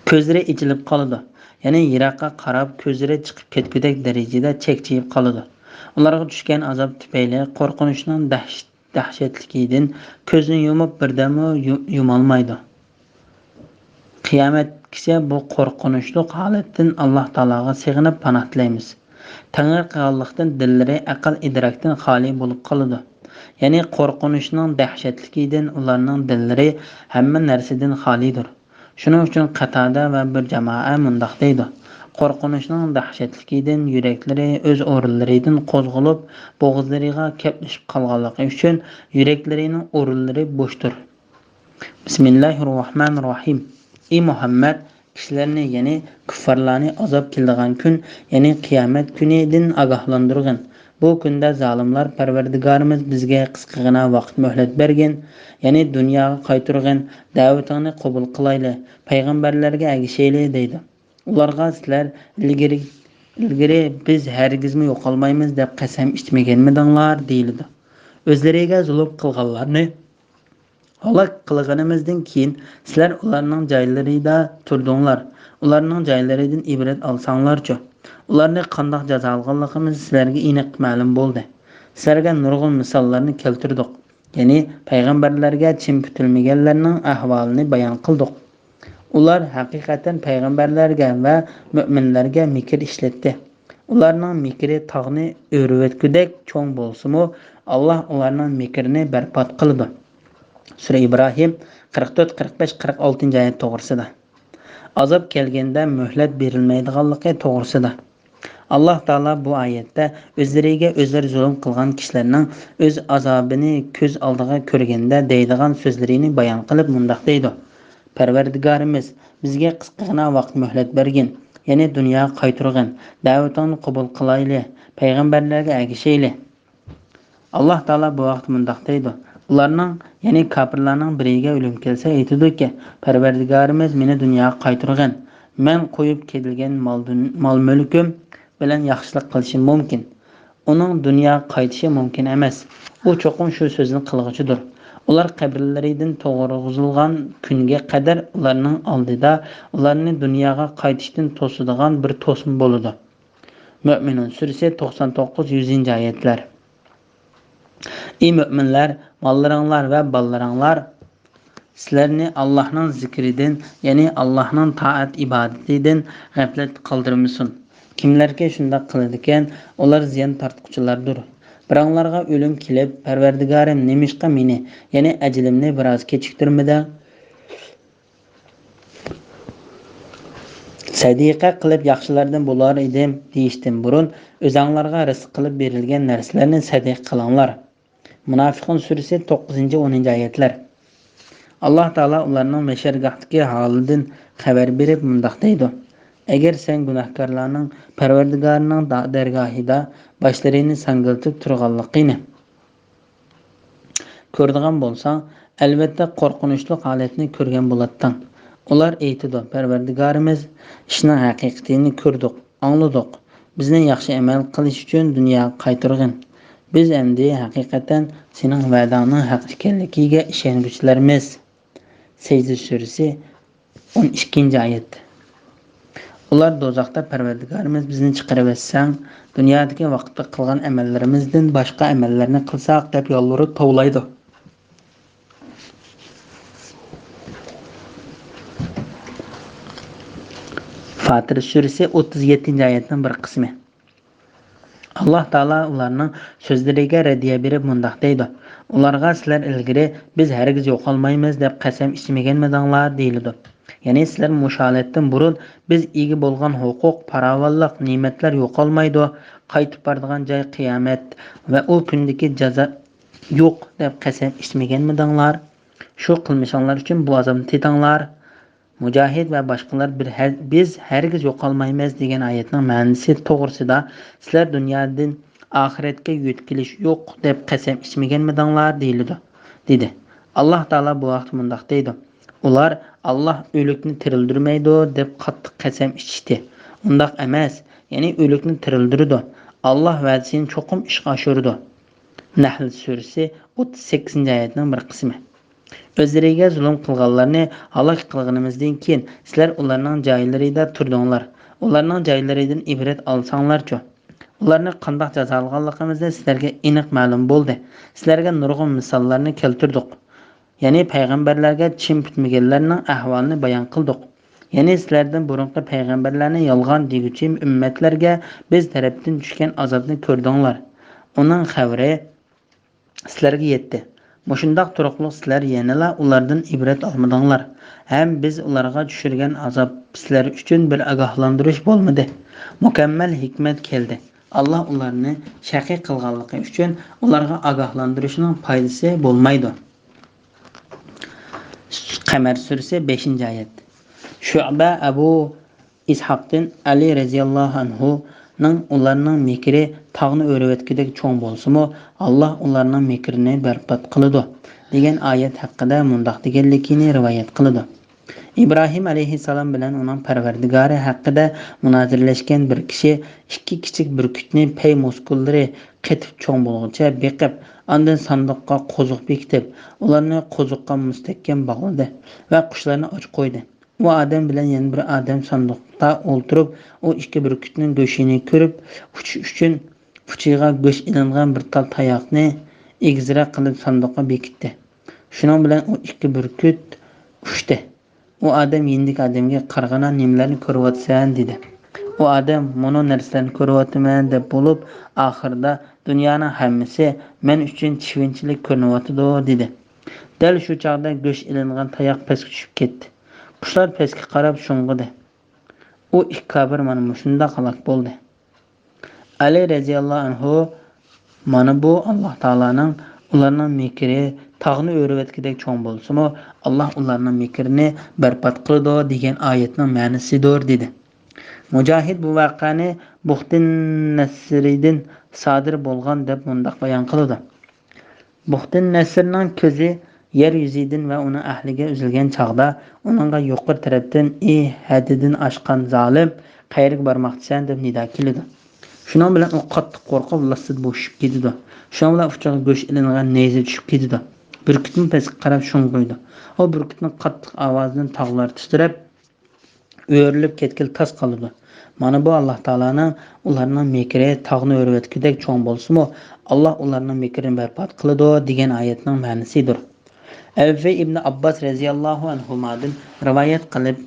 كۆزلىرى ئېچىلىپ قالىدۇ. يەنى يىراققا قاراپ كۆزلىرى چىقىپ كەتكۈدەك دەرىجىدە چەكچىيىپ قالىدۇ. ئۇلارغا چۈشكەن ئازاب تۈپەيلى قورقۇنچنىڭ دەھشىتى دەھشەتلىكىدىن كۆزىنى يۇمۇپ بىردەممۇ يۇ-، يۇمالمايدۇ. قىيامەتكىچە بۇ قورقۇنچلۇق ھالەتتىن ئاللاھ تائالاغا سېغىنىپ پاناھ تىلەيمىز. تەڭرى قىلغانلىقتىن دىللىرى ئەقىل ئىدراكتىن خالىي بولۇپ قالىدۇ. يەنى قورقۇنچنىڭ دەھشەتلىكىدىن ئۇلارنىڭ دىللىرى ھەممە نەرسىدىن خالىيدۇر. شۇنىڭ ئۈچۈن قاتادە ۋە بىر جامائە مۇنداق دەيدۇ: قورقۇنچنىڭ دەھشەتلىكىدىن يۈرەكلىرى ئۆز ئورۇنلىرىدىن قوزغىلىپ، بوغۇزلىرىغا كەپلىشىپ قالغانلىقى ئۈچۈن يۈرەكلىرىنىڭ ئورۇنلىرى بوشتۇر. بىسمىللاھىر راھمانىر راھىم. ئى مۇھەممەد، كىشىلەرنى، يەنى كۇففارلارنى ئازاب كېلىدىغان كۈن، يەنى قىيامەت كۈنىدىن ئاگاھلاندۇرغىن. بۇ كۈندە زالىملار: «پەرۋەردىگارىمىز، بىزگە قىسقىغىنا ۋاقىت مۆھلەت بەرگىن، يەنى دۇنياغا قايتۇرغىن، دەۋىتىڭنى قوبۇل قىلايلى، پەيغەمبەرلەرگە ئەگىشەيلى» دەيدۇ. ئۇلارغا: «سىلەر ئىلگىرى، ئىلگىرى بىز ھەرگىزمۇ يوقالمايمىز دەپ قەسەم ئىچمىگەنمىدىڭلار؟» دېيىلىدۇ. ئۆزلىرىگە زۇلۇم قىلغانلارنى ھالاك قىلغىنىمىزدىن كېيىن، سىلەر ئۇلارنىڭ جايلىرىدا تۇردۇڭلار. ئۇلارنىڭ جايلىرىدىن ئىبرەت ئالساڭلارچۇ؟ ئۇلارنى قانداق جازالىغانلىقىمىز سىلەرگە ئېنىق مەلۇم بولدى. سىلەرگە نۇرغۇن مىساللارنى كەلتۈردۇق. يەنى پەيغەمبەرلەرگە چىن پۈتۈلمىگەنلەرنىڭ ئەھۋالىنى بايان قىلدۇق. ئۇلار ھەقىقەتەن پەيغەمبەرلەرگە ۋە مۆمىنلەرگە مىكىر ئىشلەتتى. ئۇلارنىڭ مىكرى تاغنى ئۆرۈۋەتكۈدەك چوڭ بولسىمۇ، ئاللاھ ئۇلارنىڭ مىكرىنى بەربات قىلىدۇ. سۈرە ئىبراھىم قىرىق تۆت، قىرىق بەش، قىرىق ئالتىنچى ئايەت توغرىسىدا. ئازاب كەلگەندە مۆھلەت بېرىلمەيدىغانلىقى توغرىسىدا. ئاللاھ تائالا بۇ ئايەتتە ئۆزلىرىگە ئۆزلىرى زۇلۇم قىلغان كىشىلەرنىڭ ئۆز ئازابىنى كۆز ئالدىغا كۆرگەندە دەيدىغان سۆزلىرىنى بايان قىلىپ مۇنداق دەيدۇ: «پەرۋەردىگارىمىز، بىزگە قىسقىغىنا ۋاقىت مۆھلەت بەرگىن، يەنى دۇنياغا قايتۇرغىن، دەۋىتىڭنى قوبۇل قىلايلى، پەيغەمبەرلەرگە ئەگىشەيلى.» ئاللاھ تائالا بۇ ھەقتە مۇنداق دەيدۇ: ئۇلارنىڭ، يەنى كاپىرلارنىڭ بىرىگە ئۆلۈم كەلسە ئېيتىدۇكى: «پەرۋەردىگارىمىز، مېنى دۇنياغا قايتۇرغىن، مەن قويۇپ كېتىلگەن مال-، مال-مۈلكۈم بىلەن ياخشىلىق قىلىشىم مۇمكىن.» ئۇنىڭ دۇنياغا قايتىشى مۇمكىن ئەمەس. ئۇ چوقۇم شۇ سۆزنى قىلغۇچىدۇر. ئۇلار قەبرىلىرىدىن تۇرغۇزۇلغان كۈنگە قەدەر ئۇلارنىڭ ئالدىدا ئۇلارنى دۇنياغا قايتىشتىن توسىدىغان بىر توسما بولىدۇ. مۆمىنۇن سۈرىسى توقسان توققۇز، يۈزىنچى ئايەتلەر. ئى مۆمىنلەر، ماللىرىڭلار ۋە بالىلىرىڭلار سىلەرنى ئاللاھنىڭ زىكرىدىن، يەنى ئاللاھنىڭ تائەت ئىبادىتىدىن غەپلەتتە قالدۇرمىسۇن. كىملەركى شۇنداق قىلىدىكەن، ئۇلار زىيان تارتقۇچىلاردۇر. بىراڭلارغا ئۆلۈم كېلىپ، «پەرۋەردىگارىم، نېمىشقا مېنى، يەنى ئەجىلىمنى بىراز كېچىكتۈرمىدىڭ؟ سەدىقە قىلىپ ياخشىلاردىن بولار ئىدىم» دېيىشتىن بۇرۇن، ئۆزەڭلارغا رىزىق قىلىپ بېرىلگەن نەرسىلەرنى سەدىقە قىلىڭلار. مۇنافىقۇن سۈرىسى توققۇزىنچى، ئونىنچى ئايەتلەر. ئاللاھ تائالا ئۇلارنىڭ مەھشەرگاھتىكى ھالىدىن خەۋەر بېرىپ مۇنداق دەيدۇ: ئەگەر سەن گۇناھكارلارنىڭ پەرۋەردىگارىنىڭ دا-، دەرگاھىدا باشلىرىنى ساڭگىلىتىپ تۇرغانلىقىنى كۆرىدىغان بولساڭ، ئەلۋەتتە قورقۇنچلۇق ھالەتنى كۆرگەن بولاتتىڭ. ئۇلار ئېيتىدۇ: «پەرۋەردىگارىمىز، ئىشنىڭ ھەقىقىتىنى كۆردۇق، ئاڭلىدۇق. بىزنى ياخشى ئەمەل قىلىش ئۈچۈن دۇنياغا قايتۇرغىن. بىز ئەمدى ھەقىقەتەن سېنىڭ ۋەدەڭنىڭ ھەق ئىكەنلىكىگە ئىشەنگۈچىلەرمىز.» سەجدە سۈرىسى، ئون ئىككىنچى ئايەت. ئۇلار دوزاختا: «پەرۋەردىگارىمىز، بىزنى چىقىرىۋەتسەڭ، دۇنيادىكى ۋاقىتتا قىلغان ئەمەللىرىمىزدىن باشقا ئەمەللەرنى قىلساق» دەپ يالۋۇرۇپ توۋلايدۇ. فاتىر سۈرىسى، ئوتتۇز يەتتىنچى ئايەتنىڭ بىر قىسمى. ئاللاھ تائالا ئۇلارنىڭ سۆزلىرىگە رەددىيە بېرىپ مۇنداق دەيدۇ: ئۇلارغا: «سىلەر ئىلگىرى، بىز ھەرگىز يوقالمايمىز دەپ قەسەم ئىچمىگەنمىدىڭلار؟» دېيىلىدۇ. يەنى سىلەر مۇشۇ ھالەتتىن بۇرۇن: «بىز ئىگە بولغان ھوقۇق، پاراۋانلىق، نېمەتلەر يوقالمايدۇ، قايتىپ بارىدىغان جاي قىيامەت ۋە ئۇ كۈندىكى جازا يوق» دەپ قەسەم ئىچمىگەنمىدىڭلار؟ شۇ قىلمىشىڭلار ئۈچۈن بۇ ئازابنى تېتىڭلار. مۇجاھىد ۋە باشقىلار بىر ھەر-، «بىز ھەرگىز يوقالمايمىز» دېگەن ئايەتنىڭ مەنىسى توغرىسىدا: «سىلەر دۇنيادىن ئاخىرەتكە يۆتكىلىش يوق دەپ قەسەم ئىچمىگەنمىدىڭلار؟» دېيىلىدۇ، دېدى. ئاللاھ تائالا بۇ ھەقتە مۇنداق دەيدۇ: ئۇلار: «ئاللاھ ئۆلۈكنى تىرىلدۈرمەيدۇ» دەپ قاتتىق قەسەم ئىچىشتى. ئۇنداق ئەمەس، يەنى ئۆلۈكنى تىرىلدۈرىدۇ. ئاللاھ ۋەدىسىنى چوقۇم ئىشقا ئاشۇرىدۇ. نەھل سۈرىسى، ئوتتۇز سەككىزىنچى ئايەتنىڭ بىر قىسمى. ئۆزلىرىگە زۇلۇم قىلغانلارنى ھالاك قىلغىنىمىزدىن كېيىن، سىلەر ئۇلارنىڭ جايلىرىدا تۇردۇڭلار. ئۇلارنىڭ جايلىرىدىن ئىبرەت ئالساڭلارچۇ؟ ئۇلارنى قانداق جازالىغانلىقىمىزنى سىلەرگە ئېنىق مەلۇم بولدى. سىلەرگە نۇرغۇن مىساللارنى كەلتۈردۇق. يەنى پەيغەمبەرلەرگە چىن پۈتمىگەنلەرنىڭ ئەھۋالىنى بايان قىلدۇق. يەنى سىلەردىن بۇرۇنقى پەيغەمبەرلەرنى يالغان دېگۈچى ئۈممەتلەرگە بىز تەرەپتىن چۈشكەن ئازابنى كۆردۈڭلار. ئۇنىڭ خەۋىرى سىلەرگە يەتتى. مۇشۇنداق تۇرۇقلۇق سىلەر يەنىلا ئۇلاردىن ئىبرەت ئالمىدىڭلار. ھەم بىز ئۇلارغا چۈشۈرگەن ئازاب سىلەر ئۈچۈن بىر ئاگاھلاندۇرۇش بولمىدى. مۇكەممەل ھېكمەت كەلدى. ئاللا ئۇلارنى شەقىي قىلغانلىقى ئۈچۈن ئۇلارغا ئاگاھلاندۇرۇشنىڭ پايدىسى بولمايدۇ. قەمەر سۈرىسى، بەشىنچى ئايەت. شۇئبە ئەبۇ ئىسھاقتىن ئەلى رەزىياللاھۇ ئەنھۇنىڭ ئۇلارنىڭ مىكرى تاغنى ئۆرۈۋەتكۈدەك چوڭ بولسىمۇ، ئاللا ئۇلارنىڭ مىكرىنى بەربات قىلىدۇ، دېگەن ئايەت ھەققىدە مۇنداق دېگەنلىكىنى رىۋايەت قىلىدۇ. ئىبراھىم ئەلەيھىسسالام بىلەن ئۇنىڭ پەرۋەردىگارى ھەققىدە مۇنازىرىلەشكەن بىر كىشى ئىككى كىچىك بۈركۈتنى پەي مۇسكۇللىرى قېتىپ چوڭ بولغۇچە بېقىپ، ئاندىن ساندۇققا قوزۇق بېكىتىپ، ئۇلارنى قوزۇققا مۇستەھكەم باغلىدى ۋە قۇشلارنى ئاچ قويدى. ئۇ ئادەم بىلەن يەنە بىر ئادەم ساندۇقتا ئولتۇرۇپ، ئۇ ئىككى بۈركۈتنىڭ گۆشىنى كۆرۈپ، ئۇچۇش ئۈچۈن ئۇچىغا گۆش ئېلىنغان بىر تال تاياقنى ئېگىزرەك قىلىپ ساندۇققا بېكىتتى. شۇنىڭ بىلەن ئۇ ئىككى بۈركۈت ئۇچتى. ئۇ ئادەم يېنىدىكى ئادەمگە قارىغىنا، نېمىلەرنى كۆرۈۋاتىسەن؟ دېدى. ئۇ ئادەم، مۇنۇ نەرسىلەرنى كۆرۈۋاتىمەن، دەپ بولۇپ، ئاخىرىدا، دۇنيانىڭ ھەممىسى مەن ئۈچۈن چىۋىنچىلىك كۆرۈنۈۋاتىدۇ، دېدى. دەل شۇ چاغدا گۆش ئېلىنغان تاياق پەسكە چۈشۈپ كەتتى. قۇشلار پەسكە قاراپ شۇڭغۇدى. ئۇ ئىككى كاپىر مانا مۇشۇنداق ھالاك بولدى. ئەلى رەزىياللاھۇ ئەنھۇ، مانا بۇ ئاللا تائالانىڭ ئۇلارنىڭ مىكرى تاغنى ئۆرۈۋەتكۈدەك چوڭ بولسىمۇ، ئاللا ئۇلارنىڭ مىكرىنى بەربات قىلىدۇ دېگەن ئايەتنىڭ مەنىسىدۇر، دېدى. مۇجاھىد بۇ ۋەقەنى بۇختىن نەسرىدىن سادىر بولغان دەپ مۇنداق بايان قىلىدۇ. بۇختىن نەسرنىڭ كۆزى يەر يۈزىدىن ۋە ئۇنىڭ ئەھلىگە ئۈزۈلگەن چاغدا، ئۇنىڭغا يۇقىرى تەرەپتىن، ئى ھەددىدىن ئاشقان زالىم، قەيەرگە بارماقچىسەن؟ دەپ نىدا كېلىدۇ. شۇنىڭ بىلەن ئۇ قاتتىق قورقۇپ، لاسسىدە بوشىشىپ كېتىدۇ. شۇنىڭ بىلەن ئۇچىغا گۆش ئېلىنغان نەيزە چۈشۈپ كېتىدۇ. بۈركۈتمۇ پەسكە قاراپ شۇڭغۇيدۇ. ئۇ بۈركۈتنىڭ قاتتىق ئاۋازىدىن تاغلار تىترەپ، ئۆرۈلۈپ كەتكىلى تاس قالىدۇ. مانا بۇ ئاللا تائالانىڭ ئۇلارنىڭ مىكرى تاغنى ئۆرۈۋەتكۈدەك چوڭ بولسىمۇ، ئاللا ئۇلارنىڭ مىكرىنى بەربات قىلىدۇ دېگەن ئايەتنىڭ مەنىسىدۇر. ئەبۇ ئىبنى ئابباس رەزىياللاھۇ ئەنھۇمادىن رىۋايەت قىلىپ،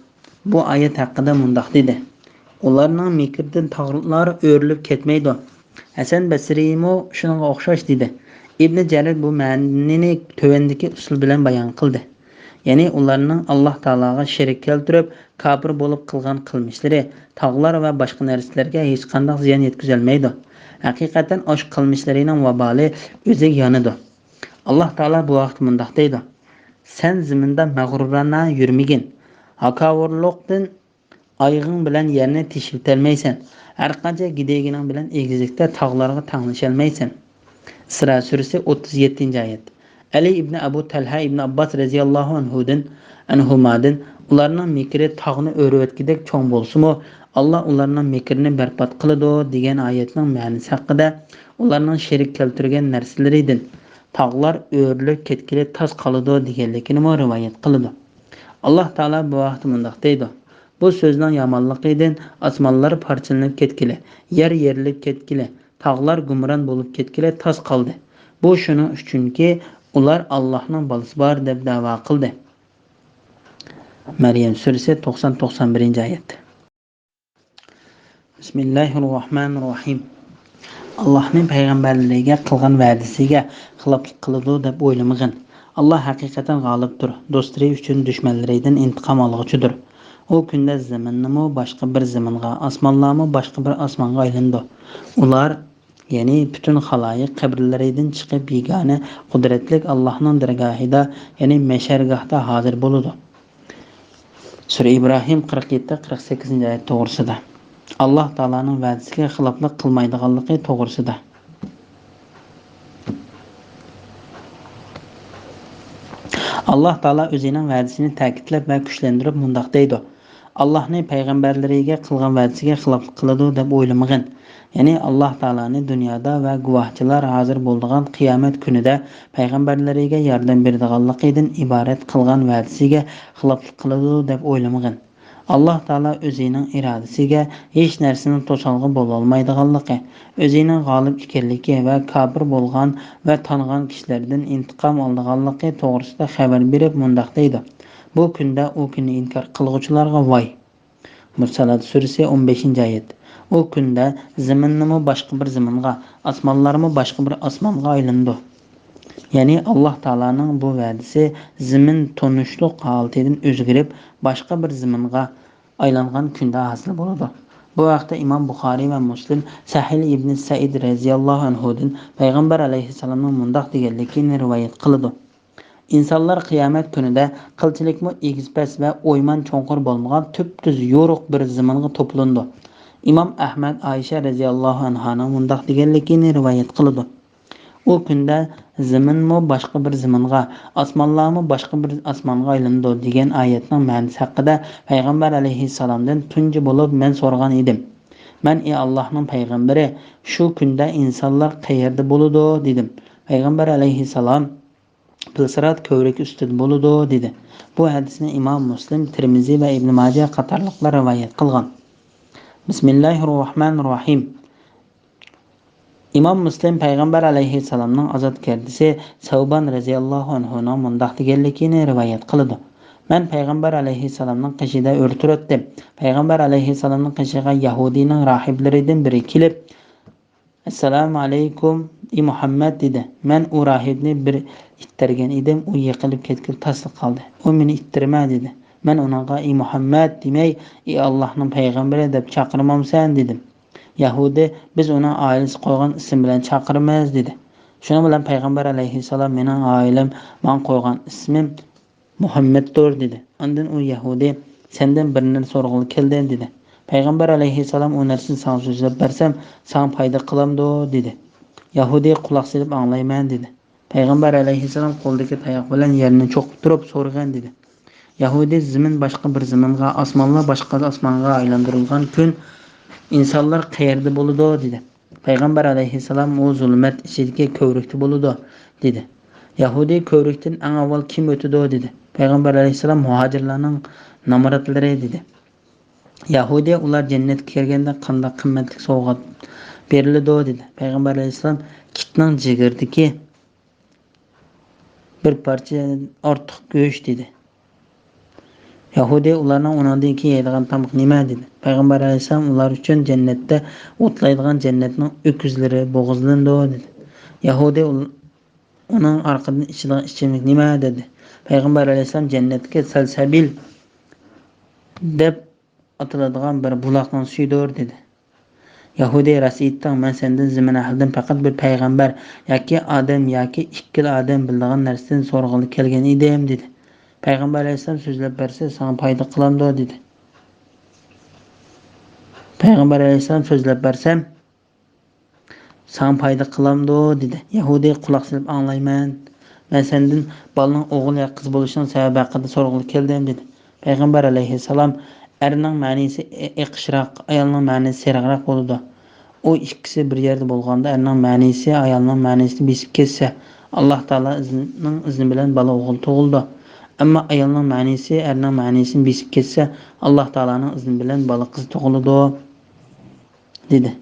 بۇ ئايەت ھەققىدە مۇنداق دېدى: ئۇلارنىڭ مىكرىدىن تاغلار ئۆرۈلۈپ كەتمەيدۇ. ھەسەن بەسرىيمۇ شۇنىڭغا ئوخشاش دېدى. ئىبنى جەرىر بۇ مەنىنى تۆۋەندىكى ئۇسۇل بىلەن بايان قىلدى. يەنى ئۇلارنىڭ ئاللا تائالاغا شېرىك كەلتۈرۈپ، كاپىر بولۇپ قىلغان قىلمىشلىرى تاغلار ۋە باشقا نەرسىلەرگە ھېچقانداق زىيان يەتكۈزەلمەيدۇ. ھەقىقەتەن ئاشۇ قىلمىشلىرىنىڭ ۋابالى ئۆزىگە يانىدۇ. ئاللا تائالا بۇ ھەقتە مۇنداق دەيدۇ: سەن زېمىندا مەغرۇرانە يۈرمىگىن. ھاكاۋۇرلۇقتىن ئايىغىڭ بىلەن يەرنى تېشىۋېتەلمەيسەن. ھەرقانچە گىدىگىنىڭ بىلەن ئېگىزلىكتە تاغلارغا تەڭلىشەلمەيسەن. ئىسرا سۈرىسى، ئوتتۇز يەتتىنچى ئايەت. ئەلى ئىبنى ئەبۇ تەلھە ئىبنى ئابباس رەزىياللاھۇ ئەنھۇدىن، ئەنھۇمادىن، ئۇلارنىڭ مىكرى تاغنى ئۆرۈۋەتكۈدەك چوڭ بولسىمۇ، ئاللا ئۇلارنىڭ مىكرىنى بەربات قىلىدۇ دېگەن ئايەتنىڭ مەنىسى ھەققىدە، ئۇلارنىڭ شېرىك كەلتۈرگەن نەرسىلىرىدىن تاغلار ئۆرۈلۈپ كەتكىلى تاس قالىدۇ دېگەنلىكىنىمۇ رىۋايەت قىلىدۇ. ئاللا تائالا بۇ ھەقتە مۇنداق دەيدۇ: بۇ سۆزنىڭ يامانلىقىدىن ئاسمانلار پارچىلىنىپ كەتكىلى، يەر يېرىلىپ كەتكىلى، تاغلار گۇمران بولۇپ كەتكىلى تاس قالدى. بۇ شۇنىڭ ئۈچۈنكى، ئۇلار ئاللاھنىڭ بالىسى بار دەپ دەۋا قىلدى. مەريەم سۈرىسى، توقسان، توقسان بىرىنچى ئايەت. بىسمىللاھىررەھمانىررەھىم. ئاللاھنى پەيغەمبەرلىرىگە قىلغان ۋەدىسىگە خىلاپلىق قىلىدۇ دەپ ئويلىمىغىن. ئاللاھ ھەقىقەتەن غالىبتۇر، دوستلىرى ئۈچۈن دۈشمەنلىرىدىن ئىنتىقام ئالغۇچىدۇر. ئۇ كۈندە زېمىنمۇ باشقا بىر زېمىنغا، ئاسمانلارمۇ باشقا بىر ئاسمانغا ئايلىنىدۇ. ئۇلار، يەنى پۈتۈن خالايىق قەبرىلىرىدىن چىقىپ، يېگانە قۇدرەتلىك ئاللاھنىڭ دەرگاھىدا، يەنى مەشەرگاھتا ھازىر بولىدۇ. سۈرە ئىبراھىم قىرىق يەتتە، قىرىق سەككىزىنچى ئايەت توغرىسىدا. ئاللاھ تائالانىڭ ۋەدىسىگە خىلاپلىق قىلمايدىغانلىقى توغرىسىدا. ئاللاھ تائالا ئۆزىنىڭ ۋەدىسىنى تەكىتلەپ ۋە كۈچلەندۈرۈپ مۇنداق دەيدۇ: ئاللاھنى پەيغەمبەرلىرىگە قىلغان ۋەدىسىگە خىلاپلىق قىلىدۇ دەپ ئويلىمىغىن. يەنى ئاللاھ تائالانى دۇنيادا ۋە گۇۋاھچىلار ھازىر بولىدىغان قىيامەت كۈنىدە پەيغەمبەرلىرىگە ياردەم بېرىدىغانلىقىدىن ئىبارەت قىلغان ۋەدىسىگە خىلاپلىق قىلىدۇ دەپ ئويلىمىغىن. ئاللاھ تائالا ئۆزىنىڭ ئىرادىسىگە ھېچ نەرسىنىڭ توسالغۇ بولالمايدىغانلىقى، ئۆزىنىڭ غالىب ئىكەنلىكى ۋە كاپىر بولغان ۋە تانغان كىشىلەردىن ئىنتىقام ئالىدىغانلىقى توغرىسىدا خەۋەر بېرىپ مۇنداق دەيدۇ: بۇ كۈندە ئۇ كۈننى ئىنكار قىلغۇچىلارغا ۋاي! مۇرسالات سۈرىسى، ئون بەشىنچى ئايەت. ئۇ كۈندە زېمىنمۇ باشقا بىر زېمىنغا، ئاسمانلارمۇ باشقا بىر ئاسمانغا ئايلىنىدۇ. يەنى ئاللاھ تائالانىڭ بۇ ۋەدىسى زېمىن تونۇشلۇق ھالىتىدىن ئۆزگىرىپ، باشقا بىر زېمىنغا ئايلانغان كۈندە ھاسىل بولىدۇ. بۇ ھەقتە ئىمام بۇخارىي ۋە مۇسلىم سەھىل ئىبنى سەئىد رەزىياللاھۇ ئەنھۇدىن پەيغەمبەر ئەلەيھىسسالامنىڭ مۇنداق دېگەنلىكىنى رىۋايەت قىلىدۇ: ئىنسانلار قىيامەت كۈنىدە قىلچىلىكمۇ ئېگىز-پەس ۋە ئويمان چوڭقۇر بولمىغان تۈپتۈز يورۇق بىر زېمىنغا توپلىنىدۇ. ئىمام ئەھمەد ئائىشە رەزىياللاھۇ ئەنھانىڭ مۇنداق دېگەنلىكىنى رىۋايەت قىلىدۇ: ئۇ كۈندە زېمىنمۇ باشقا بىر زېمىنغا، ئاسمانلارمۇ باشقا بىر ئاسمانغا ئايلىنىدۇ دېگەن ئايەتنىڭ مەنىسى ھەققىدە پەيغەمبەر ئەلەيھىسسالامدىن تۇنجى بولۇپ مەن سورىغان ئىدىم. مەن: ئى ئاللاھنىڭ پەيغەمبىرى، شۇ كۈندە ئىنسانلار قەيەردە بولىدۇ؟ دېدىم. پەيغەمبەر ئەلەيھىسسالام: پىلسىرات كۆۋرۈك ئۈستىدە بولىدۇ، دېدى. بۇ ھەدىسنى ئىمام مۇسلىم، تىرمىزى ۋە ئىبن ماجە قاتارلىقلار رىۋايەت قىلغان. بىسمىللاھىررەھمانىررەھىم. ئىمام مۇسلىم پەيغەمبەر ئەلەيھىسسالامنىڭ ئازاد كەردىسى سەۋبان رەزىياللاھۇ ئەنھۇنىڭ مۇنداق دېگەنلىكىنى رىۋايەت قىلىدۇ: مەن پەيغەمبەر ئەلەيھىسسالامنىڭ قېشىدا ئۆرە تۇراتتىم. پەيغەمبەر ئەلەيھىسسالامنىڭ قېشىغا يەھۇدىينىڭ راھىبلىرىدىن بىرى كېلىپ، ئەسسالامۇ ئەلەيكۇم، ئى مۇھەممەد، دېدى. مەن ئۇ راھىبنى بىر ئىتتەرگەن ئىدىم، ئۇ يىقىلىپ كەتكىلى تاسلا قالدى. ئۇ مېنى ئىتتىرمە، دېدى. مەن ئۇنىڭغا ئى مۇھەممەد دېمەي، ئى ئاللاھنىڭ پەيغەمبىرى دەپ چاقىرمامسەن؟ دېدىم. يەھۇدىي: بىز ئۇنىڭ ئائىلىسى قويغان ئىسىم بىلەن چاقىرىمىز، دېدى. شۇنىڭ بىلەن پەيغەمبەر ئەلەيھىسسالام: مېنىڭ ئائىلەم ماڭا قويغان ئىسمىم مۇھەممەدتۇر، دېدى. ئاندىن ئۇ يەھۇدىي: سەندىن بىر نەرسە سورىغىلى كەلدىم، دېدى. پەيغەمبەر ئەلەيھىسسالام: ئۇ نەرسىنى ساڭا سۆزلەپ بەرسەم، ساڭا پايدا قىلامدۇ؟ دېدى. يەھۇدىي: قۇلاق سېلىپ ئاڭلايمەن، دېدى. پەيغەمبەر ئەلەيھىسسالام قولىدىكى تاياق بىلەن يەرنى چوقۇپ تۇرۇپ سورىغىن، دېدى. يەھۇدىي: زېمىن باشقا بىر زېمىنغا، ئاسمانلار باشقا ئاسمانغا ئايلاندۇرۇلغان كۈن ئىنسانلار قەيەردە بولىدۇ؟ دېدى. پەيغەمبەر ئەلەيھىسسالام: ئۇ زۇلمەت ئىچىدىكى كۆۋرۈكتە بولىدۇ، دېدى. يەھۇدىي: كۆۋرۈكتىن ئەڭ ئاۋۋال كىم ئۆتىدۇ؟ دېدى. پەيغەمبەر ئەلەيھىسسالام: مۇھاجىرلارنىڭ نامراتلىرى، دېدى. يەھۇدىي: ئۇلار جەننەتكە كىرگەندە قانداق قىممەتلىك سوۋغات بېرىلىدۇ؟ دېدى. پەيغەمبەر ئەلەيھىسسالام: كىتنىڭ جىگىرىدىكى بىر پارچە ئارتۇق گۆش، دېدى. يەھۇدىي: ئۇلارنىڭ ئۇنىڭدىن كېيىن يەيدىغان تامىقى نېمە؟ دېدى. پەيغەمبەر ئەلەيھىسسالام: ئۇلار ئۈچۈن جەننەتتە ئوتلايدىغان جەننەتنىڭ ئۆكۈزلىرى بوغۇزلىنىدۇ، دېدى. يەھۇدىي ئۇل-، ئۇنىڭ ئارقىدىن ئىچىدىغان ئىچىملىك نېمە؟ دېدى. پەيغەمبەر ئەلەيھىسسالام: جەننەتتىكى سەلسەبىل دەپ ئاتىلىدىغان بىر بۇلاقنىڭ سۈيىدۇر، دېدى. يەھۇدىي: راست ئېيتتىڭ، مەن سەندىن زېمىن ئەھلىدىن پەقەت بىر پەيغەمبەر ياكى ئادەم ياكى ئىككىلا ئادەم بىلىدىغان نەرسىدىن سورىغىلى كەلگەن ئىدىم، دېدى. پەيغەمبەر ئەلەيھىسسالام: سۆزلەپ بەرسە، ساڭا پايدا قىلامدۇ؟ دېدى. پەيغەمبەر ئەلەيھىسسالام: سۆزلەپ بەرسەم، ساڭا پايدا قىلامدۇ؟ دېدى. يەھۇدىي: قۇلاق سېلىپ ئاڭلايمەن. مەن سەندىن بالىنىڭ ئوغۇل يا قىز بولۇشىنىڭ سەۋەبى ھەققىدە سورىغىلى كەلدىم، دېدى. پەيغەمبەر ئەلەيھىسسالام: ئەرنىڭ مەنىسى ئې-، ئېقىشراق، ئايالنىڭ مەنىسى سېرىقراق بولىدۇ. ئۇ ئىككىسى بىر يەردە بولغاندا، ئەرنىڭ مەنىسى ئايالنىڭ مەنىسىنى بېسىپ كەتسە، ئاللاھ تائالا ئىزنىنىڭ ئىزنى بىلەن بالا ئوغۇل تۇغۇلىدۇ. ئەمما ئايالنىڭ مەنىسى ئەرنىڭ مەنىسىنى بېسىپ كەتسە، ئاللاھ تائالانىڭ ئىزنى بىلەن بالا قىز تۇغۇلىدۇ، دېدى.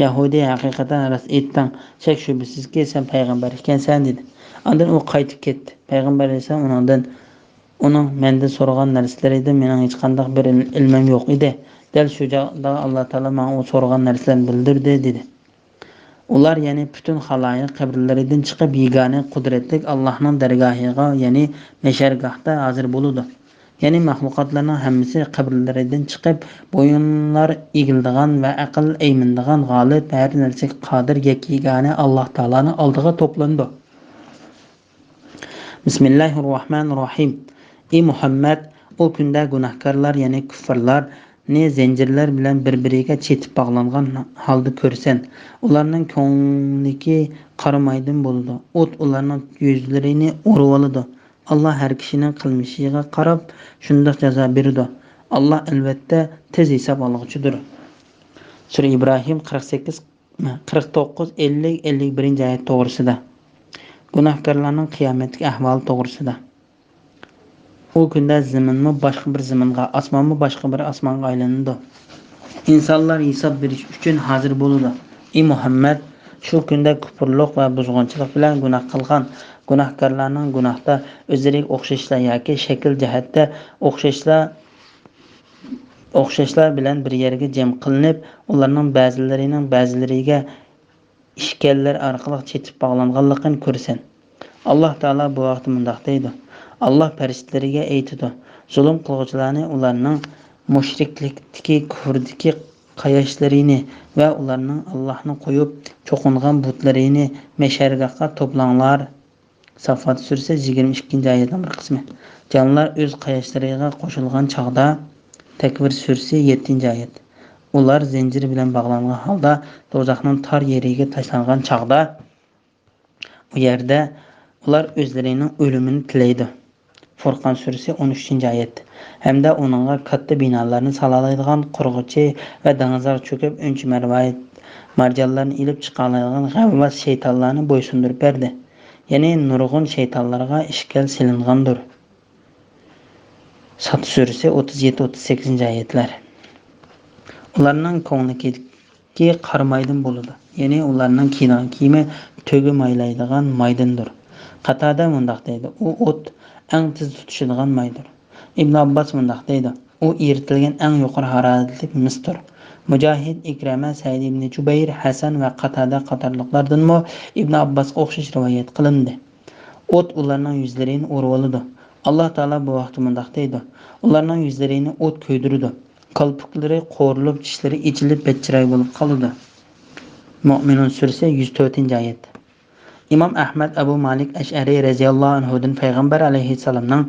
يەھۇدىي: ھەقىقەتەن راست ئېيتتىڭ، شەك-شۈبھىسىزكى، سەن پەيغەمبەر ئىكەنسەن، دېدى. ئاندىن ئۇ قايتىپ كەتتى. پەيغەمبەر ئەلەيھىسسالام ئۇنىڭدىن، ئۇنىڭ مەندىن سورىغان نەرسىلىرىدىن مېنىڭ ھېچقانداق بىر ئىل-، ئىلمىم يوق ئىدى. دەل شۇ چاغدا ئاللاھ تائالا ماڭا ئۇ سورىغان نەرسىلەرنى بىلدۈردى، دېدى. ئۇلار، يەنى پۈتۈن خالايىق، قەبرىلىرىدىن چىقىپ، يېگانە قۇدرەتلىك ئاللاھنىڭ دەرگاھىغا، يەنى مەھشەرگاھتا ھازىر بولىدۇ. يەنى مەخلۇقاتلارنىڭ ھەممىسى قەبرىلىرىدىن چىقىپ، بويۇنلار ئېگىلىدىغان ۋە ئەقىل ئەيمىنىدىغان غالىب، ھەر نەرسىگە قادىر يەككە يېگانە ئاللاھ تائالانىڭ ئالدىغا توپلىنىدۇ. بىسمىللاھىررەھمانىررەھىم. ئى مۇھەممەد، ئۇ كۈندە گۇناھكارلار، يەنى كۇففارلارنى زەنجىرلەر بىلەن بىر-بىرىگە چېتىپ باغلانغان ھالدا كۆرىسەن. ئۇلارنىڭ كۆڭلىكى قارا مايدىن بولىدۇ. ئوت ئۇلارنىڭ يۈزلىرىنى ئورۇۋالىدۇ. ئاللاھ ھەر كىشىنىڭ قىلمىشىغا قاراپ شۇنداق جازا بېرىدۇ. ئاللاھ ئەلۋەتتە تېز ھېساب ئالغۇچىدۇر. سۈرە ئىبراھىم قىرىق سەككىز، قىرىق توققۇز، ئەللىك، ئەللىك بىرىنچى ئايەت توغرىسىدا. گۇناھكارلارنىڭ قىيامەتتىكى ئەھۋالى توغرىسىدا. ئۇ كۈندە زېمىنمۇ باشقا بىر زېمىنغا، ئاسمانمۇ باشقا بىر ئاسمانغا ئايلىنىدۇ. ئىنسانلار ھېساب بېرىش ئۈچۈن ھازىر بولىدۇ. ئى مۇھەممەد، شۇ كۈندە كۇپۇرلۇق ۋە بۇزغۇنچىلىق بىلەن گۇناھ قىلغان گۇناھكارلارنىڭ گۇناھتا ئۆزلىرىگە ئوخشاشلا ياكى شەكىل جەھەتتە ئوخشاشلا، ئوخشاشلار بىلەن بىر يەرگە جەم قىلىنىپ، ئۇلارنىڭ بەزىلىرىنىڭ بەزىلىرىگە ئىشكەنلەر ئارقىلىق چېتىپ باغلانغانلىقىنى كۆرىسەن. ئاللاھ تائالا بۇ ھەقتە مۇنداق دەيدۇ: ئاللاھ پەرىشتىلىرىگە ئېيتىدۇ، زۇلۇم قىلغۇچىلارنى ئۇلارنىڭ مۇشرىكلىكتىكى، كۇفردىكى قاياشلىرىنى ۋە ئۇلارنىڭ ئاللاھنى قويۇپ چوقۇنغان بۇتلىرىنى مەشئەرگاھقا توپلاڭلار. ساففات سۈرىسى يىگىرمە ئىككىنچى ئايەتنىڭ بىر قىسمى. جانلار ئۆز قاياشلىرىغا قوشۇلغان چاغدا، تەكۋىر سۈرىسى يەتتىنچى ئايەت. ئۇلار زەنجىر بىلەن باغلانغان ھالدا دوزاخنىڭ تار يېرىگە تاشلانغان چاغدا، ئۇ يەردە ئۇلار ئۆزلىرىنىڭ ئۆلۈمىنى تىلەيدۇ. فۇرقان سۈرىسى ئون ئۈچىنچى ئايەت. ھەمدە ئۇنىڭغا كاتتا بىنالارنى سالالايدىغان قۇرغۇچى ۋە دېڭىزغا چۆكۈپ ئۈنچە مەرۋايىت، مارجانلارنى ئېلىپ چىقالايدىغان غەۋۋاس شەيتانلارنى بويسۇندۇرۇپ بەردى. يەنى نۇرغۇن شەيتانلارغا ئىشكەل سېلىنغاندۇر. ساد سۈرىسى ئوتتۇز يەتتە، ئوتتۇز سەككىزىنچى ئايەتلەر. ئۇلارنىڭ كۆڭلىكى قارا مايدىن بولىدۇ. يەنى ئۇلارنىڭ كىيىدىغان كىيىمى تۆگە مايلايدىغان مايدىندۇر. قاتادە مۇنداق دەيدۇ: ئۇ ئوت ئەڭ تېز تۇتىشىدىغان مايدۇر. ئىبن ئابباس مۇنداق دەيدۇ: ئۇ ئېرىتىلگەن ئەڭ يۇقىرى ھارارەتلىك مىستۇر. مۇجاھىد، ئىكرەمە، سەئىد ئىبنى جۇبەير، ھەسەن ۋە قاتادە قاتارلىقلاردىنمۇ ئىبن ئابباسقا ئوخشاش رىۋايەت قىلىندى. ئوت ئۇلارنىڭ يۈزلىرىنى ئورىۋالىدۇ. ئاللاھ تائالا بۇ ھەقتە مۇنداق دەيدۇ: ئۇلارنىڭ يۈزلىرىنى ئوت كۆيدۈرىدۇ. كالپۇكلىرى قورۇلۇپ، چىشلىرى ئېچىلىپ، بەتچىراي بولۇپ قالىدۇ. مۆمىنۇن سۈرىسى يۈز تۆتىنچى ئايەت. ئىمام ئەھمەد ئەبۇ مالىك ئەشئەرى رەزىياللاھۇ ئەنھۇدىن پەيغەمبەر ئەلەيھىسسالامنىڭ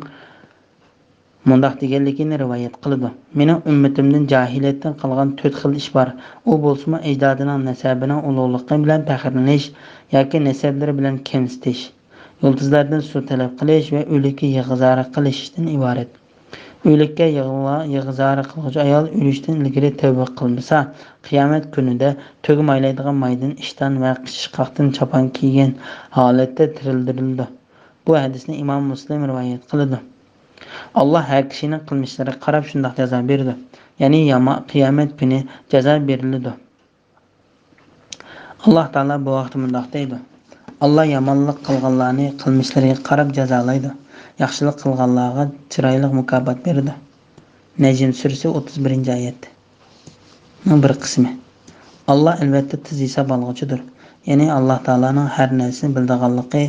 مۇنداق دېگەنلىكىنى رىۋايەت قىلىدۇ: مېنىڭ ئۈممىتىمدىن جاھىلىيەتتىن قالغان تۆت خىل ئىش بار. ئۇ بولسىمۇ ئەجدادىنىڭ نەسەبىنىڭ ئۇلۇغلۇقى بىلەن پەخىرلىنىش ياكى نەسەبلىرى بىلەن كەمسىتىش، يۇلتۇزلاردىن سۇ تەلەپ قىلىش ۋە ئۆلۈككە يىغا-زارى قىلىشتىن ئىبارەت. ئۆلۈككە يىغا-، يىغا-زارى قىلغۇچى ئايال ئۆلۈشتىن ئىلگىرى تەۋبە قىلمىسا، قىيامەت كۈنىدە تۆگە مايلايدىغان مايدىن ئىشتان ۋە قىچىشقاقتىن چاپان كىيگەن ھالەتتە تىرىلدۈرۈلىدۇ. بۇ ھەدىسنى ئىمام مۇسلىم رىۋايەت قىلىدۇ. ئاللاھ ھەر كىشىنىڭ قىلمىشلىرىغا قاراپ شۇنداق جازا بېرىدۇ. يەنى ياما-، قىيامەت كۈنى جازا بېرىلىدۇ. ئاللاھ تائالا بۇ ھەقتە مۇنداق دەيدۇ: ئاللاھ يامانلىق قىلغانلارنى قىلمىشلىرىغا قاراپ جازالايدۇ، ياخشىلىق قىلغانلارغا چىرايلىق مۇكاپات بېرىدۇ. نەجم سۈرىسى ئوتتۇز بىرىنچى ئايەت. نىڭ بىر قىسمى. ئاللاھ ئەلۋەتتە تېز ھېساب ئالغۇچىدۇر. يەنى ئاللاھ تائالانىڭ ھەر نەرسىنى بىلىدىغانلىقى،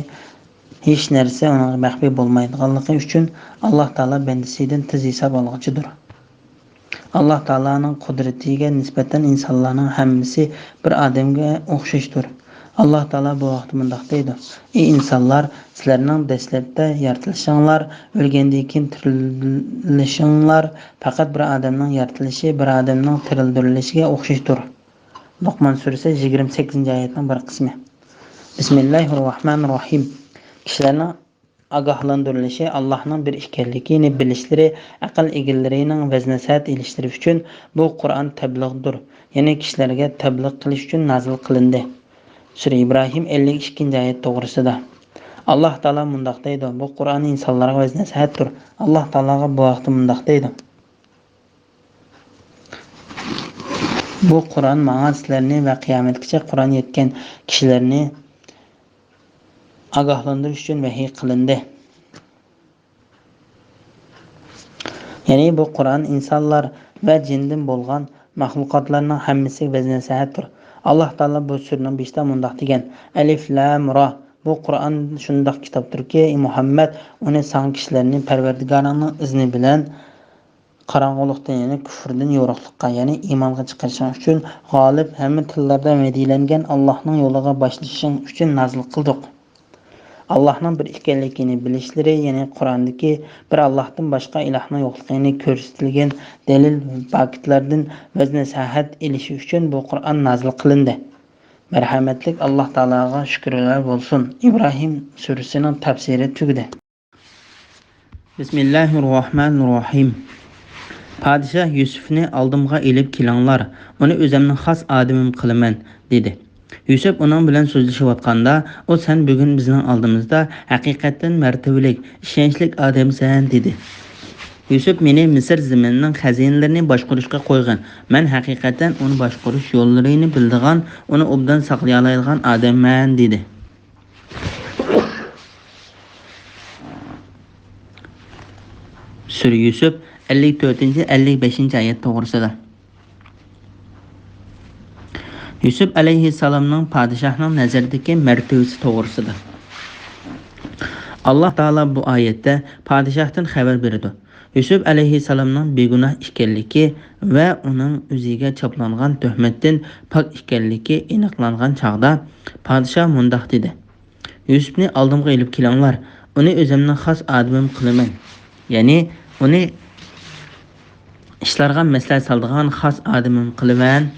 ھېچ نەرسە ئۇنىڭغا مەخپىي بولمايدىغانلىقى ئۈچۈن ئاللاھ تائالا بەندىسىدىن تېز ھېساب ئالغۇچىدۇر. ئاللاھ تائالانىڭ قۇدرىتىگە نىسبەتەن ئىنسانلارنىڭ ھەممىسى بىر ئادەمگە ئوخشاشتۇر. ئاللاھ تائالا بۇ ھەقتە مۇنداق دەيدۇ: ئى ئىنسانلار، سىلەرنىڭ دەسلەپتە يارىتىلىشىڭلار، ئۆلگەندىن كېيىن تىرىلىشىڭلار پەقەت بىر ئادەمنىڭ يارىتىلىشى، بىر ئادەمنىڭ تىرىلدۈرۈلۈشىگە ئوخشاشتۇر. لوقمان سۈرىسى يىگىرمە سەككىزىنچى ئايەتنىڭ بىر قىسمى. بىسمىللاھىررەھمانىررەھىم. كىشىلەرنىڭ ئاگاھلاندۇرۇلۇشى، ئاللاھنىڭ بىر ئىكەنلىكىنى بىلىشلىرى، ئەقىل ئىگىلىرىنىڭ ۋەز-نەسىھەت ئېلىشلىرى ئۈچۈن بۇ قۇرئان تەبلىغدۇر. يەنى كىشىلەرگە تەبلىغ قىلىش ئۈچۈن نازىل قىلىندى. سۈرە ئىبراھىم ئەللىك ئىككىنچى ئايەت توغرىسىدا. ئاللاھ تائالا مۇنداق دەيدۇ: بۇ قۇرئان ئىنسانلارغا ۋەز-نەسىھەتتۇر. ئاللاھ تائالاغا بۇ ھەقتە مۇنداق دەيدۇ: بۇ قۇرئان ماڭا سىلەرنى ۋە قىيامەتكىچە قۇرئان يەتكەن كىشىلەرنى ئاگاھلاندۇرۇش ئۈچۈن ۋەھىي قىلىندى. يەنى بۇ قۇرئان ئىنسانلار ۋە جىندىن بولغان مەخلۇقاتلارنىڭ ھەممىسىگە ۋەز-نەسىھەتتۇر. ئاللاھ تائالا بۇ سۈرىنىڭ بېشىدا مۇنداق دېگەن: ئەلىف لام را. بۇ قۇرئان شۇنداق كىتابتۇركى، ئى مۇھەممەد، ئۇنى ساڭا كىشىلەرنى پەرۋەردىگارىڭنىڭ ئىزنى بىلەن قاراڭغۇلۇقتىن، يەنى كۇفۇردىن يورۇقلۇققا، يەنى ئىمانغا چىقىرىشىڭ ئۈچۈن، غالىب، ھەممە تىللاردا ۋەدىلەنگەن ئاللاھنىڭ يولىغا باشلىشىڭ ئۈچۈن نازىل قىلدۇق. ئاللاھنىڭ بىر ئىكەنلىكىنى بىلىشلىرى، يەنى قۇرئاندىكى بىر ئاللاھتىن باشقا ئىلاھنىڭ يوقلۇقىنى كۆرسىتىلگەن دەلىل، پاكىتلاردىن ۋەز-نەسىھەت ئېلىشى ئۈچۈن بۇ قۇرئان نازىل قىلىندى. مەرھەمەتلىك ئاللاھ تائالاغا شۈكۈرلەر بولسۇن. ئىبراھىم سۈرىسىنىڭ تەپسىرى تۈگىدى. بىسمىللاھىررەھمانىررەھىم. پادىشاھ يۈسۈفنى ئالدىمغا ئېلىپ كېلىڭلار، ئۇنى ئۆزۈمنىڭ خاس ئادىمىم قىلىمەن، دېدى. يۈسۈپ ئۇنىڭ بىلەن سۆزلىشىۋاتقاندا، ئۇ: سەن بۈگۈن بىزنىڭ ئالدىمىزدا ھەقىقەتەن مەرتىۋىلىك، ئىشەنچلىك ئادەمسەن، دېدى. يۈسۈپ: مېنى مىسىر زېمىنىنىڭ خەزىنىلىرىنى باشقۇرۇشقا قويغىن، مەن ھەقىقەتەن ئۇنى باشقۇرۇش يوللىرىنى بىلىدىغان، ئۇنى ئوبدان ساقلىيالايدىغان ئادەممەن، دېدى. سۈرە يۈسۈپ، ئەللىك تۆتىنچى، ئەللىك بەشىنچى ئايەت توغرىسىدا. يۈسۈپ ئەلەيھىسسالامنىڭ پادىشاھنىڭ نەزىرىدىكى مەرتىۋىسى توغرىسىدا. ئاللاھ تائالا بۇ ئايەتتە پادىشاھتىن خەۋەر بېرىدۇ. يۈسۈپ ئەلەيھىسسالامنىڭ بىگۇناھ ئىكەنلىكى ۋە ئۇنىڭ ئۆزىگە چاپلانغان تۆھمەتتىن پاك ئىكەنلىكى ئېنىقلانغان چاغدا، پادىشاھ مۇنداق دېدى: «يۈسۈپنى ئالدىمغا ئېلىپ كېلىڭلار، ئۇنى ئۆزۈمنىڭ خاس ئادىمىم قىلىمەن.» يەنى ئۇنى ئىشلارغا مەسلىھەت سالىدىغان خاس ئادىمىم قىلىمەن.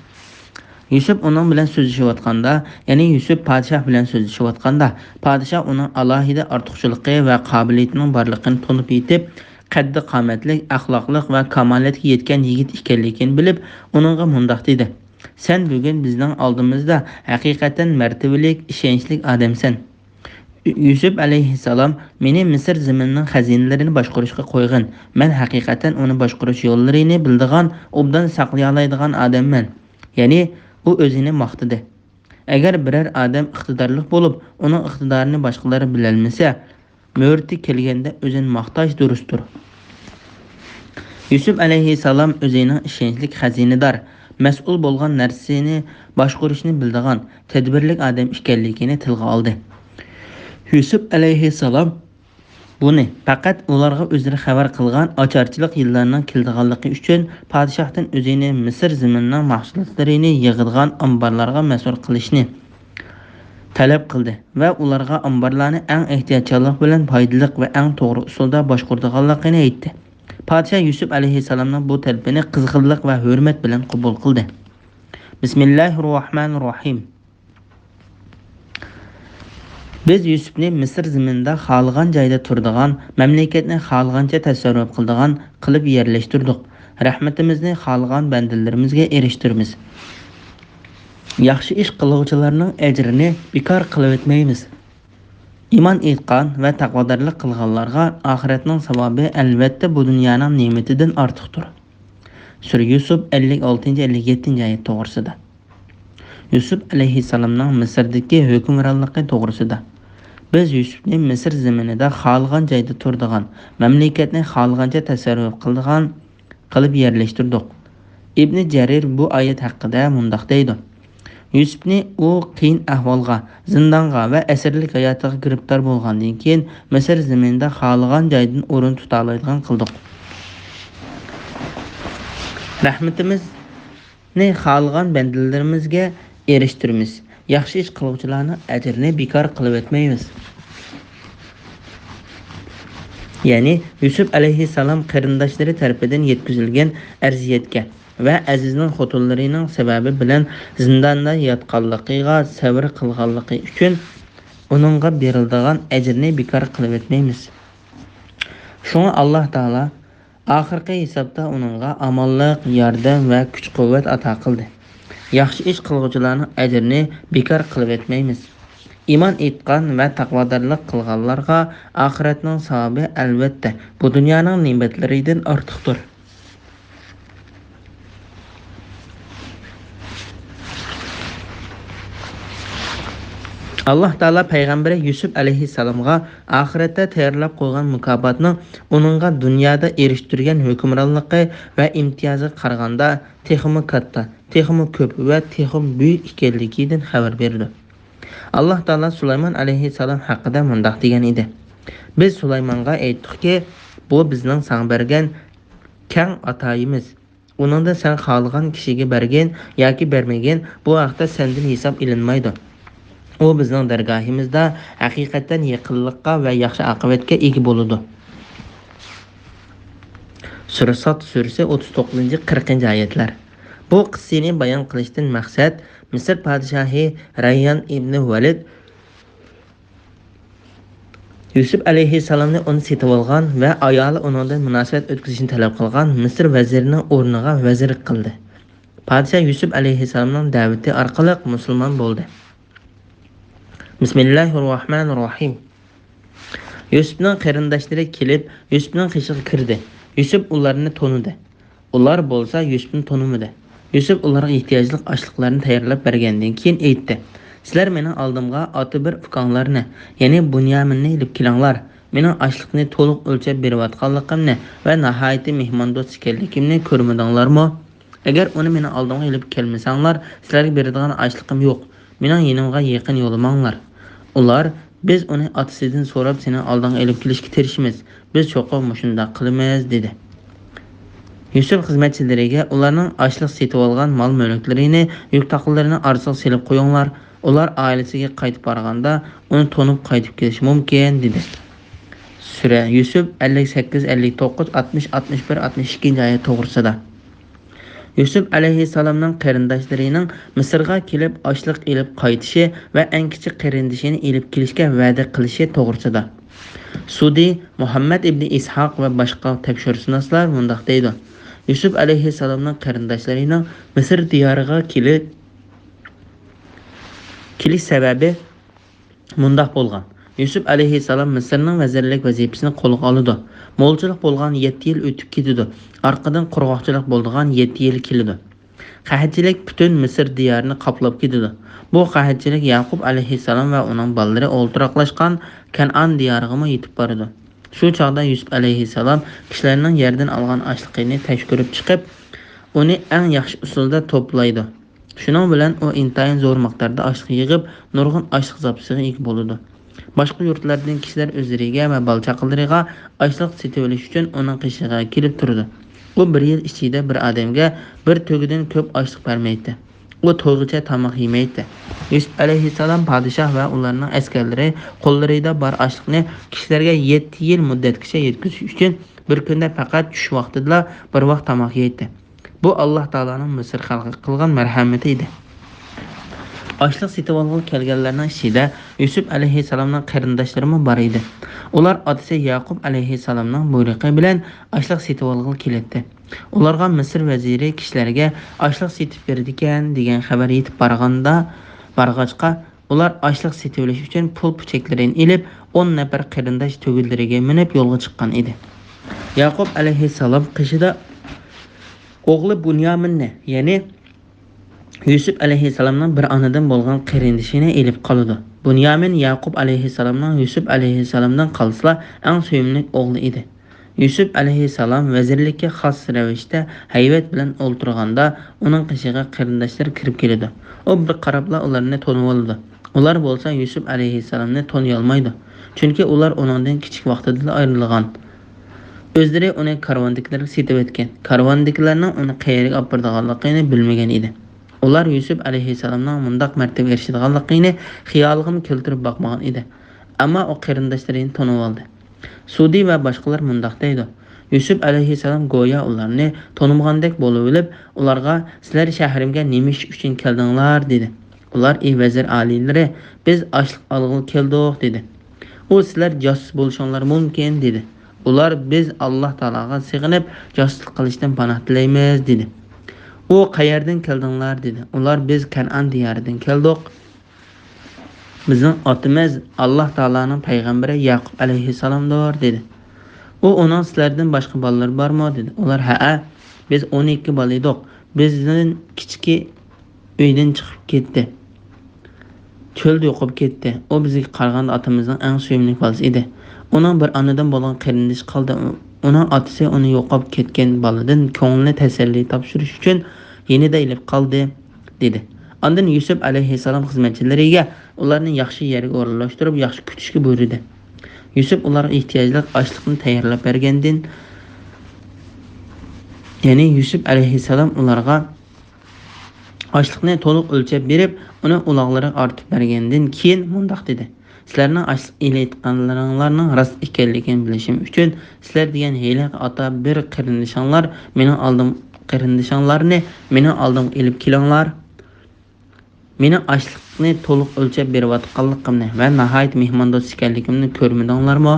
يۈسۈپ ئۇنىڭ بىلەن سۆزلىشىۋاتقاندا، يەنى يۈسۈپ پادىشاھ بىلەن سۆزلىشىۋاتقاندا، پادىشاھ ئۇنىڭ ئالاھىدە ئارتۇقچىلىقى ۋە قابىلىيىتىنىڭ بارلىقىنى تونۇپ يېتىپ، قەددى قامەتلىك، ئەخلاقلىق ۋە كامالەتكە يەتكەن يىگىت ئىكەنلىكىنى بىلىپ، ئۇنىڭغا مۇنداق دېدى: «سەن بۈگۈن بىزنىڭ ئالدىمىزدا ھەقىقەتەن مەرتىۋىلىك، ئىشەنچلىك ئادەمسەن.» يۈسۈپ ئەلەيھىسسالام: «مېنى مىسىر زېمىنىنىڭ خەزىنىلىرىنى باشقۇرۇشقا قويغىن. مەن ھەقىقەتەن ئۇنى باشقۇرۇش يوللىرىنى بىلىدىغان، ئوبدان ساقلىيالايدىغان ئادەممەن.» يەنى ئۇ ئۆزىنى ماختىدى. ئەگەر بىرەر ئادەم ئىقتىدارلىق بولۇپ، ئۇنىڭ ئىقتىدارىنى باشقىلار بىلەلمىسە، مۆرىتى كەلگەندە ئۆزىنى ماختاش دۇرۇستۇر. يۈسۈپ ئەلەيھىسسالام ئۆزىنىڭ ئىشەنچلىك خەزىنىدار، مەسئۇل بولغان نەرسىنى باشقۇرۇشنى بىلىدىغان، تەدبىرلىك ئادەم ئىكەنلىكىنى تىلغا ئالدى. يۈسۈپ ئەلەيھىسسالام بۇنى پەقەت ئۇلارغا ئۆزلىرى خەۋەر قىلغان ئاچارچىلىق يىللارنىڭ كېلىدىغانلىقى ئۈچۈن پادىشاھتىن ئۆزىنى مىسىر زېمىنىنىڭ مەھسۇلاتلىرىنى يىغىدىغان ئامبارلارغا مەسئۇل قىلىشنى تەلەپ قىلدى ۋە ئۇلارغا ئامبارلارنى ئەڭ ئېھتىياتچانلىق بىلەن پايدىلىق ۋە ئەڭ توغرا ئۇسۇلدا باشقۇرىدىغانلىقىنى ئېيتتى. پادىشاھ يۈسۈپ ئەلەيھىسسالامنىڭ بۇ تەلىپىنى قىزغىنلىق ۋە ھۆرمەت بىلەن قوبۇل قىلدى. بىسمىللاھىررەھمانىررەھىم. بىز يۈسۈپنى مىسىر زېمىنىدا خالىغان جايدا تۇرىدىغان، مەملىكەتنى خالىغانچە تەسەررۇپ قىلىدىغان قىلىپ يەرلەشتۈردۇق. رەھمىتىمىزنى خالىغان بەندىلىرىمىزگە ئېرىشتۈرىمىز. ياخشى ئىش قىلغۇچىلارنىڭ ئەجرىنى بىكار قىلىۋەتمەيمىز. ئىمان ئېيتقان ۋە تەقۋادارلىق قىلغانلارغا ئاخىرەتنىڭ ساۋابى ئەلۋەتتە بۇ دۇنيانىڭ نېمىتىدىن ئارتۇقتۇر. سۈرە يۈسۈپ ئەللىك ئالتىنچى، ئەللىك يەتتىنچى ئايەت توغرىسىدا. يۈسۈپ ئەلەيھىسسالامنىڭ مىسىردىكى ھۆكۈمرانلىقى توغرىسىدا. بىز يۈسۈپنى مىسىر زېمىنىدا خالىغان جايدا تۇرىدىغان، مەملىكەتنى خالىغانچە تەسەررۇپ قىلىدىغان قىلىپ يەرلەشتۈردۇق. ئىبنى جەرىر بۇ ئايەت ھەققىدە مۇنداق دەيدۇ: يۈسۈپنى ئۇ قىيىن ئەھۋالغا، زىندانغا ۋە ئەسىرلىك ھاياتىغا گىرىپتار بولغاندىن كېيىن مىسىر زېمىنىدا خالىغان جايدىن ئورۇن تۇتالايدىغان قىلدۇق. رەھمىتىمىزنى خالىغان بەندىلىرىمىزگە ئېرىشتۈرىمىز. ياخشى ئىش قىلغۇچىلارنىڭ ئەجرىنى بىكار قىلىۋەتمەيمىز. يەنى يۈسۈپ ئەلەيھىسسالام قېرىنداشلىرى تەرىپىدىن يەتكۈزۈلگەن ئەزىيەتكە ۋە ئەزىزنىڭ خوتۇنلىرىنىڭ سەۋەبى بىلەن زىنداندا ياتقانلىقىغا سەۋر قىلغانلىقى ئۈچۈن ئۇنىڭغا بېرىلىدىغان ئەجىرنى بىكار قىلىۋەتمەيمىز. شۇڭا ئاللاھ تائالا ئاخىرقى ھېسابتا ئۇنىڭغا ئامانلىق، ياردەم ۋە كۈچ-قۇۋۋەت ئاتا قىلدى. ياخشى ئىش قىلغۇچىلارنىڭ ئەجرىنى بىكار قىلىۋەتمەيمىز. ئىمان ئېيتقان ۋە تەقۋادارلىق قىلغانلارغا ئاخىرەتنىڭ ساۋابى ئەلۋەتتە بۇ دۇنيانىڭ نېمەتلىرىدىن ئارتۇقتۇر. ئاللاھ تائالا پەيغەمبىرى يۈسۈپ ئەلەيھىسسالامغا ئاخىرەتتە تەييارلاپ قويغان مۇكاپاتنىڭ ئۇنىڭغا دۇنيادا ئېرىشتۈرگەن ھۆكۈمرانلىقى ۋە ئىمتىيازىغا قارىغاندا تېخىمۇ كاتتا، تېخىمۇ كۆپ ۋە تېخىمۇ بۈيۈك ئىكەنلىكىدىن خەۋەر بېرىدۇ. ئاللاھ تائالا سۇلايمان ئەلەيھىسسالام ھەققىدە مۇنداق دېگەن ئىدى: بىز سۇلايمانغا ئېيتتۇقكى، بۇ بىزنىڭ ساڭا بەرگەن كەڭ ئاتايىمىز. ئۇنىڭدىن سەن خالىغان كىشىگە بەرگىن ياكى بەرمىگىن، بۇ ھەقتە سەندىن ھېساب ئېلىنمايدۇ. ئۇ بىزنىڭ دەرگاھىمىزدا ھەقىقەتەن يېقىنلىققا ۋە ياخشى ئاقىۋەتكە ئىگە بولىدۇ. سۈرە ساد سۈرىسى ئوتتۇز توققۇزىنچى، قىرىقىنچى ئايەتلەر. بۇ قىسسىنى بايان قىلىشتىن مەقسەت مىسىر پادىشاھى رەييان ئىبنى ۋەلىد يۈسۈپ ئەلەيھىسسالامنى ئۇنى سېتىۋالغان ۋە ئايالى ئۇنىڭدىن مۇناسىۋەت ئۆتكۈزۈشنى تەلەپ قىلغان مىسىر ۋەزىرىنىڭ ئورنىغا ۋەزىرلىك قىلدى. پادىشاھ يۈسۈپ ئەلەيھىسسالامنىڭ دەۋىتى ئارقىلىق مۇسۇلمان بولدى. بىسمىللاھىررەھمانىررەھىم. يۈسۈپنىڭ قېرىنداشلىرى كېلىپ، يۈسۈپنىڭ قېشىغا كىردى. يۈسۈپ ئۇلارنى تونۇدى. ئۇلار بولسا يۈسۈپنى تونۇمىدى. يۈسۈپ ئۇلارغا ئېھتىياجلىق ئاشلىقلارنى تەييارلاپ بەرگەندىن كېيىن ئېيتتى: سىلەر مېنىڭ ئالدىمغا ئاتا بىر ئۇكاڭلارنى، يەنى بۇنيامىننى ئېلىپ كېلىڭلار. مېنىڭ ئاشلىقنى تولۇق ئۆلچەپ بېرىۋاتقانلىقىمنى ۋە ناھايىتى مېھماندوست ئىكەنلىكىمنى كۆرمىدىڭلارمۇ؟ ئەگەر ئۇنى مېنىڭ ئالدىمغا ئېلىپ كەلمىسەڭلار، سىلەرگە بېرىدىغان ئاشلىقىم يوق. مېنىڭ يېنىمغا يېقىن يولىماڭلار. ئۇلار بىز ئۇنى ئاتىسىدىن سوراپ سېنىڭ ئالدىڭغا ئېلىپ كېلىشكە تىرىشىمىز. بىز چوقۇم مۇشۇنداق قىلىمىز، دېدى. يۈسۈپ خىزمەتچىلىرىگە ئۇلارنىڭ ئاشلىق سېتىۋالغان مال-مۈلۈكلىرىنى، يۈك-تاقلىرىنى ئارىسىغا سېلىپ قويۇڭلار. ئۇلار ئائىلىسىگە قايتىپ بارغاندا ئۇنى تونۇپ قايتىپ كېلىشى مۇمكىن، دېدى. سۈرە يۈسۈپ ئەللىك سەككىز، ئەللىك توققۇز، ئاتمىش، ئاتمىش بىر، ئاتمىش ئىككىنچى ئايەت توغرىسىدا. يۈسۈپ ئەلەيھىسسالامنىڭ قېرىنداشلىرىنىڭ مىسىرغا كېلىپ ئاشلىق ئېلىپ قايتىشى ۋە ئەڭ كىچىك قېرىندىشىنى ئېلىپ كېلىشكە ۋەدە قىلىشى توغرىسىدا. سۇدى مۇھەممەد ئىبنى ئىسھاق ۋە باشقا تەپسىرشۇناسلار مۇنداق دەيدۇ: يۈسۈپ ئەلەيھىسسالامنىڭ قېرىنداشلىرىنىڭ مىسىر دىيارىغا كېلىپ، كېلىش سەۋەبى مۇنداق بولغان. يۈسۈپ ئەلەيھىسسالام مىسىرنىڭ ۋەزىرلىك ۋەزىپىسىنى قولىغا ئالىدۇ. مولچىلىق بولغان يەتتە يىل ئۆتۈپ كېتىدۇ. ئارقىدىن قۇرغاقچىلىق بولىدىغان يەتتە يىل كېلىدۇ. قەھەتچىلىك پۈتۈن مىسىر دىيارىنى قاپلاپ كېتىدۇ. بۇ قەھەتچىلىك ياقۇپ ئەلەيھىسسالام ۋە ئۇنىڭ بالىلىرى ئولتۇراقلاشقان كەنئان دىيارىغىمۇ يېتىپ بارىدۇ. شۇ چاغدا يۈسۈپ ئەلەيھىسسالام كىشىلەرنىڭ يەردىن ئالغان ئاشلىقىنى تەشكۈرۈپ چىقىپ، ئۇنى ئەڭ ياخشى ئۇسۇلدا توپلايدۇ. شۇنىڭ بىلەن ئۇ ئىنتايىن زور مىقداردا ئاشلىق يىغىپ، نۇرغۇن ئاشلىق زاپىسىغا ئىگە بولىدۇ. باشقا يۇرتلاردىن كىشىلەر ئۆزلىرىگە ۋە بالا-چاقىلىرىغا ئاشلىق سېتىۋېلىش ئۈچۈن ئۇنىڭ قېشىغا كېلىپ تۇرىدۇ. ئۇ بىر يىل ئىچىدە بىر ئادەمگە بىر تۆگىدىن كۆپ ئاشلىق بەرمەيتتى. ئۇ تويغىچە تاماق يېمەيتتى. يۈسۈپ ئەلەيھىسسالام پادىشاھ ۋە ئۇلارنىڭ ئەسكەرلىرى قوللىرىدا بار ئاشلىقنى كىشىلەرگە يەتتە يىل مۇددەتكىچە يەتكۈزۈش ئۈچۈن بىر كۈندە پەقەت چۈش ۋاقتىدىلا بىر ۋاق تاماق يەيتتى. بۇ ئاللاھ تائالانىڭ مىسىر خەلقىگە قىلغان مەرھەمىتى ئىدى. ئاشلىق سېتىۋالغىلى كەلگەنلەرنىڭ ئىچىدە يۈسۈپ ئەلەيھىسسالامنىڭ قېرىنداشلىرىمۇ بار ئىدى. ئۇلار ئاتىسى ياقۇپ ئەلەيھىسسالامنىڭ بۇيرۇقى بىلەن ئاشلىق سېتىۋالغىلى كېلەتتى. ئۇلارغا مىسىر ۋەزىرى كىشىلەرگە ئاشلىق سېتىپ بېرىدىكەن دېگەن خەۋەر يېتىپ بارغاندا، بارغاچقا، ئۇلار ئاشلىق سېتىۋېلىش ئۈچۈن پۇل پۈچەكلىرىنى ئېلىپ، ئون نەپەر قېرىنداش تۆگىلىرىگە مىنىپ يولغا چىققان ئىدى. ياقۇپ ئەلەيھىسسالام قېشىدا ئوغلى بۇنيامىننى، يەنى يۈسۈپ ئەلەيھىسسالامنىڭ بىر ئانىدىن بولغان قېرىندىشىنى ئېلىپ قالىدۇ. بۇنيامىن ياقۇپ ئەلەيھىسسالامنىڭ يۈسۈپ ئەلەيھىسسالامدىن قالسىلا ئەڭ سۆيۈملۈك ئوغلى ئىدى. يۈسۈپ ئەلەيھىسسالام ۋەزىرلىككە خاس رەۋىشتە ھەيۋەت بىلەن ئولتۇرغاندا، ئۇنىڭ قېشىغا قېرىنداشلىرى كىرىپ كېلىدۇ. ئۇ بىر قاراپلا ئۇلارنى تونۇۋالىدۇ. ئۇلار بولسا يۈسۈپ ئەلەيھىسسالامنى تونۇيالمايدۇ. چۈنكى ئۇلار ئۇنىڭدىن كىچىك ۋاقتىدىلا ئايرىلغان. ئۆزلىرى ئۇنى كارۋاندىكىلەرگە سېتىۋەتكەن. كارۋاندىكىلەرنىڭ ئۇنى قەيەرگە ئاپىرىدىغانلىقىنى بىلمىگەن ئىدى. ئۇلار يۈسۈپ ئەلەيھىسسالامنىڭ مۇنداق مەرتىۋىگە ئېرىشىدىغانلىقىنى خىيالىغىمۇ كەلتۈرۈپ باقمىغان ئىدى. ئەمما ئۇ قېرىنداشلىرىنى تونۇۋالدى. سۇدى ۋە باشقىلار مۇنداق دەيدۇ: يۈسۈپ ئەلەيھىسسالام گويا ئۇلارنى تونۇمىغاندەك بولۇۋېلىپ، ئۇلارغا، «سىلەر شەھىرىمگە نېمە ئىش ئۈچۈن كەلدىڭلار؟» دېدى. ئۇلار، «ئى ۋەزىر ئالىيلىرى، بىز ئاشلىق ئالغىلى كەلدۇق» دېدى. ئۇ، «سىلەر جاسۇس بولۇشۇڭلار مۇمكىن» دېدى. ئۇلار، «بىز ئاللاھ تائالاغا سېغىنىپ، جاسۇسلۇق قىلىشتىن پاناھ تىلەيمىز» دېدى. ئۇ، «قەيەردىن كەلدىڭلار؟» دېدى. ئۇلار، «بىز كەنئان دىيارىدىن كەلدۇق. بىزنىڭ ئاتىمىز ئاللاھ تائالانىڭ پەيغەمبىرى ياقۇپ ئەلەيھىسسالامدۇر» دېدى. ئۇ، «ئۇنىڭ سىلەردىن باشقا بالىلىرى بارمۇ؟» دېدى. ئۇلار، «ھەئە، بىز ئون ئىككى بالا ئىدۇق. بىزدىن كىچىكى ئۆيدىن چىقىپ كەتتى. چۆلدە يوقاپ كەتتى. ئۇ بىزگە قارىغاندا ئاتىمىزنىڭ ئەڭ سۆيۈملۈك بالىسى ئىدى. ئۇنىڭ بىر ئانىدىن بولغان قېرىندىشى قالدى. ئۇنىڭ ئاتىسى ئۇنى يوقاپ كەتكەن بالىدىن كۆڭلىنى تەسەللى تاپشۇرۇش ئۈچۈن يېنىدا ئېلىپ قالدى» دېدى. ئاندىن يۈسۈپ ئەلەيھىسسالام خىزمەتچىلىرىگە ئۇلارنى ياخشى يەرگە ئورۇنلاشتۇرۇپ، ياخشى كۈتۈشكە بۇيرۇدى. يۈسۈپ ئۇلارغا ئېھتىياجلىق ئاشلىقنى تەييارلاپ بەرگەندىن، يەنى يۈسۈپ ئەلەيھىسسالام ئۇلارغا ئاشلىقنى تولۇق ئۆلچەپ بېرىپ، ئۇنى ئۇلاغلىرىغا ئارتىپ بەرگەندىن كېيىن مۇنداق دېدى: «سىلەرنىڭ ئاشلىق ئېلىۋېتىدىغانلىرىڭلارنىڭ راست ئىكەنلىكىنى بىلىشىم ئۈچۈن، سىلەر دېگەن ھېلىقى ئاتا بىر قېرىندىشىڭلار مېنىڭ ئالدىم، قېرىندىشىڭلارنى مېنىڭ ئالدىمغا ئېلىپ كېلىڭلار. مېنىڭ ئاشلىقنى تولۇق ئۆلچەپ بېرىۋاتقانلىقىمنى ۋە ناھايىتى مېھماندوست ئىكەنلىكىمنى كۆرمىدىڭلارمۇ؟»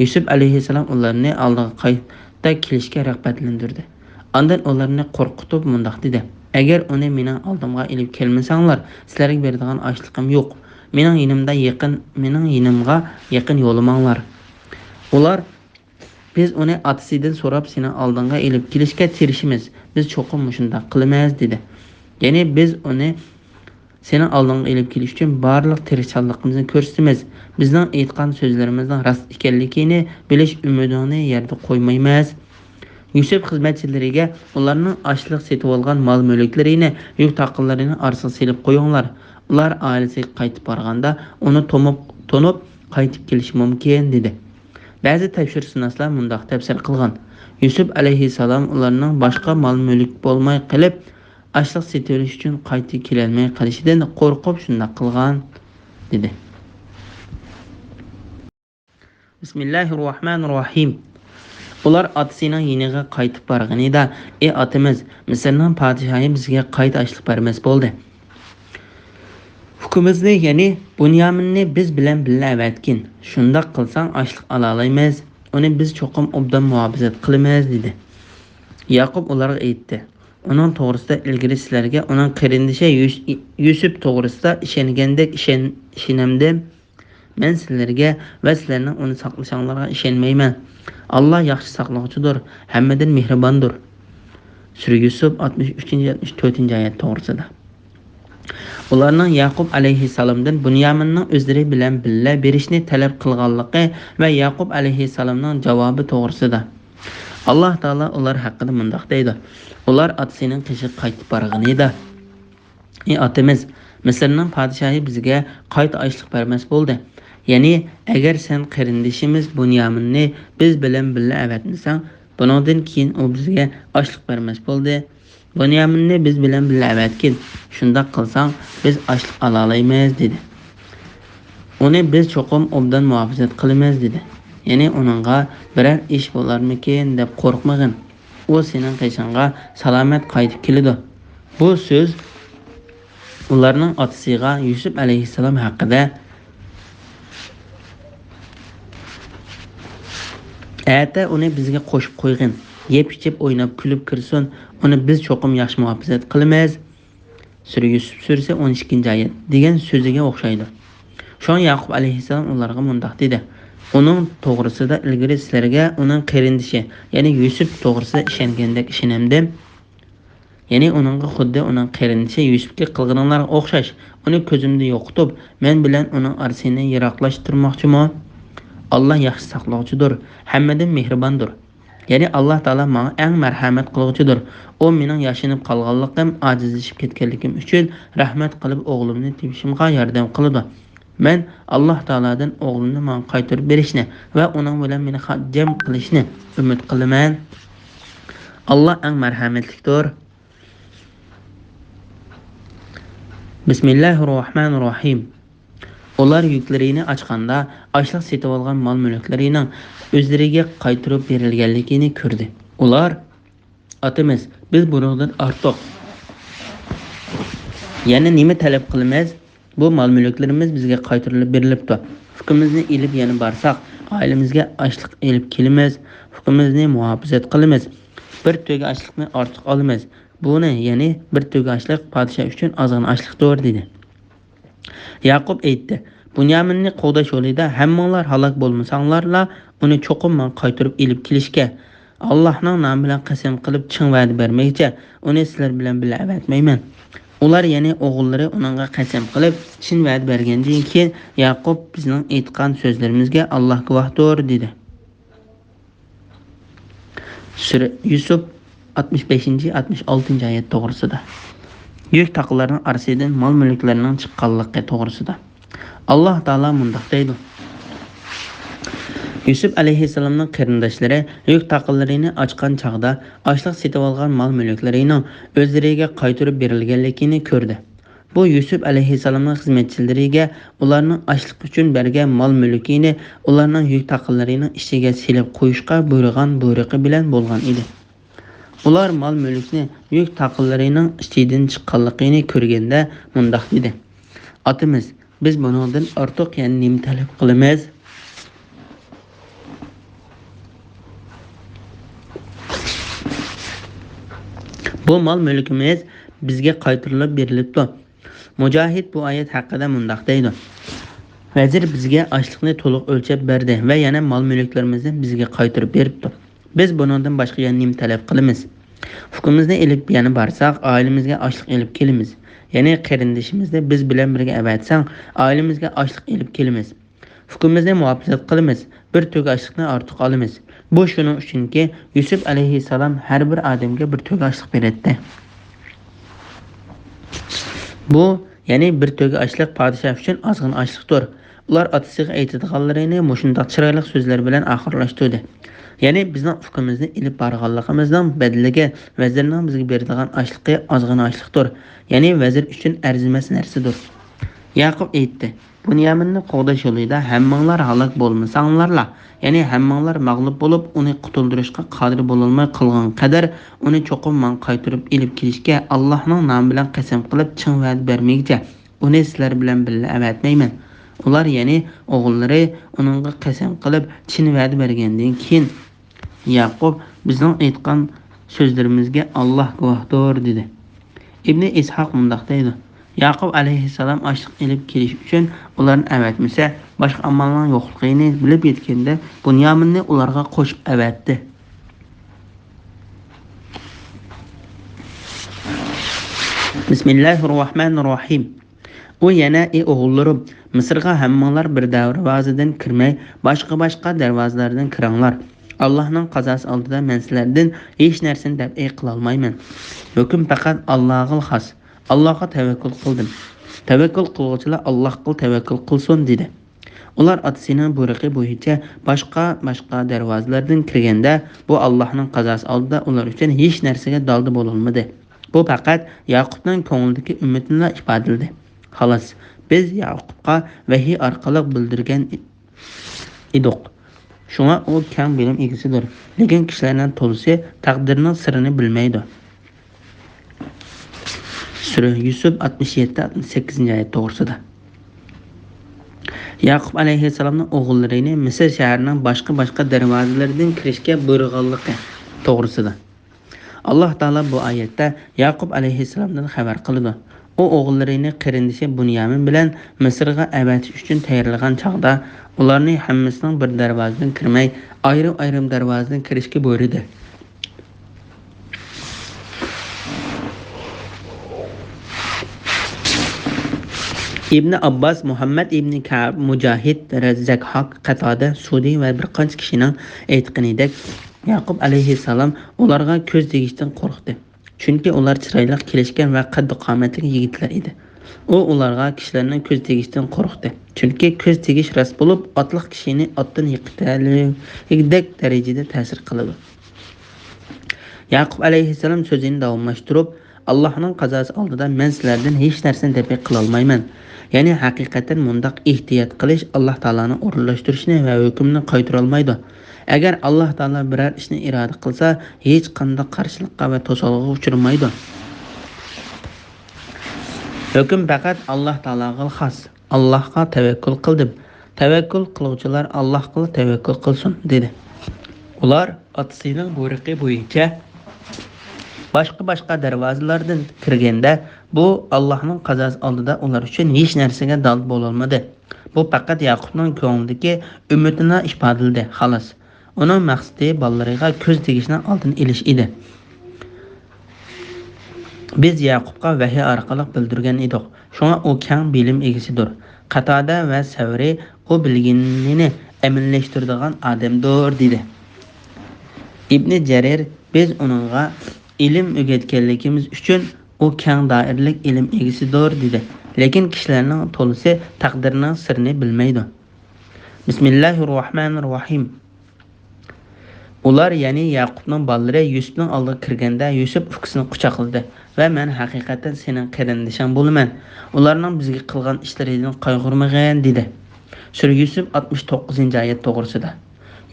يۈسۈپ ئەلەيھىسسالام ئۇلارنى ئالدىغا قايتا كېلىشكە رىغبەتلەندۈردى. ئاندىن ئۇلارنى قورقۇتۇپ مۇنداق دېدى: «ئەگەر ئۇنى مېنىڭ ئالدىمغا ئېلىپ كەلمىسەڭلار، سىلەرگە بېرىدىغان ئاشلىقىم يوق. مېنىڭ يېنىمدا يېقىن، مېنىڭ يېنىمغا يېقىن يولىماڭلار.» ئۇلار، «بىز ئۇنى ئاتىسىدىن سوراپ سېنىڭ ئالدىڭغا ئېلىپ كېلىشكە تىرىشىمىز. بىز چوقۇم مۇشۇنداق قىلىمىز» دېدى. يەنى، «بىز ئۇنى سېنىڭ ئالدىڭغا ئېلىپ كېلىش ئۈچۈن بارلىق تىرىشچانلىقىمىزنى كۆرسىتىمىز. بىزنىڭ ئېيتقان سۆزلىرىمىزنىڭ راست ئىكەنلىكىنى بىلىش ئۈمىدىڭنى يەردە قويمايمىز.» يۈسۈپ خىزمەتچىلىرىگە، «ئۇلارنىڭ ئاشلىق سېتىۋالغان مال-مۈلۈكلىرىنى، يۈك-تاقلىرىنى ئارىسىغا سېلىپ قويۇڭلار. ئۇلار ئائىلىسىگە قايتىپ بارغاندا ئۇنى تومۇپ، تونۇپ، قايتىپ كېلىشى مۇمكىن، دېدى. بەزى تەپسىرشۇناسلار مۇنداق تەپسىر قىلغان: يۈسۈپ ئەلەيھىسسالام ئۇلارنىڭ باشقا مال-مۈلۈك بولماي قېلىپ، ئاشلىق سېتىۋېلىش ئۈچۈن قايتا كېلەلمەي قېلىشىدىن قورقۇپ شۇنداق قىلغان، دېدى. بىسمىللاھىررەھمانىررەھىم. ئۇلار ئاتىسىنىڭ يېنىغا قايتىپ بارغىنىدا، ئى ئاتىمىز، مىسىرنىڭ پادىشاھى بىزگە قايتا ئاشلىق بەرمەس بولدى. ئۇكىمىزنى، يەنى بۇنيامىننى بىز بىلەن بىللە ئەۋەتكىن. شۇنداق قىلساڭ ئاشلىق ئالالايمىز. ئۇنى بىز چوقۇم ئوبدان مۇھاپىزەت قىلىمىز، دېدى. ياقۇپ ئۇلارغا ئېيتتى: ئۇنىڭ توغرىسىدا ئىلگىرى سىلەرگە ئۇنىڭ قېرىندىشى يۈس-، يۈسۈپ توغرىسىدا ئىشەنگەندەك ئىشەن-، ئىشىنەمدىم. مەن سىلەرگە ۋە سىلەرنىڭ ئۇنى ساقلىشىڭلارغا ئىشەنمەيمەن. ئاللا ياخشى ساقلىغۇچىدۇر، ھەممىدىن مېھرىباندۇر. سۈرە يۈسۈپ ئاتمىش ئۈچىنچى، ئاتمىش تۆتىنچى ئايەت توغرىسىدا. ئۇلارنىڭ ياقۇپ ئەلەيھىسسالامدىن بۇنيامىننىڭ ئۆزلىرى بىلەن بىللە بېرىشنى تەلەپ قىلغانلىقى ۋە ياقۇپ ئەلەيھىسسالامنىڭ جاۋابى توغرىسىدا. ئاللا تائالا ئۇلار ھەققىدە مۇنداق دەيدۇ: ئۇلار ئاتىسىنىڭ قېشىغا قايتىپ بارغىنىدا، ئى ئاتىمىز، مىسىرنىڭ پادىشاھى بىزگە قايتا ئاشلىق بەرمەس بولدى. يەنى، ئەگەر سەن قېرىندىشىمىز بۇنيامىننى بىز بىلەن بىللە ئەۋەتمىسەڭ، بۇنىڭدىن كېيىن ئۇ بىزگە ئاشلىق بەرمەس بولدى. بۇنيامىننى بىز بىلەن بىللە ئەۋەتكىن. شۇنداق قىلساڭ، بىز ئاشلىق ئالالايمىز، دېدى. ئۇنى بىز چوقۇم ئوبدان مۇھاپىزەت قىلىمىز، دېدى. يەنى ئۇنىڭغا بىرەر ئىش بولارمىكىن دەپ قورقمىغىن. ئۇ سېنىڭ قېشىڭغا سالامەت قايتىپ كېلىدۇ. بۇ سۆز ئۇلارنىڭ ئاتىسىغا يۈسۈپ ئەلەيھىسسالام ھەققىدە، ئەتە ئۇنى بىزگە قوشۇپ قويغىن. يەپ-ئىچىپ، ئويناپ، كۈلۈپ كىرسۇن. ئۇنى بىز چوقۇم ياخشى مۇھاپىزەت قىلىمىز. سۈرە يۈسۈپ سۈرىسى ئون ئىككىنچى ئايەت دېگەن سۆزىگە ئوخشايدۇ. شۇڭا ياقۇپ ئەلەيھىسسالام ئۇلارغا مۇنداق دېدى: ئۇنىڭ توغرىسىدا ئىلگىرى سىلەرگە ئۇنىڭ قېرىندىشى، يەنى يۈسۈپ توغرىسىدا ئىشەنگەندەك ئىشىنەمدىم. يەنى ئۇنىڭغا خۇددى ئۇنىڭ قېرىندىشى يۈسۈپكە قىلغىنىڭلارغا ئوخشاش، ئۇنى كۆزۈمدە يوقىتىپ، مەن بىلەن ئۇنىڭ ئارىسىنى يىراقلاشتۇرماقچىمۇ؟ ئاللا ياخشى ساقلىغۇچىدۇر، ھەممىدىن مېھرىباندۇر. يەنى ئاللا تائالا ماڭا ئەڭ مەرھەمەت قىلغۇچىدۇر. ئۇ مېنىڭ ياشىنىپ قالغانلىقىم، ئاجىزلىشىپ كەتكەنلىكىم ئۈچۈن رەھمەت قىلىپ ئوغلۇمنى تېپىشىمغا ياردەم قىلىدۇ. مەن ئاللا تائالادىن ئوغلۇمنى ماڭا قايتۇرۇپ بېرىشنى ۋە ئۇنىڭ بىلەن مېنى خاتىرجەم قىلىشنى ئۈمىد قىلىمەن. ئاللا ئەڭ مەرھەمەتلىكتۇر. بىسمىللاھىررەھمانىررەھىم. ئۇلار يۈكلىرىنى ئاچقاندا، ئاشلىق سېتىۋالغان مال-مۈلۈكلىرىنىڭ ئۆزلىرىگە قايتۇرۇپ بېرىلگەنلىكىنى كۆردى. ئۇلار: ئاتىمىز، بىز بۇنىڭدىن ئارتۇق يەنە نېمە تەلەپ قىلىمىز؟ بۇ مال-مۈلۈكلىرىمىز بىزگە قايتۇرۇلۇپ بېرىلىپتۇ. ئۇكىمىزنى ئېلىپ يەنە بارساق، ئائىلىمىزگە ئاشلىق ئېلىپ كېلىمىز. ئۇكىمىزنى مۇھاپىزەت قىلىمىز. بىر تۆگە ئاشلىقنى ئارتۇق ئالىمىز. بۇنى، يەنى بىر تۆگە ئاشلىق پادىشاھ ئۈچۈن ئازغىنە ئاشلىقتۇر، دېدى. ياقۇپ ئېيتتى: بۇنيامىننى قوغداش يولىدا ھەممىڭلار ھالاك بولمىساڭلارلا، ئۇنى چوقۇم ماڭا قايتۇرۇپ ئېلىپ كېلىشكە ئاللاھنىڭ نامى بىلەن قەسەم قىلىپ، چىڭ ۋەدە بەرمىگىچە ئۇنى سىلەر بىلەن بىللە ئەۋەتمەيمەن. ئۇلار، يەنى ئوغۇللىرى، ئۇنىڭغا قەسەم قىلىپ، چىن ۋەدە بەرگەندىن كېيىن، ياقۇپ بىزنىڭ ئېيتقان سۆزلىرىمىزگە ئاللاھ گۇۋاھتۇر، دېدى. سۈرە يۈسۈپ ئاتمىش بەشىنچى، ئاتمىش ئالتىنچى ئايەت توغرىسىدا. يۈك تاقىلارنىڭ ئارىسىدىن مال-مۈلۈكلەرنىڭ چىققانلىقى توغرىسىدا. ئاللاھ تائالا مۇنداق دەيدۇ: يۈسۈپ ئەلەيھىسسالامنىڭ قېرىنداشلىرى يۈك تاقىلىرىنى ئاچقان چاغدا، ئاشلىق سېتىۋالغان مال-مۈلۈكلىرىنىڭ ئۆزلىرىگە قايتۇرۇپ بېرىلگەنلىكىنى كۆردى. بۇ يۈسۈپ ئەلەيھىسسالامنىڭ خىزمەتچىلىرىگە ئۇلارنىڭ ئاشلىق ئۈچۈن بەرگەن مال-مۈلكىنى ئۇلارنىڭ يۈك تاقىلىرىنىڭ ئىچىگە سېلىپ قويۇشقا بۇيرۇغان بۇيرۇقى بىلەن بولغان ئىدى. ئۇلار مال-مۈلۈكنى يۈك تاقىلىرىنىڭ ئىچىدىن چىققانلىقىنى كۆرگەندە مۇنداق دېدى: ئاتىمىز، بىز بۇنىڭدىن ئارتۇق يەنە نېمە تەلەپ قىلىمىز؟ بۇ مال-مۈلكىمىز بىزگە قايتۇرۇلۇپ بېرىلىپتۇ. مۇجاھىد بۇ ئايەت ھەققىدە مۇنداق دەيدۇ: ۋەزىر بىزگە ئاشلىقنى تولۇق ئۆلچەپ بەردى ۋە يەنە مال-مۈلۈكلىرىمىزنى بىزگە قايتۇرۇپ بېرىپتۇ. بىز بۇنىڭدىن باشقا يەنە نېمە تەلەپ قىلىمىز؟ ئۇكىمىزنى ئېلىپ يەنە بارساق، ئائىلىمىزگە ئاشلىق ئېلىپ كېلىمىز. يەنى قېرىندىشىمىزنى بىز بىلەن بىرگە ئەۋەتسەڭ، ئائىلىمىزگە ئاشلىق ئېلىپ كېلىمىز. ئۇكىمىزنى مۇھاپىزەت قىلىمىز، بىر تۆگە ئاشلىقنى ئارتۇق ئالىمىز. بۇ شۇنىڭ ئۈچۈنكى، يۈسۈپ ئەلەيھىسسالام ھەر بىر ئادەمگە بىر تۆگە ئاشلىق بېرەتتى. بۇ، يەنى بىر تۆگە ئاشلىق پادىشاھ ئۈچۈن ئازغىنە ئاشلىقتۇر. ئۇلار ئاتىسىغا ئېيتىدىغانلىرىنى مۇشۇنداق چىرايلىق سۆزلەر بىلەن ئاخىرلاشتۇردى. يەنى بىزنىڭ ئۇكىمىزنى ئېلىپ بارغانلىقىمىزنىڭ بەدىلىگە ۋەزىرنىڭ بىزگە بېرىدىغان ئاشلىقى ئازغىنا ئاشلىقتۇر. يەنى ۋەزىر ئۈچۈن ئەرزىمەس نەرسىدۇر. ياقۇپ ئېيتتى، بۇنيامىننى قوغداش يولىدا ھەممىڭلار ھالاك بولمىساڭلارلا، يەنى ھەممىڭلار مەغلۇپ بولۇپ، ئۇنى قۇتۇلدۇرۇشقا قادىر بولالماي قالغان قەدەر، ئۇنى چوقۇم ماڭا قايتۇرۇپ ئېلىپ كېلىشكە ئاللاھنىڭ نامى بىلەن قەسەم قىلىپ، چىڭ ۋەدە بەرمىگۈچە، ئۇنى سىلەر بىلەن بىللە ئەۋەتمەيمەن. ئۇلار، يەنى ئوغۇللىرى، ئۇنىڭغا قەسەم قىلىپ، چىن ۋەدە بەرگەندىن كېيىن، ياقۇپ، بىزنىڭ ئېيتقان سۆزلىرىمىزگە ئاللاھ گۇۋاھتۇر، دېدى. ئىبنى ئىسھاق مۇنداق دەيدۇ، ياقۇپ ئەلەيھىسسالام ئاشلىق ئېلىپ كېلىش ئۈچۈن ئۇلارنى ئەۋەتمىسە، باشقا ئامالنىڭ يوقلۇقىنى بىلىپ يەتكەندە، بۇنيامىننى ئۇلارغا قوشۇپ ئەۋەتتى. بىسمىللاھىررەھمانىررەھىم. ئۇ يەنە، ئى ئوغۇللىرىم، مىسىرغا ھەممىڭلار بىر دەرۋازىدىن كىرمەي، باشقا-باشقا دەرۋازىلاردىن كىرىڭلار. ئاللاھنىڭ قازاسى ئالدىدا مەن سىلەردىن ھېچ نەرسىنى دەپئى قىلالمايمەن. ھۆكۈم پەقەت ئاللاغىلا خاس. ئاللاغا تەۋەككۈل قىلدىم. تەۋەككۈل قىلغۇچىلار ئاللاغىلا تەۋەككۈل قىلسۇن، دېدى. ئۇلار ئاتىسىنىڭ بۇيرۇقى بويىچە باشقا-باشقا دەرۋازىلاردىن كىرگەندە، بۇ ئاللاھنىڭ قازاسى ئالدىدا ئۇلار ئۈچۈن ھېچ نەرسىگە دالدا بولالمىدى. بۇ پەقەت ياقۇپنىڭ كۆڭلىدىكى ئۈمىدىنىلا ئىپادىلىدى. خالاس، بىز ياقۇپقا ۋەھىي ئارقىلىق بىلدۈرگەن ئىدۇق. شۇڭا ئۇ كەڭ بىلىم ئىگىسىدۇر. لېكىن كىشىلەرنىڭ تولىسى تەقدىرنىڭ سىرىنى بىلمەيدۇ. سۈرە يۈسۈپ ئاتمىش يەتتە، ئاتمىش سەككىزىنچى ئايەت توغرىسىدا. ياقۇپ ئەلەيھىسسالامنىڭ ئوغۇللىرىنى مىسىر شەھىرىنىڭ باشقا-باشقا دەرۋازىلىرىدىن كىرىشكە بۇيرۇغانلىقى توغرىسىدا. ئاللاھ تائالا بۇ ئايەتتە ياقۇپ ئەلەيھىسسالامدىن خەۋەر قىلىدۇ. ئۇ ئوغۇللىرىنى قېرىندىشى بۇنيامىن بىلەن مىسىرغا ئەۋەتىش ئۈچۈن تەييارلىغان چاغدا، ئۇلارنى ھەممىسىنىڭ بىر دەرۋازىدىن كىرمەي، ئايرىم-ئايرىم دەرۋازىدىن كىرىشكە بۇيرۇدى. ئىبنى ئابباس، مۇھەممەد ئىبنى كەئب، مۇجاھىد، رەززەكھاق، قەتادە، سۇدى ۋە بىر قانچە كىشىنىڭ ئېيتقىنىدەك، ياقۇپ ئەلەيھىسسالام ئۇلارغا كۆز تېگىشتىن قورقتى. چۈنكى ئۇلار چىرايلىق، كېلىشكەن ۋە قەددى-قامەتلىك يىگىتلەر ئىدى. ئۇ ئۇلارغا كىشىلەرنىڭ كۆز تېگىشتىن قورقتى. چۈنكى كۆز تېگىش راست بولۇپ، ئاتلىق كىشىنى ئاتتىن يىقىتەلىگۈدەك دەرىجىدە تەسىر قىلىدۇ. ياقۇپ ئەلەيھىسسالام سۆزىنى داۋاملاشتۇرۇپ، ئاللاھنىڭ قازاسى ئالدىدا مەن سىلەردىن ھېچ نەرسىنى دەپئى قىلالمايمەن. يەنى ھەقىقەتەن مۇنداق ئېھتىيات قىلىش ئاللاھ تائالانىڭ ئورۇنلاشتۇرۇشىنى ۋە ھۆكمىنى قايتۇرالمايدۇ. ئەگەر ئاللاھ تائالا بىرەر ئىشنى ئىرادە قىلسا، ھېچقانداق قارشىلىققا ۋە توسالغۇغا ئۇچرىمايدۇ. ھۆكۈم پەقەت ئاللاھ تائالاغىلا خاس. ئاللاھقا تەۋەككۈل قىلدىم. تەۋەككۈل قىلغۇچىلار ئاللاھقىلا تەۋەككۈل قىلسۇن، دېدى. ئۇلار ئاتىسىنىڭ بۇيرۇقى بويىچە باشقا-باشقا دەرۋازىلاردىن كىرگەندە، بۇ ئاللاھنىڭ قازاسى ئالدىدا ئۇلار ئۈچۈن ھېچ نەرسىگە دال بولالمىدى. بۇ پەقەت ياقۇپنىڭ كۆڭلىدىكى ئۈمىدىنى ئىپادىلىدى، خالاس. ئۇنىڭ مەقسىتى بالىلىرىغا كۆز تېگىشنىڭ ئالدىنى ئېلىش ئىدى. بىز ياقۇپقا ۋەھىي ئارقىلىق بىلدۈرگەن ئىدۇق. شۇڭا ئۇ كەڭ بىلىم ئىگىسىدۇر. قاتادە ۋە سەۋرى ئۇ بىلگىنىنى ئەمەلىيلەشتۈرىدىغان ئادەمدۇر، دېدى. ئىبنى جەرىر، بىز ئۇنىڭغا ئىلىم ئۆگەتكەنلىكىمىز ئۈچۈن ئۇ كەڭ دائىرىلىك ئىلىم ئىگىسىدۇر، دېدى. لېكىن كىشىلەرنىڭ تولىسى تەقدىرنىڭ سىرىنى بىلمەيدۇ. بىسمىللاھىررەھمانىررەھىم. ئۇلار، يەنى ياقۇپنىڭ بالىلىرى يۈسۈپنىڭ ئالدىغا كىرگەندە، يۈسۈپ ئۇكىسىنى قۇچاقلىدى ۋە مەن ھەقىقەتەن سېنىڭ قېرىندىشىڭ بولىمەن. ئۇلارنىڭ بىزگە قىلغان ئىشلىرىدىن قايغۇرمىغىن، دېدى. سۈرە يۈسۈپ ئاتمىش توققۇزىنچى ئايەت توغرىسىدا.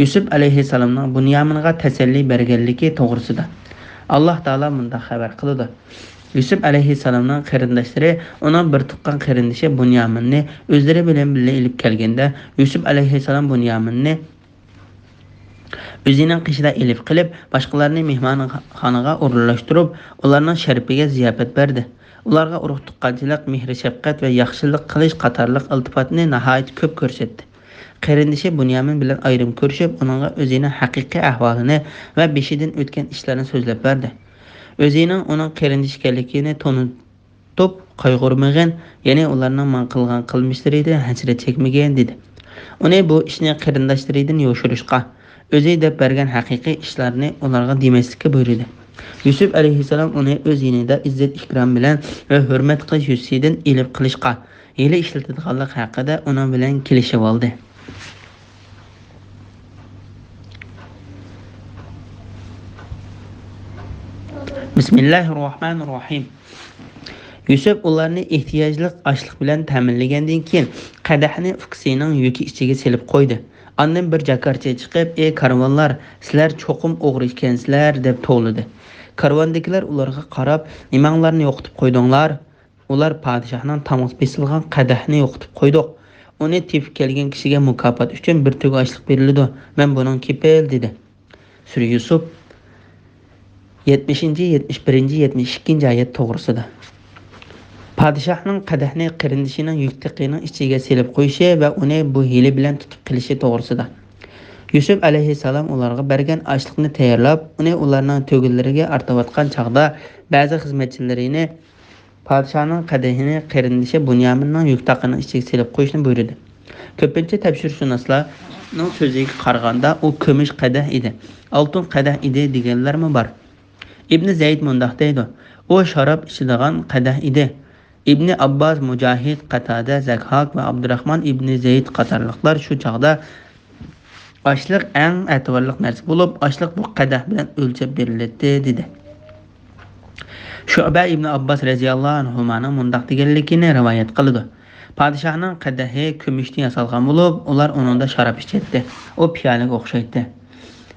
يۈسۈپ ئەلەيھىسسالامنىڭ بۇنيامىنغا تەسەللى بەرگەنلىكى توغرىسىدا. ئاللاھ تائالا مۇنداق خەۋەر قىلىدۇ. يۈسۈپ ئەلەيھىسسالامنىڭ قېرىنداشلىرى ئۇنىڭ بىر تۇغقان قېرىندىشى بۇنيامىننى ئۆزلىرى بىلەن بىللە ئېلىپ كەلگەندە، يۈسۈپ ئەلەيھىسسالام بۇنيامىننى ئۆزىنىڭ قېشىدا ئېلىپ قېلىپ، باشقىلارنى مېھمانخانىغا ئورۇنلاشتۇرۇپ، ئۇلارنىڭ شەرىپىگە زىياپەت بەردى. ئۇلارغا ئۇرۇق-تۇغقانچىلىق، مېھرى-شەپقەت ۋە ياخشىلىق قىلىش قاتارلىق ئىلتىپاتنى ناھايىتى كۆپ كۆرسەتتى. قېرىندىشى بۇنيامىن بىلەن ئايرىم كۆرۈشۈپ، ئۇنىڭغا ئۆزىنىڭ ھەقىقىي ئەھۋالىنى ۋە بېشىدىن ئۆتكەن ئىشلارنى سۆزلەپ بەردى. ئۆزىنىڭ ئۇنىڭ قېرىندىشى ئىكەنلىكىنى تونۇتۇپ، قايغۇرمىغىن، يەنى ئۇلارنىڭ ماڭا قىلغان قىلمىشلىرىدىن ھەسرەت چەكمىگىن، دېدى. ئۇنى بۇ ئىشنى قېرىنداشلىرىدىن يوشۇرۇشقا، ئۆزى دەپ بەرگەن ھەقىقىي ئىشلارنى ئۇلارغا دېمەسلىككە بۇيرۇدى. يۈسۈپ ئەلەيھىسسالام ئۇنى ئۆز يېنىدا ئىززەت-ئىكرام بىلەن ۋە ھۆرمەت قىلىش يۈزىسىدىن ئېلىپ قېلىشقا، ھىيلە ئىشلىتىدىغانلىق ھەققىدە ئۇنىڭ بىلەن كېلىشىۋالدى. بىسمىللاھىررەھمانىررەھىم. يۈسۈپ ئۇلارنى ئېھتىياجلىق ئاشلىق بىلەن تەمىنلىگەندىن كېيىن، قەدەھنى ئۇكىسىنىڭ يۈكى ئىچىگە سېلىپ قويدى. ئاندىن بىر جاكارچى چىقىپ، «ئەي كارۋانلار، سىلەر چوقۇم ئوغرى ئىكەنسىلەر!» دەپ توۋلىدى. كارۋاندىكىلەر ئۇلارغا قاراپ، «نېمەڭلارنى يوقىتىپ قويدۇڭلار؟» ئۇلار پادىشاھنىڭ تامغىسى بېسىلغان قەدەھنى يوقىتىپ قويدۇق. ئۇنى تېپىپ كەلگەن كىشىگە مۇكاپات ئۈچۈن بىر تۆگە ئاشلىق بېرىلىدۇ. مەن بۇنىڭغا كېپىل، دېدى. سۈرە يۈسۈپ، يەتمىشىنچى، يەتمىش بىرىنچى، يەتمىش ئىككىنچى ئايەت توغرىسىدا. پادىشاھنىڭ قەدەھنى قېرىندىشىنىڭ يۈك تېقىنىڭ ئىچىگە سېلىپ قويۇشى ۋە ئۇنى بۇ ھىيلە بىلەن تۇتۇپ قېلىشى توغرىسىدا. يۈسۈپ ئەلەيھىسسالام ئۇلارغا بەرگەن ئاشلىقنى تەييارلاپ، ئۇنى ئۇلارنىڭ تۆگىلىرىگە ئارتىۋاتقان چاغدا، بەزى خىزمەتچىلىرىنى پادىشاھنىڭ قەدىھىنى قېرىندىشى بۇنيامىننىڭ يۈك تاقىنىڭ ئىچىگە سېلىپ قويۇشنى بۇيرۇدى. كۆپىنچە تەپسىرشۇناسلارنىڭ سۆزىگە قارىغاندا، ئۇ كۈمۈش قەدەھ ئىدى، ئالتۇن قەدەھ ئىدى دېگەنلەرمۇ بار. ئىبنى زەيد مۇنداق دەيدۇ، ئۇ شاراب ئىچىدىغان قەدەھ ئىدى. ئىبنى ئابباس، مۇجاھىد، قاتادە، زەھھاك ۋە ئابدۇراخمان ئىبنى زەيد قاتارلىقلار شۇ چاغدا ئاشلىق ئەڭ ئەتىۋارلىق نەرسە بولۇپ، ئاشلىق بۇ قەدەھ بىلەن ئۆلچەپ بېرىلەتتى، دېدى. شۇئبە ئىبنى ئابباس رەزىياللاھۇ ئەنھۇمانىڭ مۇنداق دېگەنلىكىنى رىۋايەت قىلىدۇ. پادىشاھنىڭ قەدىھى كۈمۈشتىن ياسالغان بولۇپ، ئۇلار ئۇنىڭدا شاراب ئىچەتتى. ئۇ پىيالىگە ئوخشايتتى.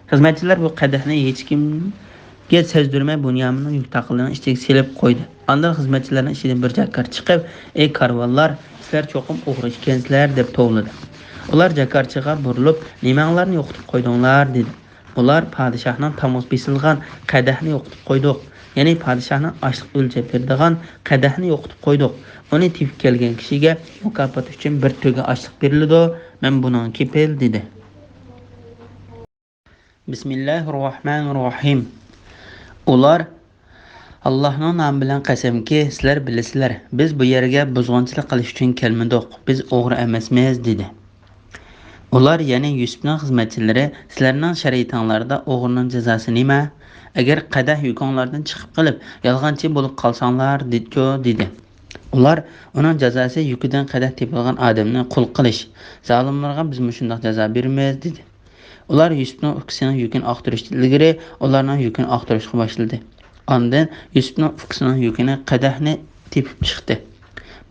خىزمەتچىلەر بۇ قەدەھنى ھېچكىمگە سەزدۈرمەي بۇنيامىننىڭ يۈك تاقىلىرىنىڭ ئىچىگە سېلىپ قويدى. ئاندىن خىزمەتچىلەرنىڭ ئىچىدىن بىر جاكار چىقىپ، ئەي كارۋانلار، سىلەر چوقۇم ئوغرى ئىكەنسىلەر دەپ توۋلىدى. ئۇلار جاكارچىغا بۇرۇلۇپ، نېمەڭلارنى يوقىتىپ قويدۇڭلار؟ دېدى. ئۇلار پادىشاھنىڭ تامغىسى بېسىلغان قەدەھنى يوقىتىپ قويدۇق. يەنى پادىشاھنىڭ ئاشلىق ئۆلچەپ بېرىدىغان قەدەھنى يوقىتىپ قويدۇق. ئۇنى تېپىپ كەلگەن كىشىگە مۇكاپات ئۈچۈن بىر تۆگە ئاشلىق بېرىلىدۇ. مەن بۇنىڭغا كېپىل، دېدى. بىسمىللاھىررەھمانىررەھىم. ئۇلار، «ئاللاھنىڭ نامى بىلەن قەسەمكى، سىلەر بىلىسىلەر، بىز بۇ يەرگە بۇزغۇنچىلىق قىلىش ئۈچۈن كەلمىدۇق، بىز ئوغرى ئەمەسمىز» دېدى. ئۇلار، يەنى يۈسۈپنىڭ خىزمەتچىلىرى، «سىلەرنىڭ شەرىئىتىڭلاردا ئوغرىنىڭ جازاسى نېمە؟ ئەگەر قەدەھ يۈكۈڭلاردىن چىقىپ قېلىپ، يالغانچى بولۇپ قالساڭلار» دېدىچۇ، دېدى. ئۇلار، «ئۇنىڭ جازاسى يۈكىدىن قەدەھ تېپىلغان ئادەمنى قۇل قىلىش. زالىملارغا بىز مۇشۇنداق جازا بېرىمىز» دېدى. ئۇلار يۈسۈپنىڭ ئۇكىسىنىڭ يۈكىنى ئاختۇرۇشتىن ئىلگىرى ئۇلارنىڭ يۈكىنى ئاختۇرۇشقا باشلىدى. ئاندىن يۈسۈپنىڭ ئۇكىسىنىڭ يۈكىنى قەدەھنى تېپىپ چىقتى.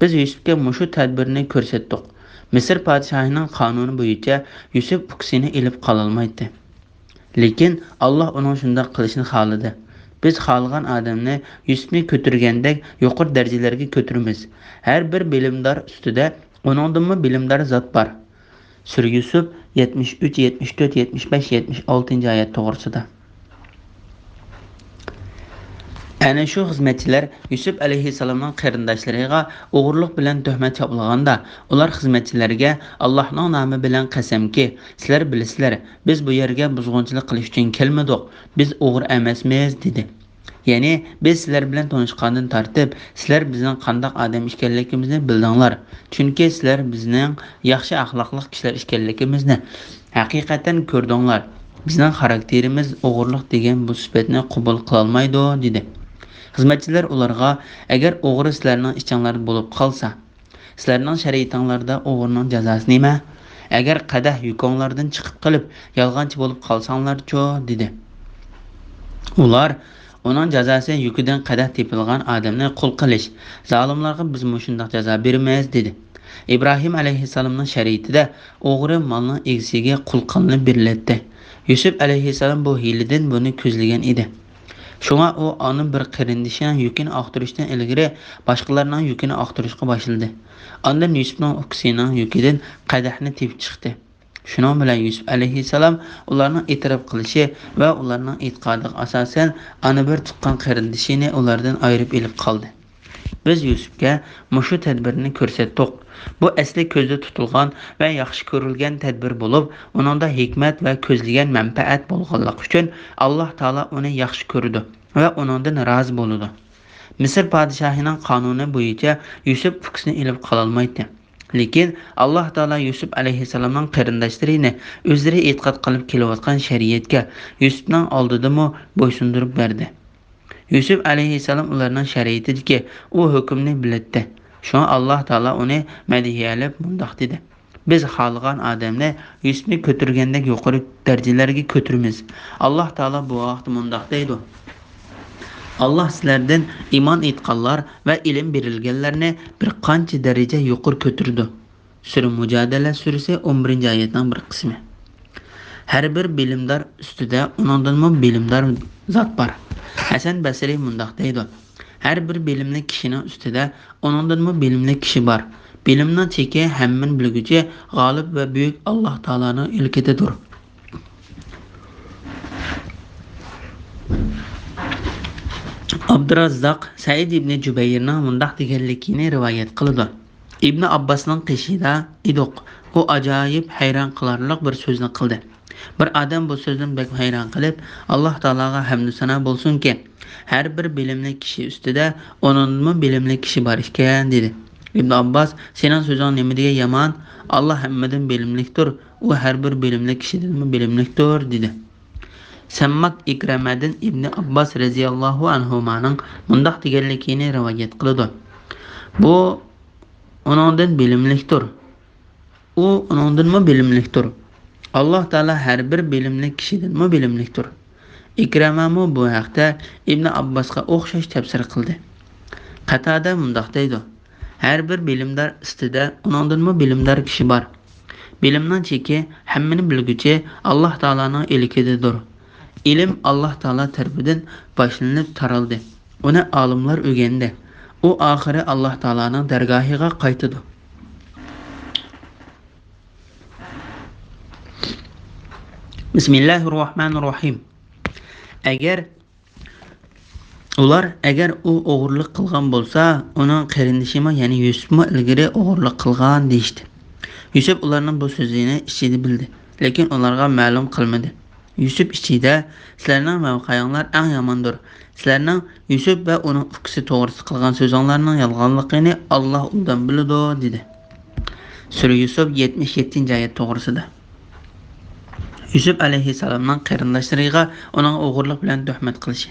«بىز يۈسۈپكە مۇشۇ تەدبىرنى كۆرسەتتۇق. مىسىر پادىشاھىنىڭ قانۇنى بويىچە يۈسۈپ ئۇكىسىنى ئېلىپ قالالمايتتى. لېكىن ئاللاھ ئۇنىڭ شۇنداق قىلىشىنى خالىدى. بىز خالىغان ئادەمنى يۈسۈپنى كۆتۈرگەندەك يۇقىرى دەرىجىلەرگە كۆتۈرىمىز. ھەر بىر بىلىمدار ئۈستىدە ئۇنىڭدىنمۇ بىلىمدار زات بار.» سۈرە يۈسۈپ، يەتمىش ئۈچ، يەتمىش تۆت، يەتمىش بەش، يەتمىش ئالتىنچى ئايەت توغرىسىدا. ئەنە شۇ خىزمەتچىلەر يۈسۈپ ئەلەيھىسسالامنىڭ قېرىنداشلىرىغا ئوغرىلىق بىلەن تۆھمەت چاپلىغاندا، ئۇلار خىزمەتچىلەرگە، «ئاللاھنىڭ نامى بىلەن قەسەمكى، سىلەر بىلىسىلەر، بىز بۇ يەرگە بۇزغۇنچىلىق قىلىش ئۈچۈن كەلمىدۇق، بىز ئوغرى ئەمەسمىز» دېدى. يەنى، «بىز سىلەر بىلەن تونۇشقاندىن تارتىپ، سىلەر بىزنىڭ قانداق ئادەم ئىكەنلىكىمىزنى بىلدىڭلار. چۈنكى سىلەر بىزنىڭ ياخشى ئەخلاقلىق كىشىلەر ئىكەنلىكىمىزنى ھەقىقەتەن كۆردۈڭلار. بىزنىڭ خاراكتېرىمىز ئوغرىلىق دېگەن بۇ سۈپەتنى قوبۇل قىلالمايدۇ» دېدى. خىزمەتچىلەر ئۇلارغا، «ئەگەر ئوغرى سىلەرنىڭ ئىچىڭلاردا بولۇپ قالسا، سىلەرنىڭ شەرىئىتىڭلاردا ئوغرىنىڭ جازاسى نېمە؟ ئەگەر قەدەھ يۈكۈڭلاردىن چىقىپ قېلىپ، يالغانچى بولۇپ قالساڭلارچۇ؟» دېدى. ئۇلار، «ئۇنىڭ جازاسى يۈكىدىن قەدەھ تېپىلغان ئادەمنى قۇل قىلىش. زالىملارغا بىز مۇشۇنداق جازا بېرىمىز» دېدى. ئىبراھىم ئەلەيھىسسالامنىڭ شەرىئىتىدە ئوغرى مالنىڭ ئىگىسىگە قۇل قىلىنىپ بېرىلەتتى. يۈسۈپ ئەلەيھىسسالام بۇ ھىيلىدىن بۇنى كۆزلىگەن ئىدى. شۇڭا ئۇ ئاندىن بىر قېرىندىشىنىڭ يۈكىنى ئاختۇرۇشتىن ئىلگىرى باشقىلارنىڭ يۈكىنى ئاختۇرۇشقا باشلىدى. ئاندىن يۈسۈپنىڭ ئۇكىسىنىڭ يۈكىدىن قەدەھنى تېپىپ چىقتى. شۇنىڭ بىلەن يۈسۈپ ئەلەيھىسسالام ئۇلارنىڭ ئېتىراپ قىلىشى ۋە ئۇلارنىڭ ئېتىقادىغا ئاساسەن، ئانا بىر تۇغقان قېرىندىشىنى ئۇلاردىن ئايرىپ ئېلىپ قالدى. بىز يۈسۈپكە مۇشۇ تەدبىرنى كۆرسەتتۇق. بۇ ئەسلى كۆزدە تۇتۇلغان ۋە ياخشى كۆرۈلگەن تەدبىر بولۇپ، ئۇنىڭدا ھېكمەت ۋە كۆزلىگەن مەنپەئەت بولغانلىقى ئۈچۈن، ئاللاھ تائالا ئۇنى ياخشى كۆرىدۇ ۋە ئۇنىڭدىن رازى بولىدۇ. مىسىر پادىشاھىنىڭ قانۇنى بويىچە يۈسۈپ ئۇكىسىنى ئېلىپ قالالمايتتى. لېكىن ئاللاھ تائالا يۈسۈپ ئەلەيھىسسالامنىڭ قېرىنداشلىرىنى ئۆزلىرى ئېتىقاد قىلىپ كېلىۋاتقان شەرىئەتكە يۈسۈپنىڭ ئالدىدىمۇ بويسۇندۇرۇپ بەردى. يۈسۈپ ئەلەيھىسسالام ئۇلارنىڭ شەرىئىتىدىكى ئۇ ھۆكۈمنى بىلەتتى. شۇڭا ئاللاھ تائالا ئۇنى مەدھىيەلەپ مۇنداق دېدى: «بىز خالىغان ئادەمنى يۈسۈپنى كۆتۈرگەندەك يۇقىرى دەرىجىلەرگە كۆتۈرىمىز.» ئاللاھ تائالا بۇ ھەقتە مۇنداق دەيدۇ: «ئاللاھ سىلەردىن ئىمان ئېيتقانلار ۋە ئىلىم بېرىلگەنلەرنى بىر قانچە دەرىجە يۇقىرى كۆتۈرىدۇ.» سۈرە مۇجادىلە سۈرىسى ئون بىرىنچى ئايەتنىڭ بىر قىسمى. ھەر بىر بىلىمدار ئۈستىدە ئۇنىڭدىنمۇ بىلىمدار زات بار. ھەسەن بەسرى مۇنداق دەيدۇ: «ھەر بىر بىلىملىك كىشىنىڭ ئۈستىدە ئۇنىڭدىنمۇ بىلىملىك كىشى بار. بىلىمنىڭ چېكى ھەممىنى بىلگۈچى، غالىب ۋە بۈيۈك ئاللاھ تائالانىڭ ئىلكىدىدۇر.» ئابدۇراززاق سەئىد ئىبنى جۇبەيرنىڭ مۇنداق دېگەنلىكىنى رىۋايەت قىلىدۇ: ئىبنى ئابباسنىڭ قېشىدا ئىدۇق. ئۇ ئاجايىپ ھەيران قىلارلىق بىر سۆزنى قىلدى. بىر ئادەم بۇ سۆزدىن بەك ھەيران قېلىپ، «ئاللاھ تائالاغا ھەمدۇ سانا بولسۇنكى، ھەر بىر بىلىملىك كىشى ئۈستىدە ئۇنىڭدىنمۇ بىلىملىك كىشى بار ئىكەن» دېدى. ئىبنى ئابباس: «سېنىڭ سۆزۈڭ نېمە دېگەن يامان؟ ئاللاھ ھەممىدىن بىلىملىكتۇر، ئۇ ھەر بىر بىلىملىك كىشىدىنمۇ بىلىملىكتۇر» دېدى. سەمماك ئىكرەمەدىن ئىبنى ئابباس رەزىياللاھۇ ئەنھۇمانىڭ مۇنداق دېگەنلىكىنى رىۋايەت قىلىدۇ: «بۇ ئۇنىڭدىن بىلىملىكتۇر. ئۇ ئۇنىڭدىنمۇ بىلىملىكتۇر. ئاللاھ تائالا ھەر بىر بىلىملىك كىشىدىنمۇ بىلىملىكتۇر.» ئىكرەمەمۇ بۇ ھەقتە ئىبنى ئابباسقا ئوخشاش تەپسىر قىلدى. قاتادە مۇنداق دەيدۇ: «ھەر بىر بىلىمدار ئۈستىدە ئۇنىڭدىنمۇ بىلىمدار كىشى بار. بىلىمنىڭ چېكى ھەممىنى بىلگۈچى ئاللاھ تائالانىڭ ئىلكىدىدۇر. ئىلىم ئاللاھ تائالا تەرىپىدىن باشلىنىپ تارالدى. ئۇنى ئالىملار ئۆگەندى. ئۇ ئاخىرى ئاللاھ تائالانىڭ دەرگاھىغا قايتىدۇ.» بىسمىللاھىررەھمانىررەھىم. ئەگەر ئۇلار، ئەگەر ئۇ ئوغرىلىق قىلغان بولسا، ئۇنىڭ قېرىندىشىمۇ، يەنى يۈسۈپمۇ ئىلگىرى ئوغرىلىق قىلغان دېيىشتى. يۈسۈپ ئۇلارنىڭ بۇ سۆزىنى ئىچىدە بىلدى، لېكىن ئۇلارغا مەلۇم قىلمىدى. يۈسۈپ ئىچىدە: «سىلەرنىڭ مەۋقەيىڭلار ئەڭ ياماندۇر. سىلەرنىڭ يۈسۈپ ۋە ئۇنىڭ ئۇكىسى توغرىسىدا قىلغان سۆزۈڭلارنىڭ يالغانلىقىنى ئاللاھ ئوبدان بىلىدۇ» دېدى. سۈرە يۈسۈپ يەتمىش يەتتىنچى ئايەت توغرىسىدا. يۈسۈپ ئەلەيھىسسالامنىڭ قېرىنداشلىرىغا ئۇنىڭ ئوغرىلىق بىلەن تۆھمەت قىلىشى.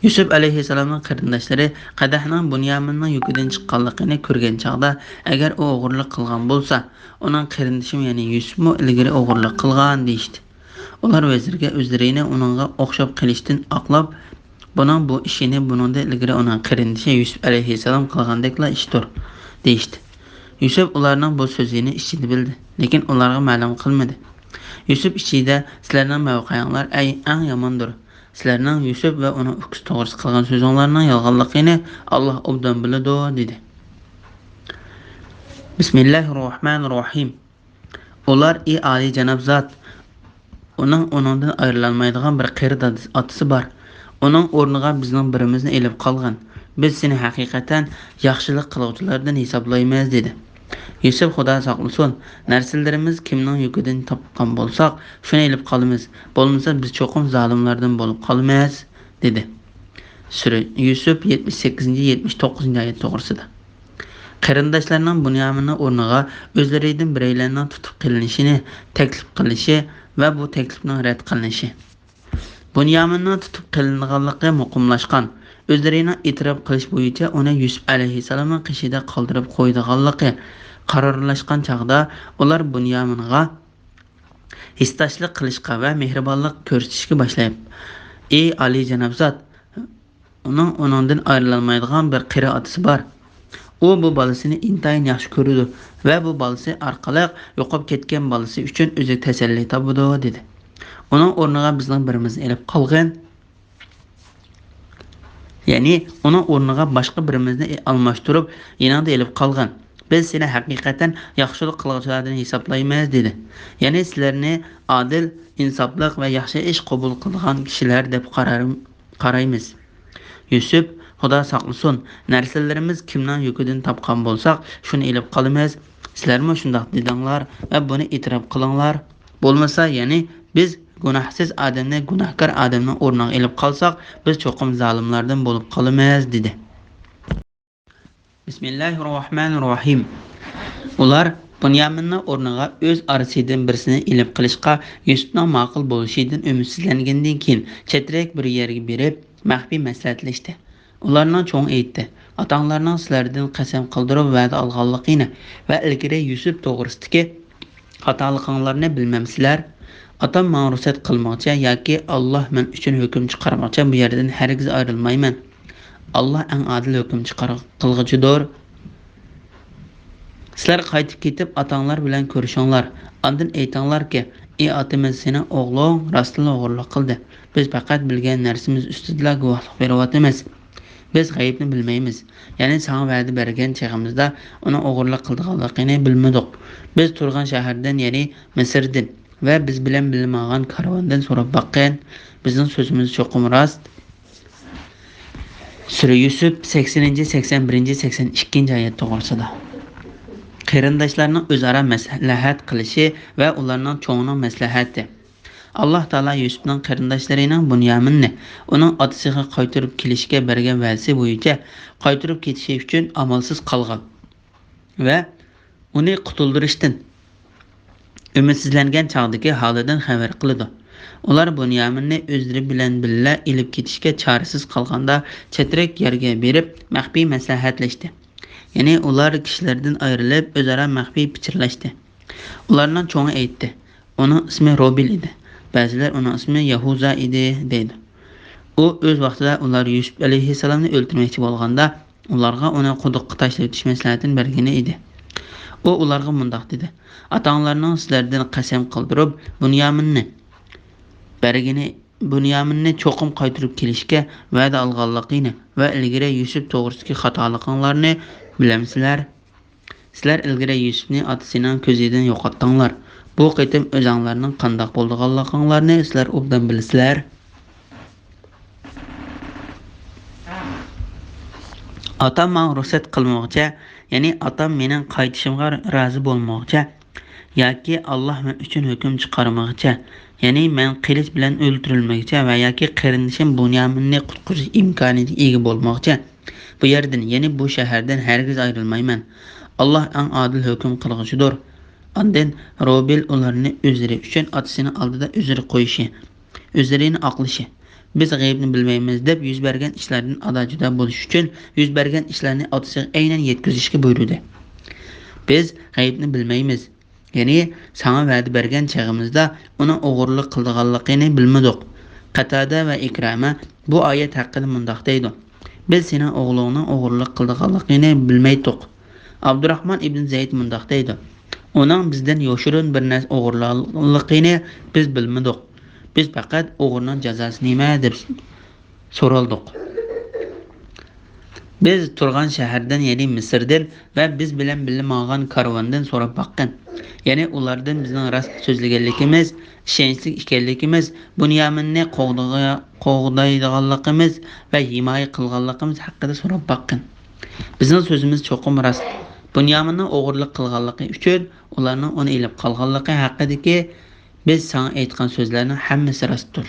يۈسۈپ ئەلەيھىسسالامنىڭ قېرىنداشلىرى قەدەھنىڭ بۇنيامىننىڭ يۈكىدىن چىققانلىقىنى كۆرگەن چاغدا، ئەگەر ئۇ ئوغرىلىق قىلغان بولسا، ئۇنىڭ قېرىندىشىمۇ، يەنى يۈسۈپمۇ ئىلگىرى ئوغرىلىق قىلغان دېيىشتى. ئۇلار ۋەزىرگە ئۆزلىرىنى ئۇنىڭغا ئوخشاپ قېلىشتىن ئاقلاپ، بۇنىڭ بۇ ئىشىنى بۇنىڭدىن ئىلگىرى ئۇنىڭ قېرىندىشى يۈسۈپ ئەلەيھىسسالام قىلغاندەكلا ئىشتۇر، دېيىشتى. يۈسۈپ ئۇلارنىڭ بۇ سۆزىنى ئىچىدە بىلدى، لېكىن ئۇلارغا مەلۇم قىلمىدى. يۈسۈپ ئىچىدە: «سىلەرنىڭ مەۋقەيىڭلار ئەي ئەڭ ياماندۇر. سىلەرنىڭ يۈسۈپ ۋە ئۇنىڭ ئۇكىسى توغرىسىدا قىلغان سۆزۈڭلارنىڭ يالغانلىقىنى ئاللاھ ئوبدان بىلىدۇ» دېدى. بىسمىللاھىررەھمانىررەھىم. ئۇلار: «ئى ئالىيجاناب زات، ئۇنىڭ، ئۇنىڭدىن ئايرىلالمايدىغان بىر قېرى دادىسى، ئاتىسى بار. ئۇنىڭ ئورنىغا بىزنىڭ بىرىمىزنى ئېلىپ قالغىن. بىز سېنى ھەقىقەتەن ياخشىلىق قىلغۇچىلاردىن ھېسابلايمىز» دېدى. يۈسۈپ: «خۇدا ساقلىسۇن، نەرسىلىرىمىز كىمنىڭ يۈكىدىن تاپقان بولساق، شۇنى ئېلىپ قالىمىز. بولمىسا بىز چوقۇم زالىملاردىن بولۇپ قالىمىز» دېدى. سۈرە يۈسۈپ يەتمىش سەككىزىنچى، يەتمىش توققۇزىنچى ئايەت توغرىسىدا. قېرىنداشلارنىڭ بۇنيامىننىڭ ئورنىغا ئۆزلىرىدىن بىرەيلەننىڭ تۇتۇپ قېلىنىشىنى تەكلىپ قىلىشى ۋە بۇ تەكلىپنىڭ رەت قىلىنىشى. بۇنيامىننىڭ تۇتۇپ قېلىنغانلىقى مۇقىملاشقان، ئۆزلىرىنىڭ ئېتىراپ قىلىش بويىچە ئۇنى يۈسۈپ ئەلەيھىسسالامنىڭ قېشىدا قالدۇرۇپ قويىدىغانلىقى قارارلاشقان چاغدا، ئۇلار بۇنيامىنغا ھېسداشلىق قىلىشقا ۋە مېھرىبانلىق كۆرسىتىشكە باشلاپ: «ئى ئالىيجاناب زات، ئۇنىڭ، ئۇنىڭدىن ئايرىلالمايدىغان بىر قېرى ئاتىسى بار. ئۇ بۇ بالىسىنى ئىنتايىن ياخشى كۆرىدۇ ۋە بۇ بالىسى ئارقىلىق يوقاپ كەتكەن بالىسى ئۈچۈن ئۆزى تەسەللى تاپىدۇ» دېدى. «ئۇنىڭ ئورنىغا بىزنىڭ بىرىمىزنى ئېلىپ قالغىن. يەنى ئۇنىڭ ئورنىغا باشقا بىرىمىزنى ئالماشتۇرۇپ، يېنىڭدا ئېلىپ قالغىن. بىز سېنى ھەقىقەتەن ياخشىلىق قىلغۇچىلاردىن ھېسابلايمىز» دېدى. يەنى سىلەرنى ئادىل، ئىنساپلىق ۋە ياخشى ئىش قوبۇل قىلىدىغان كىشىلەر دەپ قارار-، قارايمىز. يۈسۈپ: «خۇدا ساقلىسۇن، نەرسىلىرىمىز كىمنىڭ يۈكىدىن تاپقان بولساق، شۇنى ئېلىپ قالىمىز. سىلەرمۇ شۇنداق دېدىڭلار ۋە بۇنى ئېتىراپ قىلىڭلار. بولمىسا، يەنى بىز گۇناھسىز ئادەمنى گۇناھكار ئادەمنىڭ ئورنىغا ئېلىپ قالساق، بىز چوقۇم زالىملاردىن بولۇپ قالىمىز» دېدى. بىسمىللاھىررەھمانىررەھىم. ئۇلار بۇنيامىننىڭ ئورنىغا ئۆز ئارىسىدىن بىرسىنى ئېلىپ قېلىشقا يۈسۈپنىڭ ماقۇل بولۇشىدىن ئۈمىدسىزلەنگەندىن كېيىن، چەترەك بىر يەرگە بېرىپ، مەخپىي مەسلىھەتلەشتى. ئۇلارنىڭ چوڭى ئېيتتى: «ئاتاڭلارنىڭ سىلەردىن قەسەم قىلدۇرۇپ ۋەدە ئالغانلىقىنى ۋە ئىلگىرى يۈسۈپ توغرىسىدىكى خاتالىقىڭلارنى بىلمەمسىلەر؟ ئاتام ماڭا رۇخسەت قىلمىغۇچە ياكى ئاللاھ مەن ئۈچۈن ھۆكۈم چىقارمىغۇچە بۇ يەردىن ھەرگىز ئايرىلمايمەن. ئاللاھ ئەڭ ئادىل ھۆكۈم چىقار-، قىلغۇچىدۇر. سىلەر قايتىپ كېتىپ ئاتاڭلار بىلەن كۆرۈشۈڭلار. ئاندىن ئېيتىڭلاركى، ئى ئاتىمىز، سېنىڭ ئوغلۇڭ راستلا ئوغرىلىق قىلدى. بىز پەقەت بىلگەن نەرسىمىز ئۈستىدىلا گۇۋاھلىق بېرىۋاتىمىز. بىز غەيىبنى بىلمەيمىز. يەنى ساڭا ۋەدە بەرگەن چېغىمىزدا ئۇنىڭ ئوغرىلىق قىلىدىغانلىقىنى بىلمىدۇق. بىز تۇرغان شەھەردىن، يەنى مىسىردىن ۋە بىز بىلەن بىللە ماڭغان كارۋاندىن سوراپ باققىن. بىزنىڭ سۆزىمىز چوقۇم راست.» سۈرە يۈسۈپ، سەكسىنىنچى، سەكسەن بىرىنچى، سەكسەن ئىككىنچى ئايەت توغرىسىدا. قېرىنداشلارنىڭ ئۆزئارا مەسلىھەت قىلىشى ۋە ئۇلارنىڭ چوڭىنىڭ مەسلىھەتى. ئاللاھ تائالا يۈسۈپنىڭ قېرىنداشلىرىنىڭ بۇنيامىننى ئۇنىڭ ئاتىسىغا قايتۇرۇپ كېلىشكە بەرگەن ۋەدىسى بويىچە قايتۇرۇپ كېتىشى ئۈچۈن ئامالسىز قالغان ۋە ئۇنى قۇتۇلدۇرۇشتىن ئۈمىدسىزلەنگەن چاغدىكى ھالىدىن خەۋەر قىلىدۇ. ئۇلار بۇنيامىننى ئۆزلىرى بىلەن بىللە ئېلىپ كېتىشكە چارىسىز قالغاندا، چەترەك يەرگە بېرىپ، مەخپىي مەسلىھەتلەشتى. يەنى ئۇلار كىشىلەردىن ئايرىلىپ، ئۆزئارا مەخپىي پىچىرلاشتى. ئۇلارنىڭ چوڭى ئېيتتى: «ئۇنىڭ ئىسمى روبىل ئىدى.» بەزىلەر: «ئۇنىڭ ئىسمى يەھۇزا ئىدى» دەيدۇ. ئۇ ئۆز ۋاقتىدا ئۇلار يۈسۈپ ئەلەيھىسسالامنى ئۆلتۈرمەكچى بولغاندا، ئۇلارغا ئۇنى قۇدۇققا تاشلىۋېتىش مەسلىھەتىنى بەرگىنى ئىدى. ئۇ ئۇلارغا مۇنداق دېدى: «ئاتاڭلارنىڭ سىلەردىن قەسەم قىلدۇرۇپ، بۇنيامىننى بەرگىنى، بۇنيامىننى چوقۇم قايتۇرۇپ كېلىشكە ۋەدە ئالغانلىقىنى ۋە ئىلگىرى يۈسۈپ توغرىسىدىكى خاتالىقىڭلارنى بىلەمسىلەر؟ سىلەر ئىلگىرى يۈسۈپنى ئاتىسىنىڭ كۆزىدىن يوقاتتىڭلار. بۇ قېتىم ئۆزۈڭلارنىڭ قانداق بولىدىغانلىقىڭلارنى سىلەر ئوبدان بىلىسىلەر.» ئاتام ماڭا رۇخسەت قىلمىغۇچە، يەنى ئاتام مېنىڭ قايتىشىمغا رازى بولمىغۇچە ياكى ئاللاھ مەن ئۈچۈن ھۆكۈم چىقارمىغۇچە، يەنى مەن قىلىچ بىلەن ئۆلتۈرۈلمىگۈچە ۋە ياكى قېرىندىشىم بۇنيامىننى قۇتقۇزۇش ئىمكانىيىتىگە ئىگە بولمىغۇچە، بۇ يەردىن، يەنى بۇ شەھەردىن ھەرگىز ئايرىلمايمەن. ئاللاھ ئەڭ ئادىل ھۆكۈم قىلغۇچىدۇر. ئاندىن روبىل ئۇلارنى ئۆزلىرى ئۈچۈن ئاتىسىنىڭ ئالدىدا ئۆزرە قويۇشى، ئۆزلىرىنى ئاقلىشى، «بىز غەيىبنى بىلمەيمىز» دەپ يۈز بەرگەن ئىشلاردىن ئادا-جۇدا بولۇش ئۈچۈن يۈز بەرگەن ئىشلارنى ئاتىسىغا ئەينەن يەتكۈزۈشكە بۇيرۇدى. «بىز غەيىبنى بىلمەيمىز.» يەنى ساڭا ۋەدە بەرگەن چېغىمىزدا ئۇنىڭ ئوغرىلىق قىلىدىغانلىقىنى بىلمىدۇق. قەتادە ۋە ئىكرامە بۇ ئايەت ھەققىدە مۇنداق دەيدۇ: «بىز سېنىڭ ئوغلۇڭنىڭ ئوغرىلىق قىلىدىغانلىقىنى بىلمەيتتۇق.» ئابدۇراخمان ئىبن زەيد مۇنداق دەيدۇ: «ئۇنىڭ بىزدىن يوشۇرۇن بىر نەرسە ئوغرىلىغانلىقىنى بىز بىلمىدۇق. بىز پەقەت ئوغرىنىڭ جازاسى نېمە دەپ سورالدۇق. بىز تۇرغان شەھەردىن، يەنى مىسىردىن ۋە بىز بىلەن بىللە ماڭغان كارۋاندىن سوراپ باققىن. يەنى ئۇلاردىن بىزنىڭ راست سۆزلىگەنلىكىمىز، ئىشەنچلىك ئىكەنلىكىمىز، بۇنيامىننى قوغدىغا-، قوغدايدىغانلىقىمىز ۋە ھىمايە قىلغانلىقىمىز ھەققىدە سوراپ باققىن. بىزنىڭ سۆزىمىز چوقۇم راست. بۇنيامىننىڭ ئوغرىلىق قىلغانلىقى ئۈچۈن ئۇلارنىڭ ئۇنى ئېلىپ قالغانلىقى ھەققىدىكى بىز ساڭا ئېيتقان سۆزلەرنىڭ ھەممىسى راستتۇر.»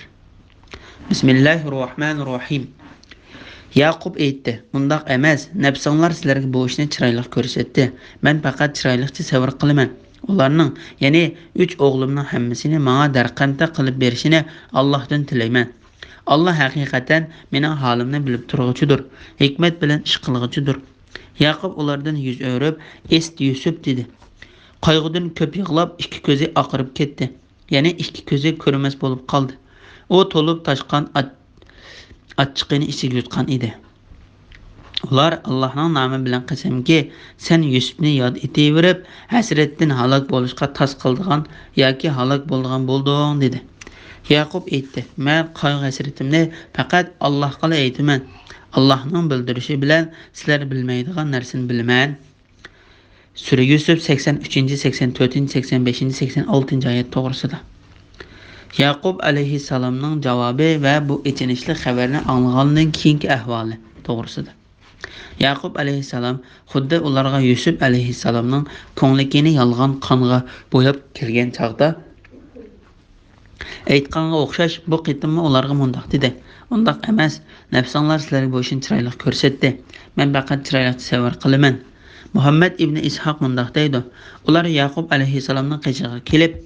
بىسمىللاھىررەھمانىررەھىم. ياقۇپ ئېيتتى: «مۇنداق ئەمەس، نەپسىڭلار سىلەرگە بۇ ئىشنى چىرايلىق كۆرسەتتى. مەن پەقەت چىرايلىقچە سەۋر قىلىمەن. ئۇلارنىڭ، يەنى ئۈچ ئوغلۇمنىڭ ھەممىسىنى ماڭا دەرقەندەك قىلىپ بېرىشىنى ئاللاھتىن تىلەيمەن. ئاللاھ ھەقىقەتەن مېنىڭ ھالىمنى بىلىپ تۇرغۇچىدۇر، ھېكمەت بىلەن ئىش قىلغۇچىدۇر.» ياقۇپ ئۇلاردىن يۈز ئۆرۈپ، «ئېست يۈسۈپ» دېدى. قايغۇدىن كۆپ يىغلاپ، ئىككى كۆزى ئاقىرىپ كەتتى. يەنى ئىككى كۆزى كۆرمەس بولۇپ قالدى. ئۇ تولۇپ تاشقان ئاچ-، ئاچچىقىنى ئىچىگە يۇتقان ئىدى. ئۇلار: «ئاللاھنىڭ نامى بىلەن قەسەمكى، سەن يۈسۈپنى ياد ئېتىۋېرىپ، ھەسرەتتىن ھالاك بولۇشقا تاس قالىدىغان ياكى ھالاك بولىدىغان بولدۇڭ» دېدى. ياقۇپ ئېيتتى: «مەن قايغۇ-ھەسرىتىمنى پەقەت ئاللاھقىلا ئېيتىمەن. ئاللاھنىڭ بىلدۈرۈشى بىلەن سىلەر بىلمەيدىغان نەرسىنى بىلىمەن.» سۈرە يۈسۈپ سەكسەن ئۈچىنچى، سەكسەن تۆتىنچى، سەكسەن بەشىنچى، سەكسەن ئالتىنچى ئايەت توغرىسىدا. ياقۇپ ئەلەيھىسسالامنىڭ جاۋابى ۋە بۇ ئېچىنىشلىق خەۋەرنى ئاڭلىغاندىن كېيىنكى ئەھۋالى توغرىسىدا. ياقۇپ ئەلەيھىسسالام خۇددى ئۇلارغا يۈسۈپ ئەلەيھىسسالامنىڭ كۆڭلىكىنى يالغان قانغا بوياپ كەلگەن چاغدا ئېيتقانغا ئوخشاش، بۇ قېتىممۇ ئۇلارغا مۇنداق دېدى: «ئۇنداق ئەمەس، نەپسىڭلار سىلەرگە بۇ ئىشنى چىرايلىق كۆرسەتتى. مەن پەقەت چىرايلىقچە سەۋر قىلىمەن.» مۇھەممەد ئىبنى ئىسھاق مۇنداق دەيدۇ: ئۇلار ياقۇپ ئەلەيھىسسالامنىڭ قېشىغا كېلىپ،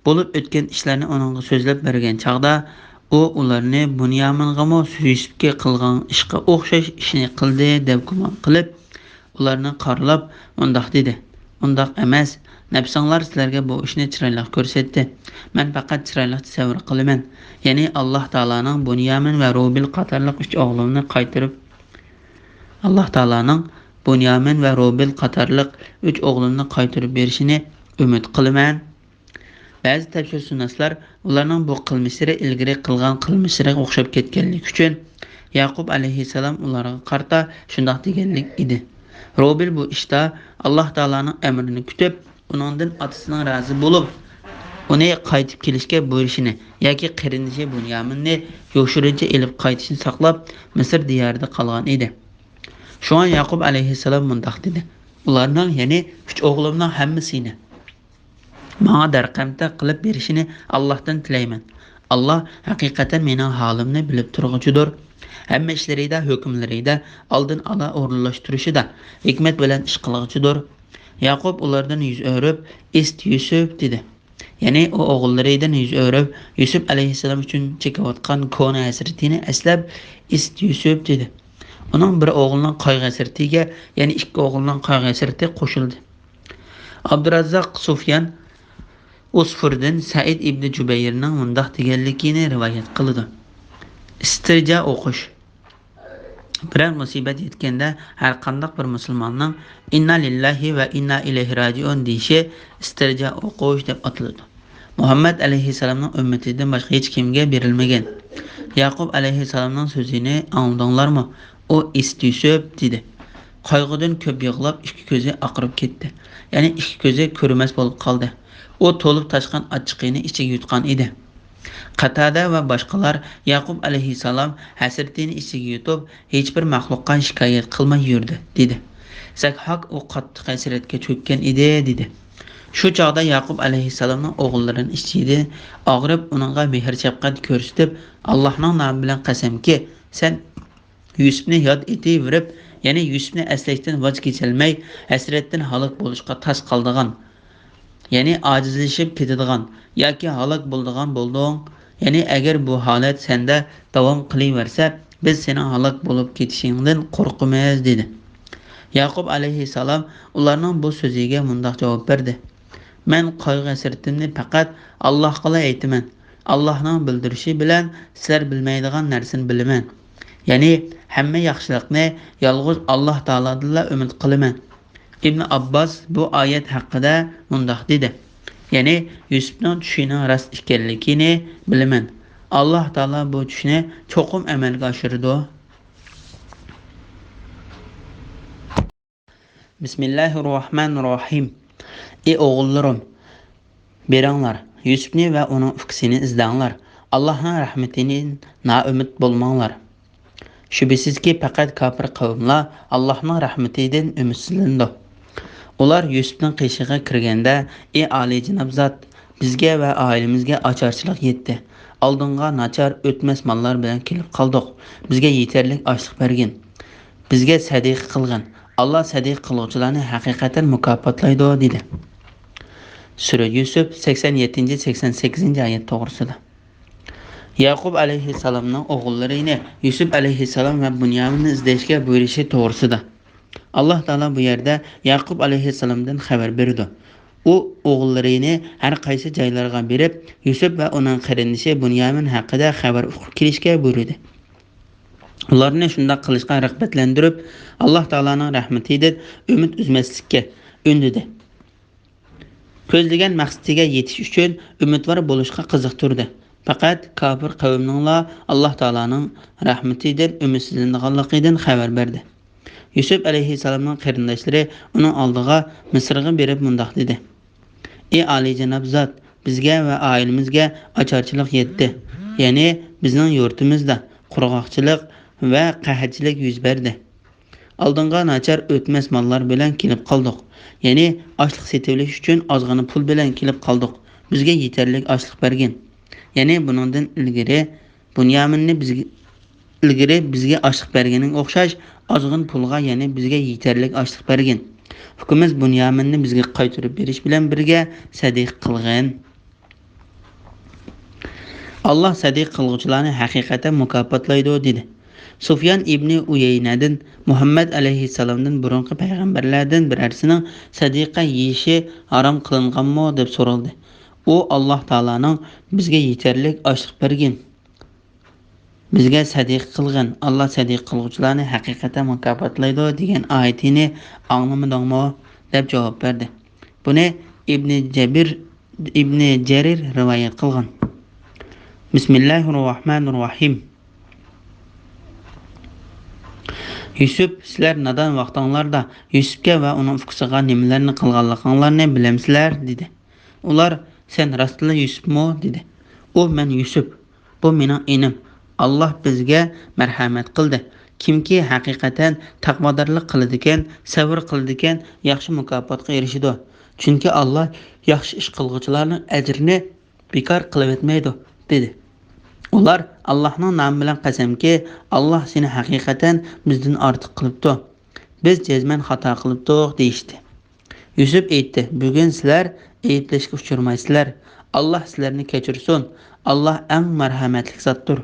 بولۇپ ئۆتكەن ئىشلارنى ئۇنىڭغا سۆزلەپ بەرگەن چاغدا، ئۇ ئۇلارنى بۇنيامىنغىمۇ يۈسۈپكە قىلغان ئىشقا ئوخشاش ئىشنى قىلدى دەپ گۇمان قىلىپ، ئۇلارنى قارىلاپ مۇنداق دېدى: «ئۇنداق ئەمەس، نەپسىڭلار سىلەرگە بۇ ئىشنى چىرايلىق كۆرسەتتى. مەن پەقەت چىرايلىق تەسەۋۋۇر قىلىمەن. يەنى ئاللاھ تائالانىڭ بۇنيامىن ۋە رۇبىل قاتارلىق ئۈچ ئوغلۇمنى قايتۇرۇپ، ئاللاھ تائالانىڭ بۇنيامىن ۋە رۇبىل قاتارلىق ئۈچ ئوغلۇمنى قايتۇرۇپ بېرىشىنى ئۈمىد قىلىمەن.» بەزى تەپسىرشۇناسلار ئۇلارنىڭ بۇ قىلمىشلىرى ئىلگىرى قىلغان قىلمىشلىرىغا ئوخشاپ كەتكەنلىكى ئۈچۈن، ياقۇپ ئەلەيھىسسالام ئۇلارغا قارىتا شۇنداق دېگەنلىك ئىدى: رۇبىل بۇ ئىشتا ئاللاھ تائالانىڭ ئەمرىنى كۈتۈپ، ئۇنىڭدىن ئاتىسىنىڭ رازى بولۇپ، ئۇنى قايتىپ كېلىشكە بۇيرۇشىنى ياكى قېرىندىشى بۇنيامىننى يوشۇرۇنچە ئېلىپ قايتىشىنى ساقلاپ، مىسىر دىيارىدا قالغان ئىدى. شۇڭا ياقۇپ ئەلەيھىسسالام مۇنداق دېدى: ئۇلارنىڭ، يەنى ئۈچ ئوغلۇمنىڭ ھەممىسىنى ماڭا دەرقەمتە قىلىپ بېرىشىنى ئاللاھتىن تىلەيمەن. ئاللاھ ھەقىقەتەن مېنىڭ ھالىمنى بىلىپ تۇرغۇچىدۇر. ھەممە ئىشلىرىدا، ھۆكۈملىرىدە، ئالدىن ئالا ئورۇنلاشتۇرۇشىدا ھېكمەت بىلەن ئىش قىلغۇچىدۇر. ياقۇپ ئۇلاردىن يۈز ئۆرۈپ، «ئىست يۈسۈپ» دېدى. يەنى ئۇ ئوغۇللىرىدىن يۈز ئۆرۈپ، يۈسۈپ ئەلەيھىسسالام ئۈچۈن چېكىۋاتقان كونا ھەسرىتىنى ئەسلەپ، «ئىست يۈسۈپ» دېدى. ئۇنىڭ بىر ئوغلىنىڭ قايغۇ ھەسرىتىگە يەنە ئىككى ئوغلىنىڭ قايغۇ ھەسرىتى قوشۇلدى. ئابدۇراززاق سۇفيان ئۇسفۇردىن سەئىد ئىبنى جۇبەيرنىڭ مۇنداق دېگەنلىكىنى رىۋايەت قىلىدۇ: ئىستىرجا ئوقۇش. بىرەر مۇسىبەت يەتكەندە، ھەرقانداق بىر مۇسۇلماننىڭ «ئىننا لىللاھى ۋە ئىننا ئىلەيھى راجىئۇن» دېيىشى ئىستىرجا ئوقۇش دەپ ئاتىلىدۇ. مۇھەممەد ئەلەيھىسسالامنىڭ ئۈممىتىدىن باشقا ھېچكىمگە بېرىلمىگەن. ياقۇپ ئەلەيھىسسالامنىڭ سۆزىنى ئاڭلىدىڭلارمۇ؟ ئۇ «ئىست يۈسۈپ» دېدى. قايغۇدىن كۆپ يىغلاپ، ئىككى كۆزى ئاقىرىپ كەتتى. يەنى ئىككى كۆزى كۆرمەس بولۇپ قالدى. ئۇ تولۇپ تاشقان ئاچچىقىنى ئىچىگە يۇتقان ئىدى. قاتادە ۋە باشقىلار: «ياقۇپ ئەلەيھىسسالام ھەسرىتىنى ئىچىگە يۇتۇپ، ھېچبىر مەخلۇققا شىكايەت قىلماي يۈردى» دېدى. زەكھاك ئۇ قاتتىق ھەسرەتكە چۆككەن ئىدى، دېدى. شۇ چاغدا ياقۇپ ئەلەيھىسسالامنىڭ ئوغۇللىرىنىڭ ئىچىدە ئاغرىپ، ئۇنىڭغا مېھىر-شەپقەت كۆرسىتىپ، «ئاللاھنىڭ نامى بىلەن قەسەمكى، سەن يۈسۈپنى ياد ئېتىۋېرىپ، يەنى يۈسۈپنى ئەسلەشتىن ۋاز كېچەلمەي، ھەسرەتتىن ھالاك بولۇشقا تاس قالىدىغان، يەنى ئاجىزلىشىپ كېتىدىغان ياكى ھالاك بولىدىغان بولدۇڭ. يەنى ئەگەر بۇ ھالەت سەندە داۋام قىلىۋەرسە، بىز سېنىڭ ھالاك بولۇپ كېتىشىڭدىن قورقىمىز» دېدى. ياقۇپ ئەلەيھىسسالام ئۇلارنىڭ بۇ سۆزىگە مۇنداق جاۋاب بەردى: «مەن قايغۇ-ھەسرىتىمنى پەقەت ئاللاھقىلا ئېيتىمەن. ئاللاھنىڭ بىلدۈرۈشى بىلەن سىلەر بىلمەيدىغان نەرسىنى بىلىمەن. يەنى ھەممە ياخشىلىقنى يالغۇز ئاللاھ تائالادىنلا ئۈمىد قىلىمەن.» ئىبن ئابباس بۇ ئايەت ھەققىدە مۇنداق دېدى: يەنى يۈسۈپنىڭ چۈشىنىڭ راست ئىكەنلىكىنى بىلىمەن. ئاللاھ تائالا بۇ چۈشنى چوقۇم ئەمەلگە ئاشۇرىدۇ. بىسمىللاھىررەھمانىررەھىم. ئى ئوغۇللىرىم، بېرىڭلار، يۈسۈپنى ۋە ئۇنىڭ ئۇكىسىنى ئىزدەڭلار. ئاللاھنىڭ رەھمىتىدىن نائۈمىد بولماڭلار. شۈبھىسىزكى، پەقەت كاپىر قەۋملا ئاللاھنىڭ رەھمىتىدىن ئۈمىدسىزلىنىدۇ. ئۇلار يۈسۈپنىڭ قېشىغا كىرگەندە: «ئى ئالىيجاناب زات، بىزگە ۋە ئائىلىمىزگە ئاچارچىلىق يەتتى. ئالدىڭغا ناچار، ئۆتمەس ماللار بىلەن كېلىپ قالدۇق. بىزگە يېتەرلىك ئاشلىق بەرگىن. بىزگە سەدىقە قىلغىن. ئاللا سەدىقە قىلغۇچىلارنى ھەقىقەتەن مۇكاپاتلايدۇ» دېدى. سۈرە يۈسۈپ، سەكسەن يەتتىنچى، سەكسەن سەككىزىنچى ئايەت توغرىسىدا. ياقۇپ ئەلەيھىسسالامنىڭ ئوغۇللىرىنى يۈسۈپ ئەلەيھىسسالام ۋە بۇنيامىننى ئىزدەشكە بۇيرۇشى توغرىسىدا. ئاللا تائالا بۇ يەردە ياقۇپ ئەلەيھىسسالامدىن خەۋەر بېرىدۇ. ئۇ ئوغۇللىرىنى ھەر قايسى جايلارغا بېرىپ، يۈسۈپ ۋە ئۇنىڭ قېرىندىشى بۇنيامىن ھەققىدە خەۋەر ئۇقۇپ كېلىشكە بۇيرۇدى. ئۇلارنى شۇنداق قىلىشقا رىغبەتلەندۈرۈپ، ئاللا تائالانىڭ رەھمىتىدىن ئۈمىد ئۈزمەسلىككە ئۈندىدى. كۆزلىگەن مەقسىتىگە يېتىش ئۈچۈن ئۈمىدۋار بولۇشقا قىزىقتۇردى. پەقەت كاپىر قەۋمنىڭلا ئاللا تائالانىڭ رەھمىتىدىن ئۈمىدسىزلىنىدىغانلىقىدىن خەۋەر بەردى. يۈسۈپ ئەلەيھىسسالامنىڭ قېرىنداشلىرى ئۇنىڭ ئالدىغا مىسىرغا بېرىپ مۇنداق دېدى: «ئى ئالىيجاناب زات، بىزگە ۋە ئائىلىمىزگە ئاچارچىلىق يەتتى، يەنى بىزنىڭ يۇرتىمىزدا قۇرغاقچىلىق ۋە قەھەتچىلىك يۈز بەردى. ئالدىڭغا ناچار، ئۆتمەس ماللار بىلەن كېلىپ قالدۇق. يەنى ئاشلىق سېتىۋېلىش ئۈچۈن ئازغىنە پۇل بىلەن كېلىپ قالدۇق. بىزگە يېتەرلىك ئاشلىق بەرگىن. يەنى بۇنىڭدىن ئىلگىرى بۇنيامىننى بىزگە، ئىلگىرى بىزگە ئاشلىق بەرگىنىڭگە ئوخشاش ئازغىنە پۇلغا يەنى بىزگە يېتەرلىك ئاشلىق بەرگىن. ئۇكىمىز بۇنيامىننى بىزگە قايتۇرۇپ بېرىش بىلەن بىرگە سەدىقە قىلغىن.» «ئاللا سەدىقە قىلغۇچىلارنى ھەقىقەتەن مۇكاپاتلايدۇ» دېدى. سۇفيان ئىبنى ئۇيەينەدىن مۇھەممەد ئەلەيھىسسالامدىن بۇرۇنقى پەيغەمبەرلەردىن بىرەرسىنىڭ سەدىقە يېيىشى ھارام قىلىنغانمۇ دەپ سورالدى. ئۇ، «ئاللا تائالانىڭ بىزگە يېتەرلىك ئاشلىق بەرگىن، بىزگە سەدىقە قىلغىن، ئاللا سەدىقە قىلغۇچىلارنى ھەقىقەتەن مۇكاپاتلايدۇ دېگەن ئايىتىنى ئاڭلىمىدىڭمۇ؟» دەپ جاۋاب بەردى. بۇنى ئىبنى جەبىر، ئىبنى جەرىر رىۋايەت قىلغان. بىسمىللاھىررەھمانىررەھىم. يۈسۈپ، سىلەر نادان ۋاقتىڭلاردا يۈسۈپكە ۋە ئۇنىڭ ئۇكىسىغا نېمىلەرنى قىلغانلىقىڭلارنى بىلەمسىلەر؟ دېدى. ئۇلار، سەن راستلا يۈسۈپمۇ؟ دېدى. ئۇ، مەن يۈسۈپ. بۇ مېنىڭ ئىنىم. ئاللا بىزگە مەرھەمەت قىلدى. كىمكى ھەقىقەتەن تەقۋادارلىق قىلىدىكەن، سەۋر قىلىدىكەن، ياخشى مۇكاپاتقا ئېرىشىدۇ. چۈنكى ئاللا ياخشى ئىش قىلغۇچىلارنىڭ ئەجرىنى بىكار قىلىۋەتمەيدۇ، دېدى. ئۇلار، ئاللانىڭ نامى بىلەن قەسەمكى، ئاللا سېنى ھەقىقەتەن بىزدىن ئارتۇق قىلىپتۇ. بىز جەزمەن خاتا قىلىپتۇق، دېيىشتى. يۈسۈپ ئېيتتى، بۈگۈن سىلەر ئەيىبلەشكە ئۇچرىمايسىلەر. ئاللا سىلەرنى كەچۈرسۇن. ئاللا ئەڭ مەرھەمەتلىك زاتتۇر.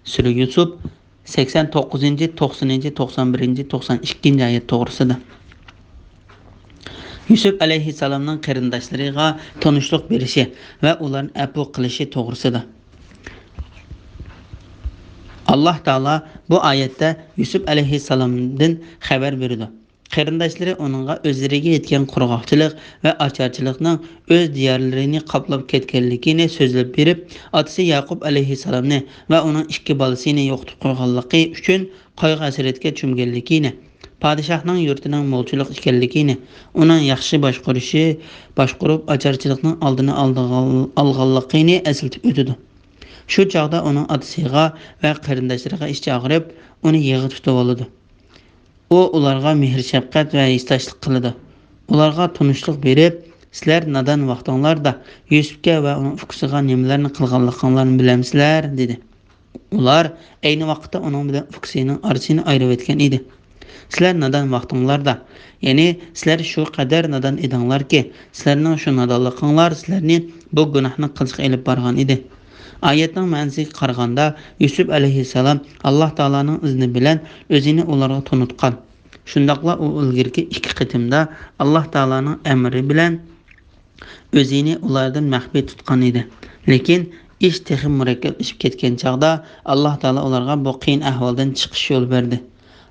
سۈرە يۈسۈپ، سەكسەن توققۇزىنچى، توقسىنىنچى، توقسان بىرىنچى، توقسان ئىككىنچى ئايەت توغرىسىدا. يۈسۈپ ئەلەيھىسسالامنىڭ قېرىنداشلىرىغا تونۇشلۇق بېرىشى ۋە ئۇلارنى ئەپۇ قىلىشى توغرىسىدا. ئاللا تائالا بۇ ئايەتتە يۈسۈپ ئەلەيھىسسالامدىن خەۋەر بېرىدۇ. قېرىنداشلىرى ئۇنىڭغا ئۆزلىرىگە يەتكەن قۇرغاقچىلىق ۋە ئاچارچىلىقنىڭ ئۆز دىيارلىرىنى قاپلاپ كەتكەنلىكىنى سۆزلەپ بېرىپ، ئاتىسى ياقۇپ ئەلەيھىسسالامنى ۋە ئۇنىڭ ئىككى بالىسىنى يوقىتىپ قويغانلىقى ئۈچۈن قايغۇ-ھەسرەتكە چۆمگەنلىكىنى، پادىشاھنىڭ يۇرتىنىڭ مولچىلىق ئىكەنلىكىنى، ئۇنىڭ ياخشى باشقۇرۇشى، باشقۇرۇپ ئاچارچىلىقنىڭ ئالدىنى ئالدىغان-، ئالغانلىقىنى ئەسلىتىپ ئۆتىدۇ. شۇ چاغدا ئۇنىڭ ئاتىسىغا ۋە قېرىنداشلىرىغا ئىچى ئاغرىپ، ئۇنى يىغا تۇتۇۋالىدۇ. ئۇ ئۇلارغا مېھىر-شەپقەت ۋە ھېسداشلىق قىلىدۇ. ئۇلارغا تونۇشلۇق بېرىپ، سىلەر نادان ۋاقتىڭلاردا يۈسۈپكە ۋە ئۇنىڭ ئۇكىسىغا نېمىلەرنى قىلغانلىقىڭلارنى بىلەمسىلەر؟ دېدى. ئۇلار ئەينى ۋاقىتتا ئۇنىڭ بىلەن ئۇكىسىنىڭ ئارىسىنى ئايرىۋەتكەن ئىدى. سىلەر نادان ۋاقتىڭلاردا، يەنى سىلەر شۇ قەدەر نادان ئىدىڭلاركى، سىلەرنىڭ شۇ نادانلىقىڭلار سىلەرنى بۇ گۇناھنى قىلىشقا ئېلىپ بارغان ئىدى. ئايەتنىڭ مەنىسىگە قارىغاندا، يۈسۈپ ئەلەيھىسسالام ئاللا تائالانىڭ ئىزنى بىلەن ئۆزىنى ئۇلارغا تونۇتقان. شۇنداقلا ئۇ ئىلگىرىكى ئىككى قېتىمدا ئاللا تائالانىڭ ئەمرى بىلەن ئۆزىنى ئۇلاردىن مەخپىي تۇتقان ئىدى. لېكىن ئىش تېخىمۇ مۇرەككەپلىشىپ كەتكەن چاغدا، ئاللا تائالا ئۇلارغا بۇ قىيىن ئەھۋالدىن چىقىش يولى بەردى.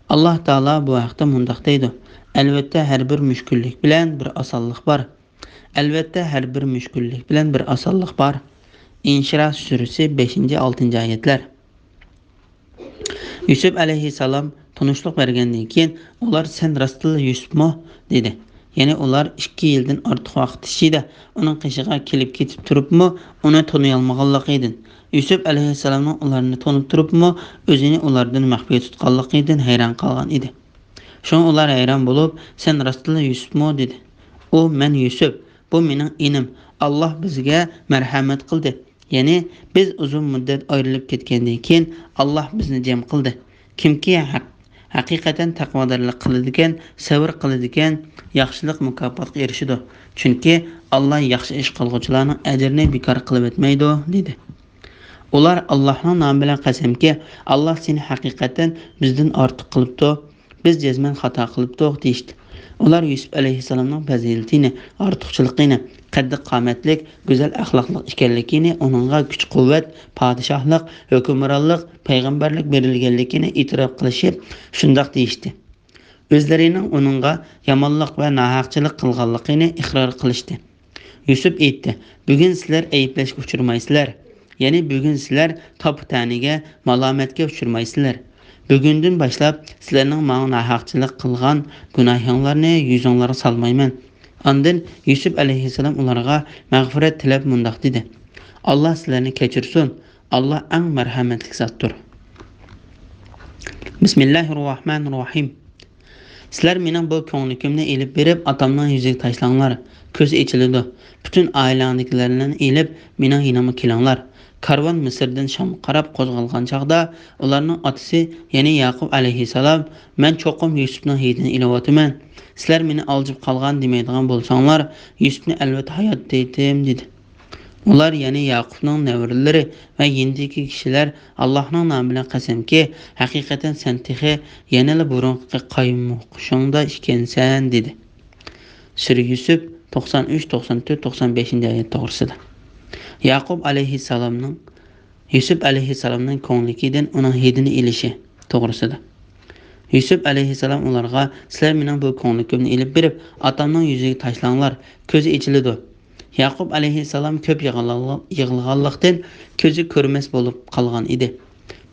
ئاللا تائالا بۇ ھەقتە مۇنداق دەيدۇ: ئەلۋەتتە، ھەر بىر مۈشكۈللۈك بىلەن بىر ئاسانلىق بار. ئەلۋەتتە، ھەر بىر مۈشكۈللۈك بىلەن بىر ئاسانلىق بار. ئىنشىرا سۈرىسى، بەشىنچى، ئالتىنچى ئايەتلەر. يۈسۈپ ئەلەيھىسسالام تونۇشلۇق بەرگەندىن كېيىن، ئۇلار، سەن راستتىنلا يۈسۈپمۇ؟ دېدى. يەنى ئۇلار ئىككى يىلدىن ئارتۇق ۋاقىت ئىچىدە ئۇنىڭ قېشىغا كېلىپ كېتىپ تۇرۇپمۇ، ئۇنى تونۇيالمىغانلىقىدىن، يۈسۈپ ئەلەيھىسسالامنىڭ ئۇلارنى تونۇپ تۇرۇپمۇ، ئۆزىنى ئۇلاردىن مەخپىي تۇتقانلىقىدىن ھەيران قالغان ئىدى. شۇڭا ئۇلار ھەيران بولۇپ، سەن راستتىنلا يۈسۈپمۇ؟ دېدى. ئۇ، مەن يۈسۈپ، بۇ مېنىڭ ئىنىم، ئاللا بىزگە مەرھەمەت قىلدى. يەنى بىز ئۇزۇن مۇددەت ئايرىلىپ كەتكەندىن كېيىن، ئاللا بىزنى جەم قىلدى. كىمكى ھەق-، ھەقىقەتەن تەقۋادارلىق قىلىدىكەن، سەۋر قىلىدىكەن، ياخشىلىق مۇكاپاتقا ئېرىشىدۇ. چۈنكى ئاللا ياخشى ئىش قىلغۇچىلارنىڭ ئەجرىنى بىكار قىلىۋەتمەيدۇ، دېدى. ئۇلار، ئاللانىڭ نامى بىلەن قەسەمكى، ئاللا سېنى ھەقىقەتەن بىزدىن ئارتۇق قىلىپتۇ. بىز جەزمەن خاتا قىلىپتۇق، دېيىشتى. ئۇلار يۈسۈپ ئەلەيھىسسالامنىڭ پەزىلىتىنى، ئارتۇقچىلىقىنى، قەددى-قامەتلىك، گۈزەل ئەخلاقلىق ئىكەنلىكىنى، ئۇنىڭغا كۈچ-قۇۋۋەت، پادىشاھلىق، ھۆكۈمرانلىق، پەيغەمبەرلىك بېرىلگەنلىكىنى ئېتىراپ قىلىشىپ، شۇنداق دېيىشتى. ئۆزلىرىنىڭ ئۇنىڭغا يامانلىق ۋە ناھەقچىلىق قىلغانلىقىنى ئىقرار قىلىشتى. يۈسۈپ ئېيتتى، بۈگۈن سىلەر ئەيىبلەشكە ئۇچرىمايسىلەر. يەنى بۈگۈن سىلەر تاپا-تەنىگە، مالامەتكە ئۇچرىمايسىلەر. بۈگۈندىن باشلاپ سىلەرنىڭ ماڭا ناھەقچىلىق قىلغان گۇناھىڭلارنى يۈزۈڭلارغا سالمايمەن. ئاندىن يۈسۈپ ئەلەيھىسسالام ئۇلارغا مەغپىرەت تىلەپ مۇنداق دېدى، ئاللا سىلەرنى كەچۈرسۇن، ئاللا ئەڭ مەرھەمەتلىك زاتتۇر. بىسمىللاھىررەھمانىررەھىم. سىلەر مېنىڭ بۇ كۆڭلىكىمنى ئېلىپ بېرىپ، ئاتامنىڭ يۈزىگە تاشلاڭلار، كۆزى ئېچىلىدۇ. پۈتۈن ئائىلەڭدىكىلەرنى ئېلىپ، مېنىڭ يېنىمغا كېلىڭلار. كارۋان مىسىردىن شامغا قاراپ قوزغالغان چاغدا، ئۇلارنىڭ ئاتىسى، يەنى ياقۇپ ئەلەيھىسسالام، مەن چوقۇم يۈسۈپنىڭ ھىدىنى ئېلىۋاتىمەن. سىلەر مېنى ئالجىپ قالغان دېمەيدىغان بولساڭلار، يۈسۈپنى ئەلۋەتتە ھايات دەيتتىم، دېدى. ئۇلار، يەنى ياقۇپنىڭ نەۋرىلىرى ۋە يېنىدىكى كىشىلەر، ئاللاھنىڭ نامى بىلەن قەسەمكى، ھەقىقەتەن سەن تېخى يەنىلا بۇرۇنقى قايمۇقۇشۇڭدا ئىكەنسەن، دېدى. سۈرە يۈسۈپ، توقسان ئۈچ، توقسان تۆت، توقسان بەشىنچى ئايەت توغرىسىدا. ياقۇپ ئەلەيھىسسالامنىڭ، يۈسۈپ ئەلەيھىسسالامنىڭ كۆڭلىكىدىن ئۇنىڭ ھىدىنى ئېلىشى توغرىسىدا. يۈسۈپ ئەلەيھىسسالام ئۇلارغا، سىلەر مېنىڭ بۇ كۆڭلىكىمنى ئېلىپ بېرىپ، ئاتامنىڭ يۈزىگە تاشلاڭلار، كۆزى ئېچىلىدۇ. ياقۇپ ئەلەيھىسسالام كۆپ يىغلا-، يىغلىغانلىقتىن كۆزى كۆرمەس بولۇپ قالغان ئىدى.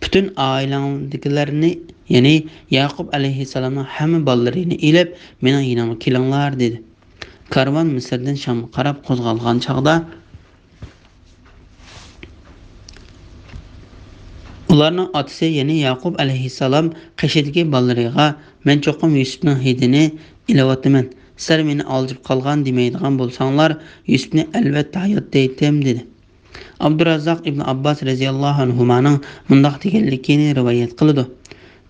پۈتۈن ئائىلەڭدىكىلەرنى، يەنى ياقۇپ ئەلەيھىسسالامنىڭ ھەممە بالىلىرىنى ئېلىپ، مېنىڭ يېنىمغا كېلىڭلار، دېدى. كارۋان مىسىردىن شامغا قاراپ قوزغالغان چاغدا، ئۇلارنىڭ ئاتىسى، يەنى ياقۇپ ئەلەيھىسسالام قېشىدىكى بالىلىرىغا، مەن چوقۇم يۈسۈپنىڭ ھىدىنى ئېلىۋاتىمەن. سىلەر مېنى ئالجىپ قالغان دېمەيدىغان بولساڭلار، يۈسۈپنى ئەلۋەتتە ھايات دەيتتىم، دېدى. ئابدۇراززاق ئىبن ئابباس رەزىياللاھۇ ئەنھۇمانىڭ مۇنداق دېگەنلىكىنى رىۋايەت قىلىدۇ.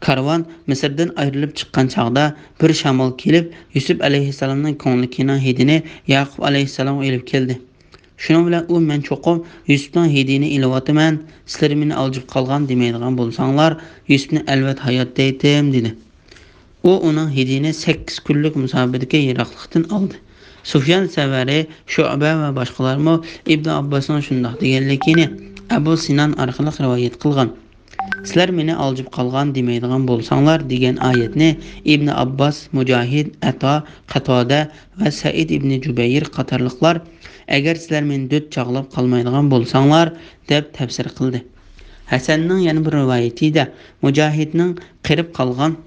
كارۋان مىسىردىن ئايرىلىپ چىققان چاغدا بىر شامال كېلىپ، يۈسۈپ ئەلەيھىسسالامنىڭ كۆڭلىكىنىڭ ھىدىنى ياقۇپ ئەلەيھىسسالامغا ئېلىپ كەلدى. شۇنىڭ بىلەن ئۇ، مەن چوقۇم يۈسۈپنىڭ ھىدىنى ئېلىۋاتىمەن، سىلەر مېنى ئالجىپ قالغان دېمەيدىغان بولساڭلار، يۈسۈپنى ئەلۋەتتە ھايات دەيتتىم، دېدى. ئۇ ئۇنىڭ ھىدىنى سەككىز كۈنلۈك مۇساپىدىكى يىراقلىقتىن ئالدى. سۇفيان سەۋەرى، شۇئبە ۋە باشقىلارمۇ ئىبن ئابباسنىڭ شۇنداق دېگەنلىكىنى ئەبۇ سىنان ئارقىلىق رىۋايەت قىلغان. سىلەر مېنى ئالجىپ قالغان دېمەيدىغان بولساڭلار دېگەن ئايەتنى ئىبن ئابباس، مۇجاھىد، ئەتا، قاتادە ۋە سەئىد ئىبنى جۇبەير قاتارلىقلار، ئەگەر سىلەر مېنى دۆت چاغلاپ قالمايدىغان بولساڭلار، دەپ تەپسىر قىلدى. ھەسەننىڭ يەنە بىر رىۋايىتىدە، مۇجاھىدنىڭ قېرىپ قالغان،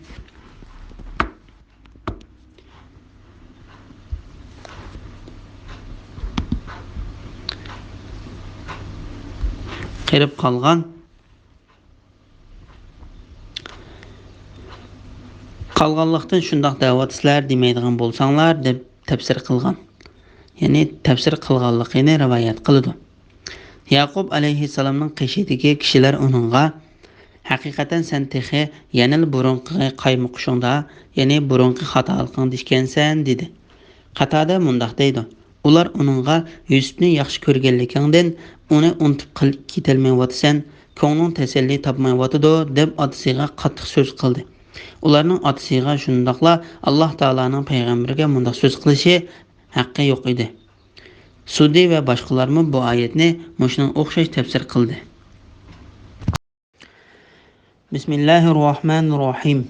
قېرىپ قالغان، قالغانلىقتىن شۇنداق دەۋاتىسىلەر دېمەيدىغان بولساڭلار، دەپ تەپسىر قىلغان. يەنى تەپسىر قىلغانلىقىنى رىۋايەت قىلىدۇ. ياقۇپ ئەلەيھىسسالامنىڭ قېشىدىكى كىشىلەر ئۇنىڭغا، ھەقىقەتەن سەن تېخى يەنىلا بۇرۇنقى قايمۇقۇشۇڭدا، يەنى بۇرۇنقى خاتالىقىڭدا ئىكەنسەن، دېدى. قاتادە مۇنداق دەيدۇ، ئۇلار ئۇنىڭغا، يۈسۈپنى ياخشى كۆرگەنلىكىڭدىن ئۇنى ئۇنتۇپ قىل-، كېتەلمەيۋاتىسەن، كۆڭلۈڭ تەسەللى تاپمايۋاتىدۇ، دەپ ئاتىسىغا قاتتىق سۆز قىلدى. ئۇلارنىڭ ئاتىسىغا شۇنداقلا ئاللاھ تائالانىڭ پەيغەمبىرىگە مۇنداق سۆز قىلىشى ھەققى يوق ئىدى. سۇدى ۋە باشقىلارمۇ بۇ ئايەتنى مۇشۇنىڭغا ئوخشاش تەپسىر قىلدى. بىسمىللاھىرراھمانىرراھىم.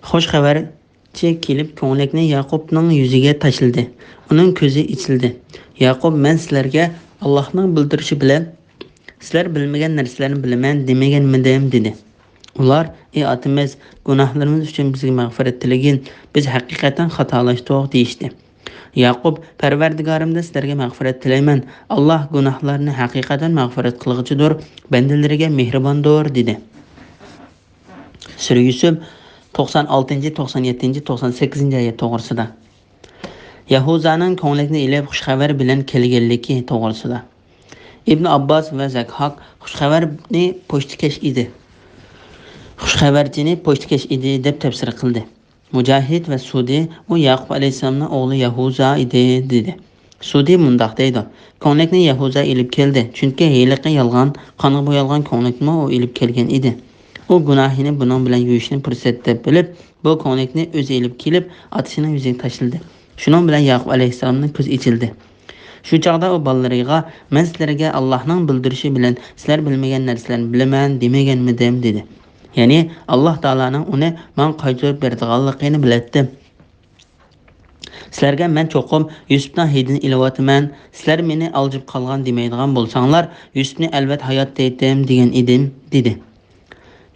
خۇش خەۋەرچى كېلىپ، كۆڭلەكنى ياقۇپنىڭ يۈزىگە تاشلىدى. ئۇنىڭ كۆزى ئېچىلدى. ياقۇپ، مەن سىلەرگە ئاللاھنىڭ بىلدۈرۈشى بىلەن سىلەر بىلمىگەن نەرسىلەرنى بىلىمەن دېمىگەنمىدىم؟ دېدى. ئۇلار، ئى ئاتىمىز، گۇناھلىرىمىز ئۈچۈن بىزگە مەغپىرەت تىلىگىن، بىز ھەقىقەتەن خاتالاشتۇق، دېيىشتى. ياقۇپ، پەرۋەردىگارىمدىن سىلەرگە مەغپىرەت تىلەيمەن. ئاللاھ گۇناھلارنى ھەقىقەتەن مەغپىرەت قىلغۇچىدۇر، بەندىلىرىگە مېھرىباندۇر، دېدى. سۈرە يۈسۈپ، توقسان ئالتىنچى، توقسان يەتتىنچى، توقسان سەككىزىنچى ئايەت توغرىسىدا. يەھۇزانىڭ كۆڭلەكنى ئېلىپ، خۇش خەۋەر بىلەن كەلگەنلىكى توغرىسىدا. ئىبن ئابباس ۋە زەكھاك خۇش خەۋەرنى پوچتىكەش ئىدى. خۇش خەۋەرچىنى پوچتىكەش ئىدى، دەپ تەپسىر قىلدى. مۇجاھىد ۋە سۇدى، ئۇ ياقۇپ ئەلەيھىسسالامنىڭ ئوغلى يەھۇزا ئىدى، دېدى. سۇدى مۇنداق دەيدۇ، كۆڭلەكنى يەھۇزا ئېلىپ كەلدى، چۈنكى ھېلىقى يالغان، قانغا بويالغان كۆڭلەكنىمۇ ئۇ ئېلىپ كەلگەن ئىدى. ئۇ گۇناھىنى بۇنىڭ بىلەن يۇيۇشنى پۇرسەت دەپ بىلىپ، بۇ كۆڭلەكنى ئۆزى ئېلىپ كېلىپ، ئاتىسىنىڭ يۈزىگە تاشلىدى. شۇنىڭ بىلەن ياقۇپ ئەلەيھىسسالامنىڭ كۆزى ئېچىلدى. شۇ چاغدا ئۇ بالىلىرىغا، مەن سىلەرگە ئاللاھنىڭ بىلدۈرۈشى بىلەن سىلەر بىلمىگەن نەرسىلەرنى بىلىمەن دېمىگەنمىدىم؟ دېدى. يەنى، ئاللاھ تائالانىڭ ئۇنى ماڭا قايتۇرۇپ بېرىدىغانلىقىنى بىلەتتىم. سىلەرگە مەن چوقۇم يۈسۈپنىڭ ھىدىنى ئېلىۋاتىمەن، سىلەر مېنى ئالجىپ قالغان دېمەيدىغان بولساڭلار، يۈسۈپنى ئەلۋەت ھايات دەيتتىم دېگەن ئىدىم، دېدى.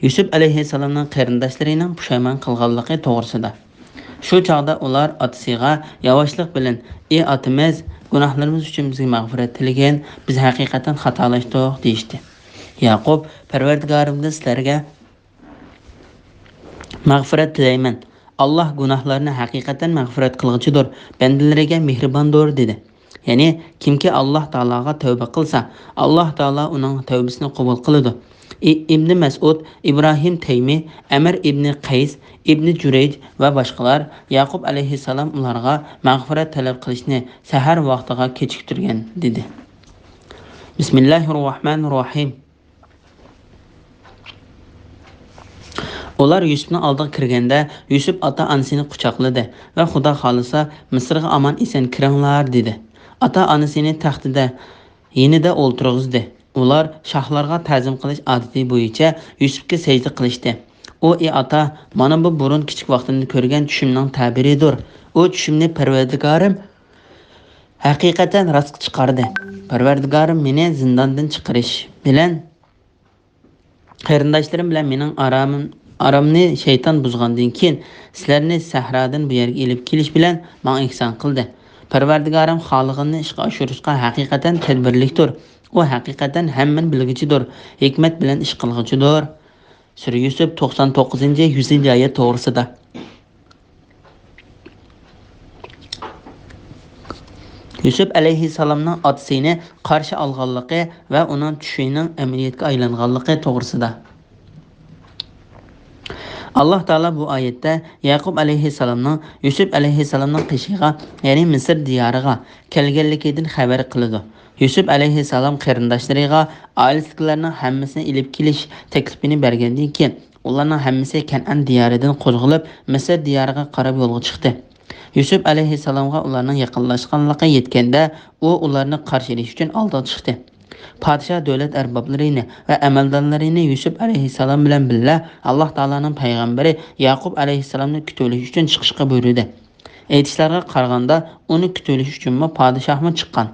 يۈسۈپ ئەلەيھىسسالامنىڭ قېرىنداشلىرىنىڭ پۇشايمان قىلغانلىقى توغرىسىدا. شۇ چاغدا ئۇلار ئاتىسىغا ياۋاشلىق بىلەن، ئى ئاتىمىز، گۇناھلىرىمىز ئۈچۈن بىزگە مەغپىرەت تىلىگىن، بىز ھەقىقەتەن خاتالاشتۇق، دېيىشتى. ياقۇپ، پەرۋەردىگارىمدىن سىلەرگە مەغپىرەت تىلەيمەن. ئاللاھ گۇناھلارنى ھەقىقەتەن مەغپىرەت قىلغۇچىدۇر، بەندىلىرىگە مېھرىباندۇر، دېدى. يەنى، كىمكى ئاللاھ تائالاغا تەۋبە قىلسا، ئاللاھ تائالا ئۇنىڭ تەۋبىسىنى قوبۇل قىلىدۇ. ئى-، ئىبنى مەسئۇد، ئىبراھىم تەيمى، ئەمىر ئىبنى قەيس، ئىبنى جۇرەيج ۋە باشقىلار ياقۇپ ئەلەيھىسسالام ئۇلارغا مەغپىرەت تەلەپ قىلىشنى سەھەر ۋاقتىغا كېچىكتۈرگەن، دېدى. بىسمىللاھىررەھمانىررەھىم. ئۇلار يۈسۈپنىڭ ئالدىغا كىرگەندە، يۈسۈپ ئاتا-ئانىسىنى قۇچاقلىدى ۋە «خۇدا خالىسا، مىسىرغا ئامان-ئېسەن كىرىڭلار» دېدى. ئاتا-ئانىسىنى تەختىدە يېنىدا ئولتۇرغۇزدى. ئۇلار شاھلارغا تەزىم قىلىش ئادىتى بويىچە يۈسۈپكە سەجدە قىلىشتى. ئۇ: «ئى ئاتا، مانا بۇ بۇرۇن كىچىك ۋاقتىمدا كۆرگەن چۈشۈمنىڭ تەبىرىدۇر. ئۇ چۈشۈمنى پەرۋەردىگارىم ھەقىقەتەن راستقا چىقاردى. پەرۋەردىگارىم مېنى زىنداندىن چىقىرىش بىلەن، قېرىنداشلىرىم بىلەن مېنىڭ ئارامىم، ئارامنى شەيتان بۇزغاندىن كېيىن، سىلەرنى سەھرادىن بۇ يەرگە ئېلىپ كېلىش بىلەن ماڭا ئېھسان قىلدى. پەرۋەردىگارىم خالىغىنىنى ئىشقا ئاشۇرۇشقا ھەقىقەتەن تەدبىرلىكتۇر. ئۇ ھەقىقەتەن ھەممىنى بىلگۈچىدۇر، ھېكمەت بىلەن ئىش قىلغۇچىدۇر.» سۈرە يۈسۈپ توقسان توققۇزىنچى، يۈزىنچى ئايەت توغرىسىدا. يۈسۈپ ئەلەيھىسسالامنىڭ ئاتىسىنى قارشى ئالغانلىقى ۋە ئۇنىڭ چۈشىنىڭ ئەمەلىيەتكە ئايلانغانلىقى توغرىسىدا. ئاللاھ تائالا بۇ ئايەتتە يەقۇب ئەلەيھىسسالامنىڭ يۈسۈپ ئەلەيھىسسالامنىڭ قېشىغا، يەنى مىسىر دىيارىغا كەلگەنلىكىدىن خەۋەر قىلىدۇ. يۈسۈپ ئەلەيھىسسالام قېرىنداشلىرىغا ئائىلىسىدىكىلەرنىڭ ھەممىسىنى ئېلىپ كېلىش تەكلىپىنى بەرگەندىن كېيىن، ئۇلارنىڭ ھەممىسى كەنئان دىيارىدىن قوزغىلىپ، مىسىر دىيارىغا قاراپ يولغا چىقتى. يۈسۈپ ئەلەيھىسسالامغا ئۇلارنىڭ يېقىنلاشقانلىقى يەتكەندە، ئۇ ئۇلارنى قارشى ئېلىش ئۈچۈن ئالدىغا چىقتى. پادىشاھ دۆلەت ئەربابلىرىنى ۋە ئەمەلدارلىرىنى يۈسۈپ ئەلەيھىسسالام بىلەن بىللە ئاللاھ تائالانىڭ پەيغەمبىرى ياقۇپ ئەلەيھىسسالامنى كۈتۈۋېلىش ئۈچۈن چىقىشقا بۇيرۇدى. ئېيتىشلارغا قارىغاندا، ئۇنى كۈتۈۋېلىش ئۈچۈنمۇ پادىشاھمۇ چىققان.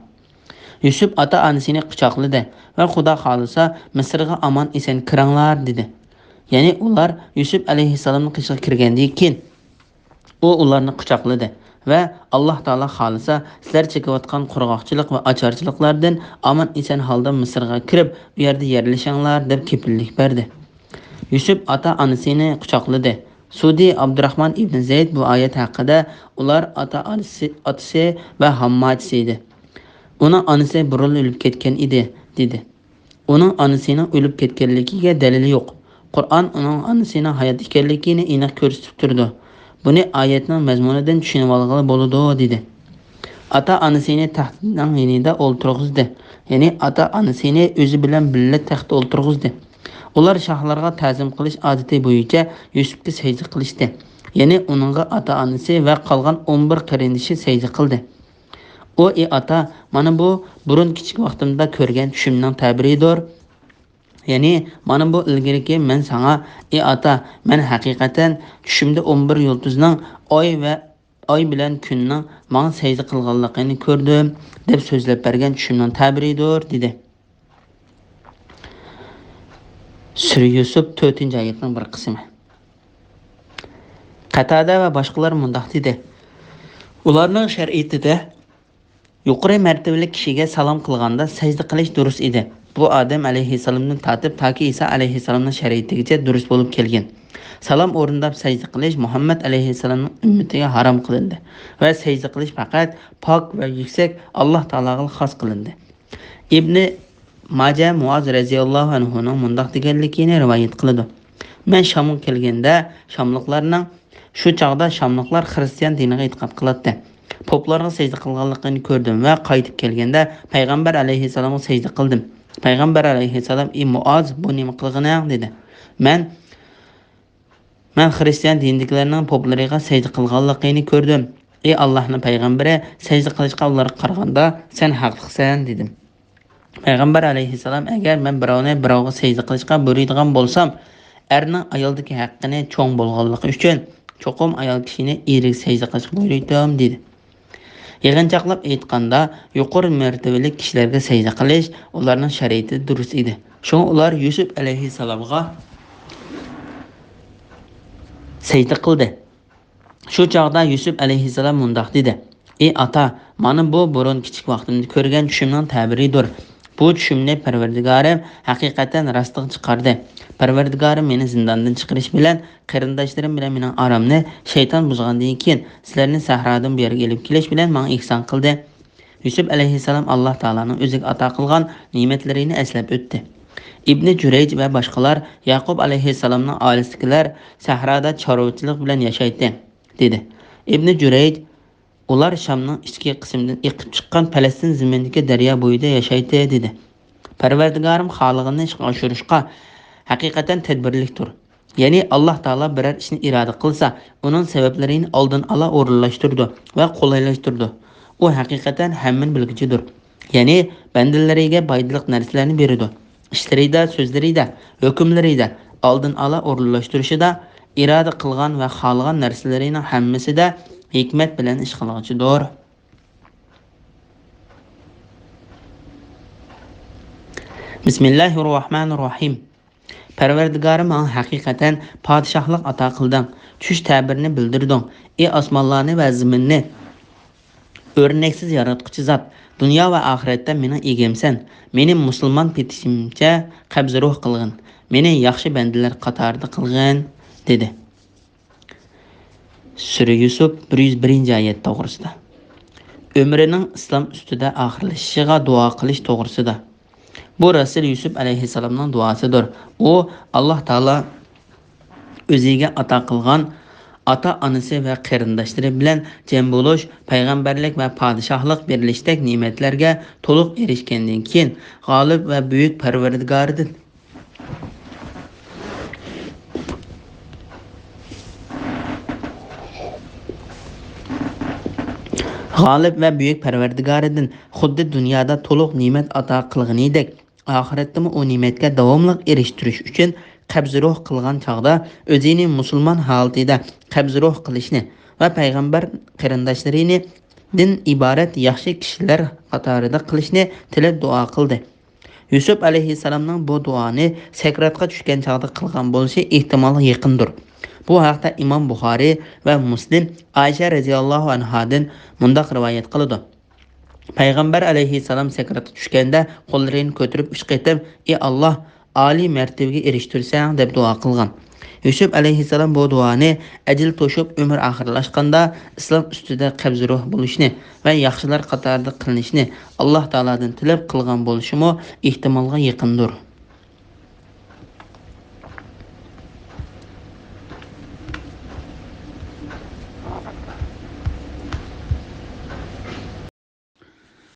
يۈسۈپ ئاتا-ئانىسىنى قۇچاقلىدى ۋە «خۇدا خالىسا، مىسىرغا ئامان-ئېسەن كىرىڭلار» دېدى. يەنى ئۇلار يۈسۈپ ئەلەيھىسسالامنىڭ قېشىغا كىرگەندىن كېيىن، ئۇ ئۇلارنى قۇچاقلىدى ۋە «ئاللاھ تائالا خالىسا، سىلەر چېكىۋاتقان قۇرغاقچىلىق ۋە ئاچارچىلىقلاردىن ئامان-ئېسەن ھالدا مىسىرغا كىرىپ، ئۇ يەردە يەرلىشىڭلار» دەپ كېپىللىك بەردى. يۈسۈپ ئاتا-ئانىسىنى قۇچاقلىدى. سۇدى ئابدۇراخمان ئىبنى زەيد بۇ ئايەت ھەققىدە: «ئۇلار ئاتا-ئانىسى، ئاتىسى ۋە ھامماچىسى ئىدى. ئۇنىڭ ئانىسى بۇرۇنلا ئۆلۈپ كەتكەن ئىدى» دېدى. ئۇنىڭ ئانىسىنىڭ ئۆلۈپ كەتكەنلىكىگە دەلىل يوق. قۇرئان ئۇنىڭ ئانىسىنىڭ ھايات ئىكەنلىكىنى ئېنىق كۆرسىتىپ تۇرىدۇ. بۇنى ئايەتنىڭ مەزمۇنىدىن چۈشىنىۋالغىلى بولىدۇ، دېدى. ئاتا-ئانىسىنى تەختنىڭ يېنىدا ئولتۇرغۇزدى. يەنى ئاتا-ئانىسىنى ئۆزى بىلەن بىللە تەختتە ئولتۇرغۇزدى. ئۇلار شاھلارغا تەزىم قىلىش ئادىتى بويىچە يۈسۈپكە سەجدە قىلىشتى. يەنى ئۇنىڭغا ئاتا-ئانىسى ۋە قالغان ئون بىر قېرىندىشى سەجدە قىلدى. ئۇ: «ئى ئاتا، مانا بۇ بۇرۇن كىچىك ۋاقتىمدا كۆرگەن چۈشۈمنىڭ تەبىرىدۇر. يەنى مانا بۇ ئىلگىرىكى مەن ساڭا، ئى ئاتا، مەن ھەقىقەتەن چۈشۈمدە ئون بىر يۇلتۇزنىڭ، ئاي ۋە ئاي بىلەن كۈننىڭ ماڭا سەجدە قىلغانلىقىنى كۆردۈم، دەپ سۆزلەپ بەرگەن چۈشۈمنىڭ تەبىرىدۇر» دېدى. سۈرە يۈسۈپ تۆتىنچى ئايەتنىڭ بىر قىسمى. قەتادە ۋە باشقىلار مۇنداق دېدى: ئۇلارنىڭ شەرىئىتىدە يۇقىرى مەرتىۋىلىك كىشىگە سالام قىلغاندا سەجدە قىلىش دۇرۇس ئىدى. بۇ ئادەم ئەلەيھىسسالامدىن تارتىپ تاكى ئىسا ئەلەيھىسسالامنىڭ شەرىئىتىگىچە دۇرۇس بولۇپ كەلگەن. سالام ئورۇنداپ سەجدە قىلىش مۇھەممەد ئەلەيھىسسالامنىڭ ئۈممىتىگە ھارام قىلىندى ۋە سەجدە قىلىش پەقەت پاك ۋە يۈكسەك ئاللاھ تائالاغىلا خاس قىلىندى. ئىبنى ماجە مۇئاز رەزىياللاھۇ ئەنھۇنىڭ مۇنداق دېگەنلىكىنى رىۋايەت قىلىدۇ: مەن شامغا كەلگەندە، شاملىقلارنىڭ، شۇ چاغدا شاملىقلار خىرىستىيان دىنىغا ئېتىقاد قىلاتتى. پوپلارغا سەجدە قىلغانلىقىنى كۆردۈم ۋە قايتىپ كەلگەندە پەيغەمبەر ئەلەيھىسسالامغا سەجدە قىلدىم. پەيغەمبەر ئەلەيھىسسالام: «ئى مۇئاز، بۇ نېمە قىلغىنىڭ؟» دېدى. مەن مەن خىرىستىيان دىنىدىكىلەرنىڭ پوپلىرىغا سەجدە قىلغانلىقىنى كۆردۈم. ئى ئاللاھنىڭ پەيغەمبىرى، سەجدە قىلىشقا ئۇلارغا قارىغاندا سەن ھەقلىقسەن، دېدىم. پەيغەمبەر ئەلەيھىسسالام: ئەگەر مەن بىراۋنى بىراۋغا سەجدە قىلىشقا بۇيرۇيدىغان بولسام، ئەرنىڭ ئايالدىكى ھەققىنى چوڭ بولغانلىقى ئۈچۈن چوقۇم ئايال كىشىنى ئېرىگە سەجدە قىلىشقا بۇيرۇيتتۇم، دېدى. يىغىنچاقلاپ ئېيتقاندا، يۇقىرى مەرتىۋىلىك كىشىلەرگە سەجدە قىلىش ئۇلارنىڭ شەرىئىتىدە دۇرۇس ئىدى. شۇڭا ئۇلار يۈسۈپ ئەلەيھىسسالامغا سەجدە قىلدى. شۇ چاغدا يۈسۈپ ئەلەيھىسسالام مۇنداق دېدى: ئى ئاتا، مانا بۇ بۇرۇن كىچىك ۋاقتىمدا كۆرگەن چۈشۈمنىڭ تەبىرىدۇر. بۇ چۈشۈمنى پەرۋەردىگارىم ھەقىقەتەن راستىغا چىقاردى. پەرۋەردىگارىم مېنى زىنداندىن چىقىرىش بىلەن قېرىنداشلىرىم بىلەن مېنىڭ ئارامنى شەيتان بۇزغاندىن كېيىن، سىلەرنى سەھرادىن بۇ يەرگە ئېلىپ كېلىش بىلەن ماڭا ئېھسان قىلدى. يۈسۈپ ئەلەيھىسسالام ئاللاھ تائالانىڭ ئۆزىگە ئاتا قىلغان نېمەتلىرىنى ئەسلەپ ئۆتتى. ئىبنى جۈرەيج ۋە باشقىلار ياقۇپ ئەلەيھىسسالامنىڭ ئائىلىسىدىكىلەر سەھرادا چارۋىچىلىق بىلەن ياشايتتى، دېدى. ئىبنى جۈرەيج: ئۇلار شامنىڭ ئىچكى قىسمىدىن ئېقىپ چىققان پەلەستىن زېمىنىدىكى دەريا بويىدا ياشايتتى، دېدى. پەرۋەردىگارىم خالىغىنىنى ئىشقا ئاشۇرۇشقا ھەقىقەتەن تەدبىرلىكتۇر. يەنى ئاللاھ تائالا بىرەر ئىشنى ئىرادە قىلسا، ئۇنىڭ سەۋەبلىرىنى ئالدىن ئالا ئورۇنلاشتۇرىدۇ ۋە قولايلاشتۇرىدۇ. ئۇ ھەقىقەتەن ھەممىنى بىلگۈچىدۇر. يەنى بەندىلىرىگە پايدىلىق نەرسىلەرنى بېرىدۇ. ئىشلىرىدا، سۆزلىرىدە، ھۆكۈملىرىدە ئالدىن ئالا ئورۇنلاشتۇرۇشىدا، ئىرادە قىلغان ۋە خالىغان نەرسىلىرىنىڭ ھەممىسىدە ھېكمەت بىلەن ئىش قىلغۇچىدۇر. بىسمىللاھىررەھمانىررەھىم. پەرۋەردىگارىم، ماڭا ھەقىقەتەن پادىشاھلىق ئاتا قىلدىڭ، چۈش تەبىرىنى بىلدۈردۈڭ. ئى ئاسمانلارنى ۋە زېمىننى ئۆرنەكسىز ياراتقۇچى زات، دۇنيا ۋە ئاخىرەتتە مېنىڭ ئىگەمسەن. مېنى مۇسۇلمان پېتىشىمچە قەبزى روھ قىلغىن. مېنى ياخشى بەندىلەر قاتارىدا قىلغىن، دېدى. سۈرە يۈسۈپ، بىر يۈز بىرىنچى ئايەت توغرىسىدا. ئۆمرىنىڭ ئىسلام ئۈستىدە ئاخىرلىشىشىغا دۇئا قىلىش توغرىسىدا. بۇ رەسۇل يۈسۈپ ئەلەيھىسسالامنىڭ دۇئاسىدۇر. ئۇ ئاللاھ تائالا ئۆزىگە ئاتا قىلغان ئاتا-ئانىسى ۋە قېرىنداشلىرى بىلەن جەم بولۇش، پەيغەمبەرلىك ۋە پادىشاھلىق بېرىلىشتەك نېمەتلەرگە تولۇق ئېرىشكەندىن كېيىن، غالىب ۋە بۈيۈك پەرۋەردىگارىدىن غالىب ۋە بۈيۈك پەرۋەردىگارىدىن خۇددى دۇنيادا تولۇق نېمەت ئاتا قىلغىنىدەك، ئاخىرەتتىمۇ ئۇ نېمەتكە داۋاملىق ئېرىشتۈرۈش ئۈچۈن قەبزى روھ قىلغان چاغدا ئۆزىنى مۇسۇلمان ھالىتىدە قەبزى روھ قىلىشنى ۋە پەيغەمبەر قېرىنداشلىرىنى دىن ئىبارەت ياخشى كىشىلەر قاتارىدا قىلىشنى تىلەپ دۇئا قىلدى. يۈسۈپ ئەلەيھىسسالامنىڭ بۇ دۇئانى سەكراتقا چۈشكەن چاغدا قىلغان بولۇشى ئېھتىمالغا يېقىندۇر. بۇ ھەقتە ئىمام بۇخارىي ۋە مۇسلىم ئائىشە رەزىياللاھۇ ئەنھادىن مۇنداق رىۋايەت قىلىدۇ: پەيغەمبەر ئەلەيھىسسالام سەكراتقا چۈشكەندە قوللىرىنى كۆتۈرۈپ ئۈچ قېتىم، ئى ئاللاھ، ئالىي مەرتىۋىگە ئېرىشتۈرسەڭ، دەپ دۇئا قىلغان. يۈسۈپ ئەلەيھىسسالام بۇ دۇئانى ئەجىل توشۇپ ئۆمۈر ئاخىرلاشقاندا ئىسلام ئۈستىدە قەبزى روھ بولۇشنى ۋە ياخشىلار قاتارىدا قىلىنىشنى ئاللاھ تائالادىن تىلەپ قىلغان بولۇشىمۇ ئېھتىمالغا يېقىندۇر.